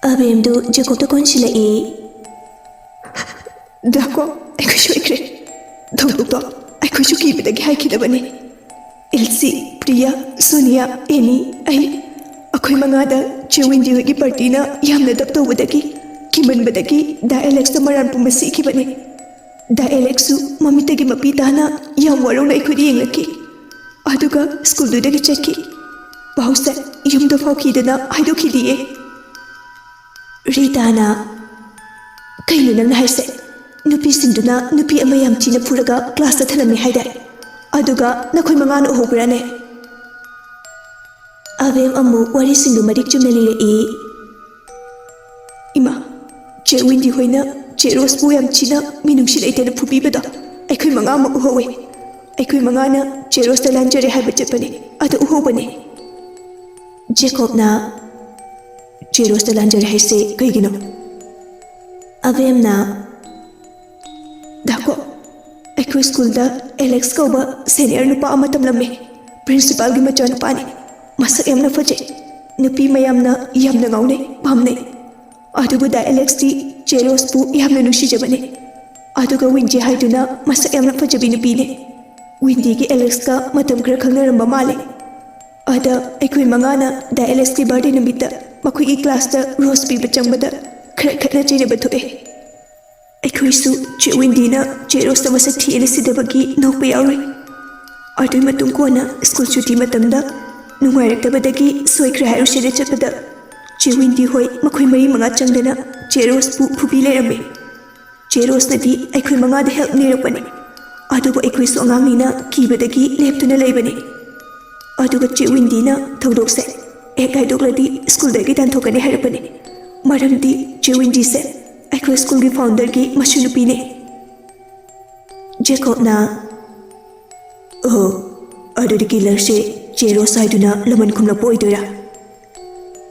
ꯑꯕꯦꯝꯗꯨ ꯖꯦꯀꯣꯕꯇ ꯀꯣꯟꯁꯤꯜꯂꯛꯏ꯫ ꯗꯥꯀꯣꯕ, ꯑꯩꯈꯣꯏ ꯁꯣꯏꯈ꯭ꯔꯦ꯫ ꯊꯧꯗꯣꯛꯇꯣ ꯑꯩꯈꯣꯏꯁꯨ ꯀꯤꯕꯗꯒꯤ ꯍꯥꯏꯈꯤꯗꯕꯅꯤ꯫ ꯏꯜꯁꯤ, ꯄ꯭ꯔꯤꯌꯥ, ꯁꯣꯅꯤꯌꯥ, ꯑꯦꯅꯤ, ꯑꯩ, ꯑꯩꯈꯣꯏ ꯃꯉꯥꯗ ꯆꯦ ꯋꯤꯟꯗꯤ ꯍꯣꯏꯒꯤ ꯄꯥꯔꯇꯤꯅ ꯌꯥꯝꯅ ꯗꯞ ꯇꯧꯕꯗꯒꯤ, ꯀꯤꯃꯟꯕꯗꯒꯤ ꯗꯥ ꯑꯦꯂꯦꯛꯁꯇ ꯃꯔꯥꯟ ꯄꯨꯝꯕ ꯁꯤꯈꯤꯕꯅꯤ꯫ ꯗꯥ ꯑꯦꯂꯦꯛꯁꯁꯨ ꯃꯃꯤꯠꯇꯒꯤ ꯃꯄꯤ ꯇꯥꯅ ꯌꯥꯝ ꯋꯥꯔꯧꯅ ꯑꯩꯈꯣꯏꯗ ꯌꯦꯡꯂꯛꯈꯤ꯫ ꯑꯗꯨꯒ ꯁ꯭ꯀꯨꯜꯗꯨꯗꯒꯤ ꯆꯠꯈꯤ꯫ ꯄꯥꯎꯁꯦ ꯌꯨꯝꯗ ꯐꯥꯎꯈꯤꯗꯅ ꯍꯥꯏꯗꯣꯛꯈꯤꯗꯤꯌꯦ꯫ ꯔꯤꯇꯥꯅ, "ꯀꯩꯅꯣ ꯅꯪꯅ ꯍꯥꯏꯁꯦ? ꯅꯨꯄꯤꯁꯤꯡꯗꯨꯅ ꯅꯨꯄꯤ ꯑꯃ ꯌꯥꯝ ꯊꯤꯅ ꯐꯨꯔꯒ ꯀ꯭ꯂꯥꯁꯇ ꯊꯅꯝꯃꯤ ꯍꯥꯏꯗꯥꯏ? ꯑꯗꯨꯒ ꯅꯈꯣꯏ ꯃꯉꯥꯅ ꯎꯍꯧꯕ꯭ꯔꯥꯅꯦ?" ꯑꯕꯦꯝ ꯑꯃꯨꯛ ꯋꯥꯔꯤꯁꯤꯡꯗꯨ ꯃꯔꯤꯛ ꯆꯨꯝꯅ ꯂꯤꯔꯛꯏ꯫ "ꯏꯃꯥ, ꯆꯦ ꯋꯤꯟꯗꯤ ꯍꯣꯏꯅ ꯆꯦ ꯔꯣꯁꯄꯨ ꯌꯥꯝ ꯊꯤꯅ ꯃꯤꯅꯨꯡꯁꯤ ꯂꯩꯇꯅ ꯐꯨꯕꯤꯕꯗꯣ ꯑꯩꯈꯣꯏ ꯃꯉꯥꯃꯛ ꯎꯍꯧꯋꯦ꯫ ꯑꯩꯈꯣꯏ ꯃꯉꯥꯅ ꯆꯦ ꯔꯣꯁꯇ ꯂꯥꯟꯖꯔꯦ ꯍꯥꯏꯕ ꯆꯠꯄꯅꯦ, ꯑꯗꯨ ꯎꯍꯧꯕꯅꯦ꯫" ꯖꯦꯀꯣꯕꯅ, "ꯆꯦ ꯔꯣꯁꯇ ꯂꯥꯟꯖꯔꯦ ꯍꯥꯏꯁꯦ ꯀꯩꯒꯤꯅꯣ?" ꯑꯕꯦꯝꯅ, "ꯗꯥꯀꯣ, ꯑꯩꯈꯣꯏ ꯁ꯭ꯀꯨꯜꯗ ꯑꯦꯂꯦꯛꯁ ꯀꯧꯕ ꯁꯦꯅꯤꯌꯔ ꯅꯨꯄꯥ ꯑꯃ ꯇꯝꯂꯝꯃꯦ꯫ ꯄ꯭ꯔꯤꯟꯁꯤꯄꯥꯜꯒꯤ ꯃꯆꯥꯅꯨꯄꯥꯅꯤ꯫ ꯃꯁꯛ ꯌꯥꯝꯅ ꯐꯖꯩ꯫ ꯅꯨꯄꯤ ꯃꯌꯥꯝꯅ ꯌꯥꯝꯅ ꯉꯥꯎꯅꯩ, ꯄꯥꯝꯅꯩ꯫ ꯑꯗꯨꯕꯨ ꯗꯥ ꯑꯦꯂꯦꯛꯁꯇꯤ ꯆꯦ ꯔꯣꯁꯄꯨ ꯌꯥꯝꯅ ꯅꯨꯡꯁꯤꯖꯕꯅꯦ꯫ ꯑꯗꯨꯒ ꯋꯤꯟꯗꯤ ꯍꯥꯏꯗꯨꯅ ꯃꯁꯛ ꯌꯥꯝꯅ ꯐꯖꯕꯤ ꯅꯨꯄꯤꯅꯦ꯫ ꯋꯤꯟꯗꯤꯒꯤ ꯑꯦꯂꯦꯛꯁꯀ ꯃꯇꯝ ꯈꯔ ꯈꯪꯅꯔꯝꯕ ꯃꯥꯜꯂꯦ꯫ ꯑꯗ ꯑꯩꯈꯣꯏ ꯃꯉꯥꯅ ꯗꯥ ꯑꯦꯂꯦꯛꯁꯀꯤ ꯕꯥꯔꯗꯦ ꯅꯨꯃꯤꯠꯇ ꯃꯈꯣꯏꯒꯤ ꯀ꯭ꯂꯥꯁꯇ ꯔꯣꯁ ꯄꯤꯕ ꯆꯪꯕꯗ ꯈꯔ ꯈꯠꯅ ꯆꯩꯅꯕ ꯊꯣꯛꯑꯦ꯫ ꯑꯩꯈꯣꯏꯁꯨ ꯆꯦ ꯋꯤꯟꯗꯤꯅ ꯆꯦ ꯔꯣꯁꯇ ꯃꯁꯛ ꯊꯤꯑꯅ ꯁꯤꯗꯕꯒꯤ ꯅꯣꯛꯄ ꯌꯥꯎꯔꯨꯏ꯫ ꯑꯗꯨꯒꯤ ꯃꯇꯨꯡ ꯀꯣꯟꯅ ꯁ꯭ꯀꯨꯜ ꯁꯨꯇꯤ ꯃꯇꯝꯗ ꯅꯨꯡꯉꯥꯏꯔꯛꯇꯕꯗꯒꯤ ꯁꯣꯏꯈ꯭ꯔꯦ ꯍꯥꯏꯔꯨꯁꯦꯅ ꯆꯠꯄꯗ ꯆꯦ ꯋꯤꯟꯗꯤ ꯍꯣꯏ ꯃꯈꯣꯏ ꯃꯔꯤ ꯃꯉꯥ ꯆꯪꯗꯅ ꯆꯦ ꯔꯣꯁꯄꯨ ꯐꯨꯕꯤ ꯂꯩꯔꯝꯃꯦ꯫ ꯆꯦ ꯔꯣꯁꯅꯗꯤ ꯑꯩꯈꯣꯏ ꯃꯉꯥꯗ ꯍꯦꯜꯞ ꯅꯤꯔꯛꯄꯅꯤ, ꯑꯗꯨꯕꯨ ꯑꯩꯈꯣꯏꯁꯨ ꯑꯉꯥꯡꯅꯤꯅ ꯀꯤꯕꯗꯒꯤ ꯂꯦꯞꯇꯨꯅ ꯂꯩꯕꯅꯤ꯫ ꯑꯗꯨꯒ ꯆꯦ ꯋꯤꯟꯗꯤꯅ ꯊꯧꯗꯣꯛꯁꯦ ꯍꯦꯛ ꯍꯥꯏꯗꯣꯛꯂꯗꯤ ꯁ꯭ꯀꯨꯜꯗꯒꯤ ꯇꯥꯟꯊꯣꯛꯀꯅꯤ ꯍꯥꯏꯔꯛꯄꯅꯤ꯫ ꯃꯔꯝꯗꯤ ꯆꯦ ꯋꯤꯟꯗꯤꯁꯦ ꯑꯩꯈꯣꯏ ꯁ꯭ꯀꯨꯜꯒꯤ ꯐꯥꯎꯟꯗꯔꯒꯤ ꯃꯁꯨ ꯅꯨꯄꯤꯅꯦ꯫ ꯖꯦꯀꯣꯕꯅ, "ꯑꯣ, ꯑꯗꯨꯗꯤ ꯀꯤꯂꯔꯁꯦ ꯆꯦ ꯔꯣꯁ ꯍꯥꯏꯗꯨꯅ ꯂꯃꯟ ꯈꯨꯝꯂꯛꯄ ꯑꯣꯏꯗꯣꯏꯔꯥ?"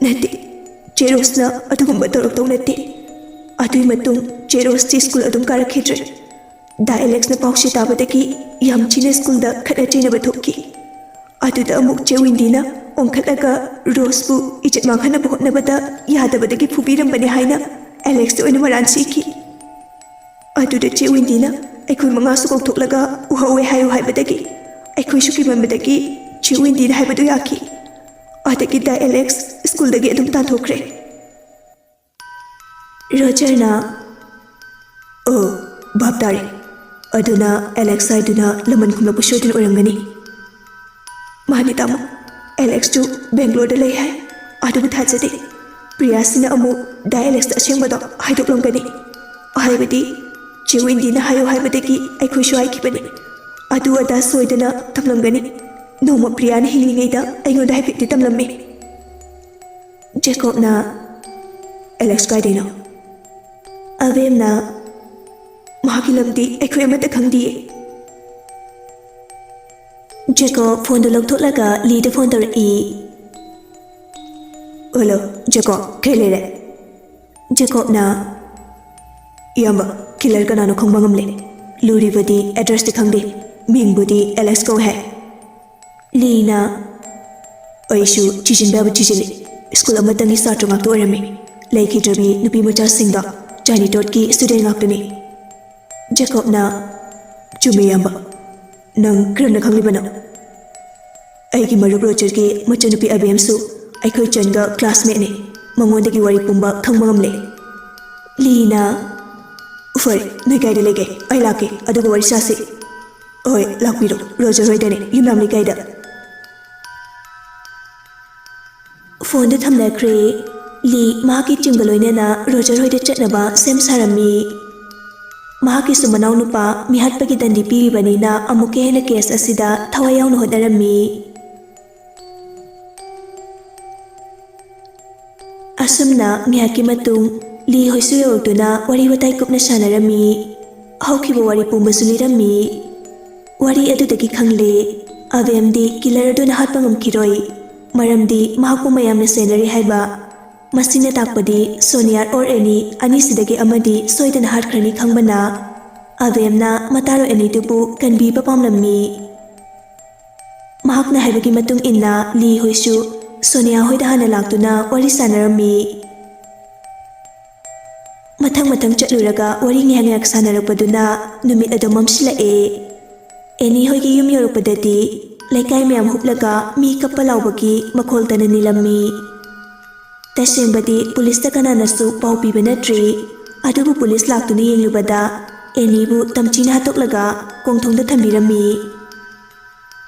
"ꯅꯠꯇꯦ, ꯆꯦ ꯔꯣꯁꯅ ꯑꯗꯨꯒꯨꯝꯕ ꯇꯧꯔꯛꯇꯧ ꯅꯠꯇꯦ꯫ ꯑꯗꯨꯒꯤ ꯃꯇꯨꯡ ꯆꯦ ꯔꯣꯁꯇꯤ ꯁ꯭ꯀꯨꯜ ꯑꯗꯨꯝ ꯀꯥꯔꯛꯈꯤꯗ꯭ꯔꯦ꯫ ꯗꯥ ꯑꯦꯂꯦꯛꯁꯅ ꯄꯥꯎꯁꯦ ꯇꯥꯕꯗꯒꯤ ꯌꯥꯝ ꯊꯤꯅ ꯁ꯭ꯀꯨꯜꯗ ꯈꯠꯅ ꯆꯩꯅꯕ ꯊꯣꯛꯈꯤ꯫ ꯑꯗꯨꯗ ꯑꯃꯨꯛ ꯆꯦ ꯋꯤꯟꯗꯤꯅ ꯑꯣꯟꯈꯠꯂꯒ ꯔꯣꯁꯄꯨ ꯏꯖꯠ ꯃꯥꯡꯍꯟꯅꯕ ꯍꯣꯠꯅꯕꯗ ꯌꯥꯗꯕꯗꯒꯤ ꯐꯨꯕꯤꯔꯝꯕꯅꯤ ꯍꯥꯏꯅ ꯑꯦꯂꯦꯛꯁꯇ ꯑꯣꯏꯅ ꯃꯔꯥꯟ ꯁꯤꯈꯤ꯫ ꯑꯗꯨꯗ ꯆꯦ ꯋꯤꯟꯗꯤꯅ ꯑꯩꯈꯣꯏ ꯃꯉꯥꯁꯨ ꯀꯧꯊꯣꯛꯂꯒ ꯎꯍꯧꯋꯦ ꯍꯥꯏꯌꯨ ꯍꯥꯏꯕꯗꯒꯤ ꯑꯩꯈꯣꯏꯁꯨ ꯀꯤꯃꯟꯕꯗꯒꯤ ꯆꯦ ꯋꯤꯟꯗꯤꯅ ꯍꯥꯏꯕꯗꯨ ꯌꯥꯈꯤ꯫ ꯑꯗꯒꯤ ꯗꯥ ꯑꯦꯂꯦꯛꯁ ꯁ꯭ꯀꯨꯜꯗꯒꯤ ꯑꯗꯨꯝ ꯇꯥꯟꯊꯣꯛꯈ꯭ꯔꯦ꯫" ꯔꯣꯖꯔꯅ, "ꯑꯣ, ꯚꯥꯞ ꯇꯥꯔꯦ꯫ ꯑꯗꯨꯅ ꯑꯦꯂꯦꯛꯁ ꯍꯥꯏꯗꯨꯅ ꯂꯃꯟ ꯈꯨꯝꯂꯛꯄ ꯁꯣꯏꯗꯅ ꯑꯣꯏꯔꯝꯒꯅꯤ꯫" "ꯃꯥꯅꯤ ꯇꯥꯃꯣ, ꯑꯦꯂꯦꯛꯁꯇꯨ ꯕꯦꯡꯒ꯭ꯂꯣꯔꯗ ꯂꯩ ꯍꯥꯏ꯫ ꯑꯗꯨꯕꯨ ꯊꯥꯖꯗꯦ꯫ ꯄ꯭ꯔꯤꯌꯥꯁꯤꯅ ꯑꯃꯨꯛ ꯗꯥ ꯑꯦꯂꯦꯛꯁꯇ ꯑꯁꯦꯡꯕꯗꯣ ꯍꯥꯏꯗꯣꯛꯂꯝꯒꯅꯤ꯫ ꯍꯥꯏꯕꯗꯤ ꯆꯦ ꯋꯤꯟꯗꯤꯅ ꯍꯥꯏꯌꯣ ꯍꯥꯏꯕꯗꯒꯤ ꯑꯩꯈꯣꯏꯁꯨ ꯍꯥꯏꯈꯤꯕꯅꯤ꯫ ꯑꯗꯨ ꯑꯗꯥ ꯁꯣꯏꯗꯅ ꯇꯝꯂꯝꯒꯅꯤ꯫ ꯅꯣꯡꯃ ꯄ꯭ꯔꯤꯌꯥꯅ ꯍꯤꯡꯂꯤꯉꯩꯗ ꯑꯩꯉꯣꯟꯗ ꯍꯥꯏꯐꯦꯠꯇꯤ ꯇꯝꯂꯝꯃꯤ꯫" ꯖꯦꯀꯣꯕꯅ, "ꯑꯦꯂꯦꯛꯁ ꯀꯥꯏꯗꯩꯅꯣ?" ꯑꯕꯦꯝꯅ, "ꯃꯍꯥꯛꯀꯤ ꯂꯝꯗꯤ ꯑꯩꯈꯣꯏ ꯑꯃꯠꯇ ꯈꯪꯗꯤꯌꯦ꯫" ꯖꯦꯀꯣꯕ ꯐꯣꯟꯗꯨ ꯂꯧꯊꯣꯛꯂꯒ ꯂꯤꯗ ꯐꯣꯟ ꯇꯧꯔꯛꯏ꯫ "ꯍꯜꯂꯣ, ꯖꯦꯀꯣꯕ, ꯀꯩ ꯂꯩꯔꯦ?" ꯖꯦꯀꯣꯕꯅ, "ꯏꯌꯥꯝꯕ, ꯀꯤꯂꯔ ꯀꯅꯥꯅꯣ ꯈꯪꯕ ꯉꯝꯂꯦ꯫ ꯂꯨꯔꯤꯕꯗꯤ ꯑꯦꯗ꯭ꯔꯦꯁꯇꯤ ꯈꯪꯗꯦ, ꯃꯤꯡꯕꯨꯗꯤ ꯑꯦꯂꯦꯛꯁ ꯀꯧꯋꯦ ꯍꯥꯏ꯫" ꯂꯤꯅ, "ꯑꯩꯁꯨ ꯊꯤꯖꯤꯟꯕ ꯌꯥꯕ ꯊꯤꯖꯤꯜꯂꯤ꯫ ꯁ꯭ꯀꯨꯜ ꯑꯃꯇꯪꯒꯤ ꯁꯥꯇ꯭ꯔ ꯉꯥꯛꯇ ꯑꯣꯏꯔꯝꯃꯤ꯫ ꯂꯩꯈꯤꯗ꯭ꯔꯕꯤ ꯅꯨꯄꯤ ꯃꯆꯥꯁꯤꯡꯗꯣ ꯆꯥꯏꯅꯤꯇꯣꯠꯀꯤ ꯁ꯭ꯇꯨꯗꯦꯟ ꯉꯥꯛꯇꯅꯤ꯫" ꯖꯦꯀꯣꯕꯅ, "ꯆꯨꯝꯃꯤ ꯏꯌꯥꯝꯕ꯫ ꯅꯪ ꯀꯔꯝꯅ ꯈꯪꯂꯤꯕꯅꯣ?" "ꯑꯩꯒꯤ ꯃꯔꯨꯞ ꯔꯣꯖꯔꯒꯤ ꯃꯆꯟꯅꯨꯄꯤ ꯑꯕꯦꯝꯁꯨ ꯑꯩꯈꯣꯏ ꯆꯟꯒ ꯀ꯭ꯂꯥꯁꯃꯦꯠꯅꯤ꯫ ꯃꯉꯣꯟꯗꯒꯤ ꯋꯥꯔꯤ ꯄꯨꯝꯕ ꯈꯪꯕ ꯉꯝꯂꯦ꯫" ꯂꯤꯅ, "ꯐꯔꯦ, ꯅꯣꯏ ꯀꯥꯏꯗ ꯂꯩꯒꯦ? ꯑꯩ ꯂꯥꯛꯀꯦ, ꯑꯗꯨꯒ ꯋꯥꯔꯤ ꯁꯥꯁꯤ꯫" "ꯍꯣꯏ, ꯂꯥꯛꯄꯤꯔꯣ꯫ ꯔꯣꯖꯔ ꯍꯣꯏꯗꯅꯦ, ꯌꯨꯝꯅꯥꯝ ꯂꯩꯀꯥꯏꯗ꯫" ꯐꯣꯟꯗꯨ ꯊꯝꯅꯈ꯭ꯔꯦ꯫ ꯂꯤ ꯃꯍꯥꯛꯀꯤ ꯇꯤꯝꯒ ꯂꯣꯏꯅꯅ ꯔꯣꯖꯔ ꯍꯣꯏꯗ ꯆꯠꯅꯕ ꯁꯦꯝ ꯁꯥꯔꯝꯃꯤ꯫ ꯃꯍꯥꯛꯀꯤꯁꯨ ꯃꯅꯥꯎꯅꯨꯄꯥ ꯃꯤꯍꯥꯠꯄꯒꯤ ꯗꯟꯗꯤ ꯄꯤꯔꯤꯕꯅꯤꯅ ꯑꯃꯨꯛꯀ ꯍꯦꯟꯅ ꯀꯦꯁ ꯑꯁꯤꯗ ꯊꯋꯥꯏ ꯌꯥꯎꯅ ꯍꯣꯠꯅꯔꯝꯃꯤ꯫ ꯑꯁꯨꯝꯅ ꯉꯥꯏꯍꯥꯛꯀꯤ ꯃꯇꯨꯡ ꯂꯤ ꯍꯣꯏꯁꯨ ꯌꯧꯔꯛꯇꯨꯅ ꯋꯥꯔꯤ ꯋꯥꯇꯥꯏ ꯀꯨꯞꯅ ꯁꯥꯟꯅꯔꯝꯃꯤ꯫ ꯍꯧꯈꯤꯕ ꯋꯥꯔꯤ ꯄꯨꯝꯕꯁꯨ ꯂꯤꯔꯝꯃꯤ꯫ ꯋꯥꯔꯤ ꯑꯗꯨꯗꯒꯤ ꯈꯪꯂꯦ, ꯑꯕꯦꯝꯗꯤ ꯀꯤꯂꯔ ꯑꯗꯨꯅ ꯍꯥꯠꯄ ꯉꯝꯈꯤꯔꯣꯏ, ꯃꯔꯝꯗꯤ ꯃꯍꯥꯛꯄꯨ ꯃꯌꯥꯝꯅ ꯁꯦꯟꯅꯔꯤ ꯍꯥꯏꯕ꯫ ꯃꯁꯤꯅ ꯇꯥꯛꯄꯗꯤ ꯁꯣꯅꯤꯌꯥ ꯑꯣꯔ ꯑꯦꯅꯤ ꯑꯅꯤꯁꯤꯗꯒꯤ ꯑꯃꯗꯤ ꯁꯣꯏꯗꯅ ꯍꯥꯠꯈ꯭ꯔꯅꯤ ꯈꯪꯕꯅ ꯑꯕꯦꯝꯅ ꯃꯇꯥꯔꯣ ꯑꯦꯅꯤꯗꯨꯕꯨ ꯀꯟꯕꯤꯕ ꯄꯥꯝꯂꯝꯃꯤ꯫ ꯃꯍꯥꯛꯅ ꯍꯥꯏꯕꯒꯤ ꯃꯇꯨꯡ ꯏꯟꯅ ꯂꯤ ꯍꯣꯏꯁꯨ ꯁꯣꯅꯤꯌꯥ ꯍꯣꯏꯗ ꯍꯥꯟꯅ ꯂꯥꯛꯇꯨꯅ ꯋꯥꯔꯤ ꯁꯥꯟꯅꯔꯝꯃꯤ꯫ ꯃꯊꯪ ꯃꯊꯪ ꯆꯠꯂꯨꯔꯒ ꯋꯥꯔꯤ ꯉꯥꯏꯍꯥꯛ ꯉꯥꯏꯍꯥꯛ ꯁꯥꯟꯅꯔꯛꯄꯗꯨꯅ ꯅꯨꯃꯤꯠ ꯑꯗꯨ ꯃꯝꯁꯤꯜꯂꯛꯑꯦ꯫ ꯑꯦꯅꯤ ꯍꯣꯏꯒꯤ ꯌꯨꯝ ꯌꯧꯔꯛꯄꯗꯗꯤ ꯂꯩꯀꯥꯏ ꯃꯌꯥꯝ ꯍꯨꯞꯂꯒ ꯃꯤ ꯀꯞꯄ ꯂꯥꯎꯕꯒꯤ ꯃꯈꯣꯜ ꯇꯅ ꯅꯤꯜꯂꯝꯃꯤ꯫ ꯇꯁꯦꯡꯕꯗꯤ ꯄꯨꯂꯤꯁꯇ ꯀꯅꯥꯅꯁꯨ ꯄꯥꯎ ꯄꯤꯕ ꯅꯠꯇ꯭ꯔꯤ, ꯑꯗꯨꯕꯨ ꯄꯨꯂꯤꯁ ꯂꯥꯛꯇꯨꯅ ꯌꯦꯡꯂꯨꯕꯗ ꯑꯦꯅꯤꯕꯨ ꯇꯝꯆꯤꯅ ꯍꯥꯠꯇꯣꯛꯂꯒ ꯀꯣꯡꯊꯣꯡꯗ ꯊꯝꯕꯤꯔꯝꯃꯤ꯫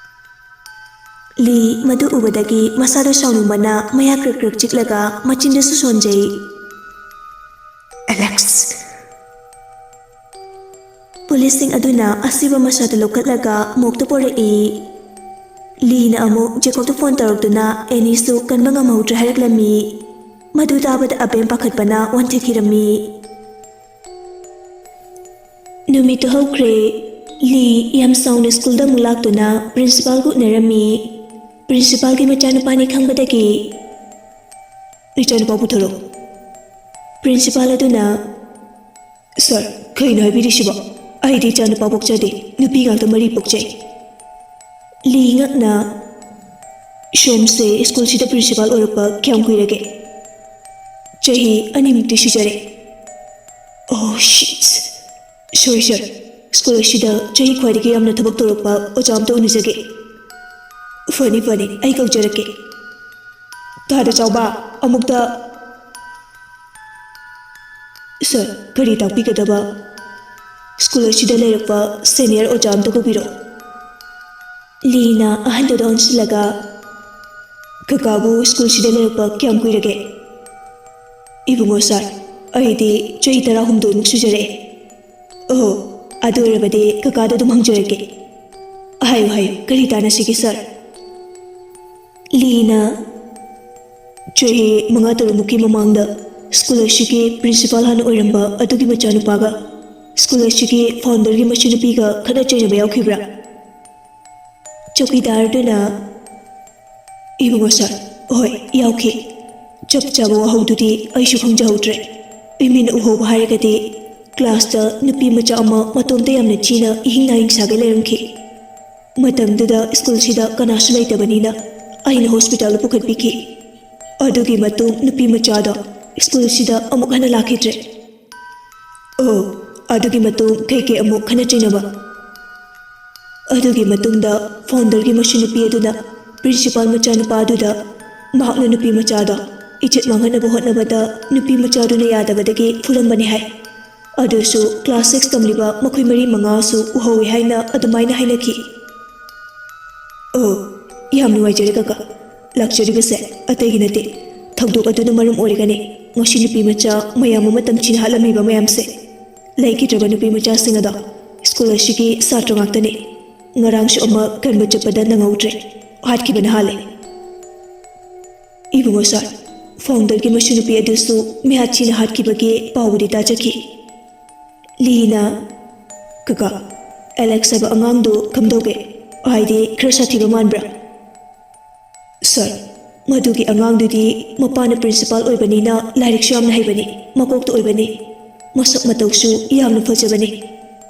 ꯂꯤ ꯃꯗꯨ ꯎꯕꯗꯒꯤ ꯃꯁꯥꯗ ꯁꯥꯎꯅꯤꯡꯕꯅ ꯃꯌꯥ ꯀ꯭ꯔꯛ ꯀ꯭ꯔꯛ ꯆꯤꯛꯂꯒ ꯃꯆꯤꯟꯗꯁꯨ ꯁꯣꯟꯖꯩ꯫ ꯑꯦꯂꯦꯛꯁ! ꯄꯨꯂꯤꯁꯁꯤꯡ ꯑꯗꯨꯅ ꯑꯁꯤꯕ ꯃꯁꯥꯗꯨ ꯂꯧꯈꯠꯂꯒ ꯃꯣꯛꯇ ꯄꯣꯔꯛꯏ꯫ ꯂꯤꯅ ꯑꯃꯨꯛ ꯖꯦꯀꯣꯕꯇ ꯐꯣꯟ ꯇꯧꯔꯛꯇꯨꯅ ꯑꯦꯅꯤꯁꯨ ꯀꯟꯕ ꯉꯝꯍꯧꯗ꯭ꯔꯦ ꯍꯥꯏꯔꯛꯂꯝꯃꯤ꯫ ꯃꯗꯨ ꯇꯥꯕꯗ ꯑꯕꯦꯝ ꯄꯥꯈꯠꯄꯅ ꯋꯥꯟꯊꯈꯤꯔꯝꯃꯤ꯫ ꯅꯨꯃꯤꯠꯇꯨ ꯍꯧꯈ꯭ꯔꯦ꯫ ꯂꯤ ꯌꯥꯝ ꯁꯥꯎꯅ ꯁ꯭ꯀꯨꯜꯗ ꯑꯃꯨꯛ ꯂꯥꯛꯇꯨꯅ ꯄ꯭ꯔꯤꯟꯁꯤꯄꯥꯜꯒ ꯎꯅꯔꯝꯃꯤ꯫ ꯄ꯭ꯔꯤꯟꯁꯤꯄꯥꯜꯒꯤ ꯃꯆꯥꯅꯨꯄꯥꯅꯤ ꯈꯪꯕꯗꯒꯤ, "ꯏꯆꯥꯅꯨꯄꯥ ꯄꯨꯊꯣꯔꯛꯎ꯫" ꯄ꯭ꯔꯤꯟꯁꯤꯄꯥꯜ ꯑꯗꯨꯅ, "ꯁꯥꯔ, ꯀꯩꯅꯣ ꯍꯥꯏꯕꯤꯔꯤꯁꯤꯕꯣ? ꯑꯩꯗꯤ ꯏꯆꯥꯅꯨꯄꯥ ꯄꯣꯛꯆꯗꯦ, ꯅꯨꯄꯤ ꯉꯥꯛꯇ ꯃꯔꯤ ꯄꯣꯛꯆꯩ꯫" ꯂꯤ ꯉꯛꯅ, "ꯁꯣꯝꯁꯦ ꯁ꯭ꯀꯨꯜꯁꯤꯗ ꯄ꯭ꯔꯤꯟꯁꯤꯄꯥꯜ ꯑꯣꯏꯔꯛꯄ ꯀꯌꯥꯝ ꯀꯨꯏꯔꯒꯦ?" "ꯆꯍꯤ ꯑꯅꯤꯃꯨꯛꯇꯤ ꯁꯨꯖꯔꯦ꯫" "ꯑꯣ ꯁꯤꯠ, ꯁꯣꯔꯤ ꯁꯥꯔ, ꯁ꯭ꯀꯨꯜ ꯑꯁꯤꯗ ꯆꯍꯤ ꯈ꯭ꯋꯥꯏꯗꯒꯤ ꯌꯥꯝꯅ ꯊꯕꯛ ꯇꯧꯔꯛꯄ ꯑꯣꯖꯥ ꯑꯝꯇ ꯎꯅꯖꯒꯦ꯫" "ꯐꯅꯤ ꯐꯅꯤ, ꯑꯩ ꯀꯧꯖꯔꯛꯀꯦ꯫" "ꯇꯥꯗ ꯆꯥꯎꯕ, ꯑꯃꯨꯛꯇ꯫" "ꯁꯥꯔ, ꯀꯔꯤ ꯇꯥꯛꯄꯤꯒꯗꯕ?" "ꯁ꯭ꯀꯨꯜ ꯑꯁꯤꯗ ꯂꯩꯔꯛꯄ ꯁꯦꯅꯤꯌꯔ ꯑꯣꯖꯥ ꯑꯝꯇ ꯀꯧꯕꯤꯔꯛꯑꯣ꯫" ꯂꯤꯅ ꯑꯍꯟꯗꯨꯗ ꯑꯣꯟꯁꯤꯜꯂꯒ, "ꯀꯀꯥꯕꯨ ꯁ꯭ꯀꯨꯜꯁꯤꯗ ꯂꯩꯔꯛꯄ ꯀꯌꯥꯝ ꯀꯨꯏꯔꯒꯦ?" "ꯏꯕꯨꯡꯉꯣ ꯁꯥꯔ, ꯑꯩꯗꯤ ꯆꯍꯤ ꯇꯔꯥꯍꯨꯝꯗꯣꯏꯃꯨꯛ ꯁꯨꯖꯔꯛꯑꯦ꯫" "ꯑꯣꯍꯣ, ꯑꯗꯨ ꯑꯣꯏꯔꯕꯗꯤ ꯀꯀꯥꯗ ꯑꯗꯨꯝ ꯍꯪꯖꯔꯒꯦ꯫ ꯍꯥꯏꯌꯨ, ꯍꯥꯏꯌꯨ, ꯀꯔꯤ ꯇꯥꯟꯅꯁꯤꯒꯦ ꯁꯥꯔ?" ꯂꯤꯅ, ꯆꯍꯤ ꯃꯉꯥ ꯇꯔꯨꯛꯃꯨꯛꯀꯤ ꯃꯃꯥꯡꯗ ꯁ꯭ꯀꯨꯜ ꯑꯁꯤꯒꯤ ꯄ꯭ꯔꯤꯟꯁꯤꯄꯥꯜ ꯍꯥꯟꯅ ꯑꯣꯏꯔꯝꯕ ꯑꯗꯨꯒꯤ ꯃꯆꯥꯅꯨꯄꯥꯒ ꯁ꯭ꯀꯨꯜ ꯑꯁꯤꯒꯤ ꯐꯥꯎꯟꯗꯔꯒꯤ ꯃꯆꯟꯅꯨꯄꯤꯒ ꯈꯠꯅ ꯆꯩꯅꯕ ꯌꯥꯎꯈꯤꯕ꯭ꯔꯥ? ꯆꯧꯀꯤꯗꯥꯔꯗꯨꯅ, "ꯏꯕꯨꯡꯉꯣ ꯁꯥꯔ, ꯍꯣꯏ, ꯌꯥꯎꯈꯤ꯫ ꯆꯞ ꯆꯥꯕ ꯋꯥꯍꯧꯗꯨꯗꯤ ꯑꯩꯁꯨ ꯈꯪꯖꯍꯧꯗ꯭ꯔꯦ꯫ ꯏꯃꯤꯠꯅ ꯎꯍꯧꯕ ꯍꯥꯏꯔꯒꯗꯤ ꯀ꯭ꯂꯥꯁꯇ ꯅꯨꯄꯤ ꯃꯆꯥ ꯑꯃ ꯃꯇꯣꯝꯇ ꯌꯥꯝꯅ ꯆꯤꯅ ꯏꯍꯤꯡ ꯅꯥꯍꯤꯡ ꯁꯥꯒꯩ ꯂꯩꯔꯝꯈꯤ꯫ ꯃꯇꯝꯗꯨꯗ ꯁ꯭ꯀꯨꯜꯁꯤꯗ ꯀꯅꯥꯁꯨ ꯂꯩꯇꯕꯅꯤꯅ ꯑꯩꯅ ꯍꯣꯁꯄꯤꯇꯥꯜꯗ ꯄꯨꯈꯠꯄꯤꯈꯤ꯫ ꯑꯗꯨꯒꯤ ꯃꯇꯨꯡ ꯅꯨꯄꯤ ꯃꯆꯥꯗꯣ ꯁ꯭ꯀꯨꯜꯁꯤꯗ ꯑꯃꯨꯛ ꯍꯟꯅ ꯂꯥꯛꯈꯤꯗ꯭ꯔꯦ꯫" "ꯑꯣ, ꯑꯗꯨꯒꯤ ꯃꯇꯨꯡ ꯀꯩꯀꯩ ꯑꯃꯨꯛ ꯈꯟꯅ ꯆꯩꯅꯕ?" "ꯑꯗꯨꯒꯤ ꯃꯇꯨꯡꯗ ꯐꯥꯎꯟꯗꯔꯒꯤ ꯃꯁꯨ ꯅꯨꯄꯤ ꯑꯗꯨꯅ ꯄ꯭ꯔꯤꯟꯁꯤꯄꯥꯜ ꯃꯆꯥꯅꯨꯄꯥ ꯑꯗꯨꯗ ꯃꯍꯥꯛꯅ ꯅꯨꯄꯤ ꯃꯆꯥꯗꯣ ꯏꯖꯠ ꯃꯥꯡꯍꯟꯅꯕ ꯍꯣꯠꯅꯕꯗ ꯅꯨꯄꯤ ꯃꯆꯥꯗꯨꯅ ꯌꯥꯗꯕꯗꯒꯤ ꯐꯨꯔꯝꯕꯅꯤ ꯍꯥꯏ꯫ ꯑꯗꯨꯁꯨ ꯀ꯭ꯂꯥꯁ ꯁꯤꯛꯁ ꯇꯝꯂꯤꯕ ꯃꯈꯣꯏ ꯃꯔꯤ ꯃꯉꯥꯁꯨ ꯎꯍꯧꯏ" ꯍꯥꯏꯅ ꯑꯗꯨꯃꯥꯏꯅ ꯍꯥꯏꯅꯈꯤ꯫ "ꯑꯣ, ꯌꯥꯝ ꯅꯨꯡꯉꯥꯏꯖꯔꯦ ꯀꯀꯥ꯫ ꯂꯥꯛꯆꯔꯤꯕꯁꯦ ꯑꯇꯩꯒꯤ ꯅꯠꯇꯦ, ꯊꯧꯗꯣꯛ ꯑꯗꯨꯅ ꯃꯔꯝ ꯑꯣꯏꯔꯒꯅꯤ ꯉꯁꯤ ꯅꯨꯄꯤ ꯃꯆꯥ ꯃꯌꯥꯝ ꯑꯃ ꯇꯝꯊꯤꯅ ꯍꯥꯠꯂꯝꯃꯤꯕ ꯃꯌꯥꯝꯁꯦ꯫ ꯂꯩꯈꯤꯗ꯭ꯔꯕ ꯅꯨꯄꯤ ꯃꯆꯥꯁꯤꯡ ꯑꯗꯣ ꯁ꯭ꯀꯨꯜ ꯑꯁꯤꯒꯤ ꯁꯥꯇ꯭ꯔ ꯉꯥꯛꯇꯅꯤ꯫ ꯉꯔꯥꯡꯁꯨ ꯑꯃ ꯀꯟꯕ ꯆꯠꯄꯗ ꯅꯪꯍꯧꯗ꯭ꯔꯦ, ꯍꯥꯠꯈꯤꯕꯅ ꯍꯥꯜꯂꯦ꯫" "ꯏꯕꯨꯡꯉꯣ ꯁꯥꯔ, ꯐꯥꯎꯟꯗꯔꯒꯤ ꯃꯁꯨ ꯅꯨꯄꯤ ꯑꯗꯨꯁꯨ ꯃꯤꯍꯥꯠ ꯊꯤꯅ ꯍꯥꯠꯈꯤꯕꯒꯤ ꯄꯥꯎꯕꯨꯗꯤ ꯇꯥꯖꯈꯤ꯫" ꯂꯤꯅ, "ꯀꯀꯥ, ꯑꯦꯂꯦꯛꯁ ꯍꯥꯏꯕ ꯑꯉꯥꯡꯗꯨ ꯀꯝꯗꯧꯒꯦ? ꯍꯥꯏꯗꯤ ꯈꯔ ꯁꯥꯊꯤꯕ ꯃꯥꯟꯕ꯭ꯔꯥ?" "ꯁꯥꯔ, ꯃꯗꯨꯒꯤ ꯑꯉꯥꯡꯗꯨꯗꯤ ꯃꯄꯥꯅ ꯄ꯭ꯔꯤꯟꯁꯤꯄꯥꯜ ꯑꯣꯏꯕꯅꯤꯅ ꯂꯥꯏꯔꯤꯛꯁꯨ ꯌꯥꯝꯅ ꯍꯩꯕꯅꯤ, ꯃꯀꯣꯛꯇ ꯑꯣꯏꯕꯅꯤ, ꯃꯁꯛ ꯃꯇꯧꯁꯨ ꯌꯥꯝꯅ ꯐꯖꯕꯅꯤ꯫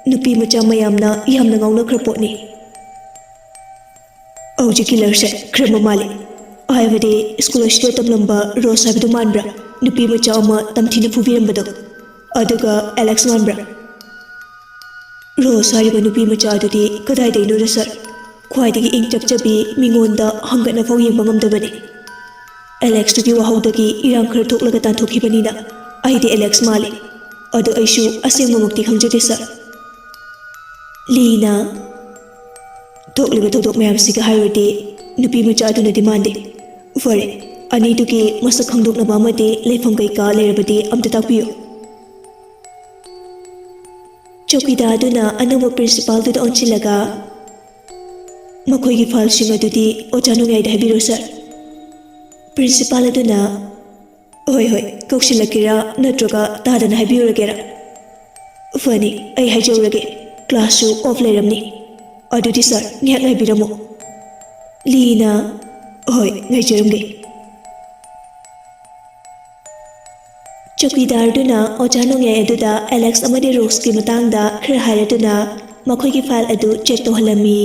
ꯅꯨꯄꯤ ꯃꯆꯥ ꯃꯌꯥꯝꯅ ꯌꯥꯝꯅ ꯉꯥꯎꯅꯈ꯭ꯔ ꯄꯣꯠꯅꯤ꯫" "ꯍꯧꯖꯤꯛ ꯀꯤꯂꯔꯁꯦ ꯈꯔ ꯑꯃ ꯃꯥꯜꯂꯤ꯫ ꯍꯥꯏꯕꯗꯤ ꯁ꯭ꯀꯨꯜ ꯑꯁꯤꯗ ꯇꯝꯂꯝꯕ ꯔꯣꯁ ꯍꯥꯏꯕꯗꯨ ꯃꯥꯟꯕ꯭ꯔꯥ? ꯅꯨꯄꯤ ꯃꯆꯥ ꯑꯃ ꯇꯝꯊꯤꯅ ꯐꯨꯕꯤꯔꯝꯕꯗꯣ꯫ ꯑꯗꯨꯒ ꯑꯦꯂꯦꯛꯁ ꯃꯥꯟꯕ꯭ꯔꯥ?" "ꯔꯣꯁ ꯍꯥꯏꯔꯤꯕ ꯅꯨꯄꯤ ꯃꯆꯥ ꯑꯗꯨꯗꯤ ꯀꯗꯥꯏꯗꯩꯅꯣꯗ ꯁꯥꯔ? ꯈ꯭ꯋꯥꯏꯗꯒꯤ ꯏꯪ ꯆꯞꯆꯕꯤ, ꯃꯤꯉꯣꯟꯗ ꯍꯪꯒꯠꯅꯐꯥꯎ ꯌꯦꯡꯕ ꯉꯝꯗꯕꯅꯤ꯫ ꯑꯦꯂꯦꯛꯁꯇꯨꯒꯤ ꯋꯥꯍꯧꯗꯒꯤ ꯏꯔꯥꯡ ꯈꯔ ꯊꯣꯛꯂꯒ ꯇꯥꯟꯊꯣꯛꯈꯤꯕꯅꯤꯅ ꯑꯩꯗꯤ ꯑꯦꯂꯦꯛꯁ ꯃꯥꯜꯂꯤ꯫ ꯑꯗꯣ ꯑꯩꯁꯨ ꯑꯁꯦꯡꯕꯃꯛꯇꯤ ꯈꯪꯖꯗꯦ ꯁꯥꯔ꯫" ꯂꯤꯅ, "ꯊꯣꯛꯂꯤꯕ ꯊꯧꯗꯣꯛ ꯃꯌꯥꯝꯁꯤꯒ ꯍꯥꯏꯔꯨꯔꯗꯤ ꯅꯨꯄꯤ ꯃꯆꯥ ꯑꯗꯨꯅꯗꯤ ꯃꯥꯟꯗꯦ꯫ ꯐꯔꯦ, ꯑꯅꯤꯗꯨꯒꯤ ꯃꯁꯛ ꯈꯪꯗꯣꯛꯅꯕ ꯑꯃꯗꯤ ꯂꯩꯐꯝ ꯀꯩꯀꯥ ꯂꯩꯔꯕꯗꯤ ꯑꯝꯇ ꯇꯥꯛꯄꯤꯌꯨ꯫" ꯆꯧꯀꯤꯗꯥꯔꯗꯨꯅ ꯑꯅꯧꯕ ꯄ꯭ꯔꯤꯟꯁꯤꯄꯥꯜꯗꯨꯗ ꯑꯣꯟꯁꯤꯜꯂꯒ, "ꯃꯈꯣꯏꯒꯤ ꯐꯥꯏꯜꯁꯤꯡ ꯑꯗꯨꯗꯤ ꯑꯣꯖꯥ ꯅꯣꯡꯌꯥꯏꯗ ꯍꯥꯏꯕꯤꯔꯣ ꯁꯥꯔ꯫" ꯄ꯭ꯔꯤꯟꯁꯤꯄꯥꯜ ꯑꯗꯨꯅ, "ꯍꯣꯏ, ꯍꯣꯏ, ꯀꯧꯁꯤꯜꯂꯛꯀꯦꯔꯥ ꯅꯠꯇ꯭ꯔꯒ ꯇꯥꯗꯅ ꯍꯥꯏꯕꯤꯔꯨꯔꯒꯦꯔꯥ?" "ꯐꯅꯤ, ꯑꯩ ꯍꯥꯏꯖꯍꯧꯔꯒꯦ, ꯀ꯭ꯂꯥꯁꯁꯨ ꯑꯣꯐ ꯂꯩꯔꯝꯅꯤ꯫ ꯑꯗꯨꯗꯤ ꯁꯥꯔ, ꯉꯥꯏꯍꯥꯛ ꯉꯥꯏꯕꯤꯔꯝꯃꯨ꯫" ꯂꯤꯅ, "ꯍꯣꯏ, ꯉꯥꯏꯖꯔꯝꯒꯦ꯫" ꯆꯧꯀꯤꯗꯥꯔꯗꯨꯅ ꯑꯣꯖꯥ ꯅꯣꯡꯌꯥꯏ ꯑꯗꯨꯗ ꯑꯦꯂꯦꯛꯁ ꯑꯃꯗꯤ ꯔꯣꯁꯀꯤ ꯃꯇꯥꯡꯗ ꯈꯔ ꯍꯥꯏꯔꯗꯨꯅ ꯃꯈꯣꯏꯒꯤ ꯐꯥꯏꯜ ꯑꯗꯨ ꯆꯦꯛ ꯇꯧꯍꯜꯂꯝꯃꯤ꯫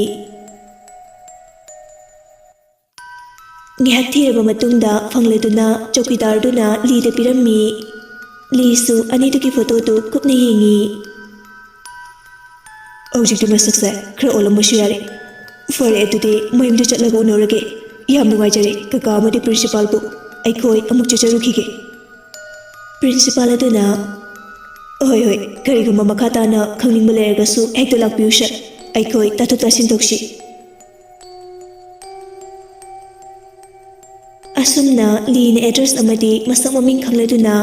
ꯉꯥꯏꯍꯥꯛ ꯊꯤꯔꯕ ꯃꯇꯨꯡꯗ ꯐꯪꯂꯗꯨꯅ ꯆꯧꯀꯤꯗꯥꯔꯗꯨꯅ ꯂꯤꯗ ꯄꯤꯔꯝꯃꯤ꯫ ꯂꯤꯁꯨ ꯑꯅꯤꯗꯨꯒꯤ ꯐꯣꯇꯣꯗꯨ ꯀꯨꯞꯅ ꯌꯦꯡꯉꯤ꯫ "ꯍꯧꯖꯤꯛꯇꯤ ꯃꯁꯛꯁꯦ ꯈꯔ ꯑꯣꯜꯂꯝꯕꯁꯨ ꯌꯥꯔꯦ꯫ ꯐꯔꯦ, ꯑꯗꯨꯗꯤ ꯃꯌꯨꯝꯗ ꯆꯠꯂꯒ ꯎꯅꯔꯒꯦ꯫ ꯌꯥꯝ ꯅꯨꯡꯉꯥꯏꯖꯔꯦ, ꯀꯀꯥ ꯑꯃꯗꯤ ꯄ꯭ꯔꯤꯟꯁꯤꯄꯥꯜꯕꯨ꯫ ꯑꯩꯈꯣꯏ ꯑꯃꯨꯛ ꯆꯠꯆꯔꯨꯈꯤꯒꯦ꯫" ꯄ꯭ꯔꯤꯟꯁꯤꯄꯥꯜ ꯑꯗꯨꯅ, "ꯍꯣꯏ, ꯍꯣꯏ, ꯀꯔꯤꯒꯨꯝꯕ ꯃꯈꯥ ꯇꯥꯅ ꯈꯪꯅꯤꯡꯕ ꯂꯩꯔꯒꯁꯨ ꯍꯦꯛꯇ ꯂꯥꯛꯄꯤꯌꯨ ꯁꯥꯔ, ꯑꯩꯈꯣꯏ ꯇꯥꯊꯣꯛ ꯇꯥꯁꯤꯟ ꯇꯧꯁꯤ꯫" ꯑꯁꯨꯝꯅ ꯂꯤꯅ ꯑꯦꯗ꯭ꯔꯦꯁ ꯑꯃꯗꯤ ꯃꯁꯛ ꯃꯃꯤꯡ ꯈꯪꯂꯗꯨꯅ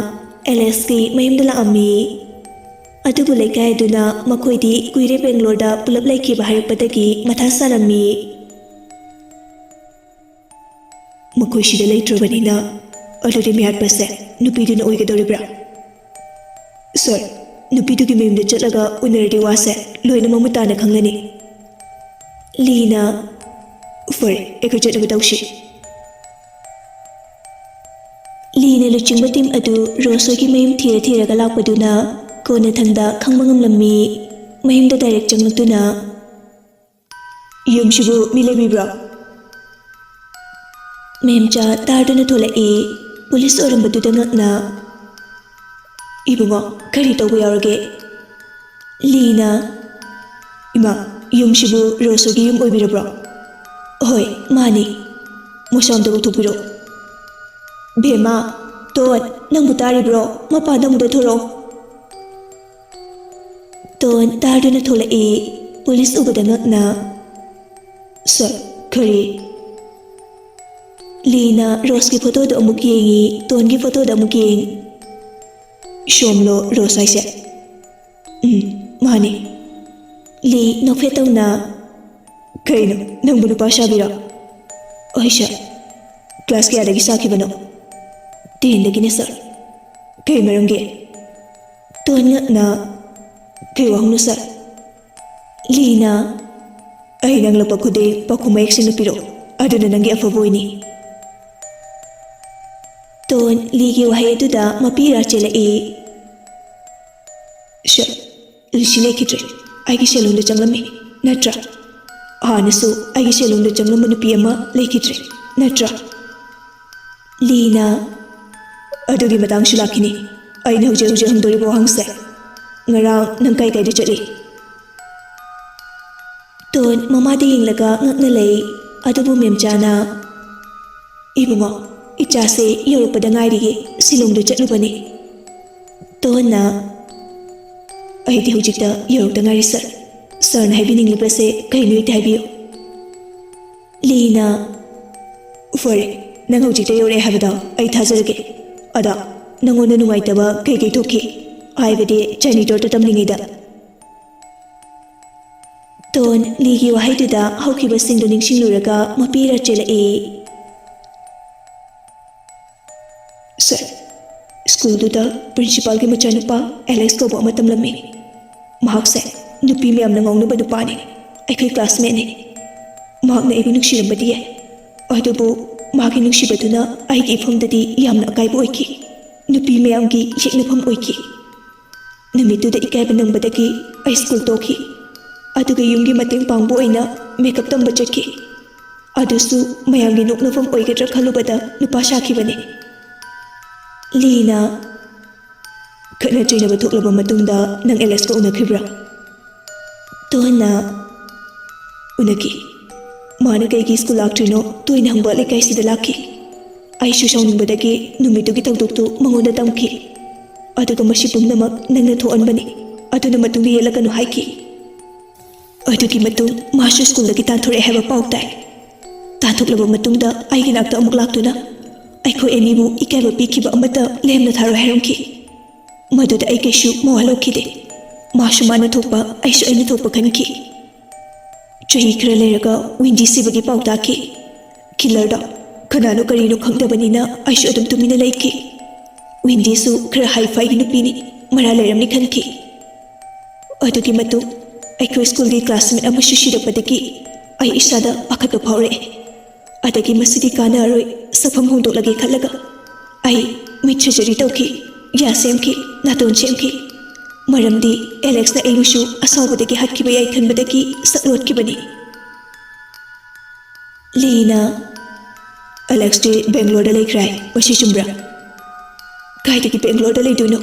ꯑꯦꯂꯦꯛꯁꯀꯤ ꯃꯌꯨꯝꯗ ꯂꯥꯛꯑꯝꯃꯤ꯫ ꯑꯗꯨꯕꯨ ꯂꯩꯀꯥꯏ ꯑꯗꯨꯅ ꯃꯈꯣꯏꯗꯤ ꯀꯨꯏꯔꯦ ꯕꯦꯡꯒ꯭ꯂꯣꯔꯗ ꯄꯨꯂꯞ ꯂꯩꯈꯤꯕ ꯍꯥꯏꯔꯛꯄꯗꯒꯤ ꯃꯊꯥ ꯁꯥꯔꯝꯃꯤ꯫ "ꯃꯈꯣꯏ ꯁꯤꯗ ꯂꯩꯇ꯭ꯔꯕꯅꯤꯅ ꯑꯗꯨꯗꯤ ꯃꯌꯥꯠꯄꯁꯦ ꯅꯨꯄꯤꯗꯨꯅ ꯑꯣꯏꯒꯗꯧꯔꯤꯕ꯭ꯔꯥ? ꯁꯥꯔ, ꯅꯨꯄꯤꯗꯨꯒꯤ ꯃꯌꯨꯝꯗ ꯆꯠꯂꯒ ꯎꯅꯔꯗꯤ ꯋꯥꯁꯦ ꯂꯣꯏꯅ ꯃꯃꯨꯠ ꯇꯥꯅ ꯈꯪꯂꯅꯤ꯫" ꯂꯤꯅ, "ꯐꯔꯦ, ꯑꯩꯈꯣꯏ ꯆꯠꯅꯕ ꯇꯧꯁꯤ꯫" ꯂꯤꯅ ꯂꯨꯆꯤꯡꯕ ꯇꯤꯝ ꯑꯗꯨ ꯔꯣꯁ ꯍꯣꯏꯒꯤ ꯃꯌꯨꯝ ꯊꯤꯔ ꯊꯤꯔꯒ ꯂꯥꯛꯄꯗꯨꯅ ꯀꯣꯟꯅꯊꯪꯗ ꯈꯪꯕ ꯉꯝꯂꯝꯃꯤ꯫ ꯃꯌꯨꯝꯗ ꯗꯥꯏꯔꯦꯛ ꯆꯪꯂꯛꯇꯨꯅ, "ꯌꯨꯝꯁꯤꯕꯨ ꯃꯤ ꯂꯩꯕꯤꯕ꯭ꯔꯣ?" ꯃꯦꯝꯆꯥ ꯇꯥꯔꯗꯨꯅ ꯊꯣꯛꯂꯛꯏ, ꯄꯨꯂꯤꯁ ꯑꯣꯏꯔꯝꯕꯗꯨꯗ ꯉꯛꯅ꯫ "ꯏꯕꯨꯡꯉꯣ, ꯀꯔꯤ ꯇꯧꯕ ꯌꯥꯎꯔꯒꯦ?" ꯂꯤꯅ, "ꯏꯃꯥ, ꯌꯨꯝꯁꯤꯕꯨ ꯔꯣꯁ ꯍꯣꯏꯒꯤ ꯌꯨꯝ ꯑꯣꯏꯕꯤꯔꯕ꯭ꯔꯣ?" "ꯍꯣꯏ, ꯃꯥꯅꯤ꯫" "ꯃꯁꯥ ꯑꯝꯇ ꯀꯧꯊꯣꯛꯄꯤꯔꯛꯑꯣ꯫" "ꯕꯦꯝꯃ, ꯇꯣꯟ, ꯅꯪꯕꯨ ꯇꯥꯔꯤꯕ꯭ꯔꯣ? ꯃꯄꯥꯟꯗ ꯑꯃꯨꯛꯇ ꯊꯣꯔꯛꯑꯣ꯫" ꯇꯣꯟ ꯇꯥꯔꯗꯨꯅ ꯊꯣꯛꯂꯛꯏ, ꯄꯨꯂꯤꯁ ꯎꯕꯗ ꯉꯛꯅ꯫ "ꯁꯥꯔ, ꯀꯔꯤ?" ꯂꯤꯅ ꯔꯣꯁꯀꯤ ꯐꯣꯇꯣꯗꯣ ꯑꯃꯨꯛ ꯌꯦꯡꯉꯤ, ꯇꯣꯟꯒꯤ ꯐꯣꯇꯣꯗ ꯑꯃꯨꯛ ꯌꯦꯡ꯫ "ꯁꯣꯝꯂꯣ ꯔꯣꯁ ꯍꯥꯏꯁꯦ?" "ꯎꯝ, ꯃꯥꯅꯤ꯫" ꯂꯤ ꯅꯣꯛꯐꯦꯠ ꯇꯧꯅ, "ꯀꯩꯅꯣ, ꯅꯪꯕꯨ ꯅꯨꯄꯥ ꯁꯥꯕꯤꯔꯣ?" "ꯍꯣꯏ ꯁꯥꯔ꯫" ꯀ꯭ꯂꯥꯁ ꯀꯌꯥꯗꯒꯤ ꯁꯥꯈꯤꯕꯅꯣ? ꯇꯦꯟꯗꯒꯤꯅꯦ, ꯁꯥꯔ꯫ ꯀꯩ ꯃꯔꯝꯒꯤ? ꯇꯣꯟ ꯉꯛꯅ, "ꯀꯩ ꯋꯥꯍꯪꯅꯣ, ꯁꯥꯔ?" ꯂꯤꯅ, "ꯑꯩ ꯅꯪ ꯂꯥꯛꯄ ꯈꯨꯗꯤꯡ ꯄꯥꯎꯈꯨꯝ ꯃꯌꯦꯛ ꯁꯦꯡꯅ ꯄꯤꯔꯛꯎ, ꯑꯗꯨꯅ ꯅꯪꯒꯤ ꯑꯐꯕ ꯑꯣꯏꯅꯤ꯫" ꯇꯣꯟ ꯂꯤꯒꯤ ꯋꯥꯍꯩ ꯑꯗꯨꯗ ꯃꯄꯤ ꯏꯔꯥ ꯆꯦꯜꯂꯛꯏ꯫ "ꯁꯥꯔ, ꯂꯤꯁꯤ ꯂꯩꯈꯤꯗ꯭ꯔꯦ꯫ ꯑꯩꯒꯤ ꯁꯦꯜꯂꯨꯡꯗ ꯆꯪꯂꯝꯃꯤ, ꯅꯠꯇ꯭ꯔꯥ? ꯍꯥꯟꯅꯁꯨ ꯑꯩꯒꯤ ꯁꯦꯜꯂꯨꯡꯗ ꯆꯪꯂꯝꯕ ꯅꯨꯄꯤ ꯑꯃ ꯂꯩꯈꯤꯗ꯭ꯔꯦ, ꯅꯠꯇ꯭ꯔꯥ?" ꯂꯤꯅ, "ꯑꯗꯨꯒꯤ ꯃꯇꯥꯡꯁꯨ ꯂꯥꯛꯈꯤꯅꯤ꯫ ꯑꯩꯅ ꯍꯧꯖꯤꯛ ꯍꯧꯖꯤꯛ ꯍꯪꯗꯣꯔꯤꯕ ꯋꯥꯍꯪꯁꯦ, ꯉꯔꯥꯡ ꯅꯪ ꯀꯥꯏ ꯀꯥꯏꯗ ꯆꯠꯂꯤ?" ꯇꯣꯟ ꯃꯃꯥꯗ ꯌꯦꯡꯂꯒ ꯉꯛꯅ ꯂꯩ꯫ ꯑꯗꯨꯕꯨ ꯃꯦꯝꯆꯥꯅ, "ꯏꯕꯨꯡꯉꯣ, ꯏꯆꯥꯁꯦ ꯌꯧꯔꯛꯄꯗ ꯉꯥꯏꯔꯤꯌꯦ, ꯁꯤꯂꯣꯡꯗ ꯆꯠꯂꯨꯕꯅꯤ꯫" ꯇꯣꯟꯅ, "ꯑꯩꯗꯤ ꯍꯧꯖꯤꯛꯇ ꯌꯧꯔꯛꯇ ꯉꯥꯏꯔꯤ, ꯁꯥꯔ꯫ ꯁꯥꯔꯅ ꯍꯥꯏꯕꯤꯅꯤꯡꯂꯤꯕꯁꯦ ꯀꯩꯅꯣ ꯍꯦꯛꯇ ꯍꯥꯏꯕꯤꯌꯨ꯫" ꯂꯤꯅ, "ꯐꯔꯦ, ꯅꯪ ꯍꯧꯖꯤꯛꯇ ꯌꯧꯔꯛꯑꯦ ꯍꯥꯏꯕꯗꯣ ꯑꯩ ꯊꯥꯖꯔꯒꯦ꯫ ꯑꯗꯣ ꯅꯪꯉꯣꯟꯗ ꯅꯨꯡꯉꯥꯏꯇꯕ ꯀꯩ ꯀꯩ ꯊꯣꯛꯈꯤ? ꯍꯥꯏꯕꯗꯤ ꯖꯔꯅꯤ ꯇꯨꯔꯗ ꯇꯝꯂꯤꯉꯩꯗ?" ꯇꯣꯟ ꯂꯤꯒꯤ ꯋꯥꯍꯩꯗꯨꯗ ꯍꯧꯈꯤꯕꯁꯤꯡꯗꯨ ꯅꯤꯡꯁꯤꯡꯂꯨꯔꯒ ꯃꯄꯤ ꯏꯔꯥ ꯆꯦꯜꯂꯛꯏ꯫ "ꯁꯥꯔ, ꯁ꯭ꯀꯨꯜꯗꯨꯗ ꯄ꯭ꯔꯤꯟꯁꯤꯄꯥꯜꯒꯤ ꯃꯆꯥꯅꯨꯄꯥ ꯑꯦꯂꯦꯛꯁ ꯀꯧꯕ ꯑꯃ ꯇꯝꯂꯝꯃꯤ꯫ ꯃꯍꯥꯛꯁꯦ ꯅꯨꯄꯤ ꯃꯌꯥꯝꯅ ꯉꯥꯎꯅꯕ ꯅꯨꯄꯥꯅꯤ꯫ ꯑꯩꯈꯣꯏ ꯀ꯭ꯂꯥꯁꯃꯦꯠꯅꯤ꯫ ꯃꯍꯥꯛꯅ ꯑꯩꯕꯨ ꯅꯨꯡꯁꯤꯔꯝꯕꯗꯤ ꯌꯥꯏ, ꯑꯗꯨꯕꯨ ꯃꯍꯥꯛꯀꯤ ꯅꯨꯡꯁꯤꯕꯗꯨꯅ ꯑꯩꯒꯤ ꯏꯐꯝꯗꯗꯤ ꯌꯥꯝꯅ ꯑꯀꯥꯏꯕ ꯑꯣꯏꯈꯤ꯫ ꯅꯨꯄꯤ ꯃꯌꯥꯝꯒꯤ ꯌꯦꯛꯅꯐꯝ ꯑꯣꯏꯈꯤ꯫ ꯅꯨꯃꯤꯠꯇꯨꯗ ꯏꯀꯥꯏꯕ ꯅꯪꯕꯗꯒꯤ ꯑꯩ ꯁ꯭ꯀꯨꯜ ꯇꯣꯛꯈꯤ, ꯑꯗꯨꯒ ꯌꯨꯝꯒꯤ ꯃꯇꯦꯡ ꯄꯥꯡꯕ ꯑꯣꯏꯅ ꯃꯦꯀꯞ ꯇꯝꯕ ꯆꯠꯈꯤ꯫ ꯑꯗꯨꯁꯨ ꯃꯌꯥꯝꯒꯤ ꯅꯣꯛꯅꯐꯝ ꯑꯣꯏꯒꯗ꯭ꯔꯥ ꯈꯜꯂꯨꯕꯗ ꯅꯨꯄꯥ ꯁꯥꯈꯤꯕꯅꯤ꯫" ꯂꯤꯅ, "ꯈꯠꯅ ꯆꯩꯅꯕ ꯊꯣꯛꯂꯕ ꯃꯇꯨꯡꯗ ꯅꯪ ꯑꯦꯂꯦꯛꯁꯀ ꯎꯅꯈꯤꯕ꯭ꯔꯥ?" ꯇꯣꯟꯅ, "ꯎꯅꯈꯤ꯫ ꯃꯥꯅ ꯀꯩꯒꯤ ꯁ꯭ꯀꯨꯜ ꯂꯥꯛꯇ꯭ꯔꯤꯅꯣ ꯇꯣꯏꯅ ꯍꯪꯕ ꯂꯩꯀꯥꯏꯁꯤꯗ ꯂꯥꯛꯈꯤ꯫ ꯑꯩꯁꯨ ꯁꯥꯎꯅꯤꯡꯕꯗꯒꯤ ꯅꯨꯃꯤꯠꯇꯨꯒꯤ ꯊꯧꯗꯣꯛꯇꯨ ꯃꯉꯣꯟꯗ ꯇꯝꯈꯤ꯫ ꯑꯗꯨꯒ ꯃꯁꯤ ꯄꯨꯝꯅꯃꯛ ꯅꯪꯅ ꯊꯣꯛꯍꯟꯕꯅꯤ, ꯑꯗꯨꯅ ꯃꯇꯨꯡꯗ ꯌꯦꯠꯂꯛꯀꯅꯨ ꯍꯥꯏꯈꯤ꯫ ꯑꯗꯨꯒꯤ ꯃꯇꯨꯡ ꯃꯥꯁꯨ ꯁ꯭ꯀꯨꯜꯗꯒꯤ ꯇꯥꯟꯊꯣꯔꯛꯑꯦ ꯍꯥꯏꯕ ꯄꯥꯎ ꯇꯥꯏ꯫ ꯇꯥꯟꯊꯣꯛꯂꯕ ꯃꯇꯨꯡꯗ ꯑꯩꯒꯤ ꯅꯥꯛꯇ ꯑꯃꯨꯛ ꯂꯥꯛꯇꯨꯅ ꯑꯩꯈꯣꯏ ꯑꯅꯤꯕꯨ ꯏꯀꯥꯏꯕ ꯄꯤꯈꯤꯕ ꯑꯃꯠꯇ ꯂꯦꯝꯅ ꯊꯥꯔꯣꯏ ꯍꯥꯏꯔꯝꯈꯤ꯫ ꯃꯗꯨꯗ ꯑꯩ ꯀꯩꯁꯨ ꯃꯋꯥ ꯂꯧꯈꯤꯗꯦ꯫ ꯃꯥꯁꯨ ꯃꯥꯅ ꯊꯣꯛꯄ, ꯑꯩꯁꯨ ꯑꯩꯅ ꯊꯣꯛꯄ ꯈꯟꯈꯤ꯫ ꯆꯍꯤ ꯈꯔ ꯂꯩꯔꯒ ꯋꯤꯟꯗꯤ ꯁꯤꯕꯒꯤ ꯄꯥꯎ ꯇꯥꯈꯤ꯫ ꯀꯤꯂꯔꯗꯣ ꯀꯅꯥꯅꯣ ꯀꯔꯤꯅꯣ ꯈꯪꯗꯕꯅꯤꯅ ꯑꯩꯁꯨ ꯑꯗꯨꯝ ꯇꯨꯃꯤꯟꯅ ꯂꯩꯈꯤ꯫ ꯋꯤꯟꯗꯤꯁꯨ ꯈꯔ ꯍꯥꯏ ꯐꯥꯏꯒꯤ ꯅꯨꯄꯤꯅꯤ, ꯃꯔꯥꯜ ꯂꯩꯔꯝꯅꯤ ꯈꯟꯈꯤ꯫ ꯑꯗꯨꯒꯤ ꯃꯇꯨꯡ ꯑꯩꯈꯣꯏ ꯁ꯭ꯀꯨꯜꯒꯤ ꯀ꯭ꯂꯥꯁꯃꯦꯠ ꯑꯃꯁꯨ ꯁꯤꯔꯛꯄꯗꯒꯤ ꯑꯩ ꯏꯁꯥꯗ ꯄꯥꯈꯠꯄ ꯐꯥꯎꯔꯛꯑꯦ꯫ ꯑꯗꯒꯤ ꯃꯁꯤꯗꯤ ꯀꯥꯟꯅꯔꯣꯏ, ꯁꯛꯐꯝ ꯍꯣꯡꯗꯣꯛꯂꯒꯦ ꯈꯜꯂꯒ ꯑꯩ ꯃꯤꯠ ꯁꯔꯖꯔꯤ ꯇꯧꯈꯤ, ꯌꯥ ꯁꯦꯝꯈꯤ, ꯅꯥꯇꯣꯟ ꯁꯦꯝꯈꯤ꯫ ꯃꯔꯝꯗꯤ ꯑꯦꯂꯦꯛꯁꯅ ꯑꯩꯕꯨꯁꯨ ꯑꯁꯥꯎꯕꯗꯒꯤ ꯍꯥꯠꯈꯤꯕ ꯌꯥꯏ ꯈꯟꯕꯗꯒꯤ ꯁꯛ ꯂꯣꯠꯈꯤꯕꯅꯤ꯫ ꯂꯤꯅ, "ꯑꯦꯂꯦꯛꯁꯇꯤ ꯕꯦꯡꯒ꯭ꯂꯣꯔꯗ ꯂꯩꯈ꯭ꯔꯦ ꯍꯥꯏ, ꯃꯁꯤ ꯆꯨꯝꯕ꯭ꯔꯥ?" "ꯀꯥꯏꯗꯒꯤ ꯕꯦꯡꯒ꯭ꯂꯣꯔꯗ ꯂꯩꯗꯣꯏꯅꯣ,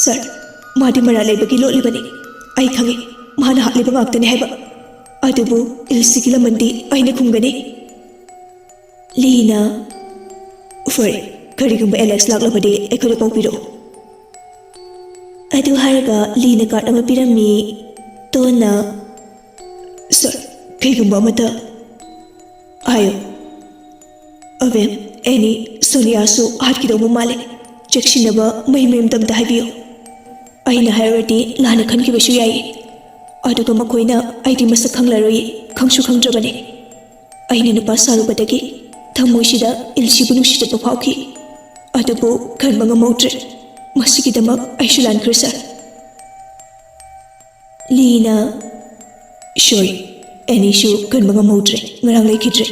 ꯁꯥꯔ? ꯃꯥꯗꯤ ꯃꯔꯥꯜ ꯂꯩꯕꯒꯤ ꯂꯣꯠꯂꯤꯕꯅꯤ꯫ ꯑꯩ ꯈꯪꯉꯤ, ꯃꯥꯅ ꯍꯥꯠꯂꯤꯕ ꯉꯥꯛꯇꯅꯤ ꯍꯥꯏꯕ꯫ ꯑꯗꯨꯕꯨ ꯏꯜꯁꯤꯒꯤ ꯂꯃꯟꯗꯤ ꯑꯩꯅ ꯈꯨꯝꯒꯅꯤ꯫" ꯂꯤꯅ, "ꯐꯔꯦ, ꯀꯔꯤꯒꯨꯝꯕ ꯑꯦꯂꯦꯛꯁ ꯂꯥꯛꯂꯕꯗꯤ ꯑꯩꯈꯣꯏꯗ ꯄꯥꯎ ꯄꯤꯔꯛꯎ꯫" ꯑꯗꯨ ꯍꯥꯏꯔꯒ ꯂꯤꯅ ꯀꯥꯔꯗ ꯑꯃ ꯄꯤꯔꯝꯃꯤ꯫ ꯇꯣꯟꯅ, "ꯁꯥꯔ, ꯀꯩꯒꯨꯝꯕ ꯑꯃꯇ ꯍꯥꯏꯌꯨ꯫" "ꯑꯕꯦꯝ, ꯑꯦꯅꯤ, ꯁꯣꯅꯤꯌꯥꯁꯨ ꯍꯥꯠꯈꯤꯗꯧꯕ ꯃꯥꯜꯂꯦ꯫ ꯆꯦꯛꯁꯤꯟꯅꯕ ꯃꯍꯩ ꯃꯌꯨꯝꯗ ꯑꯝꯇ ꯍꯥꯏꯕꯤꯌꯨ꯫ ꯑꯩꯅ ꯍꯥꯏꯔꯨꯔꯗꯤ ꯂꯥꯟꯅ ꯈꯟꯈꯤꯕꯁꯨ ꯌꯥꯏꯌꯦ꯫ ꯑꯗꯨꯒ ꯃꯈꯣꯏꯅ ꯑꯩꯗꯤ ꯃꯁꯛ ꯈꯪꯂꯔꯣꯏ, ꯈꯪꯁꯨ ꯈꯪꯗ꯭ꯔꯕꯅꯦ꯫ ꯑꯩꯅ ꯅꯨꯄꯥ ꯁꯥꯔꯨꯕꯗꯒꯤ ꯊꯃꯣꯏꯁꯤꯗ ꯏꯜꯁꯤꯕꯨ ꯅꯨꯡꯁꯤꯖꯕ ꯐꯥꯎꯈꯤ꯫ ꯑꯗꯨꯕꯨ ꯀꯟꯕ ꯉꯝꯍꯧꯗ꯭ꯔꯦ꯫ ꯃꯁꯤꯒꯤꯗꯃꯛ ꯑꯩꯁꯨ ꯂꯥꯟꯈ꯭ꯔꯦ, ꯁꯥꯔ꯫" ꯂꯤꯅ, "ꯁꯣꯔꯤ, ꯑꯦꯅꯤꯁꯨ ꯀꯟꯕ ꯉꯝꯍꯧꯗ꯭ꯔꯦ, ꯉꯔꯥꯡ ꯂꯩꯈꯤꯗ꯭ꯔꯦ꯫"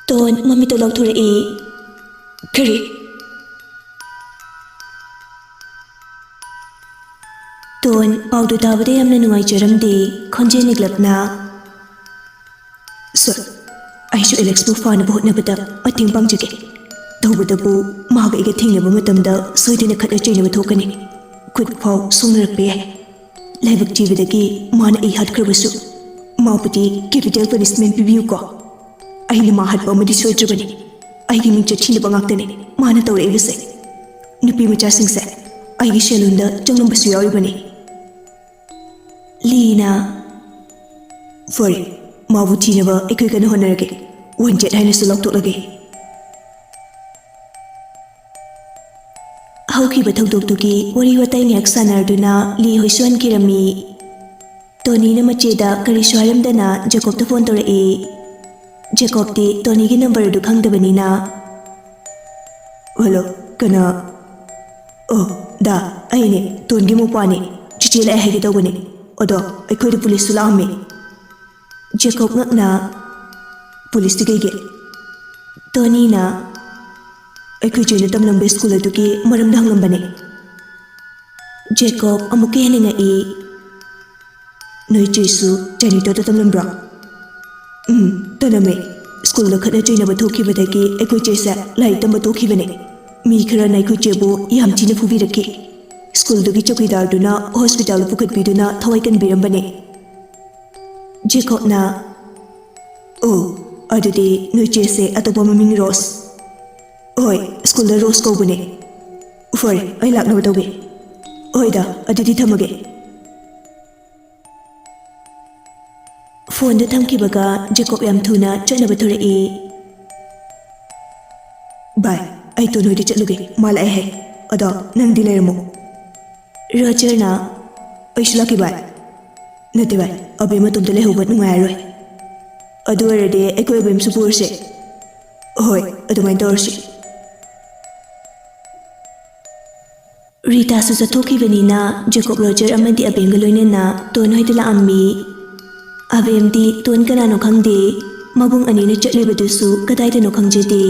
ꯇꯣꯟ ꯃꯃꯤꯠꯇ ꯂꯥꯎꯊꯣꯔꯛꯏ, "ꯀꯔꯤ?" ꯇꯣꯟ ꯄꯥꯎꯗꯨ ꯇꯥꯕꯗ ꯌꯥꯝꯅ ꯅꯨꯡꯉꯥꯏꯖꯔꯝꯗꯦ꯫ ꯈꯣꯟꯖꯦꯜ ꯅꯤꯛꯂꯞꯅ, "ꯁꯥꯔ, ꯑꯩꯁꯨ ꯑꯦꯂꯦꯛꯁꯄꯨ ꯐꯥꯅꯕ ꯍꯣꯠꯅꯕꯗ ꯃꯇꯦꯡ ꯄꯥꯡꯖꯒꯦ꯫ ꯇꯧꯕꯇꯕꯨ ꯃꯍꯥꯛ ꯑꯩꯒ ꯊꯦꯡꯅꯕ ꯃꯇꯝꯗ ꯁꯣꯏꯗꯅ ꯈꯠꯅ ꯆꯩꯅꯕ ꯊꯣꯛꯀꯅꯤ꯫ ꯈꯨꯠ ꯐꯥꯎ ꯁꯣꯛꯅꯔꯛꯄ ꯌꯥꯏ꯫ ꯂꯥꯏꯕꯛ ꯊꯤꯕꯗꯒꯤ ꯃꯥꯅ ꯑꯩ ꯍꯥꯠꯈ꯭ꯔꯕꯁꯨ, ꯃꯥꯕꯨꯗꯤ ꯀꯦꯄꯤꯇꯦꯜ ꯄꯅꯤꯁꯃꯦꯟ ꯄꯤꯕꯤꯌꯨꯀꯣ꯫ ꯑꯩꯅ ꯃꯥ ꯍꯥꯠꯄ ꯑꯃꯗꯤ ꯁꯣꯏꯗ꯭ꯔꯕꯅꯤ꯫ ꯑꯩꯒꯤ ꯃꯤꯡꯆꯠ ꯊꯤꯅꯕ ꯉꯥꯛꯇꯅꯤ ꯃꯥꯅ ꯇꯧꯔꯛꯏꯕꯁꯦ꯫ ꯅꯨꯄꯤ ꯃꯆꯥꯁꯤꯡꯁꯦ ꯑꯩꯒꯤ ꯁꯦꯜ ꯍꯨꯟꯗ ꯆꯪꯂꯝꯕꯁꯨ ꯌꯥꯎꯔꯤꯕꯅꯤ꯫" ꯂꯤꯅ, "ꯐꯔꯦ, ꯃꯥꯕꯨ ꯊꯤꯅꯕ ꯑꯩꯈꯣꯏ ꯀꯟꯅ ꯍꯣꯠꯅꯔꯒꯦ꯫ ꯋꯥꯟꯇꯦꯗ ꯍꯥꯏꯅꯁꯨ ꯂꯥꯎꯊꯣꯛꯂꯒꯦ꯫" ꯍꯧꯈꯤꯕ ꯊꯧꯗꯣꯛꯇꯨꯒꯤ ꯋꯥꯔꯤ ꯋꯥꯇꯥꯏ ꯉꯥꯏꯍꯥꯛ ꯁꯥꯟꯅꯔꯗꯨꯅ ꯂꯤ ꯍꯣꯏꯁꯨ ꯍꯟꯈꯤꯔꯝꯃꯤ꯫ ꯇꯣꯅꯤꯅ ꯃꯆꯦꯗ ꯀꯔꯤꯁꯨ ꯍꯥꯏꯔꯝꯗꯅ ꯖꯦꯀꯣꯕꯇ ꯐꯣꯟ ꯇꯧꯔꯛꯏ꯫ ꯖꯦꯀꯣꯕꯇꯤ ꯇꯣꯅꯤꯒꯤ ꯅꯝꯕꯔ ꯑꯗꯨ ꯈꯪꯗꯕꯅꯤꯅ, "ꯍꯜꯂꯣ, ꯀꯅꯥ?" "ꯑꯣ, ꯗꯥ, ꯑꯩꯅꯦ, ꯇꯣꯟꯒꯤ ꯃꯧꯄ꯭ꯋꯥꯅꯦ꯫ ꯆꯤꯆꯦ ꯂꯥꯛꯑꯦ ꯍꯥꯏꯒꯦ ꯇꯧꯕꯅꯦ꯫ ꯑꯗꯣ ꯑꯩꯈꯣꯏꯗ ꯄꯨꯂꯤꯁꯁꯨ ꯂꯥꯛꯑꯝꯃꯦ꯫" ꯖꯦꯀꯣꯕ ꯉꯛꯅ, "ꯄꯨꯂꯤꯁꯇꯤ ꯀꯩꯒꯤ?" ꯇꯣꯅꯤꯅ, "ꯑꯩꯈꯣꯏ ꯆꯦꯅ ꯇꯝꯂꯝꯕ ꯁ꯭ꯀꯨꯜ ꯑꯗꯨꯒꯤ ꯃꯔꯝꯗ ꯍꯪꯂꯝꯕꯅꯦ꯫" ꯖꯦꯀꯣꯕ ꯑꯃꯨꯛꯀ ꯍꯦꯟꯅ ꯉꯛꯏ꯫ "ꯅꯣꯏ ꯆꯦꯁꯨ ꯖꯦꯅꯤꯇꯣꯗ ꯇꯝꯂꯝꯕ꯭ꯔꯣ?" "ꯎꯝ, ꯇꯝꯂꯝꯃꯦ꯫ ꯁ꯭ꯀꯨꯜꯗ ꯈꯠꯅ ꯆꯩꯅꯕ ꯊꯣꯛꯈꯤꯕꯗꯒꯤ ꯑꯩꯈꯣꯏ ꯆꯦꯁꯦ ꯂꯥꯏꯔꯤꯛ ꯇꯝꯕ ꯇꯣꯛꯈꯤꯕꯅꯦ꯫ ꯃꯤ ꯈꯔꯅ ꯑꯩꯈꯣꯏ ꯆꯦꯕꯨ ꯌꯥꯝ ꯊꯤꯅ ꯐꯨꯕꯤꯔꯛꯈꯤ꯫ ꯁ꯭ꯀꯨꯜꯗꯨꯒꯤ ꯆꯧꯀꯤꯗꯥꯔꯗꯨꯅ ꯍꯣꯁꯄꯤꯇꯥꯜꯗ ꯄꯨꯈꯠꯄꯤꯗꯨꯅ ꯊꯋꯥꯏ ꯀꯟꯕꯤꯔꯝꯕꯅꯦ꯫" ꯖꯦꯀꯣꯕꯅ, "ꯑꯣ, ꯑꯗꯨꯗꯤ ꯅꯣꯏ ꯆꯦꯁꯦ ꯑꯇꯣꯞꯄ ꯃꯃꯤꯡ ꯔꯣꯁ?" "ꯍꯣꯏ, ꯁ꯭ꯀꯨꯜꯗ ꯔꯣꯁ ꯀꯧꯕꯅꯦ꯫ ꯐꯔꯦ, ꯑꯩ ꯂꯥꯛꯅꯕ ꯇꯧꯒꯦ꯫ ꯍꯣꯏꯗ, ꯑꯗꯨꯗꯤ ꯊꯝꯃꯒꯦ꯫" ꯐꯣꯟꯗꯨ ꯊꯝꯈꯤꯕꯒ ꯖꯦꯀꯣꯕ ꯌꯥꯝ ꯊꯨꯅ ꯆꯠꯅꯕ ꯊꯣꯔꯛꯏ꯫ "ꯚꯥꯏ, ꯑꯩ ꯇꯣꯟ ꯍꯣꯏꯗ ꯆꯠꯂꯨꯒꯦ, ꯃꯥ ꯂꯥꯛꯑꯦ ꯍꯥꯏ꯫ ꯑꯗꯣ ꯅꯪꯗꯤ ꯂꯩꯔꯝꯃꯣ꯫" ꯔꯣꯖꯔꯅ, "ꯑꯩꯁꯨ ꯂꯥꯛꯀꯦ ꯚꯥꯏ꯫" "ꯅꯠꯇꯦ ꯚꯥꯏ, ꯑꯕꯦꯝ ꯃꯇꯣꯝꯇ ꯂꯩꯍꯧꯕ ꯅꯨꯡꯉꯥꯏꯔꯔꯣꯏ꯫ ꯑꯗꯨ ꯑꯣꯏꯔꯗꯤ ꯑꯩꯈꯣꯏ ꯑꯕꯦꯝꯁꯨ ꯄꯨꯔꯁꯦ꯫" "ꯍꯣꯏ, ꯑꯗꯨꯃꯥꯏꯅ ꯇꯧꯔꯁꯤ꯫" ꯔꯤꯇꯥꯁꯨ ꯆꯠꯊꯣꯛꯈꯤꯕꯅꯤꯅ ꯖꯦꯀꯣꯕ, ꯔꯣꯖꯔ ꯑꯃꯗꯤ ꯑꯕꯦꯝꯒ ꯂꯣꯏꯅꯅ ꯇꯣꯟ ꯍꯣꯏꯗ ꯂꯥꯛꯑꯝꯃꯤ꯫ ꯑꯕꯦꯝꯗꯤ ꯇꯣꯟ ꯀꯅꯥꯅꯣ ꯈꯪꯗꯦ, ꯃꯕꯨꯡ ꯑꯅꯤꯅ ꯆꯠꯂꯤꯕꯗꯨꯁꯨ ꯀꯗꯥꯏꯗꯅꯣ ꯈꯪꯖꯗꯦ꯫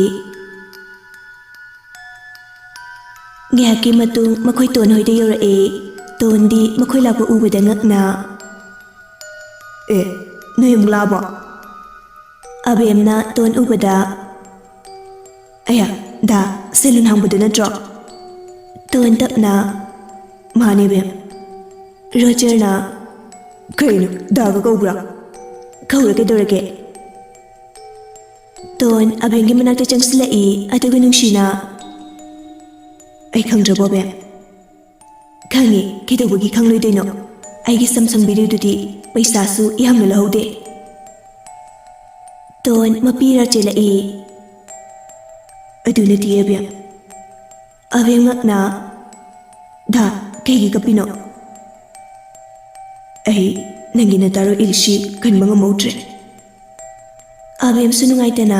ꯉꯥꯏꯍꯥꯛꯀꯤ ꯃꯇꯨꯡ ꯃꯈꯣꯏ ꯇꯣꯟ ꯍꯣꯏꯗ ꯌꯧꯔꯛꯑꯦ꯫ ꯇꯣꯟꯗꯤ ꯃꯈꯣꯏ ꯂꯥꯛꯄ ꯎꯕꯗ ꯉꯛꯅ, "ꯑꯦ, ꯅꯣꯏ ꯑꯃꯨꯛ ꯂꯥꯛꯑꯕꯣ?" ꯑꯕꯦꯝꯅ ꯇꯣꯟ ꯎꯕꯗ, "ꯑꯌꯥ, ꯗꯥ, ꯁꯦꯂꯨꯟ ꯍꯥꯡꯕꯗꯨ ꯅꯠꯇ꯭ꯔꯣ?" ꯇꯣꯟ ꯇꯞꯅ, "ꯃꯥꯅꯦ, ꯑꯕꯦꯝ꯫" ꯔꯣꯖꯔꯅ, "ꯀꯩꯅꯣ, ꯗꯥꯒ ꯀꯧꯕ꯭ꯔꯥ? ꯀꯧꯔ ꯀꯩꯗꯧꯔꯒꯦ?" ꯇꯣꯟ ꯑꯕꯦꯝꯒꯤ ꯃꯅꯥꯛꯇ ꯆꯪꯁꯤꯜꯂꯛꯏ, ꯑꯗꯨꯒ ꯅꯨꯡꯁꯤꯅ, "ꯑꯩ ꯈꯪꯗ꯭ꯔꯕꯣ, ꯑꯕꯦꯝ?" "ꯈꯪꯉꯦ, ꯀꯩꯗꯧꯕꯒꯤ ꯈꯪꯂꯣꯏꯗꯣꯏꯅꯣ? ꯑꯩꯒꯤ ꯁꯝ ꯁꯪꯕꯤꯔꯤꯗꯨꯗꯤ ꯄꯩꯁꯥꯁꯨ ꯌꯥꯝꯅ ꯂꯧꯍꯧꯗꯦ꯫" ꯇꯣꯟ ꯃꯄꯤ ꯏꯔꯥ ꯆꯦꯜꯂꯛꯏ꯫ "ꯑꯗꯨ ꯅꯠꯇꯤꯌꯦ, ꯑꯕꯦꯝ꯫" ꯑꯕꯦꯝ ꯉꯛꯅ, "ꯗꯥ, ꯀꯩꯒꯤ ꯀꯞꯄꯤꯅꯣ?" "ꯑꯩ ꯅꯪꯒꯤ ꯅꯇꯥꯔꯣ ꯏꯜꯁꯤ ꯀꯟꯕ ꯉꯝꯍꯧꯗ꯭ꯔꯦ꯫" ꯑꯕꯦꯝꯁꯨ ꯅꯨꯡꯉꯥꯏꯇꯅ,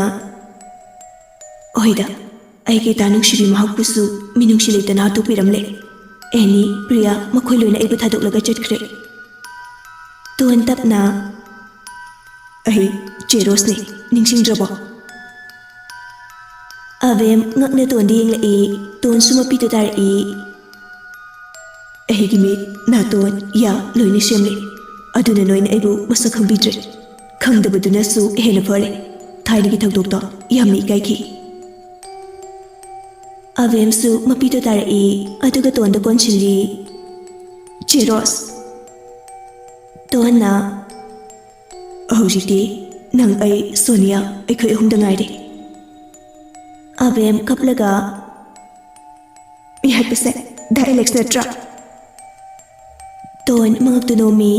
"ꯍꯣꯏꯗ, ꯑꯩꯒꯤ ꯏꯇꯥ ꯅꯨꯡꯁꯤꯕꯤ ꯃꯍꯥꯛꯄꯨꯁꯨ ꯃꯤꯅꯨꯡꯁꯤ ꯂꯩꯇꯅ ꯍꯥꯠꯇꯣꯛꯄꯤꯔꯝꯂꯦ꯫ ꯑꯦꯅꯤ, ꯄ꯭ꯔꯤꯌꯥ ꯃꯈꯣꯏ ꯂꯣꯏꯅ ꯑꯩꯕꯨ ꯊꯥꯗꯣꯛꯂꯒ ꯆꯠꯈ꯭ꯔꯦ"꯫ ꯇꯣꯟ ꯇꯞꯅ, "ꯑꯩ ꯆꯦ ꯔꯣꯁꯅꯤ, ꯅꯤꯡꯁꯤꯡꯗ꯭ꯔꯕꯣ?" ꯑꯕꯦꯝ ꯉꯛꯅ ꯇꯣꯟꯗ ꯌꯦꯡꯂꯛꯏ꯫ ꯇꯣꯟꯁꯨ ꯃꯄꯤꯗꯨ ꯇꯥꯔꯛꯏ꯫ "ꯑꯩꯒꯤ ꯃꯤꯠ, ꯅꯥꯇꯣꯟ, ꯌꯥ ꯂꯣꯏꯅ ꯁꯦꯝꯂꯦ꯫ ꯑꯗꯨꯅ ꯅꯣꯏꯅ ꯑꯩꯕꯨ ꯃꯁꯛ ꯈꯪꯕꯤꯗ꯭ꯔꯦ꯫ ꯈꯪꯗꯕꯗꯨꯅꯁꯨ ꯍꯦꯟꯅ ꯐꯔꯦ꯫ ꯊꯥꯏꯅꯒꯤ ꯊꯧꯗꯣꯛꯇꯣ ꯌꯥꯝꯅ ꯏꯀꯥꯏꯈꯤ"꯫ ꯑꯕꯦꯝꯁꯨ ꯃꯄꯤꯗꯨ ꯇꯥꯔꯛꯏ, ꯑꯗꯨꯒ ꯇꯣꯟꯗ ꯀꯣꯟꯁꯤꯜꯂꯤ꯫ "ꯆꯦ ꯔꯣꯁ"꯫ ꯇꯣꯟꯅ, "ꯍꯧꯖꯤꯛꯇꯤ ꯅꯪ, ꯑꯩ, ꯁꯣꯅꯤꯌꯥ, ꯑꯩꯈꯣꯏ ꯑꯍꯨꯝꯗ ꯉꯥꯏꯔꯦ"꯫ ꯑꯕꯦꯝ ꯀꯞꯂꯒ, "ꯃꯤ ꯍꯥꯠꯄꯁꯦ ꯗꯥ ꯑꯦꯂꯦꯛꯁ ꯅꯠꯇ꯭ꯔꯥ?" ꯇꯣꯟ ꯃꯉꯛꯇꯨ ꯅꯣꯝꯃꯤ꯫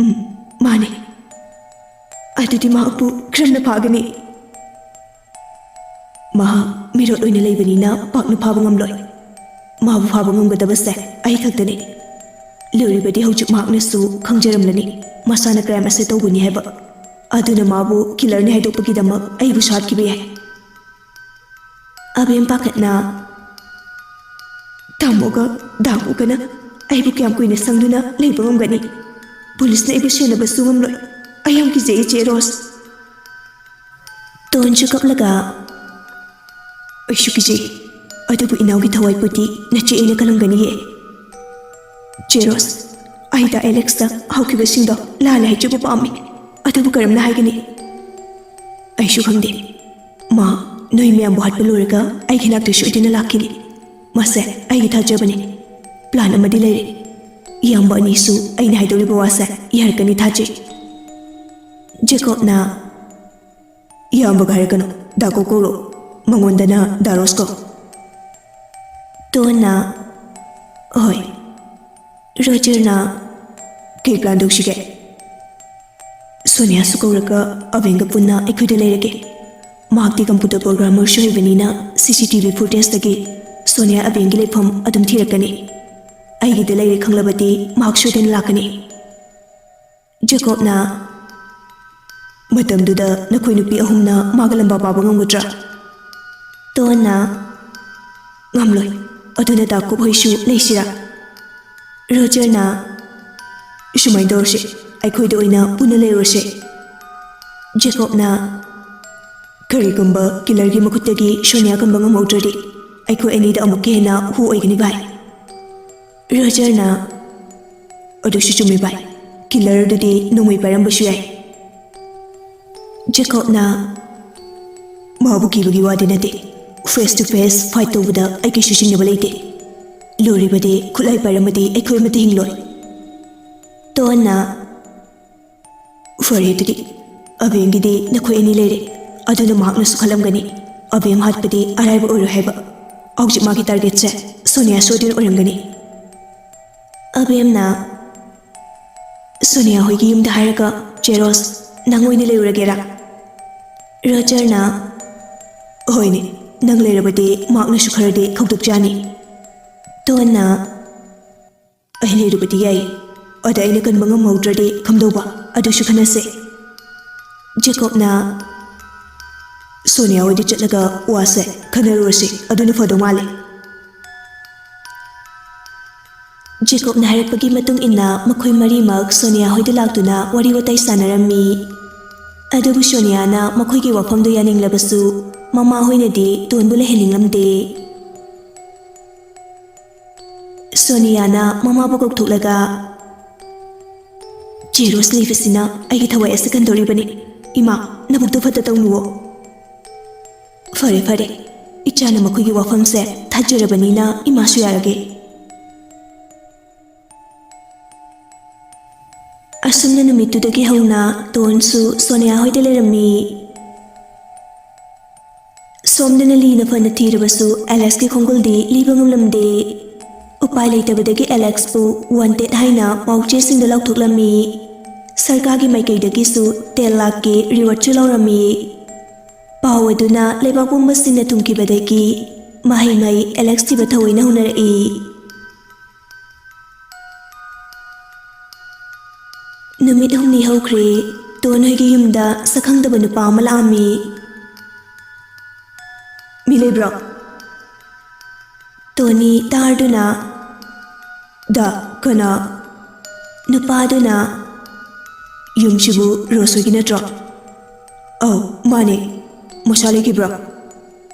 "ꯎꯝ, ꯃꯥꯅꯦ"꯫ "ꯑꯗꯨꯗꯤ ꯃꯍꯥꯛꯄꯨ ꯀꯔꯝꯅ ꯐꯥꯒꯅꯤ?" "ꯃꯍꯥꯛ ꯃꯤꯔꯣꯠ ꯑꯣꯏꯅ ꯂꯩꯕꯅꯤꯅ ꯄꯥꯛꯅ ꯐꯥꯕ ꯉꯝꯂꯣꯏ꯫ ꯃꯥꯕꯨ ꯐꯥꯕ ꯉꯝꯒꯗꯕꯁꯦ ꯑꯩ ꯈꯛꯇꯅꯤ꯫ ꯂꯣꯏꯔꯤꯕꯗꯤ ꯍꯧꯖꯤꯛ ꯃꯍꯥꯛꯅꯁꯨ ꯈꯪꯖꯔꯝꯂꯅꯤ ꯃꯁꯥꯅ ꯀ꯭ꯔꯥꯏꯝ ꯑꯁꯦ ꯇꯧꯕꯅꯤ ꯍꯥꯏꯕ꯫ ꯑꯗꯨꯅ ꯃꯥꯕꯨ ꯀꯤꯂꯔꯅꯤ ꯍꯥꯏꯗꯣꯛꯄꯒꯤꯗꯃꯛ ꯑꯩꯕꯨꯁꯨ ꯍꯥꯠꯈꯤꯕ ꯌꯥꯏ"꯫ ꯑꯕꯦꯝ ꯄꯥꯈꯠꯅ, "ꯇꯥꯃꯣꯒ ꯗꯥꯀꯨꯒꯅ ꯑꯩꯕꯨ ꯀꯌꯥꯝ ꯀꯨꯏꯅ ꯁꯪꯗꯨꯅ ꯂꯩꯕ ꯉꯝꯒꯅꯤ? ꯄꯨꯂꯤꯁꯅ ꯑꯩꯕꯨ ꯁꯦꯟꯅꯕꯁꯨ ꯉꯝꯂꯣꯏ꯫ ꯑꯩ ꯌꯥꯝ ꯀꯤꯖꯩ, ꯏꯆꯦ ꯔꯣꯁ"꯫ ꯇꯣꯟꯁꯨ ꯀꯞꯂꯒ, "ꯑꯩꯁꯨ ꯀꯤꯖꯩ, ꯑꯗꯨꯕꯨ ꯏꯅꯥꯎꯒꯤ ꯊꯋꯥꯏꯄꯨꯗꯤ ꯅꯆꯦ ꯑꯩꯅ ꯀꯜꯂꯝꯒꯅꯤꯌꯦ"꯫ "ꯆꯦ ꯔꯣꯁ, ꯑꯩ ꯗꯥ ꯑꯦꯂꯦꯛꯁꯇ ꯍꯧꯈꯤꯕꯁꯤꯡꯗꯣ ꯂꯥꯜꯂꯦ ꯍꯥꯏꯖꯕ ꯄꯥꯝꯃꯤ, ꯑꯗꯨꯕꯨ ꯀꯔꯝꯅ ꯍꯥꯏꯒꯅꯤ? ꯑꯩꯁꯨ ꯈꯪꯗꯦ꯫ ꯃꯥ ꯅꯣꯏ ꯃꯌꯥꯝꯕꯨ ꯍꯥꯠꯄ ꯂꯣꯏꯔꯒ ꯑꯩꯒꯤ ꯅꯥꯛꯇ ꯁꯣꯏꯗꯅ ꯂꯥꯛꯈꯤꯅꯤ꯫ ꯃꯁꯦ ꯑꯩꯒꯤ ꯊꯥꯖꯕꯅꯤ꯫ ꯄ꯭ꯂꯥꯟ ꯑꯃꯗꯤ ꯂꯩꯔꯦ꯫ ꯏꯌꯥꯝꯕ ꯑꯅꯤꯁꯨ ꯑꯩꯅ ꯍꯥꯏꯗꯧꯔꯤꯕ ꯋꯥꯁꯦ ꯌꯥꯔꯛꯀꯅꯤ ꯊꯥꯖꯩ"꯫ ꯖꯦꯀꯣꯕꯅ, "ꯏꯌꯥꯝꯕꯒ ꯍꯥꯏꯔꯛꯀꯅꯨ, ꯗꯥ ꯀꯣ ꯀꯧꯔꯣ꯫ ꯃꯉꯣꯟꯗꯅ ꯗꯥ ꯔꯣꯁ ꯀꯧ"꯫ ꯇꯣꯟꯅ, "ꯍꯣꯏ"꯫ ꯔꯣꯖꯔꯅ, "ꯀꯩ ꯄ꯭ꯂꯥꯟ ꯇꯧꯁꯤꯒꯦ?" "ꯁꯣꯅꯤꯌꯥꯁꯨ ꯀꯧꯔꯒ ꯑꯕꯦꯟꯒ ꯄꯨꯟꯅ ꯑꯩꯈꯣꯏꯗ ꯂꯩꯔꯒꯦ꯫ ꯃꯍꯥꯛꯇꯤ ꯀꯝꯄ꯭ꯌꯨꯇꯔ ꯄ꯭ꯔꯣꯒ꯭ꯔꯥꯃꯔꯁꯨ ꯑꯣꯏꯕꯅꯤꯅ ꯁꯤ ꯁꯤ ꯇꯤ ꯚꯤ ꯐꯨꯇꯦꯖꯇꯒꯤ ꯁꯣꯅꯤꯌꯥ ꯑꯕꯦꯟꯒꯤ ꯂꯩꯐꯝ ꯑꯗꯨꯝ ꯊꯤꯔꯛꯀꯅꯤ꯫ ꯑꯩꯒꯤꯗ ꯂꯩꯔꯦ ꯈꯪꯂꯕꯗꯤ ꯃꯍꯥꯛ ꯁꯣꯏꯗꯅ ꯂꯥꯛꯀꯅꯤ"꯫ ꯖꯦꯀꯣꯕꯅ, ꯃꯇꯝꯗꯨꯗ ꯅꯈꯣꯏ ꯅꯨꯄꯤ ꯑꯍꯨꯝꯅ ꯃꯥꯒ ꯂꯝꯕꯥ ꯄꯥꯕ ꯉꯝꯒꯗ꯭ꯔꯥ? ꯇꯣꯟꯅ, "ꯉꯝꯂꯣꯏ꯫ ꯑꯗꯨꯅ ꯗꯥ ꯀꯨꯞ ꯍꯣꯏꯁꯨ ꯂꯩꯁꯤꯔꯥ?" ꯔꯣꯖꯔꯅ, "ꯁꯨꯃꯥꯏꯅ ꯇꯧꯔꯁꯤ, ꯑꯩꯈꯣꯏꯗ ꯑꯣꯏꯅ ꯄꯨꯟꯅ ꯂꯩꯔꯨꯔꯁꯤ꯫" ꯖꯦꯀꯣꯕꯅ, "ꯀꯔꯤꯒꯨꯝꯕ ꯀꯤꯂꯔꯒꯤ ꯃꯈꯨꯠꯇꯒꯤ ꯁꯣꯅꯤꯌꯥ ꯀꯟꯕ ꯉꯝꯍꯧꯗ꯭ꯔꯗꯤ, ꯑꯩꯈꯣꯏ ꯑꯅꯤꯗ ꯑꯃꯨꯛꯀ ꯍꯦꯟꯅ ꯍꯨ ꯑꯣꯏꯒꯅꯤ, ꯚꯥꯏ꯫" ꯔꯣꯖꯔꯅ, "ꯑꯗꯨꯁꯨ ꯆꯨꯝꯃꯤ, ꯚꯥꯏ꯫ ꯀꯤꯂꯔꯗꯨꯗꯤ ꯅꯣꯡꯃꯩ ꯄꯥꯏꯔꯝꯕꯁꯨ ꯌꯥꯏ꯫" ꯖꯦꯀꯣꯕꯅ, "ꯃꯥꯕꯨ ꯀꯤꯕꯒꯤ ꯋꯥꯗꯤ ꯅꯠꯇꯦ꯫ Face to face fight ꯇꯧꯕꯗ ꯑꯩ ꯀꯩꯁꯨ ꯆꯤꯡꯅꯕ ꯂꯩꯇꯦ꯫ ꯂꯨꯔꯤꯕꯗꯤ ꯈꯨꯠꯂꯥꯏ ꯄꯥꯏꯔꯝꯃꯗꯤ ꯑꯩꯈꯣꯏ ꯑꯃꯠꯇ ꯍꯤꯡꯂꯣꯏ꯫" ꯇꯣꯟꯅ, "ꯐꯔꯦ ꯑꯗꯨꯗꯤ, ꯑꯕꯦꯝꯒꯤꯗꯤ ꯅꯈꯣꯏ ꯑꯅꯤ ꯂꯩꯔꯦ꯫ ꯑꯗꯨꯅ ꯃꯍꯥꯛꯅꯁꯨ ꯈꯜꯂꯝꯒꯅꯤ, ꯑꯕꯦꯝ ꯍꯥꯠꯄꯗꯤ ꯑꯔꯥꯏꯕ ꯑꯣꯏꯔꯣꯏ ꯍꯥꯏꯕ꯫ ꯍꯧꯖꯤꯛ ꯃꯥꯒꯤ targetꯁꯦ ꯁꯣꯅꯤꯌꯥ ꯁꯣꯏꯗꯅ ꯑꯣꯏꯔꯝꯒꯅꯤ꯫" ꯑꯕꯦꯝꯅ, "ꯁꯣꯅꯤꯌꯥ ꯍꯣꯏꯒꯤ ꯌꯨꯝꯗ ꯍꯥꯏꯔꯒ, ꯖꯦꯔꯣꯁ, ꯅꯪ ꯑꯣꯏꯅ ꯂꯩꯔꯨꯔꯒꯦꯔꯥ?" ꯔꯣꯖꯔꯅ, "ꯍꯣꯏꯅꯦ, ꯅꯪ ꯂꯩꯔꯕꯗꯤ ꯃꯍꯥꯛꯅꯁꯨ ꯈꯔꯗꯤ ꯈꯧꯇꯨꯛ ꯆꯥꯅꯤ꯫" ꯇꯣꯟꯅ, "ꯑꯩ ꯂꯩꯔꯨꯕꯗꯤ ꯌꯥꯏ, ꯑꯗ ꯑꯩꯅ ꯀꯟꯕ ꯉꯝꯍꯧꯗ꯭ꯔꯗꯤ ꯀꯝꯗꯧꯕ? ꯑꯗꯨꯁꯨ ꯈꯟꯅꯁꯦ꯫" ꯖꯦꯀꯣꯕꯅ, "ꯁꯣꯅꯤꯌꯥ ꯍꯣꯏꯗ ꯆꯠꯂꯒ ꯋꯥꯁꯦ ꯈꯟꯅꯔꯨꯔꯁꯤ, ꯑꯗꯨꯅ ꯐꯗꯧ ꯃꯥꯜꯂꯦ꯫" ꯖꯦꯀꯣꯕꯅ ꯍꯥꯏꯔꯛꯄꯒꯤ ꯃꯇꯨꯡ ꯏꯟꯅ ꯃꯈꯣꯏ ꯃꯔꯤꯃꯛ ꯁꯣꯅꯤꯌꯥ ꯍꯣꯏꯗ ꯂꯥꯛꯇꯨꯅ ꯋꯥꯔꯤ ꯋꯥꯇꯥꯏ ꯁꯥꯟꯅꯔꯝꯃꯤ꯫ ꯑꯗꯨꯕꯨ ꯁꯣꯅꯤꯌꯥꯅ ꯃꯈꯣꯏꯒꯤ ꯋꯥꯐꯝꯗꯨ ꯌꯥꯅꯤꯡꯂꯕꯁꯨ, ꯃꯃꯥ ꯍꯣꯏꯅꯗꯤ ꯇꯣꯟꯕꯨ ꯂꯩꯍꯟꯅꯤꯡꯂꯝꯗꯦ꯫ ꯁꯣꯅꯤꯌꯥꯅ ꯃꯃꯥꯕꯨ ꯀꯧꯊꯣꯛꯂꯒ, "ꯖꯦꯔꯣꯁ ꯂꯩꯕꯁꯤꯅ ꯑꯩꯒꯤ ꯊꯋꯥꯏ ꯑꯁꯤ ꯀꯟꯗꯣꯔꯤꯕꯅꯤ꯫ ꯏꯃꯥ, ꯅꯕꯨꯛꯇꯨ ꯐꯠꯇ ꯇꯧꯅꯨꯋꯣ꯫" "ꯐꯔꯦ, ꯐꯔꯦ꯫ ꯏꯆꯥꯅ ꯃꯈꯣꯏꯒꯤ ꯋꯥꯐꯝꯁꯦ ꯊꯥꯖꯔꯕꯅꯤꯅ ꯏꯃꯥꯁꯨ ꯌꯥꯔꯒꯦ꯫" ꯑꯁꯨꯝꯅ ꯅꯨꯃꯤꯠꯇꯨꯗꯒꯤ ꯍꯧꯅ ꯇꯣꯟꯁꯨ ꯁꯣꯅꯤꯌꯥ ꯍꯣꯏꯗ ꯂꯩꯔꯝꯃꯤ꯫ ꯁꯣꯝꯗꯅ ꯂꯤꯅ ꯐꯅ ꯊꯤꯔꯕꯁꯨ ꯑꯦꯂꯦꯛꯁꯀꯤ ꯈꯣꯡꯒꯨꯜꯗꯤ ꯂꯤꯕ ꯉꯝꯂꯝꯗꯦ꯫ ꯎꯄꯥꯏ ꯂꯩꯇꯕꯗꯒꯤ ꯑꯦꯂꯦꯛꯁꯄꯨ wanted ꯍꯥꯏꯅ ꯄꯥꯎ ꯆꯦꯁꯤꯡꯗ ꯂꯥꯎꯊꯣꯛꯂꯝꯃꯤ꯫ ꯁꯔꯀꯥꯔꯒꯤ ꯃꯥꯏꯀꯩꯗꯒꯤꯁꯨ ten ꯂꯥꯈꯀꯤ rewardꯁꯨ ꯂꯧꯔꯝꯃꯤ꯫ ꯄꯥꯎ ꯑꯗꯨꯅ ꯂꯩꯕꯥꯛ ꯄꯨꯝꯕ ꯁꯤꯟꯅ ꯊꯨꯡꯈꯤꯕꯗꯒꯤ ꯃꯍꯩ ꯃꯍꯩ ꯑꯦꯂꯦꯛꯁ ꯊꯤꯕ ꯊꯑꯣꯏꯅ ꯍꯧꯅꯔꯛꯏ꯫ ꯅꯨꯃꯤꯠ ꯍꯨꯝꯅꯤ ꯍꯧꯈ꯭ꯔꯦ꯫ ꯇꯣꯟ ꯍꯣꯏꯒꯤ ꯌꯨꯝꯗ ꯁꯛꯈꯪꯗꯕ ꯅꯨꯄꯥ ꯑꯃ ꯂꯥꯛꯑꯝꯃꯤ꯫ "ꯃꯤ ꯂꯩꯕ꯭ꯔꯣ?" ꯇꯣꯅꯤ ꯇꯥꯔꯗꯨꯅ, "ꯗꯥ, ꯀꯅꯥ?" ꯅꯨꯄꯥꯗꯨꯅ, "ꯌꯨꯝꯁꯤꯕꯨ ꯔꯣꯁ ꯍꯣꯏꯒꯤ ꯅꯠꯇ꯭ꯔꯣ?" "ꯑꯧ, ꯃꯥꯅꯦ꯫ ꯃꯁꯥ ꯂꯩꯈꯤꯕ꯭ꯔꯣ?"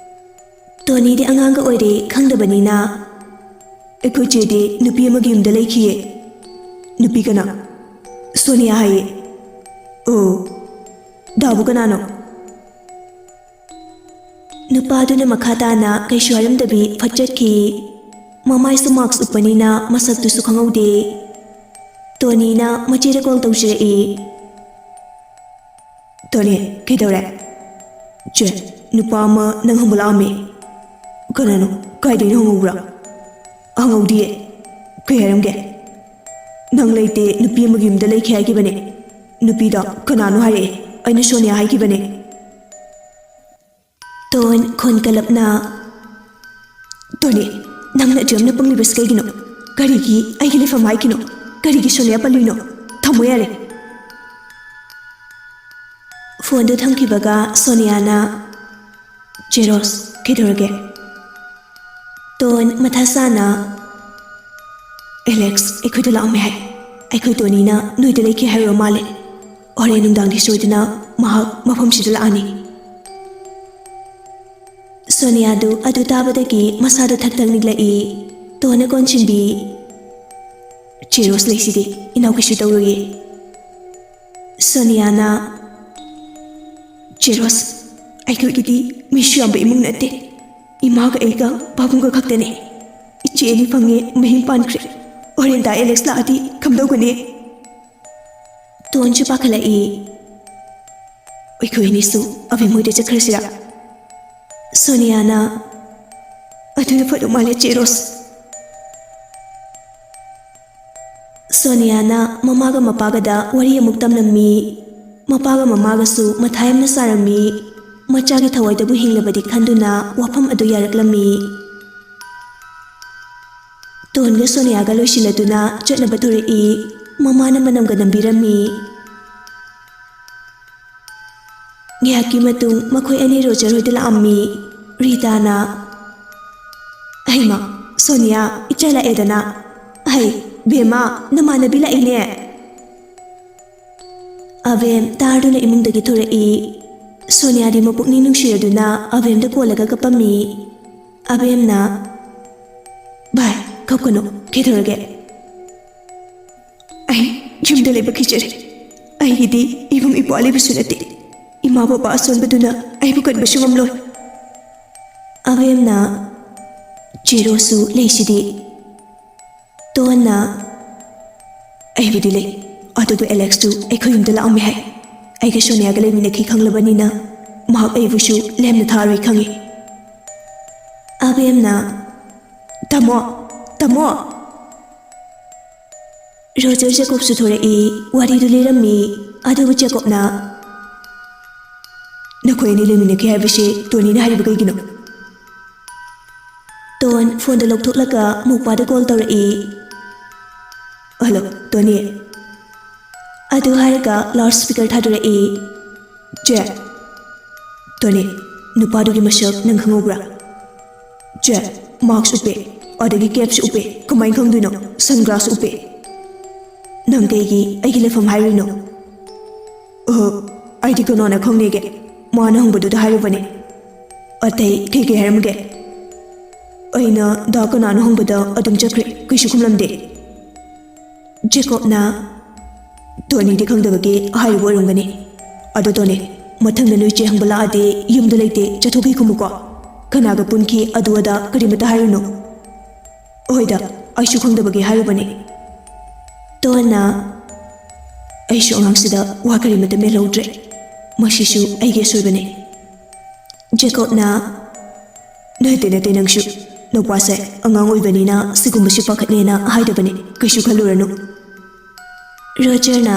ꯇꯣꯅꯤꯗꯤ ꯑꯉꯥꯡꯒ ꯑꯣꯏꯔꯦ ꯈꯪꯗꯕꯅꯤꯅ, "ꯑꯩꯈꯣꯏ ꯆꯦꯗꯤ ꯅꯨꯄꯤ ꯑꯃꯒꯤ ꯌꯨꯝꯗ ꯂꯩꯈꯤꯌꯦ꯫" "ꯅꯨꯄꯤ ꯀꯅꯥ?" "ꯁꯣꯅꯤꯌꯥ ꯍꯥꯏꯌꯦ꯫" "ꯑꯣ, ꯗꯥꯕꯨ ꯀꯅꯥꯅꯣ?" ꯅꯨꯄꯥꯗꯨꯅ ꯃꯈꯥ ꯇꯥꯅ ꯀꯩꯁꯨ ꯍꯥꯏꯔꯝꯗꯕꯤ ꯐꯠ ꯆꯠꯈꯤ꯫ ꯃꯃꯥꯏꯁꯨ ꯃꯥꯛꯁ ꯎꯞꯄꯅꯤꯅ ꯃꯁꯛꯇꯨꯁꯨ ꯈꯪꯍꯧꯗꯦ꯫ ꯇꯣꯅꯤꯅ ꯃꯆꯦꯗ ꯀꯣꯜ ꯇꯧꯖꯔꯛꯏ꯫ "ꯇꯣꯅꯤ, ꯀꯩꯗꯧꯔꯦ?" "ꯆꯦ, ꯅꯨꯄꯥ ꯑꯃ ꯅꯪ ꯍꯪꯕ ꯂꯥꯛꯑꯝꯃꯤ꯫" "ꯀꯅꯥꯅꯣ? ꯀꯥꯏꯗꯩꯅꯣ ꯍꯪꯍꯧꯕ꯭ꯔꯥ?" "ꯍꯪꯍꯧꯗꯤꯌꯦ꯫" "ꯀꯩ ꯍꯥꯏꯔꯝꯒꯦ?" "ꯅꯪ ꯂꯩꯇꯦ, ꯅꯨꯄꯤ ꯑꯃꯒꯤ ꯌꯨꯝꯗ ꯂꯩꯈꯤ ꯍꯥꯏꯈꯤꯕꯅꯦ꯫" "ꯅꯨꯄꯤꯗꯣ ꯀꯅꯥꯅꯣ ꯍꯥꯏꯔꯛꯑꯦ, ꯑꯩꯅ ꯁꯣꯅꯤꯌꯥ ꯍꯥꯏꯈꯤꯕꯅꯦ꯫" ꯇꯣꯟ ꯈꯣꯟ ꯀꯜꯂꯞꯅ, "ꯇꯣꯅꯤ, ꯅꯪꯅ ꯑꯗꯨ ꯌꯥꯝꯅ ꯄꯪꯂꯤꯕꯁꯤ ꯀꯩꯒꯤꯅꯣ? ꯀꯔꯤꯒꯤ ꯑꯩꯒꯤ ꯂꯩꯐꯝ ꯍꯥꯏꯈꯤꯅꯣ? ꯀꯔꯤꯒꯤ ꯁꯣꯅꯤꯌꯥ ꯄꯜꯂꯨꯏꯅꯣ? ꯊꯝꯃꯣ ꯌꯥꯔꯦ꯫" ꯐꯣꯟꯗꯨ ꯊꯝꯈꯤꯕꯒ ꯁꯣꯅꯤꯌꯥꯅ, "ꯆꯦ ꯔꯣꯁ, ꯀꯩꯗꯧꯔꯒꯦ?" ꯇꯣꯟ ꯃꯊꯥ ꯁꯥꯅ, "ꯑꯦꯂꯦꯛꯁ ꯑꯩꯈꯣꯏꯗ ꯂꯥꯛꯑꯝꯃꯦ ꯍꯥꯏ꯫ ꯑꯩꯈꯣꯏ ꯇꯣꯅꯤꯅ ꯅꯣꯏꯗ ꯂꯩꯈꯤ ꯍꯥꯏꯔꯨꯔ ꯃꯥꯜꯂꯦ꯫ ꯍꯣꯔꯦꯟ ꯅꯨꯡꯗꯥꯡꯗꯤ ꯁꯣꯏꯗꯅ ꯃꯍꯥꯛ ꯃꯐꯝꯁꯤꯗ ꯂꯥꯛꯑꯅꯤ꯫" ꯁꯣꯅꯤꯌꯥꯗꯨ ꯑꯗꯨ ꯇꯥꯕꯗꯒꯤ ꯃꯁꯥꯗꯨ ꯊꯛ ꯊꯛ ꯅꯤꯛꯂꯛꯏ꯫ ꯇꯣꯟꯅ ꯀꯣꯟꯁꯤꯟꯕꯤ, "ꯆꯦ ꯔꯣꯁ ꯂꯩꯁꯤꯗꯤ, ꯏꯅꯥꯎ ꯀꯩꯁꯨ ꯇꯧꯔꯣꯏꯌꯦ꯫" ꯁꯣꯅꯤꯌꯥꯅ, "ꯆꯦ ꯔꯣꯁ, ꯑꯩꯈꯣꯏꯒꯤꯗꯤ ꯃꯤꯁꯨ ꯌꯥꯝꯕ ꯏꯃꯨꯡ ꯅꯠꯇꯦ꯫ ꯏꯃꯥꯒ ꯑꯩꯒ ꯄꯥꯕꯨꯡꯒ ꯈꯛꯇꯅꯦ꯫ ꯏꯆꯦ ꯑꯅꯤ ꯐꯪꯉꯦ, ꯃꯍꯤꯡ ꯄꯥꯟꯈ꯭ꯔꯦ꯫ ꯍꯣꯔꯦꯟꯗ ꯑꯦꯂꯦꯛꯁ ꯂꯥꯛꯑꯗꯤ ꯀꯝꯗꯧꯒꯅꯤ?" ꯇꯣꯟꯁꯨ ꯄꯥꯈꯠꯂꯛꯏ꯫ "ꯑꯩꯈꯣꯏ ꯑꯅꯤꯁꯨ ꯑꯕꯦꯝ ꯍꯣꯏꯗ ꯆꯠꯈ꯭ꯔꯁꯤꯔꯥ?" ꯁꯣꯅꯤꯌꯥꯅ, "ꯑꯗꯨꯅ ꯐꯗꯧ ꯃꯥꯜꯂꯦ, ꯆꯦ ꯔꯣꯁ꯫" ꯁꯣꯅꯤꯌꯥꯅ ꯃꯃꯥꯒ ꯃꯄꯥꯒꯗ ꯋꯥꯔꯤ ꯑꯃꯨꯛ ꯇꯝꯂꯝꯃꯤ꯫ ꯃꯄꯥꯒ ꯃꯃꯥꯒꯁꯨ ꯃꯊꯥ ꯌꯥꯝꯅ ꯁꯥꯔꯝꯃꯤ꯫ ꯃꯆꯥꯒꯤ ꯊꯋꯥꯏꯗꯕꯨ ꯍꯤꯡꯂꯕꯗꯤ ꯈꯟꯗꯨꯅ ꯋꯥꯐꯝ ꯑꯗꯨ ꯌꯥꯔꯛꯂꯝꯃꯤ꯫ ꯇꯣꯟꯒ ꯁꯣꯅꯤꯌꯥꯒ ꯂꯣꯏꯁꯤꯜꯂꯗꯨꯅ ꯆꯠꯅꯕ ꯊꯧꯔꯛꯏ꯫ ꯃꯃꯥꯅ ꯃꯅꯝꯒ ꯅꯝꯕꯤꯔꯝꯃꯤ꯫ ꯉꯥꯏꯍꯥꯛꯀꯤ ꯃꯇꯨꯡ ꯃꯈꯣꯏ ꯑꯅꯤ ꯔꯣꯖꯔ ꯍꯣꯏꯗ ꯂꯥꯛꯑꯝꯃꯤ꯫ ꯔꯤꯇꯥꯅ, "ꯍꯩꯃ, ꯁꯣꯅꯤꯌꯥ, ꯏꯆꯥ ꯂꯥꯛꯑꯦꯗꯅ꯫ ꯍꯩ, ꯕꯦꯝꯃ, ꯅꯃꯥꯟꯅꯕꯤ ꯂꯥꯛꯏꯅꯦ!" ꯑꯕꯦꯝ ꯇꯥꯔꯗꯨꯅ ꯏꯃꯨꯡꯗꯒꯤ ꯊꯣꯔꯛꯏ꯫ ꯁꯣꯅꯤꯌꯥꯗꯤ ꯃꯄꯨꯛꯅꯤꯡ ꯅꯨꯡꯁꯤꯔꯗꯨꯅ ꯑꯕꯦꯝꯗ ꯀꯣꯜꯂꯒ ꯀꯞꯄꯝꯃꯤ꯫ ꯑꯕꯦꯝꯅ, "ꯚꯥꯏ, ꯀꯞꯀꯅꯨ, ꯀꯩꯗꯧꯔꯒꯦ?" "ꯑꯩ ꯌꯨꯝꯗ ꯂꯩꯕ ꯀꯤꯖꯔꯦ꯫ ꯑꯩꯒꯤꯗꯤ ꯏꯕꯨꯡ ꯏꯄ꯭ꯋꯥ ꯂꯩꯕꯁꯨ ꯅꯠꯇꯦ꯫ ꯏꯃꯥ ꯕꯕꯥ ꯑꯁꯣꯟꯕꯗꯨꯅ ꯑꯩꯕꯨ ꯀꯟꯕꯁꯨ ꯉꯝꯂꯣꯏ꯫" ꯑꯕꯦꯝꯅ, "ꯆꯦꯔꯣꯁꯨ ꯂꯩꯁꯤꯗꯤ꯫" ꯇꯣꯟꯅ, "ꯑꯩꯕꯨꯗꯤ ꯂꯩ, ꯑꯗꯨꯕꯨ ꯑꯦꯂꯦꯛꯁꯇꯨ ꯑꯩꯈꯣꯏ ꯌꯨꯝꯗ ꯂꯥꯛꯑꯝꯃꯦ ꯍꯥꯏ꯫ ꯑꯩꯒ ꯁꯣꯅꯤꯌꯥꯒ ꯂꯩꯃꯤꯟꯅꯈꯤ ꯈꯪꯂꯕꯅꯤꯅ ꯃꯍꯥꯛ ꯑꯩꯕꯨꯁꯨ ꯂꯦꯝꯅ ꯊꯥꯔꯣꯏ ꯈꯪꯉꯤ꯫" ꯑꯕꯦꯝꯅ, "ꯇꯥꯃꯣ, ꯇꯥꯃꯣ!" ꯔꯣꯖꯔ ꯖꯦꯀꯣꯕꯁꯨ ꯊꯣꯔꯛꯏ꯫ ꯋꯥꯔꯤꯗꯨ ꯂꯤꯔꯝꯃꯤ꯫ ꯑꯗꯨꯕꯨ ꯖꯦꯀꯣꯕꯅ, "ꯅꯈꯣꯏ ꯑꯅꯤ ꯂꯩꯃꯤꯟꯅꯈꯤ ꯍꯥꯏꯕꯁꯤ ꯇꯣꯅꯤꯅ ꯍꯥꯏꯔꯤꯕ ꯀꯩꯒꯤꯅꯣ?" ꯇꯣꯟ ꯐꯣꯟꯗ ꯂꯧꯊꯣꯛꯂꯒ ꯃꯧꯄꯥꯗ ꯀꯣꯜ ꯇꯧꯔꯛꯏ꯫ "ꯍꯜꯂꯣ, ꯇꯣꯅꯤ꯫" ꯑꯗꯨ ꯍꯥꯏꯔꯒ ꯂꯥꯎꯗ ꯁ꯭ꯄꯤꯀꯔ ꯊꯥꯗꯣꯔꯛꯏ꯫ "ꯆꯦ, ꯇꯣꯅꯤ, ꯅꯨꯄꯥꯗꯨꯒꯤ ꯃꯁꯛ ꯅꯪ ꯈꯪꯍꯧꯕ꯭ꯔꯥ?" "ꯆꯦ, ꯃꯥꯛꯁ ꯎꯞꯄꯦ, ꯑꯗꯒꯤ ꯀꯦꯞꯁꯨ ꯎꯞꯄꯦ, ꯀꯃꯥꯏꯅ ꯈꯪꯗꯣꯏꯅꯣ? ꯁꯟꯒ꯭ꯂꯥꯁ ꯎꯞꯄꯦ꯫ ꯅꯪ ꯀꯩꯒꯤ ꯑꯩꯒꯤ ꯂꯩꯐꯝ ꯍꯥꯏꯔꯨꯏꯅꯣ?" "ꯑꯍ, ꯑꯩꯗꯤ ꯀꯅꯥꯅ ꯈꯪꯅꯦꯒꯦ? ꯃꯥꯅ ꯍꯪꯕꯗꯨꯗ ꯍꯥꯏꯔꯨꯕꯅꯦ꯫ ꯑꯇꯩ ꯀꯩ ꯀꯩ ꯍꯥꯏꯔꯝꯒꯦ?" "ꯑꯩꯅ ꯗꯥ ꯀꯅꯥꯅꯣ ꯍꯪꯕꯗ ꯑꯗꯨꯝ ꯆꯠꯈ꯭ꯔꯦ, ꯀꯩꯁꯨ ꯈꯨꯝꯂꯝꯗꯦ꯫" ꯖꯦꯀꯣꯕꯅ, "ꯇꯣꯅꯤꯗꯤ ꯈꯪꯗꯕꯒꯤ ꯍꯥꯏꯔꯨꯕ ꯑꯣꯏꯔꯝꯒꯅꯤ꯫ ꯑꯗꯣ ꯇꯣꯅꯤ, ꯃꯊꯪꯗ ꯅꯣꯏ ꯆꯦ ꯍꯪꯕ ꯂꯥꯛꯑꯗꯤ ꯌꯨꯝꯗ ꯂꯩꯇꯦ, ꯆꯠꯊꯣꯛꯈꯤ ꯈꯨꯝꯃꯨꯀꯣ꯫ ꯀꯅꯥꯒ ꯄꯨꯟꯈꯤ ꯑꯗꯨ ꯑꯗꯥ ꯀꯔꯤꯃꯇ ꯍꯥꯏꯔꯨꯅꯨ꯫" "ꯍꯣꯏꯗ, ꯑꯩꯁꯨ ꯈꯪꯗꯕꯒꯤ ꯍꯥꯏꯔꯨꯕꯅꯤ꯫" ꯇꯣꯟꯅ, "ꯑꯩꯁꯨ ꯑꯉꯥꯡꯁꯤꯗ ꯋꯥ ꯀꯔꯤꯃꯇ ꯃꯦꯜꯍꯧꯗ꯭ꯔꯦ꯫ ꯃꯁꯤꯁꯨ ꯑꯩꯒꯤ ꯑꯁꯣꯏꯕꯅꯤ꯫" ꯖꯦꯀꯣꯕꯅ, "ꯅꯠꯇꯦ, ꯅꯠꯇꯦ, ꯅꯪꯁꯨ꯫ ꯅꯨꯄꯥꯁꯦ ꯑꯉꯥꯡ ꯑꯣꯏꯕꯅꯤꯅ ꯁꯤꯒꯨꯝꯕꯁꯤ ꯄꯥꯈꯠꯅꯦꯅ ꯍꯥꯏꯗꯕꯅꯤ꯫ ꯀꯩꯁꯨ ꯈꯜꯂꯨꯔꯅꯨ꯫" ꯔꯣꯖꯔꯅ,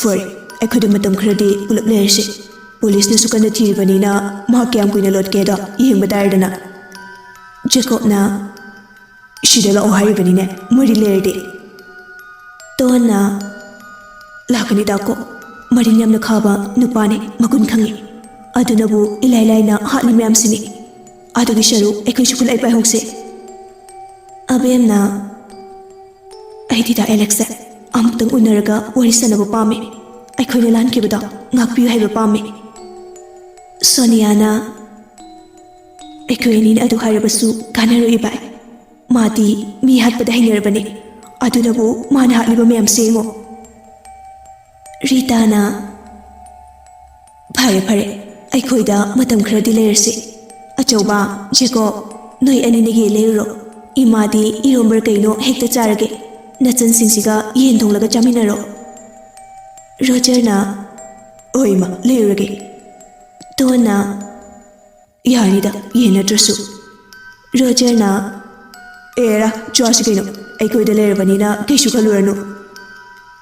"ꯐꯔꯦ, ꯑꯩꯈꯣꯏꯗ ꯃꯇꯝ ꯈꯔꯗꯤ ꯄꯨꯂꯞ ꯂꯩꯔꯁꯤ꯫ ꯄꯨꯂꯤꯁꯅꯁꯨ ꯀꯟꯅ ꯊꯤꯔꯤꯕꯅꯤꯅ ꯃꯍꯥꯛ ꯀꯌꯥꯝ ꯀꯨꯏꯅ ꯂꯣꯠꯀꯦꯗꯣ ꯌꯦꯡꯕ ꯇꯥꯔꯦꯗꯅ꯫" ꯖꯦꯀꯣꯕꯅ, "ꯁꯤꯗ ꯂꯥꯛꯑꯣ ꯍꯥꯏꯔꯤꯕꯅꯤꯅꯦ, ꯃꯣꯏꯗꯤ ꯂꯩꯔꯗꯤ꯫" ꯇꯣꯟꯅ, "ꯂꯥꯛꯀꯅꯤ ꯇꯥꯀꯣ, ꯃꯔꯤꯟ ꯌꯥꯝꯅ ꯈꯥꯕ ꯅꯨꯄꯥꯅꯤ, ꯃꯒꯨꯟ ꯈꯪꯉꯤ꯫ ꯑꯗꯨꯅꯕꯨ ꯏꯂꯥꯏ ꯂꯥꯏꯅ ꯍꯥꯠꯂꯤ ꯃꯌꯥꯝꯁꯤꯅꯤ꯫ ꯑꯗꯨꯒꯤ ꯁꯔꯨꯛ ꯑꯩꯈꯣꯏꯁꯨ ꯈꯨꯠꯂꯥꯏ ꯄꯥꯏꯍꯧꯁꯦ꯫ ꯑꯕꯦꯝꯅ, "ꯑꯩꯗꯤ ꯗꯥ ꯑꯦꯂꯦꯛꯁꯁꯦ ꯑꯃꯨꯛꯇꯪ ꯎꯅꯔꯒ ꯋꯥꯔꯤ ꯁꯥꯟꯅꯕ ꯄꯥꯝꯃꯤ꯫ ꯑꯩꯈꯣꯏꯅ ꯂꯥꯟꯈꯤꯕꯗꯣ ꯉꯥꯛꯄꯤꯌꯨ ꯍꯥꯏꯕ ꯄꯥꯝꯃꯤ꯫" ꯁꯣꯅꯤꯌꯥꯅ, "ꯑꯩꯈꯣꯏ ꯑꯅꯤꯅ ꯑꯗꯨ ꯍꯥꯏꯔꯕꯁꯨ ꯀꯥꯟꯅꯔꯣꯏ ꯏꯕꯥꯏ꯫ ꯃꯥꯗꯤ ꯃꯤ ꯍꯥꯠꯄꯗ ꯍꯩꯅꯔꯕꯅꯤ꯫ ꯑꯗꯨꯅꯕꯨ ꯃꯥꯅ ꯍꯥꯠꯂꯤꯕ ꯃꯌꯥꯝꯁꯦ ꯌꯦꯡꯉꯣ꯫" ꯔꯤꯇꯥꯅ, "ꯐꯔꯦ ꯐꯔꯦ, ꯑꯩꯈꯣꯏꯗ ꯃꯇꯝ ꯈꯔꯗꯤ ꯂꯩꯔꯁꯤ꯫ ꯑꯆꯧꯕ, ꯖꯦꯀꯣꯕ, ꯅꯣꯏ ꯑꯅꯤꯅ ꯌꯦꯟ ꯂꯩꯔꯨꯔꯣ꯫ ꯏꯃꯥꯗꯤ ꯏꯔꯣꯝꯕꯔ ꯀꯩꯅꯣ ꯍꯦꯛꯇ ꯆꯥꯔꯒꯦ꯫ ꯅꯆꯟꯁꯤꯡꯁꯤꯒ ꯌꯦꯟ ꯊꯣꯡꯂꯒ ꯆꯥꯃꯤꯟꯅꯔꯣ꯫" ꯔꯣꯖꯔꯅ, "ꯍꯣꯏ ꯏꯃꯥ, ꯂꯩꯔꯨꯔꯒꯦ꯫" ꯇꯣꯟꯅ, "ꯌꯥꯔꯤꯗ, ꯌꯦꯟ ꯅꯠꯇ꯭ꯔꯁꯨ꯫" ꯔꯣꯖꯔꯅ, "ꯑꯦꯔꯥ, ꯆꯥꯁꯤ ꯀꯩꯅꯣ, ꯑꯩꯈꯣꯏꯗ ꯂꯩꯔꯕꯅꯤꯅ ꯀꯩꯁꯨ ꯈꯜꯂꯨꯔꯅꯨ꯫"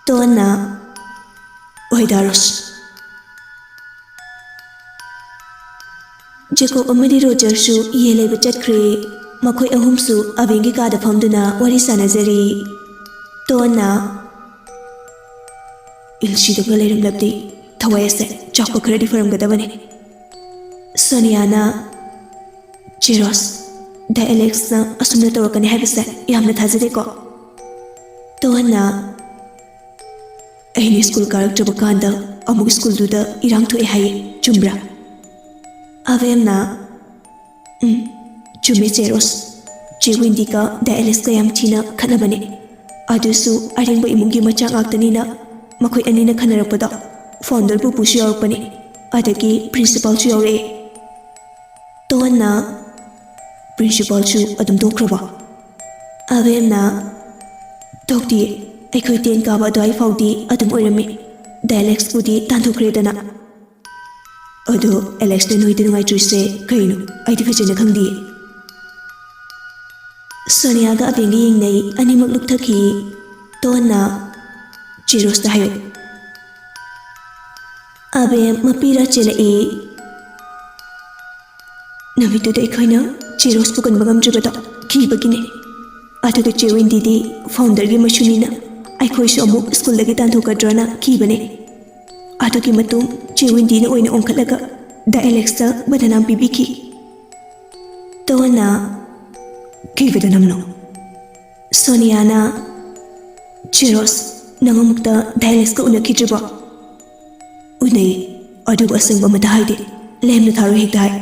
ꯇꯣꯟꯅ, "ꯍꯣꯏ ꯗꯥ ꯔꯣꯁ꯫" ꯖꯦꯀꯣꯕ ꯑꯃꯗꯤ ꯔꯣꯖꯔꯁꯨ ꯌꯦꯟ ꯂꯩꯕ ꯆꯠꯈ꯭ꯔꯦ꯫ ꯃꯈꯣꯏ ꯑꯍꯨꯝꯁꯨ ꯑꯕꯦꯟꯒꯤ ꯀꯥꯗ ꯐꯝꯗꯨꯅ ꯋꯥꯔꯤ ꯁꯥꯟꯅꯖꯔꯤ꯫ ꯇꯣꯟꯅ, "ꯏꯜꯁꯤꯗꯒ ꯂꯩꯔꯝꯂꯕꯗꯤ ꯊꯋꯥꯏ ꯑꯁꯦ ꯆꯥꯛꯄ ꯈꯔꯗꯤ ꯐꯔꯝꯒꯗꯕꯅꯤ꯫" ꯁꯣꯅꯤꯌꯥꯅ, "ꯆꯦ ꯔꯣꯁ, ꯗꯥ ꯑꯦꯂꯦꯛꯁꯅ ꯑꯁꯨꯝꯅ ꯇꯧꯔꯛꯀꯅꯤ ꯍꯥꯏꯕꯁꯦ ꯌꯥꯝꯅ ꯊꯥꯖꯗꯦꯀꯣ?" ꯇꯣꯟꯅ, "ꯑꯩꯅ ꯁ꯭ꯀꯨꯜ ꯀꯥꯔꯛꯇ꯭ꯔꯕ ꯀꯥꯟꯗ ꯑꯃꯨꯛ ꯁ꯭ꯀꯨꯜꯗꯨꯗ ꯏꯔꯥꯡ ꯊꯣꯛꯑꯦ ꯍꯥꯏꯌꯦ, ꯆꯨꯝꯕ꯭ꯔꯥ?" ꯑꯕꯦꯝꯅ, "ꯎꯝ, ꯆꯨꯝꯃꯦ ꯆꯦ ꯔꯣꯁ꯫ ꯆꯦ ꯋꯤꯟꯗꯤꯒ ꯗꯥ ꯑꯦꯂꯦꯛꯁꯀ ꯌꯥꯝ ꯊꯤꯅ ꯈꯠꯅꯕꯅꯦ꯫ ꯑꯗꯨꯁꯨ ꯑꯔꯤꯡꯕ ꯏꯃꯨꯡꯒꯤ ꯃꯆꯥ ꯉꯥꯛꯇꯅꯤꯅ ꯃꯈꯣꯏ ꯑꯅꯤꯅ ꯈꯟꯅꯔꯛꯄꯗꯣ ꯐꯥꯎꯟꯗꯔ ꯄꯨꯄꯨꯁꯨ ꯌꯥꯎꯔꯛꯄꯅꯦ, ꯑꯗꯒꯤ ꯄ꯭ꯔꯤꯟꯁꯤꯄꯥꯜꯁꯨ ꯌꯥꯎꯔꯛꯑꯦ꯫" ꯇꯣꯟꯅ, "ꯄ꯭ꯔꯤꯟꯁꯤꯄꯥꯜꯁꯨ ꯑꯗꯨꯝ ꯇꯣꯛꯈ꯭ꯔꯕꯣ?" ꯑꯕꯦꯝꯅ, "ꯇꯣꯛꯇꯤꯌꯦ, ꯑꯩꯈꯣꯏ ꯇꯦꯟ ꯀꯥꯕ ꯑꯗꯨꯋꯥꯏ ꯐꯥꯎꯗꯤ ꯑꯗꯨꯝ ꯑꯣꯏꯔꯝꯃꯤ꯫ ꯗꯥ ꯑꯦꯂꯦꯛꯁꯄꯨꯗꯤ ꯇꯥꯟꯊꯣꯛꯈ꯭ꯔꯦꯗꯅ꯫ ꯑꯗꯣ ꯑꯦꯂꯦꯛꯁꯅ ꯅꯣꯏꯗ ꯅꯨꯡꯉꯥꯏꯇ꯭ꯔꯤꯁꯦ ꯀꯩꯅꯣ? ꯑꯩꯗꯤ ꯐꯖꯅ ꯈꯪꯗꯤꯌꯦ꯫" ꯁꯣꯅꯤꯌꯥꯒ ꯑꯕꯦꯟꯒ ꯌꯦꯡꯅꯩ, ꯑꯅꯤꯃꯛ ꯂꯨꯞꯊꯈꯤ꯫ ꯇꯣꯟꯅ, "ꯆꯦ ꯔꯣꯁꯇ ꯍꯥꯏꯌꯨ꯫" ꯑꯕꯦꯝ ꯃꯄꯤꯔ ꯆꯦꯜꯂꯛꯏ꯫ "ꯅꯨꯃꯤꯠꯇꯨꯗ ꯑꯩꯈꯣꯏꯅ ꯆꯦ ꯔꯣꯁꯄꯨ ꯀꯟꯕ ꯉꯝꯗ꯭ꯔꯤꯕꯗꯣ ꯀꯤꯕꯒꯤꯅꯦ꯫ ꯑꯗꯨꯒ ꯆꯦ ꯋꯤꯟꯗꯤꯗꯤ ꯐꯥꯎꯟꯗꯔꯒꯤ ꯃꯁꯨꯅꯤꯅ ꯑꯩꯈꯣꯏꯁꯨ ꯑꯃꯨꯛ ꯁ꯭ꯀꯨꯜꯗꯒꯤ ꯇꯥꯟꯊꯣꯛꯀꯗ꯭ꯔꯅ ꯀꯤꯕꯅꯦ꯫" ꯑꯗꯨꯒꯤ ꯃꯇꯨꯡ ꯆꯦ ꯋꯤꯟꯗꯤꯅ ꯑꯣꯏꯅ ꯑꯣꯟꯈꯠꯂꯒ ꯗꯥ ꯑꯦꯂꯦꯛꯁꯇ ꯕꯗꯅꯥꯝ ꯄꯤꯕꯤꯈꯤ꯫ ꯇꯣꯟꯅ, "ꯀꯩ ꯕꯗꯅꯥꯝꯅꯣ?" ꯁꯣꯅꯤꯌꯥꯅ, "ꯆꯦ ꯔꯣꯁ, ꯅꯪ ꯑꯃꯨꯛꯇ ꯗꯥ ꯑꯦꯂꯦꯛꯁꯀ ꯎꯅꯈꯤꯗ꯭ꯔꯤꯕꯣ?" "ꯎꯅꯩ, ꯑꯗꯨꯕꯨ ꯑꯁꯦꯡꯕ ꯑꯃꯠꯇ ꯍꯥꯏꯗꯦ꯫ ꯂꯦꯝꯅ ꯊꯥꯔꯣꯏ ꯍꯦꯛꯇ ꯍꯥꯏ꯫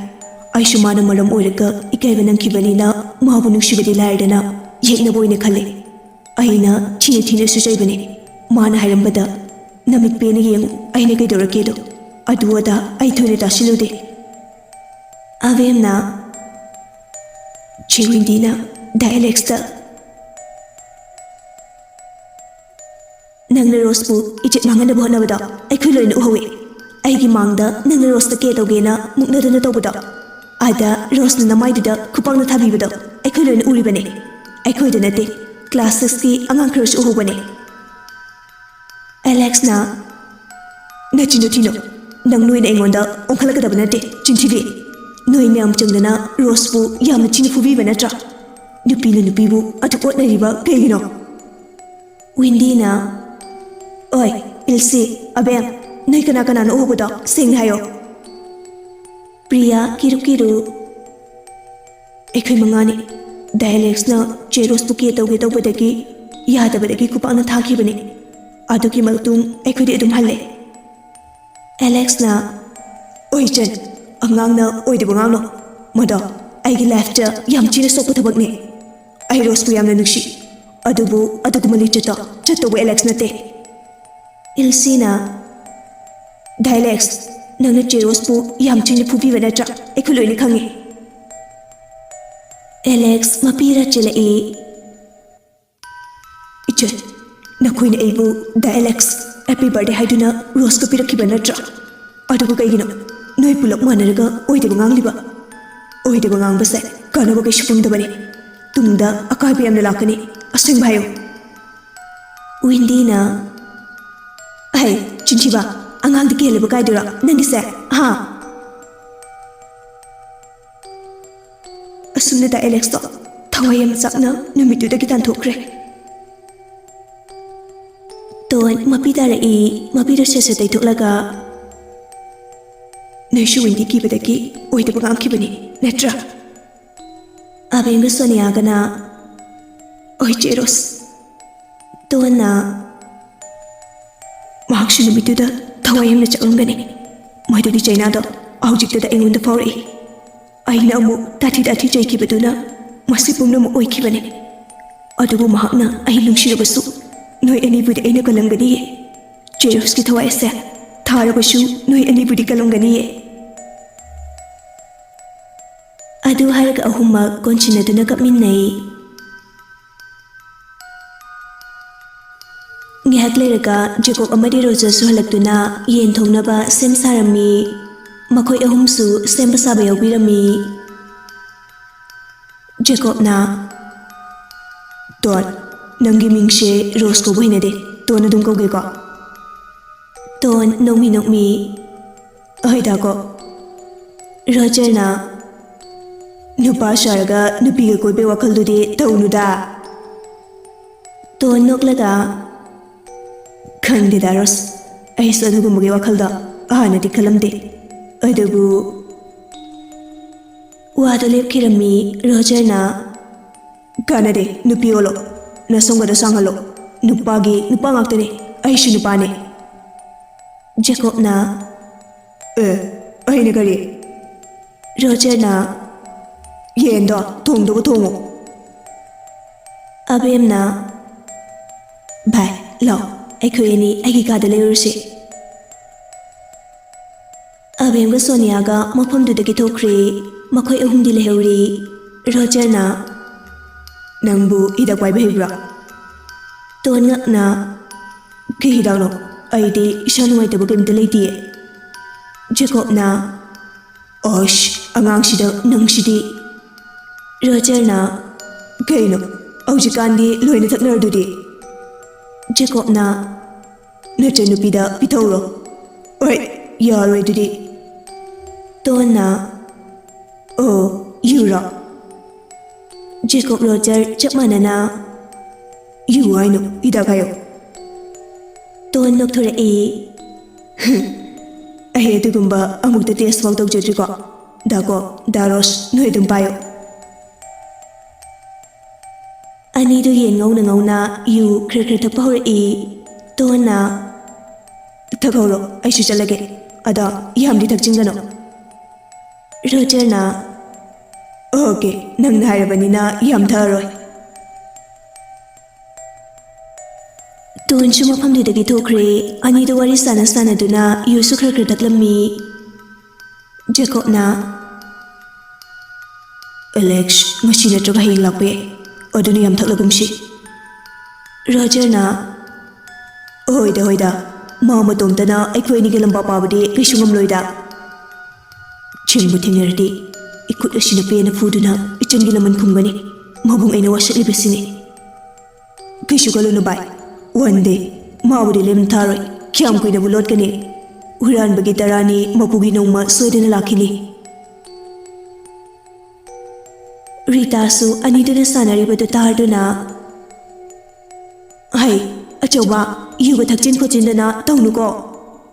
ꯑꯩꯁꯨ ꯃꯥꯅ ꯃꯔꯝ ꯑꯣꯏꯔꯒ ꯏꯀꯥꯏꯕ ꯅꯪꯈꯤꯕꯅꯤꯅ ꯃꯥꯕꯨ ꯅꯨꯡꯁꯤꯕꯗꯤ ꯂꯥꯏꯔꯗꯅ ꯌꯦꯛꯅꯕ ꯑꯣꯏꯅ ꯈꯜꯂꯤ꯫ ꯑꯩꯅ ꯊꯤꯅ ꯊꯤꯅꯁꯨ ꯆꯩꯕꯅꯤ꯫ ꯃꯥꯅ ꯍꯥꯏꯔꯝꯕꯗ, 'ꯅꯃꯤꯠ ꯄꯦꯟꯅ ꯌꯦꯡꯉꯨ, ꯑꯩꯅ ꯀꯩꯗꯧꯔꯛꯀꯦꯗꯣ꯫ ꯑꯗꯨ ꯑꯗꯥ ꯑꯩ ꯊꯣꯏꯅ ꯇꯥꯁꯤꯜꯂꯨꯗꯦ.'" ꯑꯕꯦꯝꯅ, "ꯆꯦ ꯋꯤꯟꯗꯤꯅ ꯗꯥ ꯑꯦꯂꯦꯛꯁꯇ, ꯅꯪꯅ ꯔꯣꯁꯄꯨ ꯏꯖꯠ ꯃꯥꯡꯍꯟꯅꯕ ꯍꯣꯠꯅꯕꯗꯣ ꯑꯩꯈꯣꯏ ꯂꯣꯏꯅ ꯎꯍꯧꯏ꯫ ꯑꯩꯒꯤ ꯃꯥꯡꯗ ꯅꯪꯅ ꯔꯣꯁꯇ ꯀꯦ ꯇꯧꯒꯦꯅ ꯃꯨꯛꯅꯗꯅ ꯇꯧꯕꯗꯣ, ꯑꯗ ꯔꯣꯁꯅ ꯅꯃꯥꯏꯗꯨꯗ ꯈꯨꯄꯥꯛꯅ ꯊꯥꯕꯤꯕꯗꯣ ꯑꯩꯈꯣꯏ ꯂꯣꯏꯅ ꯎꯔꯤꯕꯅꯤ꯫ ꯑꯩꯈꯣꯏꯗ ꯅꯠꯇꯦ, ꯀ꯭ꯂꯥꯁ ꯁꯤꯛꯁꯀꯤ ꯑꯉꯥꯡ ꯈꯔꯁꯨ ꯎꯍꯧꯕꯅꯤ꯫" ꯑꯦꯂꯦꯛꯁꯅ, "ꯅꯆꯤꯟꯗꯣ ꯊꯤꯅꯣ꯫ ꯅꯪ ꯅꯣꯏꯅ ꯑꯩꯉꯣꯟꯗ ꯑꯣꯟꯈꯠꯂꯛꯀꯗꯕ ꯅꯠꯇꯦ, ꯆꯤꯟꯊꯤꯕꯤ꯫ ꯅꯣꯏ ꯃꯌꯥꯝ ꯆꯪꯗꯅ ꯔꯣꯁꯄꯨ ꯌꯥꯝꯅ ꯊꯤꯅ ꯐꯨꯕꯤꯕ ꯅꯠꯇ꯭ꯔꯥ? ꯅꯨꯄꯤꯅ ꯅꯨꯄꯤꯕꯨ ꯑꯗꯨꯛ ꯑꯣꯠꯅꯔꯤꯕ ꯀꯩꯒꯤꯅꯣ?" ꯋꯤꯟꯗꯤꯅ, "ꯑꯣꯏ, ꯏꯜꯁꯤ, ꯑꯕꯦꯝ, ꯅꯣꯏ ꯀꯅꯥ ꯀꯅꯥꯅꯣ ꯎꯍꯧꯕꯗꯣ? ꯁꯦꯡꯅ ꯍꯥꯏꯌꯣ꯫" ꯄ꯭ꯔꯤꯌꯥ, ꯀꯤꯔꯨ ꯀꯤꯔꯨ, "ꯑꯩꯈꯣꯏ ꯃꯉꯥꯅꯤ꯫ ꯗꯥ ꯑꯦꯂꯦꯛꯁꯅ ꯆꯦ ꯔꯣꯁꯄꯨ ꯀꯦ ꯇꯧꯒꯦ ꯇꯧꯕꯗꯒꯤ ꯌꯥꯗꯕꯗꯒꯤ ꯈꯨꯄꯥꯛꯅ ꯊꯥꯈꯤꯕꯅꯤ꯫ ꯑꯗꯨꯒꯤ ꯃꯇꯨꯡ ꯑꯩꯈꯣꯏꯗꯤ ꯑꯗꯨꯝ ꯍꯜꯂꯦ꯫" ꯑꯦꯂꯦꯛꯁꯅ, "ꯑꯣꯏ ꯆꯟ, ꯑꯉꯥꯡꯅ ꯑꯣꯏꯗꯕ ꯉꯥꯡꯅꯣ꯫ ꯃꯗꯣ ꯑꯩꯒꯤ ꯂꯥꯏꯐꯇ ꯌꯥꯝ ꯊꯤꯅ ꯁꯣꯛꯄ ꯊꯕꯛꯅꯤ꯫ ꯑꯩ ꯔꯣꯁꯄꯨ ꯌꯥꯝꯅ ꯅꯨꯡꯁꯤ, ꯑꯗꯨꯕꯨ ꯑꯗꯨꯒꯨꯝꯕ ꯂꯤꯆꯠꯇꯣ ꯆꯠꯇꯧꯕ ꯑꯦꯂꯦꯛꯁ ꯅꯠꯇꯦ꯫" ꯏꯜꯁꯤꯅ, "ꯗꯥ ꯑꯦꯂꯦꯛꯁ, ꯅꯪꯅ ꯆꯦ ꯔꯣꯁꯄꯨ ꯌꯥꯝ ꯊꯤꯅ ꯐꯨꯕꯤꯕ ꯅꯠꯇ꯭ꯔꯥ? ꯑꯩꯈꯣꯏ ꯂꯣꯏꯅ ꯈꯪꯉꯤ꯫" ꯑꯦꯂꯦꯛꯁ ꯃꯄꯤꯔ ꯆꯦꯜꯂꯛꯏ꯫ "ꯏꯆꯦ, ꯅꯈꯣꯏꯅ ꯑꯩꯕꯨ ꯗꯥ ꯑꯦꯂꯦꯛꯁ, ꯍꯦꯄꯤ ꯕꯥꯔꯗꯦ ꯍꯥꯏꯗꯨꯅ ꯔꯣꯁꯀ ꯄꯤꯔꯛꯈꯤꯕ ꯅꯠꯇ꯭ꯔꯥ? ꯑꯗꯨꯕꯨ ꯀꯩꯒꯤꯅꯣ ꯅꯣꯏ ꯄꯨꯂꯞ ꯃꯥꯟꯅꯔꯒ ꯑꯣꯏꯗꯕ ꯉꯥꯡꯂꯤꯕ? ꯑꯣꯏꯗꯕ ꯉꯥꯡꯕꯁꯦ ꯀꯥꯟꯅꯕ ꯀꯩꯁꯨ ꯐꯪꯗꯕꯅꯤ꯫ ꯇꯨꯡꯗ ꯑꯀꯥꯏꯕ ꯌꯥꯝꯅ ꯂꯥꯛꯀꯅꯤ꯫ ꯑꯁꯦꯡꯕ ꯍꯥꯏꯌꯨ꯫" ꯋꯤꯟꯗꯤꯅ, "ꯑꯍꯩ, ꯆꯤꯟꯊꯤꯕ, ꯑꯉꯥꯡꯗꯤ ꯀꯦꯜꯂꯕ ꯀꯥꯏꯗꯨꯔꯣ ꯅꯪꯒꯤꯁꯦ, ꯍꯥ?" ꯑꯁꯨꯝꯅ ꯗꯥ ꯑꯦꯂꯦꯛꯁꯇꯣ ꯊꯋꯥꯏ ꯌꯥꯝ ꯆꯥꯛꯅ ꯅꯨꯃꯤꯠꯇꯨꯗꯒꯤ ꯇꯥꯟꯊꯣꯛꯈ꯭ꯔꯦ꯫ ꯇꯣꯟ ꯃꯄꯤ ꯇꯥꯔꯛꯏ꯫ ꯃꯄꯤꯗꯣ ꯁꯦꯠ ꯁꯦꯠ ꯇꯩꯊꯣꯛꯂꯒ, "ꯅꯣꯏꯁꯨ ꯋꯤꯟꯗꯤ ꯀꯤꯕꯗꯒꯤ ꯑꯣꯏꯗꯕ ꯉꯥꯡꯈꯤꯕꯅꯤ, ꯅꯠꯇ꯭ꯔꯥ?" ꯑꯕꯦꯝꯒ ꯁꯣꯅꯤꯌꯥꯒꯅ, "ꯑꯣꯏ ꯆꯦ ꯔꯣꯁ, ꯇꯣꯟꯅ ꯃꯍꯥꯛꯁꯨ ꯅꯨꯃꯤꯠꯇꯨꯗ ꯊꯋꯥꯏ ꯌꯥꯝꯅ ꯆꯥꯛꯂꯝꯒꯅꯤ꯫ ꯃꯗꯨꯒꯤ ꯆꯩꯅꯥꯗꯣ ꯍꯧꯖꯤꯛꯇꯗ ꯑꯩꯉꯣꯟꯗ ꯐꯥꯎꯔꯛꯏ꯫ ꯑꯩꯅ ꯑꯃꯨꯛ ꯇꯥꯊꯤ ꯇꯥꯊꯤ ꯆꯩꯈꯤꯕꯗꯨꯅ ꯃꯁꯤ ꯄꯨꯝꯅꯃꯛ ꯑꯣꯏꯈꯤꯕꯅꯤ꯫ ꯑꯗꯨꯕꯨ ꯃꯍꯥꯛꯅ ꯑꯩ ꯅꯨꯡꯁꯤꯔꯕꯁꯨ ꯅꯣꯏ ꯑꯅꯤꯕꯨꯗꯤ ꯑꯩꯅ ꯀꯜꯂꯝꯒꯅꯤꯌꯦ꯫ ꯆꯦ ꯔꯣꯁꯀꯤ ꯊꯋꯥꯏ ꯑꯁꯦ ꯊꯥꯔꯕꯁꯨ ꯅꯣꯏ ꯑꯅꯤꯕꯨꯗꯤ ꯀꯜꯂꯝꯒꯅꯤꯌꯦ꯫" ꯑꯗꯨ ꯍꯥꯏꯔꯒ ꯑꯍꯨꯝꯃꯛ ꯀꯣꯟꯁꯤꯟꯅꯗꯨꯅ ꯀꯞꯃꯤꯟꯅꯩ꯫ ꯉꯥꯏꯍꯥꯛ ꯂꯩꯔꯒ ꯖꯦꯀꯣꯕ ꯑꯃꯗꯤ ꯔꯣꯖꯔꯁꯨ ꯍꯜꯂꯛꯇꯨꯅ ꯌꯦꯟ ꯊꯣꯡꯅꯕ ꯁꯦꯝ ꯁꯥꯔꯝꯃꯤ꯫ ꯃꯈꯣꯏ ꯑꯍꯨꯝꯁꯨ ꯁꯦꯝꯕ ꯁꯥꯕ ꯌꯥꯎꯕꯤꯔꯝꯃꯤ꯫ ꯖꯦꯀꯣꯕꯅ, "ꯇꯣꯟ, ꯅꯪꯒꯤ ꯃꯤꯡꯁꯦ ꯔꯣꯁ ꯀꯧꯕ ꯍꯩꯅꯗꯦ, ꯇꯣꯟ ꯑꯗꯨꯝ ꯀꯧꯒꯦꯀꯣ?" ꯇꯣꯟ ꯅꯣꯛꯃꯤ ꯅꯣꯛꯃꯤ, "ꯑꯍꯣꯏꯗꯀꯣ꯫" ꯔꯣꯖꯔꯅ, "ꯅꯨꯄꯥ ꯁꯥꯔꯒ ꯅꯨꯄꯤꯒ ꯀꯣꯏꯕꯩ ꯋꯥꯈꯜꯗꯨꯗꯤ ꯇꯧꯅꯨꯗ꯫" ꯇꯣꯟ ꯅꯣꯛꯂꯒ, "ꯈꯪꯗꯦꯗ ꯔꯣꯁ, ꯑꯩꯁꯨ ꯑꯗꯨꯒꯨꯝꯕꯒꯤ ꯋꯥꯈꯜꯗꯣ ꯍꯥꯟꯅꯗꯤ ꯈꯜꯂꯝꯗꯦ꯫ ꯑꯗꯨꯕꯨ꯫" ꯋꯥꯗꯣ ꯂꯦꯞꯈꯤꯔꯝꯃꯤ꯫ ꯔꯣꯖꯔꯅ, "ꯀꯥꯟꯅꯗꯦ, ꯅꯨꯄꯤ ꯑꯣꯜꯂꯣ, ꯅꯁꯝꯒꯗꯣ ꯁꯥꯡꯍꯜꯂꯣ꯫ ꯅꯨꯄꯥꯒꯤ ꯅꯨꯄꯥ ꯉꯥꯛꯇꯅꯦ, ꯑꯩꯁꯨ ꯅꯨꯄꯥꯅꯦ꯫" ꯖꯦꯀꯣꯕꯅ, "ꯑꯦ, ꯑꯩꯅ ꯀꯔꯤ?" ꯔꯣꯖꯔꯅ, "ꯌꯦꯟꯗꯣ ꯊꯣꯡꯗꯧꯕ ꯊꯣꯡꯉꯣ꯫" ꯑꯕꯦꯝꯅ, "ꯚꯥꯏ, ꯂꯥꯛꯑꯣ, ꯑꯩꯈꯣꯏ ꯑꯅꯤ ꯑꯩꯒꯤ ꯀꯥꯗ ꯂꯩꯔꯨꯔꯁꯤ꯫" ꯑꯕꯦꯝꯒ ꯁꯣꯅꯤꯌꯥꯒ ꯃꯐꯝꯗꯨꯗꯒꯤ ꯊꯣꯛꯈ꯭ꯔꯦ꯫ ꯃꯈꯣꯏ ꯑꯍꯨꯝꯗꯤ ꯂꯩꯍꯧꯔꯤ꯫ ꯔꯣꯖꯔꯅ, "ꯅꯪꯕꯨ ꯍꯤꯗꯥꯛ ꯄꯥꯏꯕ ꯍꯩꯕ꯭ꯔꯥ?" ꯇꯣꯟ ꯉꯛꯅ, "ꯀꯩ ꯍꯤꯗꯥꯛꯅꯣ? ꯑꯩꯗꯤ ꯏꯁꯥ ꯅꯨꯡꯉꯥꯏꯇꯕ ꯀꯩꯝꯇ ꯂꯩꯇꯤꯌꯦ꯫" ꯖꯦꯀꯣꯕꯅ, "ꯑꯁ, ꯑꯉꯥꯡꯁꯤꯗ ꯅꯪꯁꯤꯗꯤ꯫" ꯔꯣꯖꯔꯅ, "ꯀꯩꯅꯣ, ꯍꯧꯖꯤꯛꯀꯥꯟꯗꯤ ꯂꯣꯏꯅ ꯊꯛꯅꯔꯗꯨꯗꯤ?" ꯖꯦꯀꯣꯕꯅ, "ꯅꯆꯟꯅꯨꯄꯤꯗ ꯄꯤꯊꯧꯔꯣ꯫" "ꯍꯣꯏ, ꯌꯥꯔꯣꯏ ꯑꯗꯨꯗꯤ꯫" ꯇꯣꯟꯅ, "ꯑꯣ, ꯌꯨꯔꯣ?" ꯖꯦꯀꯣꯕ ꯔꯣꯖꯔ ꯆꯞ ꯃꯥꯟꯅꯅ, "ꯌꯨ ꯍꯥꯏꯅꯣ, ꯍꯤꯗꯥꯛ ꯍꯥꯏꯌꯣ?" ꯅꯣꯛꯊꯣꯔꯛꯏ꯫ ꯑꯩ ꯑꯗꯨꯒꯨꯝꯕ ꯑꯃꯨꯛꯇ ꯇꯦꯁ ꯐꯥꯎ ꯇꯧꯖꯗ꯭ꯔꯤꯀꯣ꯫ ꯗꯥꯀꯣ, ꯗꯥ ꯔꯣꯁ, ꯅꯣꯏ ꯑꯗꯨꯝ ꯄꯥꯏꯌꯣ꯫ ꯑꯅꯤꯗꯨ ꯌꯦꯟ ꯉꯧꯅ ꯉꯧꯅ ꯌꯨ ꯈꯔ ꯈꯔ ꯊꯛꯄ ꯍꯧꯔꯛꯏ꯫ ꯇꯣꯟꯅ, "ꯊꯛꯍꯧꯔꯣ, ꯑꯩꯁꯨ ꯆꯠꯂꯒꯦ꯫ ꯑꯗꯣ ꯌꯥꯝꯗꯤ ꯊꯛꯆꯤꯟꯒꯅꯨ꯫" ꯔꯣꯖꯔꯅ, "ꯑꯣꯀꯦ, ꯅꯪꯅ ꯍꯥꯏꯔꯕꯅꯤꯅ ꯌꯥꯝ ꯊꯛꯑꯔꯣꯏ꯫" ꯇꯣꯟꯁꯨ ꯃꯐꯝꯗꯨꯗꯒꯤ ꯊꯣꯛꯈ꯭ꯔꯦ꯫ ꯑꯅꯤꯗꯨ ꯋꯥꯔꯤ ꯁꯥꯟꯅ ꯁꯥꯟꯅꯗꯨꯅ ꯌꯨꯁꯨ ꯈꯔ ꯈꯔ ꯊꯛꯂꯝꯃꯤ꯫ ꯖꯦꯀꯣꯕꯅ, "ꯑꯦꯂꯦꯛꯁ ꯉꯁꯤ ꯅꯠꯇ꯭ꯔꯒ ꯍꯌꯦꯡ ꯂꯥꯛꯄ ꯌꯥꯏ꯫ ꯑꯗꯨꯅ ꯌꯥꯝ ꯊꯛꯂꯒꯨꯝꯁꯤ꯫" ꯔꯣꯖꯔꯅ, "ꯍꯣꯏꯗ, ꯍꯣꯏꯗ, ꯃꯥ ꯃꯇꯣꯝꯇꯅ ꯑꯩꯈꯣꯏ ꯑꯅꯤꯒꯤ ꯂꯝꯕꯥ ꯄꯥꯕꯗꯤ ꯀꯩꯁꯨ ꯉꯝꯂꯣꯏꯗ꯫ ꯊꯦꯡꯕꯨ ꯊꯦꯡꯅꯔꯗꯤ ꯏꯈꯨꯠ ꯑꯁꯤꯅ ꯄꯦꯟꯅ ꯐꯨꯗꯨꯅ ꯏꯆꯟꯒꯤ ꯂꯃꯟ ꯈꯨꯝꯒꯅꯤ꯫ ꯃꯕꯨꯡ ꯑꯩꯅ ꯋꯥꯁꯛꯂꯤꯕꯁꯤꯅꯤ꯫ ꯀꯩꯁꯨ ꯈꯜꯂꯨꯅꯨ ꯚꯥꯏ, ꯋꯥꯟ ꯗꯦ ꯃꯥꯕꯨꯗꯤ ꯂꯦꯝꯊꯥꯔꯣꯏ꯫ ꯀꯌꯥꯝ ꯀꯨꯏꯅꯕꯨ ꯂꯣꯠꯀꯅꯤ? ꯍꯨꯔꯥꯟꯕꯒꯤ ꯇꯔꯥꯅꯤ ꯃꯄꯨꯒꯤ ꯅꯣꯡꯃ ꯁꯣꯏꯗꯅ ꯂꯥꯛꯈꯤꯅꯤ꯫" ꯔꯤꯇꯥꯁꯨ ꯑꯅꯤꯗꯨꯅ ꯁꯥꯟꯅꯔꯤꯕꯗꯨ ꯇꯥꯗꯨꯅ, "ꯍꯩ, ꯑꯆꯧꯕ, ꯌꯨꯒ ꯊꯛꯆꯤꯟ ꯈꯣꯠꯆꯤꯟꯗꯅ ꯇꯧꯅꯨꯀꯣ꯫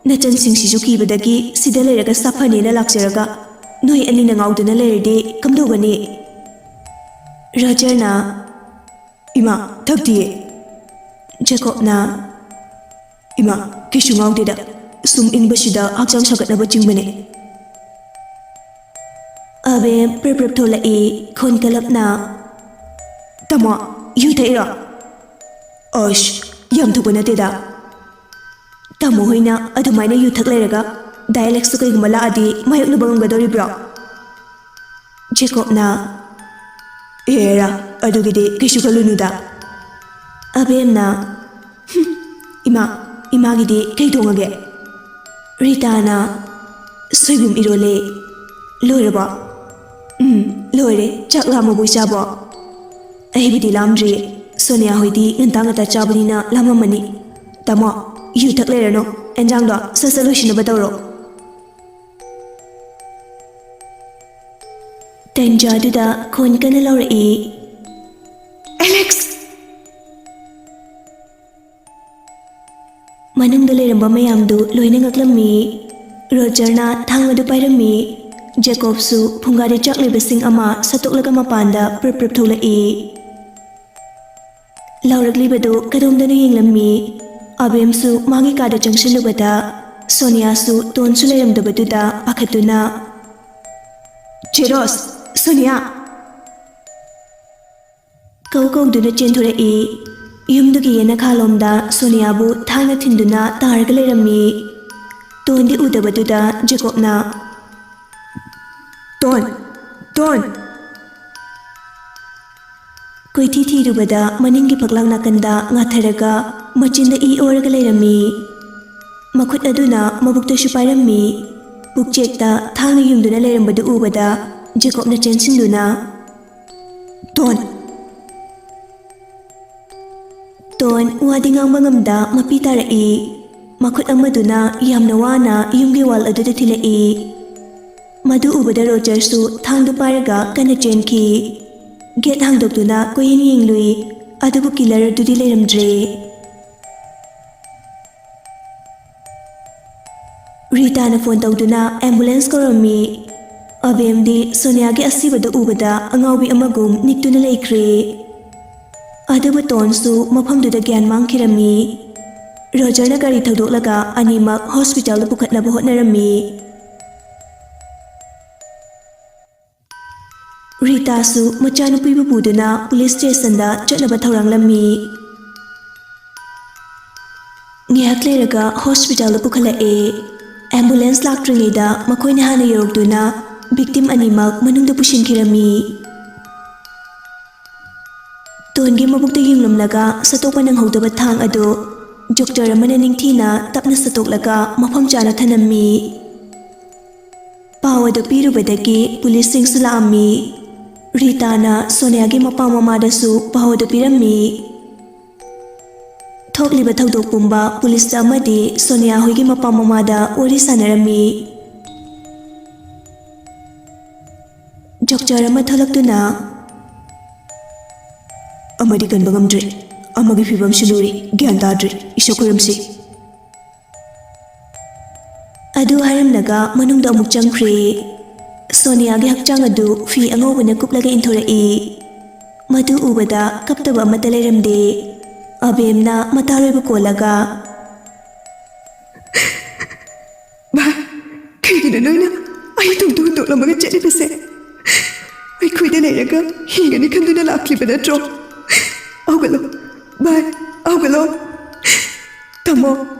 ꯅꯆꯟꯁꯤꯡꯁꯤꯁꯨ ꯀꯤꯕꯗꯒꯤ ꯁꯤꯗ ꯂꯩꯔꯒ ꯁꯥꯐꯅꯦꯅ ꯂꯥꯛꯆꯔꯒ ꯅꯣꯏ ꯑꯅꯤꯅ ꯉꯥꯎꯗꯨꯅ ꯂꯩꯔꯗꯤ ꯀꯝꯗꯧꯒꯅꯤ?" ꯔꯣꯖꯔꯅ, "ꯏꯃꯥ, ꯊꯛꯇꯤꯌꯦ꯫" ꯖꯦꯀꯣꯕꯅ, "ꯏꯃꯥ, ꯀꯩꯁꯨ ꯉꯥꯎꯗꯦꯗ, ꯁꯨꯝ ꯏꯪꯕꯁꯤꯗ ꯍꯛꯆꯥꯡ ꯁꯥꯒꯠꯅꯕ ꯆꯤꯡꯕꯅꯦ꯫" ꯑꯕꯦꯝ ꯄ꯭ꯔꯞ ꯄ꯭ꯔꯞ ꯊꯣꯛꯂꯛꯏ, ꯈꯣꯟ ꯀꯜꯂꯞꯅ, "ꯇꯥꯃꯣ, ꯌꯨ ꯊꯛꯏꯔꯣ?" "ꯑꯁ, ꯌꯥꯝ ꯊꯛꯄ ꯅꯠꯇꯦꯗ꯫" "ꯇꯥꯃꯣ ꯍꯣꯏꯅ ꯑꯗꯨꯃꯥꯏꯅ ꯌꯨ ꯊꯛ ꯂꯩꯔꯒ ꯗꯥ ꯑꯦꯂꯦꯛꯁꯇꯨ ꯀꯩꯒꯨꯝꯕ ꯂꯥꯛꯑꯗꯤ ꯃꯥꯌꯣꯛꯅꯕ ꯉꯝꯒꯗꯧꯔꯤꯕ꯭ꯔꯣ?" ꯖꯦꯀꯣꯕꯅ, "ꯑꯦꯔꯥ, ꯑꯗꯨꯒꯤꯗꯤ ꯀꯩꯁꯨ ꯈꯜꯂꯨꯅꯨꯗ꯫" ꯑꯕꯦꯝꯅ, "ꯍꯨꯝ, ꯏꯃꯥ, ꯏꯃꯥꯒꯤꯗꯤ ꯀꯩ ꯊꯣꯡꯉꯒꯦ?" ꯔꯤꯇꯥꯅ, "ꯁꯣꯏꯕꯨꯝ ꯏꯔꯣꯜꯂꯦ꯫ ꯂꯣꯏꯔꯕꯣ?" "ꯎꯝ, ꯂꯣꯏꯔꯦ꯫ ꯆꯥꯛ ꯂꯥꯝꯃꯕꯣ ꯏꯆꯥꯕꯣ?" "ꯑꯩꯕꯨꯗꯤ ꯂꯥꯝꯗ꯭ꯔꯤ꯫ ꯁꯣꯅꯤꯌꯥ ꯍꯣꯏꯗꯤ ꯉꯟꯇꯥ ꯉꯟꯇꯥ ꯆꯥꯕꯅꯤꯅ ꯂꯥꯝꯃꯝꯃꯅꯤ꯫ ꯇꯥꯃꯣ, ꯌꯨ ꯊꯛ ꯂꯩꯔꯅꯨ꯫ ꯑꯦꯟꯖꯥꯡꯗꯣ ꯁꯠ ꯁꯠ ꯂꯣꯏꯁꯤꯟꯅꯕ ꯇꯧꯔꯣ꯫" ꯇꯟꯖꯥꯗꯨꯗ ꯈꯣꯟ ꯀꯟꯅ ꯂꯥꯎꯔꯛꯏ, "ꯑꯦꯂꯦꯛꯁ!" ꯗ ꯂꯩꯔꯝꯕ ꯃꯌꯥꯝꯗꯨ ꯂꯣꯏꯅ ꯉꯛꯂꯝꯃꯤ꯫ ꯔꯣꯖꯔꯅ ꯊꯥꯡ ꯑꯗꯨ ꯄꯥꯏꯔꯝꯃꯤ꯫ ꯖꯦꯀꯣꯕꯁꯨ ꯐꯨꯡꯒꯥꯗ ꯆꯥꯛ ꯂꯩꯕꯁꯤꯡ ꯑꯃ ꯁꯠꯇꯣꯛꯂꯒ ꯃꯄꯥꯟꯗ ꯄ꯭ꯔꯞ ꯄ꯭ꯔꯞ ꯊꯣꯛꯂꯛꯏ꯫ ꯂꯥꯎꯔꯛꯂꯤꯕꯗꯨ ꯀꯗꯣꯝꯗꯅꯣ ꯌꯦꯡꯂꯝꯃꯤ꯫ ꯑꯕꯦꯝꯁꯨ ꯃꯥꯒꯤ ꯀꯥꯗ ꯆꯪꯁꯤꯜꯂꯨꯕꯗ ꯁꯣꯅꯤꯌꯥꯁꯨ ꯇꯣꯟꯁꯨ ꯂꯩꯔꯝꯗꯕꯗꯨꯗ ꯄꯥꯈꯠꯇꯨꯅ, "ꯆꯦ ꯔꯣꯁ, ꯁꯣꯅꯤꯌꯥ!" ꯀꯧ ꯀꯧꯗꯨꯅ ꯆꯦꯟꯊꯣꯔꯛꯏ꯫ ꯌꯨꯝꯗꯨꯒꯤ ꯌꯦꯅꯈꯥꯂꯣꯝꯗ ꯁꯣꯅꯤꯌꯥꯕꯨ ꯊꯥꯡꯅ ꯊꯤꯟꯗꯨꯅ ꯇꯥꯔꯒ ꯂꯩꯔꯝꯃꯤ꯫ ꯇꯣꯟꯗꯤ ꯎꯗꯕꯗꯨꯗ ꯖꯦꯀꯣꯕꯅ, "ꯇꯣꯟ! ꯇꯣꯟ!" ꯀꯣꯏꯊꯤ ꯊꯤꯔꯨꯕꯗ ꯃꯅꯤꯡꯒꯤ ꯐꯛꯂꯥꯡ ꯅꯥꯀꯟꯗ ꯉꯥꯊꯔꯒ ꯃꯆꯤꯟꯗ ꯏ ꯑꯣꯔꯒ ꯂꯩꯔꯝꯃꯤ꯫ ꯃꯈꯨꯠ ꯑꯗꯨꯅ ꯃꯕꯨꯛꯇꯁꯨ ꯄꯥꯏꯔꯝꯃꯤ꯫ ꯄꯨꯛꯆꯦꯛꯇ ꯊꯥꯡꯅ ꯌꯨꯡꯗꯨꯅ ꯂꯩꯔꯝꯕꯗꯨ ꯎꯕꯗ ꯖꯦꯀꯣꯕꯅ ꯆꯦꯟꯁꯤꯟꯗꯨꯅ, "ꯇꯣꯟ!" ꯇꯣꯟ ꯋꯥꯗꯤ ꯉꯥꯡꯕ ꯉꯝꯗ ꯃꯄꯤ ꯇꯥꯔꯛꯏ꯫ ꯃꯈꯨꯠ ꯑꯃꯗꯨꯅ ꯌꯥꯝꯅ ꯋꯥꯅ ꯌꯨꯝꯒꯤ ꯋꯥꯜ ꯑꯗꯨꯗ ꯊꯤꯜꯂꯛꯏ꯫ ꯃꯗꯨ ꯎꯕꯗ ꯔꯣꯖꯔꯁꯨ ꯊꯥꯡꯗꯨ ꯄꯥꯏꯔꯒ ꯀꯟꯅ ꯆꯦꯟꯈꯤ꯫ ꯒꯦꯠ ꯍꯥꯡꯗꯣꯛꯇꯨꯅ ꯀꯣꯏꯌꯦꯡ ꯌꯦꯡꯂꯨꯏ, ꯑꯗꯨꯕꯨ ꯀꯤꯂꯔ ꯑꯗꯨꯗꯤ ꯂꯩꯔꯝꯗ꯭ꯔꯦ꯫ ꯔꯤꯇꯥꯅ ꯐꯣꯟ ꯇꯧꯗꯨꯅ ꯑꯦꯝꯕꯨꯂꯦꯟꯁ ꯀꯧꯔꯝꯃꯤ꯫ ꯑꯕꯦꯝꯗꯤ ꯁꯣꯅꯤꯌꯥꯒꯤ ꯑꯁꯤꯕꯗꯨ ꯎꯕꯗ ꯑꯉꯥꯎꯕꯤ ꯑꯃꯒꯨꯝ ꯅꯤꯛꯇꯨꯅ ꯂꯩꯈ꯭ꯔꯦ꯫ ꯑꯗꯨꯕꯨ ꯇꯣꯟꯁꯨ ꯃꯐꯝꯗꯨꯗ ꯒ꯭ꯌꯥꯟ ꯃꯥꯡꯈꯤꯔꯝꯃꯤ꯫ ꯔꯣꯖꯔꯅ ꯒꯥꯔꯤ ꯊꯧꯗꯣꯛꯂꯒ ꯑꯅꯤꯃꯛ ꯍꯣꯁꯄꯤꯇꯥꯜꯗ ꯄꯨꯈꯠꯅꯕ ꯍꯣꯠꯅꯔꯝꯃꯤ꯫ ꯔꯤꯇꯥꯁꯨ ꯃꯆꯥꯅꯨꯄꯤꯕꯨ ꯄꯨꯗꯨꯅ ꯄꯨꯂꯤꯁ ꯁ꯭ꯇꯦꯁꯟꯗ ꯆꯠꯅꯕ ꯊꯧꯔꯥꯡꯂꯝꯃꯤ꯫ ꯉꯥꯏꯍꯥꯛ ꯂꯩꯔꯒ ꯍꯣꯁꯄꯤꯇꯥꯜꯗ ꯄꯨꯈꯠꯂꯛꯑꯦ꯫ ꯑꯦꯝꯕꯨꯂꯦꯟꯁ ꯂꯥꯛꯇ꯭ꯔꯤꯉꯩꯗ ꯃꯈꯣꯏꯅ ꯍꯥꯟꯅ ꯌꯧꯔꯛꯇꯨꯅ ꯚꯤꯛꯇꯤꯝ ꯑꯅꯤꯃꯛ ꯃꯅꯨꯡꯗ ꯄꯨꯁꯤꯟꯈꯤꯔꯝꯃꯤ꯫ ꯇꯣꯟꯒꯤ ꯃꯕꯨꯛꯇ ꯌꯨꯡꯂꯝꯂꯒ ꯁꯠꯇꯣꯛꯄ ꯅꯪꯍꯧꯗꯕ ꯊꯥꯡ ꯑꯗꯨ ꯗꯣꯛꯇꯔ ꯑꯃꯅ ꯅꯤꯡꯊꯤꯅ ꯇꯞꯅ ꯁꯠꯇꯣꯛꯂꯒ ꯃꯐꯝ ꯆꯥꯅ ꯊꯅꯝꯃꯤ꯫ ꯄꯥꯎ ꯑꯗꯨ ꯄꯤꯔꯨꯕꯗꯒꯤ ꯄꯨꯂꯤꯁꯁꯤꯡꯁꯨ ꯂꯥꯛꯑꯝꯃꯤ꯫ ꯔꯤꯇꯥꯅ ꯁꯣꯅꯤꯌꯥꯒꯤ ꯃꯄꯥ ꯃꯃꯥꯗꯁꯨ ꯄꯥꯎ ꯑꯗꯨ ꯄꯤꯔꯝꯃꯤ꯫ ꯊꯣꯛꯂꯤꯕ ꯊꯧꯗꯣꯛ ꯄꯨꯝꯕ ꯄꯨꯂꯤꯁꯇ ꯑꯃꯗꯤ ꯁꯣꯅꯤꯌꯥ ꯍꯣꯏꯒꯤ ꯃꯄꯥ ꯃꯃꯥꯗ ꯋꯥꯔꯤ ꯁꯥꯟꯅꯔꯝꯃꯤ꯫ ꯗꯣꯛꯇꯔ ꯑꯃ ꯊꯣꯛꯂꯛꯇꯨꯅ, "ꯑꯃꯗꯤ ꯀꯟꯕ ꯉꯝꯗ꯭ꯔꯦ, ꯑꯃꯒꯤ ꯐꯤꯕꯝꯁꯨ ꯂꯨꯔꯤ, ꯒ꯭ꯌꯥꯟ ꯇꯥꯗ꯭ꯔꯦ, ꯏꯁꯣꯔ ꯈꯨꯔꯨꯝꯁꯤ"꯫ ꯃꯅꯨꯡꯗ ꯑꯃꯨꯛ ꯆꯪꯈ꯭ꯔꯦ꯫ ꯁꯣꯅꯤꯌꯥꯒꯤ ꯍꯛꯆꯥꯡ ꯑꯗꯨ ꯐꯤ ꯑꯉꯧꯕꯅ ꯀꯨꯞꯂꯒ ꯏꯟꯊꯣꯔꯛꯏ꯫ ꯃꯗꯨ ꯎꯕꯗ ꯀꯞꯇꯕ ꯑꯃꯠꯇ ꯂꯩꯔꯝꯗꯦ꯫ ꯑꯕꯦꯝꯅ ꯃꯇꯥꯔꯣꯏꯕ ꯀꯣꯜꯂꯒ, "ꯚꯥꯏ, ꯀꯩꯒꯤꯅꯣ ꯅꯣꯏꯅ ꯑꯩ ꯏꯇꯣꯝꯇ ꯍꯨꯟꯗꯣꯛꯂꯝꯃꯒ ꯆꯠꯂꯤꯕꯁꯦ? ꯑꯩꯈꯣꯏꯗ ꯂꯩꯔꯒ ꯍꯤꯡꯒꯅꯤ ꯈꯟꯗꯨꯅ ꯂꯥꯛꯂꯤꯕ ꯅꯠꯇ꯭ꯔꯣ? ꯍꯧꯒꯠꯂꯣ ꯚꯥꯏ, ꯍꯧꯒꯠꯂꯣ꯫ ꯇꯥꯃꯣ,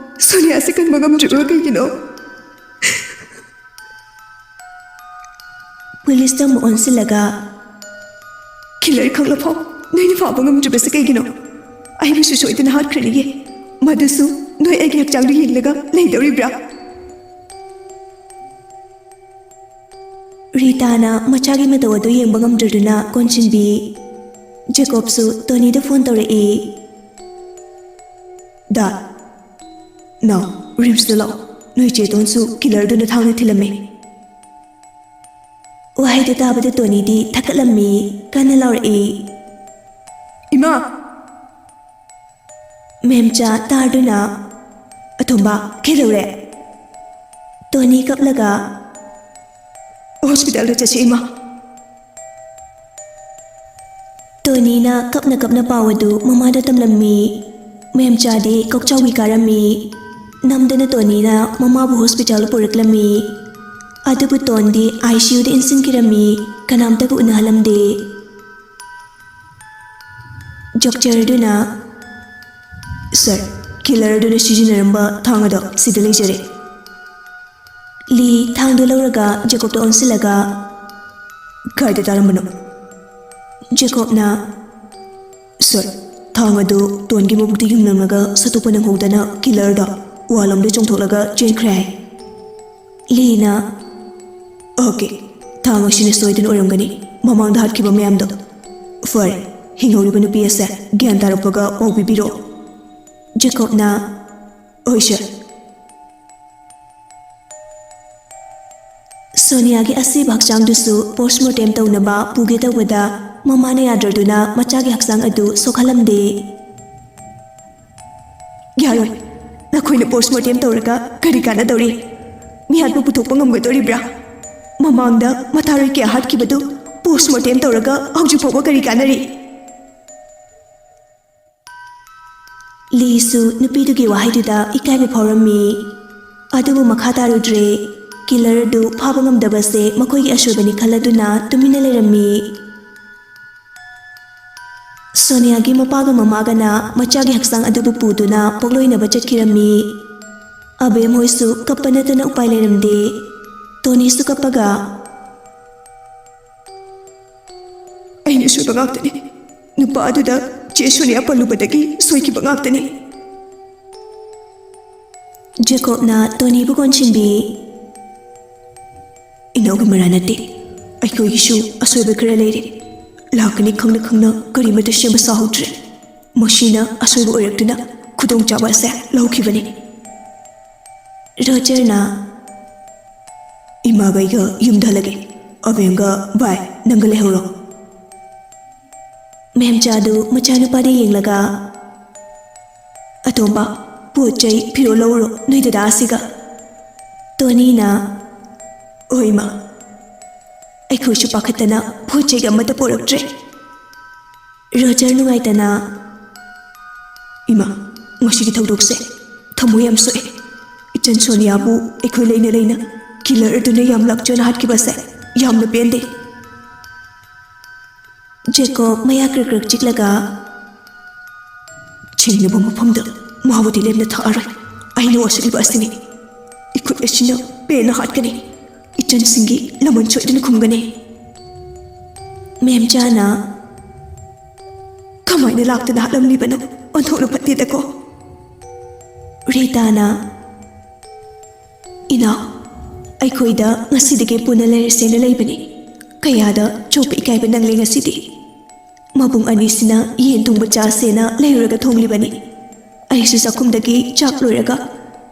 ꯁꯣꯅꯤꯌꯥꯁꯦ ꯀꯟꯕ ꯉꯝꯗ꯭ꯔꯤꯕ ꯀꯩꯒꯤꯅꯣ?" ꯄꯨꯂꯤꯁꯇ ꯑꯃꯨꯛ ꯑꯣꯟꯁꯤꯜꯂꯒ, "ꯀꯤꯂꯔ ꯈꯪꯂꯐꯥꯎ ꯅꯣꯏꯅ ꯐꯥꯕ ꯉꯝꯗ꯭ꯔꯤꯕꯁꯦ ꯀꯩꯒꯤꯅꯣ? ꯑꯩꯕꯨꯁꯨ ꯁꯣꯏꯗꯅ ꯍꯥꯠꯈ꯭ꯔꯅꯤꯌꯦ꯫ ꯃꯗꯨꯁꯨ ꯅꯣꯏ ꯑꯩꯒꯤ ꯍꯛꯆꯥꯡꯗꯨ ꯌꯦꯡꯂꯒ ꯂꯩꯗꯧꯔꯤꯕ꯭ꯔꯥ?" ꯔꯤꯇꯥꯅ ꯃꯆꯥꯒꯤ ꯃꯇꯧ ꯑꯗꯨ ꯌꯦꯡꯕ ꯉꯝꯗ꯭ꯔꯗꯨꯅ ꯀꯣꯟꯁꯤꯟꯕꯤ꯫ ꯖꯦꯀꯣꯕꯁꯨ ꯇꯣꯅꯤꯗ ꯐꯣꯟ ꯇꯧꯔꯛꯏ꯫ "ꯗꯥ, ꯅꯥꯎ, ꯔꯤꯝꯁꯇ ꯂꯥꯛꯑꯣ꯫ ꯅꯣꯏ ꯆꯦꯇꯣꯟꯁꯨ ꯀꯤꯂꯔꯗꯨꯅ ꯊꯥꯡꯅ ꯊꯤꯜꯂꯝꯃꯦ꯫" ꯋꯥꯍꯩꯗꯨ ꯇꯥꯕꯗ ꯇꯣꯅꯤꯗꯤ ꯊꯛꯀꯠꯂꯝꯃꯤ, ꯀꯟꯅ ꯂꯥꯎꯔꯛꯏ꯫ "ꯏꯃꯥ!" ꯃꯦꯝꯆꯥ ꯇꯥꯔꯗꯨꯅ, "ꯑꯇꯣꯝꯕ, ꯀꯩꯗꯧꯔꯦ?" ꯇꯣꯅꯤ ꯀꯞꯂꯒ, "ꯍꯣꯁꯄꯤꯇꯥꯜꯗ ꯆꯠꯁꯤ, ꯏꯃꯥ꯫" ꯇꯣꯅꯤꯅ ꯀꯞꯅ ꯀꯞꯅ ꯄꯥꯎ ꯑꯗꯨ ꯃꯃꯥꯗ ꯇꯝꯂꯝꯃꯤ꯫ ꯃꯦꯝꯆꯥꯗꯤ ꯀꯣꯛꯆꯥꯎꯕꯤ ꯀꯥꯔꯝꯃꯤ꯫ ꯅꯝꯗꯅ ꯇꯣꯅꯤꯅ ꯃꯃꯥꯕꯨ ꯍꯣꯁꯄꯤꯇꯥꯜ ꯄꯨꯔꯛꯂꯝꯃꯤ꯫ ꯑꯗꯨꯕꯨ ꯇꯣꯟꯗꯤ ICUꯗ ꯏꯟꯁꯤꯟꯈꯤꯔꯝꯃꯤ꯫ ꯀꯅꯥꯝꯇꯒ ꯎꯅꯍꯜꯂꯝꯗꯦ꯫ ꯗꯣꯛꯇꯔꯗꯨꯅ, "ꯁꯥꯔ, ꯀꯤꯂꯔꯗꯨꯅ ꯁꯤꯖꯤꯟꯅꯔꯝꯕ ꯊꯥꯡ ꯑꯗꯣ ꯁꯤꯗ ꯂꯩꯖꯔꯦ꯫" ꯂꯤ ꯊꯥꯡꯗꯨ ꯂꯧꯔꯒ ꯖꯦꯀꯣꯕꯇ ꯑꯣꯟꯁꯤꯜꯂꯒ, "ꯀꯥꯏꯗ ꯇꯥꯔꯝꯕꯅꯣ?" ꯖꯦꯀꯣꯕꯅ, "ꯁꯥꯔ, ꯊꯥꯡ ꯑꯗꯨ ꯇꯣꯟꯒꯤ ꯃꯕꯨꯛꯇ ꯌꯨꯡꯂꯝꯂꯒ ꯁꯠꯇꯣꯛꯄ ꯅꯪꯍꯧꯗꯅ ꯀꯤꯂꯔꯗꯣ ꯋꯥꯜꯂꯣꯝꯗ ꯆꯣꯡꯊꯣꯛꯂꯒ ꯆꯦꯟꯈ꯭ꯔꯦ ꯍꯥꯏ꯫" ꯂꯤꯅ, "ꯑꯣꯀꯦ, ꯊꯥꯡ ꯑꯁꯤꯅ ꯁꯣꯏꯗꯅ ꯑꯣꯏꯔꯝꯒꯅꯤ, ꯃꯃꯥꯡꯗ ꯍꯥꯠꯈꯤꯕ ꯃꯌꯥꯝꯗꯣ꯫ ꯐꯔꯦ, ꯍꯤꯡꯍꯧꯔꯤꯕ ꯅꯨꯄꯤ ꯑꯁꯦ ꯒ꯭ꯌꯥꯟ ꯇꯥꯔꯛꯄꯒ ꯄꯥꯎ ꯄꯤꯕꯤꯔꯛꯑꯣ꯫" ꯖꯦꯀꯣꯕꯅ, "ꯍꯣꯏ ꯁꯥꯔ꯫" ꯁꯣꯅꯤꯌꯥꯒꯤ ꯑꯁꯤꯕ ꯍꯛꯆꯥꯡꯗꯨꯁꯨ ꯄꯣꯁꯃꯣꯔꯇꯦꯝ ꯇꯧꯅꯕ ꯄꯨꯒꯦ ꯇꯧꯕꯗ ꯃꯃꯥꯅ ꯌꯥꯗ꯭ꯔꯗꯨꯅ ꯃꯆꯥꯒꯤ ꯍꯛꯆꯥꯡ ꯑꯗꯨ ꯁꯣꯛꯍꯜꯂꯝꯗꯦ꯫ "ꯌꯥꯔꯣꯏ, ꯅꯈꯣꯏꯅ ꯄꯣꯁꯃꯣꯔꯇꯦꯝ ꯇꯧꯔꯒ ꯀꯔꯤ ꯀꯥꯟꯅꯗꯧꯔꯤ? ꯃꯤꯍꯥꯠꯄ ꯄꯨꯊꯣꯛꯄ ꯉꯝꯒꯗꯣꯔꯤꯕ꯭ꯔꯥ? ꯃꯃꯥꯡꯗ ꯃꯊꯥꯔꯣꯏ ꯀꯌꯥ ꯍꯥꯠꯈꯤꯕꯗꯨ post mortem ꯇꯧꯔꯒ ꯍꯧꯖꯤꯛ ꯐꯥꯎꯕ ꯀꯔꯤ ꯀꯥꯟꯅꯔꯤ? ꯂꯤꯁꯨ ꯅꯨꯄꯤꯗꯨꯒꯤ ꯋꯥꯍꯩꯗꯨꯗ ꯏꯀꯥꯏꯕ ꯐꯥꯎꯔꯝꯃꯤ꯫ ꯑꯗꯨꯕꯨ ꯃꯈꯥ ꯇꯥꯔꯨꯗ꯭ꯔꯦ꯫ Killer ꯑꯗꯨ ꯐꯥꯕ ꯉꯝꯗꯕꯁꯦ ꯃꯈꯣꯏꯒꯤ ꯑꯁꯣꯏꯕꯅꯤ ꯈꯜꯂꯗꯨꯅ ꯇꯨꯃꯤꯟꯅ ꯂꯩꯔꯝꯃꯤ꯫ ꯁꯣꯅꯤꯌꯥꯒꯤ ꯃꯄꯥꯒ ꯃꯃꯥꯒꯅ ꯃꯆꯥꯒꯤ ꯍꯛꯆꯥꯡ ꯑꯗꯨꯕꯨ ꯄꯨꯗꯨꯅ ꯄꯣꯛꯂꯣꯏꯅꯕ ꯆꯠꯈꯤꯔꯝꯃꯤ꯫ ꯑꯕꯦꯝ ꯍꯣꯏꯁꯨ ꯀꯞꯄ ꯅꯠꯇꯅ ꯎꯄꯥꯏ ꯂꯩꯔꯝꯗꯦ꯫ ꯇꯣꯅꯤꯁꯨ ꯀꯞꯄꯒ, "ꯑꯩꯅ ꯁꯣꯏꯕ ꯉꯥꯛꯇꯅꯤ꯫ ꯅꯨꯄꯥ ꯑꯗꯨꯗ ꯆꯦ ꯁꯣꯅꯤꯌꯥ ꯄꯜꯂꯨꯕꯗꯒꯤ ꯁꯣꯏꯈꯤꯕ ꯉꯥꯛꯇꯅꯤ꯫" ꯖꯦꯀꯣꯕꯅ ꯇꯣꯅꯤꯕꯨ ꯀꯣꯟꯁꯤꯟꯕꯤ꯫ "ꯏꯅꯥꯎꯒꯤ ꯃꯔꯥ ꯅꯠꯇꯦ, ꯑꯩꯈꯣꯏꯒꯤꯁꯨ ꯑꯁꯣꯏꯕ ꯈꯔ ꯂꯩꯔꯦ꯫ ꯂꯥꯛꯀꯅꯤ ꯈꯪꯅ ꯈꯪꯅ ꯀꯔꯤꯃꯠꯇ ꯁꯦꯝꯕ ꯁꯥꯍꯧꯗ꯭ꯔꯦ꯫ ꯃꯁꯤꯅ ꯑꯁꯣꯏꯕ ꯑꯣꯏꯔꯛꯇꯨꯅ ꯈꯨꯗꯣꯡꯆꯥꯕ ꯑꯁꯦ ꯂꯧꯈꯤꯕꯅꯤ꯫" ꯔꯣꯖꯔꯅ, "ꯏꯃꯥꯒ ꯑꯩꯒ ꯌꯨꯝꯗ ꯍꯜꯂꯒꯦ꯫ ꯑꯕꯦꯝꯒ ꯚꯥꯏ, ꯅꯪꯒ ꯂꯩꯍꯧꯔꯣ꯫" ꯃꯦꯝꯆꯥꯗꯨ ꯃꯆꯥꯅꯨꯄꯥꯗ ꯌꯦꯡꯂꯒ, "ꯑꯇꯣꯝꯕ, ꯄꯣꯠ ꯆꯩ ꯐꯤꯔꯣꯜ ꯂꯧꯔꯣ ꯅꯣꯏ ꯗꯗꯥ ꯑꯁꯤꯒ꯫" ꯇꯣꯅꯤꯅ, "ꯍꯣꯏ ꯏꯃꯥ꯫" ꯑꯩꯈꯣꯏꯁꯨ ꯄꯥꯈꯠꯇꯅ ꯄꯣꯠ ꯆꯩꯒ ꯑꯃꯠꯇ ꯄꯣꯔꯛꯇ꯭ꯔꯦ꯫ ꯔꯣꯖꯔ ꯅꯨꯡꯉꯥꯏꯇꯅ, "ꯏꯃꯥ, ꯉꯁꯤꯒꯤ ꯊꯧꯗꯣꯛꯁꯦ ꯊꯃꯣꯏ ꯌꯥꯝ ꯁꯣꯛꯑꯦ꯫ ꯏꯆꯟ ꯁꯣꯅꯤꯌꯥꯕꯨ ꯑꯩꯈꯣꯏ ꯂꯩꯅ ꯂꯩꯅ killer ꯑꯗꯨꯅ ꯌꯥꯝ ꯂꯥꯛꯆꯅ ꯍꯥꯠꯈꯤꯕꯁꯦ ꯌꯥꯝꯅ ꯄꯦꯟꯗꯦ꯫" ꯖꯦꯀꯣꯕ ꯃꯌꯥ ꯀ꯭ꯔꯛ ꯀ꯭ꯔꯛ ꯆꯤꯛꯂꯒ, "ꯆꯤꯡꯅꯕ ꯃꯐꯝꯗ ꯃꯥꯕꯨꯗꯤ ꯂꯦꯝꯅ ꯊꯛꯑꯔꯣꯏ꯫ ꯑꯩꯅ ꯋꯥꯁꯛꯂꯤꯕ ꯑꯁꯤꯅꯤ꯫ ꯏꯈꯨꯠ ꯑꯁꯤꯅ ꯄꯦꯟꯅ ꯍꯥꯠꯀꯅꯤ꯫ ꯏꯆꯟꯁꯤꯡꯒꯤ ꯂꯃꯟ ꯁꯣꯏꯗꯅ ꯈꯨꯝꯒꯅꯤ꯫" ꯃꯦꯝꯆꯥꯅ, "ꯀꯃꯥꯏꯅ ꯂꯥꯛꯇꯅ ꯍꯥꯠꯂꯝꯂꯤꯕꯅꯣ? ꯑꯣꯟꯊꯣꯛꯅ ꯐꯠꯇꯦꯗꯀꯣ꯫" ꯔꯤꯇꯥꯅ, "ꯏꯅꯥꯎ, ꯑꯩꯈꯣꯏꯗ ꯉꯁꯤꯗꯒꯤ ꯄꯨꯟꯅ ꯂꯩꯔꯁꯦꯅ ꯂꯩꯕꯅꯤ꯫ ꯀꯌꯥꯗ ꯆꯣꯞꯄ ꯏꯀꯥꯏꯕ ꯅꯪꯂꯦ ꯉꯁꯤꯗꯤ꯫ ꯃꯕꯨꯡ ꯑꯅꯤꯁꯤꯅ ꯌꯦꯟ ꯊꯣꯡꯕ ꯆꯥꯁꯦꯅ ꯂꯩꯔꯨꯔꯒ ꯊꯣꯡꯂꯤꯕꯅꯤ꯫ ꯑꯩꯁꯨ ꯆꯥꯛꯈꯨꯝꯗꯒꯤ ꯆꯥꯛ ꯂꯣꯏꯔꯒ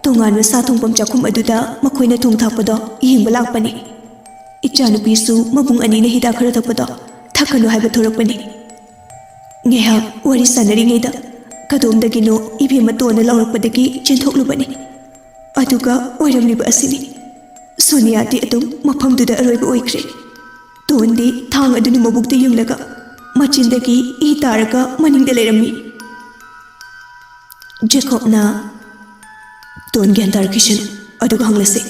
ꯇꯣꯉꯥꯟꯕ ꯁꯥ ꯊꯣꯡꯐꯝ ꯆꯥꯛꯈꯨꯝ ꯑꯗꯨꯗ ꯃꯈꯣꯏꯅ ꯊꯣꯡ ꯊꯥꯛꯄꯗꯣ ꯌꯦꯡꯕ ꯂꯥꯛꯄꯅꯤ꯫ ꯏꯆꯥꯅꯨꯄꯤꯁꯨ ꯃꯕꯨꯡ ꯑꯅꯤꯅ ꯍꯤꯗꯥꯛ ꯈꯔ ꯊꯛꯄꯗꯣ ꯊꯛꯀꯅꯨ ꯍꯥꯏꯕ ꯊꯣꯔꯛꯄꯅꯤ꯫ ꯉꯥꯏꯍꯥꯛ ꯋꯥꯔꯤ ꯁꯥꯟꯅꯔꯤꯉꯩꯗ ꯀꯗꯣꯝꯗꯒꯤꯅꯣ ꯏꯕꯦꯝꯃ ꯇꯣꯟꯅ ꯂꯥꯎꯔꯛꯄꯗꯒꯤ ꯆꯦꯟꯊꯣꯛꯂꯨꯕꯅꯤ꯫ ꯑꯗꯨꯒ ꯑꯣꯏꯔꯝꯂꯤꯕ ꯑꯁꯤꯅꯤ꯫ ꯁꯣꯅꯤꯌꯥꯗꯤ ꯑꯗꯨꯝ ꯃꯐꯝꯗꯨꯗ ꯑꯔꯣꯏꯕ ꯑꯣꯏꯈ꯭ꯔꯦ꯫ ꯇꯣꯟꯗꯤ ꯊꯥꯡ ꯑꯗꯨꯅ ꯃꯕꯨꯛꯇ ꯌꯨꯡꯂꯒ ꯃꯆꯤꯟꯗꯒꯤ ꯏ ꯇꯥꯔꯒ ꯃꯅꯤꯡꯗ ꯂꯩꯔꯝꯃꯤ꯫ ꯖꯦꯀꯣꯕꯅ, "ꯇꯣꯟ ꯒ꯭ꯌꯥꯟ ꯇꯥꯔꯛꯈꯤꯁꯅꯨ, ꯑꯗꯨꯒ ꯍꯪꯂꯁꯤ꯫"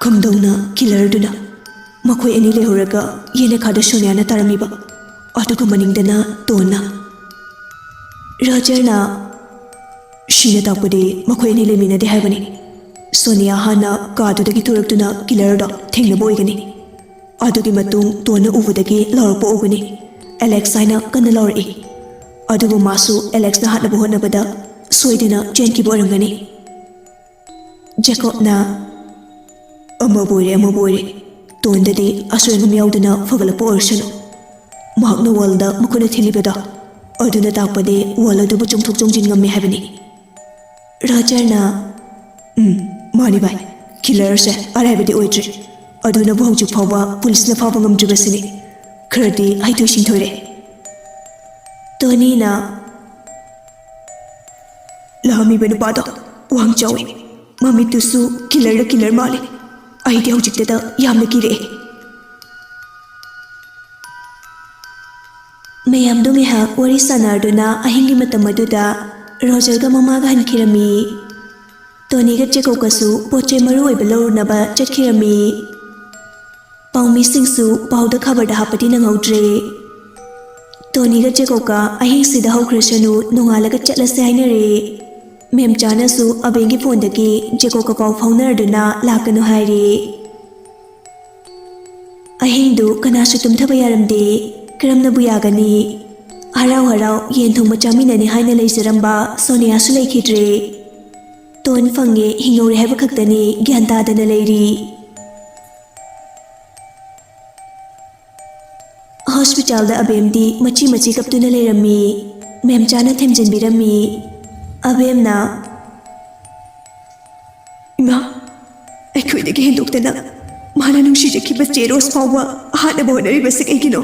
ꯈꯝꯗꯧꯅ ꯀꯤꯂꯔꯗꯨꯅ ꯃꯈꯣꯏ ꯑꯅꯤ ꯂꯩꯍꯧꯔꯒ ꯌꯦꯅꯈꯥꯗ ꯁꯣꯅꯤꯌꯥꯅ ꯇꯥꯔꯝꯃꯤꯕ, ꯑꯗꯨꯒ ꯃꯅꯤꯡꯗꯅ ꯇꯣꯟꯅ꯫ ꯔꯣꯖꯔꯅ, "ꯁꯤꯅ ꯇꯥꯛꯄꯗꯤ ꯃꯈꯣꯏ ꯑꯅꯤ ꯂꯩꯃꯤꯟꯅꯗꯦ ꯍꯥꯏꯕꯅꯤ꯫ ꯁꯣꯅꯤꯌꯥ ꯍꯥꯟꯅ ꯀꯥꯗꯨꯗꯒꯤ ꯊꯣꯔꯛꯇꯨꯅ ꯀꯤꯂꯔꯗꯣ ꯊꯦꯡꯅꯕ ꯑꯣꯏꯒꯅꯤ꯫ ꯑꯗꯨꯒꯤ ꯃꯇꯨꯡ ꯇꯣꯟꯅ ꯎꯕꯗꯒꯤ ꯂꯥꯎꯔꯛꯄ ꯎꯒꯅꯤ꯫ ꯑꯦꯂꯦꯛꯁ ꯍꯥꯏꯅ ꯀꯟꯅ ꯂꯥꯎꯔꯛꯏ꯫ ꯑꯗꯨꯕꯨ ꯃꯥꯁꯨ ꯑꯦꯂꯦꯛꯁꯅ ꯍꯥꯠꯅꯕ ꯍꯣꯠꯅꯕꯗ ꯁꯣꯏꯗꯅ ꯆꯦꯟꯈꯤꯕ ꯑꯣꯏꯔꯝꯒꯅꯤ꯫" ꯖꯦꯀꯣꯕꯅ, "ꯑꯃꯕꯨ ꯑꯣꯏꯔꯦ, ꯑꯃꯕꯨ ꯑꯣꯏꯔꯦ, ꯇꯣꯟꯗꯗꯤ ꯑꯁꯣꯏ ꯑꯉꯥꯝ ꯌꯥꯎꯗꯅ ꯐꯒꯠꯂꯛꯄ ꯑꯣꯏꯔꯁꯅꯨ꯫ ꯃꯍꯥꯛꯅ ꯋꯥꯜꯗ ꯃꯈꯨꯠꯅ ꯊꯤꯜꯂꯤꯕꯗꯣ, ꯑꯗꯨꯅ ꯇꯥꯛꯄꯗꯤ ꯋꯥꯜ ꯑꯗꯨꯕꯨ ꯆꯣꯡꯊꯣꯛ ꯆꯣꯡꯁꯤꯟ ꯉꯝꯃꯤ ꯍꯥꯏꯕꯅꯤ꯫" ꯔꯣꯖꯔꯅ, "ꯎꯝ, ꯃꯥꯅꯤ ꯚꯥꯏ, ꯀꯤꯂꯔꯁꯦ ꯑꯔꯥꯏꯕꯗꯤ ꯑꯣꯏꯗ꯭ꯔꯤ꯫ ꯑꯗꯨꯅꯕꯨ ꯍꯧꯖꯤꯛ ꯐꯥꯎꯕ ꯄꯨꯂꯤꯁꯅ ꯐꯥꯕ ꯉꯝꯗ꯭ꯔꯤꯕꯁꯤꯅꯤ꯫ ꯈꯔꯗꯤ ꯍꯩꯊꯣꯏ ꯁꯤꯡꯊꯣꯏꯔꯦ꯫" ꯇꯣꯅꯤꯅ, "ꯂꯥꯛꯑꯝꯃꯤꯕ ꯅꯨꯄꯥꯗꯣ ꯋꯥꯡ ꯆꯥꯎꯏ, ꯃꯃꯤꯠꯇꯨꯁꯨ ꯀꯤꯂꯔꯗ ꯀꯤꯂꯔ ꯃꯥꯜꯂꯤ꯫ ꯑꯩꯗꯤ ꯍꯧꯖꯤꯛꯇꯗ ꯌꯥꯝꯅ ꯀꯤꯔꯛꯑꯦ꯫" ꯃꯌꯥꯝꯗꯨ ꯉꯥꯏꯍꯥꯛ ꯋꯥꯔꯤ ꯁꯥꯟꯅꯔꯗꯨꯅ ꯑꯍꯤꯡꯒꯤ ꯃꯇꯝ ꯑꯗꯨꯗ ꯔꯣꯖꯔꯒ ꯃꯃꯥꯒ ꯍꯟꯈꯤꯔꯝꯃꯤ꯫ ꯇꯣꯅꯤꯒ ꯖꯦꯀꯣꯕꯀꯁꯨ ꯄꯣꯠ ꯆꯩ ꯃꯔꯨ ꯑꯣꯏꯕ ꯂꯧꯔꯨꯅꯕ ꯆꯠꯈꯤꯔꯝꯃꯤ꯫ ꯄꯥꯎꯃꯤꯁꯤꯡꯁꯨ ꯄꯥꯎꯗ ꯈꯕꯔꯗ ꯍꯥꯞꯄꯗꯤ ꯅꯪꯍꯧꯗ꯭ꯔꯦ꯫ ꯇꯣꯅꯤꯒ ꯖꯦꯀꯣꯕꯀ ꯑꯍꯤꯡꯁꯤꯗ ꯍꯧꯈ꯭ꯔꯁꯅꯨ, ꯅꯣꯡꯉꯥꯜꯂꯒ ꯆꯠꯂꯁꯦ ꯍꯥꯏꯅꯔꯦ꯫ ꯃꯦꯝꯆꯥꯅꯁꯨ ꯑꯕꯦꯟꯒꯤ ꯐꯣꯟꯗꯒꯤ ꯖꯦꯀꯣꯕꯀ ꯄꯥꯎ ꯐꯥꯎꯅꯔꯗꯨꯅ ꯂꯥꯛꯀꯅꯨ ꯍꯥꯏꯔꯦ꯫ ꯑꯍꯤꯡꯗꯨ ꯀꯅꯥꯁꯨ ꯇꯨꯝꯊꯕ ꯌꯥꯔꯝꯗꯦ꯫ ꯀꯔꯝꯅꯕꯨ ꯌꯥꯒꯅꯤ? ꯍꯔꯥꯎ ꯍꯔꯥꯎ ꯌꯦꯟ ꯊꯣꯡꯕ ꯆꯥꯃꯤꯟꯅꯅꯤ ꯍꯥꯏꯅ ꯂꯩꯖꯔꯝꯕ ꯁꯣꯅꯤꯌꯥꯁꯨ ꯂꯩꯈꯤꯗ꯭ꯔꯦ꯫ ꯇꯣꯟ ꯐꯪꯉꯦ, ꯍꯤꯡꯍꯧꯔꯦ ꯍꯥꯏꯕ ꯈꯛꯇꯅꯤ ꯒ꯭ꯌꯥꯟ ꯇꯥꯗꯅ ꯂꯩꯔꯤ꯫ ꯍꯣꯁꯄꯤꯇꯥꯜꯗ ꯑꯕꯦꯝꯗꯤ ꯃꯆꯤ ꯃꯆꯤ ꯀꯞꯇꯨꯅ ꯂꯩꯔꯝꯃꯤ꯫ ꯃꯦꯝꯆꯥꯅ ꯊꯦꯝꯖꯤꯟꯕꯤꯔꯝꯃꯤ꯫ ꯑꯕꯦꯝꯅ, "ꯏꯃꯥ, ꯑꯩꯈꯣꯏꯗꯒꯤ ꯍꯦꯟꯗꯣꯛꯇꯅ ꯃꯥꯅ ꯅꯨꯡꯁꯤꯖꯈꯤꯕ ꯆꯦ ꯔꯣꯁ ꯐꯥꯎꯕ ꯍꯥꯠꯅꯕ ꯍꯣꯠꯅꯔꯤꯕꯁꯤ ꯀꯩꯒꯤꯅꯣ?"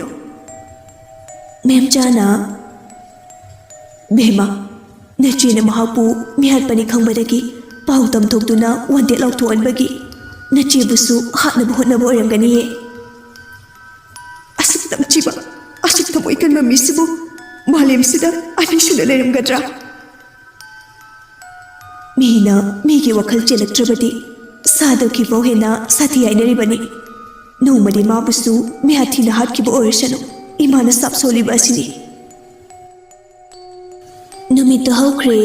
ꯃꯦꯝꯆꯥꯅ, "ꯕꯦꯝꯃ, ꯅꯆꯦꯅ ꯃꯍꯥꯛꯄꯨ ꯃꯤꯍꯥꯠꯄꯅꯤ ꯈꯪꯕꯗꯒꯤ ꯄꯥꯎ ꯇꯝꯊꯣꯛꯇꯨꯅ ꯋꯥꯟꯇꯦꯠ ꯂꯥꯎꯊꯣꯛꯍꯟꯕꯒꯤ ꯅꯆꯦꯕꯨꯁꯨ ꯍꯥꯠꯅꯕ ꯍꯣꯠꯅꯕ ꯑꯣꯏꯔꯝꯒꯅꯤꯌꯦ꯫ ꯑꯁꯨꯛ ꯇꯝꯊꯤꯕ, ꯑꯁꯨꯛ ꯊꯃꯣꯏ ꯀꯟꯕ ꯃꯤꯁꯤꯕꯨ ꯃꯥꯂꯦꯝꯁꯤꯗ ꯑꯅꯤꯁꯨꯅ ꯂꯩꯔꯝꯒꯗ꯭ꯔꯥ? ꯃꯤꯅ ꯃꯤꯒꯤ ꯋꯥꯈꯜ ꯆꯦꯜꯂꯛꯇ꯭ꯔꯕꯗꯤ ꯁꯥꯗꯣꯛꯈꯤꯕꯐꯥꯎ ꯍꯦꯟꯅ ꯁꯥꯊꯤ ꯍꯥꯏꯅꯔꯤꯕꯅꯤ꯫ ꯅꯣꯡꯃꯗꯤ ꯃꯥꯕꯨꯁꯨ ꯃꯤꯍꯥꯠ ꯊꯤꯅ ꯍꯥꯠꯈꯤꯕ ꯑꯣꯏꯔꯁꯅꯨ, ꯏꯃꯥꯅ ꯁꯥꯞ ꯁꯣꯜꯂꯤꯕ ꯑꯁꯤꯅꯤ꯫ ꯅꯨꯃꯤꯠꯇꯨ ꯍꯧꯈ꯭ꯔꯦ꯫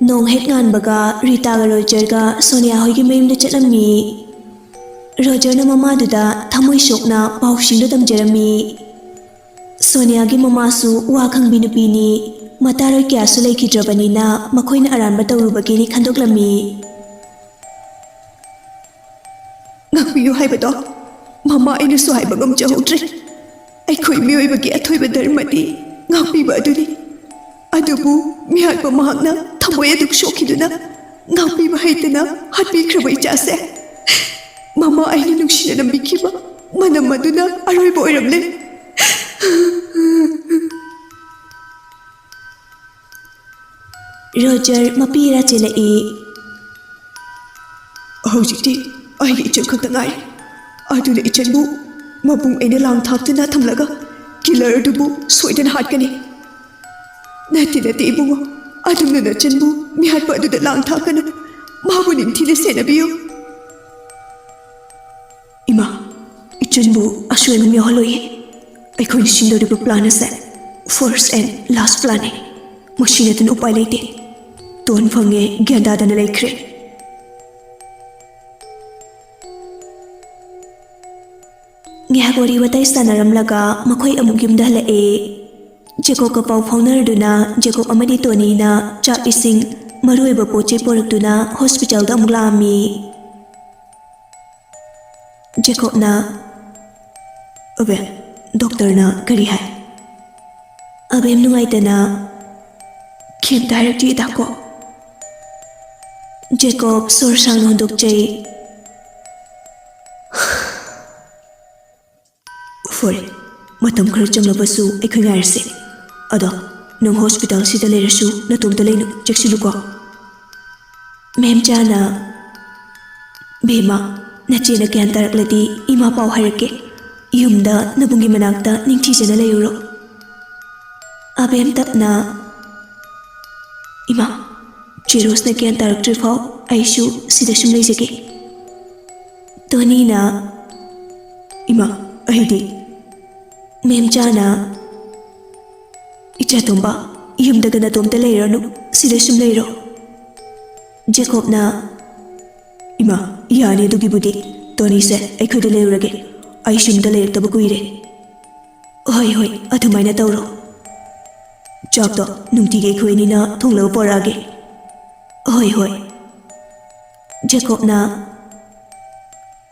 ꯅꯣꯡ ꯍꯦꯛ ꯉꯥꯟꯕꯒ ꯔꯤꯇꯥꯒ ꯔꯣꯖꯔꯒ ꯁꯣꯅꯤꯌꯥ ꯍꯣꯏꯒꯤ ꯃꯌꯨꯝꯗ ꯆꯠꯂꯝꯃꯤ꯫ ꯔꯣꯖꯔꯅ ꯃꯃꯥꯗꯨꯗ ꯊꯃꯣꯏ ꯁꯣꯛꯅ ꯄꯥꯎꯁꯤꯡꯗꯨ ꯇꯝꯖꯔꯝꯃꯤ꯫ ꯁꯣꯅꯤꯌꯥꯒꯤ ꯃꯃꯥꯁꯨ ꯋꯥ ꯈꯪꯕꯤ ꯅꯨꯄꯤꯅꯤ꯫ ꯃꯇꯥꯔꯣꯏ ꯀꯌꯥꯁꯨ ꯂꯩꯈꯤꯗ꯭ꯔꯕꯅꯤꯅ ꯃꯈꯣꯏꯅ ꯑꯔꯥꯟꯕ ꯇꯧꯔꯨꯕꯒꯤꯅꯤ ꯈꯟꯗꯣꯛꯂꯝꯃꯤ꯫ ꯉꯥꯛꯄꯤꯌꯨ ꯍꯥꯏꯕꯗꯣ ꯃꯃꯥ ꯑꯩꯅꯁꯨ ꯍꯥꯏꯕ ꯉꯝꯖꯍꯧꯗ꯭ꯔꯦ꯫ ꯑꯩꯈꯣꯏ ꯃꯤꯑꯣꯏꯕꯒꯤ ꯑꯊꯣꯏꯕ ꯙꯔꯃꯗꯤ ꯉꯥꯛꯄꯤꯕ ꯑꯗꯨꯅꯤ꯫ ꯑꯗꯨꯕꯨ ꯃꯤꯍꯥꯠꯄ ꯃꯍꯥꯛꯅ ꯊꯃꯣꯏ ꯑꯗꯨꯛ ꯁꯣꯛꯈꯤꯗꯨꯅ ꯉꯥꯛꯄꯤꯕ ꯍꯩꯇꯅ ꯍꯥꯠꯄꯤꯈ꯭ꯔꯕ ꯏꯆꯥꯁꯦ, ꯃꯃꯥ ꯑꯩꯅ ꯅꯨꯡꯁꯤꯅ ꯅꯝꯕꯤꯈꯤꯕ ꯃꯅꯝ ꯑꯗꯨꯅ ꯑꯔꯣꯏꯕ ꯑꯣꯏꯔꯝꯂꯦ꯫ ꯔꯣꯖꯔ ꯃꯄꯤ ꯏꯔꯥ ꯆꯦꯜꯂꯛꯏ꯫ ꯍꯧꯖꯤꯛꯇꯤ ꯑꯩꯒꯤ ꯏꯆꯟ ꯈꯛꯇ ꯉꯥꯏꯔꯦ꯫ ꯑꯗꯨꯅ ꯏꯆꯟꯕꯨ ꯃꯕꯨꯡ ꯑꯩꯅ ꯂꯥꯡ ꯊꯥꯛꯇꯨꯅ ꯊꯝꯂꯒ ꯀꯤꯂꯔ ꯑꯗꯨꯕꯨ ꯁꯣꯏꯗꯅ ꯍꯥꯠꯀꯅꯤ꯫ ꯅꯠꯇꯦ, ꯅꯠꯇꯦ, ꯏꯕꯨꯡꯉꯣ, ꯑꯗꯨꯝꯅ ꯅꯆꯟꯕꯨ ꯃꯤꯍꯥꯠꯄ ꯑꯗꯨꯗ ꯂꯥꯡ ꯊꯥꯛꯀꯅꯨ꯫ ꯃꯥꯕꯨ ꯅꯤꯡꯊꯤꯅ ꯁꯦꯟꯅꯕꯤꯌꯨ꯫ ꯏꯃꯥ, ꯏꯆꯟꯕꯨ ꯑꯁꯣꯏ ꯑꯉꯥꯝ ꯌꯥꯎꯍꯜꯂꯣꯏꯌꯦ꯫ ꯑꯩꯈꯣꯏꯅ ꯁꯤꯟꯗꯧꯔꯤꯕ plan ꯑꯁꯦ first and last planꯅꯤ꯫ ꯃꯁꯤ ꯅꯠꯇꯅ ꯎꯄꯥꯏ ꯂꯩꯇꯦ꯫ ꯇꯣꯟ ꯐꯪꯉꯦ ꯒ꯭ꯌꯥꯟ ꯇꯥꯗꯅ ꯂꯩꯈ꯭ꯔꯦ꯫ ꯉꯥꯏꯍꯥꯛ ꯋꯥꯔꯤ ꯋꯥꯇꯥꯏ ꯁꯥꯟꯅꯔꯝꯂꯒ ꯃꯈꯣꯏ ꯑꯃꯨꯛ ꯌꯨꯝꯗ ꯍꯜꯂꯛꯑꯦ꯫ ꯖꯦꯀꯣꯕꯀ ꯄꯥꯎ ꯐꯥꯎꯅꯔꯗꯨꯅ ꯖꯦꯀꯣꯕ ꯑꯃꯗꯤ ꯇꯣꯅꯤꯅ ꯆꯥꯛ ꯏꯁꯤꯡ, ꯃꯔꯨꯑꯣꯏꯕ ꯄꯣꯠ ꯆꯩ ꯄꯣꯔꯛꯇꯨꯅ ꯍꯣꯁꯄꯤꯇꯥꯜꯗ ꯑꯃꯨꯛ ꯂꯥꯛꯑꯝꯃꯤ꯫ ꯖꯦꯀꯣꯕꯅ, "ꯑꯕꯦ, ꯗꯣꯛꯇꯔꯅ ꯀꯔꯤ ꯍꯥꯏ?" ꯑꯕꯦꯝ ꯅꯨꯡꯉꯥꯏꯇꯅ, "ꯀꯩꯝꯇ ꯍꯥꯏꯔꯛꯇꯦ ꯇꯥꯀꯣ꯫" ꯖꯦꯀꯣꯕ ꯁꯣꯔ ꯁꯥꯡꯅ ꯍꯣꯟꯗꯣꯛꯆꯩ꯫ "ꯐꯔꯦ, ꯃꯇꯝ ꯈꯔ ꯆꯪꯂꯕꯁꯨ ꯑꯩꯈꯣꯏ ꯉꯥꯏꯔꯁꯦ꯫ ꯑꯗꯣ ꯅꯪ ꯍꯣꯁꯄꯤꯇꯥꯜꯁꯤꯗ ꯂꯩꯔꯁꯨ ꯅꯇꯣꯝꯇ ꯂꯩꯅꯨ, ꯆꯦꯛꯁꯤꯜꯂꯨꯀꯣ꯫" ꯃꯦꯝꯆꯥꯅ, "ꯕꯦꯝꯃ, ꯅꯆꯦꯅ ꯒ꯭ꯌꯥꯟ ꯇꯥꯔꯛꯂꯗꯤ ꯏꯃꯥ ꯄꯥꯎ ꯍꯥꯏꯔꯛꯀꯦ꯫ ꯌꯨꯝꯗ ꯅꯕꯨꯡꯒꯤ ꯃꯅꯥꯛꯇ ꯅꯤꯡꯊꯤꯖꯅ ꯂꯩꯔꯨꯔꯣ꯫ ꯑꯕꯦꯝ ꯇꯞꯅ, "ꯏꯃꯥ, ꯆꯦ ꯔꯣꯁꯅ ꯒ꯭ꯌꯥꯟ ꯇꯥꯔꯛꯇ꯭ꯔꯤꯐꯥꯎ ꯑꯩꯁꯨ ꯁꯤꯗ ꯁꯨꯝ ꯂꯩꯖꯒꯦ꯫" ꯇꯣꯅꯤꯅ, "ꯏꯃꯥ, ꯑꯩꯗꯤ?" ꯃꯦꯝꯆꯥꯅ, "ꯏꯆꯥ ꯇꯣꯝꯕ, ꯌꯨꯝꯗꯒ ꯅꯇꯣꯝꯇ ꯂꯩꯔꯅꯨ, ꯁꯤꯗ ꯁꯨꯝ ꯂꯩꯔꯣ꯫" ꯖꯦꯀꯣꯕꯅ, "ꯏꯃꯥ, ꯌꯥꯅꯤ ꯑꯗꯨꯒꯤꯕꯨꯗꯤ꯫ ꯇꯣꯅꯤꯁꯦ ꯑꯩꯈꯣꯏꯗ ꯂꯩꯔꯨꯔꯒꯦ꯫ ꯑꯩꯁꯨ ꯌꯨꯝꯗ ꯂꯩꯔꯛꯇꯕ ꯀꯨꯏꯔꯦ꯫" "ꯍꯣꯏ, ꯍꯣꯏ, ꯑꯗꯨꯃꯥꯏꯅ ꯇꯧꯔꯣ꯫ ꯆꯥꯛꯇꯣ ꯅꯨꯡꯇꯤꯒꯤ ꯑꯩꯈꯣꯏ ꯑꯅꯤꯅ ꯊꯣꯡꯂꯒ ꯄꯣꯔꯛꯑꯒꯦ꯫" "ꯍꯣꯏ, ꯍꯣꯏ꯫" ꯖꯦꯀꯣꯕꯅ,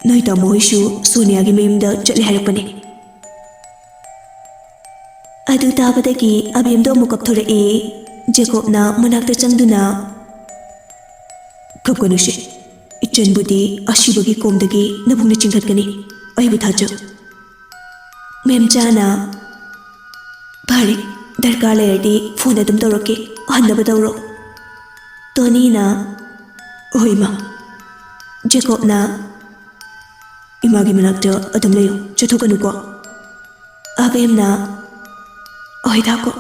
"ꯅꯣꯏ ꯇꯥꯃꯣ ꯍꯣꯏꯁꯨ ꯁꯣꯅꯤꯌꯥꯒꯤ ꯃꯌꯨꯝꯗ ꯆꯠꯂꯦ ꯍꯥꯏꯔꯛꯄꯅꯦ꯫" ꯑꯗꯨ ꯇꯥꯕꯗꯒꯤ ꯑꯕꯦꯝꯗꯣ ꯑꯃꯨꯛ ꯀꯞꯊꯣꯔꯛꯑꯦ꯫ ꯖꯦꯀꯣꯕꯅ ꯃꯅꯥꯛꯇ ꯆꯪꯗꯨꯅ, "ꯀꯞꯀꯅꯨꯁꯦ, ꯏꯆꯟꯕꯨꯗꯤ ꯑꯁꯤꯕꯒꯤ ꯀꯣꯝꯗꯒꯤ ꯅꯕꯨꯡꯅ ꯆꯤꯡꯈꯠꯀꯅꯤ, ꯑꯩꯕꯨ ꯊꯥꯖꯧ꯫" ꯃꯦꯝꯆꯥꯅ, "ꯐꯔꯦ, ꯗꯔꯀꯥꯔ ꯂꯩꯔꯗꯤ ꯐꯣꯟ ꯑꯗꯨꯝ ꯇꯧꯔꯛꯀꯦ, ꯍꯟꯅꯕ ꯇꯧꯔꯣ꯫" ꯇꯣꯅꯤꯅ, "ꯍꯣꯏ, ꯏꯃꯥ꯫" ꯖꯦꯀꯣꯕꯅ, "ꯏꯃꯥꯒꯤ ꯃꯅꯥꯛꯇ ꯑꯗꯨꯝ ꯂꯩꯌꯨ, ꯆꯠꯊꯣꯛꯀꯅꯨꯀꯣ꯫" ꯑꯕꯦꯝꯅ, "ꯍꯣꯏ, ꯊꯥꯀꯣ꯫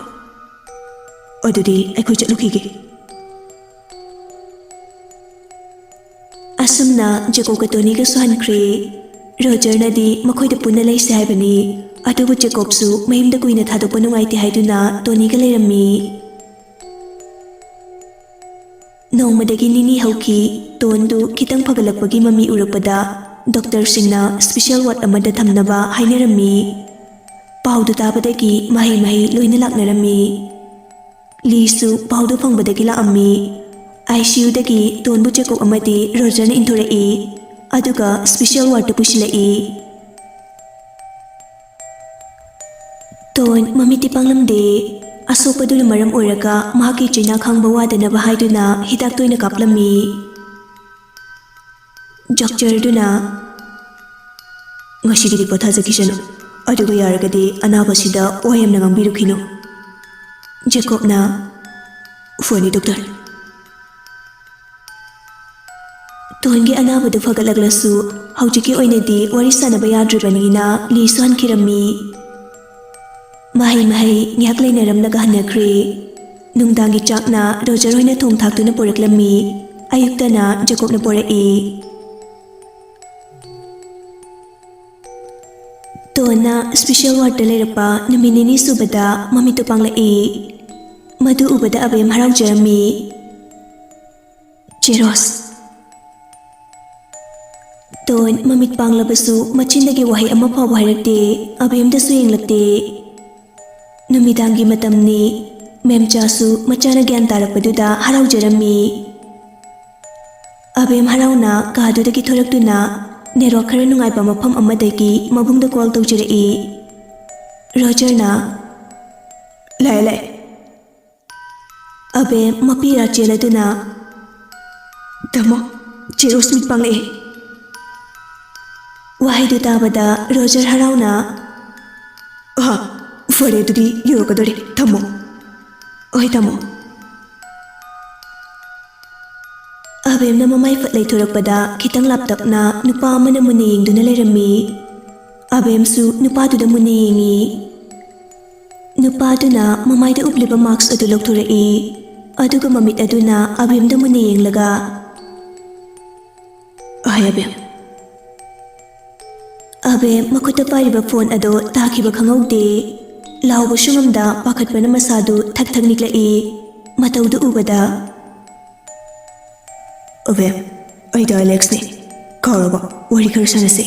ꯑꯗꯨꯗꯤ ꯑꯩꯈꯣꯏ ꯆꯠꯂꯨꯈꯤꯒꯦ꯫" ꯑꯁꯨꯝꯅ ꯖꯦꯀꯣꯕꯀ ꯇꯣꯅꯤꯒꯁꯨ ꯍꯟꯈ꯭ꯔꯦ꯫ ꯔꯣꯖꯔꯅꯗꯤ ꯃꯈꯣꯏꯗ ꯄꯨꯟꯅ ꯂꯩꯁꯦ ꯍꯥꯏꯕꯅꯤ, ꯑꯗꯨꯕꯨ ꯖꯦꯀꯣꯕꯁꯨ ꯃꯌꯨꯝꯗ ꯀꯨꯏꯅ ꯊꯥꯗꯣꯛꯄ ꯅꯨꯡꯉꯥꯏꯇꯦ ꯍꯥꯏꯗꯨꯅ ꯇꯣꯅꯤꯒ ꯂꯩꯔꯝꯃꯤ꯫ ꯅꯣꯡꯃꯗꯒꯤ ꯅꯤꯅꯤ ꯍꯧꯈꯤ꯫ ꯇꯣꯟꯗꯨ ꯈꯤꯇꯪ ꯐꯒꯠꯂꯛꯄꯒꯤ ꯃꯃꯤ ꯎꯔꯛꯄꯗ ꯗꯣꯛꯇꯔꯁꯤꯡꯅ ꯁ꯭ꯄꯦꯁꯦꯜ ꯋꯥꯔꯗ ꯑꯃꯗ ꯊꯝꯅꯕ ꯍꯥꯏꯅꯔꯝꯃꯤ꯫ ꯄꯥꯎꯗꯨ ꯇꯥꯕꯗꯒꯤ ꯃꯍꯩ ꯃꯍꯩ ꯂꯣꯏꯅ ꯂꯥꯛꯅꯔꯝꯃꯤ꯫ ꯂꯤꯁꯨ ꯄꯥꯎꯗꯨ ꯐꯪꯕꯗꯒꯤ ꯂꯥꯛꯑꯝꯃꯤ꯫ ꯑꯥꯏ ꯁꯤ ꯌꯨꯗꯒꯤ ꯇꯣꯟꯕꯨ ꯖꯦꯀꯣꯕ ꯑꯃꯗꯤ ꯔꯣꯖꯔꯅ ꯏꯟꯊꯣꯔꯛꯏ, ꯑꯗꯨꯒ ꯁ꯭ꯄꯦꯁꯦꯜ ꯋꯥꯔꯗꯇ ꯄꯨꯁꯤꯜꯂꯛꯏ꯫ ꯇꯣꯟ ꯃꯃꯤꯠꯇꯤ ꯄꯥꯡꯂꯝꯗꯦ꯫ ꯑꯁꯣꯛꯄꯗꯨꯅ ꯃꯔꯝ ꯑꯣꯏꯔꯒ ꯃꯍꯥꯛꯀꯤ ꯆꯩꯅꯥ ꯈꯥꯡꯕ ꯋꯥꯗꯅꯕ ꯍꯥꯏꯗꯨꯅ ꯍꯤꯗꯥꯛ ꯇꯣꯏꯅ ꯀꯥꯞꯂꯝꯃꯤ꯫ ꯗꯣꯛꯇꯔꯗꯨꯅ, "ꯉꯁꯤꯒꯤꯗꯤ ꯄꯣꯊꯥꯖꯈꯤꯁꯅꯨ, ꯑꯗꯨꯒ ꯌꯥꯔꯒꯗꯤ ꯑꯅꯥꯕꯁꯤꯗ ꯋꯥ ꯌꯥꯝꯅ ꯉꯥꯡꯕꯤꯔꯨꯈꯤꯅꯨ꯫" ꯖꯦꯀꯣꯕꯅ, "ꯐꯅꯤ, ꯗꯣꯛꯇꯔ꯫" ꯇꯣꯟꯒꯤ ꯑꯅꯥꯕꯗꯨ ꯐꯒꯠꯂꯛꯂꯁꯨ ꯍꯧꯖꯤꯛꯀꯤ ꯑꯣꯏꯅꯗꯤ ꯋꯥꯔꯤ ꯁꯥꯟꯅꯕ ꯌꯥꯗ꯭ꯔꯤꯕꯅꯤꯅ ꯂꯤꯁꯨ ꯍꯟꯈꯤꯔꯝꯃꯤ꯫ ꯃꯍꯩ ꯃꯍꯩ ꯉꯥꯏꯍꯥꯛ ꯂꯩꯅꯔꯝꯂꯒ ꯍꯟꯅꯈ꯭ꯔꯦ꯫ ꯅꯨꯡꯗꯥꯡꯒꯤ ꯆꯥꯛꯅ ꯔꯣꯖꯔ ꯍꯣꯏꯅ ꯊꯣꯡ ꯊꯥꯛꯇꯨꯅ ꯄꯨꯔꯛꯂꯝꯃꯤ꯫ ꯑꯌꯨꯛꯇꯅ ꯖꯦꯀꯣꯕꯅ ꯄꯨꯔꯛꯏ꯫ ꯇꯣꯟꯅ ꯁ꯭ꯄꯤꯁꯦꯜ ꯋꯥꯔꯗꯇ ꯂꯩꯔꯛꯄ ꯅꯨꯃꯤꯠ ꯅꯤꯅꯤ ꯁꯨꯕꯗ ꯃꯃꯤꯠꯇꯨ ꯄꯥꯡꯂꯛꯏ꯫ ꯃꯗꯨ ꯎꯕꯗ ꯑꯕꯦꯝ ꯍꯔꯥꯎꯖꯔꯝꯃꯤ꯫ ꯆꯦꯔꯣꯁ꯫ ꯇꯣꯟ ꯃꯃꯤꯠ ꯄꯥꯡꯂꯕꯁꯨ ꯃꯆꯤꯟꯗꯒꯤ ꯋꯥꯍꯩ ꯑꯃ ꯐꯥꯎꯕ ꯍꯥꯏꯔꯛꯇꯦ꯫ ꯑꯕꯦꯝꯗꯁꯨ ꯌꯦꯡꯂꯛꯇꯦ꯫ ꯅꯨꯃꯤꯗꯥꯡꯒꯤ ꯃꯇꯝꯅꯤ꯫ ꯃꯦꯝꯆꯥꯁꯨ ꯃꯆꯥꯅ ꯒ꯭ꯌꯥꯟ ꯇꯥꯔꯛꯄꯗꯨꯗ ꯍꯔꯥꯎꯖꯔꯝꯃꯤ꯫ ꯑꯕꯦꯝ ꯍꯔꯥꯎꯅ ꯀꯥꯗꯨꯗꯒꯤ ꯊꯣꯔꯛꯇꯨꯅ ꯅꯦꯠꯋꯥꯛ ꯈꯔ ꯅꯨꯡꯉꯥꯏꯕ ꯃꯐꯝ ꯑꯃꯗꯒꯤ ꯃꯕꯨꯡꯗ ꯀꯣꯜ ꯇꯧꯖꯔꯛꯏ꯫ ꯔꯣꯖꯔꯅ, "ꯂꯥꯛꯑꯦ, ꯂꯥꯛꯑꯦ꯫" ꯑꯕꯦꯝ ꯃꯄꯤꯔꯥ ꯆꯦꯜꯂꯗꯨꯅ, "ꯇꯥꯃꯣ, ꯆꯦ ꯔꯣꯁ ꯃꯤꯠ ꯄꯥꯡꯂꯛꯑꯦ꯫" ꯋꯥꯍꯩꯗꯨ ꯇꯥꯕꯗ ꯔꯣꯖꯔ ꯍꯔꯥꯎꯅ, "ꯑꯍꯥ, ꯐꯔꯦ, ꯑꯗꯨꯗꯤ ꯌꯧꯔꯛꯀꯗꯣꯔꯦ, ꯊꯝꯃꯣ꯫" "ꯍꯣꯏ, ꯊꯝꯃꯣ꯫" ꯑꯕꯦꯝꯅ ꯃꯃꯥꯏ ꯐꯠ ꯂꯩꯊꯣꯔꯛꯄꯗ ꯈꯤꯇꯪ ꯂꯥꯞꯇꯛꯅ ꯅꯨꯄꯥ ꯑꯃꯅ ꯃꯨꯟꯅ ꯌꯦꯡꯗꯨꯅ ꯂꯩꯔꯝꯃꯤ꯫ ꯑꯕꯦꯝꯁꯨ ꯅꯨꯄꯥꯗꯨꯗ ꯃꯨꯟꯅ ꯌꯦꯡꯉꯤ꯫ ꯅꯨꯄꯥꯗꯨꯅ ꯃꯃꯥꯏꯗ ꯎꯞꯂꯤꯕ ꯃꯥꯛꯁ ꯑꯗꯨ ꯂꯧꯊꯣꯔꯛꯏ, ꯑꯗꯨꯒ ꯃꯃꯤꯠ ꯑꯗꯨꯅ ꯑꯕꯦꯝꯗ ꯃꯨꯟꯅ ꯌꯦꯡꯂꯒ, "ꯑꯍꯥꯏ, ꯑꯕꯦꯝ꯫" ꯑꯕꯦꯝ ꯃꯈꯨꯠꯇ ꯄꯥꯏꯔꯤꯕ ꯐꯣꯟ ꯑꯗꯨ ꯇꯥꯈꯤꯕ ꯈꯪꯍꯧꯗꯦ꯫ ꯂꯥꯎꯕꯁꯨ ꯉꯝꯗ ꯄꯥꯈꯠꯄꯅ ꯃꯁꯥꯗꯨ ꯊꯛ ꯊꯛ ꯅꯤꯛꯂꯛꯏ꯫ ꯃꯇꯧꯗꯨ ꯎꯕꯗ, "ꯑꯕꯦꯝ, ꯑꯩꯗ ꯑꯦꯂꯦꯛꯁꯅꯦ꯫ ꯀꯥꯎꯔꯕꯣ? ꯋꯥꯔꯤ ꯈꯔ ꯁꯥꯟꯅꯁꯦ꯫"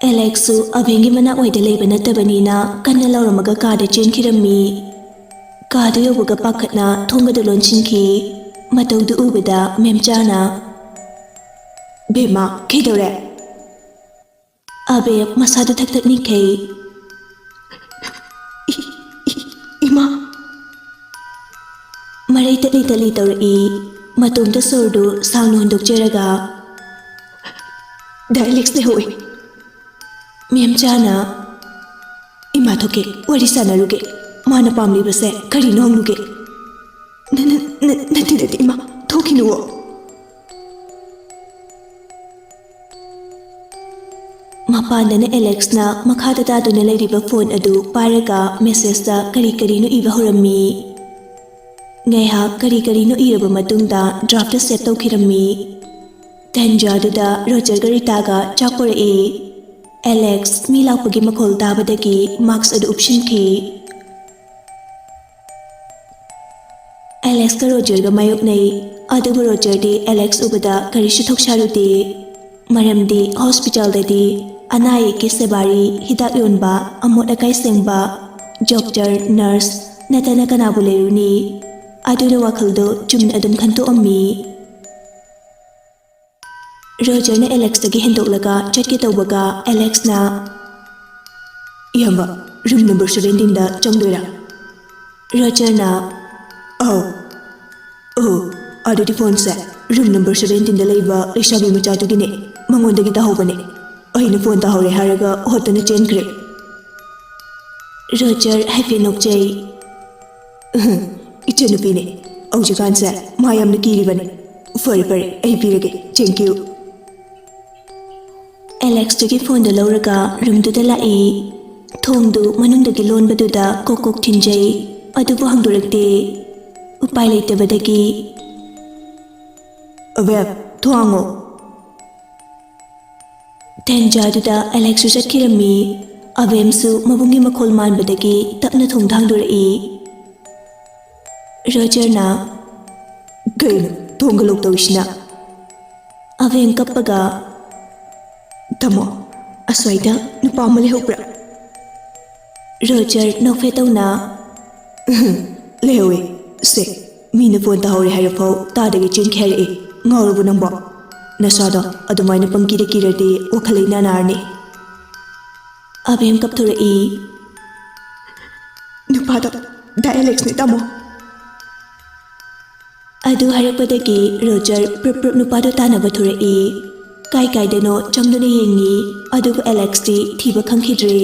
ꯑꯦꯂꯦꯛꯁꯁꯨ ꯑꯕꯦꯝꯒꯤ ꯃꯅꯥꯛꯋꯥꯏꯗ ꯂꯩꯕ ꯅꯠꯇꯕꯅꯤꯅ ꯀꯟꯅ ꯂꯥꯎꯔꯝꯃꯒ ꯀꯥꯗ ꯆꯦꯟꯈꯤꯔꯝꯃꯤ꯫ ꯀꯥꯗ ꯌꯧꯕꯒ ꯄꯥꯈꯠꯅ ꯊꯣꯡꯒꯗꯨ ꯂꯣꯟꯁꯤꯟꯈꯤ꯫ ꯃꯇꯧꯗꯨ ꯎꯕꯗ ꯃꯦꯝꯆꯥꯅ, "ꯕꯦꯝꯃ, ꯀꯩꯗꯧꯔꯦ?" ꯑꯕꯦꯝ ꯃꯁꯥꯗꯨ ꯊꯛ ꯊꯛ ꯅꯤꯛꯈꯩ꯫ "ꯏ-, ꯏ-, ꯏꯃꯥ!" ꯃꯔꯩ ꯇꯠꯂꯤ ꯇꯠꯂꯤ ꯇꯧꯔꯛꯏ꯫ ꯃꯇꯣꯝꯇ ꯁꯣꯔꯗꯨ ꯁꯥꯡꯅ ꯍꯣꯟꯗꯣꯛꯆꯔꯒ, "ꯗꯥ ꯑꯦꯂꯦꯛꯁ ꯂꯩꯍꯧꯏ꯫" ꯃꯦꯝꯆꯥꯅ, "ꯏꯃꯥ ꯊꯣꯛꯀꯦ, ꯋꯥꯔꯤ ꯁꯥꯟꯅꯔꯨꯒꯦ꯫ ꯃꯥꯅ ꯄꯥꯝꯂꯤꯕꯁꯦ ꯀꯔꯤꯅꯣ ꯍꯪꯂꯨꯒꯦ꯫" "ꯅ-, ꯅ-, ꯅꯠꯇꯦ, ꯅꯠꯇꯦ, ꯏꯃꯥ, ꯊꯣꯛꯈꯤꯅꯨꯋꯣ꯫ ꯃꯄꯥꯟꯗꯅ ꯑꯦꯂꯦꯛꯁꯅ ꯃꯈꯥꯗ ꯇꯥꯗꯨꯅ ꯂꯩꯔꯤꯕ ꯐꯣꯟ ꯑꯗꯨ ꯄꯥꯏꯔꯒ ꯃꯦꯁꯦꯖꯇ ꯀꯔꯤ ꯀꯔꯤꯅꯣ ꯏꯕ ꯍꯧꯔꯝꯃꯤ꯫ ꯉꯥꯏꯍꯥꯛ ꯀꯔꯤ ꯀꯔꯤꯅꯣ ꯏꯔꯕ ꯃꯇꯨꯡꯗ ꯗ꯭ꯔꯥꯐꯇ ꯁꯦꯞ ꯇꯧꯈꯤꯔꯝꯃꯤ꯫ ꯇꯟꯖꯥꯗꯨꯗ ꯔꯣꯖꯔꯒ ꯔꯤꯇꯥꯒ ꯆꯥꯛ ꯄꯨꯔꯛꯏ꯫ ꯑꯦꯂꯦꯛꯁ ꯃꯤ ꯂꯥꯛꯄꯒꯤ ꯃꯈꯣꯜ ꯇꯥꯕꯗꯒꯤ ꯃꯥꯛꯁ ꯑꯗꯨ ꯎꯞꯁꯤꯟꯈꯤ꯫ ꯑꯦꯂꯦꯛꯁꯀ ꯔꯣꯖꯔꯒ ꯃꯥꯌꯣꯛꯅꯩ, ꯑꯗꯨꯕꯨ ꯔꯣꯖꯔꯗꯤ ꯑꯦꯂꯦꯛꯁ ꯎꯕꯗ ꯀꯔꯤꯁꯨ ꯊꯧꯁꯥꯔꯨꯗꯦ꯫ ꯃꯔꯝꯗꯤ ꯍꯣꯁꯄꯤꯇꯥꯜꯗꯗꯤ ꯑꯅꯥ ꯑꯌꯦꯛꯀꯤ ꯁꯦꯕꯥꯔꯤ, ꯍꯤꯗꯥꯛ ꯌꯣꯟꯕ, ꯑꯃꯣꯠ ꯑꯀꯥꯏ ꯁꯦꯡꯕ, ꯗꯣꯛꯇꯔ, ꯅꯔꯁ ꯅꯠꯇꯅ ꯀꯅꯥꯕꯨ ꯂꯩꯔꯨꯅꯤ? ꯑꯗꯨꯅ ꯋꯥꯈꯜꯗꯣ ꯆꯨꯝꯅ ꯑꯗꯨꯝ ꯈꯟꯇꯣꯛꯑꯝꯃꯤ꯫ ꯔꯣꯖꯔꯅ ꯑꯦꯂꯦꯛꯁꯇꯒꯤ ꯍꯦꯟꯗꯣꯛꯂꯒ ꯆꯠꯀꯦ ꯇꯧꯕꯒ ꯑꯦꯂꯦꯛꯁꯅ, "ꯏꯌꯥꯝꯕ, ꯔꯨꯝ ꯅꯝꯕꯔ ꯁꯚꯦꯟꯇꯤꯟꯗ ꯆꯪꯗꯣꯏꯔꯥ?" ꯔꯣꯖꯔꯅ, "ꯑꯧ, ꯑꯧ, ꯑꯗꯨꯗꯤ ꯐꯣꯟꯁꯦ ꯔꯨꯝ ꯅꯝꯕꯔ ꯁꯚꯦꯟꯇꯤꯟꯗ ꯂꯩꯕ ꯂꯩꯁꯥꯕꯤ ꯃꯆꯥꯗꯨꯒꯤꯅꯦ, ꯃꯉꯣꯟꯗꯒꯤ ꯇꯥꯍꯧꯕꯅꯦ꯫ ꯑꯩꯅ ꯐꯣꯟ ꯇꯥꯍꯧꯔꯦ ꯍꯥꯏꯔꯒ ꯍꯣꯠꯇꯅ ꯆꯦꯟꯈ꯭ꯔꯦ꯫" ꯔꯣꯖꯔ ꯍꯥꯏꯐꯦꯠ ꯅꯣꯛꯆꯩ꯫ "ꯏꯆꯟꯅꯨꯄꯤꯅꯦ, ꯍꯧꯖꯤꯛꯀꯥꯟꯁꯦ ꯃꯥ ꯌꯥꯝꯅ ꯀꯤꯔꯤꯕꯅꯦ꯫ ꯐꯔꯦ, ꯐꯔꯦ, ꯑꯩ ꯄꯤꯔꯒꯦ꯫ Thank you꯫" ꯑꯦꯂꯦꯛꯁꯇꯒꯤ ꯐꯣꯟꯗꯨ ꯂꯧꯔꯒ ꯔꯨꯝꯗꯨꯗ ꯂꯥꯛꯏ꯫ ꯊꯣꯡꯗꯨ ꯃꯅꯨꯡꯗꯒꯤ ꯂꯣꯟꯕꯗꯨꯗ ꯀꯣꯛ ꯀꯣꯛ ꯊꯤꯟꯖꯩ, ꯑꯗꯨꯕꯨ ꯍꯥꯡꯗꯣꯔꯛꯇꯦ꯫ ꯎꯄꯥꯏ ꯂꯩꯇꯕꯗꯒꯤ, "ꯑꯕꯦꯝ, ꯊꯣꯡ ꯍꯥꯡꯉꯣ꯫" ꯇꯟꯖꯥꯗꯨꯗ ꯑꯦꯂꯦꯛꯁꯁꯨ ꯆꯠꯈꯤꯔꯝꯃꯤ꯫ ꯑꯕꯦꯝꯁꯨ ꯃꯕꯨꯡꯒꯤ ꯃꯈꯣꯜ ꯃꯥꯟꯕꯗꯒꯤ ꯇꯞꯅ ꯊꯣꯡ ꯊꯥꯡꯗꯣꯔꯛꯏ꯫ ꯔꯣꯖꯔꯅ, "ꯀꯩꯅꯣ ꯊꯣꯡꯒ ꯂꯣꯛ ꯇꯧꯔꯤꯁꯤꯅ?" ꯑꯕꯦꯝ ꯀꯞꯄꯒ, "ꯇꯥꯃꯣ, ꯑꯁ꯭ꯋꯥꯏꯗ ꯅꯨꯄꯥ ꯑꯃ ꯂꯩꯍꯧꯕ꯭ꯔꯥ?" ꯔꯣꯖꯔ ꯅꯣꯛꯐꯦꯠ ꯇꯧꯅ, "ꯂꯩꯍꯧꯋꯦ꯫ ꯁꯦ, ꯃꯤꯅ ꯐꯣꯟ ꯇꯥꯍꯧꯔꯦ ꯍꯥꯏꯔꯐꯥꯎ ꯇꯥꯗꯒꯩ ꯆꯦꯟꯈꯤ ꯍꯥꯏꯔꯛꯑꯦ꯫ ꯉꯥꯎꯔꯕꯣ ꯅꯪꯕꯣ? ꯅꯁꯥꯗꯣ ꯑꯗꯨꯃꯥꯏꯅ ꯄꯪꯀꯤꯗ ꯀꯤꯔꯗꯤ ꯋꯥꯈꯜ ꯂꯩꯅꯥ ꯅꯥꯔꯅꯤ꯫" ꯑꯕꯦꯝ ꯀꯞꯊꯣꯔꯛꯏ꯫ "ꯅꯨꯄꯥꯗꯣ ꯗꯥ ꯑꯦꯂꯦꯛꯁꯅꯦ, ꯇꯥꯃꯣ꯫" ꯑꯗꯨ ꯍꯥꯏꯔꯛꯄꯗꯒꯤ ꯔꯣꯖꯔ ꯄ꯭ꯔꯨꯞ ꯄ꯭ꯔꯨꯞ ꯅꯨꯄꯥꯗꯣ ꯇꯥꯟꯅꯕ ꯊꯣꯔꯛꯏ꯫ ꯀꯥꯏ ꯀꯥꯏꯗꯅꯣ ꯆꯪꯗꯨꯅ ꯌꯦꯡꯉꯤ, ꯑꯗꯨꯕꯨ ꯑꯦꯂꯦꯛꯁꯇꯤ ꯊꯤꯕ ꯈꯪꯈꯤꯗ꯭ꯔꯦ꯫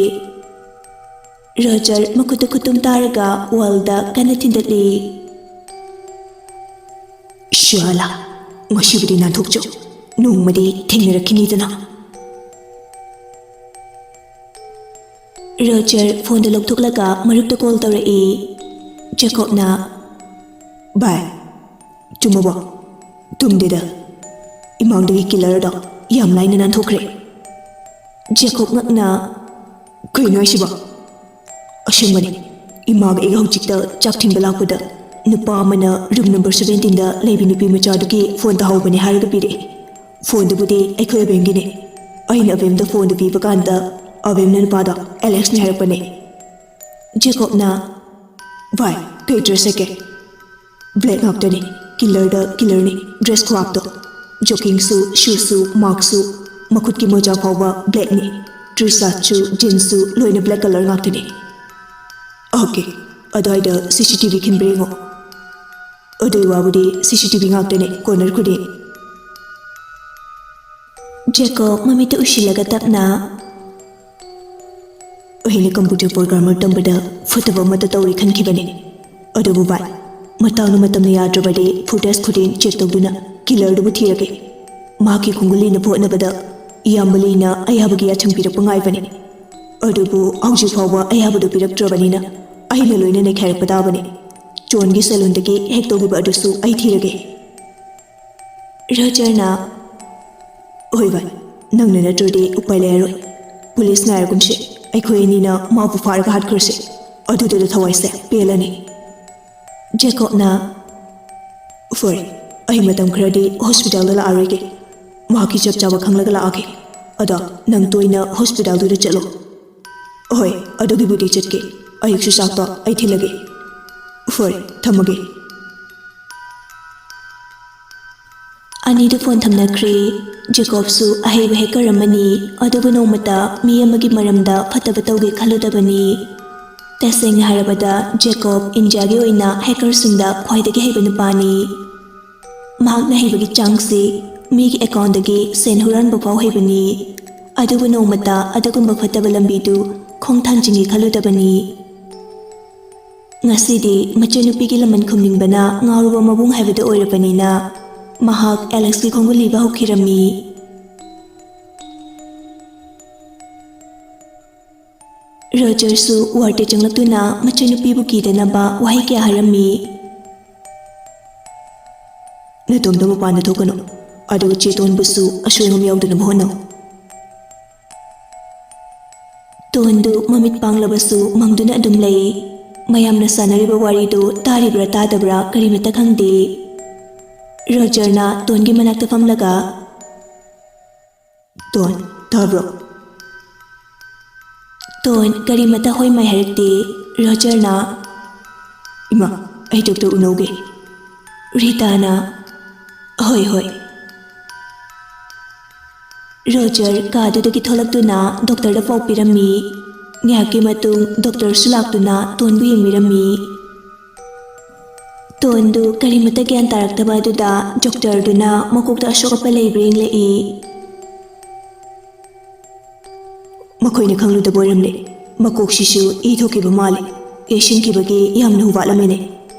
ꯔꯣꯖꯔ ꯃꯈꯨꯠꯇ ꯈꯨꯠꯇꯨꯝ ꯇꯥꯔꯒ ꯋꯥꯜꯗ ꯀꯟꯅ ꯊꯤꯟꯗꯠꯂꯤ꯫ ꯁꯤꯌꯥꯂꯥ, ꯉꯁꯤꯕꯨꯗꯤ ꯅꯥꯟꯊꯣꯛꯆꯧ, ꯅꯣꯡꯃꯗꯤ ꯊꯦꯡꯅꯔꯛꯈꯤꯅꯤꯗꯅ꯫ ꯔꯣꯖꯔ ꯐꯣꯟꯗꯨ ꯂꯧꯊꯣꯛꯂꯒ ꯃꯔꯨꯞꯇ ꯀꯣꯜ ꯇꯧꯔꯛꯏ꯫ ꯖꯦꯀꯣꯕꯅ, "ꯚꯥꯏ, ꯆꯨꯝꯃꯕꯣ?" "ꯆꯨꯝꯗꯦꯗ, ꯏꯃꯥꯡꯗꯒꯤ ꯀꯤꯂꯔꯗꯣ ꯌꯥꯝ ꯂꯥꯏꯅ ꯅꯥꯟꯊꯣꯛꯈ꯭ꯔꯦ꯫" ꯖꯦꯀꯣꯕ ꯉꯛꯅ, "ꯀꯩꯅꯣ ꯍꯥꯏꯁꯤꯕꯣ?" "ꯑꯁꯦꯡꯕꯅꯤ, ꯏꯃꯥꯒ ꯑꯩꯒ ꯍꯧꯖꯤꯛꯇ ꯆꯥꯛ ꯊꯤꯟꯕ ꯂꯥꯛꯄꯗ ꯅꯨꯄꯥ ꯑꯃꯅ ꯔꯨꯝ ꯅꯝꯕꯔ ꯁꯕꯦꯟꯇꯤꯟꯗ ꯂꯩꯕꯤ ꯅꯨꯄꯤ ꯃꯆꯥꯗꯨꯒꯤ ꯐꯣꯟ ꯇꯥꯍꯧꯕꯅꯦ ꯍꯥꯏꯔꯒ ꯄꯤꯔꯛꯑꯦ꯫ ꯐꯣꯟꯗꯨꯕꯨꯗꯤ ꯑꯩꯈꯣꯏ ꯑꯕꯦꯝꯒꯤꯅꯦ꯫ ꯑꯩꯅ ꯑꯕꯦꯝꯗ ꯐꯣꯟꯗꯨ ꯄꯤꯕ ꯀꯥꯟꯗ ꯑꯕꯦꯝꯅ ꯅꯨꯄꯥꯗꯣ ꯑꯦꯂꯦꯛꯁꯅꯦ ꯍꯥꯏꯔꯛꯄꯅꯦ꯫" ꯖꯦꯀꯣꯕꯅ, "ꯚꯥꯏ, ꯀꯩ ꯗ꯭ꯔꯦꯁ ꯁꯦꯠꯀꯦ?" "ꯕ꯭ꯂꯦꯛ ꯉꯥꯛꯇꯅꯤ꯫ ꯀꯤꯂꯔꯗ ꯀꯤꯂꯔꯅꯤ꯫ ꯗ꯭ꯔꯦꯁ ꯈꯨꯍꯥꯞꯇꯣ, ꯖꯣꯀꯤꯡꯁꯨ, ꯁꯨꯁꯁꯨ, ꯃꯥꯛꯁꯁꯨ, ꯃꯈꯨꯠꯀꯤ ꯃꯣꯖꯥ ꯐꯥꯎꯕ ꯕ꯭ꯂꯦꯛꯅꯤ꯫ ꯇꯤ ꯁꯥꯔꯠꯁꯨ, ꯖꯤꯟꯁꯁꯨ ꯂꯣꯏꯅ ꯕ꯭ꯂꯦꯛ ꯀꯂꯔ ꯉꯥꯛꯇꯅꯤ꯫" "ꯑꯣꯀꯦ, ꯑꯗꯨꯋꯥꯏꯗ ꯁꯤ ꯁꯤ ꯇꯤ ꯚꯤ ꯈꯤꯟꯕ꯭ꯔꯥ ꯌꯦꯡꯉꯣ꯫" "ꯑꯗꯨꯒꯤ ꯋꯥꯕꯨꯗꯤ ꯁꯤ ꯁꯤ ꯇꯤ ꯚꯤ ꯉꯥꯛꯇꯅꯤ, ꯀꯣꯔꯅꯔ ꯈꯨꯗꯤꯡ꯫" ꯖꯦꯀꯣꯕ ꯃꯃꯤꯠꯇ ꯎꯏꯁꯤꯜꯂꯒ ꯇꯞꯅ, "ꯑꯩꯅ ꯀꯝꯄ꯭ꯌꯨꯇꯔ ꯄ꯭ꯔꯣꯒ꯭ꯔꯥꯃꯔ ꯇꯝꯕꯗ ꯐꯠꯇꯕ ꯑꯃꯠꯇ ꯇꯧꯔꯣꯏ ꯈꯟꯈꯤꯕꯅꯤ꯫ ꯑꯗꯨꯕꯨ ꯚꯥꯏ, ꯃꯇꯥꯡꯅ ꯃꯇꯝꯅ ꯌꯥꯗ꯭ꯔꯕꯗꯤ ꯐꯨꯇꯦꯖ ꯈꯨꯗꯤꯡ ꯆꯦꯛ ꯇꯧꯗꯨꯅ ꯀꯤꯂꯔꯗꯨꯕꯨ ꯊꯤꯔꯒꯦ꯫ ꯃꯍꯥꯛꯀꯤ ꯈꯣꯡꯒꯨꯜ ꯂꯤꯅꯕ ꯍꯣꯠꯅꯕꯗ ꯏꯌꯥꯝꯕ ꯂꯤꯅ ꯑꯌꯥꯕꯒꯤ ꯌꯥꯊꯪ ꯄꯤꯔꯛꯄ ꯉꯥꯏꯕꯅꯤ꯫ ꯑꯗꯨꯕꯨ ꯍꯧꯖꯤꯛ ꯐꯥꯎꯕ ꯑꯌꯥꯕꯗꯨ ꯄꯤꯔꯛꯇ꯭ꯔꯕꯅꯤꯅ ꯑꯩꯅ ꯂꯣꯏꯅ ꯅꯩꯈꯥꯏꯔꯛꯄ ꯇꯥꯕꯅꯤ꯫ ꯖꯣꯟꯒꯤ ꯁꯦꯂꯨꯟꯗꯒꯤ ꯍꯦꯛ ꯇꯧꯈꯤꯕ ꯑꯗꯨꯁꯨ ꯑꯩ ꯊꯤꯔꯒꯦ꯫" ꯔꯣꯖꯔꯅ, "ꯍꯣꯏ ꯚꯥꯏ, ꯅꯪꯅ ꯅꯠꯇ꯭ꯔꯗꯤ ꯎꯄꯥꯏ ꯂꯩꯔꯔꯣꯏ꯫ ꯄꯨꯂꯤꯁ ꯉꯥꯏꯔꯒꯨꯝꯁꯤ, ꯑꯩꯈꯣꯏ ꯑꯅꯤꯅ ꯃꯥꯕꯨ ꯐꯥꯔꯒ ꯍꯥꯠꯈ꯭ꯔꯁꯤ꯫ ꯑꯗꯨꯗꯨꯗ ꯊꯋꯥꯏꯁꯦ ꯄꯦꯜꯂꯅꯤ꯫" ꯖꯦꯀꯣꯕꯅ, "ꯐꯔꯦ, ꯑꯩ ꯃꯇꯝ ꯈꯔꯗꯤ ꯍꯣꯁꯄꯤꯇꯥꯜꯗ ꯂꯥꯛꯑꯔꯣꯏꯒꯦ꯫ ꯃꯍꯥꯛꯀꯤ ꯆꯞ ꯆꯥꯕ ꯈꯪꯂꯒ ꯂꯥꯛꯑꯒꯦ꯫ ꯑꯗꯣ ꯅꯪ ꯇꯣꯏꯅ ꯍꯣꯁꯄꯤꯇꯥꯜꯗꯨꯗ ꯆꯠꯂꯣ꯫" "ꯍꯣꯏ, ꯑꯗꯨꯒꯤꯕꯨꯗꯤ ꯆꯠꯀꯦ꯫ ꯑꯌꯨꯛꯁꯨ ꯆꯥꯛꯇꯣ ꯑꯩ ꯊꯤꯜꯂꯒꯦ꯫ ꯐꯔꯦ, ꯊꯝꯃꯒꯦ꯫" ꯑꯅꯤꯗꯨ ꯐꯣꯟ ꯊꯝꯅꯈ꯭ꯔꯦ꯫ ꯖꯦꯀꯣꯕꯁꯨ ꯑꯍꯩꯕ ꯍꯦꯀꯔ ꯑꯃꯅꯤ, ꯑꯗꯨꯕꯨ ꯅꯣꯡꯃꯇ ꯃꯤ ꯑꯃꯒꯤ ꯃꯔꯝꯗ ꯐꯠꯇꯕ ꯇꯧꯒꯦ ꯈꯜꯂꯨꯗꯕꯅꯤ꯫ ꯇꯁꯦꯡꯅ ꯍꯥꯏꯔꯕꯗ, ꯖꯦꯀꯣꯕ ꯏꯟꯗꯤꯌꯥꯒꯤ ꯑꯣꯏꯅ ꯍꯦꯀꯔꯁꯤꯡꯗ ꯈ꯭ꯋꯥꯏꯗꯒꯤ ꯍꯩꯕ ꯅꯨꯄꯥꯅꯤ꯫ ꯃꯍꯥꯛꯅ ꯍꯩꯕꯒꯤ ꯆꯥꯡꯁꯤ ꯃꯤꯒꯤ ꯑꯦꯀꯥꯎꯟꯗꯒꯤ ꯁꯦꯟ ꯍꯨꯔꯥꯟꯕ ꯐꯥꯎ ꯍꯩꯕꯅꯤ꯫ ꯑꯗꯨꯕꯨ ꯅꯣꯡꯃꯇ ꯑꯗꯨꯒꯨꯝꯕ ꯐꯠꯇꯕ ꯂꯝꯕꯤꯗꯨ ꯈꯣꯡ ꯊꯥꯡꯖꯤꯟꯒꯦ ꯈꯜꯂꯨꯗꯕꯅꯤ꯫ ꯉꯁꯤꯗꯤ ꯃꯆꯟꯅꯨꯄꯤꯒꯤ ꯂꯃꯟ ꯈꯨꯝꯅꯤꯡꯕꯅ ꯉꯥꯎꯔꯕ ꯃꯕꯨꯡ ꯍꯥꯏꯕꯗꯨ ꯑꯣꯏꯔꯕꯅꯤꯅ, ꯃꯍꯥꯛ ꯑꯦꯂꯦꯛꯁꯀꯤ ꯈꯣꯡꯒꯨꯜ ꯂꯤꯕ ꯍꯧꯈꯤꯔꯝꯃꯤ꯫ ꯔꯣꯖꯔꯁꯨ ꯋꯥꯔꯗꯇ ꯆꯪꯂꯛꯇꯨꯅ ꯃꯆꯟꯅꯨꯄꯤꯕꯨ ꯀꯤꯗꯅꯕ ꯋꯥꯍꯩ ꯀꯌꯥ ꯍꯥꯏꯔꯝꯃꯤ꯫ "ꯅꯇꯣꯝꯇ ꯃꯄꯥꯟꯗ ꯊꯣꯛꯀꯅꯨ, ꯑꯗꯨꯒ ꯆꯦ ꯇꯣꯟꯕꯨꯁꯨ ꯑꯁꯣꯏ ꯑꯉꯥꯝ ꯌꯥꯎꯗꯅꯕ ꯍꯣꯠꯅꯧ꯫" ꯇꯣꯟꯗꯨ ꯃꯃꯤꯠ ꯄꯥꯡꯂꯕꯁꯨ ꯃꯪꯗꯨꯅ ꯑꯗꯨꯝ ꯂꯩ꯫ ꯃꯌꯥꯝꯅ ꯁꯥꯟꯅꯔꯤꯕ ꯋꯥꯔꯤꯗꯨ ꯇꯥꯔꯤꯕ꯭ꯔꯥ ꯇꯥꯗꯕ꯭ꯔꯥ ꯀꯔꯤꯃꯠꯇ ꯈꯪꯗꯦ꯫ ꯔꯣꯖꯔꯅ ꯇꯣꯟꯒꯤ ꯃꯅꯥꯛꯇ ꯐꯝꯂꯒ, "ꯇꯣꯟ, ꯇꯥꯕ꯭ꯔꯣ?" ꯇꯣꯟ ꯀꯔꯤꯃꯠꯇ ꯍꯣꯏ ꯃꯥꯏ ꯍꯥꯏꯔꯛꯇꯦ꯫ ꯔꯣꯖꯔꯅ, "ꯏꯃꯥ, ꯑꯩ ꯗꯣꯛꯇꯔ ꯎꯅꯧꯒꯦ꯫" ꯔꯤꯇꯥꯅ, "ꯍꯣꯏ, ꯍꯣꯏ꯫" ꯔꯣꯖꯔ ꯀꯥꯗꯨꯗꯒꯤ ꯊꯣꯛꯂꯛꯇꯨꯅ ꯗꯣꯛꯇꯔꯗ ꯄꯥꯎ ꯄꯤꯔꯝꯃꯤ꯫ ꯉꯥꯏꯍꯥꯛꯀꯤ ꯃꯇꯨꯡ ꯗꯣꯛꯇꯔꯁꯨ ꯂꯥꯛꯇꯨꯅ ꯇꯣꯟꯕꯨ ꯌꯦꯡꯕꯤꯔꯝꯃꯤ꯫ ꯇꯣꯟꯗꯨ ꯀꯔꯤꯃꯠꯇ ꯒ꯭ꯌꯥꯟ ꯇꯥꯔꯛꯇꯕ ꯑꯗꯨꯗ ꯗꯣꯛꯇꯔꯗꯨꯅ ꯃꯀꯣꯛꯇ ꯑꯁꯣꯛ ꯑꯄꯟ ꯂꯩꯕ꯭ꯔꯥ ꯌꯦꯡꯂꯛꯏ꯫ "ꯃꯈꯣꯏꯅ ꯈꯪꯂꯨꯗꯕ ꯑꯣꯏꯔꯝꯂꯦ꯫ ꯃꯀꯣꯛꯁꯤꯁꯨ ꯏ ꯊꯣꯛꯈꯤꯕ ꯃꯥꯜꯂꯦ꯫ ꯏ ꯁꯤꯟꯈꯤꯕꯒꯤ ꯌꯥꯝꯅ ꯍꯨꯕꯥꯠꯂꯝꯃꯦꯅꯦ꯫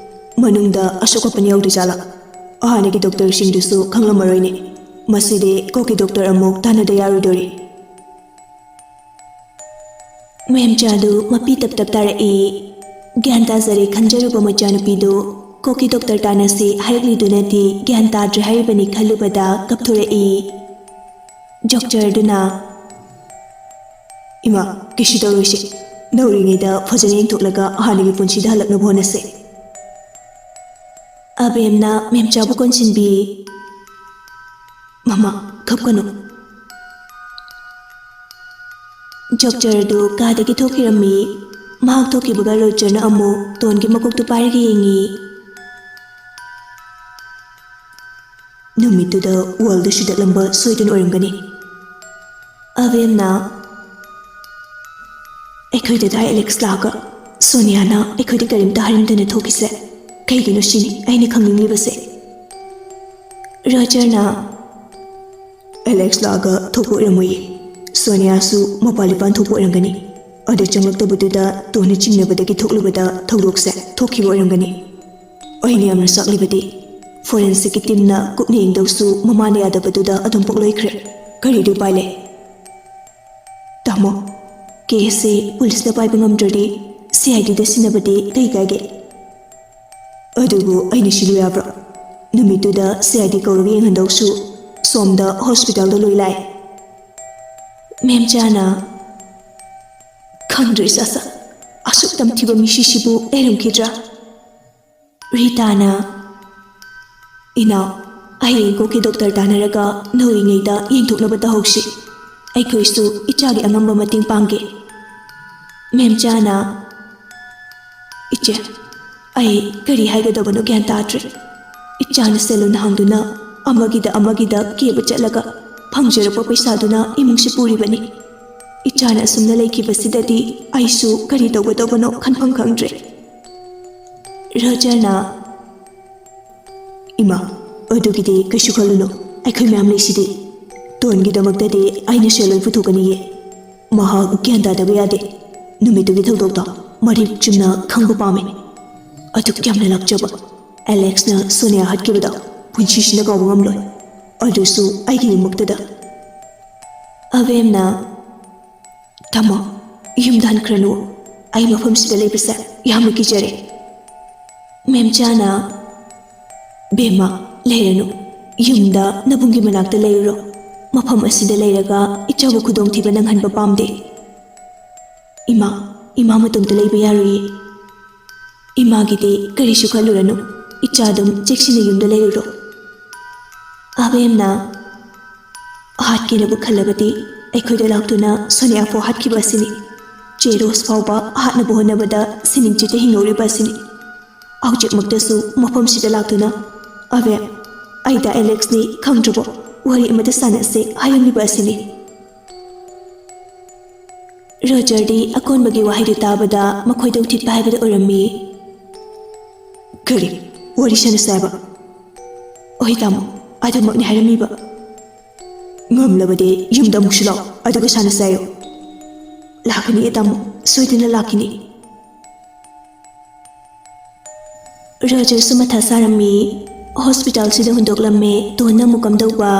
ꯃꯅꯨꯡꯗ ꯑꯁꯣꯛ ꯑꯄꯟ ꯌꯥꯎꯗ꯭ꯔꯖꯥꯠꯂꯥ? ꯍꯥꯟꯅꯒꯤ ꯗꯣꯛꯇꯔꯁꯤꯡꯗꯨꯁꯨ ꯈꯪꯂꯝꯃꯔꯣꯏꯅꯦ꯫ ꯃꯁꯤꯗꯤ ꯀꯣꯛꯀꯤ ꯗꯣꯛꯇꯔ ꯑꯃꯨꯛ ꯇꯥꯟꯅꯗ ꯌꯥꯔꯣꯏꯗꯣꯔꯤ꯫" ꯃꯦꯝꯆꯥꯗꯨ ꯃꯄꯤ ꯇꯞ ꯇꯞ ꯇꯥꯔꯛꯏ꯫ ꯒ꯭ꯌꯥꯟ ꯇꯥꯖꯔꯦ ꯈꯟꯖꯔꯨꯕ ꯃꯆꯥꯅꯨꯄꯤꯗꯨ ꯀꯣꯛꯀꯤ ꯗꯣꯛꯇꯔ ꯇꯥꯟꯅꯁꯤ ꯍꯥꯏꯔꯛꯂꯤꯗꯨꯅꯗꯤ ꯒ꯭ꯌꯥꯟ ꯇꯥꯗ꯭ꯔꯦ ꯍꯥꯏꯔꯤꯕꯅꯤ ꯈꯜꯂꯨꯕꯗ ꯀꯞꯊꯣꯔꯛꯏ꯫ ꯗꯣꯛꯇꯔꯗꯨꯅ, "ꯏꯃꯥ, ꯀꯩꯁꯨ ꯇꯧꯔꯣꯏꯁꯦ꯫ ꯅꯧꯔꯤꯉꯩꯗ ꯐꯖꯅ ꯌꯦꯡꯊꯣꯛꯂꯒ ꯍꯥꯟꯅꯒꯤ ꯄꯨꯟꯁꯤꯗ ꯍꯜꯂꯛꯅꯕ ꯍꯣꯠꯅꯁꯦ꯫" ꯑꯕꯦꯝꯅ ꯃꯦꯝꯆꯥꯕꯨ ꯀꯣꯟꯁꯤꯟꯕꯤ꯫ "ꯃꯃꯥ, ꯀꯞꯀꯅꯨ꯫" ꯗꯣꯛꯇꯔꯗꯨ ꯀꯥꯗꯒꯤ ꯊꯣꯛꯈꯤꯔꯝꯃꯤ꯫ ꯃꯍꯥꯛ ꯊꯣꯛꯈꯤꯕꯒ ꯔꯣꯖꯔꯅ ꯑꯃꯨꯛ ꯇꯣꯟꯒꯤ ꯃꯀꯣꯛꯇꯨ ꯄꯥꯏꯔꯒ ꯌꯦꯡꯉꯤ꯫ "ꯅꯨꯃꯤꯠꯇꯨꯗ ꯋꯥꯜꯗ ꯁꯤꯗꯠꯂꯝꯕ ꯁꯣꯏꯗꯅ ꯑꯣꯏꯔꯝꯒꯅꯤ꯫" ꯑꯕꯦꯝꯅ, "ꯑꯩꯈꯣꯏ ꯗꯗꯥ ꯑꯦꯂꯦꯛꯁ ꯂꯥꯛꯑꯒ ꯁꯣꯅꯤꯌꯥꯅ ꯑꯩꯈꯣꯏꯗ ꯀꯔꯤꯝꯇ ꯍꯥꯏꯔꯝꯗꯅ ꯊꯣꯛꯈꯤꯁꯦ ꯀꯩꯒꯤꯅꯣ ꯁꯤꯅꯤ ꯑꯩꯅ ꯈꯪꯅꯤꯡꯂꯤꯕꯁꯦ꯫" ꯔꯣꯖꯔꯅ, "ꯑꯦꯂꯦꯛꯁ ꯂꯥꯛꯑꯒ ꯊꯣꯛꯄ ꯑꯣꯏꯔꯝꯃꯣꯏꯌꯦ꯫ ꯁꯣꯅꯤꯌꯥꯁꯨ ꯃꯄꯥꯟ ꯏꯄꯥꯟ ꯊꯣꯛꯄ ꯑꯣꯏꯔꯝꯒꯅꯤ꯫ ꯑꯗꯨ ꯆꯪꯂꯛꯇꯕꯗꯨꯗ ꯇꯣꯟꯅ ꯆꯤꯡꯅꯕꯗꯒꯤ ꯊꯣꯛꯂꯨꯕꯗ ꯊꯧꯗꯣꯛꯁꯦ ꯊꯣꯛꯈꯤꯕ ꯑꯣꯏꯔꯝꯒꯅꯤ꯫ ꯑꯩꯅ ꯌꯥꯝꯅ ꯆꯥꯛꯂꯤꯕꯗꯤ forensic ꯀꯤ team ꯅ ꯀꯨꯞꯅ ꯌꯦꯡꯗꯧꯁꯨ ꯃꯃꯥꯅ ꯌꯥꯗꯕꯗꯨꯗ ꯑꯗꯨꯝ ꯄꯣꯛꯂꯣꯏꯈ꯭ꯔꯦ꯫ ꯀꯔꯤꯗꯤ ꯎꯄꯥꯏ ꯂꯩ? ꯇꯥꯃꯣ, case ꯁꯦ police ꯅ ꯄꯥꯏꯕ ꯉꯝꯗ꯭ꯔꯗꯤ C I D ꯗ ꯁꯤꯟꯅꯕꯗꯤ ꯀꯩ ꯀꯥꯏꯒꯦ? ꯑꯗꯨꯕꯨ ꯑꯩꯅ ꯁꯤꯜꯂꯨ ꯌꯥꯕ꯭ꯔꯣ? ꯅꯨꯃꯤꯠꯇꯨꯗ C I D ꯀꯧꯔꯒ ꯌꯦꯡꯍꯟꯗꯧꯁꯨ ꯁꯣꯝꯗ hospital ꯗ ꯂꯣꯏ ꯂꯥꯛꯑꯦ꯫ ꯃꯦꯝꯆꯥꯅ, "ꯈꯪꯗ꯭ꯔꯦ ꯆꯥꯆꯥ, ꯑꯁꯨꯛ ꯇꯝꯊꯤꯕ ꯃꯤꯁꯤꯁꯤꯕꯨ ꯂꯩꯔꯝꯈꯤꯗ꯭ꯔꯥ?" ꯔꯤꯇꯥꯅ, "ꯏꯅꯥꯎ, ꯍꯌꯦꯡ ꯀꯣꯛꯀꯤ doctor ꯇꯥꯟꯅꯔꯒ ꯅꯧꯔꯤꯉꯩꯗ ꯌꯦꯡꯊꯣꯛꯅꯕ ꯇꯧꯍꯧꯁꯤ꯫ ꯑꯩꯈꯣꯏꯁꯨ ꯏꯆꯥꯒꯤ ꯑꯉꯝꯕ ꯃꯇꯦꯡ ꯄꯥꯡꯒꯦ꯫" ꯃꯦꯝꯆꯥꯅ, "ꯏꯆꯦ, ꯑꯩ ꯀꯔꯤ ꯍꯥꯏꯒꯗꯕꯅꯣ ꯒ꯭ꯌꯥꯟ ꯇꯥꯗ꯭ꯔꯦ꯫ ꯏꯆꯥꯅ salon ꯍꯥꯡꯗꯨꯅ ꯑꯃꯒꯤꯗ ꯑꯃꯒꯤꯗ ꯀꯦꯕ ꯆꯠꯂꯒ ꯐꯪꯖꯔꯛꯄ ꯄꯩꯁꯥꯗꯨꯅ ꯏꯃꯨꯡꯁꯤ ꯄꯨꯔꯤꯕꯅꯤ꯫ ꯏꯆꯥꯅ ꯑꯁꯨꯝꯅ ꯂꯩꯈꯤꯕꯁꯤꯗꯗꯤ ꯑꯩꯁꯨ ꯀꯔꯤ ꯇꯧꯒꯗꯧꯕꯅꯣ ꯈꯟꯐꯝ ꯈꯪꯗ꯭ꯔꯦ꯫" ꯔꯣꯖꯔꯅ, "ꯏꯃꯥ, ꯑꯗꯨꯒꯤꯗꯤ ꯀꯩꯁꯨ ꯈꯜꯂꯨꯅꯨ, ꯑꯩꯈꯣꯏ ꯃꯌꯥꯝ ꯂꯩꯁꯤꯗꯤ꯫ ꯇꯣꯟꯒꯤꯗꯃꯛꯇꯗꯤ ꯑꯩꯅ ꯁꯦꯜ ꯂꯣꯏ ꯄꯨꯊꯣꯛꯀꯅꯤꯌꯦ꯫ ꯃꯍꯥꯛ ꯒ꯭ꯌꯥꯟ ꯇꯥꯗꯕ ꯌꯥꯗꯦ꯫ ꯅꯨꯃꯤꯠꯇꯨꯒꯤ ꯊꯧꯗꯣꯛꯇꯣ ꯃꯔꯤꯛ ꯆꯨꯝꯅ ꯈꯪꯕ ꯄꯥꯝꯃꯤ꯫ ꯑꯗꯨꯛ ꯌꯥꯝꯅ ꯂꯥꯛꯆꯕ ꯑꯦꯂꯦꯛꯁꯅ ꯁꯣꯅꯤꯌꯥ ꯍꯥꯠꯈꯤꯕꯗꯣ ꯄꯨꯟꯁꯤꯁꯤꯅ ꯀꯥꯎꯕ ꯉꯝꯂꯣꯏ꯫ ꯑꯗꯨꯁꯨ ꯑꯩꯒꯤꯗꯃꯛꯇꯗ꯫" ꯑꯕꯦꯝꯅ, "ꯇꯥꯃꯣ, ꯌꯨꯝꯗ ꯍꯟꯈ꯭ꯔꯅꯨ꯫ ꯑꯩ ꯃꯐꯝꯁꯤꯗ ꯂꯩꯕꯁꯦ ꯌꯥꯝꯅ ꯀꯤꯖꯔꯦ꯫" ꯃꯦꯝꯆꯥꯅ, "ꯕꯦꯝꯃ, ꯂꯩꯔꯅꯨ꯫ ꯌꯨꯝꯗ ꯅꯕꯨꯡꯒꯤ ꯃꯅꯥꯛꯇ ꯂꯩꯔꯨꯔꯣ꯫ ꯃꯐꯝ ꯑꯁꯤꯗ ꯂꯩꯔꯒ ꯏꯆꯥꯕꯨ ꯈꯨꯗꯣꯡꯊꯤꯕ ꯅꯪꯍꯟꯕ ꯄꯥꯝꯗꯦ꯫" "ꯏꯃꯥ, ꯏꯃꯥ ꯃꯇꯣꯝꯇ ꯂꯩꯕ ꯌꯥꯔꯣꯏꯌꯦ꯫ ꯏꯃꯥꯒꯤꯗꯤ ꯀꯔꯤꯁꯨ ꯈꯜꯂꯨꯔꯅꯨ꯫ ꯏꯆꯥ ꯑꯗꯨꯝ ꯆꯦꯛꯁꯤꯟꯅ ꯌꯨꯝꯗ ꯂꯩꯔꯨꯔꯣ꯫" ꯑꯕꯦꯝꯅ, "ꯍꯥꯠꯀꯦꯅꯕꯨ ꯈꯜꯂꯕꯗꯤ ꯑꯩꯈꯣꯏꯗ ꯂꯥꯛꯇꯨꯅ ꯁꯣꯅꯤꯌꯥ ꯐꯥꯎ ꯍꯥꯠꯈꯤꯕ ꯑꯁꯤꯅꯤ꯫ ꯆꯦ ꯔꯣꯁ ꯐꯥꯎꯕ ꯍꯥꯠꯅꯕ ꯍꯣꯠꯅꯕꯗ ꯁꯤꯅꯤꯡꯆꯤꯠꯇ ꯍꯤꯡꯍꯧꯔꯤꯕ ꯑꯁꯤꯅꯤ꯫ ꯍꯧꯖꯤꯛꯃꯛꯇꯁꯨ ꯃꯐꯝꯁꯤꯗ ꯂꯥꯛꯇꯨꯅ, 'ꯑꯕꯦꯝ, ꯑꯩꯗ ꯑꯦꯂꯦꯛꯁꯅꯤ ꯈꯪꯗ꯭ꯔꯕꯣ? ꯋꯥꯔꯤ ꯑꯃꯇ ꯁꯥꯟꯅꯁꯦ' ꯍꯥꯏꯔꯝꯂꯤꯕ ꯑꯁꯤꯅꯤ꯫" ꯔꯣꯖꯔꯗꯤ ꯑꯀꯣꯟꯕꯒꯤ ꯋꯥꯍꯩꯗꯨ ꯇꯥꯕꯗ ꯃꯈꯣꯏꯗ ꯎꯊꯤꯠꯄ ꯍꯥꯏꯕꯗꯨ ꯑꯣꯏꯔꯝꯃꯤ꯫ "ꯀꯔꯤ? ꯋꯥꯔꯤ ꯁꯥꯟꯅꯁꯦ ꯍꯥꯏꯕ?" "ꯍꯣꯏ ꯇꯥꯃꯣ, ꯑꯗꯨꯃꯛꯅꯤ ꯍꯥꯏꯔꯝꯃꯤꯕ꯫" "ꯉꯝꯂꯕꯗꯤ ꯌꯨꯝꯗ ꯑꯃꯨꯛꯁꯨ ꯂꯥꯛꯑꯣ, ꯑꯗꯨꯒ ꯁꯥꯟꯅꯁꯦ ꯍꯥꯏꯌꯨ꯫" "ꯂꯥꯛꯀꯅꯤ ꯇꯥꯃꯣ, ꯁꯣꯏꯗꯅ ꯂꯥꯛꯀꯅꯤ"꯫ ꯔꯣꯖꯔꯁꯨ ꯃꯊꯥ ꯁꯥꯔꯝꯃꯤ꯫ ꯍꯣꯁꯄꯤꯇꯥꯜꯁꯤꯗ ꯍꯨꯟꯗꯣꯛꯂꯝꯃꯦ꯫ ꯇꯣꯟꯅ ꯑꯃꯨꯛ ꯀꯝꯗꯧꯕ?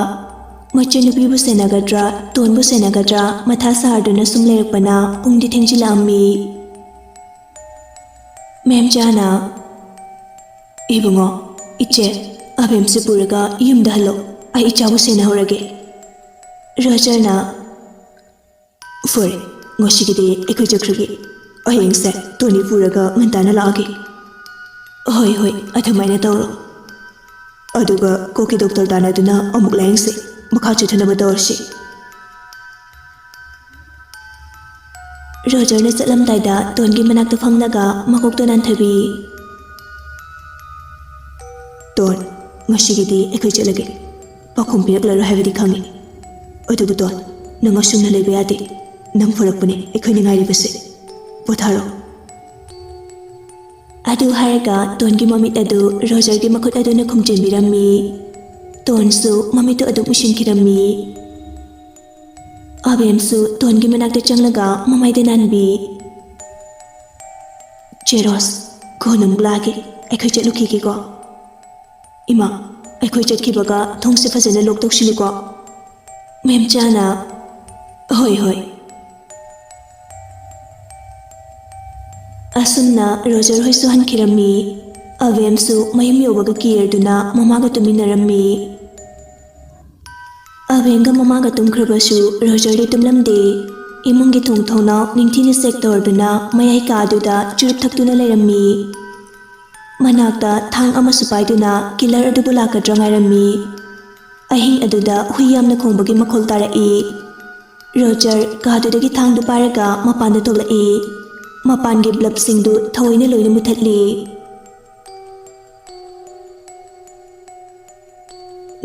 ꯃꯆꯟꯅꯨꯄꯤꯕꯨ ꯁꯦꯟꯅꯒꯗ꯭ꯔꯥ, ꯇꯣꯟꯕꯨ ꯁꯦꯟꯅꯒꯗ꯭ꯔꯥ ꯃꯊꯥ ꯁꯥꯔꯗꯨꯅ ꯁꯨꯝ ꯂꯩꯔꯛꯄꯅ ꯄꯨꯡꯗꯤ ꯊꯦꯡꯖꯤꯜꯂꯛꯑꯝꯃꯤ꯫ ꯃꯦꯝꯆꯥꯅ, "ꯏꯕꯨꯡꯉꯣ, ꯏꯆꯦ, ꯑꯕꯦꯝꯁꯦ ꯄꯨꯔꯒ ꯌꯨꯝꯗ ꯍꯜꯂꯣ, ꯑꯩ ꯏꯆꯥꯕꯨ ꯁꯦꯟꯅꯍꯧꯔꯒꯦ"꯫ ꯔꯣꯖꯔꯅ, "ꯐꯔꯦ, ꯉꯁꯤꯒꯤꯗꯤ ꯑꯩꯈꯣꯏ ꯆꯠꯈ꯭ꯔꯒꯦ꯫ ꯍꯌꯦꯡꯁꯦ ꯇꯣꯅꯤ ꯄꯨꯔꯒ ꯉꯟꯇꯥꯅ ꯂꯥꯛꯑꯒꯦ"꯫ "ꯍꯣꯏ, ꯍꯣꯏ, ꯑꯗꯨꯃꯥꯏꯅ ꯇꯧꯔꯣ꯫ ꯑꯗꯨꯒ ꯀꯣꯛꯀꯤ ꯗꯣꯛꯇꯔ ꯇꯥꯟꯅꯗꯨꯅ ꯑꯃꯨꯛ ꯂꯥꯌꯦꯡꯁꯤ꯫ ꯃꯈꯥ ꯆꯠꯊꯅꯕ ꯇꯧꯔꯁꯤ"꯫ ꯔꯣꯖꯔꯅ ꯆꯠꯂꯝꯗꯥꯏꯗ ꯇꯣꯟꯒꯤ ꯃꯅꯥꯛꯇ ꯐꯝꯂꯒ ꯃꯀꯣꯛꯇꯣ ꯅꯥꯟꯊꯕꯤ꯫ "ꯇꯣꯟ, ꯉꯁꯤꯒꯤꯗꯤ ꯑꯩꯈꯣꯏ ꯆꯠꯂꯒꯦ꯫ ꯄꯥꯎꯈꯨꯝ ꯄꯤꯔꯛꯂꯔꯣꯏ ꯍꯥꯏꯕꯗꯤ ꯈꯪꯉꯤ꯫ ꯑꯗꯨꯕꯨ ꯇꯣꯟ, ꯅꯪ ꯑꯁꯨꯝꯅ ꯂꯩꯕ ꯌꯥꯗꯦ꯫ ꯅꯪ ꯐꯔꯛꯄꯅꯦ ꯑꯩꯈꯣꯏꯅ ꯉꯥꯏꯔꯤꯕꯁꯦ꯫ ꯄꯣꯊꯥꯔꯣ"꯫ ꯑꯗꯨ ꯍꯥꯏꯔꯒ ꯇꯣꯟꯒꯤ ꯃꯃꯤꯠ ꯑꯗꯨ ꯔꯣꯖꯔꯒꯤ ꯃꯈꯨꯠ ꯑꯗꯨꯅ ꯈꯨꯝꯖꯤꯟꯕꯤꯔꯝꯃꯤ꯫ ꯇꯣꯟꯁꯨ ꯃꯃꯤꯠꯇꯨ ꯑꯗꯨꯝ ꯎꯏꯁꯤꯟꯈꯤꯔꯝꯃꯤ꯫ ꯑꯕꯦꯝꯁꯨ ꯇꯣꯟꯒꯤ ꯃꯅꯥꯛꯇ ꯆꯪꯂꯒ ꯃꯃꯥꯏꯗ ꯅꯥꯟꯕꯤ꯫ "ꯆꯦ ꯔꯣꯁ, ꯀꯣꯟꯅ ꯑꯃꯨꯛ ꯂꯥꯛꯑꯒꯦ, ꯑꯩꯈꯣꯏ ꯆꯠꯂꯨꯈꯤꯒꯦꯀꯣ"꯫ "ꯏꯃꯥ, ꯑꯩꯈꯣꯏ ꯆꯠꯈꯤꯕꯒ ꯊꯣꯡꯁꯦ ꯐꯖꯅ ꯂꯣꯛ ꯇꯧꯁꯤꯜꯂꯨꯀꯣ"꯫ ꯃꯦꯝꯆꯥꯅ, "ꯍꯣꯏ, ꯍꯣꯏ"꯫ ꯑꯁꯨꯝꯅ ꯔꯣꯖꯔ ꯍꯣꯏꯁꯨ ꯍꯟꯈꯤꯔꯝꯃꯤ꯫ ꯑꯕꯦꯝꯁꯨ ꯃꯌꯨꯝ ꯌꯧꯕꯒ ꯀꯤꯔꯗꯨꯅ ꯃꯃꯥꯒ ꯇꯨꯃꯤꯟꯅꯔꯝꯃꯤ꯫ ꯑꯕꯦꯝꯒ ꯃꯃꯥꯒ ꯇꯨꯝꯈ꯭ꯔꯕꯁꯨ ꯔꯣꯖꯔꯗꯤ ꯇꯨꯝꯂꯝꯗꯦ꯫ ꯏꯃꯨꯡꯒꯤ ꯊꯣꯡ ꯊꯣꯡꯅꯥꯎ ꯅꯤꯡꯊꯤꯅ ꯆꯦꯛ ꯇꯧꯔꯗꯨꯅ ꯃꯌꯥꯏ ꯀꯥꯗꯨꯗ ꯆꯨꯔꯨꯞ ꯊꯛꯇꯨꯅ ꯂꯩꯔꯝꯃꯤ꯫ ꯃꯅꯥꯛꯇ ꯊꯥꯡ ꯑꯃꯁꯨ ꯄꯥꯏꯗꯨꯅ ꯀꯤꯂꯔ ꯑꯗꯨꯕꯨ ꯂꯥꯛꯀꯗ꯭ꯔꯥ ꯉꯥꯏꯔꯝꯃꯤ꯫ ꯑꯍꯤꯡ ꯑꯗꯨꯗ ꯍꯨꯏ ꯌꯥꯝꯅ ꯈꯣꯡꯕꯒꯤ ꯃꯈꯣꯜ ꯇꯥꯔꯛꯏ꯫ ꯔꯣꯖꯔ ꯀꯥꯗꯨꯗꯒꯤ ꯊꯥꯡꯗꯨ ꯄꯥꯏꯔꯒ ꯃꯄꯥꯟꯗ ꯊꯣꯛꯂꯛꯏ꯫ ꯃꯄꯥꯟꯒꯤ ꯕ꯭ꯂꯕꯁꯤꯡꯗꯨ ꯊꯑꯣꯏꯅ ꯂꯣꯏꯅ ꯃꯨꯊꯠꯂꯤ꯫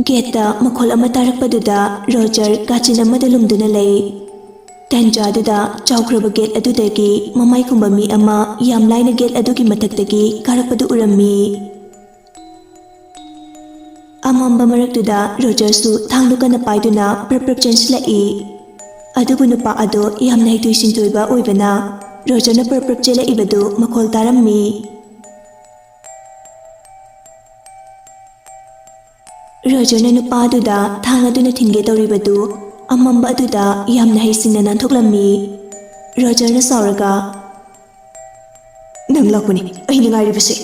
ꯒꯦꯠꯇ ꯃꯈꯣꯜ ꯑꯃ ꯇꯥꯔꯛꯄꯗꯨꯗ ꯔꯣꯖꯔ ꯀꯥꯆꯤꯟ ꯑꯃꯗ ꯂꯨꯝꯗꯨꯅ ꯂꯩ꯫ ꯇꯟꯖꯥꯗꯨꯗ ꯆꯥꯎꯈ꯭ꯔꯕ ꯒꯦꯠ ꯑꯗꯨꯗꯒꯤ ꯃꯃꯥꯏ ꯈꯨꯝꯕ ꯃꯤ ꯑꯃ ꯌꯥꯝ ꯂꯥꯏꯅ ꯒꯦꯠ ꯑꯗꯨꯒꯤ ꯃꯊꯛꯇꯒꯤ ꯀꯥꯔꯛꯄꯗꯨ ꯎꯔꯝꯃꯤ꯫ ꯑꯃꯝꯕ ꯃꯔꯛꯇꯨꯗ ꯔꯣꯖꯔꯁꯨ ꯊꯥꯡꯗꯨ ꯀꯟꯅ ꯄꯥꯏꯗꯨꯅ ꯄ꯭ꯔꯞ ꯄ꯭ꯔꯞ ꯆꯦꯟꯁꯤꯜꯂꯛꯏ꯫ ꯑꯗꯨꯕꯨ ꯅꯨꯄꯥ ꯑꯗꯨ ꯌꯥꯝꯅ ꯍꯩꯊꯣꯏ ꯁꯤꯡꯊꯣꯏꯕ ꯑꯣꯏꯕꯅ ꯔꯣꯖꯔꯅ ꯄ꯭ꯔꯞ ꯄ꯭ꯔꯞ ꯆꯦꯜꯂꯛꯏꯕꯗꯨ ꯃꯈꯣꯜ ꯇꯥꯔꯝꯃꯤ꯫ ꯔꯣꯖꯔꯅ ꯅꯨꯄꯥ ꯑꯗꯨꯗ ꯊꯥꯡ ꯑꯗꯨꯅ ꯊꯤꯟꯒꯦ ꯇꯧꯔꯤꯕꯗꯨ ꯑꯃꯝꯕ ꯑꯗꯨꯗ ꯌꯥꯝꯅ ꯍꯩꯁꯤꯡꯅ ꯅꯥꯟꯊꯣꯛꯂꯝꯃꯤ꯫ ꯔꯣꯖꯔꯅ ꯁꯥꯎꯔꯒ, "ꯅꯪ ꯂꯥꯛꯄꯅꯤ ꯑꯩꯅ ꯉꯥꯏꯔꯤꯕꯁꯦ!"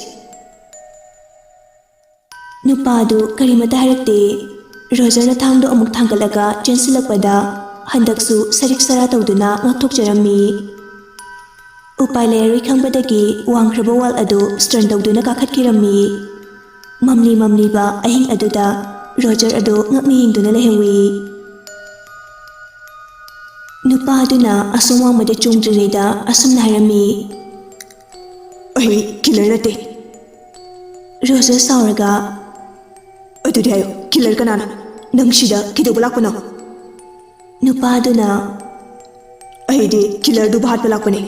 ꯅꯨꯄꯥ ꯑꯗꯨ ꯀꯔꯤꯃꯠꯇ ꯍꯥꯏꯔꯛꯇꯦ꯫ ꯔꯣꯖꯔꯅ ꯊꯥꯡꯗꯨ ꯑꯃꯨꯛ ꯊꯥꯡꯒꯠꯂꯒ ꯆꯦꯟꯁꯤꯜꯂꯛꯄꯗ ꯍꯟꯗꯛꯁꯨ ꯁꯔꯤꯛ ꯁꯔꯥ ꯇꯧꯗꯨꯅ ꯉꯥꯛꯊꯣꯛꯆꯔꯝꯃꯤ꯫ ꯎꯄꯥꯏ ꯂꯩꯔꯔꯣꯏ ꯈꯪꯕꯗꯒꯤ ꯋꯥꯡꯈ꯭ꯔꯕ ꯋꯥꯜ ꯑꯗꯨ ꯁ꯭ꯇꯔꯟ ꯇꯧꯗꯨꯅ ꯀꯥꯈꯠꯈꯤꯔꯝꯃꯤ꯫ ꯃꯝꯂꯤ ꯃꯝꯂꯤꯕ ꯑꯍꯤꯡ ꯑꯗꯨꯗ ꯔꯣꯖꯔ ꯑꯗꯨ ꯉꯛꯅ ꯌꯦꯡꯗꯨꯅ ꯂꯩꯍꯧꯏ꯫ ꯅꯨꯄꯥ ꯑꯗꯨꯅ ꯑꯁꯣꯝ ꯋꯥꯡꯃꯗ ꯆꯣꯡꯗ꯭ꯔꯤꯉꯩꯗ ꯑꯁꯨꯝꯅ ꯍꯥꯏꯔꯝꯃꯤ, "ꯑꯩ ꯀꯤꯂꯔ ꯅꯠꯇꯦ!" ꯔꯣꯖꯔ ꯁꯥꯎꯔꯒ, "ꯑꯗꯨꯗꯤ ꯍꯥꯏꯌꯨ, ꯀꯤꯂꯔ ꯀꯅꯥꯅꯣ? ꯅꯪ ꯁꯤꯗ ꯀꯩꯗꯧꯕ ꯂꯥꯛꯄꯅꯣ?" ꯅꯨꯄꯥ ꯑꯗꯨꯅ, "ꯑꯩꯗꯤ ꯀꯤꯂꯔꯗꯨꯕꯨ ꯍꯥꯠꯄ ꯂꯥꯛꯄꯅꯦ!"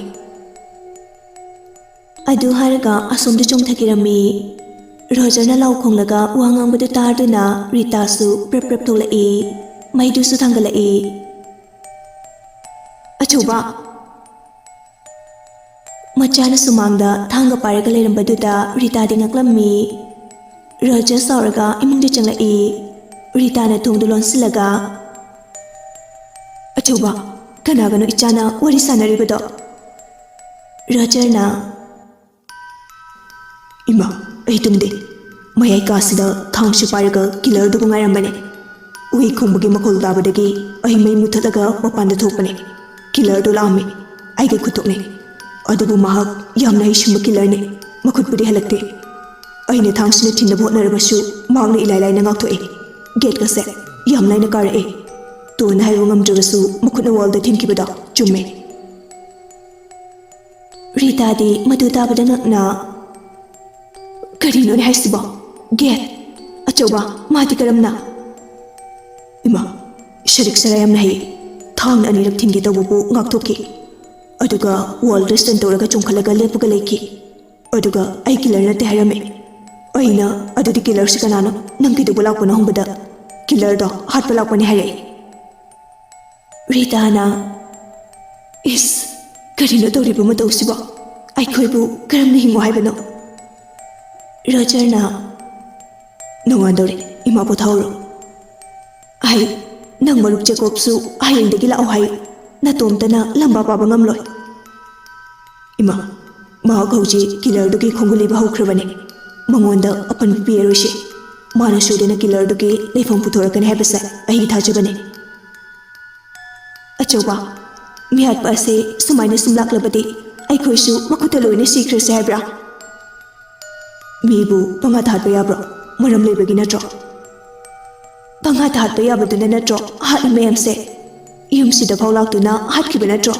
ꯑꯗꯨ ꯍꯥꯏꯔꯒ ꯑꯁꯣꯝꯗ ꯆꯣꯡꯊꯈꯤꯔꯝꯃꯤ꯫ ꯔꯣꯖꯔꯅ ꯂꯥꯎ ꯈꯣꯡꯂꯒ ꯋꯥ ꯉꯥꯡꯕꯗꯨ ꯇꯥꯗꯨꯅ ꯔꯤꯇꯥꯁꯨ ꯄ꯭ꯔꯞ ꯄ꯭ꯔꯞ ꯊꯣꯛꯂꯛꯏ꯫ ꯃꯩꯗꯨꯁꯨ ꯊꯥꯡꯒꯠꯂꯛꯏ꯫ "ꯑꯆꯧꯕ!" ꯃꯆꯥꯅ ꯁꯨꯃꯥꯡꯗ ꯊꯥꯡꯒ ꯄꯥꯏꯔꯒ ꯂꯩꯔꯝꯕꯗꯨꯗ ꯔꯤꯇꯥꯗꯤ ꯉꯛꯂꯝꯃꯤ꯫ ꯔꯣꯖꯔ ꯁꯥꯎꯔꯒ ꯏꯃꯨꯡꯗ ꯆꯪꯂꯛꯏ꯫ ꯔꯤꯇꯥꯅ ꯊꯣꯡꯗꯨ ꯂꯣꯟꯁꯤꯜꯂꯒ, "ꯑꯆꯧꯕ, ꯀꯅꯥꯒꯅꯣ ꯏꯆꯥꯅ ꯋꯥꯔꯤ ꯁꯥꯟꯅꯔꯤꯕꯗꯣ?" ꯔꯣꯖꯔꯅ, "ꯏꯃꯥ, ꯑꯩ ꯇꯨꯝꯗꯦ꯫ ꯃꯌꯥꯏ ꯀꯥꯁꯤꯗ ꯊꯥꯡꯁꯨ ꯄꯥꯏꯔꯒ ꯀꯤꯂꯔꯗꯨꯕꯨ ꯉꯥꯏꯔꯝꯕꯅꯦ꯫ ꯍꯨꯏ ꯈꯣꯡꯕꯒꯤ ꯃꯈꯣꯜ ꯇꯥꯕꯗꯒꯤ ꯑꯩ ꯃꯩ ꯃꯨꯊꯠꯂꯒ ꯃꯄꯥꯟꯗ ꯊꯣꯛꯄꯅꯦ꯫ ꯀꯤꯂꯔꯗꯨ ꯂꯥꯛꯑꯝꯃꯦ꯫ ꯑꯩꯒꯤ ꯈꯨꯠꯇꯨꯅꯦ꯫ ꯑꯗꯨꯕꯨ ꯃꯍꯥꯛ ꯌꯥꯝꯅ ꯍꯩꯁꯤꯡꯕ ꯀꯤꯂꯔꯅꯦ꯫ ꯃꯈꯨꯠꯄꯨꯗꯤ ꯍꯜꯂꯛꯇꯦ꯫ ꯑꯩꯅ ꯊꯥꯡꯁꯤꯅ ꯊꯤꯟꯅꯕ ꯍꯣꯠꯅꯔꯕꯁꯨ ꯃꯍꯥꯛꯅ ꯏꯂꯥꯏ ꯂꯥꯏꯅ ꯉꯥꯛꯊꯣꯛꯑꯦ꯫ ꯒꯦꯠꯀꯁꯦ ꯌꯥꯝ ꯂꯥꯏꯅ ꯀꯥꯔꯛꯑꯦ꯫ ꯇꯣꯟꯅ ꯍꯥꯏꯕ ꯉꯝꯗ꯭ꯔꯕꯁꯨ ꯃꯈꯨꯠꯅ ꯋꯥꯜꯗ ꯊꯤꯟꯈꯤꯕꯗꯣ ꯆꯨꯝꯃꯦ꯫" ꯔꯤꯇꯥꯗꯤ ꯃꯗꯨ ꯇꯥꯕꯗ ꯉꯛꯅ, "ꯀꯔꯤꯅꯣꯅꯦ ꯍꯥꯏꯁꯤꯕꯣ? ꯒꯦꯠ? ꯑꯆꯧꯕ, ꯃꯥꯗꯤ ꯀꯔꯝꯅ?" "ꯏꯃꯥ, ꯁꯔꯤꯛ ꯁꯔꯥ ꯌꯥꯝꯅ ꯍꯩ꯫ ꯊꯥꯡꯅ ꯑꯅꯤꯔꯛ ꯊꯤꯟꯒꯦ ꯇꯧꯕꯕꯨ ꯉꯥꯛꯊꯣꯛꯈꯤ꯫ ꯑꯗꯨꯒ ꯋꯥꯜꯗ ꯁ꯭ꯇꯟ ꯇꯧꯔꯒ ꯆꯣꯡꯈꯠꯂꯒ ꯂꯦꯞꯄꯒ ꯂꯩꯈꯤ꯫ ꯑꯗꯨꯒ ꯑꯩ ꯀꯤꯂꯔ ꯅꯠꯇꯦ ꯍꯥꯏꯔꯝꯃꯦ꯫ ꯑꯩꯅ, 'ꯑꯗꯨꯗꯤ ꯀꯤꯂꯔꯁꯤ ꯀꯅꯥꯅꯣ? ꯅꯪ ꯀꯩꯗꯧꯕ ꯂꯥꯛꯄꯅꯣ?' ꯍꯪꯕꯗ, 'ꯀꯤꯂꯔꯗꯣ ꯍꯥꯠꯄ ꯂꯥꯛꯄꯅꯦ' ꯍꯥꯏꯔꯛꯏ꯫" ꯔꯤꯇꯥꯅ, "ꯏꯁ, ꯀꯔꯤꯅꯣ ꯇꯧꯔꯤꯕ ꯃꯇꯧꯁꯤꯕꯣ? ꯑꯩꯈꯣꯏꯕꯨ ꯀꯔꯝꯅ ꯍꯤꯡꯉꯣ ꯍꯥꯏꯕꯅꯣ?" ꯔꯣꯖꯔꯅ, "ꯅꯣꯡꯉꯥꯟꯗꯧꯔꯦ, ꯏꯃꯥ ꯄꯣꯊꯥꯍꯧꯔꯣ꯫ ꯑꯩ, ꯅꯪ ꯃꯔꯨꯞ ꯖꯦꯀꯣꯕꯁꯨ ꯍꯌꯦꯡꯗꯒꯤ ꯂꯥꯛꯑꯣ ꯍꯥꯏꯌꯨ꯫ ꯅꯇꯣꯝꯇꯅ ꯂꯝꯕꯥ ꯄꯥꯕ ꯉꯝꯂꯣꯏ꯫" "ꯏꯃꯥ, ꯃꯍꯥꯛ ꯍꯧꯖꯤꯛ ꯀꯤꯂꯔꯗꯨꯒꯤ ꯈꯣꯡꯒꯨꯜ ꯂꯤꯕ ꯍꯧꯈ꯭ꯔꯕꯅꯤ꯫ ꯃꯉꯣꯟꯗ ꯑꯄꯟꯕ ꯄꯤꯔꯔꯣꯏꯁꯤ꯫ ꯃꯥꯅ ꯁꯣꯏꯗꯅ ꯀꯤꯂꯔꯗꯨꯒꯤ ꯂꯩꯐꯝ ꯄꯨꯊꯣꯔꯛꯀꯅꯤ ꯍꯥꯏꯕꯁꯦ ꯑꯩꯒꯤ ꯊꯥꯖꯕꯅꯤ꯫" "ꯑꯆꯧꯕ, ꯃꯤꯍꯥꯠꯄ ꯑꯁꯦ ꯁꯨꯃꯥꯏꯅ ꯁꯨꯝ ꯂꯥꯛꯂꯕꯗꯤ ꯑꯩꯈꯣꯏꯁꯨ ꯃꯈꯨꯠꯇ ꯂꯣꯏꯅ ꯁꯤꯈ꯭ꯔꯁꯦ ꯍꯥꯏꯕ꯭ꯔꯥ?" "ꯃꯤꯕꯨ ꯄꯪꯍꯥꯠ ꯍꯥꯠꯄ ꯌꯥꯕ꯭ꯔꯣ? ꯃꯔꯝ ꯂꯩꯕꯒꯤ ꯅꯠꯇ꯭ꯔꯣ?" "ꯄꯪꯍꯥꯠ ꯍꯥꯠꯄ ꯌꯥꯕꯗꯨꯅ ꯅꯠꯇ꯭ꯔꯣ ꯍꯥꯠꯂꯤ ꯃꯌꯥꯝꯁꯦ? ꯌꯨꯝꯁꯤꯗ ꯐꯥꯎ ꯂꯥꯛꯇꯨꯅ ꯍꯥꯠꯈꯤꯕ ꯅꯠꯇ꯭ꯔꯣ?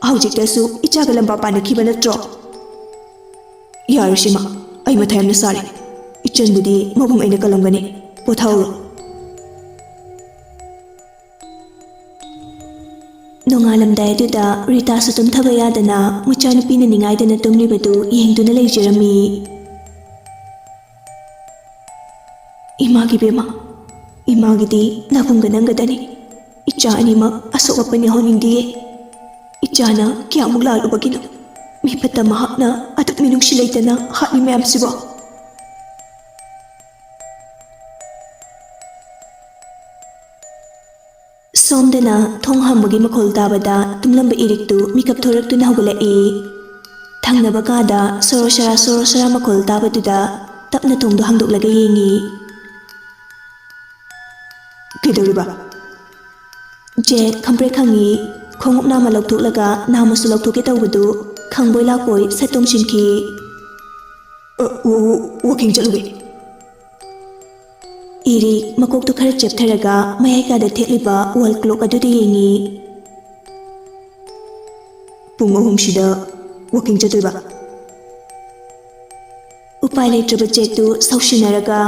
ꯍꯧꯖꯤꯛꯇꯁꯨ ꯏꯆꯥꯒ ꯂꯝꯕꯥ ꯄꯥꯅꯈꯤꯕ ꯅꯠꯇ꯭ꯔꯣ?" "ꯌꯥꯔꯦ ꯁꯤꯃ, ꯑꯩ ꯃꯊꯥ ꯌꯥꯝꯅ ꯁꯥꯔꯦ꯫ ꯏꯆꯟꯕꯨꯗꯤ ꯃꯕꯨꯡ ꯑꯩꯅ ꯀꯜꯂꯝꯒꯅꯤ꯫ ꯄꯣꯊꯥꯍꯧꯔꯣ꯫" ꯅꯣꯡꯉꯥꯜꯂꯝꯗꯥꯏ ꯑꯗꯨꯗ ꯔꯤꯇꯥꯁꯨ ꯇꯨꯝꯊꯕ ꯌꯥꯗꯅ ꯃꯆꯥꯅꯨꯄꯤꯅ ꯅꯤꯡꯉꯥꯏꯗꯅ ꯇꯨꯝꯂꯤꯕꯗꯨ ꯌꯦꯡꯗꯨꯅ ꯂꯩꯖꯔꯝꯃꯤ꯫ "ꯏꯃꯥꯒꯤ ꯕꯦꯝꯃ, ꯏꯃꯥꯒꯤꯗꯤ ꯅꯕꯨꯡꯒ ꯅꯪꯒꯗꯅꯤ꯫ ꯏꯆꯥ ꯑꯅꯤꯃꯛ ꯑꯁꯣꯛ ꯑꯄꯟ ꯌꯥꯎꯍꯟꯅꯤꯡꯗꯤꯌꯦ꯫ ꯏꯆꯥꯅ ꯀꯌꯥꯃꯨꯛ ꯂꯥꯜꯂꯨꯕꯒꯤꯅꯣ? ꯃꯤ ꯐꯠꯇ ꯃꯍꯥꯛꯅ ꯑꯗꯨꯛ ꯃꯤꯅꯨꯡꯁꯤ ꯂꯩꯇꯅ ꯍꯥꯠꯂꯤ ꯃꯌꯥꯝꯁꯤꯕꯣ?" ꯁꯣꯝꯗꯅ ꯊꯣꯡ ꯍꯥꯡꯕꯒꯤ ꯃꯈꯣꯜ ꯇꯥꯕꯗ ꯇꯨꯝꯂꯝꯕ ꯏꯔꯤꯛꯇꯨ ꯃꯤꯀꯞ ꯊꯣꯔꯛꯇꯨꯅ ꯍꯧꯒꯠꯂꯛꯏ꯫ ꯊꯪꯅꯕ ꯀꯥꯗ ꯁꯣꯔꯣ ꯁꯔꯥ ꯁꯣꯔꯣ ꯁꯔꯥ ꯃꯈꯣꯜ ꯇꯥꯕꯗꯨꯗ ꯇꯞꯅ ꯊꯣꯡꯗꯣ ꯍꯥꯡꯗꯣꯛꯂꯒ ꯌꯦꯡꯉꯤ꯫ "ꯀꯩꯗꯧꯔꯤꯕ?" ꯖꯦꯛ ꯈꯪꯄ꯭ꯔꯦꯛ ꯈꯪꯉꯤ꯫ ꯈꯣꯡꯎꯞ ꯅꯥꯝꯃ ꯂꯧꯊꯣꯛꯂꯒ ꯅꯥꯝꯃꯁꯨ ꯂꯧꯊꯣꯛꯀꯦ ꯇꯧꯕꯗꯨ ꯈꯪꯕꯣꯏ ꯂꯥꯛꯄꯣꯏ ꯁꯠ ꯇꯣꯡꯁꯤꯟꯈꯤ꯫ "ꯑ, ꯋ-, ꯋ-, ꯋꯥꯀꯤꯡ ꯆꯠꯂꯨꯒꯦ꯫" ꯏꯔꯤꯛ ꯃꯀꯣꯛꯇꯨ ꯈꯔ ꯆꯦꯞꯊꯔꯒ ꯃꯌꯥꯏ ꯀꯥꯗ ꯊꯦꯠꯂꯤꯕ ꯋꯥꯜ ꯀ꯭ꯂꯣꯛ ꯑꯗꯨꯗ ꯌꯦꯡꯉꯤ꯫ "ꯄꯨꯡ ꯑꯍꯨꯝꯁꯤꯗ ꯋꯥꯀꯤꯡ ꯆꯠꯇꯣꯏꯕ?" ꯎꯄꯥꯏ ꯂꯩꯇ꯭ꯔꯕ ꯖꯦꯛꯇꯨ ꯁꯥꯎꯁꯤꯟꯅꯔꯒ,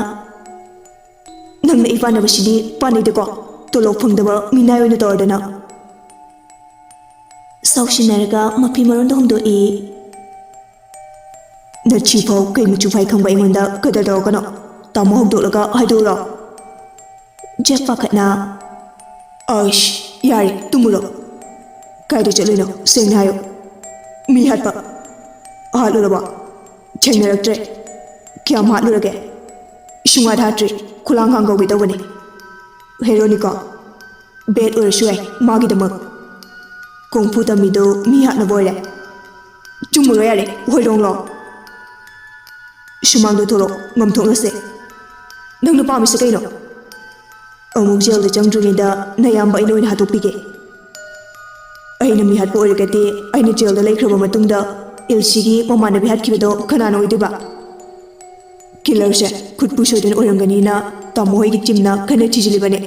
"ꯅꯪꯅ ꯏ ꯄꯥꯟꯅꯕꯁꯤꯗꯤ ꯄꯥꯟꯅꯩꯗꯀꯣ, ꯇꯣꯂꯣꯞ ꯐꯪꯗꯕ ꯃꯤꯅꯥꯏ ꯑꯣꯏꯅ ꯇꯧꯔꯗꯅ꯫" ꯁꯥꯎꯁꯤꯟꯅꯔꯒ ꯃꯐꯤ ꯃꯔꯣꯟꯗꯣ ꯍꯣꯡꯗꯣꯛꯏ꯫ "ꯅꯊꯤ ꯐꯥꯎ ꯀꯩ ꯃꯆꯨ ꯐꯥꯏ ꯈꯪꯕ ꯑꯩꯉꯣꯟꯗ ꯀꯗꯔ ꯇꯧꯔꯛꯀꯅꯣ꯫ ꯇꯥꯃꯣ ꯍꯧꯗꯣꯛꯂꯒ ꯍꯥꯏꯗꯣꯛꯎꯔꯣ?" ꯖꯦꯛ ꯄꯥꯈꯠꯅ, "ꯑꯩꯁ, ꯌꯥꯔꯦ, ꯇꯨꯝꯃꯨꯔꯣ꯫ ꯀꯥꯏꯗ ꯆꯠꯂꯨꯏꯅꯣ? ꯁꯦꯡꯅ ꯍꯥꯏꯌꯨ꯫ ꯃꯤ ꯍꯥꯠꯄ꯫ ꯍꯥꯠꯂꯨꯔꯕꯣ? ꯊꯦꯡꯅꯔꯛꯇ꯭ꯔꯦ꯫ ꯀꯌꯥꯝ ꯍꯥꯠꯂꯨꯔꯒꯦ? ꯁꯨꯡꯍꯥꯠ ꯍꯥꯠꯇ꯭ꯔꯤ꯫ ꯈꯨꯂꯥꯡ ꯈꯥꯡ ꯀꯧꯒꯦ ꯇꯧꯕꯅꯦ꯫ ꯍꯦꯔꯣꯅꯤꯀꯣ꯫ ꯕꯦꯠ ꯑꯣꯏꯔꯁꯨ ꯌꯥꯏ, ꯃꯥꯒꯤꯗꯃꯛ꯫ ꯀꯣꯡꯐꯨ ꯇꯝꯃꯤꯗꯣ ꯃꯤ ꯍꯥꯠꯅꯕ ꯑꯣꯏꯔꯦ꯫ ꯆꯨꯝꯃꯨꯔꯣ ꯌꯥꯔꯦ, ꯍꯣꯏꯔꯣꯡꯂꯣ꯫ ꯁꯨꯃꯥꯡꯗ ꯊꯣꯛꯂꯛꯑꯣ, ꯉꯝꯊꯣꯛꯅꯁꯦ꯫ ꯅꯪꯅ ꯄꯥꯝꯃꯤꯁꯦ ꯀꯩꯅꯣ? ꯑꯃꯨꯛ ꯖꯦꯜꯗ ꯆꯪꯗ꯭ꯔꯤꯉꯩꯗ ꯅꯌꯥꯝꯕ ꯑꯩꯅ ꯑꯣꯏꯅ ꯍꯥꯠꯇꯣꯛꯄꯤꯒꯦ꯫ ꯑꯩꯅ ꯃꯤ ꯍꯥꯠꯄ ꯑꯣꯏꯔꯒꯗꯤ, ꯑꯩꯅ ꯖꯦꯜꯗ ꯂꯩꯈ꯭ꯔꯕ ꯃꯇꯨꯡꯗ ꯏꯜꯁꯤꯒꯤ ꯃꯃꯥꯟꯅꯕꯤ ꯍꯥꯠꯈꯤꯕꯗꯣ ꯀꯅꯥꯅ ꯑꯣꯏꯗꯣꯏꯕ? ꯀꯤꯂꯔꯁꯦ ꯈꯨꯠꯄꯨ ꯁꯣꯏꯗꯅ ꯑꯣꯏꯔꯝꯒꯅꯤꯅ ꯇꯥꯃꯣ ꯍꯣꯏꯒꯤ ꯇꯤꯝꯅ ꯀꯟꯅ ꯊꯤꯖꯤꯜꯂꯤꯕꯅꯦ꯫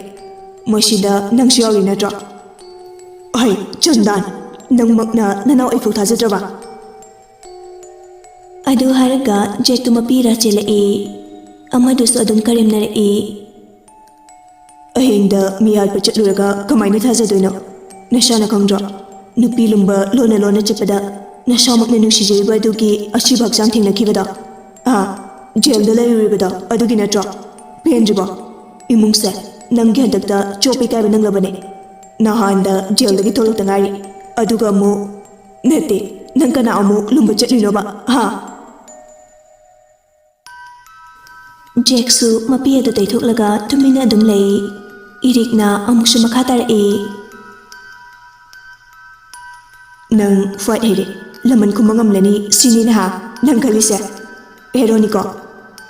ꯃꯁꯤꯗ ꯅꯪꯁꯨ ꯌꯥꯎꯔꯤ ꯅꯠꯇ꯭ꯔꯣ? ꯍꯩ, ꯆꯟꯗꯥꯟ, ꯅꯪꯃꯛꯅ ꯅꯅꯥꯎ ꯑꯩꯐꯥꯎ ꯊꯥꯖꯗ꯭ꯔꯕ? ꯑꯗꯨ ꯍꯥꯏꯔꯒ ꯖꯦꯛꯇꯨ ꯃꯄꯤꯔꯥ ꯆꯦꯜꯂꯛꯏ꯫ ꯑꯃꯗꯨꯁꯨ ꯑꯗꯨꯝ ꯀꯔꯦꯝꯅꯔꯛꯏ꯫ ꯑꯍꯤꯡꯗ ꯃꯤ ꯍꯥꯠꯄ ꯆꯠꯂꯨꯔꯒ ꯀꯃꯥꯏꯅ ꯊꯥꯖꯗꯣꯏꯅꯣ? ꯅꯁꯥꯅ ꯈꯪꯗ꯭ꯔꯣ? ꯅꯨꯄꯤ ꯂꯨꯝꯕ ꯂꯣꯟꯅ ꯂꯣꯟꯅ ꯆꯠꯄꯗ ꯅꯁꯥꯃꯛꯅ ꯅꯨꯡꯁꯤꯖꯔꯤꯕ ꯑꯗꯨꯒꯤ ꯑꯁꯤꯕ ꯍꯛꯆꯥꯡ ꯊꯦꯡꯅꯈꯤꯕꯗꯣ? ꯑꯥ, ꯖꯦꯜꯗ ꯂꯩꯔꯨꯔꯤꯕꯗꯣ ꯑꯗꯨꯒꯤ ꯅꯠꯇ꯭ꯔꯣ? ꯄꯦꯟꯗ꯭ꯔꯤꯕꯣ? ꯏꯃꯨꯡꯁꯦ ꯅꯪꯒꯤ ꯍꯟꯗꯛꯇ ꯆꯣꯞꯄ ꯏꯀꯥꯏꯕ ꯅꯪꯂꯕꯅꯦ꯫ ꯅꯍꯥꯟꯗ ꯖꯦꯜꯗꯒꯤ ꯊꯣꯛꯂꯛꯇ ꯉꯥꯏꯔꯤ, ꯑꯗꯨꯒ ꯑꯃꯨꯛ, ꯅꯠꯇꯦ, ꯅꯪ ꯀꯅꯥ ꯑꯃꯨꯛ ꯂꯨꯝꯕ ꯆꯠꯂꯤꯅꯣꯕ? ꯍꯥ? ꯖꯦꯛꯁꯨ ꯃꯄꯤ ꯑꯗꯨ ꯇꯩꯊꯣꯛꯂꯒ ꯇꯨꯃꯤꯟꯅ ꯑꯗꯨꯝ ꯂꯩ꯫ ꯏꯔꯤꯛꯅ ꯑꯃꯨꯛꯁꯨ ꯃꯈꯥ ꯇꯥꯔꯛꯏ꯫ ꯅꯪ ꯐ꯭ꯂꯥꯏꯠ ꯍꯩꯔꯦ, ꯂꯃꯟ ꯈꯨꯝꯕ ꯉꯝꯂꯅꯤ ꯁꯤꯅꯤ ꯅꯍꯥ ꯅꯪ ꯈꯜꯂꯤꯁꯦ? ꯍꯦꯔꯣꯅꯤꯀꯣ?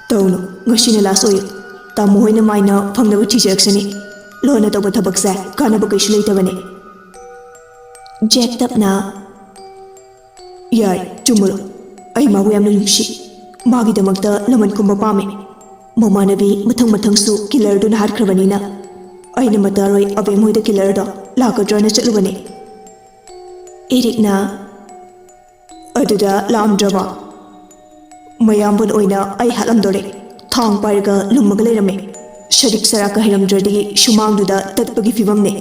ꯇꯧꯅꯨ, ꯉꯁꯤꯅ ꯂꯥꯁ ꯑꯣꯏꯌꯨ꯫ ꯇꯥꯃꯣ ꯍꯣꯏꯅ ꯃꯥꯏꯅ ꯐꯪꯅꯕ ꯊꯤꯖꯔꯛꯁꯅꯤ꯫ ꯂꯣꯟꯅ ꯇꯧꯕ ꯊꯕꯛꯁꯦ ꯀꯥꯟꯅꯕ ꯀꯩꯁꯨ ꯂꯩꯇꯕꯅꯦ꯫ ꯖꯦꯛ ꯇꯞꯅ, ꯌꯥꯏ, ꯆꯨꯝꯃꯨꯔꯣ꯫ ꯑꯩ ꯃꯥꯕꯨ ꯌꯥꯝꯅ ꯅꯨꯡꯁꯤ꯫ ꯃꯥꯒꯤꯗꯃꯛꯇ ꯂꯃꯟ ꯈꯨꯝꯕ ꯄꯥꯝꯃꯦ꯫ ꯃꯃꯥꯟꯅꯕꯤ ꯃꯊꯪ ꯃꯊꯪꯁꯨ ꯀꯤꯂꯔꯗꯨꯅ ꯍꯥꯠꯈ꯭ꯔꯕꯅꯤꯅ ꯑꯩꯅ ꯃꯇꯥꯔꯣꯏ ꯑꯕꯦꯝ ꯍꯣꯏꯗ ꯀꯤꯂꯔꯗꯣ ꯂꯥꯛꯀꯗ꯭ꯔꯅ ꯆꯠꯂꯨꯕꯅꯦ꯫ ꯏꯔꯤꯛꯅ, ꯑꯗꯨꯗ ꯂꯥꯛꯑꯝꯗ꯭ꯔꯕꯣ? ꯃꯌꯥꯝꯕꯅ ꯑꯣꯏꯅ ꯑꯩ ꯍꯥꯠꯂꯝꯗꯣꯔꯦ꯫ ꯊꯥꯡ ꯄꯥꯏꯔꯒ ꯂꯨꯝꯃꯒ ꯂꯩꯔꯝꯃꯦ꯫ ꯁꯔꯤꯛ ꯁꯔꯥꯛꯀ ꯍꯩꯔꯝꯗ꯭ꯔꯗꯤ ꯁꯨꯃꯥꯡꯗꯨꯗ ꯇꯠꯄꯒꯤ ꯐꯤꯕꯝꯅꯦ꯫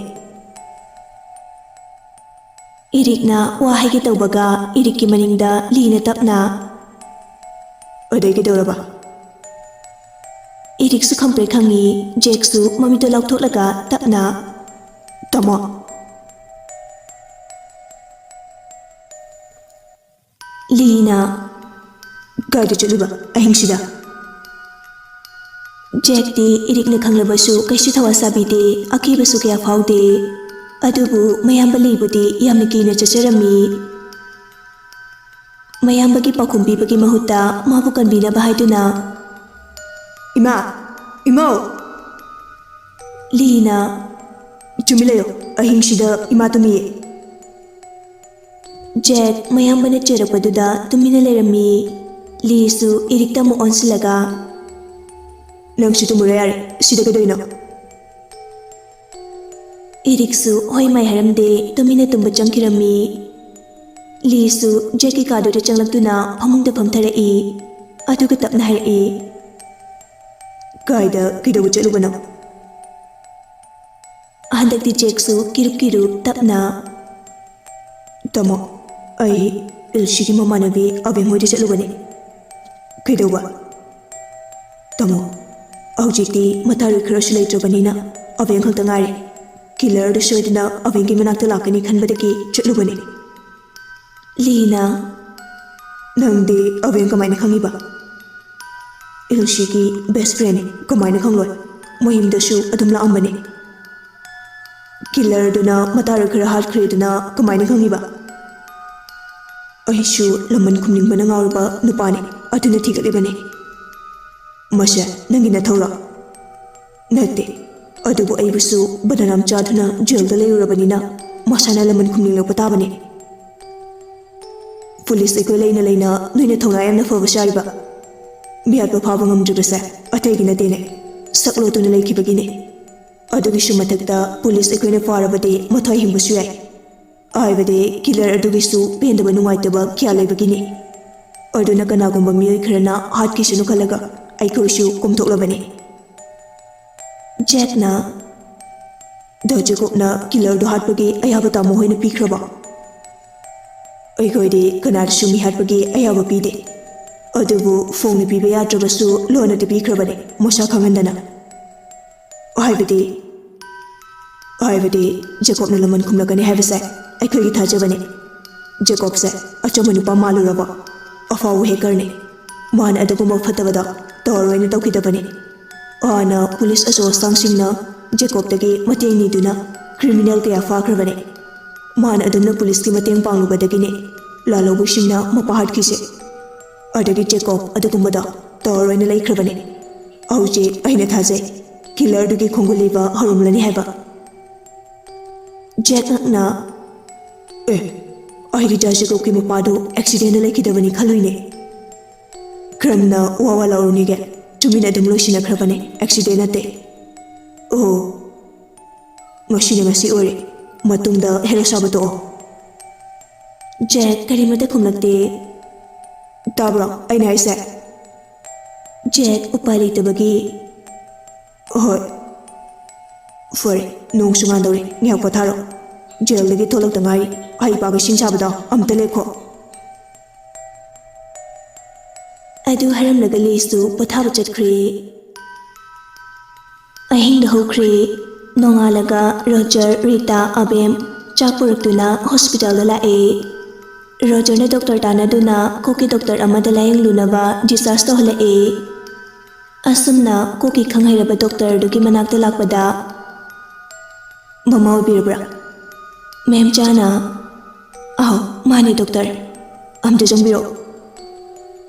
ꯏꯔꯤꯛꯅ ꯋꯥ ꯍꯥꯏꯒꯦ ꯇꯧꯕꯒ ꯏꯔꯤꯛꯀꯤ ꯃꯅꯤꯡꯗ ꯂꯤꯅ ꯇꯞꯅ, ꯑꯗꯩ ꯀꯩꯗꯧꯔꯕ? ꯏꯔꯤꯛꯁꯨ ꯈꯪꯄ꯭ꯔꯦꯛ ꯈꯪꯉꯤ꯫ ꯖꯦꯛꯁꯨ ꯃꯃꯤꯠꯇ ꯂꯥꯎꯊꯣꯛꯂꯒ ꯇꯞꯅ, ꯇꯥꯃꯣ꯫ ꯂꯤꯅ, "ꯀꯥꯏꯗ ꯆꯠꯂꯨꯕ ꯑꯍꯤꯡꯁꯤꯗ?" ꯖꯦꯛꯇꯤ ꯏꯔꯤꯛꯅ ꯈꯪꯂꯕꯁꯨ ꯀꯩꯁꯨ ꯊꯋꯥ ꯁꯥꯕꯤꯗꯦ, ꯑꯀꯤꯕꯁꯨ ꯀꯌꯥ ꯐꯥꯎꯗꯦ꯫ ꯑꯗꯨꯕꯨ ꯃꯌꯥꯝꯕ ꯂꯤꯕꯨꯗꯤ ꯌꯥꯝꯅ ꯀꯤꯅ ꯆꯠꯆꯔꯝꯃꯤ꯫ ꯃꯌꯥꯝꯕꯒꯤ ꯄꯥꯎꯈꯨꯝ ꯄꯤꯕꯒꯤ ꯃꯍꯨꯠꯇ ꯃꯥꯕꯨ ꯀꯟꯕꯤꯅꯕ ꯍꯥꯏꯗꯨꯅ, "ꯏꯃꯥ! ꯏꯃꯧ!" ꯂꯤꯅ, "ꯆꯨꯝꯃꯤ ꯂꯩꯌꯣ, ꯑꯍꯤꯡꯁꯤꯗ ꯏꯃꯥ ꯇꯨꯝꯃꯤꯌꯦ꯫" ꯖꯦꯛ ꯃꯌꯥꯝꯕꯅ ꯆꯦꯔꯛꯄꯗꯨꯗ ꯇꯨꯃꯤꯟꯅ ꯂꯩꯔꯝꯃꯤ꯫ ꯂꯤꯁꯨ ꯏꯔꯤꯛꯇ ꯑꯃꯨꯛ ꯑꯣꯟꯁꯤꯜꯂꯒ, "ꯅꯪꯁꯨ ꯇꯨꯝꯃꯨꯔꯣ ꯌꯥꯔꯦ, ꯁꯤꯗ ꯀꯩꯗꯧꯔꯤꯅꯣ?" ꯏꯔꯤꯛꯁꯨ ꯍꯣꯏ ꯃꯥꯏ ꯍꯥꯏꯔꯝꯗꯦ, ꯇꯨꯃꯤꯟꯅ ꯇꯨꯝꯕ ꯆꯪꯈꯤꯔꯝꯃꯤ꯫ ꯂꯤꯁꯨ ꯖꯦꯛꯀꯤ ꯀꯥꯗꯨꯗ ꯆꯪꯂꯛꯇꯨꯅ ꯐꯃꯨꯡꯗ ꯐꯝꯊꯔꯛꯏ꯫ ꯑꯗꯨꯒ ꯇꯞꯅ ꯍꯥꯏꯔꯛꯏ, "ꯀꯥꯏꯗ ꯀꯩꯗꯧꯕ ꯆꯠꯂꯨꯕꯅꯣ?" ꯍꯟꯗꯛꯇꯤ ꯖꯦꯛꯁꯨ ꯀꯤꯔꯨꯞ ꯀꯤꯔꯨꯞ ꯇꯞꯅ, "ꯇꯥꯃꯣ, ꯑꯩ ꯏꯜꯁꯤꯒꯤ ꯃꯃꯥꯟꯅꯕꯤ ꯑꯕꯦꯝ ꯍꯣꯏꯗ ꯆꯠꯂꯨꯕꯅꯤ꯫" "ꯀꯩꯗꯧꯕ?" "ꯇꯥꯃꯣ, ꯍꯧꯖꯤꯛꯇꯤ ꯃꯇꯥꯔꯨꯏ ꯈꯔꯁꯨ ꯂꯩꯇ꯭ꯔꯕꯅꯤꯅ ꯑꯕꯦꯝ ꯈꯛꯇ ꯉꯥꯏꯔꯦ꯫ ꯀꯤꯂꯔꯗꯨ ꯁꯣꯏꯗꯅ ꯑꯕꯦꯝꯒꯤ ꯃꯅꯥꯛꯇ ꯂꯥꯛꯀꯅꯤ ꯈꯟꯕꯗꯒꯤ ꯆꯠꯂꯨꯕꯅꯤ꯫" ꯂꯤꯅ, "ꯅꯪꯗꯤ ꯑꯕꯦꯝ ꯀꯃꯥꯏꯅ ꯈꯪꯉꯤꯕ?" "ꯏꯜꯁꯤꯒꯤ ꯕꯦꯁ ꯐ꯭ꯔꯦꯟꯅꯤ, ꯀꯃꯥꯏꯅ ꯈꯪꯂꯣꯏ? ꯃꯌꯨꯝꯗꯁꯨ ꯑꯗꯨꯝ ꯂꯥꯛꯑꯝꯕꯅꯤ꯫" "ꯀꯤꯂꯔꯗꯨꯅ ꯃꯇꯥꯔꯨꯏ ꯈꯔ ꯍꯥꯠꯈ꯭ꯔꯦꯗꯨꯅ ꯀꯃꯥꯏꯅ ꯈꯪꯉꯤꯕ?" "ꯑꯩꯁꯨ ꯂꯃꯟ ꯈꯨꯝꯅꯤꯡꯕꯅ ꯉꯥꯎꯔꯕ ꯅꯨꯄꯥꯅꯤ, ꯑꯗꯨꯅ ꯊꯤꯒꯠꯂꯤꯕꯅꯤ꯫" "ꯃꯁꯦ ꯅꯪꯒꯤ ꯅꯊꯧꯔꯣ?" "ꯅꯠꯇꯦ, ꯑꯗꯨꯕꯨ ꯑꯩꯕꯨꯁꯨ ꯕꯗꯅꯥꯝ ꯆꯥꯗꯨꯅ ꯖꯦꯜꯗ ꯂꯩꯔꯨꯔꯕꯅꯤꯅ ꯃꯁꯥꯅ ꯂꯃꯟ ꯈꯨꯝꯅꯤꯡꯂꯛꯄ ꯇꯥꯕꯅꯤ꯫" "ꯄꯨꯂꯤꯁ ꯑꯩꯈꯣꯏ ꯂꯩꯅ ꯂꯩꯅ ꯅꯣꯏꯅ ꯊꯧꯅꯥ ꯌꯥꯝꯅ ꯐꯕ ꯁꯥꯔꯤꯕ꯫ ꯃꯤꯍꯥꯠꯄ ꯐꯥꯕ ꯉꯝꯗ꯭ꯔꯤꯕꯁꯦ ꯑꯇꯩꯒꯤ ꯅꯠꯇꯦꯅꯦ, ꯁꯛ ꯂꯣꯠꯇꯨꯅ ꯂꯩꯈꯤꯕꯒꯤꯅꯦ꯫ ꯑꯗꯨꯒꯤꯁꯨ ꯃꯊꯛꯇ ꯄꯨꯂꯤꯁ ꯑꯩꯈꯣꯏꯅ ꯐꯥꯔꯕꯗꯤ ꯃꯊ꯭ꯋꯥꯏ ꯍꯤꯡꯕꯁꯨ ꯌꯥꯏ꯫ ꯍꯥꯏꯕꯗꯤ ꯀꯤꯂꯔ ꯑꯗꯨꯒꯤꯁꯨ ꯄꯦꯟꯗꯕ ꯅꯨꯡꯉꯥꯏꯇꯕ ꯀꯌꯥ ꯂꯩꯕꯒꯤꯅꯤ꯫ ꯑꯗꯨꯅ ꯀꯅꯥꯒꯨꯝꯕ ꯃꯤꯑꯣꯏ ꯈꯔꯅ ꯍꯥꯠꯈꯤꯁꯅꯨ ꯈꯜꯂꯒ ꯑꯩꯈꯣꯏꯁꯨ ꯀꯣꯝꯊꯣꯛꯂꯕꯅꯤ꯫" ꯖꯦꯛꯅ, "ꯗꯥ ꯖꯦꯀꯣꯕꯅ ꯀꯤꯂꯔꯗꯨ ꯍꯥꯠꯄꯒꯤ ꯑꯌꯥꯕ ꯇꯥꯃꯣ ꯍꯣꯏꯅ ꯄꯤꯈ꯭ꯔꯕꯣ?" "ꯑꯩꯈꯣꯏꯗꯤ ꯀꯅꯥꯗꯁꯨ ꯃꯤ ꯍꯥꯠꯄꯒꯤ ꯑꯌꯥꯕ ꯄꯤꯗꯦ꯫ ꯑꯗꯨꯕꯨ ꯐꯣꯡꯅ ꯄꯤꯕ ꯌꯥꯗ꯭ꯔꯕꯁꯨ ꯂꯣꯟꯅꯗꯤ ꯄꯤꯈ꯭ꯔꯕꯅꯤ, ꯃꯁꯥ ꯈꯪꯍꯟꯗꯅ꯫" "ꯍꯥꯏꯕꯗꯤ?" ꯍꯥꯏꯕꯗꯤ ꯖꯦꯀꯣꯕꯅ ꯂꯃꯟ ꯈꯨꯝꯂꯛꯀꯅꯤ ꯍꯥꯏꯕꯁꯦ ꯑꯩꯈꯣꯏꯒꯤ ꯊꯥꯖꯕꯅꯤ꯫ ꯖꯦꯀꯣꯕꯁꯦ ꯑꯆꯝꯕ ꯅꯨꯄꯥ ꯃꯥꯜꯂꯨꯔꯕ? ꯑꯐꯥꯎꯕ ꯍꯦꯀꯔꯅꯤ꯫ ꯃꯥꯅ ꯑꯗꯨꯒꯨꯝꯕ ꯐꯠꯇꯕꯗꯣ ꯇꯧꯔꯔꯣꯏꯅ ꯇꯧꯈꯤꯗꯕꯅꯤ꯫ ꯍꯥꯟꯅ ꯄꯨꯂꯤꯁ ꯑꯆꯧ ꯑꯁꯥꯡꯁꯤꯡꯅ ꯖꯦꯀꯣꯕꯇꯒꯤ ꯃꯇꯦꯡ ꯅꯤꯗꯨꯅ ꯀ꯭ꯔꯤꯃꯤꯅꯦꯜ ꯀꯌꯥ ꯐꯥꯈ꯭ꯔꯕꯅꯤ꯫ ꯃꯥꯅ ꯑꯗꯨꯝꯅ ꯄꯨꯂꯤꯁꯀꯤ ꯃꯇꯦꯡ ꯄꯥꯡꯂꯨꯕꯗꯒꯤꯅꯤ ꯂꯥꯜꯍꯧꯕꯁꯤꯡꯅ ꯃꯄꯥ ꯍꯥꯠꯈꯤꯁꯦ꯫ ꯑꯗꯒꯤ ꯖꯦꯀꯣꯕ ꯑꯗꯨꯒꯨꯝꯕꯗꯣ ꯇꯧꯔꯔꯣꯏꯅ ꯂꯩꯈ꯭ꯔꯕꯅꯤ꯫ ꯍꯧꯖꯤꯛ ꯑꯩꯅ ꯊꯥꯖꯩ, ꯀꯤꯂꯔꯗꯨꯒꯤ ꯈꯣꯡꯒꯨꯜ ꯂꯤꯕ ꯍꯧꯔꯝꯂꯅꯤ ꯍꯥꯏꯕ꯫ ꯖꯦꯛ ꯉꯛꯅ, "ꯑꯦ, ꯑꯩꯗꯤ ꯗꯥ ꯖꯦꯀꯣꯕꯀꯤ ꯃꯄꯥꯗꯨ ꯑꯦꯛꯁꯤꯗꯦꯟꯗ ꯂꯩꯈꯤꯗꯕꯅꯤ ꯈꯜꯂꯨꯏꯅꯦ꯫ ꯀꯔꯝꯅ ꯋꯥ ꯋꯥ ꯂꯥꯎꯔꯨꯅꯤꯒꯦ? ꯇꯨꯃꯤꯟꯅ ꯑꯗꯨꯝ ꯂꯣꯏꯁꯤꯟꯅꯈ꯭ꯔꯕꯅꯦ, ꯑꯦꯛꯁꯤꯗꯦꯟ ꯅꯠꯇꯦ꯫" "ꯑꯣ, ꯉꯁꯤꯅ ꯉꯁꯤ ꯑꯣꯏꯔꯦ, ꯃꯇꯨꯡꯗ ꯍꯦꯔꯣ ꯁꯥꯕ ꯇꯣꯛꯑꯣ꯫" ꯖꯦꯛ ꯀꯔꯤꯃꯠꯇ ꯈꯨꯝꯂꯛꯇꯦ꯫ "ꯇꯥꯕ꯭ꯔꯣ ꯑꯩꯅ ꯍꯥꯏꯁꯦ?" ꯖꯦꯛ ꯎꯄꯥꯏ ꯂꯩꯇꯕꯒꯤ, "ꯍꯣꯏ, ꯐꯔꯦ, ꯅꯣꯡꯁꯨ ꯉꯥꯟꯗꯧꯔꯦ, ꯉꯥꯏꯍꯥꯛ ꯄꯣꯊꯥꯔꯣ꯫ ꯖꯦꯜꯗꯒꯤ ꯊꯣꯛꯂꯛꯇ ꯉꯥꯏꯔꯤ, ꯍꯩ ꯄꯥꯕ ꯏꯁꯤꯡ ꯁꯥꯕꯗꯣ ꯑꯝꯇ ꯂꯦꯛꯈꯣ꯫" ꯑꯗꯨ ꯍꯥꯏꯔꯝꯂꯒ ꯂꯤꯁꯨ ꯄꯣꯊꯥꯕ ꯆꯠꯈ꯭ꯔꯦ꯫ ꯑꯍꯤꯡꯗ ꯍꯧꯈ꯭ꯔꯦ꯫ ꯅꯣꯡꯉꯥꯜꯂꯒ ꯔꯣꯖꯔ, ꯔꯤꯇꯥ, ꯑꯕꯦꯝ ꯆꯥꯛ ꯄꯨꯔꯛꯇꯨꯅ ꯍꯣꯁꯄꯤꯇꯥꯜꯗ ꯂꯥꯛꯑꯦ꯫ ꯔꯣꯖꯔꯅ ꯗꯣꯛꯇꯔ ꯇꯥꯟꯅꯗꯨꯅ ꯀꯣꯛꯀꯤ ꯗꯣꯛꯇꯔ ꯑꯃꯗ ꯂꯥꯌꯦꯡꯂꯨꯅꯕ ꯗꯤꯁꯆꯥꯔꯖ ꯇꯧꯍꯜꯂꯛꯑꯦ꯫ ꯑꯁꯨꯝꯅ ꯀꯣꯛꯀꯤ ꯈꯪꯍꯩꯔꯕ ꯗꯣꯛꯇꯔꯗꯨꯒꯤ ꯃꯅꯥꯛꯇ ꯂꯥꯛꯄꯗ, "ꯃꯃꯥ ꯑꯣꯏꯕꯤꯔꯕ꯭ꯔꯥ?" ꯃꯦꯝꯆꯥꯅ, "ꯑꯥꯎ, ꯃꯥꯅꯦ ꯗꯣꯛꯇꯔ, ꯑꯝꯇ ꯆꯪꯕꯤꯔꯛꯑꯣ꯫"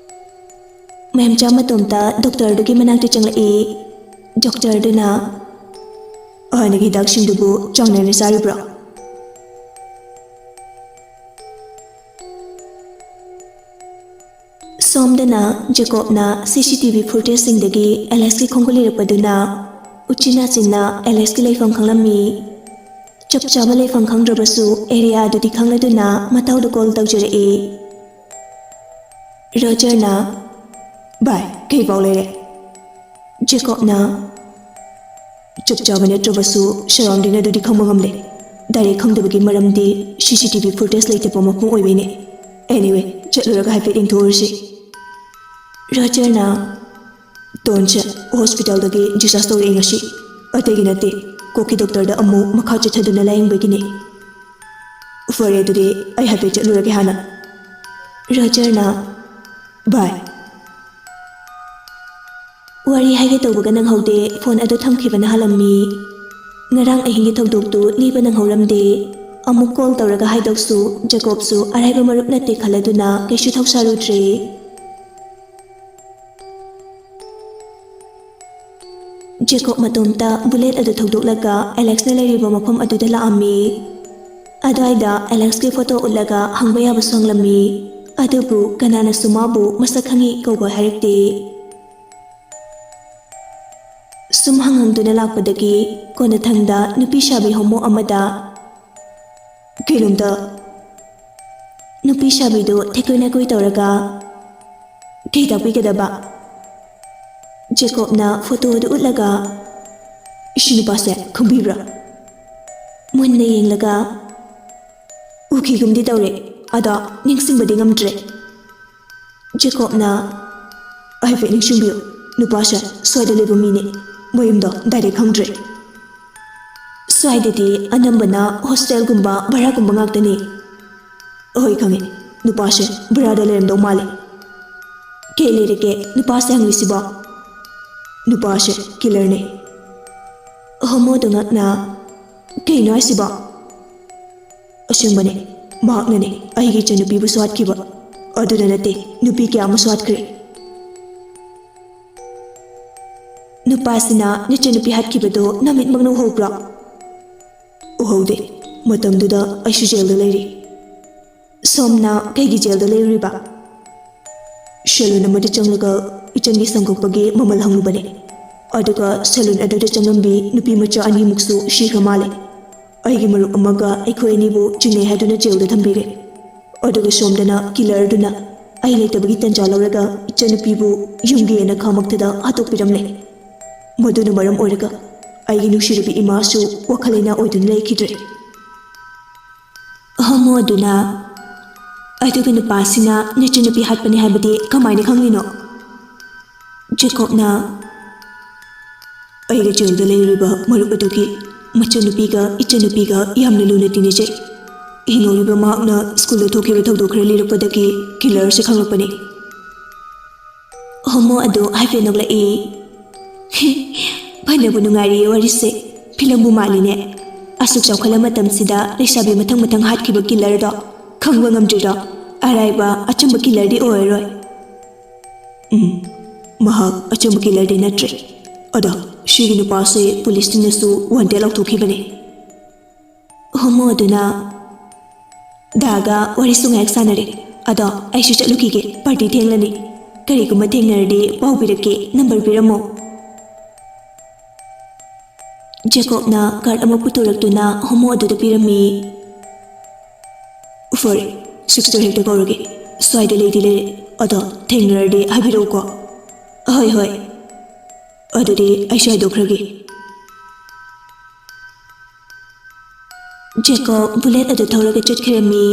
ꯃꯦꯝꯆꯥ ꯃꯇꯣꯝꯇ ꯗꯣꯛꯇꯔꯗꯨꯒꯤ ꯃꯅꯥꯛꯇ ꯆꯪꯂꯛꯏ꯫ ꯗꯣꯛꯇꯔꯗꯨꯅ, "ꯍꯥꯟꯅꯒꯤ ꯍꯤꯗꯥꯛꯁꯤꯡꯗꯨꯕꯨ ꯆꯥꯡ ꯅꯥꯏꯅ ꯆꯥꯔꯤꯕ꯭ꯔꯥ?" ꯁꯣꯝꯗꯅ ꯖꯦꯀꯣꯕꯅ ꯁꯤ ꯁꯤ ꯇꯤ ꯚꯤ ꯐꯨꯇꯦꯖꯁꯤꯡꯗꯒꯤ ꯑꯦꯂꯦꯛꯁꯀꯤ ꯈꯣꯡꯒꯨꯜ ꯂꯤꯔꯛꯄꯗꯨꯅ ꯎꯆꯤꯟ ꯅꯥꯆꯤꯟꯅ ꯑꯦꯂꯦꯛꯁꯀꯤ ꯂꯩꯐꯝ ꯈꯪꯂꯝꯃꯤ꯫ ꯆꯞ ꯆꯥꯕ ꯂꯩꯐꯝ ꯈꯪꯗ꯭ꯔꯕꯁꯨ ꯑꯦꯔꯤꯌꯥ ꯑꯗꯨꯗꯤ ꯈꯪꯂꯗꯨꯅ ꯃꯇꯧꯗ ꯀꯣꯜ ꯇꯧꯖꯔꯛꯏ꯫ ꯔꯣꯖꯔꯅ, "ꯚꯥꯏ, ꯀꯩ ꯄꯥꯎ ꯂꯩꯔꯦ?" ꯖꯦꯀꯣꯕꯅ, "ꯆꯞ ꯆꯥꯕ ꯅꯠꯇ꯭ꯔꯕꯁꯨ ꯁꯔꯥꯎꯟꯗꯤꯡ ꯑꯗꯨꯗꯤ ꯈꯪꯕ ꯉꯝꯂꯦ꯫ ꯗꯥꯏꯔꯦꯛ ꯈꯪꯗꯕꯒꯤ ꯃꯔꯝꯗꯤ ꯁꯤ ꯁꯤ ꯇꯤ ꯚꯤ ꯐꯨꯇꯦꯖ ꯂꯩꯇꯕ ꯃꯐꯝ ꯑꯣꯏꯕꯩꯅꯦ꯫ ꯑꯦꯅꯤꯋꯦ, ꯆꯠꯂꯨꯔꯒ ꯍꯥꯏꯐꯦꯠ ꯌꯦꯡꯊꯣꯛꯎꯔꯁꯤ꯫" ꯔꯣꯖꯔꯅ, "ꯇꯣꯟꯁꯦ ꯍꯣꯁꯄꯤꯇꯥꯜꯗꯒꯤ ꯗꯤꯁꯆꯥꯔꯖ ꯇꯧꯔꯛꯑꯦ ꯉꯁꯤ꯫ ꯑꯇꯩꯒꯤ ꯅꯠꯇꯦ, ꯀꯣꯛꯀꯤ ꯗꯣꯛꯇꯔꯗ ꯑꯃꯨꯛ ꯃꯈꯥ ꯆꯠꯊꯗꯨꯅ ꯂꯥꯌꯦꯡꯕꯒꯤꯅꯤ꯫ ꯐꯔꯦ, ꯑꯗꯨꯗꯤ ꯑꯩ ꯍꯥꯏꯐꯦꯠ ꯆꯠꯂꯨꯔꯒꯦ ꯍꯥꯟꯅ꯫ ꯔꯣꯖꯔꯅ, "ꯕꯥꯏ"꯫ ꯋꯥꯔꯤ ꯍꯥꯏꯒꯦ ꯇꯧꯕꯒ ꯅꯪꯍꯧꯗꯦ, ꯐꯣꯟ ꯑꯗꯨ ꯊꯝꯈꯤꯕꯅ ꯍꯥꯜꯂꯝꯃꯤ꯫ ꯉꯔꯥꯡ ꯑꯍꯤꯡꯒꯤ ꯊꯧꯗꯣꯛꯇꯨ ꯂꯤꯕ ꯅꯪꯍꯧꯔꯝꯗꯦ꯫ ꯑꯃꯨꯛ ꯀꯣꯜ ꯇꯧꯔꯒ ꯍꯥꯏꯗꯣꯛꯁꯨ, ꯖꯦꯀꯣꯕꯁꯨ ꯑꯔꯥꯏꯕ ꯃꯔꯨꯞ ꯅꯠꯇꯦ ꯈꯜꯂꯗꯨꯅ ꯀꯩꯁꯨ ꯊꯧꯁꯥꯔꯨꯗ꯭ꯔꯦ꯫ ꯖꯦꯀꯣꯕ ꯃꯇꯣꯝꯇ ꯕꯨꯂꯦꯠ ꯑꯗꯨ ꯊꯧꯗꯣꯛꯂꯒ ꯑꯦꯂꯦꯛꯁꯅ ꯂꯩꯔꯤꯕ ꯃꯐꯝ ꯑꯗꯨꯗ ꯂꯥꯛꯑꯝꯃꯤ꯫ ꯑꯗꯨꯋꯥꯏꯗ ꯑꯦꯂꯦꯛꯁꯀꯤ ꯐꯣꯇꯣ ꯎꯠꯂꯒ ꯍꯪꯕ ꯌꯥꯕꯁꯨ ꯍꯪꯂꯝꯃꯤ꯫ ꯑꯗꯨꯕꯨ ꯀꯅꯥꯅꯁꯨ ꯃꯥꯕꯨ ꯃꯁꯛ ꯈꯪꯏ ꯀꯧꯕ ꯍꯥꯏꯔꯛꯇꯦ꯫ ꯁꯨꯝ ꯍꯪꯍꯪꯗꯨꯅ ꯂꯥꯛꯄꯗꯒꯤ ꯀꯣꯟꯅꯊꯪꯗ ꯅꯨꯄꯤ ꯁꯥꯕꯤ ꯍꯣꯃꯣ ꯑꯃꯗ, "ꯀꯩꯅꯣꯝꯇ, ꯅꯨꯄꯤ ꯁꯥꯕꯤꯗꯨ ꯊꯦꯛꯀꯣꯏ ꯅꯥꯀꯣꯏ ꯇꯧꯔꯒ, "ꯀꯩ ꯇꯥꯛꯄꯤꯒꯗꯕ?" ꯖꯦꯀꯣꯕꯅ ꯐꯣꯇꯣ ꯑꯗꯨ ꯎꯠꯂꯒ, "ꯏꯁꯤ ꯅꯨꯄꯥꯁꯦ ꯈꯪꯕꯤꯕ꯭ꯔꯥ?" ꯃꯨꯟꯅ ꯌꯦꯡꯂꯒ, "ꯎꯈꯤꯒꯨꯝꯗꯤ ꯇꯧꯔꯦ, ꯑꯗꯣ ꯅꯤꯡꯁꯤꯡꯕꯗꯤ ꯉꯝꯗ꯭ꯔꯦ꯫" ꯖꯦꯀꯣꯕꯅ, "ꯍꯥꯏꯐꯦꯠ ꯅꯤꯡꯁꯤꯡꯕꯤꯌꯨ, ꯅꯨꯄꯥꯁꯦ ꯁ꯭ꯋꯥꯏꯗ ꯂꯩꯕ ꯃꯤꯅꯦ, ꯃꯌꯨꯝꯗꯣ ꯗꯥꯏꯔꯦꯛ ꯈꯪꯗ꯭ꯔꯦ꯫" "ꯁ꯭ꯋꯥꯏꯗꯗꯤ ꯑꯅꯝꯕꯅ ꯍꯣꯁꯇꯦꯜꯒꯨꯝꯕ ꯚꯔꯥꯒꯨꯝꯕ ꯉꯥꯛꯇꯅꯤ꯫" "ꯑꯍꯣꯏ, ꯈꯪꯉꯦ, ꯅꯨꯄꯥꯁꯦ ꯚꯔꯥꯗ ꯂꯩꯔꯝꯗꯧ ꯃꯥꯜꯂꯦ꯫" "ꯀꯩ ꯂꯩꯔꯒꯦ ꯅꯨꯄꯥꯁꯦ ꯍꯪꯂꯤꯁꯤꯕꯣ?" "ꯅꯨꯄꯥꯁꯦ ꯀꯤꯂꯔꯅꯦ꯫" ꯍꯣꯃꯣꯗꯨ ꯉꯛꯅ, "ꯀꯩꯅꯣ ꯍꯥꯏꯁꯤꯕꯣ?" "ꯑꯁꯦꯡꯕꯅꯦ, ꯃꯍꯥꯛꯅꯅꯦ ꯑꯩꯒꯤ ꯏꯆꯟꯅꯨꯄꯤꯕꯨꯁꯨ ꯍꯥꯠꯈꯤꯕ꯫ ꯑꯗꯨꯗ ꯅꯠꯇꯦ, ꯅꯨꯄꯤ ꯀꯌꯥ ꯑꯃꯁꯨ ꯍꯥꯠꯈ꯭ꯔꯦ꯫" "ꯅꯨꯄꯥꯁꯤꯅ ꯅꯆꯟꯅꯨꯄꯤ ꯍꯥꯠꯈꯤꯕꯗꯣ ꯅꯃꯤꯠꯃꯛꯅ ꯎꯍꯧꯕ꯭ꯔꯣ?" "ꯎꯍꯧꯗꯦ, ꯃꯇꯝꯗꯨꯗ ꯑꯩꯁꯨ ꯖꯦꯜꯗ ꯂꯩꯔꯤ꯫" "ꯁꯣꯝꯅ ꯀꯩꯒꯤ ꯖꯦꯜꯗ ꯂꯩꯔꯨꯔꯤꯕ?" "ꯁꯦꯂꯨꯟ ꯑꯃꯗ ꯆꯪꯂꯒ ꯏꯆꯟꯒꯤ ꯁꯪꯒꯣꯛꯄꯒꯤ ꯃꯃꯜ ꯍꯪꯂꯨꯕꯅꯦ꯫ ꯑꯗꯨꯒ ꯁꯦꯂꯨꯟ ꯑꯗꯨꯗ ꯆꯪꯂꯝꯕꯤ ꯅꯨꯄꯤ ꯃꯆꯥ ꯑꯅꯤꯃꯨꯛꯁꯨ ꯁꯤꯈ꯭ꯔ ꯃꯥꯜꯂꯦ꯫ ꯑꯩꯒꯤ ꯃꯔꯨꯞ ꯑꯃꯒ ꯑꯩꯈꯣꯏ ꯑꯅꯤꯕꯨ ꯆꯤꯡꯅꯩ ꯍꯥꯏꯗꯨꯅ ꯖꯦꯜꯗ ꯊꯝꯕꯤꯔꯦ꯫ ꯑꯗꯨꯒ ꯁꯣꯝꯗꯅ ꯀꯤꯂꯔꯗꯨꯅ ꯑꯩ ꯂꯩꯇꯕꯒꯤ ꯇꯟꯖꯥ ꯂꯧꯔꯒ ꯏꯆꯟꯅꯨꯄꯤꯕꯨ ꯌꯨꯝꯒꯤ ꯌꯦꯅꯈꯥꯃꯛꯇꯗ ꯍꯥꯠꯇꯣꯛꯄꯤꯔꯝꯂꯦ꯫ ꯃꯗꯨꯅ ꯃꯔꯝ ꯑꯣꯏꯔꯒ ꯑꯩꯒꯤ ꯅꯨꯡꯁꯤꯔꯕꯤ ꯏꯃꯥꯁꯨ ꯋꯥꯈꯜ ꯂꯩꯅꯥ ꯑꯣꯏꯗꯨꯅ ꯂꯩꯈꯤꯗ꯭ꯔꯦ꯫" ꯍꯣꯃꯣ ꯑꯗꯨꯅ, "ꯑꯗꯨꯒ ꯅꯨꯄꯥꯁꯤꯅ ꯅꯆꯟꯅꯨꯄꯤ ꯍꯥꯠꯄꯅꯤ ꯍꯥꯏꯕꯗꯤ ꯀꯃꯥꯏꯅ ꯈꯪꯂꯤꯅꯣ?" ꯖꯦꯀꯣꯕꯅ, ꯑꯩꯒ ꯖꯦꯜꯗ ꯂꯩꯔꯤꯕ ꯃꯔꯨꯞ ꯑꯗꯨꯒꯤ ꯃꯆꯟꯅꯨꯄꯤꯒ ꯏꯆꯟꯅꯨꯄꯤꯒ ꯌꯥꯝꯅ ꯂꯨꯅ ꯇꯤꯟꯅꯖꯩ꯫ ꯍꯤꯡꯍꯧꯔꯤꯕ ꯃꯍꯥꯛꯅ ꯁ꯭ꯀꯨꯜꯗ ꯊꯣꯛꯈꯤꯕ ꯊꯧꯗꯣꯛ ꯈꯔ ꯂꯤꯔꯛꯄꯗꯒꯤ ꯀꯤꯂꯔꯁꯦ ꯈꯪꯂꯛꯄꯅꯤ꯫ ꯍꯣꯃꯣ ꯑꯗꯨ ꯍꯥꯏꯐꯦꯠ ꯅꯣꯛꯂꯛꯏ꯫ ꯐꯅꯕꯨ ꯅꯨꯡꯉꯥꯏꯔꯤꯌꯦ ꯋꯥꯔꯤꯁꯦ꯫ ꯐꯤꯂꯝꯕꯨ ꯃꯥꯜꯂꯤꯅꯦ꯫ ꯑꯁꯨꯛ ꯆꯥꯎꯈꯠꯂ ꯃꯇꯝꯁꯤꯗ ꯂꯩꯁꯥꯕꯤ ꯃꯊꯪ ꯃꯊꯪ ꯍꯥꯠꯈꯤꯕ ꯀꯤꯂꯔꯗꯣ ꯈꯪꯕ ꯉꯝꯗ꯭ꯔꯤꯔꯣ? ꯑꯔꯥꯏꯕ ꯑꯆꯝꯕ ꯀꯤꯂꯔꯗꯤ ꯑꯣꯏꯔꯔꯣꯏ꯫ ꯎꯝ, ꯃꯍꯥꯛ ꯑꯆꯝꯕ ꯀꯤꯂꯔꯗꯤ ꯅꯠꯇ꯭ꯔꯦ꯫ ꯑꯗꯣ ꯁꯤꯒꯤ ꯅꯨꯄꯥꯁꯦ ꯄꯨꯂꯤꯁꯁꯤꯡꯅꯁꯨ ꯋꯥꯟꯇꯦꯗ ꯂꯥꯎꯊꯣꯛꯈꯤꯕꯅꯦ꯫ ꯍꯣꯃꯣ ꯑꯗꯨꯅ ꯗꯥꯒ ꯋꯥꯔꯤꯁꯨ ꯉꯥꯏꯍꯥꯛ ꯁꯥꯟꯅꯔꯦ꯫ ꯑꯗꯣ ꯑꯩꯁꯨ ꯆꯠꯂꯨꯈꯤꯒꯦ, ꯄꯥꯔꯇꯤ ꯊꯦꯡꯂꯅꯤ꯫ ꯀꯔꯤꯒꯨꯝꯕ ꯊꯦꯡꯅꯔꯗꯤ ꯄꯥꯎ ꯄꯤꯔꯛꯀꯦ, ꯅꯝꯕꯔ ꯄꯤꯔꯝꯃꯣ꯫ ꯖꯦꯀꯣꯕꯅ ꯀꯥꯔꯗ ꯑꯃ ꯄꯨꯊꯣꯔꯛꯇꯨꯅ ꯍꯣꯃꯣ ꯑꯗꯨꯗ ꯄꯤꯔꯝꯃꯤ꯫ ꯐꯔꯦ, ꯁꯤꯛꯁꯇꯔ ꯍꯦꯛꯇ ꯀꯧꯔꯒꯦ꯫ ꯁ꯭ꯋꯥꯏꯗ ꯂꯩꯗꯤ ꯂꯩꯔꯦ, ꯑꯗꯣ ꯊꯦꯡꯅꯔꯗꯤ ꯍꯥꯏꯕꯤꯔꯛꯎꯀꯣ꯫ ꯍꯣꯏ, ꯍꯣꯏ꯫ ꯑꯗꯨꯗꯤ ꯑꯩꯁꯨ ꯍꯥꯏꯗꯣꯛꯈ꯭ꯔꯒꯦ꯫ ꯖꯦꯀꯣꯕ ꯕꯨꯂꯦꯠ ꯑꯗꯨ ꯊꯧꯔꯒ ꯆꯠꯈꯤꯔꯝꯃꯤ꯫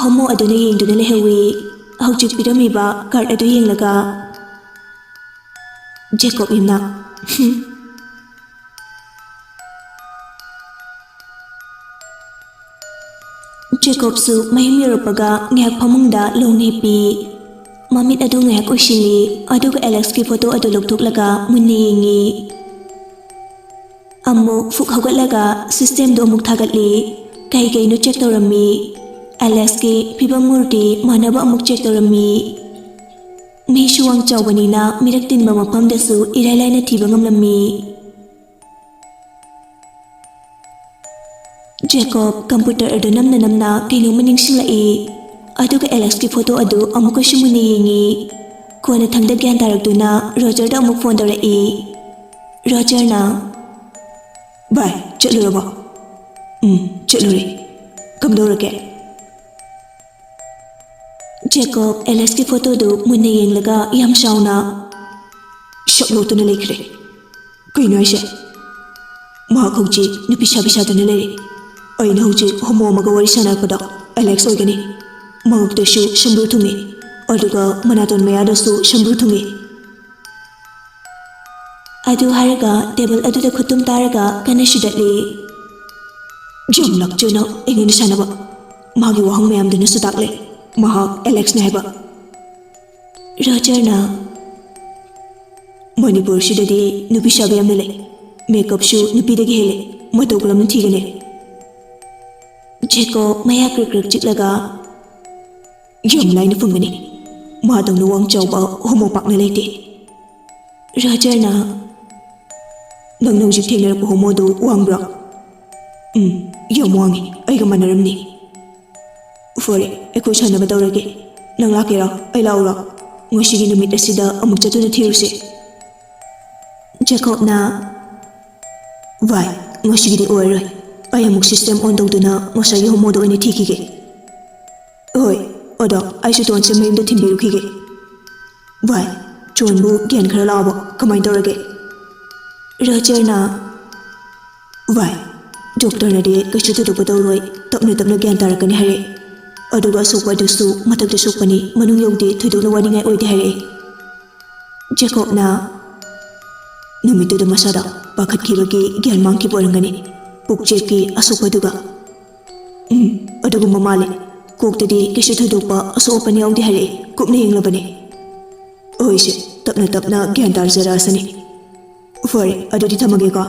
ꯍꯣꯃꯣ ꯑꯗꯨꯅ ꯌꯦꯡꯗꯨꯅ ꯂꯩꯍꯧꯏ꯫ ꯍꯧꯖꯤꯛ ꯄꯤꯔꯝꯃꯤꯕ ꯀꯥꯔꯗ ꯑꯗꯨ ꯌꯦꯡꯂꯒ ꯖꯦꯀꯣꯕ ꯏꯝꯅ, "ꯍꯨꯝ꯫" ꯖꯦꯀꯣꯕꯁꯨ ꯃꯌꯨꯝ ꯌꯧꯔꯛꯄꯒ ꯉꯥꯏꯍꯥꯛ ꯐꯃꯨꯡꯗ ꯂꯣꯡ ꯍꯤꯞꯄꯤ꯫ ꯃꯃꯤꯠ ꯑꯗꯨ ꯉꯥꯏꯍꯥꯛ ꯎꯏꯁꯤꯜꯂꯤ, ꯑꯗꯨꯒ ꯑꯦꯂꯦꯛꯁꯀꯤ ꯐꯣꯇꯣ ꯑꯗꯨ ꯂꯧꯊꯣꯛꯂꯒ ꯃꯨꯟꯅ ꯌꯦꯡꯉꯤ꯫ ꯑꯃꯨꯛ ꯐꯨꯛ ꯍꯧꯒꯠꯂꯒ ꯁꯤꯁꯇꯦꯝꯗꯨ ꯑꯃꯨꯛ ꯊꯥꯒꯠꯂꯤ꯫ ꯀꯩ ꯀꯩꯅꯣ ꯆꯦꯛ ꯇꯧꯔꯝꯃꯤ꯫ ꯑꯦꯂꯦꯛꯁꯀꯤ ꯐꯤꯕꯝ ꯃꯨꯔꯇꯤ ꯃꯥꯟꯅꯕ ꯑꯃꯨꯛ ꯆꯦꯛ ꯇꯧꯔꯝꯃꯤ꯫ ꯃꯤꯁꯨ ꯋꯥꯡ ꯆꯥꯎꯕꯅꯤꯅ ꯃꯤꯔꯛ ꯇꯤꯟꯕ ꯃꯐꯝꯗꯁꯨ ꯏꯔꯥꯏ ꯂꯥꯏꯅ ꯊꯤꯕ ꯉꯝꯂꯝꯃꯤ꯫ ꯖꯦꯀꯣꯕ ꯀꯝꯄ꯭ꯌꯨꯇꯔ ꯑꯗꯨ ꯅꯝꯅ ꯅꯝꯅ ꯀꯩꯅꯣꯝꯃ ꯅꯤꯡꯁꯤꯡꯂꯛꯏ꯫ ꯑꯗꯨꯒ ꯑꯦꯂꯦꯛꯁꯀꯤ ꯐꯣꯇꯣ ꯑꯗꯨ ꯑꯃꯨꯛꯀꯁꯨ ꯃꯨꯟꯅ ꯌꯦꯡꯉꯤ꯫ ꯀꯣꯟꯅꯊꯪꯗ ꯒ꯭ꯌꯥꯟ ꯇꯥꯔꯛꯇꯨꯅ ꯔꯣꯖꯔꯗ ꯑꯃꯨꯛ ꯐꯣꯟ ꯇꯧꯔꯛꯏ꯫ ꯔꯣꯖꯔꯅ, "ꯚꯥꯏ, ꯆꯠꯂꯨꯔꯕꯣ?" "ꯎꯝ, ꯆꯠꯂꯨꯔꯦ꯫ ꯀꯝꯗꯧꯔꯒꯦ?" ꯖꯦꯀꯣꯕ ꯑꯦꯂꯦꯛꯁꯀꯤ ꯐꯣꯇꯣꯗꯨ ꯃꯨꯟꯅ ꯌꯦꯡꯂꯒ ꯌꯥꯝ ꯆꯥꯎꯅ ꯁꯛ ꯂꯣꯠꯇꯨꯅ ꯂꯩꯈ꯭ꯔꯦ꯫ "ꯀꯩꯅꯣ ꯍꯥꯏꯁꯦ? ꯃꯍꯥꯛ ꯍꯧꯖꯤꯛ ꯅꯨꯄꯤ ꯁꯥꯕꯤ ꯁꯥꯗꯨꯅ ꯂꯩꯔꯦ꯫ ꯑꯩꯅ ꯍꯧꯖꯤꯛ ꯍꯣꯃꯣ ꯑꯃꯒ ꯋꯥꯔꯤ ꯁꯥꯟꯅꯔꯛꯄꯗ ꯑꯦꯂꯦꯛꯁ ꯑꯣꯏꯒꯅꯤ꯫ ꯃꯉꯛꯇꯁꯨ ꯁꯝꯕ꯭ꯔꯨ ꯊꯨꯡꯉꯤ, ꯑꯗꯨꯒ ꯃꯅꯥꯇꯣꯟ ꯃꯌꯥꯗꯁꯨ ꯁꯝꯕ꯭ꯔꯨ ꯊꯨꯡꯉꯤ꯫" ꯑꯗꯨ ꯍꯥꯏꯔꯒ ꯇꯦꯕꯜ ꯑꯗꯨꯗ ꯈꯨꯠꯇꯨꯝ ꯇꯥꯔꯒ ꯀꯟꯅ ꯁꯤꯗꯠꯂꯤ꯫ ꯌꯥꯝ ꯂꯛꯆꯩ ꯅꯪ ꯑꯩꯉꯣꯟꯗ ꯁꯥꯟꯅꯕ꯫ ꯃꯥꯒꯤ ꯋꯥꯍꯪ ꯃꯌꯥꯝꯗꯨꯅꯁꯨ ꯇꯥꯛꯂꯦ ꯃꯍꯥꯛ ꯑꯦꯂꯦꯛꯁꯅꯦ ꯍꯥꯏꯕ꯫ ꯔꯣꯖꯔꯅ, "ꯃꯅꯤꯄꯨꯔꯁꯤꯗꯗꯤ ꯅꯨꯄꯤ ꯁꯥꯕ ꯌꯥꯝꯅ ꯂꯩ꯫ ꯃꯦꯀꯞꯁꯨ ꯅꯨꯄꯤꯗꯒꯤ ꯍꯦꯜꯂꯦ꯫ ꯃꯇꯧ ꯀꯔꯝꯅ ꯊꯤꯒꯅꯤ?" ꯖꯦꯀꯣꯕ ꯃꯌꯥ ꯀ꯭ꯔꯛ ꯀ꯭ꯔꯛ ꯆꯤꯛꯂꯒ, "ꯌꯥꯝ ꯂꯥꯏꯅ ꯐꯪꯒꯅꯤ꯫ ꯃꯥꯗꯧꯅ ꯋꯥꯡ ꯆꯥꯎꯕ ꯍꯣꯃꯣ ꯄꯥꯛꯅ ꯂꯩꯇꯦ꯫" ꯔꯣꯖꯔꯅ, "ꯅꯪꯅ ꯍꯧꯖꯤꯛ ꯊꯦꯡꯅꯔꯛꯄ ꯍꯣꯃꯣꯗꯨ ꯋꯥꯡꯕ꯭ꯔꯣ?" "ꯎꯝ, ꯌꯥꯝ ꯋꯥꯡꯉꯤ꯫ ꯑꯩꯒ ꯃꯥꯟꯅꯔꯝꯅꯤ꯫" "ꯐꯔꯦ, ꯑꯩꯈꯣꯏ ꯁꯥꯟꯅꯕ ꯇꯧꯔꯒꯦ꯫ ꯅꯪ ꯂꯥꯛꯀꯦꯔꯣ? ꯑꯩ ꯂꯥꯛꯎꯔꯣ? ꯉꯁꯤꯒꯤ ꯅꯨꯃꯤꯠ ꯑꯁꯤꯗ ꯑꯃꯨꯛ ꯆꯠꯇꯨꯅ ꯊꯤꯔꯨꯁꯦ꯫" ꯖꯦꯀꯣꯕꯅ, "ꯚꯥꯏ, ꯉꯁꯤꯒꯤꯗꯤ ꯑꯣꯏꯔꯣꯏ꯫ ꯑꯩ ꯑꯃꯨꯛ ꯁꯤꯁꯇꯦꯝ ꯑꯣꯟ ꯇꯧꯗꯨꯅ ꯉꯁꯥꯏꯒꯤ ꯍꯣꯃꯣꯗꯣ ꯑꯣꯏꯅ ꯊꯤꯈꯤꯒꯦ꯫ ꯍꯣꯏ, ꯑꯗꯣ ꯑꯩꯁꯨ ꯇꯣꯟꯁꯦ ꯃꯌꯨꯝꯗ ꯊꯤꯟꯕꯤꯔꯨꯈꯤꯒꯦ꯫ ꯚꯥꯏ, ꯆꯣꯟꯕꯨ ꯒ꯭ꯌꯥꯟ ꯈꯔ ꯂꯥꯛꯑꯕꯣ? ꯀꯃꯥꯏꯅ ꯇꯧꯔꯒꯦ?" ꯔꯣꯖꯔꯅ, "ꯚꯥꯏ, ꯗꯣꯛꯇꯔꯅꯗꯤ ꯀꯩꯁꯨ ꯊꯣꯏꯗꯣꯛꯄ ꯇꯧꯔꯣꯏ, ꯇꯞꯅ ꯇꯞꯅ ꯒ꯭ꯌꯥꯟ ꯇꯥꯔꯛꯀꯅꯤ ꯍꯥꯏꯔꯛꯑꯦ꯫ ꯑꯗꯨꯒ ꯑꯁꯣꯛꯄ ꯑꯗꯨꯁꯨ ꯃꯊꯛꯇ ꯁꯣꯛꯄꯅꯤ, ꯃꯅꯨꯡ ꯌꯧꯗꯦ, ꯊꯣꯏꯗꯣꯛꯅ ꯋꯥꯅꯤꯡꯉꯥꯏ ꯑꯣꯏꯗꯦ" ꯍꯥꯏꯔꯛꯑꯦ꯫ ꯖꯦꯀꯣꯕꯅ, "ꯅꯨꯃꯤꯠꯇꯨꯗ ꯃꯁꯥꯗ ꯄꯥꯈꯠꯈꯤꯕꯒꯤ ꯒ꯭ꯌꯥꯟ ꯃꯥꯡꯈꯤꯕ ꯑꯣꯏꯔꯝꯒꯅꯤ, ꯄꯨꯛꯆꯦꯞꯀꯤ ꯑꯁꯣꯛꯄꯗꯨꯒ꯫" "ꯎꯝ, ꯑꯗꯨꯒꯨꯝꯕ ꯃꯥꯜꯂꯤ꯫ ꯀꯣꯛꯇꯗꯤ ꯀꯩꯁꯨ ꯊꯣꯏꯗꯣꯛꯄ ꯑꯁꯣꯛ ꯑꯄꯟ ꯌꯥꯎꯗꯦ ꯍꯥꯏꯔꯛꯑꯦ, ꯀꯨꯞꯅ ꯌꯦꯡꯂꯕꯅꯤ꯫ ꯍꯣꯏꯁꯦ, ꯇꯞꯅ ꯇꯞꯅ ꯒ꯭ꯌꯥꯟ ꯇꯥꯖꯔꯛꯑꯁꯅꯤ꯫ ꯐꯔꯦ, ꯑꯗꯨꯗꯤ ꯊꯝꯃꯒꯦꯀꯣ꯫"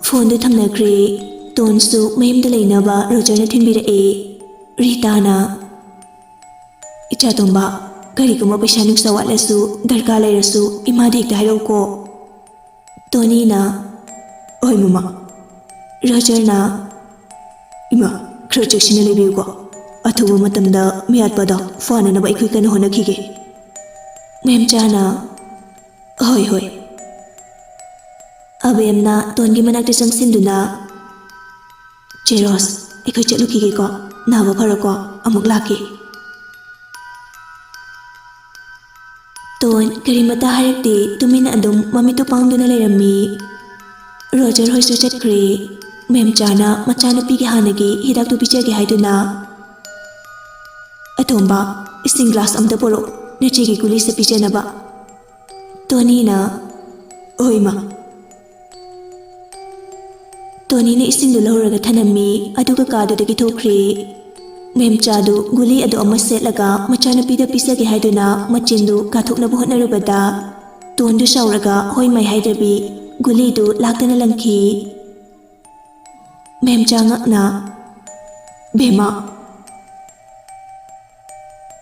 ꯐꯣꯟꯗꯨ ꯊꯝꯅꯈ꯭ꯔꯦ꯫ ꯇꯣꯟꯁꯨ ꯃꯌꯨꯝꯗ ꯂꯩꯅꯕ ꯔꯣꯖꯔꯅ ꯊꯤꯟꯕꯤꯔꯛꯑꯦ꯫ ꯔꯤꯇꯥꯅ, "ꯏꯆꯥ ꯇꯣꯝꯕ, ꯀꯔꯤꯒꯨꯝꯕ ꯄꯩꯁꯥ ꯅꯨꯡꯁꯥ ꯋꯥꯠꯂꯁꯨ, ꯗꯔꯀꯥꯔ ꯂꯩꯔꯁꯨ ꯏꯃꯥꯗ ꯍꯦꯛꯇ ꯍꯥꯏꯔꯛꯎꯀꯣ꯫" ꯇꯣꯅꯤꯅ, "ꯍꯣꯏ ꯃꯃꯥ꯫" ꯔꯣꯖꯔꯅ, "ꯏꯃꯥ, ꯈꯔ ꯆꯦꯛꯁꯤꯟꯅ ꯂꯩꯕꯤꯌꯨꯀꯣ꯫ ꯑꯊꯨꯕ ꯃꯇꯝꯗ ꯃꯌꯥꯠꯄꯗꯣ ꯐꯅꯅꯕ ꯑꯩꯈꯣꯏ ꯀꯟꯅ ꯍꯣꯠꯅꯈꯤꯒꯦ꯫" ꯃꯦꯝꯆꯥꯅ, "ꯍꯣꯏ, ꯍꯣꯏ꯫" ꯑꯕꯦꯝꯅ ꯇꯣꯟꯒꯤ ꯃꯅꯥꯛꯇ ꯆꯪꯁꯤꯟꯗꯨꯅ, "ꯆꯦ ꯔꯣꯁ, ꯑꯩꯈꯣꯏ ꯆꯠꯂꯨꯈꯤꯒꯦꯀꯣ꯫ ꯅꯥꯕ ꯐꯔꯣꯀꯣ, ꯑꯃꯨꯛ ꯂꯥꯛꯀꯦ꯫" ꯇꯣꯟ ꯀꯔꯤꯃꯇ ꯍꯥꯏꯔꯛꯇꯦ, ꯇꯨꯃꯤꯟꯅ ꯑꯗꯨꯝ ꯃꯃꯤꯠꯇꯨ ꯄꯥꯡꯗꯨꯅ ꯂꯩꯔꯝꯃꯤ꯫ ꯔꯣꯖꯔ ꯍꯣꯏꯁꯨ ꯆꯠꯈ꯭ꯔꯦ꯫ ꯃꯦꯝꯆꯥꯅ ꯃꯆꯥꯅꯨꯄꯤꯒꯤ ꯍꯥꯟꯅꯒꯤ ꯍꯤꯗꯥꯛꯇꯨ ꯄꯤꯖꯒꯦ ꯍꯥꯏꯗꯨꯅ, "ꯑꯇꯣꯝꯕ, ꯏꯁꯤꯡ ꯒ꯭ꯂꯥꯁ ꯑꯝꯇ ꯄꯨꯔꯛꯎ꯫ ꯅꯆꯦꯒꯤ ꯒꯨꯂꯤꯁꯦ ꯄꯤꯖꯅꯕ꯫ ꯇꯣꯅꯤꯅ, "ꯍꯣꯏ, ꯃꯥ"꯫ ꯇꯣꯅꯤꯅ ꯏꯁꯤꯡꯗꯨ ꯂꯧꯔꯒ ꯊꯅꯝꯃꯤ, ꯑꯗꯨꯒ ꯀꯥꯗꯨꯗꯒꯤ ꯊꯣꯛꯈ꯭ꯔꯦ꯫ ꯃꯦꯝꯆꯥꯗꯨ ꯒꯨꯂꯤ ꯑꯗꯨ ꯑꯃ ꯁꯦꯠꯂꯒ ꯃꯆꯥꯅꯨꯄꯤꯗ ꯄꯤꯖꯒꯦ ꯍꯥꯏꯗꯨꯅ ꯃꯆꯤꯟꯗꯨ ꯀꯥꯊꯣꯛꯅꯕ ꯍꯣꯠꯅꯔꯨꯕꯗ, ꯇꯣꯟꯗꯨ ꯁꯥꯎꯔꯒ ꯍꯣꯏ ꯃꯥꯏ ꯍꯥꯏꯗꯕꯤ ꯒꯨꯂꯤꯗꯨ ꯂꯥꯛꯇꯅ ꯂꯪꯈꯤ꯫ ꯃꯦꯝꯆꯥ ꯉꯛꯅ, "ꯕꯦꯝꯃ"꯫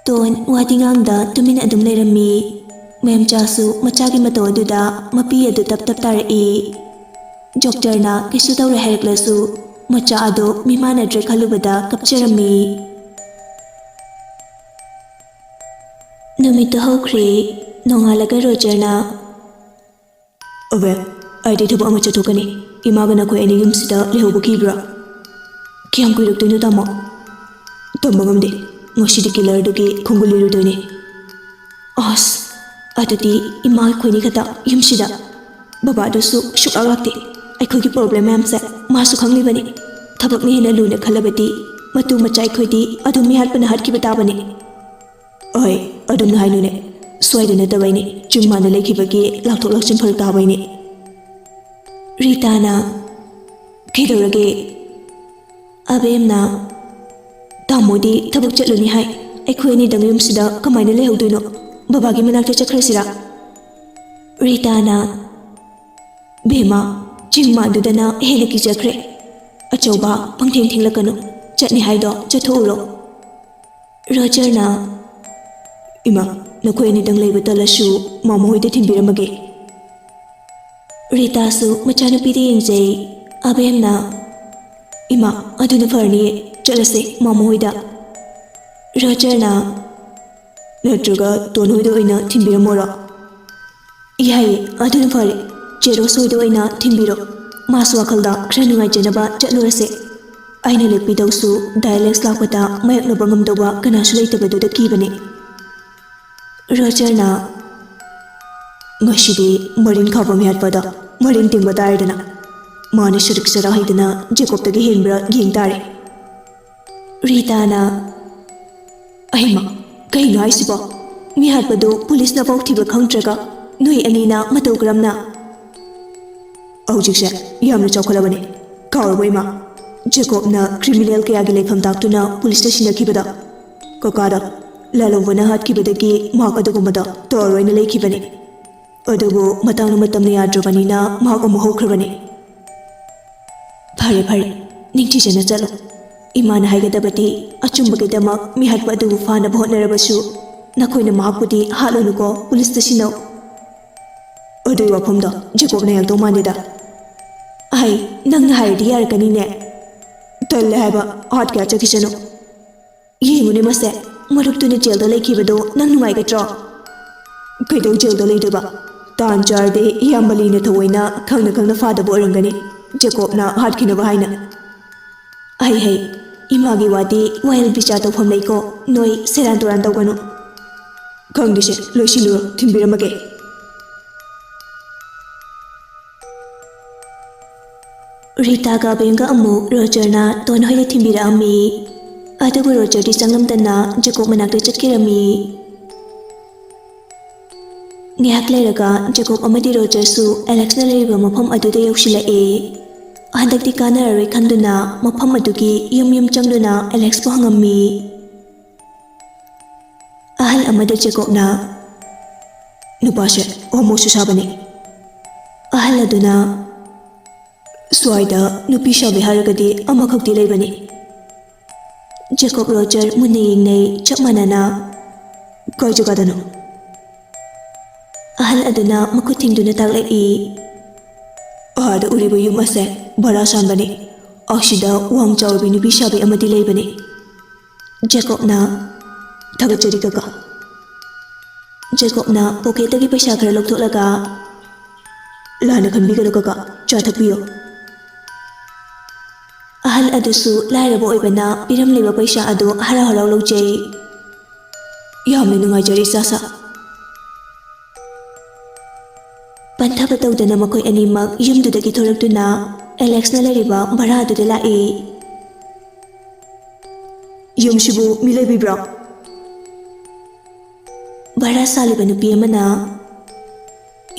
ꯇꯣꯟ ꯋꯥꯗꯤ ꯉꯥꯡꯗ ꯇꯨꯃꯤꯟꯅ ꯑꯗꯨꯝ ꯂꯩꯔꯝꯃꯤ꯫ ꯃꯦꯝꯆꯥꯁꯨ ꯃꯆꯥꯒꯤ ꯃꯇꯧ ꯑꯗꯨꯗ ꯃꯄꯤ ꯑꯗꯨ ꯇꯞ ꯇꯞ ꯇꯥꯔꯛꯏ꯫ ꯗꯣꯛꯇꯔꯅ ꯀꯩꯁꯨ ꯇꯧꯔꯣꯏ ꯍꯥꯏꯔꯛꯂꯁꯨ, ꯃꯆꯥ ꯑꯗꯣ ꯃꯤꯃꯥꯟꯅꯗ꯭ꯔꯦ ꯈꯜꯂꯨꯕꯗ ꯀꯞꯆꯔꯝꯃꯤ꯫ ꯅꯨꯃꯤꯠꯇꯨ ꯍꯧꯈ꯭ꯔꯦ꯫ ꯅꯣꯡꯉꯥꯜꯂꯒ ꯔꯣꯖꯔꯅ, "ꯑꯕꯦ, ꯑꯩꯗꯤ ꯊꯕꯛ ꯑꯃ ꯆꯠꯊꯣꯛꯀꯅꯤ꯫ ꯏꯃꯥꯒ ꯅꯈꯣꯏ ꯑꯅꯤ ꯌꯨꯝꯁꯤꯗ ꯂꯩꯍꯧꯕ ꯀꯤꯕ꯭ꯔꯥ?" "ꯀꯌꯥꯝ ꯀꯨꯏꯔꯛꯇꯣꯏꯅꯣ, ꯇꯥꯃꯣ?" "ꯇꯝꯕ ꯉꯝꯗꯦ꯫ ꯉꯁꯤꯗꯤ ꯀꯤꯂꯔꯗꯨꯒꯤ ꯈꯣꯡꯒꯨꯜ ꯂꯤꯔꯨꯗꯣꯏꯅꯦ꯫" "ꯑꯁ, ꯑꯗꯨꯗꯤ ꯏꯃꯥ ꯑꯩꯈꯣꯏꯅꯤ ꯈꯛꯇ ꯌꯨꯝꯁꯤꯗ?" "ꯕꯕꯥꯗꯨꯁꯨ ꯁꯨꯛꯂꯥꯛ ꯂꯥꯛꯇꯦ꯫ ꯑꯩꯈꯣꯏꯒꯤ ꯄ꯭ꯔꯣꯕ꯭ꯂꯦꯝ ꯃꯌꯥꯝꯁꯦ ꯃꯥꯁꯨ ꯈꯪꯂꯤꯕꯅꯤ꯫ ꯊꯕꯛꯅ ꯍꯦꯟꯅ ꯂꯨꯅ ꯈꯜꯂꯕꯗꯤ ꯃꯇꯨ ꯃꯆꯥ ꯑꯩꯈꯣꯏꯗꯤ ꯑꯗꯨꯝ ꯃꯤꯍꯥꯠꯄꯅ ꯍꯥꯠꯈꯤꯕ ꯇꯥꯕꯅꯤ꯫" "ꯍꯣꯏ, ꯑꯗꯨꯝꯅ ꯍꯥꯏꯅꯨꯅꯦ꯫ ꯁ꯭ꯋꯥꯏꯗ ꯅꯠꯇꯕꯩꯅꯦ, ꯆꯤꯡ ꯃꯥꯟꯗ ꯂꯩꯈꯤꯕꯒꯤ ꯂꯥꯛꯊꯣꯛ ꯂꯥꯛꯁꯤꯟ ꯐꯔꯛ ꯇꯥꯕꯩꯅꯦ꯫" ꯔꯤꯇꯥꯅ, "ꯀꯩꯗꯧꯔꯒꯦ?" ꯑꯕꯦꯝꯅ, "ꯇꯥꯃꯣꯗꯤ ꯊꯕꯛ ꯆꯠꯂꯨꯅꯤ ꯍꯥꯏ꯫ ꯑꯩꯈꯣꯏ ꯑꯅꯤꯗꯪ ꯌꯨꯝꯁꯤꯗ ꯀꯃꯥꯏꯅ ꯂꯩꯍꯧꯗꯣꯏꯅꯣ? ꯕꯕꯥꯒꯤ ꯃꯅꯥꯛꯇ ꯆꯠꯈ꯭ꯔꯁꯤꯔꯥ?" ꯔꯤꯇꯥꯅ, "ꯕꯦꯝꯃ, ꯆꯤꯡ ꯃꯥꯟꯗꯨꯗꯅ ꯍꯦꯟꯅ ꯀꯤꯖꯈ꯭ꯔꯦ꯫ ꯑꯆꯧꯕ, ꯄꯪꯊꯦꯡ ꯊꯦꯡꯂꯛꯀꯅꯨ꯫ ꯆꯠꯅꯤ ꯍꯥꯏꯗꯣ ꯆꯠꯊꯣꯛꯎꯔꯣ꯫" ꯔꯣꯖꯔꯅ, "ꯏꯃꯥ, ꯅꯈꯣꯏ ꯑꯅꯤꯗꯪ ꯂꯩꯕ ꯇꯜꯂꯁꯨ ꯃꯥꯃꯣ ꯍꯣꯏꯗ ꯊꯤꯟꯕꯤꯔꯝꯃꯒꯦ꯫" ꯔꯤꯇꯥꯁꯨ ꯃꯆꯥꯅꯨꯄꯤꯗ ꯌꯦꯡꯖꯩ꯫ ꯑꯕꯦꯝꯅ, "ꯏꯃꯥ, ꯑꯗꯨꯅ ꯐꯔꯅꯤꯌꯦ, ꯆꯠꯂꯁꯦ ꯃꯥꯃꯣ ꯍꯣꯏꯗ꯫" ꯔꯣꯖꯔꯅ, "ꯅꯠꯇ꯭ꯔꯒ ꯇꯣꯟ ꯍꯣꯏꯗ ꯑꯣꯏꯅ ꯊꯤꯟꯕꯤꯔꯝꯃꯣꯔꯣ?" "ꯌꯥꯏꯌꯦ, ꯑꯗꯨꯅ ꯐꯔꯦ꯫ ꯆꯦ ꯔꯣꯁ ꯍꯣꯏꯗ ꯑꯣꯏꯅ ꯊꯤꯟꯕꯤꯔꯣ꯫ ꯃꯥꯁꯨ ꯋꯥꯈꯜꯗ ꯈꯔ ꯅꯨꯡꯉꯥꯏꯖꯅꯕ ꯆꯠꯂꯨꯔꯁꯦ꯫ ꯑꯩꯅ ꯂꯦꯞꯄꯤꯗꯧꯁꯨ ꯗꯥꯏꯂꯦꯛꯁ ꯂꯥꯛꯄꯗ ꯃꯥꯌꯣꯛꯅꯕ ꯉꯝꯗꯧꯕ ꯀꯅꯥꯁꯨ ꯂꯩꯇꯕꯗꯨꯗ ꯀꯤꯕꯅꯦ꯫" ꯔꯣꯖꯔꯅ, "ꯉꯁꯤꯗꯤ ꯃꯔꯤꯟ ꯈꯥꯕ ꯃꯤꯍꯥꯠꯄꯗ ꯃꯔꯤꯟ ꯇꯤꯡꯕ ꯇꯥꯔꯦꯗꯅ꯫ ꯃꯥꯅ ꯁꯔꯤꯛ ꯆꯔꯥ ꯍꯩꯗꯅ ꯖꯦꯀꯣꯕꯇꯒꯤ ꯍꯦꯟꯕ꯭ꯔꯥ ꯌꯦꯡ ꯇꯥꯔꯦ꯫" ꯔꯤꯇꯥꯅ, "ꯑꯍꯩꯃ, ꯀꯩꯅꯣ ꯍꯥꯏꯁꯤꯕꯣ? ꯃꯤ ꯍꯥꯠꯄꯗꯨ ꯄꯨꯂꯤꯁꯅ ꯄꯥꯎ ꯊꯤꯕ ꯈꯪꯗ꯭ꯔꯒ ꯅꯣꯏ ꯑꯅꯤꯅ ꯃꯇꯧ ꯀꯔꯝꯅ? ꯍꯧꯖꯤꯛꯁꯦ ꯌꯥꯝꯅ ꯆꯥꯎꯈꯠꯂꯕꯅꯤ꯫ ꯀꯥꯎꯔꯕꯣ ꯏꯃꯥ? ꯖꯦꯀꯣꯕꯅ ꯀ꯭ꯔꯤꯃꯤꯅꯦꯜ ꯀꯌꯥꯒꯤ ꯂꯩꯐꯝ ꯇꯥꯛꯇꯨꯅ ꯄꯨꯂꯤꯁꯇ ꯁꯤꯟꯅꯈꯤꯕꯗ, ꯀꯀꯥꯗ ꯂꯥꯂꯣꯡꯕꯅ ꯍꯥꯠꯈꯤꯕꯗꯒꯤ ꯃꯍꯥꯛ ꯑꯗꯨꯒꯨꯝꯕꯗ ꯇꯧꯔꯔꯣꯏꯅ ꯂꯩꯈꯤꯕꯅꯤ꯫ ꯑꯗꯨꯕꯨ ꯃꯇꯥꯡꯅ ꯃꯇꯝꯅ ꯌꯥꯗ꯭ꯔꯕꯅꯤꯅ ꯃꯍꯥꯛ ꯑꯃꯨꯛ ꯍꯧꯈ꯭ꯔꯕꯅꯤ꯫ ꯐꯔꯦ, ꯐꯔꯦ, ꯅꯤꯡꯊꯤꯖꯅ ꯆꯠꯂꯣ꯫ ꯏꯃꯥꯅ ꯍꯥꯏꯒꯗꯕꯗꯤ, ꯑꯆꯨꯝꯕꯒꯤꯗꯃꯛ ꯃꯤꯍꯥꯠꯄ ꯑꯗꯨꯕꯨ ꯐꯥꯅꯕ ꯍꯣꯠꯅꯔꯕꯁꯨ ꯅꯈꯣꯏꯅ ꯃꯍꯥꯛꯄꯨꯗꯤ ꯍꯥꯠꯂꯨꯅꯨꯀꯣ, ꯄꯨꯂꯤꯁꯇ ꯁꯤꯟꯅꯧ꯫ ꯑꯗꯨꯒꯤ ꯋꯥꯐꯝꯗꯣ ꯖꯦꯀꯣꯕꯅ ꯌꯥꯗꯧ ꯃꯥꯟꯗꯦꯗ꯫ ꯑꯩ, ꯅꯪꯅ ꯍꯥꯏꯔꯗꯤ ꯌꯥꯔꯛꯀꯅꯤꯅꯦ꯫ ꯇꯜꯂꯦ ꯍꯥꯏꯕ, ꯍꯥꯠꯀꯦ ꯆꯠꯈꯤꯁꯅꯨ꯫ ꯌꯦꯡꯉꯨꯅꯦ ꯃꯁꯦ, ꯃꯔꯨꯞꯇꯨꯅ ꯖꯦꯜꯗ ꯂꯩꯈꯤꯕꯗꯣ ꯅꯪ ꯅꯨꯡꯉꯥꯏꯒꯗ꯭ꯔꯣ? ꯀꯩꯗꯧ ꯖꯦꯜꯗ ꯂꯩꯗꯣꯏꯕ? ꯇꯥꯟ ꯆꯥꯔꯗꯤ ꯏꯌꯥꯝꯕ ꯂꯤꯅ ꯊꯑꯣꯏꯅ ꯈꯪꯅ ꯈꯪꯅ ꯐꯥꯗꯕ ꯑꯣꯏꯔꯝꯒꯅꯤ, ꯖꯦꯀꯣꯕꯅ ꯍꯥꯠꯈꯤꯅꯕ ꯍꯥꯏꯅ꯫ ꯍꯩ ꯍꯩ, ꯏꯃꯥꯒꯤ ꯋꯥꯗꯤ ꯋꯥꯌꯦꯜ ꯕꯤꯆꯥꯔ ꯇꯧꯐꯝ ꯂꯩꯀꯣ, ꯅꯣꯏ ꯁꯦꯔꯥꯟ ꯇꯨꯔꯥꯟ ꯇꯧꯒꯅꯨ꯫ ꯈꯪꯗꯦꯁꯦ, ꯂꯣꯏꯁꯤꯜꯂꯨꯔꯣ, ꯊꯤꯟꯕꯤꯔꯝꯃꯒꯦ꯫ ꯔꯤꯇꯥꯒ ꯕꯦꯟꯒ ꯑꯃꯨꯛ ꯔꯣꯖꯔꯅ ꯇꯣꯟ ꯍꯣꯏꯗ ꯊꯤꯟꯕꯤꯔꯛꯑꯝꯃꯤ꯫ ꯑꯗꯨꯕꯨ ꯔꯣꯖꯔꯗꯤ ꯆꯪꯂꯝꯗꯅ ꯖꯦꯀꯣꯕ ꯃꯅꯥꯛꯇ ꯆꯠꯈꯤꯔꯝꯃꯤ꯫ ꯉꯥꯏꯍꯥꯛ ꯂꯩꯔꯒ ꯖꯦꯀꯣꯕ ꯑꯃꯗꯤ ꯔꯣꯖꯔꯁꯨ ꯑꯦꯂꯦꯛꯁꯅ ꯂꯩꯔꯤꯕ ꯃꯐꯝ ꯑꯗꯨꯗ ꯌꯧꯁꯤꯜꯂꯛꯑꯦ꯫ ꯍꯟꯗꯛꯇꯤ ꯀꯥꯟꯅꯔꯔꯣꯏ ꯈꯟꯗꯨꯅ ꯃꯐꯝ ꯑꯗꯨꯒꯤ ꯌꯨꯝ ꯌꯨꯝ ꯆꯪꯗꯨꯅ ꯑꯦꯂꯦꯛꯁꯄꯨ ꯍꯪꯉꯝꯃꯤ꯫ ꯑꯍꯜ ꯑꯃꯗ ꯖꯦꯀꯣꯕꯅ, "ꯅꯨꯄꯥꯁꯦ ꯍꯣꯃꯣꯁꯨ ꯁꯥꯕꯅꯤ꯫" ꯑꯍꯜ ꯑꯗꯨꯅ, "ꯁ꯭ꯋꯥꯏꯗ ꯅꯨꯄꯤ ꯁꯥꯕꯤ ꯍꯥꯏꯔꯒꯗꯤ ꯑꯃꯈꯛꯇꯤ ꯂꯩꯕꯅꯤ꯫" ꯖꯦꯀꯣꯕ ꯔꯣꯖꯔ ꯃꯨꯟꯅ ꯌꯦꯡꯅꯩ, ꯆꯞ ꯃꯥꯟꯅꯅ꯫ "ꯀꯥꯏ ꯖꯒꯥꯗꯅꯣ?" ꯑꯍꯜ ꯑꯗꯨꯅ ꯃꯈꯨꯠ ꯊꯤꯡꯗꯨꯅ ꯇꯥꯛꯂꯛꯏ꯫ "ꯑꯥꯗ ꯎꯔꯤꯕ ꯌꯨꯝ ꯑꯁꯦ ꯚꯔꯥ ꯁꯥꯟꯕꯅꯤ꯫ ꯑꯁꯤꯗ ꯋꯥꯡ ꯆꯥꯎꯔꯕꯤ ꯅꯨꯄꯤ ꯁꯥꯕꯤ ꯑꯃꯗꯤ ꯂꯩꯕꯅꯤ꯫" ꯖꯦꯀꯣꯕꯅ, "ꯊꯥꯒꯠꯆꯔꯤ ꯀꯀꯥ꯫" ꯖꯦꯀꯣꯕꯅ ꯄꯣꯀꯦꯠꯇꯒꯤ ꯄꯩꯁꯥ ꯈꯔ ꯂꯧꯊꯣꯛꯂꯒ, "ꯂꯥꯟꯅ ꯈꯟꯕꯤꯒꯅꯨ ꯀꯀꯥ, ꯆꯥ ꯊꯛꯄꯤꯌꯨ꯫" ꯑꯍꯜ ꯑꯗꯨꯁꯨ ꯂꯥꯏꯔꯕ ꯑꯣꯏꯕꯅ ꯄꯤꯔꯝꯂꯤꯕ ꯄꯩꯁꯥ ꯑꯗꯨ ꯍꯔꯥꯎ ꯍꯔꯥꯎ ꯂꯧꯖꯩ꯫ "ꯌꯥꯝꯅ ꯅꯨꯡꯉꯥꯏꯖꯔꯦ ꯏꯆꯥꯁꯥ꯫" ꯄꯟꯊꯕ ꯇꯧꯗꯅ ꯃꯈꯣꯏ ꯑꯅꯤꯃꯛ ꯌꯨꯝꯗꯨꯗꯒꯤ ꯊꯣꯔꯛꯇꯨꯅ ꯑꯦꯂꯦꯛꯁꯅ ꯂꯩꯔꯤꯕ ꯚꯔꯥꯗꯨꯗ ꯂꯥꯛꯏ꯫ "ꯌꯨꯝꯁꯤꯕꯨ ꯃꯤ ꯂꯩꯕꯤꯕ꯭ꯔꯣ?" ꯚꯔꯥ ꯁꯥꯜꯂꯤꯕ ꯅꯨꯄꯤ ꯑꯃꯅ,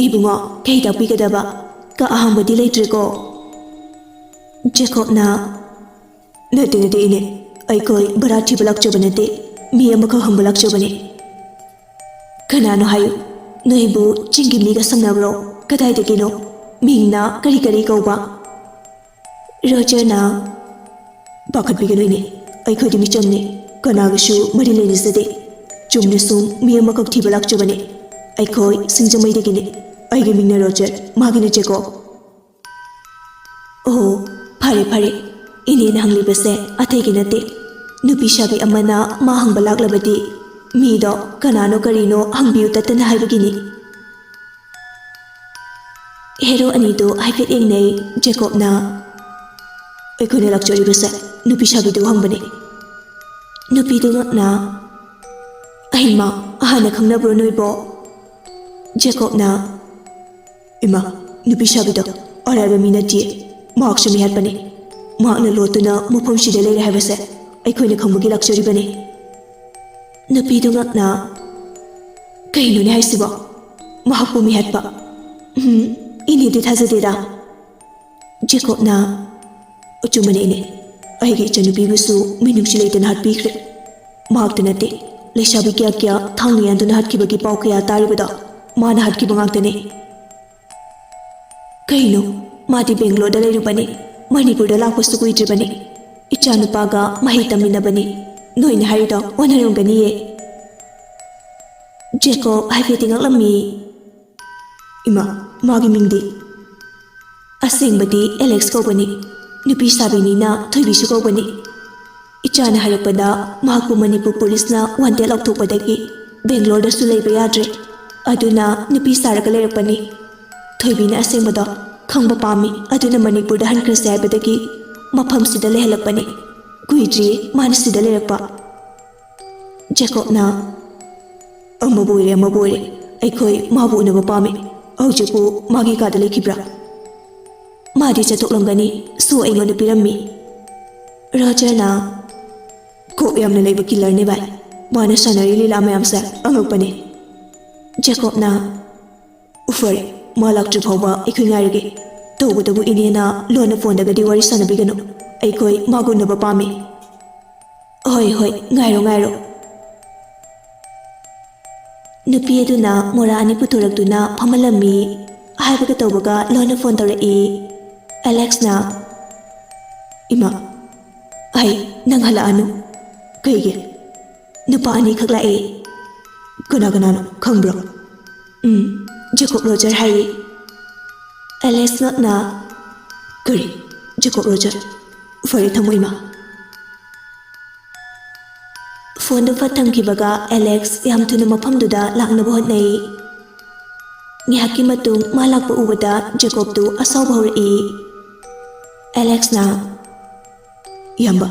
"ꯏꯕꯨꯡꯉꯣ, ꯀꯩ ꯇꯥꯛꯄꯤꯒꯗꯕ? ꯀꯥ ꯑꯍꯥꯡꯕꯗꯤ ꯂꯩꯇ꯭ꯔꯦꯀꯣ?" ꯖꯦꯀꯣꯕꯅ, "ꯅꯠꯇꯦ, ꯅꯠꯇꯦ, ꯏꯅꯦ, ꯑꯩꯈꯣꯏ ꯚꯔꯥ ꯊꯤꯕ ꯂꯥꯛꯆꯕ ꯅꯠꯇꯦ, ꯃꯤ ꯑꯃꯈꯛ ꯍꯪꯕ ꯂꯥꯛꯆꯕꯅꯦ꯫" "ꯀꯅꯥꯅꯣ ꯍꯥꯏꯌꯨ? ꯅꯣꯏꯕꯨ ꯆꯤꯡꯒꯤ ꯃꯤꯒ ꯁꯝꯅꯕ꯭ꯔꯣ? ꯀꯗꯥꯏꯗꯒꯤꯅꯣ? ꯃꯤꯡꯅ ꯀꯔꯤ ꯀꯔꯤ ꯀꯧꯕ?" ꯔꯣꯖꯔꯅ, "ꯄꯥꯈꯠꯄꯤꯒꯅꯨ ꯏꯅꯦ, ꯑꯩꯈꯣꯏꯗꯤ ꯃꯤꯆꯝꯅꯤ, ꯀꯅꯥꯒꯁꯨ ꯃꯔꯤ ꯂꯩꯅꯖꯗꯦ꯫ ꯆꯨꯝꯅ ꯁꯨꯝ ꯃꯤ ꯑꯃꯈꯛ ꯊꯤꯕ ꯂꯥꯛꯆꯕꯅꯦ꯫ ꯑꯩꯈꯣꯏ ꯁꯤꯡꯖꯃꯩꯗꯒꯤꯅꯦ꯫ ꯑꯩꯒꯤ ꯃꯤꯡꯅ ꯔꯣꯖꯔ, ꯃꯥꯒꯤꯅ ꯖꯦꯀꯣꯕ꯫" "ꯑꯣ, ꯐꯔꯦ ꯐꯔꯦ, ꯏꯅꯦꯅ ꯍꯪꯂꯤꯕꯁꯦ ꯑꯇꯩꯒꯤ ꯅꯠꯇꯦ꯫ ꯅꯨꯄꯤ ꯁꯥꯕꯤ ꯑꯃꯅ ꯃꯥ ꯍꯪꯕ ꯂꯥꯛꯂꯕꯗꯤ ꯃꯤꯗꯣ ꯀꯅꯥꯅꯣ ꯀꯔꯤꯅꯣ ꯍꯪꯕꯤꯌꯨ ꯇꯠꯇꯅ ꯍꯥꯏꯕꯒꯤꯅꯤ꯫" ꯍꯦꯔꯣ ꯑꯅꯤꯗꯨ ꯍꯥꯏꯐꯦꯠ ꯌꯦꯡꯅꯩ꯫ ꯖꯦꯀꯣꯕꯅ, "ꯑꯩꯈꯣꯏꯅ ꯂꯥꯛꯆꯔꯤꯕꯁꯦ ꯅꯨꯄꯤ ꯁꯥꯕꯤꯗꯨ ꯍꯪꯕꯅꯤ꯫" ꯅꯨꯄꯤꯗꯨ ꯉꯛꯅ, "ꯑꯩꯃ, ꯍꯥꯟꯅ ꯈꯪꯅꯕ꯭ꯔꯣ ꯅꯣꯏꯕꯣ?" ꯖꯦꯀꯣꯕꯅ, "ꯏꯃꯥ, ꯅꯨꯄꯤ ꯁꯥꯕꯤꯗꯣ ꯑꯔꯥꯏꯕ ꯃꯤ ꯅꯠꯇꯤꯌꯦ꯫ ꯃꯍꯥꯛꯁꯨ ꯃꯤꯍꯥꯠꯄꯅꯤ꯫ ꯃꯍꯥꯛꯅ ꯂꯣꯠꯇꯨꯅ ꯃꯐꯝꯁꯤꯗ ꯂꯩꯔꯦ ꯍꯥꯏꯕꯁꯦ ꯑꯩꯈꯣꯏꯅ ꯈꯪꯕꯒꯤ ꯂꯥꯛꯆꯔꯤꯕꯅꯤ꯫" ꯅꯨꯄꯤꯗꯨ ꯉꯛꯅ, "ꯀꯩꯅꯣꯅꯦ ꯍꯥꯏꯁꯤꯕꯣ? ꯃꯍꯥꯛꯄꯨ ꯃꯤꯍꯥꯠꯄ? ꯎꯝ, ꯏꯅꯦꯗꯤ ꯊꯥꯖꯗꯦꯗ꯫" ꯖꯦꯀꯣꯕꯅ, "ꯑꯆꯨꯝꯕꯅꯦ ꯏꯅꯦ, ꯑꯩꯒꯤ ꯏꯆꯟꯅꯨꯄꯤꯕꯨꯁꯨ ꯃꯤꯅꯨꯡꯁꯤ ꯂꯩꯇꯅ ꯍꯥꯠꯄꯤꯈ꯭ꯔꯦ꯫ ꯃꯍꯥꯛꯇ ꯅꯠꯇꯦ, ꯂꯩꯁꯥꯕꯤ ꯀꯌꯥ ꯀꯌꯥ ꯊꯥꯡꯅ ꯌꯥꯟꯗꯨꯅ ꯍꯥꯠꯈꯤꯕꯒꯤ ꯄꯥꯎ ꯀꯌꯥ ꯇꯥꯔꯤꯕꯗꯣ ꯃꯥꯅ ꯍꯥꯠꯈꯤꯕ ꯉꯥꯛꯇꯅꯦ꯫" "ꯀꯩꯅꯣ? ꯃꯥꯗꯤ ꯕꯦꯡꯒ꯭ꯂꯣꯔꯗ ꯂꯩꯔꯨꯕꯅꯤ, ꯃꯅꯤꯄꯨꯔꯗ ꯂꯥꯛꯄꯁꯨ ꯀꯨꯏꯗ꯭ꯔꯤꯕꯅꯤ꯫ ꯏꯆꯥꯅꯨꯄꯥꯒ ꯃꯍꯩ ꯇꯝꯃꯤꯟꯅꯕꯅꯤ꯫ ꯅꯣꯏꯅ ꯍꯥꯏꯔꯤꯗꯣ ꯑꯣꯟꯅꯔꯝꯒꯅꯤꯌꯦ꯫" ꯖꯦꯀꯣꯕ ꯍꯥꯏꯐꯦꯠꯇꯤ ꯉꯛꯂꯝꯃꯤ꯫ "ꯏꯃꯥ, ꯃꯥꯒꯤ ꯃꯤꯡꯗꯤ?" "ꯑꯁꯦꯡꯕꯗꯤ ꯑꯦꯂꯦꯛꯁ ꯀꯧꯕꯅꯤ꯫ ꯅꯨꯄꯤ ꯁꯥꯕꯤꯅꯤꯅ ꯊꯣꯏꯕꯤꯁꯨ ꯀꯧꯕꯅꯤ꯫ ꯏꯆꯥꯅ ꯍꯥꯏꯔꯛꯄꯗ ꯃꯍꯥꯛꯄꯨ ꯃꯅꯤꯄꯨꯔ ꯄꯨꯂꯤꯁꯅ ꯋꯥꯟꯇꯦꯗ ꯂꯥꯎꯊꯣꯛꯄꯗꯒꯤ ꯕꯦꯡꯒ꯭ꯂꯣꯔꯗꯁꯨ ꯂꯩꯕ ꯌꯥꯗ꯭ꯔꯦ꯫ ꯑꯗꯨꯅ ꯅꯨꯄꯤ ꯁꯥꯔꯒ ꯂꯩꯔꯛꯄꯅꯤ꯫ ꯊꯣꯏꯕꯤꯅ ꯑꯁꯦꯡꯕꯗꯣ ꯈꯪꯕ ꯄꯥꯝꯃꯤ, ꯑꯗꯨꯅ ꯃꯅꯤꯄꯨꯔꯗ ꯍꯟꯈ꯭ꯔꯁꯦ ꯍꯥꯏꯕꯗꯒꯤ ꯃꯐꯝꯁꯤꯗ ꯂꯩꯍꯜꯂꯛꯄꯅꯤ꯫ ꯀꯨꯏꯗ꯭ꯔꯤ ꯃꯥꯅ ꯁꯤꯗ ꯂꯩꯔꯛꯄ꯫" ꯖꯦꯀꯣꯕꯅ, "ꯑꯃꯕꯨ ꯑꯣꯏꯔꯦ, ꯑꯃꯕꯨ ꯑꯣꯏꯔꯦ, ꯑꯩꯈꯣꯏ ꯃꯥꯕꯨ ꯎꯅꯕ ꯄꯥꯝꯃꯤ꯫ ꯍꯧꯖꯤꯛꯄꯨ ꯃꯥꯒꯤ ꯀꯥꯗ ꯂꯩꯈꯤꯕ꯭ꯔꯥ? ꯃꯥꯗꯤ ꯆꯠꯊꯣꯛꯂꯝꯒꯅꯤ, ꯁꯣ ꯑꯩꯉꯣꯟꯗ ꯄꯤꯔꯝꯃꯤ꯫" ꯔꯣꯖꯔꯅ, "ꯀꯣꯛ ꯌꯥꯝꯅ ꯂꯩꯕ ꯀꯤꯂꯔꯅꯦ ꯚꯥꯏ꯫ ꯃꯥꯅ ꯁꯥꯟꯅꯔꯤ ꯂꯤꯂꯥ ꯃꯌꯥꯝꯁꯦ ꯑꯉꯛꯄꯅꯦ꯫ ꯖꯦꯀꯣꯕꯅ, "ꯐꯔꯦ, ꯃꯥ ꯂꯥꯛꯇ꯭ꯔꯤ ꯐꯥꯎꯕ ꯑꯩꯈꯣꯏ ꯉꯥꯏꯔꯒꯦ꯫ ꯇꯧꯕꯇꯕꯨ ꯏꯅꯦꯅ ꯂꯣꯟꯅ ꯐꯣꯟꯗꯒꯗꯤ ꯋꯥꯔꯤ ꯁꯥꯟꯅꯕꯤꯒꯅꯨ꯫ ꯑꯩꯈꯣꯏ ꯃꯥꯒ ꯎꯅꯕ ꯄꯥꯝꯃꯤ꯫" "ꯍꯣꯏ, ꯍꯣꯏ, ꯉꯥꯏꯔꯣ, ꯉꯥꯏꯔꯣ꯫" ꯅꯨꯄꯤ ꯑꯗꯨꯅ ꯃꯣꯔꯥ ꯑꯅꯤ ꯄꯨꯊꯣꯔꯛꯇꯨꯅ ꯐꯝꯍꯜꯂꯝꯃꯤ꯫ ꯍꯥꯏꯕꯒ ꯇꯧꯕꯒ ꯂꯣꯟꯅ ꯐꯣꯟ ꯇꯧꯔꯛꯏ꯫ ꯑꯦꯂꯦꯛꯁꯅ, "ꯏꯃꯥ, ꯑꯩ ꯅꯪ ꯍꯜꯂꯛꯑꯅꯨ꯫" "ꯀꯩꯒꯤ?" "ꯅꯨꯄꯥ ꯑꯅꯤꯈꯛ ꯂꯥꯛꯑꯦ꯫" "ꯀꯅꯥ ꯀꯅꯥꯅꯣ, ꯈꯪꯕ꯭ꯔꯣ?" "ꯎꯝ, ꯖꯦꯀꯣꯕ ꯔꯣꯖꯔ ꯍꯥꯏꯌꯦ꯫" ꯑꯦꯂꯦꯛꯁ ꯉꯛꯅ, "ꯀꯔꯤ? ꯖꯦꯀꯣꯕ ꯔꯣꯖꯔ? ꯐꯔꯦ, ꯊꯝꯃꯣ, ꯏꯃꯥ꯫" ꯐꯣꯟꯗꯨ ꯐꯠ ꯊꯝꯈꯤꯕꯒ ꯑꯦꯂꯦꯛꯁ ꯌꯥꯝ ꯊꯨꯅ ꯃꯐꯝꯗꯨꯗ ꯂꯥꯛꯅꯕ ꯍꯣꯠꯅꯩ꯫ ꯉꯥꯏꯍꯥꯛꯀꯤ ꯃꯇꯨꯡ ꯃꯥ ꯂꯥꯛꯄ ꯎꯕꯗ ꯖꯦꯀꯣꯕꯇꯨ ꯑꯁꯥꯎꯕ ꯍꯧꯔꯛꯏ꯫ ꯑꯦꯂꯦꯛꯁꯅ, "ꯏꯌꯥꯝꯕ꯫"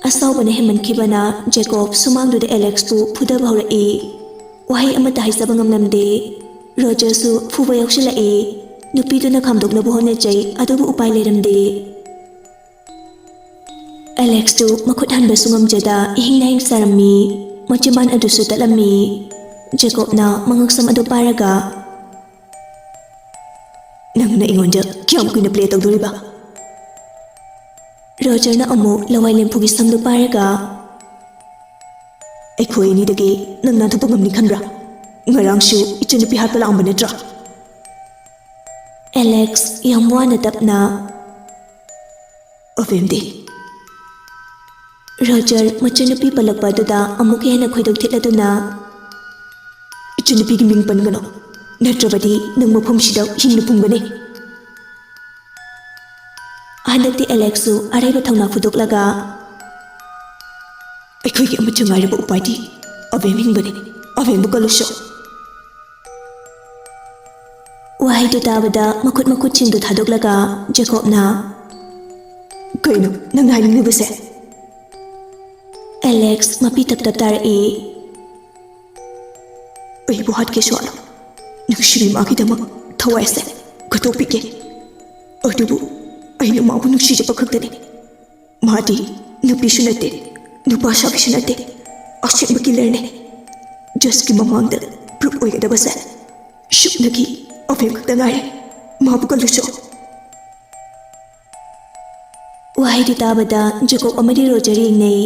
ꯑꯁꯥꯎꯕꯅ ꯍꯦꯟꯃꯟꯈꯤꯕꯅ ꯖꯦꯀꯣꯕ ꯁꯨꯃꯥꯡꯗꯨꯗ ꯑꯦꯂꯦꯛꯁꯄꯨ ꯐꯨꯗꯕ ꯍꯧꯔꯛꯏ꯫ ꯋꯥꯍꯩ ꯑꯃꯠꯇ ꯍꯥꯏꯖꯕ ꯉꯝꯂꯝꯗꯦ꯫ ꯔꯣꯖꯔꯁꯨ ꯐꯨꯕ ꯌꯥꯎꯁꯤꯜꯂꯛꯏ꯫ ꯅꯨꯄꯤꯗꯨꯅ ꯈꯥꯝꯗꯣꯛꯅꯕ ꯍꯣꯠꯅꯖꯩ, ꯑꯗꯨꯕꯨ ꯎꯄꯥꯏ ꯂꯩꯔꯝꯗꯦ꯫ ꯑꯦꯂꯦꯛꯁꯇꯨ ꯃꯈꯨꯠ ꯍꯟꯕꯁꯨ ꯉꯝꯖꯗ ꯏꯍꯤꯡ ꯅꯥꯍꯤꯡ ꯆꯥꯔꯝꯃꯤ꯫ ꯃꯆꯤꯟꯕꯥꯟ ꯑꯗꯨꯁꯨ ꯇꯠꯂꯝꯃꯤ꯫ ꯖꯦꯀꯣꯕꯅ ꯃꯉꯛꯁꯝ ꯑꯗꯨ ꯄꯥꯏꯔꯒ, "ꯅꯪꯅ ꯑꯩꯉꯣꯟꯗ ꯀꯌꯥꯝ ꯀꯨꯏꯅ ꯄ꯭ꯂꯦ ꯇꯧꯗꯣꯔꯤꯕ?" ꯔꯣꯖꯔꯅ ꯑꯃꯨꯛ ꯂꯋꯥꯏ ꯂꯦꯝꯐꯨꯒꯤ ꯁꯝꯗꯨ ꯄꯥꯏꯔꯒ, "ꯑꯩꯈꯣꯏ ꯑꯅꯤꯗꯒꯤ ꯅꯪ ꯅꯥꯟꯊꯣꯛꯄ ꯉꯝꯅꯤ ꯈꯟꯕ꯭ꯔꯥ? ꯉꯔꯥꯡꯁꯨ ꯏꯆꯟꯅꯨꯄꯤ ꯍꯥꯠꯄ ꯂꯥꯛꯑꯝꯕ ꯅꯠꯇ꯭ꯔꯥ?" ꯑꯦꯂꯦꯛꯁ ꯌꯥꯝ ꯋꯥꯅ ꯇꯞꯅ, "ꯑꯕꯦꯝꯗꯤ?" ꯔꯣꯖꯔ ꯃꯆꯟꯅꯨꯄꯤ ꯄꯜꯂꯛꯄ ꯑꯗꯨꯗ ꯑꯃꯨꯛꯀ ꯍꯦꯟꯅ ꯈꯣꯏꯗꯧ ꯊꯤꯠꯂꯗꯨꯅ, "ꯏꯆꯟꯅꯨꯄꯤꯒꯤ ꯃꯤꯡ ꯄꯟꯒꯅꯨ, ꯅꯠꯇ꯭ꯔꯕꯗꯤ ꯅꯪ ꯃꯐꯝꯁꯤꯗ ꯍꯤꯡꯅ ꯐꯨꯝꯒꯅꯤ꯫" ꯍꯟꯗꯛꯇꯤ ꯑꯦꯂꯦꯛꯁꯁꯨ ꯑꯔꯩꯕ ꯊꯧꯅꯥ ꯐꯨꯗꯣꯛꯂꯒ, "ꯑꯩꯈꯣꯏꯒꯤ ꯑꯃꯠꯇ ꯉꯥꯏꯔꯕ ꯎꯄꯥꯏꯗꯤ ꯑꯕꯦꯝ ꯍꯤꯡꯕꯅꯤ꯫ ꯑꯕꯦꯝꯕꯨ ꯀꯜꯂꯨꯁꯣ꯫" ꯋꯥꯍꯩꯗꯨ ꯇꯥꯕꯗ ꯃꯈꯨꯠ ꯃꯈꯨꯠꯁꯤꯡꯗꯨ ꯊꯥꯗꯣꯛꯂꯒ ꯖꯦꯀꯣꯕꯅ, "ꯀꯩꯅꯣ ꯅꯪꯅ ꯍꯥꯏꯅꯤꯡꯂꯤꯕꯁꯦ?" ꯑꯦꯂꯦꯛꯁ ꯃꯄꯤ ꯇꯞ ꯇꯞ ꯇꯥꯔꯛꯏ꯫ "ꯑꯩꯕꯨ ꯍꯥꯠꯀꯦꯁꯨ ꯍꯥꯠꯂꯣ, ꯅꯨꯡꯁꯤꯕꯤ ꯃꯥꯒꯤꯗꯃꯛ ꯊꯋꯥꯏꯁꯦ ꯀꯠꯊꯣꯛꯄꯤꯒꯦ꯫ ꯑꯗꯨꯕꯨ ꯑꯩꯅ ꯃꯥꯕꯨ ꯅꯨꯡꯁꯤꯖꯕ ꯈꯛꯇꯅꯤ꯫ ꯃꯥꯗꯤ ꯅꯨꯄꯤꯁꯨ ꯅꯠꯇꯦ, ꯅꯨꯄꯥ ꯁꯥꯕꯤꯁꯨ ꯅꯠꯇꯦ, ꯑꯁꯦꯡꯕ ꯀꯤꯂꯔꯅꯦ꯫ ꯖꯁꯀꯤ ꯃꯃꯥꯡꯗ ꯄ꯭ꯔꯨꯞ ꯑꯣꯏꯒꯗꯕꯁꯦ ꯁꯨꯞꯅꯒꯤ ꯑꯕꯦꯝ ꯈꯛꯇ ꯉꯥꯏꯔꯦ꯫ ꯃꯥꯕꯨ ꯀꯜꯂꯨꯆꯣ꯫ ꯋꯥꯍꯩꯗꯨ ꯇꯥꯕꯗ ꯖꯦꯀꯣꯕ ꯑꯃꯗꯤ ꯔꯣꯖꯔ ꯌꯦꯡꯅꯩ꯫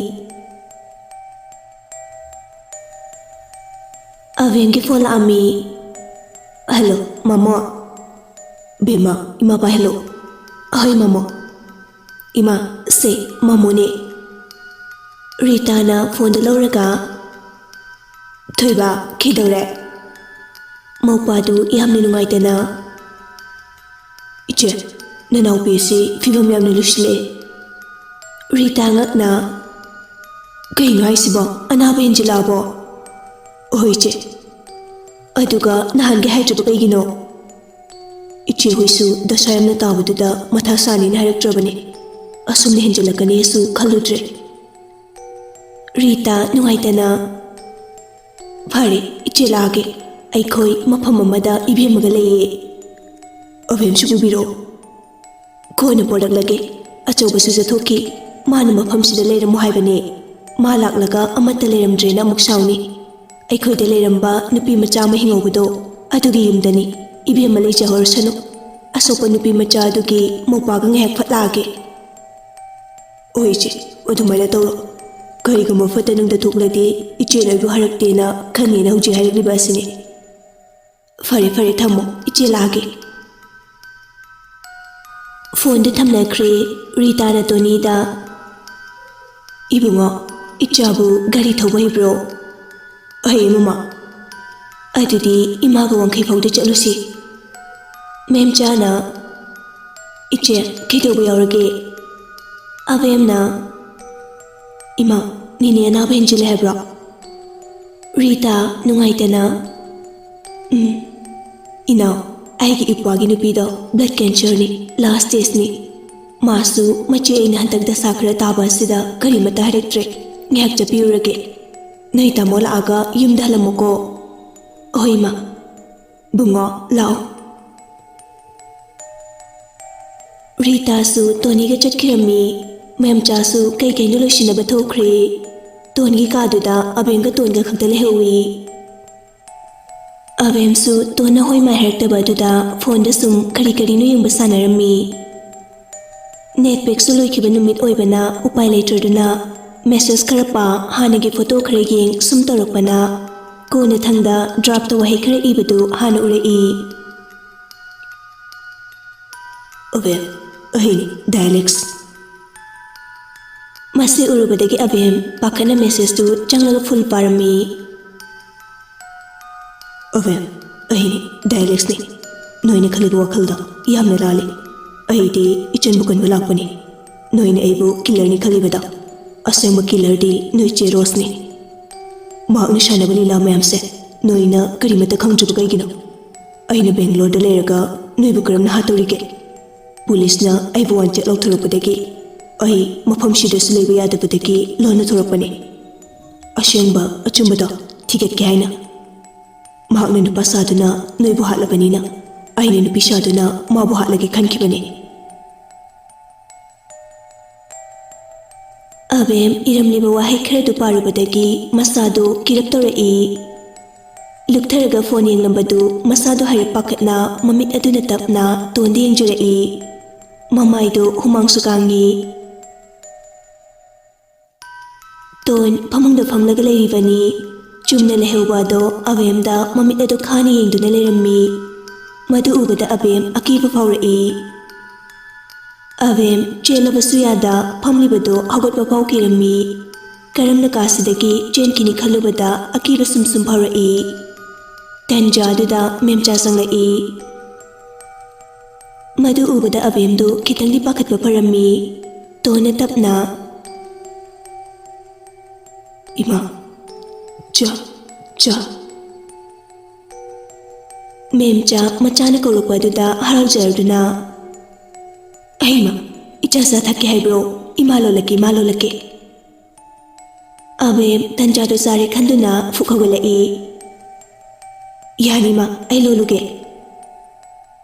ꯑꯕꯦꯝꯒꯤ ꯐꯣꯟ ꯂꯥꯛꯑꯝꯃꯤ꯫ "ꯍꯜꯂꯣ, ꯃꯃꯣ꯫" "ꯕꯦꯝꯃ, ꯏꯃꯥ ꯄꯥꯏꯍꯜꯂꯣ꯫" "ꯑꯍꯣꯏ, ꯃꯃꯣ꯫" "ꯏꯃꯥ, ꯁꯦ, ꯃꯃꯣꯅꯦ꯫" ꯔꯤꯇꯥꯅ ꯐꯣꯟꯗꯨ ꯂꯧꯔꯒ, "ꯊꯣꯏꯕ, ꯀꯩꯗꯧꯔꯦ?" ꯃꯧꯄꯥꯗꯨ ꯌꯥꯝꯅ ꯅꯨꯡꯉꯥꯏꯇꯅ, "ꯏꯆꯦ, ꯅꯅꯥꯎꯄꯤ ꯑꯁꯤ ꯐꯤꯕꯝ ꯌꯥꯝꯅ ꯂꯨꯁꯤꯜꯂꯛꯑꯦ꯫" ꯔꯤꯇꯥ ꯉꯛꯅ, "ꯀꯩꯅꯣ ꯍꯥꯏꯁꯤꯕꯣ? ꯑꯅꯥꯕ ꯍꯦꯟꯖꯤꯜꯂꯛꯑꯕꯣ?" "ꯍꯣꯏ, ꯏꯆꯦ꯫ ꯑꯗꯨꯒ ꯅꯍꯥꯟꯒꯩ ꯍꯥꯏꯗ꯭ꯔꯤꯕ ꯀꯩꯒꯤꯅꯣ?" "ꯏꯆꯦ ꯍꯣꯏꯁꯨ ꯗꯁꯥ ꯌꯥꯝꯅ ꯇꯥꯕꯗꯨꯗ ꯃꯊꯥ ꯁꯥꯅꯤꯅ ꯍꯥꯏꯔꯛꯇ꯭ꯔꯕꯅꯤ꯫ ꯑꯁꯨꯝꯅ ꯍꯦꯟꯖꯤꯜꯂꯛꯀꯅꯤꯁꯨ ꯈꯜꯂꯨꯗ꯭ꯔꯦ꯫" ꯔꯤꯇꯥ ꯅꯨꯡꯉꯥꯏꯇꯅ, "ꯐꯔꯦ, ꯏꯆꯦ ꯂꯥꯛꯑꯒꯦ꯫ ꯑꯩꯈꯣꯏ ꯃꯐꯝ ꯑꯃꯗ ꯏꯕꯦꯝꯃꯒ ꯂꯩꯌꯦ꯫ ꯑꯕꯦꯝꯁꯨ ꯄꯨꯕꯤꯔꯛꯑꯣ꯫ ꯀꯣꯟꯅ ꯄꯣꯔꯛꯂꯒꯦ꯫ ꯑꯆꯧꯕꯁꯨ ꯆꯠꯊꯣꯛꯈꯤ꯫ ꯃꯥꯅ ꯃꯐꯝꯁꯤꯗ ꯂꯩꯔꯝꯃꯣ ꯍꯥꯏꯕꯅꯦ꯫ ꯃꯥ ꯂꯥꯛꯂꯒ ꯑꯃꯠꯇ ꯂꯩꯔꯝꯗ꯭ꯔꯦꯅ ꯑꯃꯨꯛ ꯁꯥꯎꯅꯤ꯫ ꯑꯩꯈꯣꯏꯗ ꯂꯩꯔꯝꯕ ꯅꯨꯄꯤ ꯃꯆꯥ ꯑꯃ ꯍꯤꯡꯍꯧꯕꯗꯣ, ꯑꯗꯨꯒꯤ ꯌꯨꯝꯗꯅꯤ꯫ ꯏꯕꯦꯝꯃ ꯂꯩꯖꯍꯧꯔꯁꯅꯨ꯫ ꯑꯁꯣꯛꯄ ꯅꯨꯄꯤ ꯃꯆꯥ ꯑꯗꯨꯒꯤ ꯃꯧꯄꯥꯒ ꯉꯥꯏꯍꯥꯛ ꯐꯠ ꯂꯥꯛꯑꯒꯦ꯫" "ꯍꯣꯏ ꯏꯆꯦ, ꯑꯗꯨꯃꯥꯏꯅ ꯇꯧꯔꯣ꯫ ꯀꯔꯤꯒꯨꯝꯕ ꯐꯠꯇ ꯅꯨꯡꯗ ꯊꯣꯛꯂꯗꯤ ꯏꯆꯦꯅ ꯑꯩꯕꯨ ꯍꯥꯏꯔꯛꯇꯦꯅ ꯈꯪꯉꯦꯅ ꯍꯧꯖꯤꯛ ꯍꯥꯏꯔꯛꯂꯤꯕ ꯑꯁꯤꯅꯤ꯫ ꯐꯔꯦ, ꯐꯔꯦ, ꯊꯝꯃꯣ, ꯏꯆꯦ ꯂꯥꯛꯑꯒꯦ꯫" ꯐꯣꯟꯗꯨ ꯊꯝꯅꯈ꯭ꯔꯦ꯫ ꯔꯤꯇꯥꯅ ꯇꯣꯅꯤꯗ, "ꯏꯕꯨꯡꯉꯣ, ꯏꯆꯥꯕꯨ ꯒꯥꯔꯤ ꯊꯧꯕ ꯍꯩꯕ꯭ꯔꯣ?" "ꯍꯩꯌꯦ, ꯃꯃꯥ꯫" "ꯑꯗꯨꯗꯤ ꯏꯃꯥꯒ ꯋꯥꯡꯈꯩ ꯐꯥꯎꯗ ꯆꯠꯂꯨꯁꯤ꯫" ꯃꯦꯝꯆꯥꯅ, "ꯏꯆꯦ, ꯀꯩꯗꯧꯕ ꯌꯥꯎꯔꯒꯦ?" ꯑꯕꯦꯝꯅ, "ꯏꯃꯥ, ꯅꯦꯅꯦ ꯑꯅꯥꯕ ꯍꯦꯟꯖꯤꯜꯂꯦ ꯍꯥꯏꯕ꯭ꯔꯣ?" ꯔꯤꯇꯥ ꯅꯨꯡꯉꯥꯏꯇꯅ, "ꯎꯝ, ꯏꯅꯥꯎ, ꯑꯩꯒꯤ ꯏꯄ꯭ꯋꯥꯒꯤ ꯅꯨꯄꯤꯗꯣ blood cancerꯅꯤ, last stageꯅꯤ꯫ ꯃꯥꯁꯨ ꯃꯆꯦ ꯑꯩꯅ ꯍꯟꯗꯛ ꯗꯁꯥ ꯈꯔ ꯇꯥꯕ ꯑꯁꯤꯗ ꯀꯔꯤꯃꯠꯇ ꯍꯥꯏꯔꯛꯇ꯭ꯔꯦ꯫ ꯉꯥꯏꯍꯥꯛ ꯆꯠꯄꯤꯔꯨꯔꯒꯦ꯫ ꯅꯣꯏ ꯇꯥꯃꯣ ꯂꯥꯛꯑꯒ ꯌꯨꯝꯗ ꯍꯜꯂꯝꯃꯣꯀꯣ꯫" "ꯍꯣꯏ, ꯏꯃꯥ꯫" "ꯕꯨꯡꯉꯣ, ꯂꯥꯛꯑꯣ꯫" ꯔꯤꯇꯥꯁꯨ ꯇꯣꯅꯤꯒ ꯆꯠꯈꯤꯔꯝꯃꯤ꯫ ꯃꯦꯝꯆꯥꯁꯨ ꯀꯩ ꯀꯩꯅꯣ ꯂꯣꯏꯁꯤꯟꯅꯕ ꯊꯣꯛꯈ꯭ꯔꯦ꯫ ꯇꯣꯟꯒꯤ ꯀꯥꯗꯨꯗ ꯑꯕꯦꯝꯒ ꯇꯣꯟꯒ ꯈꯛꯇ ꯂꯩꯍꯧꯏ꯫ ꯑꯕꯦꯝꯁꯨ ꯇꯣꯟꯅ ꯍꯣꯏ ꯃꯥꯏ ꯍꯥꯏꯔꯛꯇꯕ ꯑꯗꯨꯗ ꯐꯣꯟꯗ ꯁꯨꯝ ꯀꯔꯤ ꯀꯔꯤꯅꯣ ꯌꯦꯡꯕ ꯁꯥꯟꯅꯔꯝꯃꯤ꯫ ꯅꯦꯠ ꯄꯦꯛꯁꯨ ꯂꯣꯏꯈꯤꯕ ꯅꯨꯃꯤꯠ ꯑꯣꯏꯕꯅ ꯎꯄꯥꯏ ꯂꯩꯇ꯭ꯔꯗꯨꯅ ꯃꯦꯁꯦꯖ ꯈꯔ ꯄꯥ, ꯍꯥꯟꯅꯒꯤ ꯐꯣꯇꯣ ꯈꯔ ꯌꯦꯡ ꯁꯨꯝ ꯇꯧꯔꯛꯄꯅ ꯀꯣꯟꯅꯊꯪꯗ ꯗ꯭ꯔꯥꯐꯇ ꯋꯥꯍꯩ ꯈꯔ ꯏꯕꯗꯨ ꯍꯥꯟꯅ ꯎꯔꯛꯏ꯫ ꯑꯕꯦꯝ, ꯑꯩꯅꯤ, ꯗꯥꯏꯂꯦꯛꯁ꯫ ꯃꯁꯤ ꯎꯔꯨꯕꯗꯒꯤ ꯑꯕꯦꯝ ꯄꯥꯈꯠꯅ ꯃꯦꯁꯦꯖꯇꯨ ꯆꯪꯂꯒ ꯐꯨꯜ ꯄꯥꯔꯝꯃꯤ꯫ ꯑꯕꯦꯝ, ꯑꯩꯅꯤ, ꯗꯥꯏꯂꯦꯛꯁꯅꯤ꯫ ꯅꯣꯏꯅ ꯈꯜꯂꯤꯕ ꯋꯥꯈꯜꯗ ꯌꯥꯝꯅ ꯂꯥꯜꯂꯤ꯫ ꯑꯩꯗꯤ ꯏꯆꯟꯕꯨ ꯀꯟꯕ ꯂꯥꯛꯄꯅꯤ꯫ ꯅꯣꯏꯅ ꯑꯩꯕꯨ ꯀꯤꯂꯔꯅꯤ ꯈꯜꯂꯤꯕꯗ, ꯑꯁꯦꯡꯕ ꯀꯤꯂꯔꯗꯤ ꯅꯣꯏ ꯆꯦ ꯔꯣꯁꯅꯤ꯫ ꯃꯍꯥꯛꯅ ꯁꯥꯟꯅꯕ ꯂꯤꯂꯥ ꯃꯌꯥꯝꯁꯦ ꯅꯣꯏꯅ ꯀꯔꯤꯃꯠꯇ ꯈꯪꯗ꯭ꯔꯤꯕ ꯀꯩꯒꯤꯅꯣ? ꯑꯩꯅ ꯕꯦꯡꯒ꯭ꯂꯣꯔꯗ ꯂꯩꯔꯒ ꯅꯣꯏꯕꯨ ꯀꯔꯝꯅ ꯍꯥꯠꯇꯧꯔꯤꯒꯦ? ꯄꯨꯂꯤꯁꯅ ꯑꯩꯕꯨ ꯋꯥꯟꯆꯦꯠ ꯂꯧꯊꯣꯔꯛꯄꯗꯒꯤ ꯑꯩ ꯃꯐꯝꯁꯤꯗꯁꯨ ꯂꯩꯕ ꯌꯥꯗꯕꯗꯒꯤ ꯂꯣꯟꯅ ꯊꯣꯔꯛꯄꯅꯤ꯫ ꯑꯁꯦꯡꯕ ꯑꯆꯨꯝꯕꯗꯣ ꯊꯤꯒꯠꯀꯦ ꯍꯥꯏꯅ꯫ ꯃꯍꯥꯛꯅ ꯅꯨꯄꯥ ꯁꯥꯗꯨꯅ ꯅꯣꯏꯕꯨ ꯍꯥꯠꯂꯕꯅꯤꯅ ꯑꯩꯅ ꯅꯨꯄꯤ ꯁꯥꯗꯨꯅ ꯃꯥꯕꯨ ꯍꯥꯠꯂꯒꯦ ꯈꯟꯈꯤꯕꯅꯤ꯫ ꯑꯕꯦꯝ ꯏꯔꯝꯂꯤꯕ ꯋꯥꯍꯩ ꯈꯔꯗꯨ ꯄꯥꯔꯨꯕꯗꯒꯤ ꯃꯁꯥꯗꯨ ꯀꯤꯔꯞ ꯇꯧꯔꯛꯏ꯫ ꯂꯨꯞꯊꯔꯒ ꯐꯣꯟ ꯌꯦꯡꯂꯝꯕꯗꯨ ꯃꯁꯥꯗꯨ ꯍꯥꯏꯔꯞ ꯄꯥꯈꯠꯅ ꯃꯃꯤꯠ ꯑꯗꯨꯅ ꯇꯞꯅ ꯇꯣꯟꯗ ꯌꯦꯡꯖꯔꯛꯏ꯫ ꯃꯃꯥꯏꯗꯨ ꯍꯨꯃꯥꯡꯁꯨ ꯀꯥꯡꯉꯤ꯫ ꯇꯣꯟ ꯐꯃꯨꯡꯗ ꯐꯝꯂꯒ ꯂꯩꯔꯤꯕꯅꯤ꯫ ꯆꯨꯝꯅ ꯂꯩꯍꯧꯕ ꯑꯗꯣ ꯑꯕꯦꯝꯗ ꯃꯃꯤꯠ ꯑꯗꯨ ꯈꯥꯅ ꯌꯦꯡꯗꯨꯅ ꯂꯩꯔꯝꯃꯤ꯫ ꯃꯗꯨ ꯎꯕꯗ ꯑꯕꯦꯝ ꯑꯀꯤꯕ ꯐꯥꯎꯔꯛꯏ꯫ ꯑꯕꯦꯝ ꯆꯦꯜꯂꯕꯁꯨ ꯌꯥꯗ ꯐꯝꯂꯤꯕꯗꯣ ꯍꯧꯒꯠꯄ ꯐꯥꯎ ꯀꯤꯔꯝꯃꯤ꯫ ꯀꯔꯝꯅ ꯀꯥꯁꯤꯗꯒꯤ ꯆꯦꯟꯈꯤꯅꯤ ꯈꯜꯂꯨꯕꯗ ꯑꯀꯤꯕ ꯁꯨꯝ ꯁꯨꯝ ꯐꯥꯎꯔꯛꯏ꯫ ꯇꯟꯖꯥꯗꯨꯗ ꯃꯦꯝꯆꯥ ꯆꯪꯂꯛꯏ꯫ ꯃꯗꯨ ꯎꯕꯗ ꯑꯕꯦꯝꯗꯨ ꯈꯤꯇꯪꯗꯤ ꯄꯥꯈꯠꯄ ꯐꯔꯝꯃꯤ꯫ ꯇꯣꯟꯅ ꯇꯞꯅ, "ꯏꯃꯥ, ꯆꯥ, ꯆꯥ꯫" ꯃꯦꯝꯆꯥ ꯃꯆꯥꯅ ꯀꯧꯔꯛꯄ ꯑꯗꯨꯗ ꯍꯔꯥꯎꯖꯔꯗꯨꯅ, "ꯑꯩꯃ, ꯏꯆꯥ ꯆꯥ ꯊꯛꯀꯦ ꯍꯥꯏꯕ꯭ꯔꯣ? ꯏꯃꯥ ꯂꯣꯜꯂꯛꯀꯦ, ꯏꯃꯥ ꯂꯣꯜꯂꯛꯀꯦ꯫" ꯑꯕꯦꯝ ꯇꯟꯖꯥꯗꯨ ꯆꯥꯔꯦ ꯈꯟꯗꯨꯅ ꯐꯨꯛ ꯍꯧꯒꯠꯂꯛꯏ꯫ "ꯌꯥꯅꯤꯃ, ꯑꯩ ꯂꯣꯜꯂꯨꯒꯦ꯫"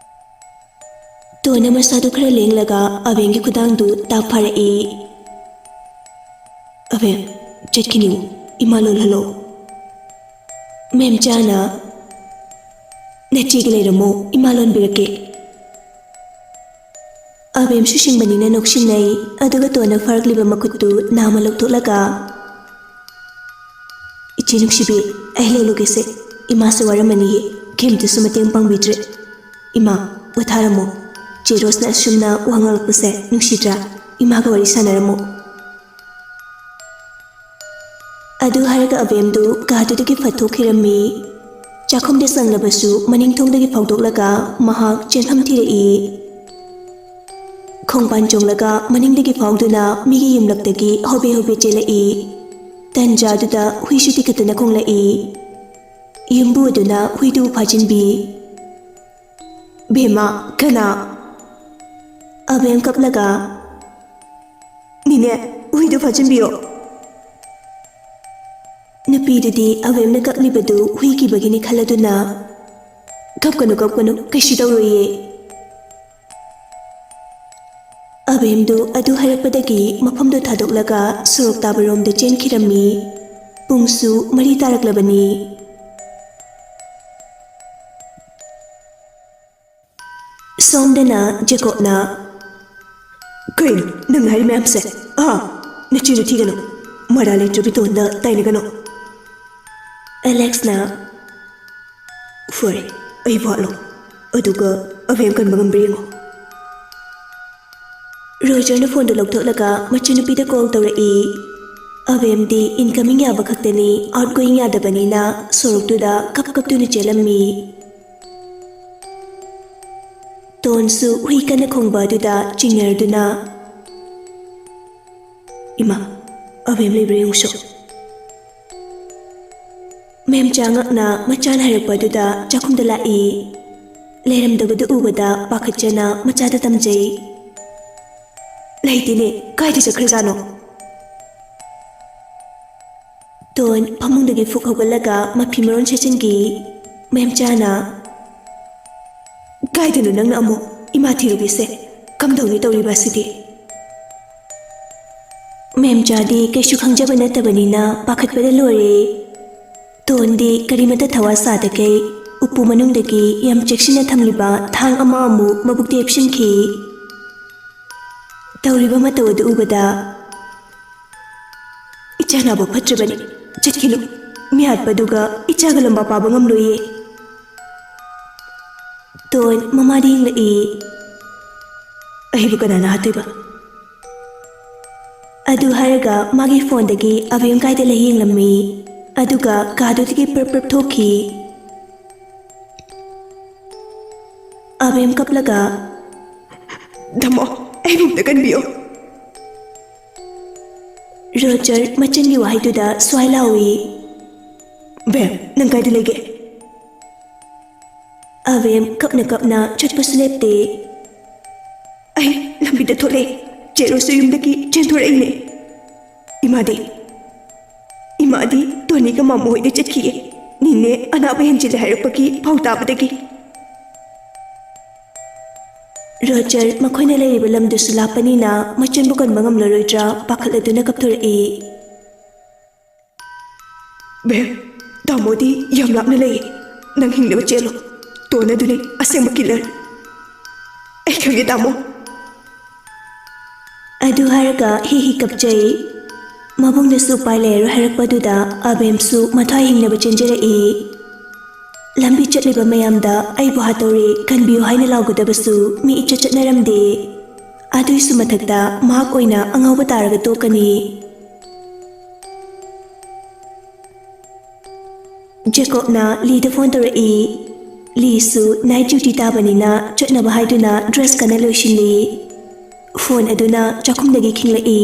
ꯇꯣꯟꯅ ꯃꯁꯥꯗꯨ ꯈꯔ ꯂꯦꯡꯂꯒ ꯑꯕꯦꯝꯒꯤ ꯈꯨꯗꯥꯡꯗꯨ ꯇꯥꯛ ꯐꯥꯔꯛꯏ꯫ "ꯑꯕꯦꯝ, ꯆꯠꯈꯤꯅꯨ, ꯏꯃꯥ ꯂꯣꯜꯍꯜꯂꯣ꯫" ꯃꯦꯝꯆꯥꯅ, ꯅꯆꯦꯒ ꯂꯩꯔꯝꯃꯣ, ꯏꯃꯥ ꯂꯣꯟꯕꯤꯔꯛꯀꯦ꯫ ꯑꯕꯦꯝꯁꯨ ꯁꯤꯡꯕꯅꯤꯅ ꯅꯣꯛꯁꯤꯟꯅꯩ꯫ ꯑꯗꯨꯒ ꯇꯣꯟꯅ ꯐꯥꯔꯛꯂꯤꯕ ꯃꯈꯨꯠꯇꯨ ꯅꯥꯝꯃ ꯂꯧꯊꯣꯛꯂꯒ, "ꯏꯆꯦ ꯅꯨꯡꯁꯤꯕꯤ, ꯑꯩ ꯂꯧꯂꯨꯒꯦꯁꯦ꯫ ꯏꯃꯥꯁꯨ ꯋꯥꯔꯝꯃꯅꯤꯌꯦ, ꯀꯩꯝꯇꯁꯨ ꯃꯇꯦꯡ ꯄꯥꯡꯕꯤꯗ꯭ꯔꯦ꯫ ꯏꯃꯥ, ꯄꯣꯊꯥꯔꯝꯃꯣ꯫ ꯆꯦ ꯔꯣꯁꯅ ꯑꯁꯨꯝꯅ ꯋꯥ ꯉꯥꯡꯂꯛꯄꯁꯦ ꯅꯨꯡꯁꯤꯗ꯭ꯔꯥ? ꯏꯃꯥꯒ ꯋꯥꯔꯤ ꯁꯥꯟꯅꯔꯝꯃꯣ꯫" ꯑꯗꯨ ꯍꯥꯏꯔꯒ ꯑꯕꯦꯝꯗꯨ ꯀꯥꯗꯨꯗꯒꯤ ꯐꯠ ꯊꯣꯛꯈꯤꯔꯝꯃꯤ꯫ ꯆꯥꯛꯈꯨꯝꯗ ꯆꯪꯂꯕꯁꯨ ꯃꯅꯤꯡ ꯊꯣꯡꯗꯒꯤ ꯐꯥꯎꯗꯣꯛꯂꯒ ꯃꯍꯥꯛ ꯆꯦꯟꯐꯝ ꯊꯤꯔꯛꯏ꯫ ꯈꯣꯡꯕꯥꯟ ꯆꯣꯡꯂꯒ ꯃꯅꯤꯡꯗꯒꯤ ꯐꯥꯎꯗꯨꯅ ꯃꯤꯒꯤ ꯌꯨꯝꯂꯛꯇꯒꯤ ꯍꯣꯕꯦ ꯍꯣꯕꯦ ꯆꯦꯜꯂꯛꯏ꯫ ꯇꯟꯖꯥꯗꯨꯗ ꯍꯨꯏꯁꯨ ꯇꯤꯈꯠꯇꯅ ꯈꯣꯡꯂꯛꯏ꯫ ꯌꯨꯝꯕꯨ ꯑꯗꯨꯅ ꯍꯨꯏꯗꯨ ꯐꯥꯖꯤꯟꯕꯤ꯫ "ꯕꯦꯝꯃ, ꯀꯅꯥ?" ꯑꯕꯦꯝ ꯀꯞꯂꯒ, "ꯅꯤꯅꯦ, ꯍꯨꯏꯗꯨ ꯐꯥꯖꯤꯟꯕꯤꯌꯣ꯫" ꯅꯨꯄꯤꯗꯨꯗꯤ ꯑꯕꯦꯝꯅ ꯀꯞꯂꯤꯕꯗꯨ ꯍꯨꯏ ꯀꯤꯕꯒꯤꯅꯤ ꯈꯜꯂꯗꯨꯅ, "ꯀꯞꯀꯅꯨ, ꯀꯞꯀꯅꯨ, ꯀꯩꯁꯨ ꯇꯧꯔꯣꯏꯌꯦ꯫" ꯑꯕꯦꯝꯗꯨ ꯑꯗꯨ ꯍꯥꯏꯔꯛꯄꯗꯒꯤ ꯃꯐꯝꯗꯨ ꯊꯥꯗꯣꯛꯂꯒ ꯁꯣꯔꯣꯛ ꯇꯥꯕꯔꯣꯝꯗ ꯆꯦꯟꯈꯤꯔꯝꯃꯤ꯫ ꯄꯨꯡꯁꯨ ꯃꯔꯤ ꯇꯥꯔꯛꯂꯕꯅꯤ꯫ ꯁꯣꯝꯗꯅ ꯖꯦꯀꯣꯕꯅ, "ꯀꯩꯅꯣ ꯅꯪꯅ ꯍꯥꯏꯔꯤ ꯃꯌꯥꯝꯁꯦ? ꯑꯥ, ꯅꯆꯤꯟꯗꯨ ꯊꯤꯒꯅꯨ꯫ ꯃꯔꯥ ꯂꯩꯇ꯭ꯔꯕꯤ ꯇꯣꯟꯗ ꯇꯥꯏꯅꯒꯅꯨ꯫" ꯑꯦꯂꯦꯛꯁꯅ, "ꯐꯔꯦ, ꯑꯩ ꯋꯥꯠꯂꯣ꯫ ꯑꯗꯨꯒ ꯑꯕꯦꯝ ꯀꯟꯕ ꯉꯝꯕ꯭ꯔꯥ ꯌꯦꯡꯉꯣ꯫" ꯔꯣꯖꯔꯅ ꯐꯣꯟꯗꯨ ꯂꯧꯊꯣꯛꯂꯒ ꯃꯆꯟꯅꯨꯄꯤꯗ ꯀꯣꯜ ꯇꯧꯔꯛꯏ꯫ ꯑꯕꯦꯝꯗꯤ ꯏꯟꯀꯃꯤꯡ ꯌꯥꯕ ꯈꯛꯇꯅꯤ, ꯑꯥꯎꯠꯒꯣꯌꯤꯡ ꯌꯥꯗꯕꯅꯤꯅ ꯁꯣꯔꯣꯛꯇꯨꯗ ꯀꯞ ꯀꯞꯇꯨꯅ ꯆꯦꯜꯂꯝꯃꯤ꯫ ꯇꯣꯟꯁꯨ ꯍꯨꯏ ꯀꯟꯅ ꯈꯣꯡꯕ ꯑꯗꯨꯗ ꯆꯤꯡꯅꯔꯗꯨꯅ, "ꯏꯃꯥ, ꯑꯕꯦꯝ ꯂꯩꯕ꯭ꯔꯥ ꯌꯦꯡꯉꯨꯁꯣ꯫" ꯃꯦꯝꯆꯥ ꯉꯛꯅ ꯃꯆꯥꯅ ꯍꯥꯏꯔꯛꯄ ꯑꯗꯨꯗ ꯆꯥꯛꯈꯨꯝꯗ ꯂꯥꯛꯏ꯫ ꯂꯩꯔꯝꯗꯕꯗꯨ ꯎꯕꯗ ꯄꯥꯈꯠꯆꯅ ꯃꯆꯥꯗ ꯇꯝꯖꯩ꯫ "ꯂꯩꯇꯦꯅꯦ, ꯀꯥꯏꯗ ꯆꯠꯈ꯭ꯔꯖꯥꯠꯅꯣ?" ꯇꯣꯟ ꯐꯃꯨꯡꯗꯒꯤ ꯐꯨꯛ ꯍꯧꯒꯠꯂꯒ ꯃꯐꯤ ꯃꯔꯣꯟ ꯁꯦꯠꯆꯤꯟꯈꯤ꯫ ꯃꯦꯝꯆꯥꯅ, "ꯀꯥꯏꯗꯅꯣ ꯅꯪꯅ ꯑꯃꯨꯛ ꯏꯃꯥ ꯊꯤꯔꯨꯒꯦꯁꯦ? ꯀꯝꯗꯧꯅꯤ ꯇꯧꯔꯤꯕ ꯑꯁꯤꯗꯤ?" ꯃꯦꯝꯆꯥꯗꯤ ꯀꯩꯁꯨ ꯈꯪꯖꯕ ꯅꯠꯇꯕꯅꯤꯅ ꯄꯥꯈꯠꯄꯗ ꯂꯣꯏꯔꯦ꯫ ꯇꯣꯟꯗꯤ ꯀꯔꯤꯃꯇ ꯊꯋꯥ ꯁꯥꯗꯈꯩ ꯎꯄꯨ ꯃꯅꯨꯡꯗꯒꯤ ꯌꯥꯝ ꯆꯦꯛꯁꯤꯟꯅ ꯊꯝꯂꯤꯕ ꯊꯥꯡ ꯑꯃ ꯑꯃꯨꯛ ꯃꯕꯨꯛꯇ ꯌꯦꯞꯁꯤꯟꯈꯤ꯫ ꯇꯧꯔꯤꯕ ꯃꯇꯧ ꯑꯗꯨ ꯎꯕꯗ, "ꯏꯆꯥ ꯅꯥꯕ ꯐꯠꯇ꯭ꯔꯕꯅꯤ, ꯆꯠꯈꯤꯅꯨ꯫ ꯃꯤ ꯍꯥꯠꯄꯗꯨꯒ ꯏꯆꯥꯒ ꯂꯝꯕꯥ ꯄꯥꯕ ꯉꯝꯂꯣꯏꯌꯦ꯫" ꯇꯣꯟ ꯃꯃꯥꯗ ꯌꯦꯡꯂꯛꯏ꯫ "ꯑꯩꯕꯨ ꯀꯅꯥꯅ ꯍꯥꯠꯇꯣꯏꯕ?" ꯑꯗꯨ ꯍꯥꯏꯔꯒ ꯃꯥꯒꯤ ꯐꯣꯟꯗꯒꯤ ꯑꯕꯦꯝ ꯀꯥꯏꯗ ꯂꯩ ꯌꯦꯡꯂꯝꯃꯤ꯫ ꯑꯗꯨꯒ ꯀꯥꯗꯨꯗꯒꯤ ꯄ꯭ꯔꯞ ꯄ꯭ꯔꯞ ꯊꯣꯛꯈꯤ꯫ ꯑꯕꯦꯝ ꯀꯞꯂꯒ, "ꯇꯥꯃꯣ, ꯑꯩꯕꯨ ꯑꯝꯇ ꯀꯟꯕꯤꯌꯣ꯫" ꯔꯣꯖꯔ ꯃꯆꯟꯒꯤ ꯋꯥꯍꯩꯗꯨꯗ ꯁ꯭ꯋꯥꯏ ꯂꯥꯎꯏ꯫ "ꯕꯦꯝ, ꯅꯪ ꯀꯥꯏꯗ ꯂꯩꯒꯦ?" ꯑꯕꯦꯝ ꯀꯞꯅ ꯀꯞꯅ ꯆꯠꯄꯁꯨ ꯂꯦꯞꯇꯦ꯫ "ꯑꯩ ꯂꯝꯕꯤꯗ ꯊꯣꯛꯂꯛꯑꯦ꯫ ꯆꯦ ꯔꯣꯁꯁꯨ ꯌꯨꯝꯗꯒꯤ ꯆꯦꯟꯊꯣꯔꯛꯏꯅꯦ꯫" "ꯏꯃꯥꯗꯤ?" "ꯏꯃꯥꯗꯤ ꯇꯣꯅꯤꯒ ꯃꯥꯃꯣ ꯍꯣꯏꯗ ꯆꯠꯈꯤꯌꯦ꯫ ꯅꯤꯅꯦ ꯑꯅꯥꯕ ꯍꯦꯟꯖꯤꯜꯂꯦ ꯍꯥꯏꯔꯛꯄꯒꯤ ꯄꯥꯎ ꯇꯥꯕꯗꯒꯤ꯫" ꯔꯣꯖꯔ ꯃꯈꯣꯏꯅ ꯂꯩꯔꯤꯕ ꯂꯝꯗꯨꯁꯨ ꯂꯥꯞꯄꯅꯤꯅ ꯃꯆꯟꯕꯨ ꯀꯟꯕ ꯉꯝꯂꯔꯣꯏꯗ꯭ꯔꯥ ꯄꯥꯈꯠꯂꯗꯨꯅ ꯀꯞꯊꯣꯔꯛꯏ꯫ "ꯕꯦꯝ, ꯇꯥꯃꯣꯗꯤ ꯌꯥꯝ ꯂꯥꯞꯅ ꯂꯩꯌꯦ꯫ ꯅꯪ ꯍꯤꯡꯅꯕ ꯆꯦꯜꯂꯣ꯫ ꯇꯣꯟ ꯑꯗꯨꯅꯤ ꯑꯁꯦꯡꯕ ꯀꯤꯂꯔ꯫ ꯑꯩ ꯈꯪꯉꯦ, ꯇꯥꯃꯣ꯫" ꯑꯗꯨ ꯍꯥꯏꯔꯒ ꯍꯤ ꯍꯤ ꯀꯞꯆꯩ꯫ ꯃꯕꯨꯡꯅꯁꯨ ꯎꯄꯥꯏ ꯂꯩꯔꯔꯣꯏ ꯍꯥꯏꯔꯛꯄꯗꯨꯗ ꯑꯕꯦꯝꯁꯨ ꯃꯊ꯭ꯋꯥꯏ ꯍꯤꯡꯅꯕ ꯆꯦꯟꯖꯔꯛꯏ꯫ ꯂꯝꯕꯤ ꯆꯠꯂꯤꯕ ꯃꯌꯥꯝꯗ "ꯑꯩꯕꯨ ꯍꯥꯠꯇꯧꯔꯦ, ꯀꯟꯕꯤꯌꯨ" ꯍꯥꯏꯅ ꯂꯥꯎꯒꯗꯕꯁꯨ ꯃꯤ ꯏꯆꯠ ꯆꯠꯅꯔꯝꯗꯦ꯫ ꯑꯗꯨꯏꯁꯨ ꯃꯊꯛꯇ ꯃꯍꯥꯛ ꯑꯣꯏꯅ ꯑꯉꯥꯎꯕ ꯇꯥꯔꯒ ꯇꯣꯛꯀꯅꯤ꯫ ꯖꯦꯀꯣꯕꯅ ꯂꯤꯗ ꯐꯣꯟ ꯇꯧꯔꯛꯏ꯫ ꯂꯤꯁꯨ ꯅꯥꯏꯠ ꯗ꯭ꯌꯨꯇꯤ ꯇꯥꯕꯅꯤꯅ ꯆꯠꯅꯕ ꯍꯥꯏꯗꯨꯅ ꯗ꯭ꯔꯦꯁ ꯀꯟꯅ ꯂꯣꯏꯁꯤꯜꯂꯤ꯫ ꯐꯣꯟ ꯑꯗꯨꯅ ꯆꯥꯛꯈꯨꯝꯗꯒꯤ ꯈꯤꯡꯂꯛꯏ꯫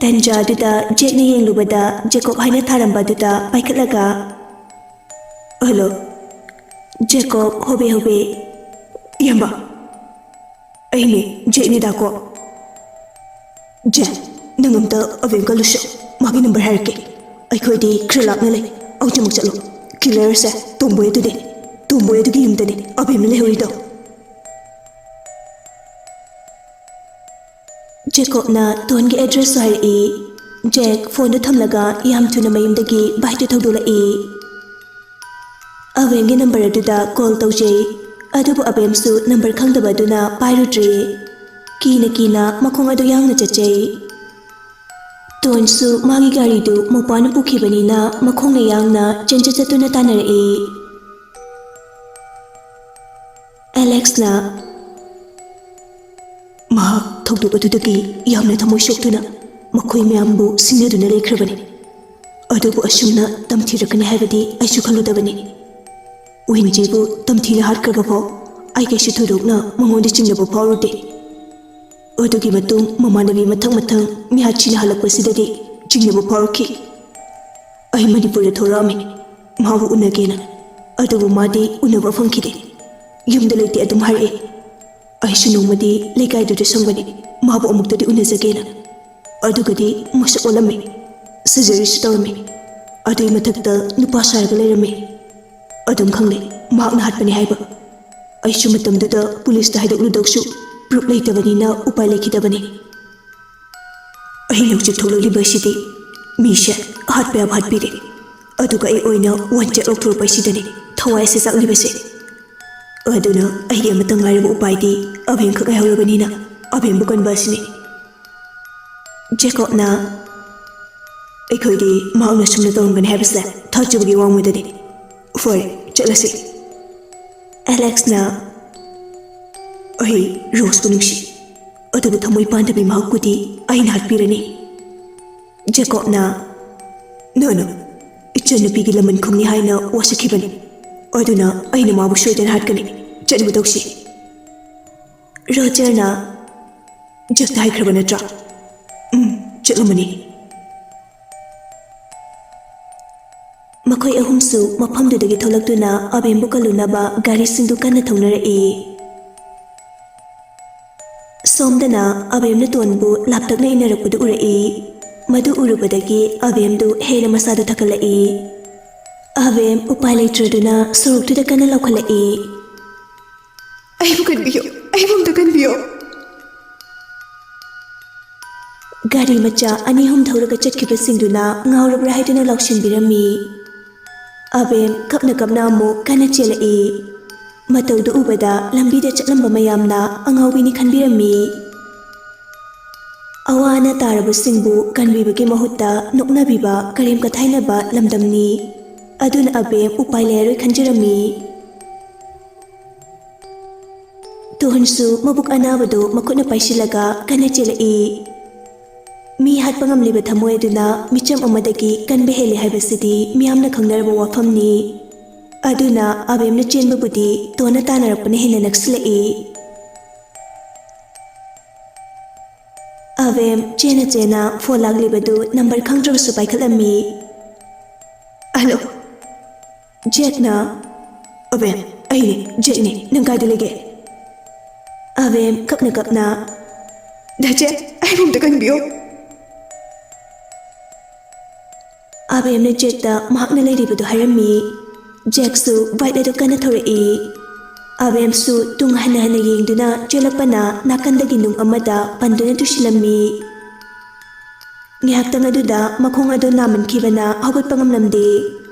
ꯇꯟꯖꯥꯗꯨꯗ ꯖꯦꯛꯅ ꯌꯦꯡꯂꯨꯕꯗ ꯖꯦꯀꯣꯕ ꯍꯥꯏꯅ ꯊꯥꯔꯝꯕ ꯑꯗꯨꯗ ꯄꯥꯏꯈꯠꯂꯒ, "ꯍꯜꯂꯣ꯫" ꯖꯦꯀꯣꯕ ꯍꯣꯕꯦ ꯍꯣꯕꯦ, "ꯏꯌꯥꯝꯕ, ꯑꯩꯅꯦ, ꯖꯦꯛꯅꯦ, ꯗꯥꯀꯣ꯫" "ꯖꯦꯛ, ꯅꯪ ꯑꯝꯇ ꯑꯕꯦꯝ ꯀꯜꯂꯨꯁꯦ꯫ ꯃꯥꯒꯤ ꯅꯝꯕꯔ ꯍꯥꯏꯔꯛꯀꯦ꯫ ꯑꯩꯈꯣꯏꯗꯤ ꯈꯔ ꯂꯥꯞꯅ ꯂꯩ꯫ ꯍꯧꯖꯤꯛꯃꯛ ꯆꯠꯂꯣ꯫ ꯀꯤꯂꯔꯁꯦ ꯇꯣꯝꯕꯣꯏ ꯑꯗꯨꯗꯤ, ꯇꯣꯝꯕꯣꯏ ꯑꯗꯨꯒꯤ ꯌꯨꯝꯗꯅꯦ ꯑꯕꯦꯝꯅ ꯂꯩꯍꯧꯔꯤꯗꯣ꯫" ꯖꯦꯀꯣꯕꯅ ꯇꯣꯟꯒꯤ ꯑꯦꯗ꯭ꯔꯦꯁꯁꯨ ꯍꯥꯏꯔꯛꯏ꯫ ꯖꯦꯛ ꯐꯣꯟꯗꯨ ꯊꯝꯂꯒ ꯌꯥꯝ ꯊꯨꯅ ꯃꯌꯨꯝꯗꯒꯤ ꯕꯥꯏꯛꯇꯨ ꯊꯧꯗꯣꯛꯂꯛꯏ꯫ ꯑꯕꯦꯝꯒꯤ ꯅꯝꯕꯔ ꯑꯗꯨꯗ ꯀꯣꯜ ꯇꯧꯖꯩ꯫ ꯑꯗꯨꯕꯨ ꯑꯕꯦꯝꯁꯨ ꯅꯝꯕꯔ ꯈꯪꯗꯕ ꯑꯗꯨꯅ ꯄꯥꯏꯔꯨꯗ꯭ꯔꯦ꯫ ꯀꯤꯅ ꯀꯤꯅ ꯃꯈꯣꯡ ꯑꯗꯨ ꯌꯥꯡꯅ ꯆꯠꯆꯩ꯫ ꯇꯣꯟꯁꯨ ꯃꯥꯒꯤ ꯒꯥꯔꯤꯗꯨ ꯃꯧꯄꯥꯅ ꯄꯨꯈꯤꯕꯅꯤꯅ ꯃꯈꯣꯡꯅ ꯌꯥꯡꯅ ꯆꯦꯟꯆꯠ ꯆꯠꯇꯨꯅ ꯇꯥꯟꯅꯔꯛꯏ꯫ ꯑꯦꯂꯦꯛꯁꯅ, "ꯃꯍꯥꯛ ꯊꯧꯗꯣꯛ ꯑꯗꯨꯗꯒꯤ ꯌꯥꯝꯅ ꯊꯃꯣꯏ ꯁꯣꯛꯇꯨꯅ ꯃꯈꯣꯏ ꯃꯌꯥꯝꯕꯨ ꯁꯤꯡꯅꯗꯨꯅ ꯂꯩꯈ꯭ꯔꯕꯅꯤ꯫ ꯑꯗꯨꯕꯨ ꯑꯁꯨꯝꯅ ꯇꯝꯊꯤꯔꯛꯀꯅꯤ ꯍꯥꯏꯕꯗꯤ ꯑꯩꯁꯨ ꯈꯜꯂꯨꯗꯕꯅꯤ꯫ ꯋꯤꯟꯖꯤꯕꯨ ꯇꯝꯊꯤꯅ ꯍꯥꯠꯈ꯭ꯔꯕ ꯐꯥꯎ ꯑꯩ ꯀꯩꯁꯨ ꯊꯣꯏꯗꯣꯛꯅ ꯃꯉꯣꯟꯗ ꯆꯤꯡꯅꯕ ꯐꯥꯎꯔꯨꯗꯦ꯫ ꯑꯗꯨꯒꯤ ꯃꯇꯨꯡ ꯃꯃꯥꯟꯅꯕꯤ ꯃꯊꯪ ꯃꯊꯪ ꯃꯤꯍꯥꯠ ꯊꯤꯅ ꯍꯜꯂꯛꯄꯁꯤꯗꯗꯤ ꯆꯤꯡꯅꯕ ꯐꯥꯎꯔꯛꯈꯤ꯫ ꯑꯩ ꯃꯅꯤꯄꯨꯔꯗ ꯊꯣꯔꯛꯑꯝꯃꯤ ꯃꯥꯕꯨ ꯎꯅꯒꯦꯅ, ꯑꯗꯨꯕꯨ ꯃꯥꯗꯤ ꯎꯅꯕ ꯐꯪꯈꯤꯗꯦ꯫ ꯌꯨꯝꯗ ꯂꯩꯇꯦ ꯑꯗꯨꯝ ꯍꯥꯏꯔꯛꯑꯦ꯫ ꯑꯩꯁꯨ ꯅꯣꯡꯃꯗꯤ ꯂꯩꯀꯥꯏꯗꯨꯗ ꯁꯪꯕꯅꯤ ꯃꯥꯕꯨ ꯑꯃꯨꯛꯇꯗꯤ ꯎꯅꯖꯒꯦꯅ꯫ ꯑꯗꯨꯒꯗꯤ ꯃꯁꯛ ꯑꯣꯜꯂꯝꯃꯤ, ꯁꯔꯖꯔꯤꯁꯨ ꯇꯧꯔꯝꯃꯤ꯫ ꯑꯗꯨꯒꯤ ꯃꯊꯛꯇ ꯅꯨꯄꯥ ꯁꯥꯔꯒ ꯂꯩꯔꯝꯃꯤ꯫ ꯑꯗꯨꯝ ꯈꯪꯂꯦ ꯃꯍꯥꯛꯅ ꯍꯥꯠꯄꯅꯤ ꯍꯥꯏꯕ꯫ ꯑꯩꯁꯨ ꯃꯇꯝꯗꯨꯗ ꯄꯨꯂꯤꯁꯇ ꯍꯥꯏꯗꯣꯛꯂꯨꯗꯧꯁꯨ ꯄ꯭ꯔꯨꯞ ꯂꯩꯇꯕꯅꯤꯅ ꯎꯄꯥꯏ ꯂꯩꯈꯤꯗꯕꯅꯤ꯫ ꯑꯩꯅ ꯍꯧꯖꯤꯛ ꯊꯣꯛꯂꯛꯂꯤꯕ ꯑꯁꯤꯗꯤ ꯃꯤꯁꯦ ꯍꯥꯠꯄ ꯌꯥꯕ ꯍꯥꯠꯄꯤꯔꯦ, ꯑꯗꯨꯒ ꯑꯩ ꯑꯣꯏꯅ ꯋꯥꯟꯆꯦꯠ ꯂꯧꯊꯣꯔꯛꯄ ꯑꯁꯤꯗꯅꯤ ꯊꯋꯥꯏ ꯑꯁꯤ ꯆꯥꯛꯂꯤꯕꯁꯦ꯫ ꯑꯗꯨꯅ ꯑꯩꯒꯤ ꯑꯃꯠꯇ ꯉꯥꯏꯔꯕ ꯎꯄꯥꯏꯗꯤ ꯑꯕꯦꯝꯈꯛ ꯉꯥꯏꯍꯧꯔꯕꯅꯤꯅ ꯑꯕꯦꯝꯕꯨ ꯀꯟꯕ ꯑꯁꯤꯅꯤ꯫" ꯖꯦꯀꯣꯕꯅ, "ꯑꯩꯈꯣꯏꯗꯤ ꯃꯍꯥꯛꯅ ꯁꯨꯝꯅ ꯇꯧꯔꯝꯒꯅꯤ ꯍꯥꯏꯕꯁꯦ ꯊꯥꯖꯕꯒꯤ ꯋꯥꯡꯃꯗꯅꯤ꯫ ꯐꯔꯦ, ꯆꯠꯂꯁꯤ꯫" ꯑꯦꯂꯦꯛꯁꯅ, "ꯑꯩ ꯔꯣꯁꯄꯨ ꯅꯨꯡꯁꯤ, ꯑꯗꯨꯕꯨ ꯊꯃꯣꯏ ꯄꯥꯟꯗꯕꯤ ꯃꯍꯥꯛꯄꯨꯗꯤ ꯑꯩꯅ ꯍꯥꯠꯄꯤꯔꯅꯤ꯫" ꯖꯦꯀꯣꯕꯅ, "ꯅꯣ, ꯅꯣ, ꯏꯆꯟꯅꯨꯄꯤꯒꯤ ꯂꯃꯟ ꯈꯨꯝꯅꯤ ꯍꯥꯏꯅ ꯋꯥꯁꯛꯈꯤꯕꯅꯤ, ꯑꯗꯨꯅ ꯑꯩꯅ ꯃꯥꯕꯨ ꯁꯣꯏꯗꯅ ꯍꯥꯠꯀꯅꯤ꯫ ꯆꯠꯅꯕ ꯇꯧꯁꯤ꯫" ꯔꯣꯖꯔꯅ, "ꯖꯦꯛꯇ ꯍꯥꯏꯈ꯭ꯔꯕ ꯅꯠꯇ꯭ꯔꯥ?" "ꯎꯝ, ꯆꯠꯂꯝꯃꯅꯤ꯫" ꯃꯈꯣꯏ ꯑꯍꯨꯝꯁꯨ ꯃꯐꯝꯗꯨꯗꯒꯤ ꯊꯣꯛꯂꯛꯇꯨꯅ ꯑꯕꯦꯝꯕꯨ ꯀꯜꯂꯨꯅꯕ ꯒꯥꯔꯤꯁꯤꯡꯗꯨ ꯀꯟꯅ ꯊꯧꯅꯔꯛꯏ꯫ ꯁꯣꯝꯗꯅ ꯑꯕꯦꯝꯅ ꯇꯣꯟꯕꯨ ꯂꯥꯞꯇꯛꯅ ꯏꯟꯅꯔꯛꯄꯗꯨ ꯎꯔꯛꯏ꯫ ꯃꯗꯨ ꯎꯔꯨꯕꯗꯒꯤ ꯑꯕꯦꯝꯗꯨ ꯍꯦꯟꯅ ꯃꯁꯥꯗꯨ ꯊꯛꯀꯠꯂꯛꯏ꯫ ꯑꯕꯦꯝ ꯎꯄꯥꯏ ꯂꯩꯇ꯭ꯔꯗꯨꯅ ꯁꯣꯔꯣꯛꯇꯨꯗ ꯀꯟꯅ ꯂꯥꯎꯈꯠꯂꯛꯏ꯫ "ꯑꯩꯕꯨ ꯀꯟꯕꯤꯌꯨ, ꯑꯩꯕꯨ ꯑꯝꯇ ꯀꯟꯕꯤꯌꯨ!" ꯒꯥꯔꯤ ꯃꯆꯥ ꯑꯅꯤ ꯑꯍꯨꯝ ꯊꯧꯔꯒ ꯆꯠꯈꯤꯕꯁꯤꯡꯗꯨꯅ ꯉꯥꯎꯔꯕ꯭ꯔꯥ ꯍꯥꯏꯗꯨꯅ ꯂꯥꯎꯁꯤꯟꯕꯤꯔꯝꯃꯤ꯫ ꯑꯕꯦꯝ ꯀꯞꯅ ꯀꯞꯅ ꯑꯃꯨꯛ ꯀꯟꯅ ꯆꯦꯜꯂꯛꯏ꯫ ꯃꯇꯧꯗꯨ ꯎꯕꯗ ꯂꯝꯕꯤꯗ ꯆꯠꯂꯝꯕ ꯃꯌꯥꯝꯅ ꯑꯉꯥꯎꯕꯤꯅꯤ ꯈꯟꯕꯤꯔꯝꯃꯤ꯫ ꯑꯋꯥ ꯑꯅꯥ ꯇꯥꯔꯕꯁꯤꯡꯕꯨ ꯀꯟꯕꯤꯕꯒꯤ ꯃꯍꯨꯠꯇ ꯅꯣꯛꯅꯕꯤꯕ, ꯀꯔꯦꯝ ꯀꯊꯥꯏꯅꯕ ꯂꯝꯗꯝꯅꯤ꯫ ꯑꯗꯨꯅ ꯑꯕꯦꯝ ꯎꯄꯥꯏ ꯂꯩꯔꯔꯣꯏ ꯈꯟꯖꯔꯝꯃꯤ꯫ ꯇꯣꯍꯟꯁꯨ ꯃꯕꯨꯛ ꯑꯅꯥꯕꯗꯨ ꯃꯈꯨꯠꯅ ꯄꯥꯏꯁꯤꯜꯂꯒ ꯀꯟꯅ ꯆꯦꯜꯂꯛꯏ꯫ ꯃꯤ ꯍꯥꯠꯄ ꯉꯝꯂꯤꯕ ꯊꯃꯣꯏ ꯑꯗꯨꯅ ꯃꯤꯆꯝ ꯑꯃꯗꯒꯤ ꯀꯟꯕ ꯍꯦꯜꯂꯤ ꯍꯥꯏꯕꯁꯤꯗꯤ ꯃꯤꯌꯥꯝꯅ ꯈꯪꯅꯔꯕ ꯋꯥꯐꯝꯅꯤ꯫ ꯑꯗꯨꯅ ꯑꯕꯦꯝꯅ ꯆꯦꯟꯕꯕꯨꯗꯤ ꯇꯣꯟꯅ ꯇꯥꯟꯅꯔꯛꯄꯅ ꯍꯦꯟꯅ ꯅꯛꯁꯤꯜꯂꯛꯏ꯫ ꯑꯕꯦꯝ ꯆꯦꯟꯅ ꯆꯦꯟꯅ ꯐꯣꯟ ꯂꯥꯛꯂꯤꯕꯗꯨ ꯅꯝꯕꯔ ꯈꯪꯗ꯭ꯔꯕꯁꯨ ꯄꯥꯏꯈꯠꯂꯝꯃꯤ꯫ "ꯍꯜꯂꯣ, ꯖꯦꯛꯅ?" "ꯑꯕꯦꯝ, ꯑꯩꯅꯦ, ꯖꯦꯛꯅꯦ, ꯅꯪ ꯀꯥꯏꯗ ꯂꯩꯒꯦ?" ꯑꯕꯦꯝ ꯀꯞꯅ ꯀꯞꯅ, "ꯗꯥ ꯖꯦꯛ, ꯑꯩꯕꯨ ꯑꯝꯇ ꯀꯟꯕꯤꯌꯣ!" ꯑꯕꯦꯝꯅ ꯖꯦꯛꯇ ꯃꯍꯥꯛꯅ ꯂꯩꯔꯤꯕꯗꯨ ꯍꯥꯏꯔꯝꯃꯤ꯫ ꯖꯦꯛꯁꯨ ꯕꯥꯏꯛ ꯑꯗꯨ ꯀꯟꯅ ꯊꯧꯔꯛꯏ꯫ ꯑꯕꯦꯝꯁꯨ ꯇꯨꯡ ꯍꯟꯅ ꯍꯟꯅ ꯌꯦꯡꯗꯨꯅ ꯆꯦꯜꯂꯛꯄꯅ ꯅꯥꯀꯟꯗꯒꯤ ꯅꯨꯡ ꯑꯃꯗ ꯄꯟꯗꯨꯅ ꯇꯨꯁꯤꯜꯂꯝꯃꯤ꯫ ꯉꯥꯏꯍꯥꯛꯇꯪ ꯑꯗꯨꯗ ꯃꯈꯣꯡ ꯑꯗꯨ ꯅꯥꯃꯟꯈꯤꯕꯅ ꯍꯧꯒꯠꯄ ꯉꯝꯂꯝꯗꯦ꯫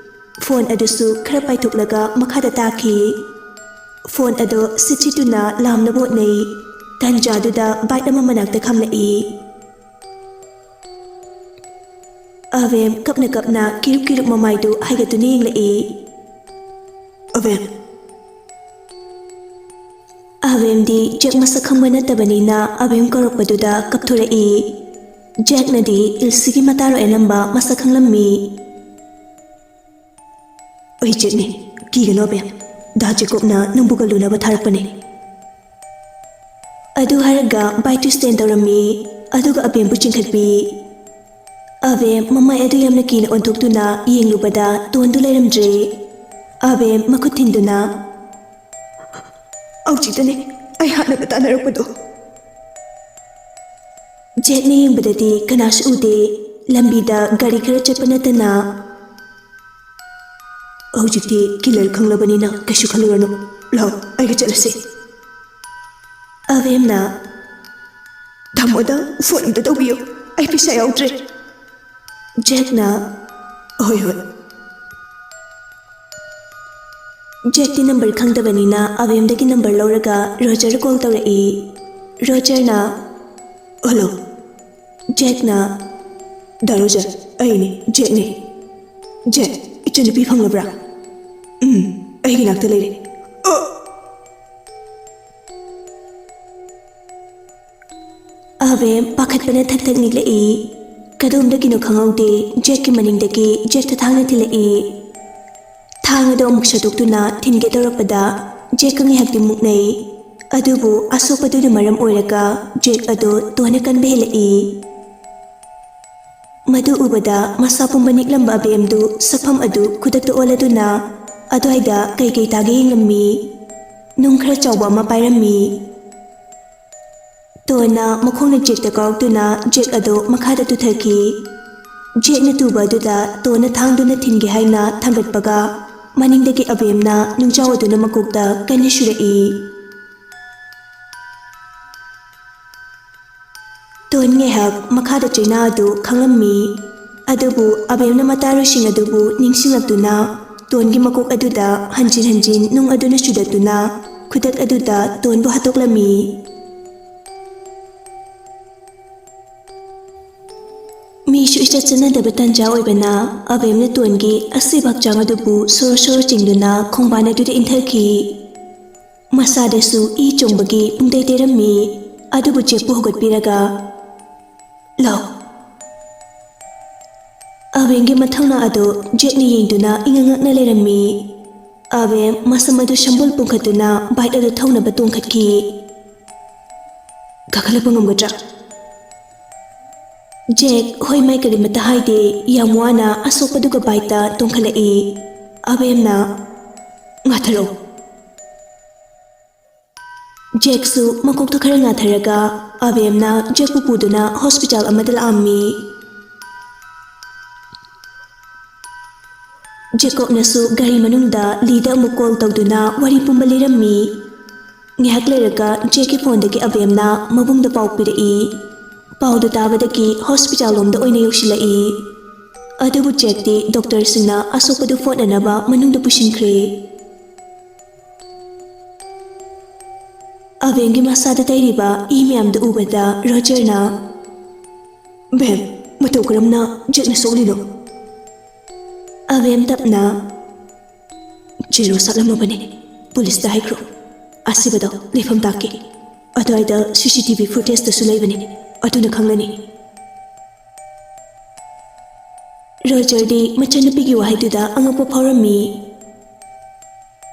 ꯐꯣꯟ ꯑꯗꯨꯁꯨ ꯈꯔ ꯄꯥꯏꯊꯣꯛꯂꯒ ꯃꯈꯥꯗ ꯇꯥꯈꯤ꯫ ꯐꯣꯟ ꯑꯗꯨ ꯁꯤꯠ ꯁꯤꯠꯇꯨꯅ ꯂꯥꯝꯅꯕ ꯍꯣꯠꯅꯩ꯫ ꯇꯟꯖꯥꯗꯨꯗ ꯕꯥꯏꯛ ꯑꯃ ꯃꯅꯥꯛꯇ ꯈꯥꯝꯂꯛꯏ꯫ ꯑꯕꯦꯝ ꯀꯞꯅ ꯀꯞꯅ ꯀꯤꯔꯨꯛ ꯀꯤꯔꯨꯛ ꯃꯃꯥꯏꯗꯨ ꯍꯥꯏꯒꯠꯇꯨꯅ ꯌꯦꯡꯂꯛꯏ꯫ "ꯑꯕꯦꯝ!" ꯑꯕꯦꯝꯗꯤ ꯖꯦꯛ ꯃꯁꯛ ꯈꯪꯕ ꯅꯠꯇꯕꯅꯤꯅ ꯑꯕꯦꯝ ꯀꯧꯔꯛꯄꯗꯨꯗ ꯀꯞꯊꯣꯔꯛꯏ꯫ ꯖꯦꯛꯅꯗꯤ ꯏꯜꯁꯤꯒꯤ ꯃꯇꯥꯔꯣ ꯑꯦꯂꯝꯕ ꯃꯁꯛ ꯈꯪꯂꯝꯃꯤ꯫ "ꯑꯩ ꯖꯦꯛꯅꯦ, ꯀꯤꯒꯅꯣ ꯑꯕꯦꯝ꯫ ꯗꯥ ꯖꯦꯀꯣꯕꯅ ꯅꯪꯕꯨ ꯀꯜꯂꯨꯅꯕ ꯊꯥꯔꯛꯄꯅꯦ꯫" ꯑꯗꯨ ꯍꯥꯏꯔꯒ ꯕꯥꯏꯛꯇꯨ ꯁ꯭ꯇꯦꯟ ꯇꯧꯔꯝꯃꯤ, ꯑꯗꯨꯒ ꯑꯕꯦꯝꯕꯨ ꯆꯤꯡꯈꯠꯄꯤ꯫ ꯑꯕꯦꯝ ꯃꯃꯥꯏ ꯑꯗꯨ ꯌꯥꯝꯅ ꯀꯤꯅ ꯑꯣꯟꯊꯣꯛꯇꯨꯅ ꯌꯦꯡꯂꯨꯕꯗ ꯇꯣꯟꯗꯨ ꯂꯩꯔꯝꯗ꯭ꯔꯦ꯫ ꯑꯕꯦꯝ ꯃꯈꯨꯠ ꯊꯤꯟꯗꯨꯅ, "ꯍꯧꯖꯤꯛꯇꯅꯦ ꯑꯩ ꯍꯥꯠꯅꯕ ꯇꯥꯟꯅꯔꯛꯄꯗꯣ꯫" ꯖꯦꯛꯅ ꯌꯦꯡꯕꯗꯗꯤ ꯀꯅꯥꯁꯨ ꯎꯗꯦ꯫ ꯂꯝꯕꯤꯗ ꯒꯥꯔꯤ ꯈꯔ ꯆꯠꯄ ꯅꯠꯇꯅ꯫ "ꯍꯧꯖꯤꯛꯇꯤ ꯀꯤꯂꯔ ꯈꯪꯂꯕꯅꯤꯅ ꯀꯩꯁꯨ ꯈꯜꯂꯨꯔꯅꯨ꯫ ꯂꯥꯛꯑꯣ, ꯑꯩꯒ ꯆꯠꯂꯁꯤ꯫" ꯑꯕꯦꯝꯅ, "ꯇꯥꯃꯣꯗ ꯐꯣꯟ ꯑꯝꯇ ꯇꯧꯕꯤꯌꯨ, ꯑꯩ ꯄꯩꯁꯥ ꯌꯥꯎꯗ꯭ꯔꯦ꯫" ꯖꯦꯛꯅ, "ꯍꯣꯏ, ꯍꯣꯏ꯫" ꯖꯦꯛꯇꯤ ꯅꯝꯕꯔ ꯈꯪꯗꯕꯅꯤꯅ ꯑꯕꯦꯝꯗꯒꯤ ꯅꯝꯕꯔ ꯂꯧꯔꯒ ꯔꯣꯖꯔ ꯀꯣꯜ ꯇꯧꯔꯛꯏ꯫ ꯔꯣꯖꯔꯅ, "ꯍꯜꯂꯣ"꯫ ꯖꯦꯛꯅ, "ꯗꯥ ꯔꯣꯖꯔ, ꯑꯩꯅꯤ, ꯖꯦꯛꯅꯤ꯫ ꯖꯦꯛ, ꯏꯆꯟꯅꯨꯄꯤ ꯐꯪꯂꯕ꯭ꯔꯥ?" "ꯎꯝ, ꯑꯩꯒꯤ ꯅꯥꯛꯇ ꯂꯩꯔꯦ"꯫ "ꯑ!" ꯑꯕꯦꯝ ꯄꯥꯈꯠꯄꯅ ꯊꯛ ꯊꯛ ꯅꯤꯛꯂꯛꯏ꯫ ꯀꯗꯣꯝꯗꯒꯤꯅꯣ ꯈꯪꯍꯧꯗꯦ, ꯖꯦꯛꯀꯤ ꯃꯅꯤꯡꯗꯒꯤ ꯖꯦꯛꯇ ꯊꯥꯡꯅ ꯊꯤꯜꯂꯛꯏ꯫ ꯊꯥꯡ ꯑꯗꯨ ꯑꯃꯨꯛ ꯁꯠꯇꯣꯛꯇꯨꯅ ꯊꯤꯟꯒꯦ ꯇꯧꯔꯛꯄꯗ ꯖꯦꯛꯀ ꯉꯥꯏꯍꯥꯛꯇꯤ ꯃꯨꯛꯅꯩ꯫ ꯑꯗꯨꯕꯨ ꯑꯁꯣꯛꯄꯗꯨꯅ ꯃꯔꯝ ꯑꯣꯏꯔꯒ ꯖꯦꯛ ꯑꯗꯨ ꯇꯣꯟꯅ ꯀꯟꯕ ꯍꯦꯜꯂꯛꯏ꯫ ꯃꯗꯨ ꯎꯕꯗ ꯃꯁꯥ ꯄꯨꯝꯕ ꯅꯤꯛꯂꯝꯕ ꯑꯕꯦꯝꯗꯨ ꯁꯛꯐꯝ ꯑꯗꯨ ꯈꯨꯗꯛꯇ ꯑꯣꯜꯂꯗꯨꯅ ꯑꯗ꯭ꯋꯥꯏꯗ ꯀꯩ ꯀꯩ ꯇꯥꯒꯦ ꯌꯦꯡꯂꯝꯃꯤ꯫ ꯅꯨꯡ ꯈꯔ ꯆꯥꯎꯕ ꯑꯃ ꯄꯥꯏꯔꯝꯃꯤ꯫ ꯇꯣꯟꯅ ꯃꯈꯣꯡꯅ ꯖꯦꯛꯇ ꯀꯥꯎꯔꯛꯇꯨꯅ ꯖꯦꯛ ꯑꯗꯨ ꯃꯈꯥꯗ ꯇꯨꯊꯈꯤ꯫ ꯖꯦꯛꯅ ꯇꯨꯕ ꯑꯗꯨꯗ ꯇꯣꯟꯅ ꯊꯥꯡꯗꯨꯅ ꯊꯤꯟꯒꯦ ꯍꯥꯏꯅ ꯊꯥꯡꯒꯠꯄꯒ ꯃꯅꯤꯡꯗꯒꯤ ꯑꯕꯦꯝꯅ ꯅꯨꯡꯖꯥꯎ ꯑꯗꯨꯅ ꯃꯀꯣꯛꯇ ꯀꯟꯅ ꯁꯨꯔꯛꯏ꯫ ꯇꯣꯟ ꯉꯥꯏꯍꯥꯛ ꯃꯈꯥꯗ ꯆꯩꯅꯥ ꯑꯗꯨ ꯈꯪꯂꯝꯃꯤ꯫ ꯑꯗꯨꯕꯨ ꯑꯕꯦꯝꯅ ꯃꯇꯥꯔꯨꯁꯤꯡ ꯑꯗꯨꯕꯨ ꯅꯤꯡꯁꯤꯡꯂꯛꯇꯨꯅ ꯇꯣꯟꯒꯤ ꯃꯀꯣꯛ ꯑꯗꯨꯗ ꯍꯟꯖꯤꯟ ꯍꯟꯖꯤꯟ ꯅꯨꯡ ꯑꯗꯨꯅ ꯁꯨꯗꯠꯇꯨꯅ ꯈꯨꯗꯛ ꯑꯗꯨꯗ ꯇꯣꯟꯕꯨ ꯍꯥꯠꯇꯣꯛꯂꯝꯃꯤ꯫ ꯃꯤꯁꯨ ꯏꯆꯠ ꯆꯠꯅꯗꯕ ꯇꯟꯖꯥ ꯑꯣꯏꯕꯅ ꯑꯕꯦꯝꯅ ꯇꯣꯟꯒꯤ ꯑꯁꯤꯕ ꯍꯛꯆꯥꯡ ꯑꯗꯨꯕꯨ ꯁꯣꯔꯣ ꯁꯣꯔꯣ ꯆꯤꯡꯗꯨꯅ ꯈꯣꯡꯕꯥꯟ ꯑꯗꯨꯗ ꯏꯟꯊꯈꯤ꯫ ꯃꯁꯥꯗꯁꯨ ꯏ ꯆꯣꯡꯕꯒꯤ ꯄꯨꯡꯇꯩ ꯇꯩꯔꯝꯃꯤ꯫ ꯑꯗꯨꯕꯨ ꯖꯦꯛꯄꯨ ꯍꯧꯒꯠꯄꯤꯔꯒ, "ꯂꯥꯎ"꯫ ꯑꯕꯦꯝꯒꯤ ꯃꯊꯧꯅꯥ ꯑꯗꯨ ꯖꯦꯛꯅ ꯌꯦꯡꯗꯨꯅ ꯏꯉꯛ ꯉꯛꯅ ꯂꯩꯔꯝꯃꯤ꯫ ꯑꯕꯦꯝ ꯃꯁꯝ ꯑꯗꯨ ꯁꯝꯕꯨꯜ ꯄꯨꯡꯈꯠꯇꯨꯅ ꯕꯥꯏꯛ ꯑꯗꯨ ꯊꯧꯅꯕ ꯇꯣꯡꯈꯠꯈꯤ꯫ "ꯀꯥꯈꯠꯂꯛꯄ ꯉꯝꯒꯗ꯭ꯔꯥ?" ꯖꯦꯛ ꯍꯣꯏ ꯃꯥꯏ ꯀꯔꯤꯃꯠꯇ ꯍꯥꯏꯗꯦ, ꯌꯥꯝ ꯋꯥꯅ ꯑꯁꯣꯛꯄꯗꯨꯒ ꯕꯥꯏꯛꯇ ꯇꯣꯡꯈꯠꯂꯛꯏ꯫ ꯑꯕꯦꯝꯅ, "ꯉꯥꯊꯔꯛꯎ"꯫ ꯖꯦꯛꯁꯨ ꯃꯀꯣꯛꯇꯨ ꯈꯔ ꯉꯥꯊꯔꯒ ꯑꯕꯦꯝꯅ ꯖꯦꯛꯄꯨ ꯄꯨꯗꯨꯅ ꯍꯣꯁꯄꯤꯇꯥꯜ ꯑꯃꯗ ꯂꯥꯛꯑꯝꯃꯤ꯫ ꯖꯦꯀꯣꯕꯅꯁꯨ ꯒꯥꯔꯤ ꯃꯅꯨꯡꯗ ꯂꯤꯗ ꯑꯃꯨꯛ ꯀꯣꯜ ꯇꯧꯗꯨꯅ ꯋꯥꯔꯤ ꯄꯨꯝꯕ ꯂꯤꯔꯝꯃꯤ꯫ ꯉꯥꯏꯍꯥꯛ ꯂꯩꯔꯒ ꯖꯦꯛꯀꯤ ꯐꯣꯟꯗꯒꯤ ꯑꯕꯦꯝꯅ ꯃꯕꯨꯡꯗ ꯄꯥꯎ ꯄꯤꯔꯛꯏ꯫ ꯄꯥꯎꯗꯨ ꯇꯥꯕꯗꯒꯤ ꯍꯣꯁꯄꯤꯇꯥꯜ ꯂꯣꯝꯗ ꯑꯣꯏꯅ ꯌꯧꯁꯤꯜꯂꯛꯏ꯫ ꯑꯗꯨꯕꯨ ꯖꯦꯛꯇꯤ ꯗꯣꯛꯇꯔꯁꯤꯡꯅ ꯑꯁꯣꯛꯄꯗꯨ ꯐꯣꯠꯅꯅꯕ ꯃꯅꯨꯡꯗ ꯄꯨꯁꯤꯟꯈ꯭ꯔꯦ꯫ ꯑꯕꯦꯝꯒꯤ ꯃꯁꯥꯗ ꯇꯩꯔꯤꯕ ꯏ ꯃꯌꯥꯝꯗꯨ ꯎꯕꯗ ꯔꯣꯖꯔꯅ, "ꯕꯦꯝ, ꯃꯇꯧ ꯀꯔꯝꯅ ꯖꯦꯛꯅ ꯁꯣꯛꯂꯤꯅꯣ?" ꯑꯕꯦꯝ ꯇꯞꯅ, "ꯖꯦꯔꯣ ꯁꯥꯠꯂꯝꯃꯕꯅꯤ꯫ ꯄꯨꯂꯤꯁꯇ ꯍꯥꯏꯈ꯭ꯔꯣ꯫ ꯑꯁꯤꯕꯗꯣ ꯂꯩꯐꯝ ꯇꯥꯛꯀꯦ꯫ ꯑꯗꯨꯋꯥꯏꯗ ꯁꯤ ꯁꯤ ꯇꯤ ꯚꯤ ꯐꯨꯇꯦꯖꯇꯁꯨ ꯂꯩꯕꯅꯤ, ꯑꯗꯨꯅ ꯈꯪꯂꯅꯤ꯫" ꯔꯣꯖꯔꯗꯤ ꯃꯆꯟꯅꯨꯄꯤꯒꯤ ꯋꯥꯍꯩꯗꯨꯗ ꯑꯉꯛꯄ ꯐꯥꯎꯔꯝꯃꯤ꯫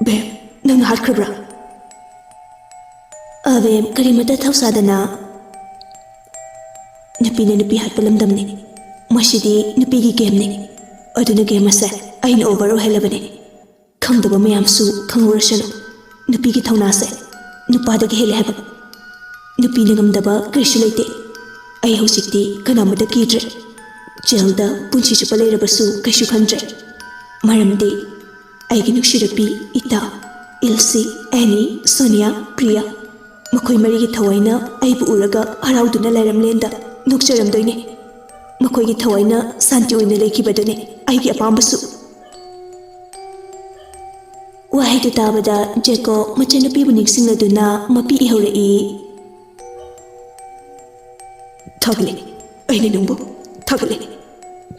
"ꯕꯦꯝ, ꯅꯪꯅ ꯍꯥꯠꯈ꯭ꯔꯕ꯭ꯔꯥ?" ꯑꯕꯦꯝ ꯀꯔꯤꯃꯇ ꯊꯧꯁꯥꯗꯅ, "ꯅꯨꯄꯤꯅ ꯅꯨꯄꯤ ꯍꯥꯠꯄ ꯂꯝꯗꯝꯅꯤ꯫ ꯃꯁꯤꯗꯤ ꯅꯨꯄꯤꯒꯤ ꯒꯦꯝꯅꯤ꯫ ꯑꯗꯨꯅ ꯒꯦꯝ ꯑꯁꯦ ꯑꯩꯅ ꯑꯣꯚꯔ ꯑꯣꯏꯍꯜꯂꯕꯅꯤ꯫ ꯈꯪꯗꯕ ꯃꯌꯥꯝꯁꯨ ꯈꯪꯍꯧꯔꯁꯅꯨ꯫ ꯅꯨꯄꯤꯒꯤ ꯊꯧꯅꯥꯁꯦ ꯅꯨꯄꯥꯗꯒꯤ ꯍꯦꯜꯂꯦ ꯍꯥꯏꯕ꯫ ꯅꯨꯄꯤꯅ ꯉꯝꯗꯕ ꯀꯔꯤꯁꯨ ꯂꯩꯇꯦ꯫ ꯑꯩ ꯍꯧꯖꯤꯛꯇꯤ ꯀꯅꯥꯃꯠꯇ ꯀꯤꯗ꯭ꯔꯦ꯫ ꯖꯦꯜꯗ ꯄꯨꯟꯁꯤ ꯆꯨꯞꯄ ꯂꯩꯔꯕꯁꯨ ꯀꯩꯁꯨ ꯈꯟꯗ꯭ꯔꯦ꯫ ꯃꯔꯝꯗꯤ ꯑꯩꯒꯤ ꯅꯨꯡꯁꯤꯔꯕꯤ ꯏꯇꯥ, ꯏꯜꯁꯤ, ꯑꯦꯅꯤ, ꯁꯣꯅꯤꯌꯥ, ꯄ꯭ꯔꯤꯌꯥ, ꯃꯈꯣꯏ ꯃꯔꯤꯒꯤ ꯊꯋꯥꯏꯅ ꯑꯩꯕꯨ ꯎꯔꯒ ꯍꯔꯥꯎꯗꯨꯅ ꯂꯩꯔꯝꯂꯦꯟꯗ ꯅꯣꯛꯆꯔꯝꯗꯣꯏꯅꯦ꯫ ꯃꯈꯣꯏꯒꯤ ꯊꯋꯥꯏꯅ ꯁꯥꯟꯇꯤ ꯑꯣꯏꯅ ꯂꯩꯈꯤꯕꯗꯨꯅꯦ ꯑꯩꯒꯤ ꯑꯄꯥꯝꯕꯁꯨ꯫" ꯋꯥꯍꯩꯗꯨ ꯇꯥꯕꯗ ꯖꯦꯀꯣ ꯃꯆꯟꯅꯨꯄꯤꯕꯨ ꯅꯤꯡꯁꯤꯡꯂꯗꯨꯅ ꯃꯄꯤ ꯏꯍꯧꯔꯛꯏ꯫ "ꯊꯥꯒꯠꯂꯦ, ꯑꯩꯅ ꯅꯪꯕꯨ ꯊꯥꯒꯠꯂꯦ꯫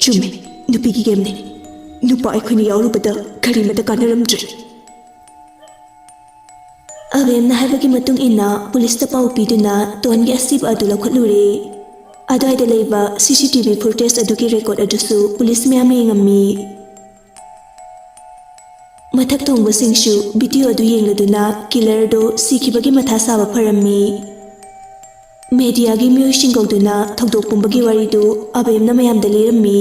ꯆꯨꯝꯃꯦ, ꯅꯨꯄꯤꯒꯤ ꯒꯦꯝꯅꯦ꯫ ꯅꯨꯄꯥ ꯑꯩꯈꯣꯏꯅ ꯌꯥꯎꯔꯨꯕꯗ ꯀꯔꯤꯃꯇ ꯀꯥꯟꯅꯔꯝꯗ꯭ꯔꯦ꯫" ꯑꯕꯦꯝꯅ ꯍꯥꯏꯕꯒꯤ ꯃꯇꯨꯡ ꯏꯟꯅ ꯄꯨꯂꯤꯁꯇ ꯄꯥꯎ ꯄꯤꯗꯨꯅ ꯇꯣꯟꯒꯤ ꯑꯁꯤꯕ ꯑꯗꯨ ꯂꯧꯈꯠꯂꯨꯔꯦ꯫ ꯑꯗꯨꯋꯥꯏꯗ ꯂꯩꯕ ꯁꯤ ꯁꯤ ꯇꯤ ꯚꯤ ꯐꯨꯇꯦꯖ ꯑꯗꯨꯒꯤ ꯔꯦꯀꯣꯔꯗ ꯑꯗꯨꯁꯨ ꯄꯨꯂꯤꯁ ꯃꯌꯥꯝꯅ ꯌꯦꯡꯉꯝꯃꯤ꯫ ꯃꯊꯛ ꯊꯣꯡꯕꯁꯤꯡꯁꯨ ꯚꯤꯗꯤꯑꯣ ꯑꯗꯨ ꯌꯦꯡꯂꯗꯨꯅ ꯀꯤꯂꯔꯗꯨ ꯁꯤꯈꯤꯕꯒꯤ ꯃꯊꯥ ꯁꯥꯕ ꯐꯔꯝꯃꯤ꯫ ꯃꯦꯗꯤꯌꯥꯒꯤ ꯃꯤꯑꯣꯏꯁꯤꯡ ꯀꯧꯗꯨꯅ ꯊꯧꯗꯣꯛ ꯄꯨꯝꯕꯒꯤ ꯋꯥꯔꯤꯗꯨ ꯑꯕꯦꯝꯅ ꯃꯌꯥꯝꯗ ꯂꯤꯔꯝꯃꯤ꯫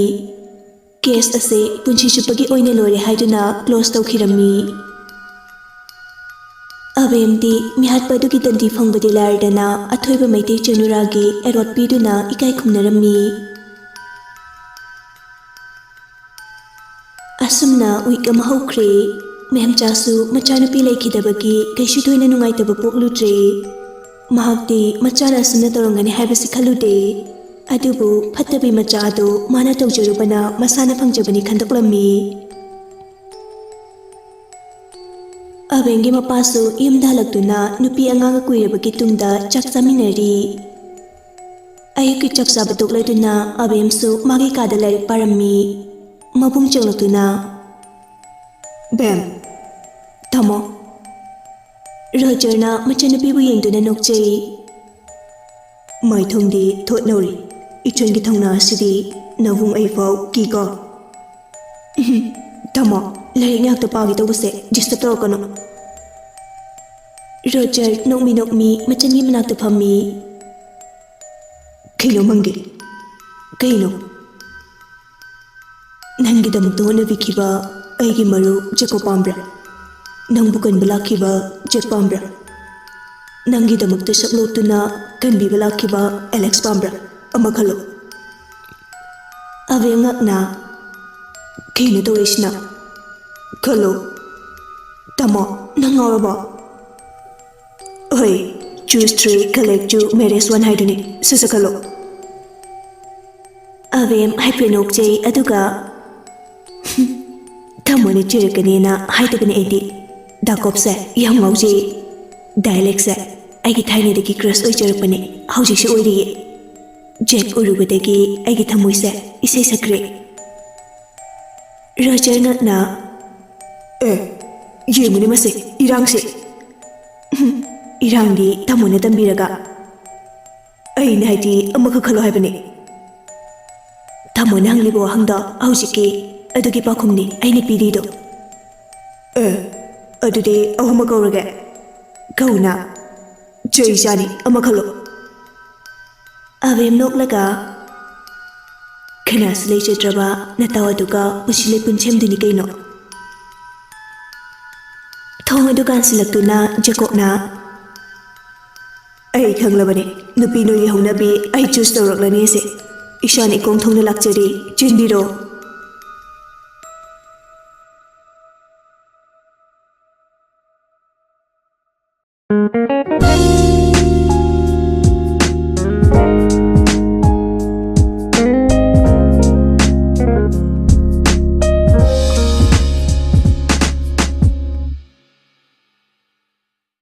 ꯀꯦꯁ ꯑꯁꯤ ꯄꯨꯟꯁꯤ ꯆꯨꯞꯄꯒꯤ ꯑꯣꯏꯅ ꯂꯣꯏꯔꯦ ꯍꯥꯏꯗꯨꯅ ꯀ꯭ꯂꯣꯖ ꯇꯧꯈꯤꯔꯝꯃꯤ꯫ ꯑꯕꯦꯝꯗꯤ ꯃꯤꯍꯥꯠꯄ ꯑꯗꯨꯒꯤ ꯗꯟꯗꯤ ꯐꯪꯕꯗꯤ ꯂꯥꯏꯔꯗꯅ ꯑꯊꯣꯏꯕ ꯃꯩꯇꯩ ꯆꯅꯨꯔꯥꯒꯤ ꯑꯦꯔꯣꯠ ꯄꯤꯗꯨꯅ ꯏꯀꯥꯏ ꯈꯨꯝꯅꯔꯝꯃꯤ꯫ ꯑꯁꯨꯝꯅ ꯋꯤꯛ ꯑꯃ ꯍꯧꯈ꯭ꯔꯦ꯫ ꯃꯦꯝꯆꯥꯁꯨ ꯃꯆꯥꯅꯨꯄꯤ ꯂꯩꯈꯤꯗꯕꯒꯤ ꯀꯩꯁꯨ ꯊꯣꯏꯅ ꯅꯨꯡꯉꯥꯏꯇꯕ ꯄꯣꯛꯂꯨꯗ꯭ꯔꯦ꯫ ꯃꯍꯥꯛꯇꯤ ꯃꯆꯥꯅ ꯑꯁꯨꯝꯅ ꯇꯧꯔꯝꯒꯅꯤ ꯍꯥꯏꯕꯁꯤ ꯈꯜꯂꯨꯗꯦ꯫ ꯑꯗꯨꯕꯨ ꯐꯠꯇꯕꯤ ꯃꯆꯥ ꯑꯗꯨ ꯃꯥꯅ ꯇꯧꯖꯔꯨꯕꯅ ꯃꯁꯥꯅ ꯐꯪꯖꯕꯅꯤ ꯈꯟꯗꯣꯛꯂꯝꯃꯤ꯫ ꯑꯕꯦꯝꯒꯤ ꯃꯄꯥꯁꯨ ꯌꯨꯝꯗ ꯍꯜꯂꯛꯇꯨꯅ ꯅꯨꯄꯤ ꯑꯉꯥꯡꯒ ꯀꯨꯏꯔꯕꯒꯤ ꯇꯨꯡꯗ ꯆꯥꯛ ꯆꯥꯃꯤꯟꯅꯔꯤ꯫ ꯑꯌꯨꯛꯀꯤ ꯆꯥꯛ ꯆꯥꯕ ꯇꯣꯛꯂꯗꯨꯅ ꯑꯕꯦꯝꯁꯨ ꯃꯥꯒꯤ ꯀꯥꯗ ꯂꯥꯏꯔꯤꯛ ꯄꯥꯔꯝꯃꯤ꯫ ꯃꯕꯨꯡ ꯆꯪꯂꯛꯇꯨꯅ, "ꯕꯦꯝ, ꯊꯝꯃꯣ꯫" ꯔꯣꯖꯔꯅ ꯃꯆꯟꯅꯨꯄꯤꯕꯨ ꯌꯦꯡꯗꯨꯅ ꯅꯣꯛꯆꯩ꯫ "ꯃꯥꯏꯊꯣꯡꯗꯤ ꯊꯣꯠꯅꯧꯔꯤ꯫ ꯏꯆꯟꯒꯤ ꯊꯧꯅꯥ ꯑꯁꯤꯗꯤ ꯅꯕꯨꯡ ꯑꯩꯐꯥꯎ ꯀꯤꯀꯣ꯫" "ꯎꯝ, ꯊꯝꯃꯣ, ꯂꯥꯏꯔꯤꯛ ꯉꯥꯛꯇ ꯄꯥꯒꯦ ꯇꯧꯕꯁꯦ ꯗꯤꯁꯇꯔꯕ ꯇꯧꯔꯛꯀꯅꯨ꯫" ꯔꯣꯖꯔ ꯅꯣꯛꯃꯤ ꯅꯣꯛꯃꯤ ꯃꯆꯟꯒꯤ ꯃꯅꯥꯛꯇ ꯐꯝꯃꯤ꯫ "ꯀꯩꯅꯣ ꯃꯪꯒꯤ? ꯀꯩꯅꯣ?" "ꯅꯪꯒꯤꯗꯃꯛꯇ ꯍꯣꯠꯅꯕꯤꯈꯤꯕ ꯑꯩꯒꯤ ꯃꯔꯨꯞ ꯖꯦꯀꯣ ꯄꯥꯝꯕ꯭ꯔꯥ? ꯅꯪꯕꯨ ꯀꯟꯕ ꯂꯥꯛꯈꯤꯕ ꯖꯦꯛ ꯄꯥꯝꯕ꯭ꯔꯥ? ꯅꯪꯒꯤꯗꯃꯛꯇ ꯁꯛ ꯂꯣꯠꯇꯨꯅ ꯀꯟꯕꯤꯕ ꯂꯥꯛꯈꯤꯕ ꯑꯦꯂꯦꯛꯁ ꯄꯥꯝꯕ꯭ꯔꯥ? ꯑꯃ ꯈꯜꯂꯣ꯫" ꯑꯕꯦꯝ ꯉꯛꯅ, "ꯀꯩꯅꯣ ꯇꯧꯔꯛꯏꯁꯤꯅ? ꯈꯜꯂꯣ꯫" "ꯇꯥꯃꯣ, ꯅꯪ ꯉꯥꯎꯔꯕꯣ?" "ꯍꯣꯏ, choose three, collect two, marriage one ꯍꯥꯏꯗꯨꯅꯤ꯫ ꯁꯠ ꯁꯠ ꯈꯜꯂꯣ꯫" ꯑꯕꯦꯝ ꯍꯥꯏꯐꯦꯠ ꯅꯣꯛꯆꯩ, ꯑꯗꯨꯒ, "ꯇꯥꯃꯣꯅ ꯆꯩꯔꯛꯀꯅꯦꯅ ꯍꯥꯏꯗꯕꯅꯦ ꯑꯩꯗꯤ꯫ ꯗꯥꯀꯣꯞꯁꯦ ꯌꯥꯝ ꯉꯥꯎꯖꯩ꯫ ꯗꯥꯏꯂꯦꯛꯁꯦ ꯑꯩꯒꯤ ꯊꯥꯏꯅꯗꯒꯤ ꯀ꯭ꯔꯁ ꯑꯣꯏꯖꯔꯛꯄꯅꯦ, ꯍꯧꯖꯤꯛꯁꯨ ꯑꯣꯏꯔꯤꯌꯦ꯫ ꯖꯦꯛ ꯎꯔꯨꯕꯗꯒꯤ ꯑꯩꯒꯤ ꯊꯃꯣꯏꯁꯦ ꯏꯁꯩ ꯁꯛꯈ꯭ꯔꯦ꯫" ꯔꯣꯖꯔ ꯉꯛꯅ, "ꯑꯦ, ꯌꯦꯡꯉꯨꯅꯦ ꯃꯁꯦ, ꯏꯔꯥꯡꯁꯦ꯫" "ꯏꯔꯥꯡꯗꯤ ꯇꯥꯃꯣꯅ ꯇꯝꯕꯤꯔꯒ꯫ ꯑꯩꯅ ꯍꯥꯏꯗꯤ ꯑꯃꯈꯛ ꯈꯜꯂꯣ ꯍꯥꯏꯕꯅꯦ꯫ ꯇꯥꯃꯣꯅ ꯍꯪꯂꯤꯕ ꯋꯥꯍꯪꯗꯣ ꯍꯧꯖꯤꯛꯀꯤ ꯑꯗꯨꯒꯤ ꯄꯥꯎꯈꯨꯝꯅꯤ ꯑꯩꯅ ꯄꯤꯔꯤꯗꯣ꯫" "ꯑꯦ, ꯑꯗꯨꯗꯤ ꯑꯍꯨꯝꯃꯛ ꯀꯧꯔꯒꯦ꯫" "ꯀꯧꯅ꯫ ꯆꯩ ꯆꯥꯅꯤ, ꯑꯃ ꯈꯜꯂꯣ꯫" ꯑꯕꯦꯝ ꯅꯣꯛꯂꯒ, "ꯀꯅꯥꯁꯨ ꯂꯩꯖꯗ꯭ꯔꯕ ꯅꯇꯥꯎ ꯑꯗꯨꯒ ꯄꯨꯟꯁꯤ ꯂꯩꯄꯨꯟ ꯁꯦꯝꯗꯣꯏꯅꯤ ꯀꯩꯅꯣ꯫" ꯊꯣꯡ ꯑꯗꯨ ꯀꯥꯟꯁꯤꯜꯂꯛꯇꯨꯅ ꯖꯦꯀꯣꯕꯅ, "ꯑꯩ ꯈꯪꯂꯕꯅꯤ, ꯅꯨꯄꯤ ꯅꯣꯏꯒꯤ ꯍꯧꯅꯕꯤ ꯑꯩ ꯆꯨꯁ ꯇꯧꯔꯛꯂꯅꯤ ꯑꯁꯦ꯫ ꯏꯁꯥꯅ ꯏꯀꯣꯡ ꯊꯣꯡꯅ ꯂꯥꯛꯆꯔꯤ, ꯆꯦꯟꯕꯤꯔꯣ꯫"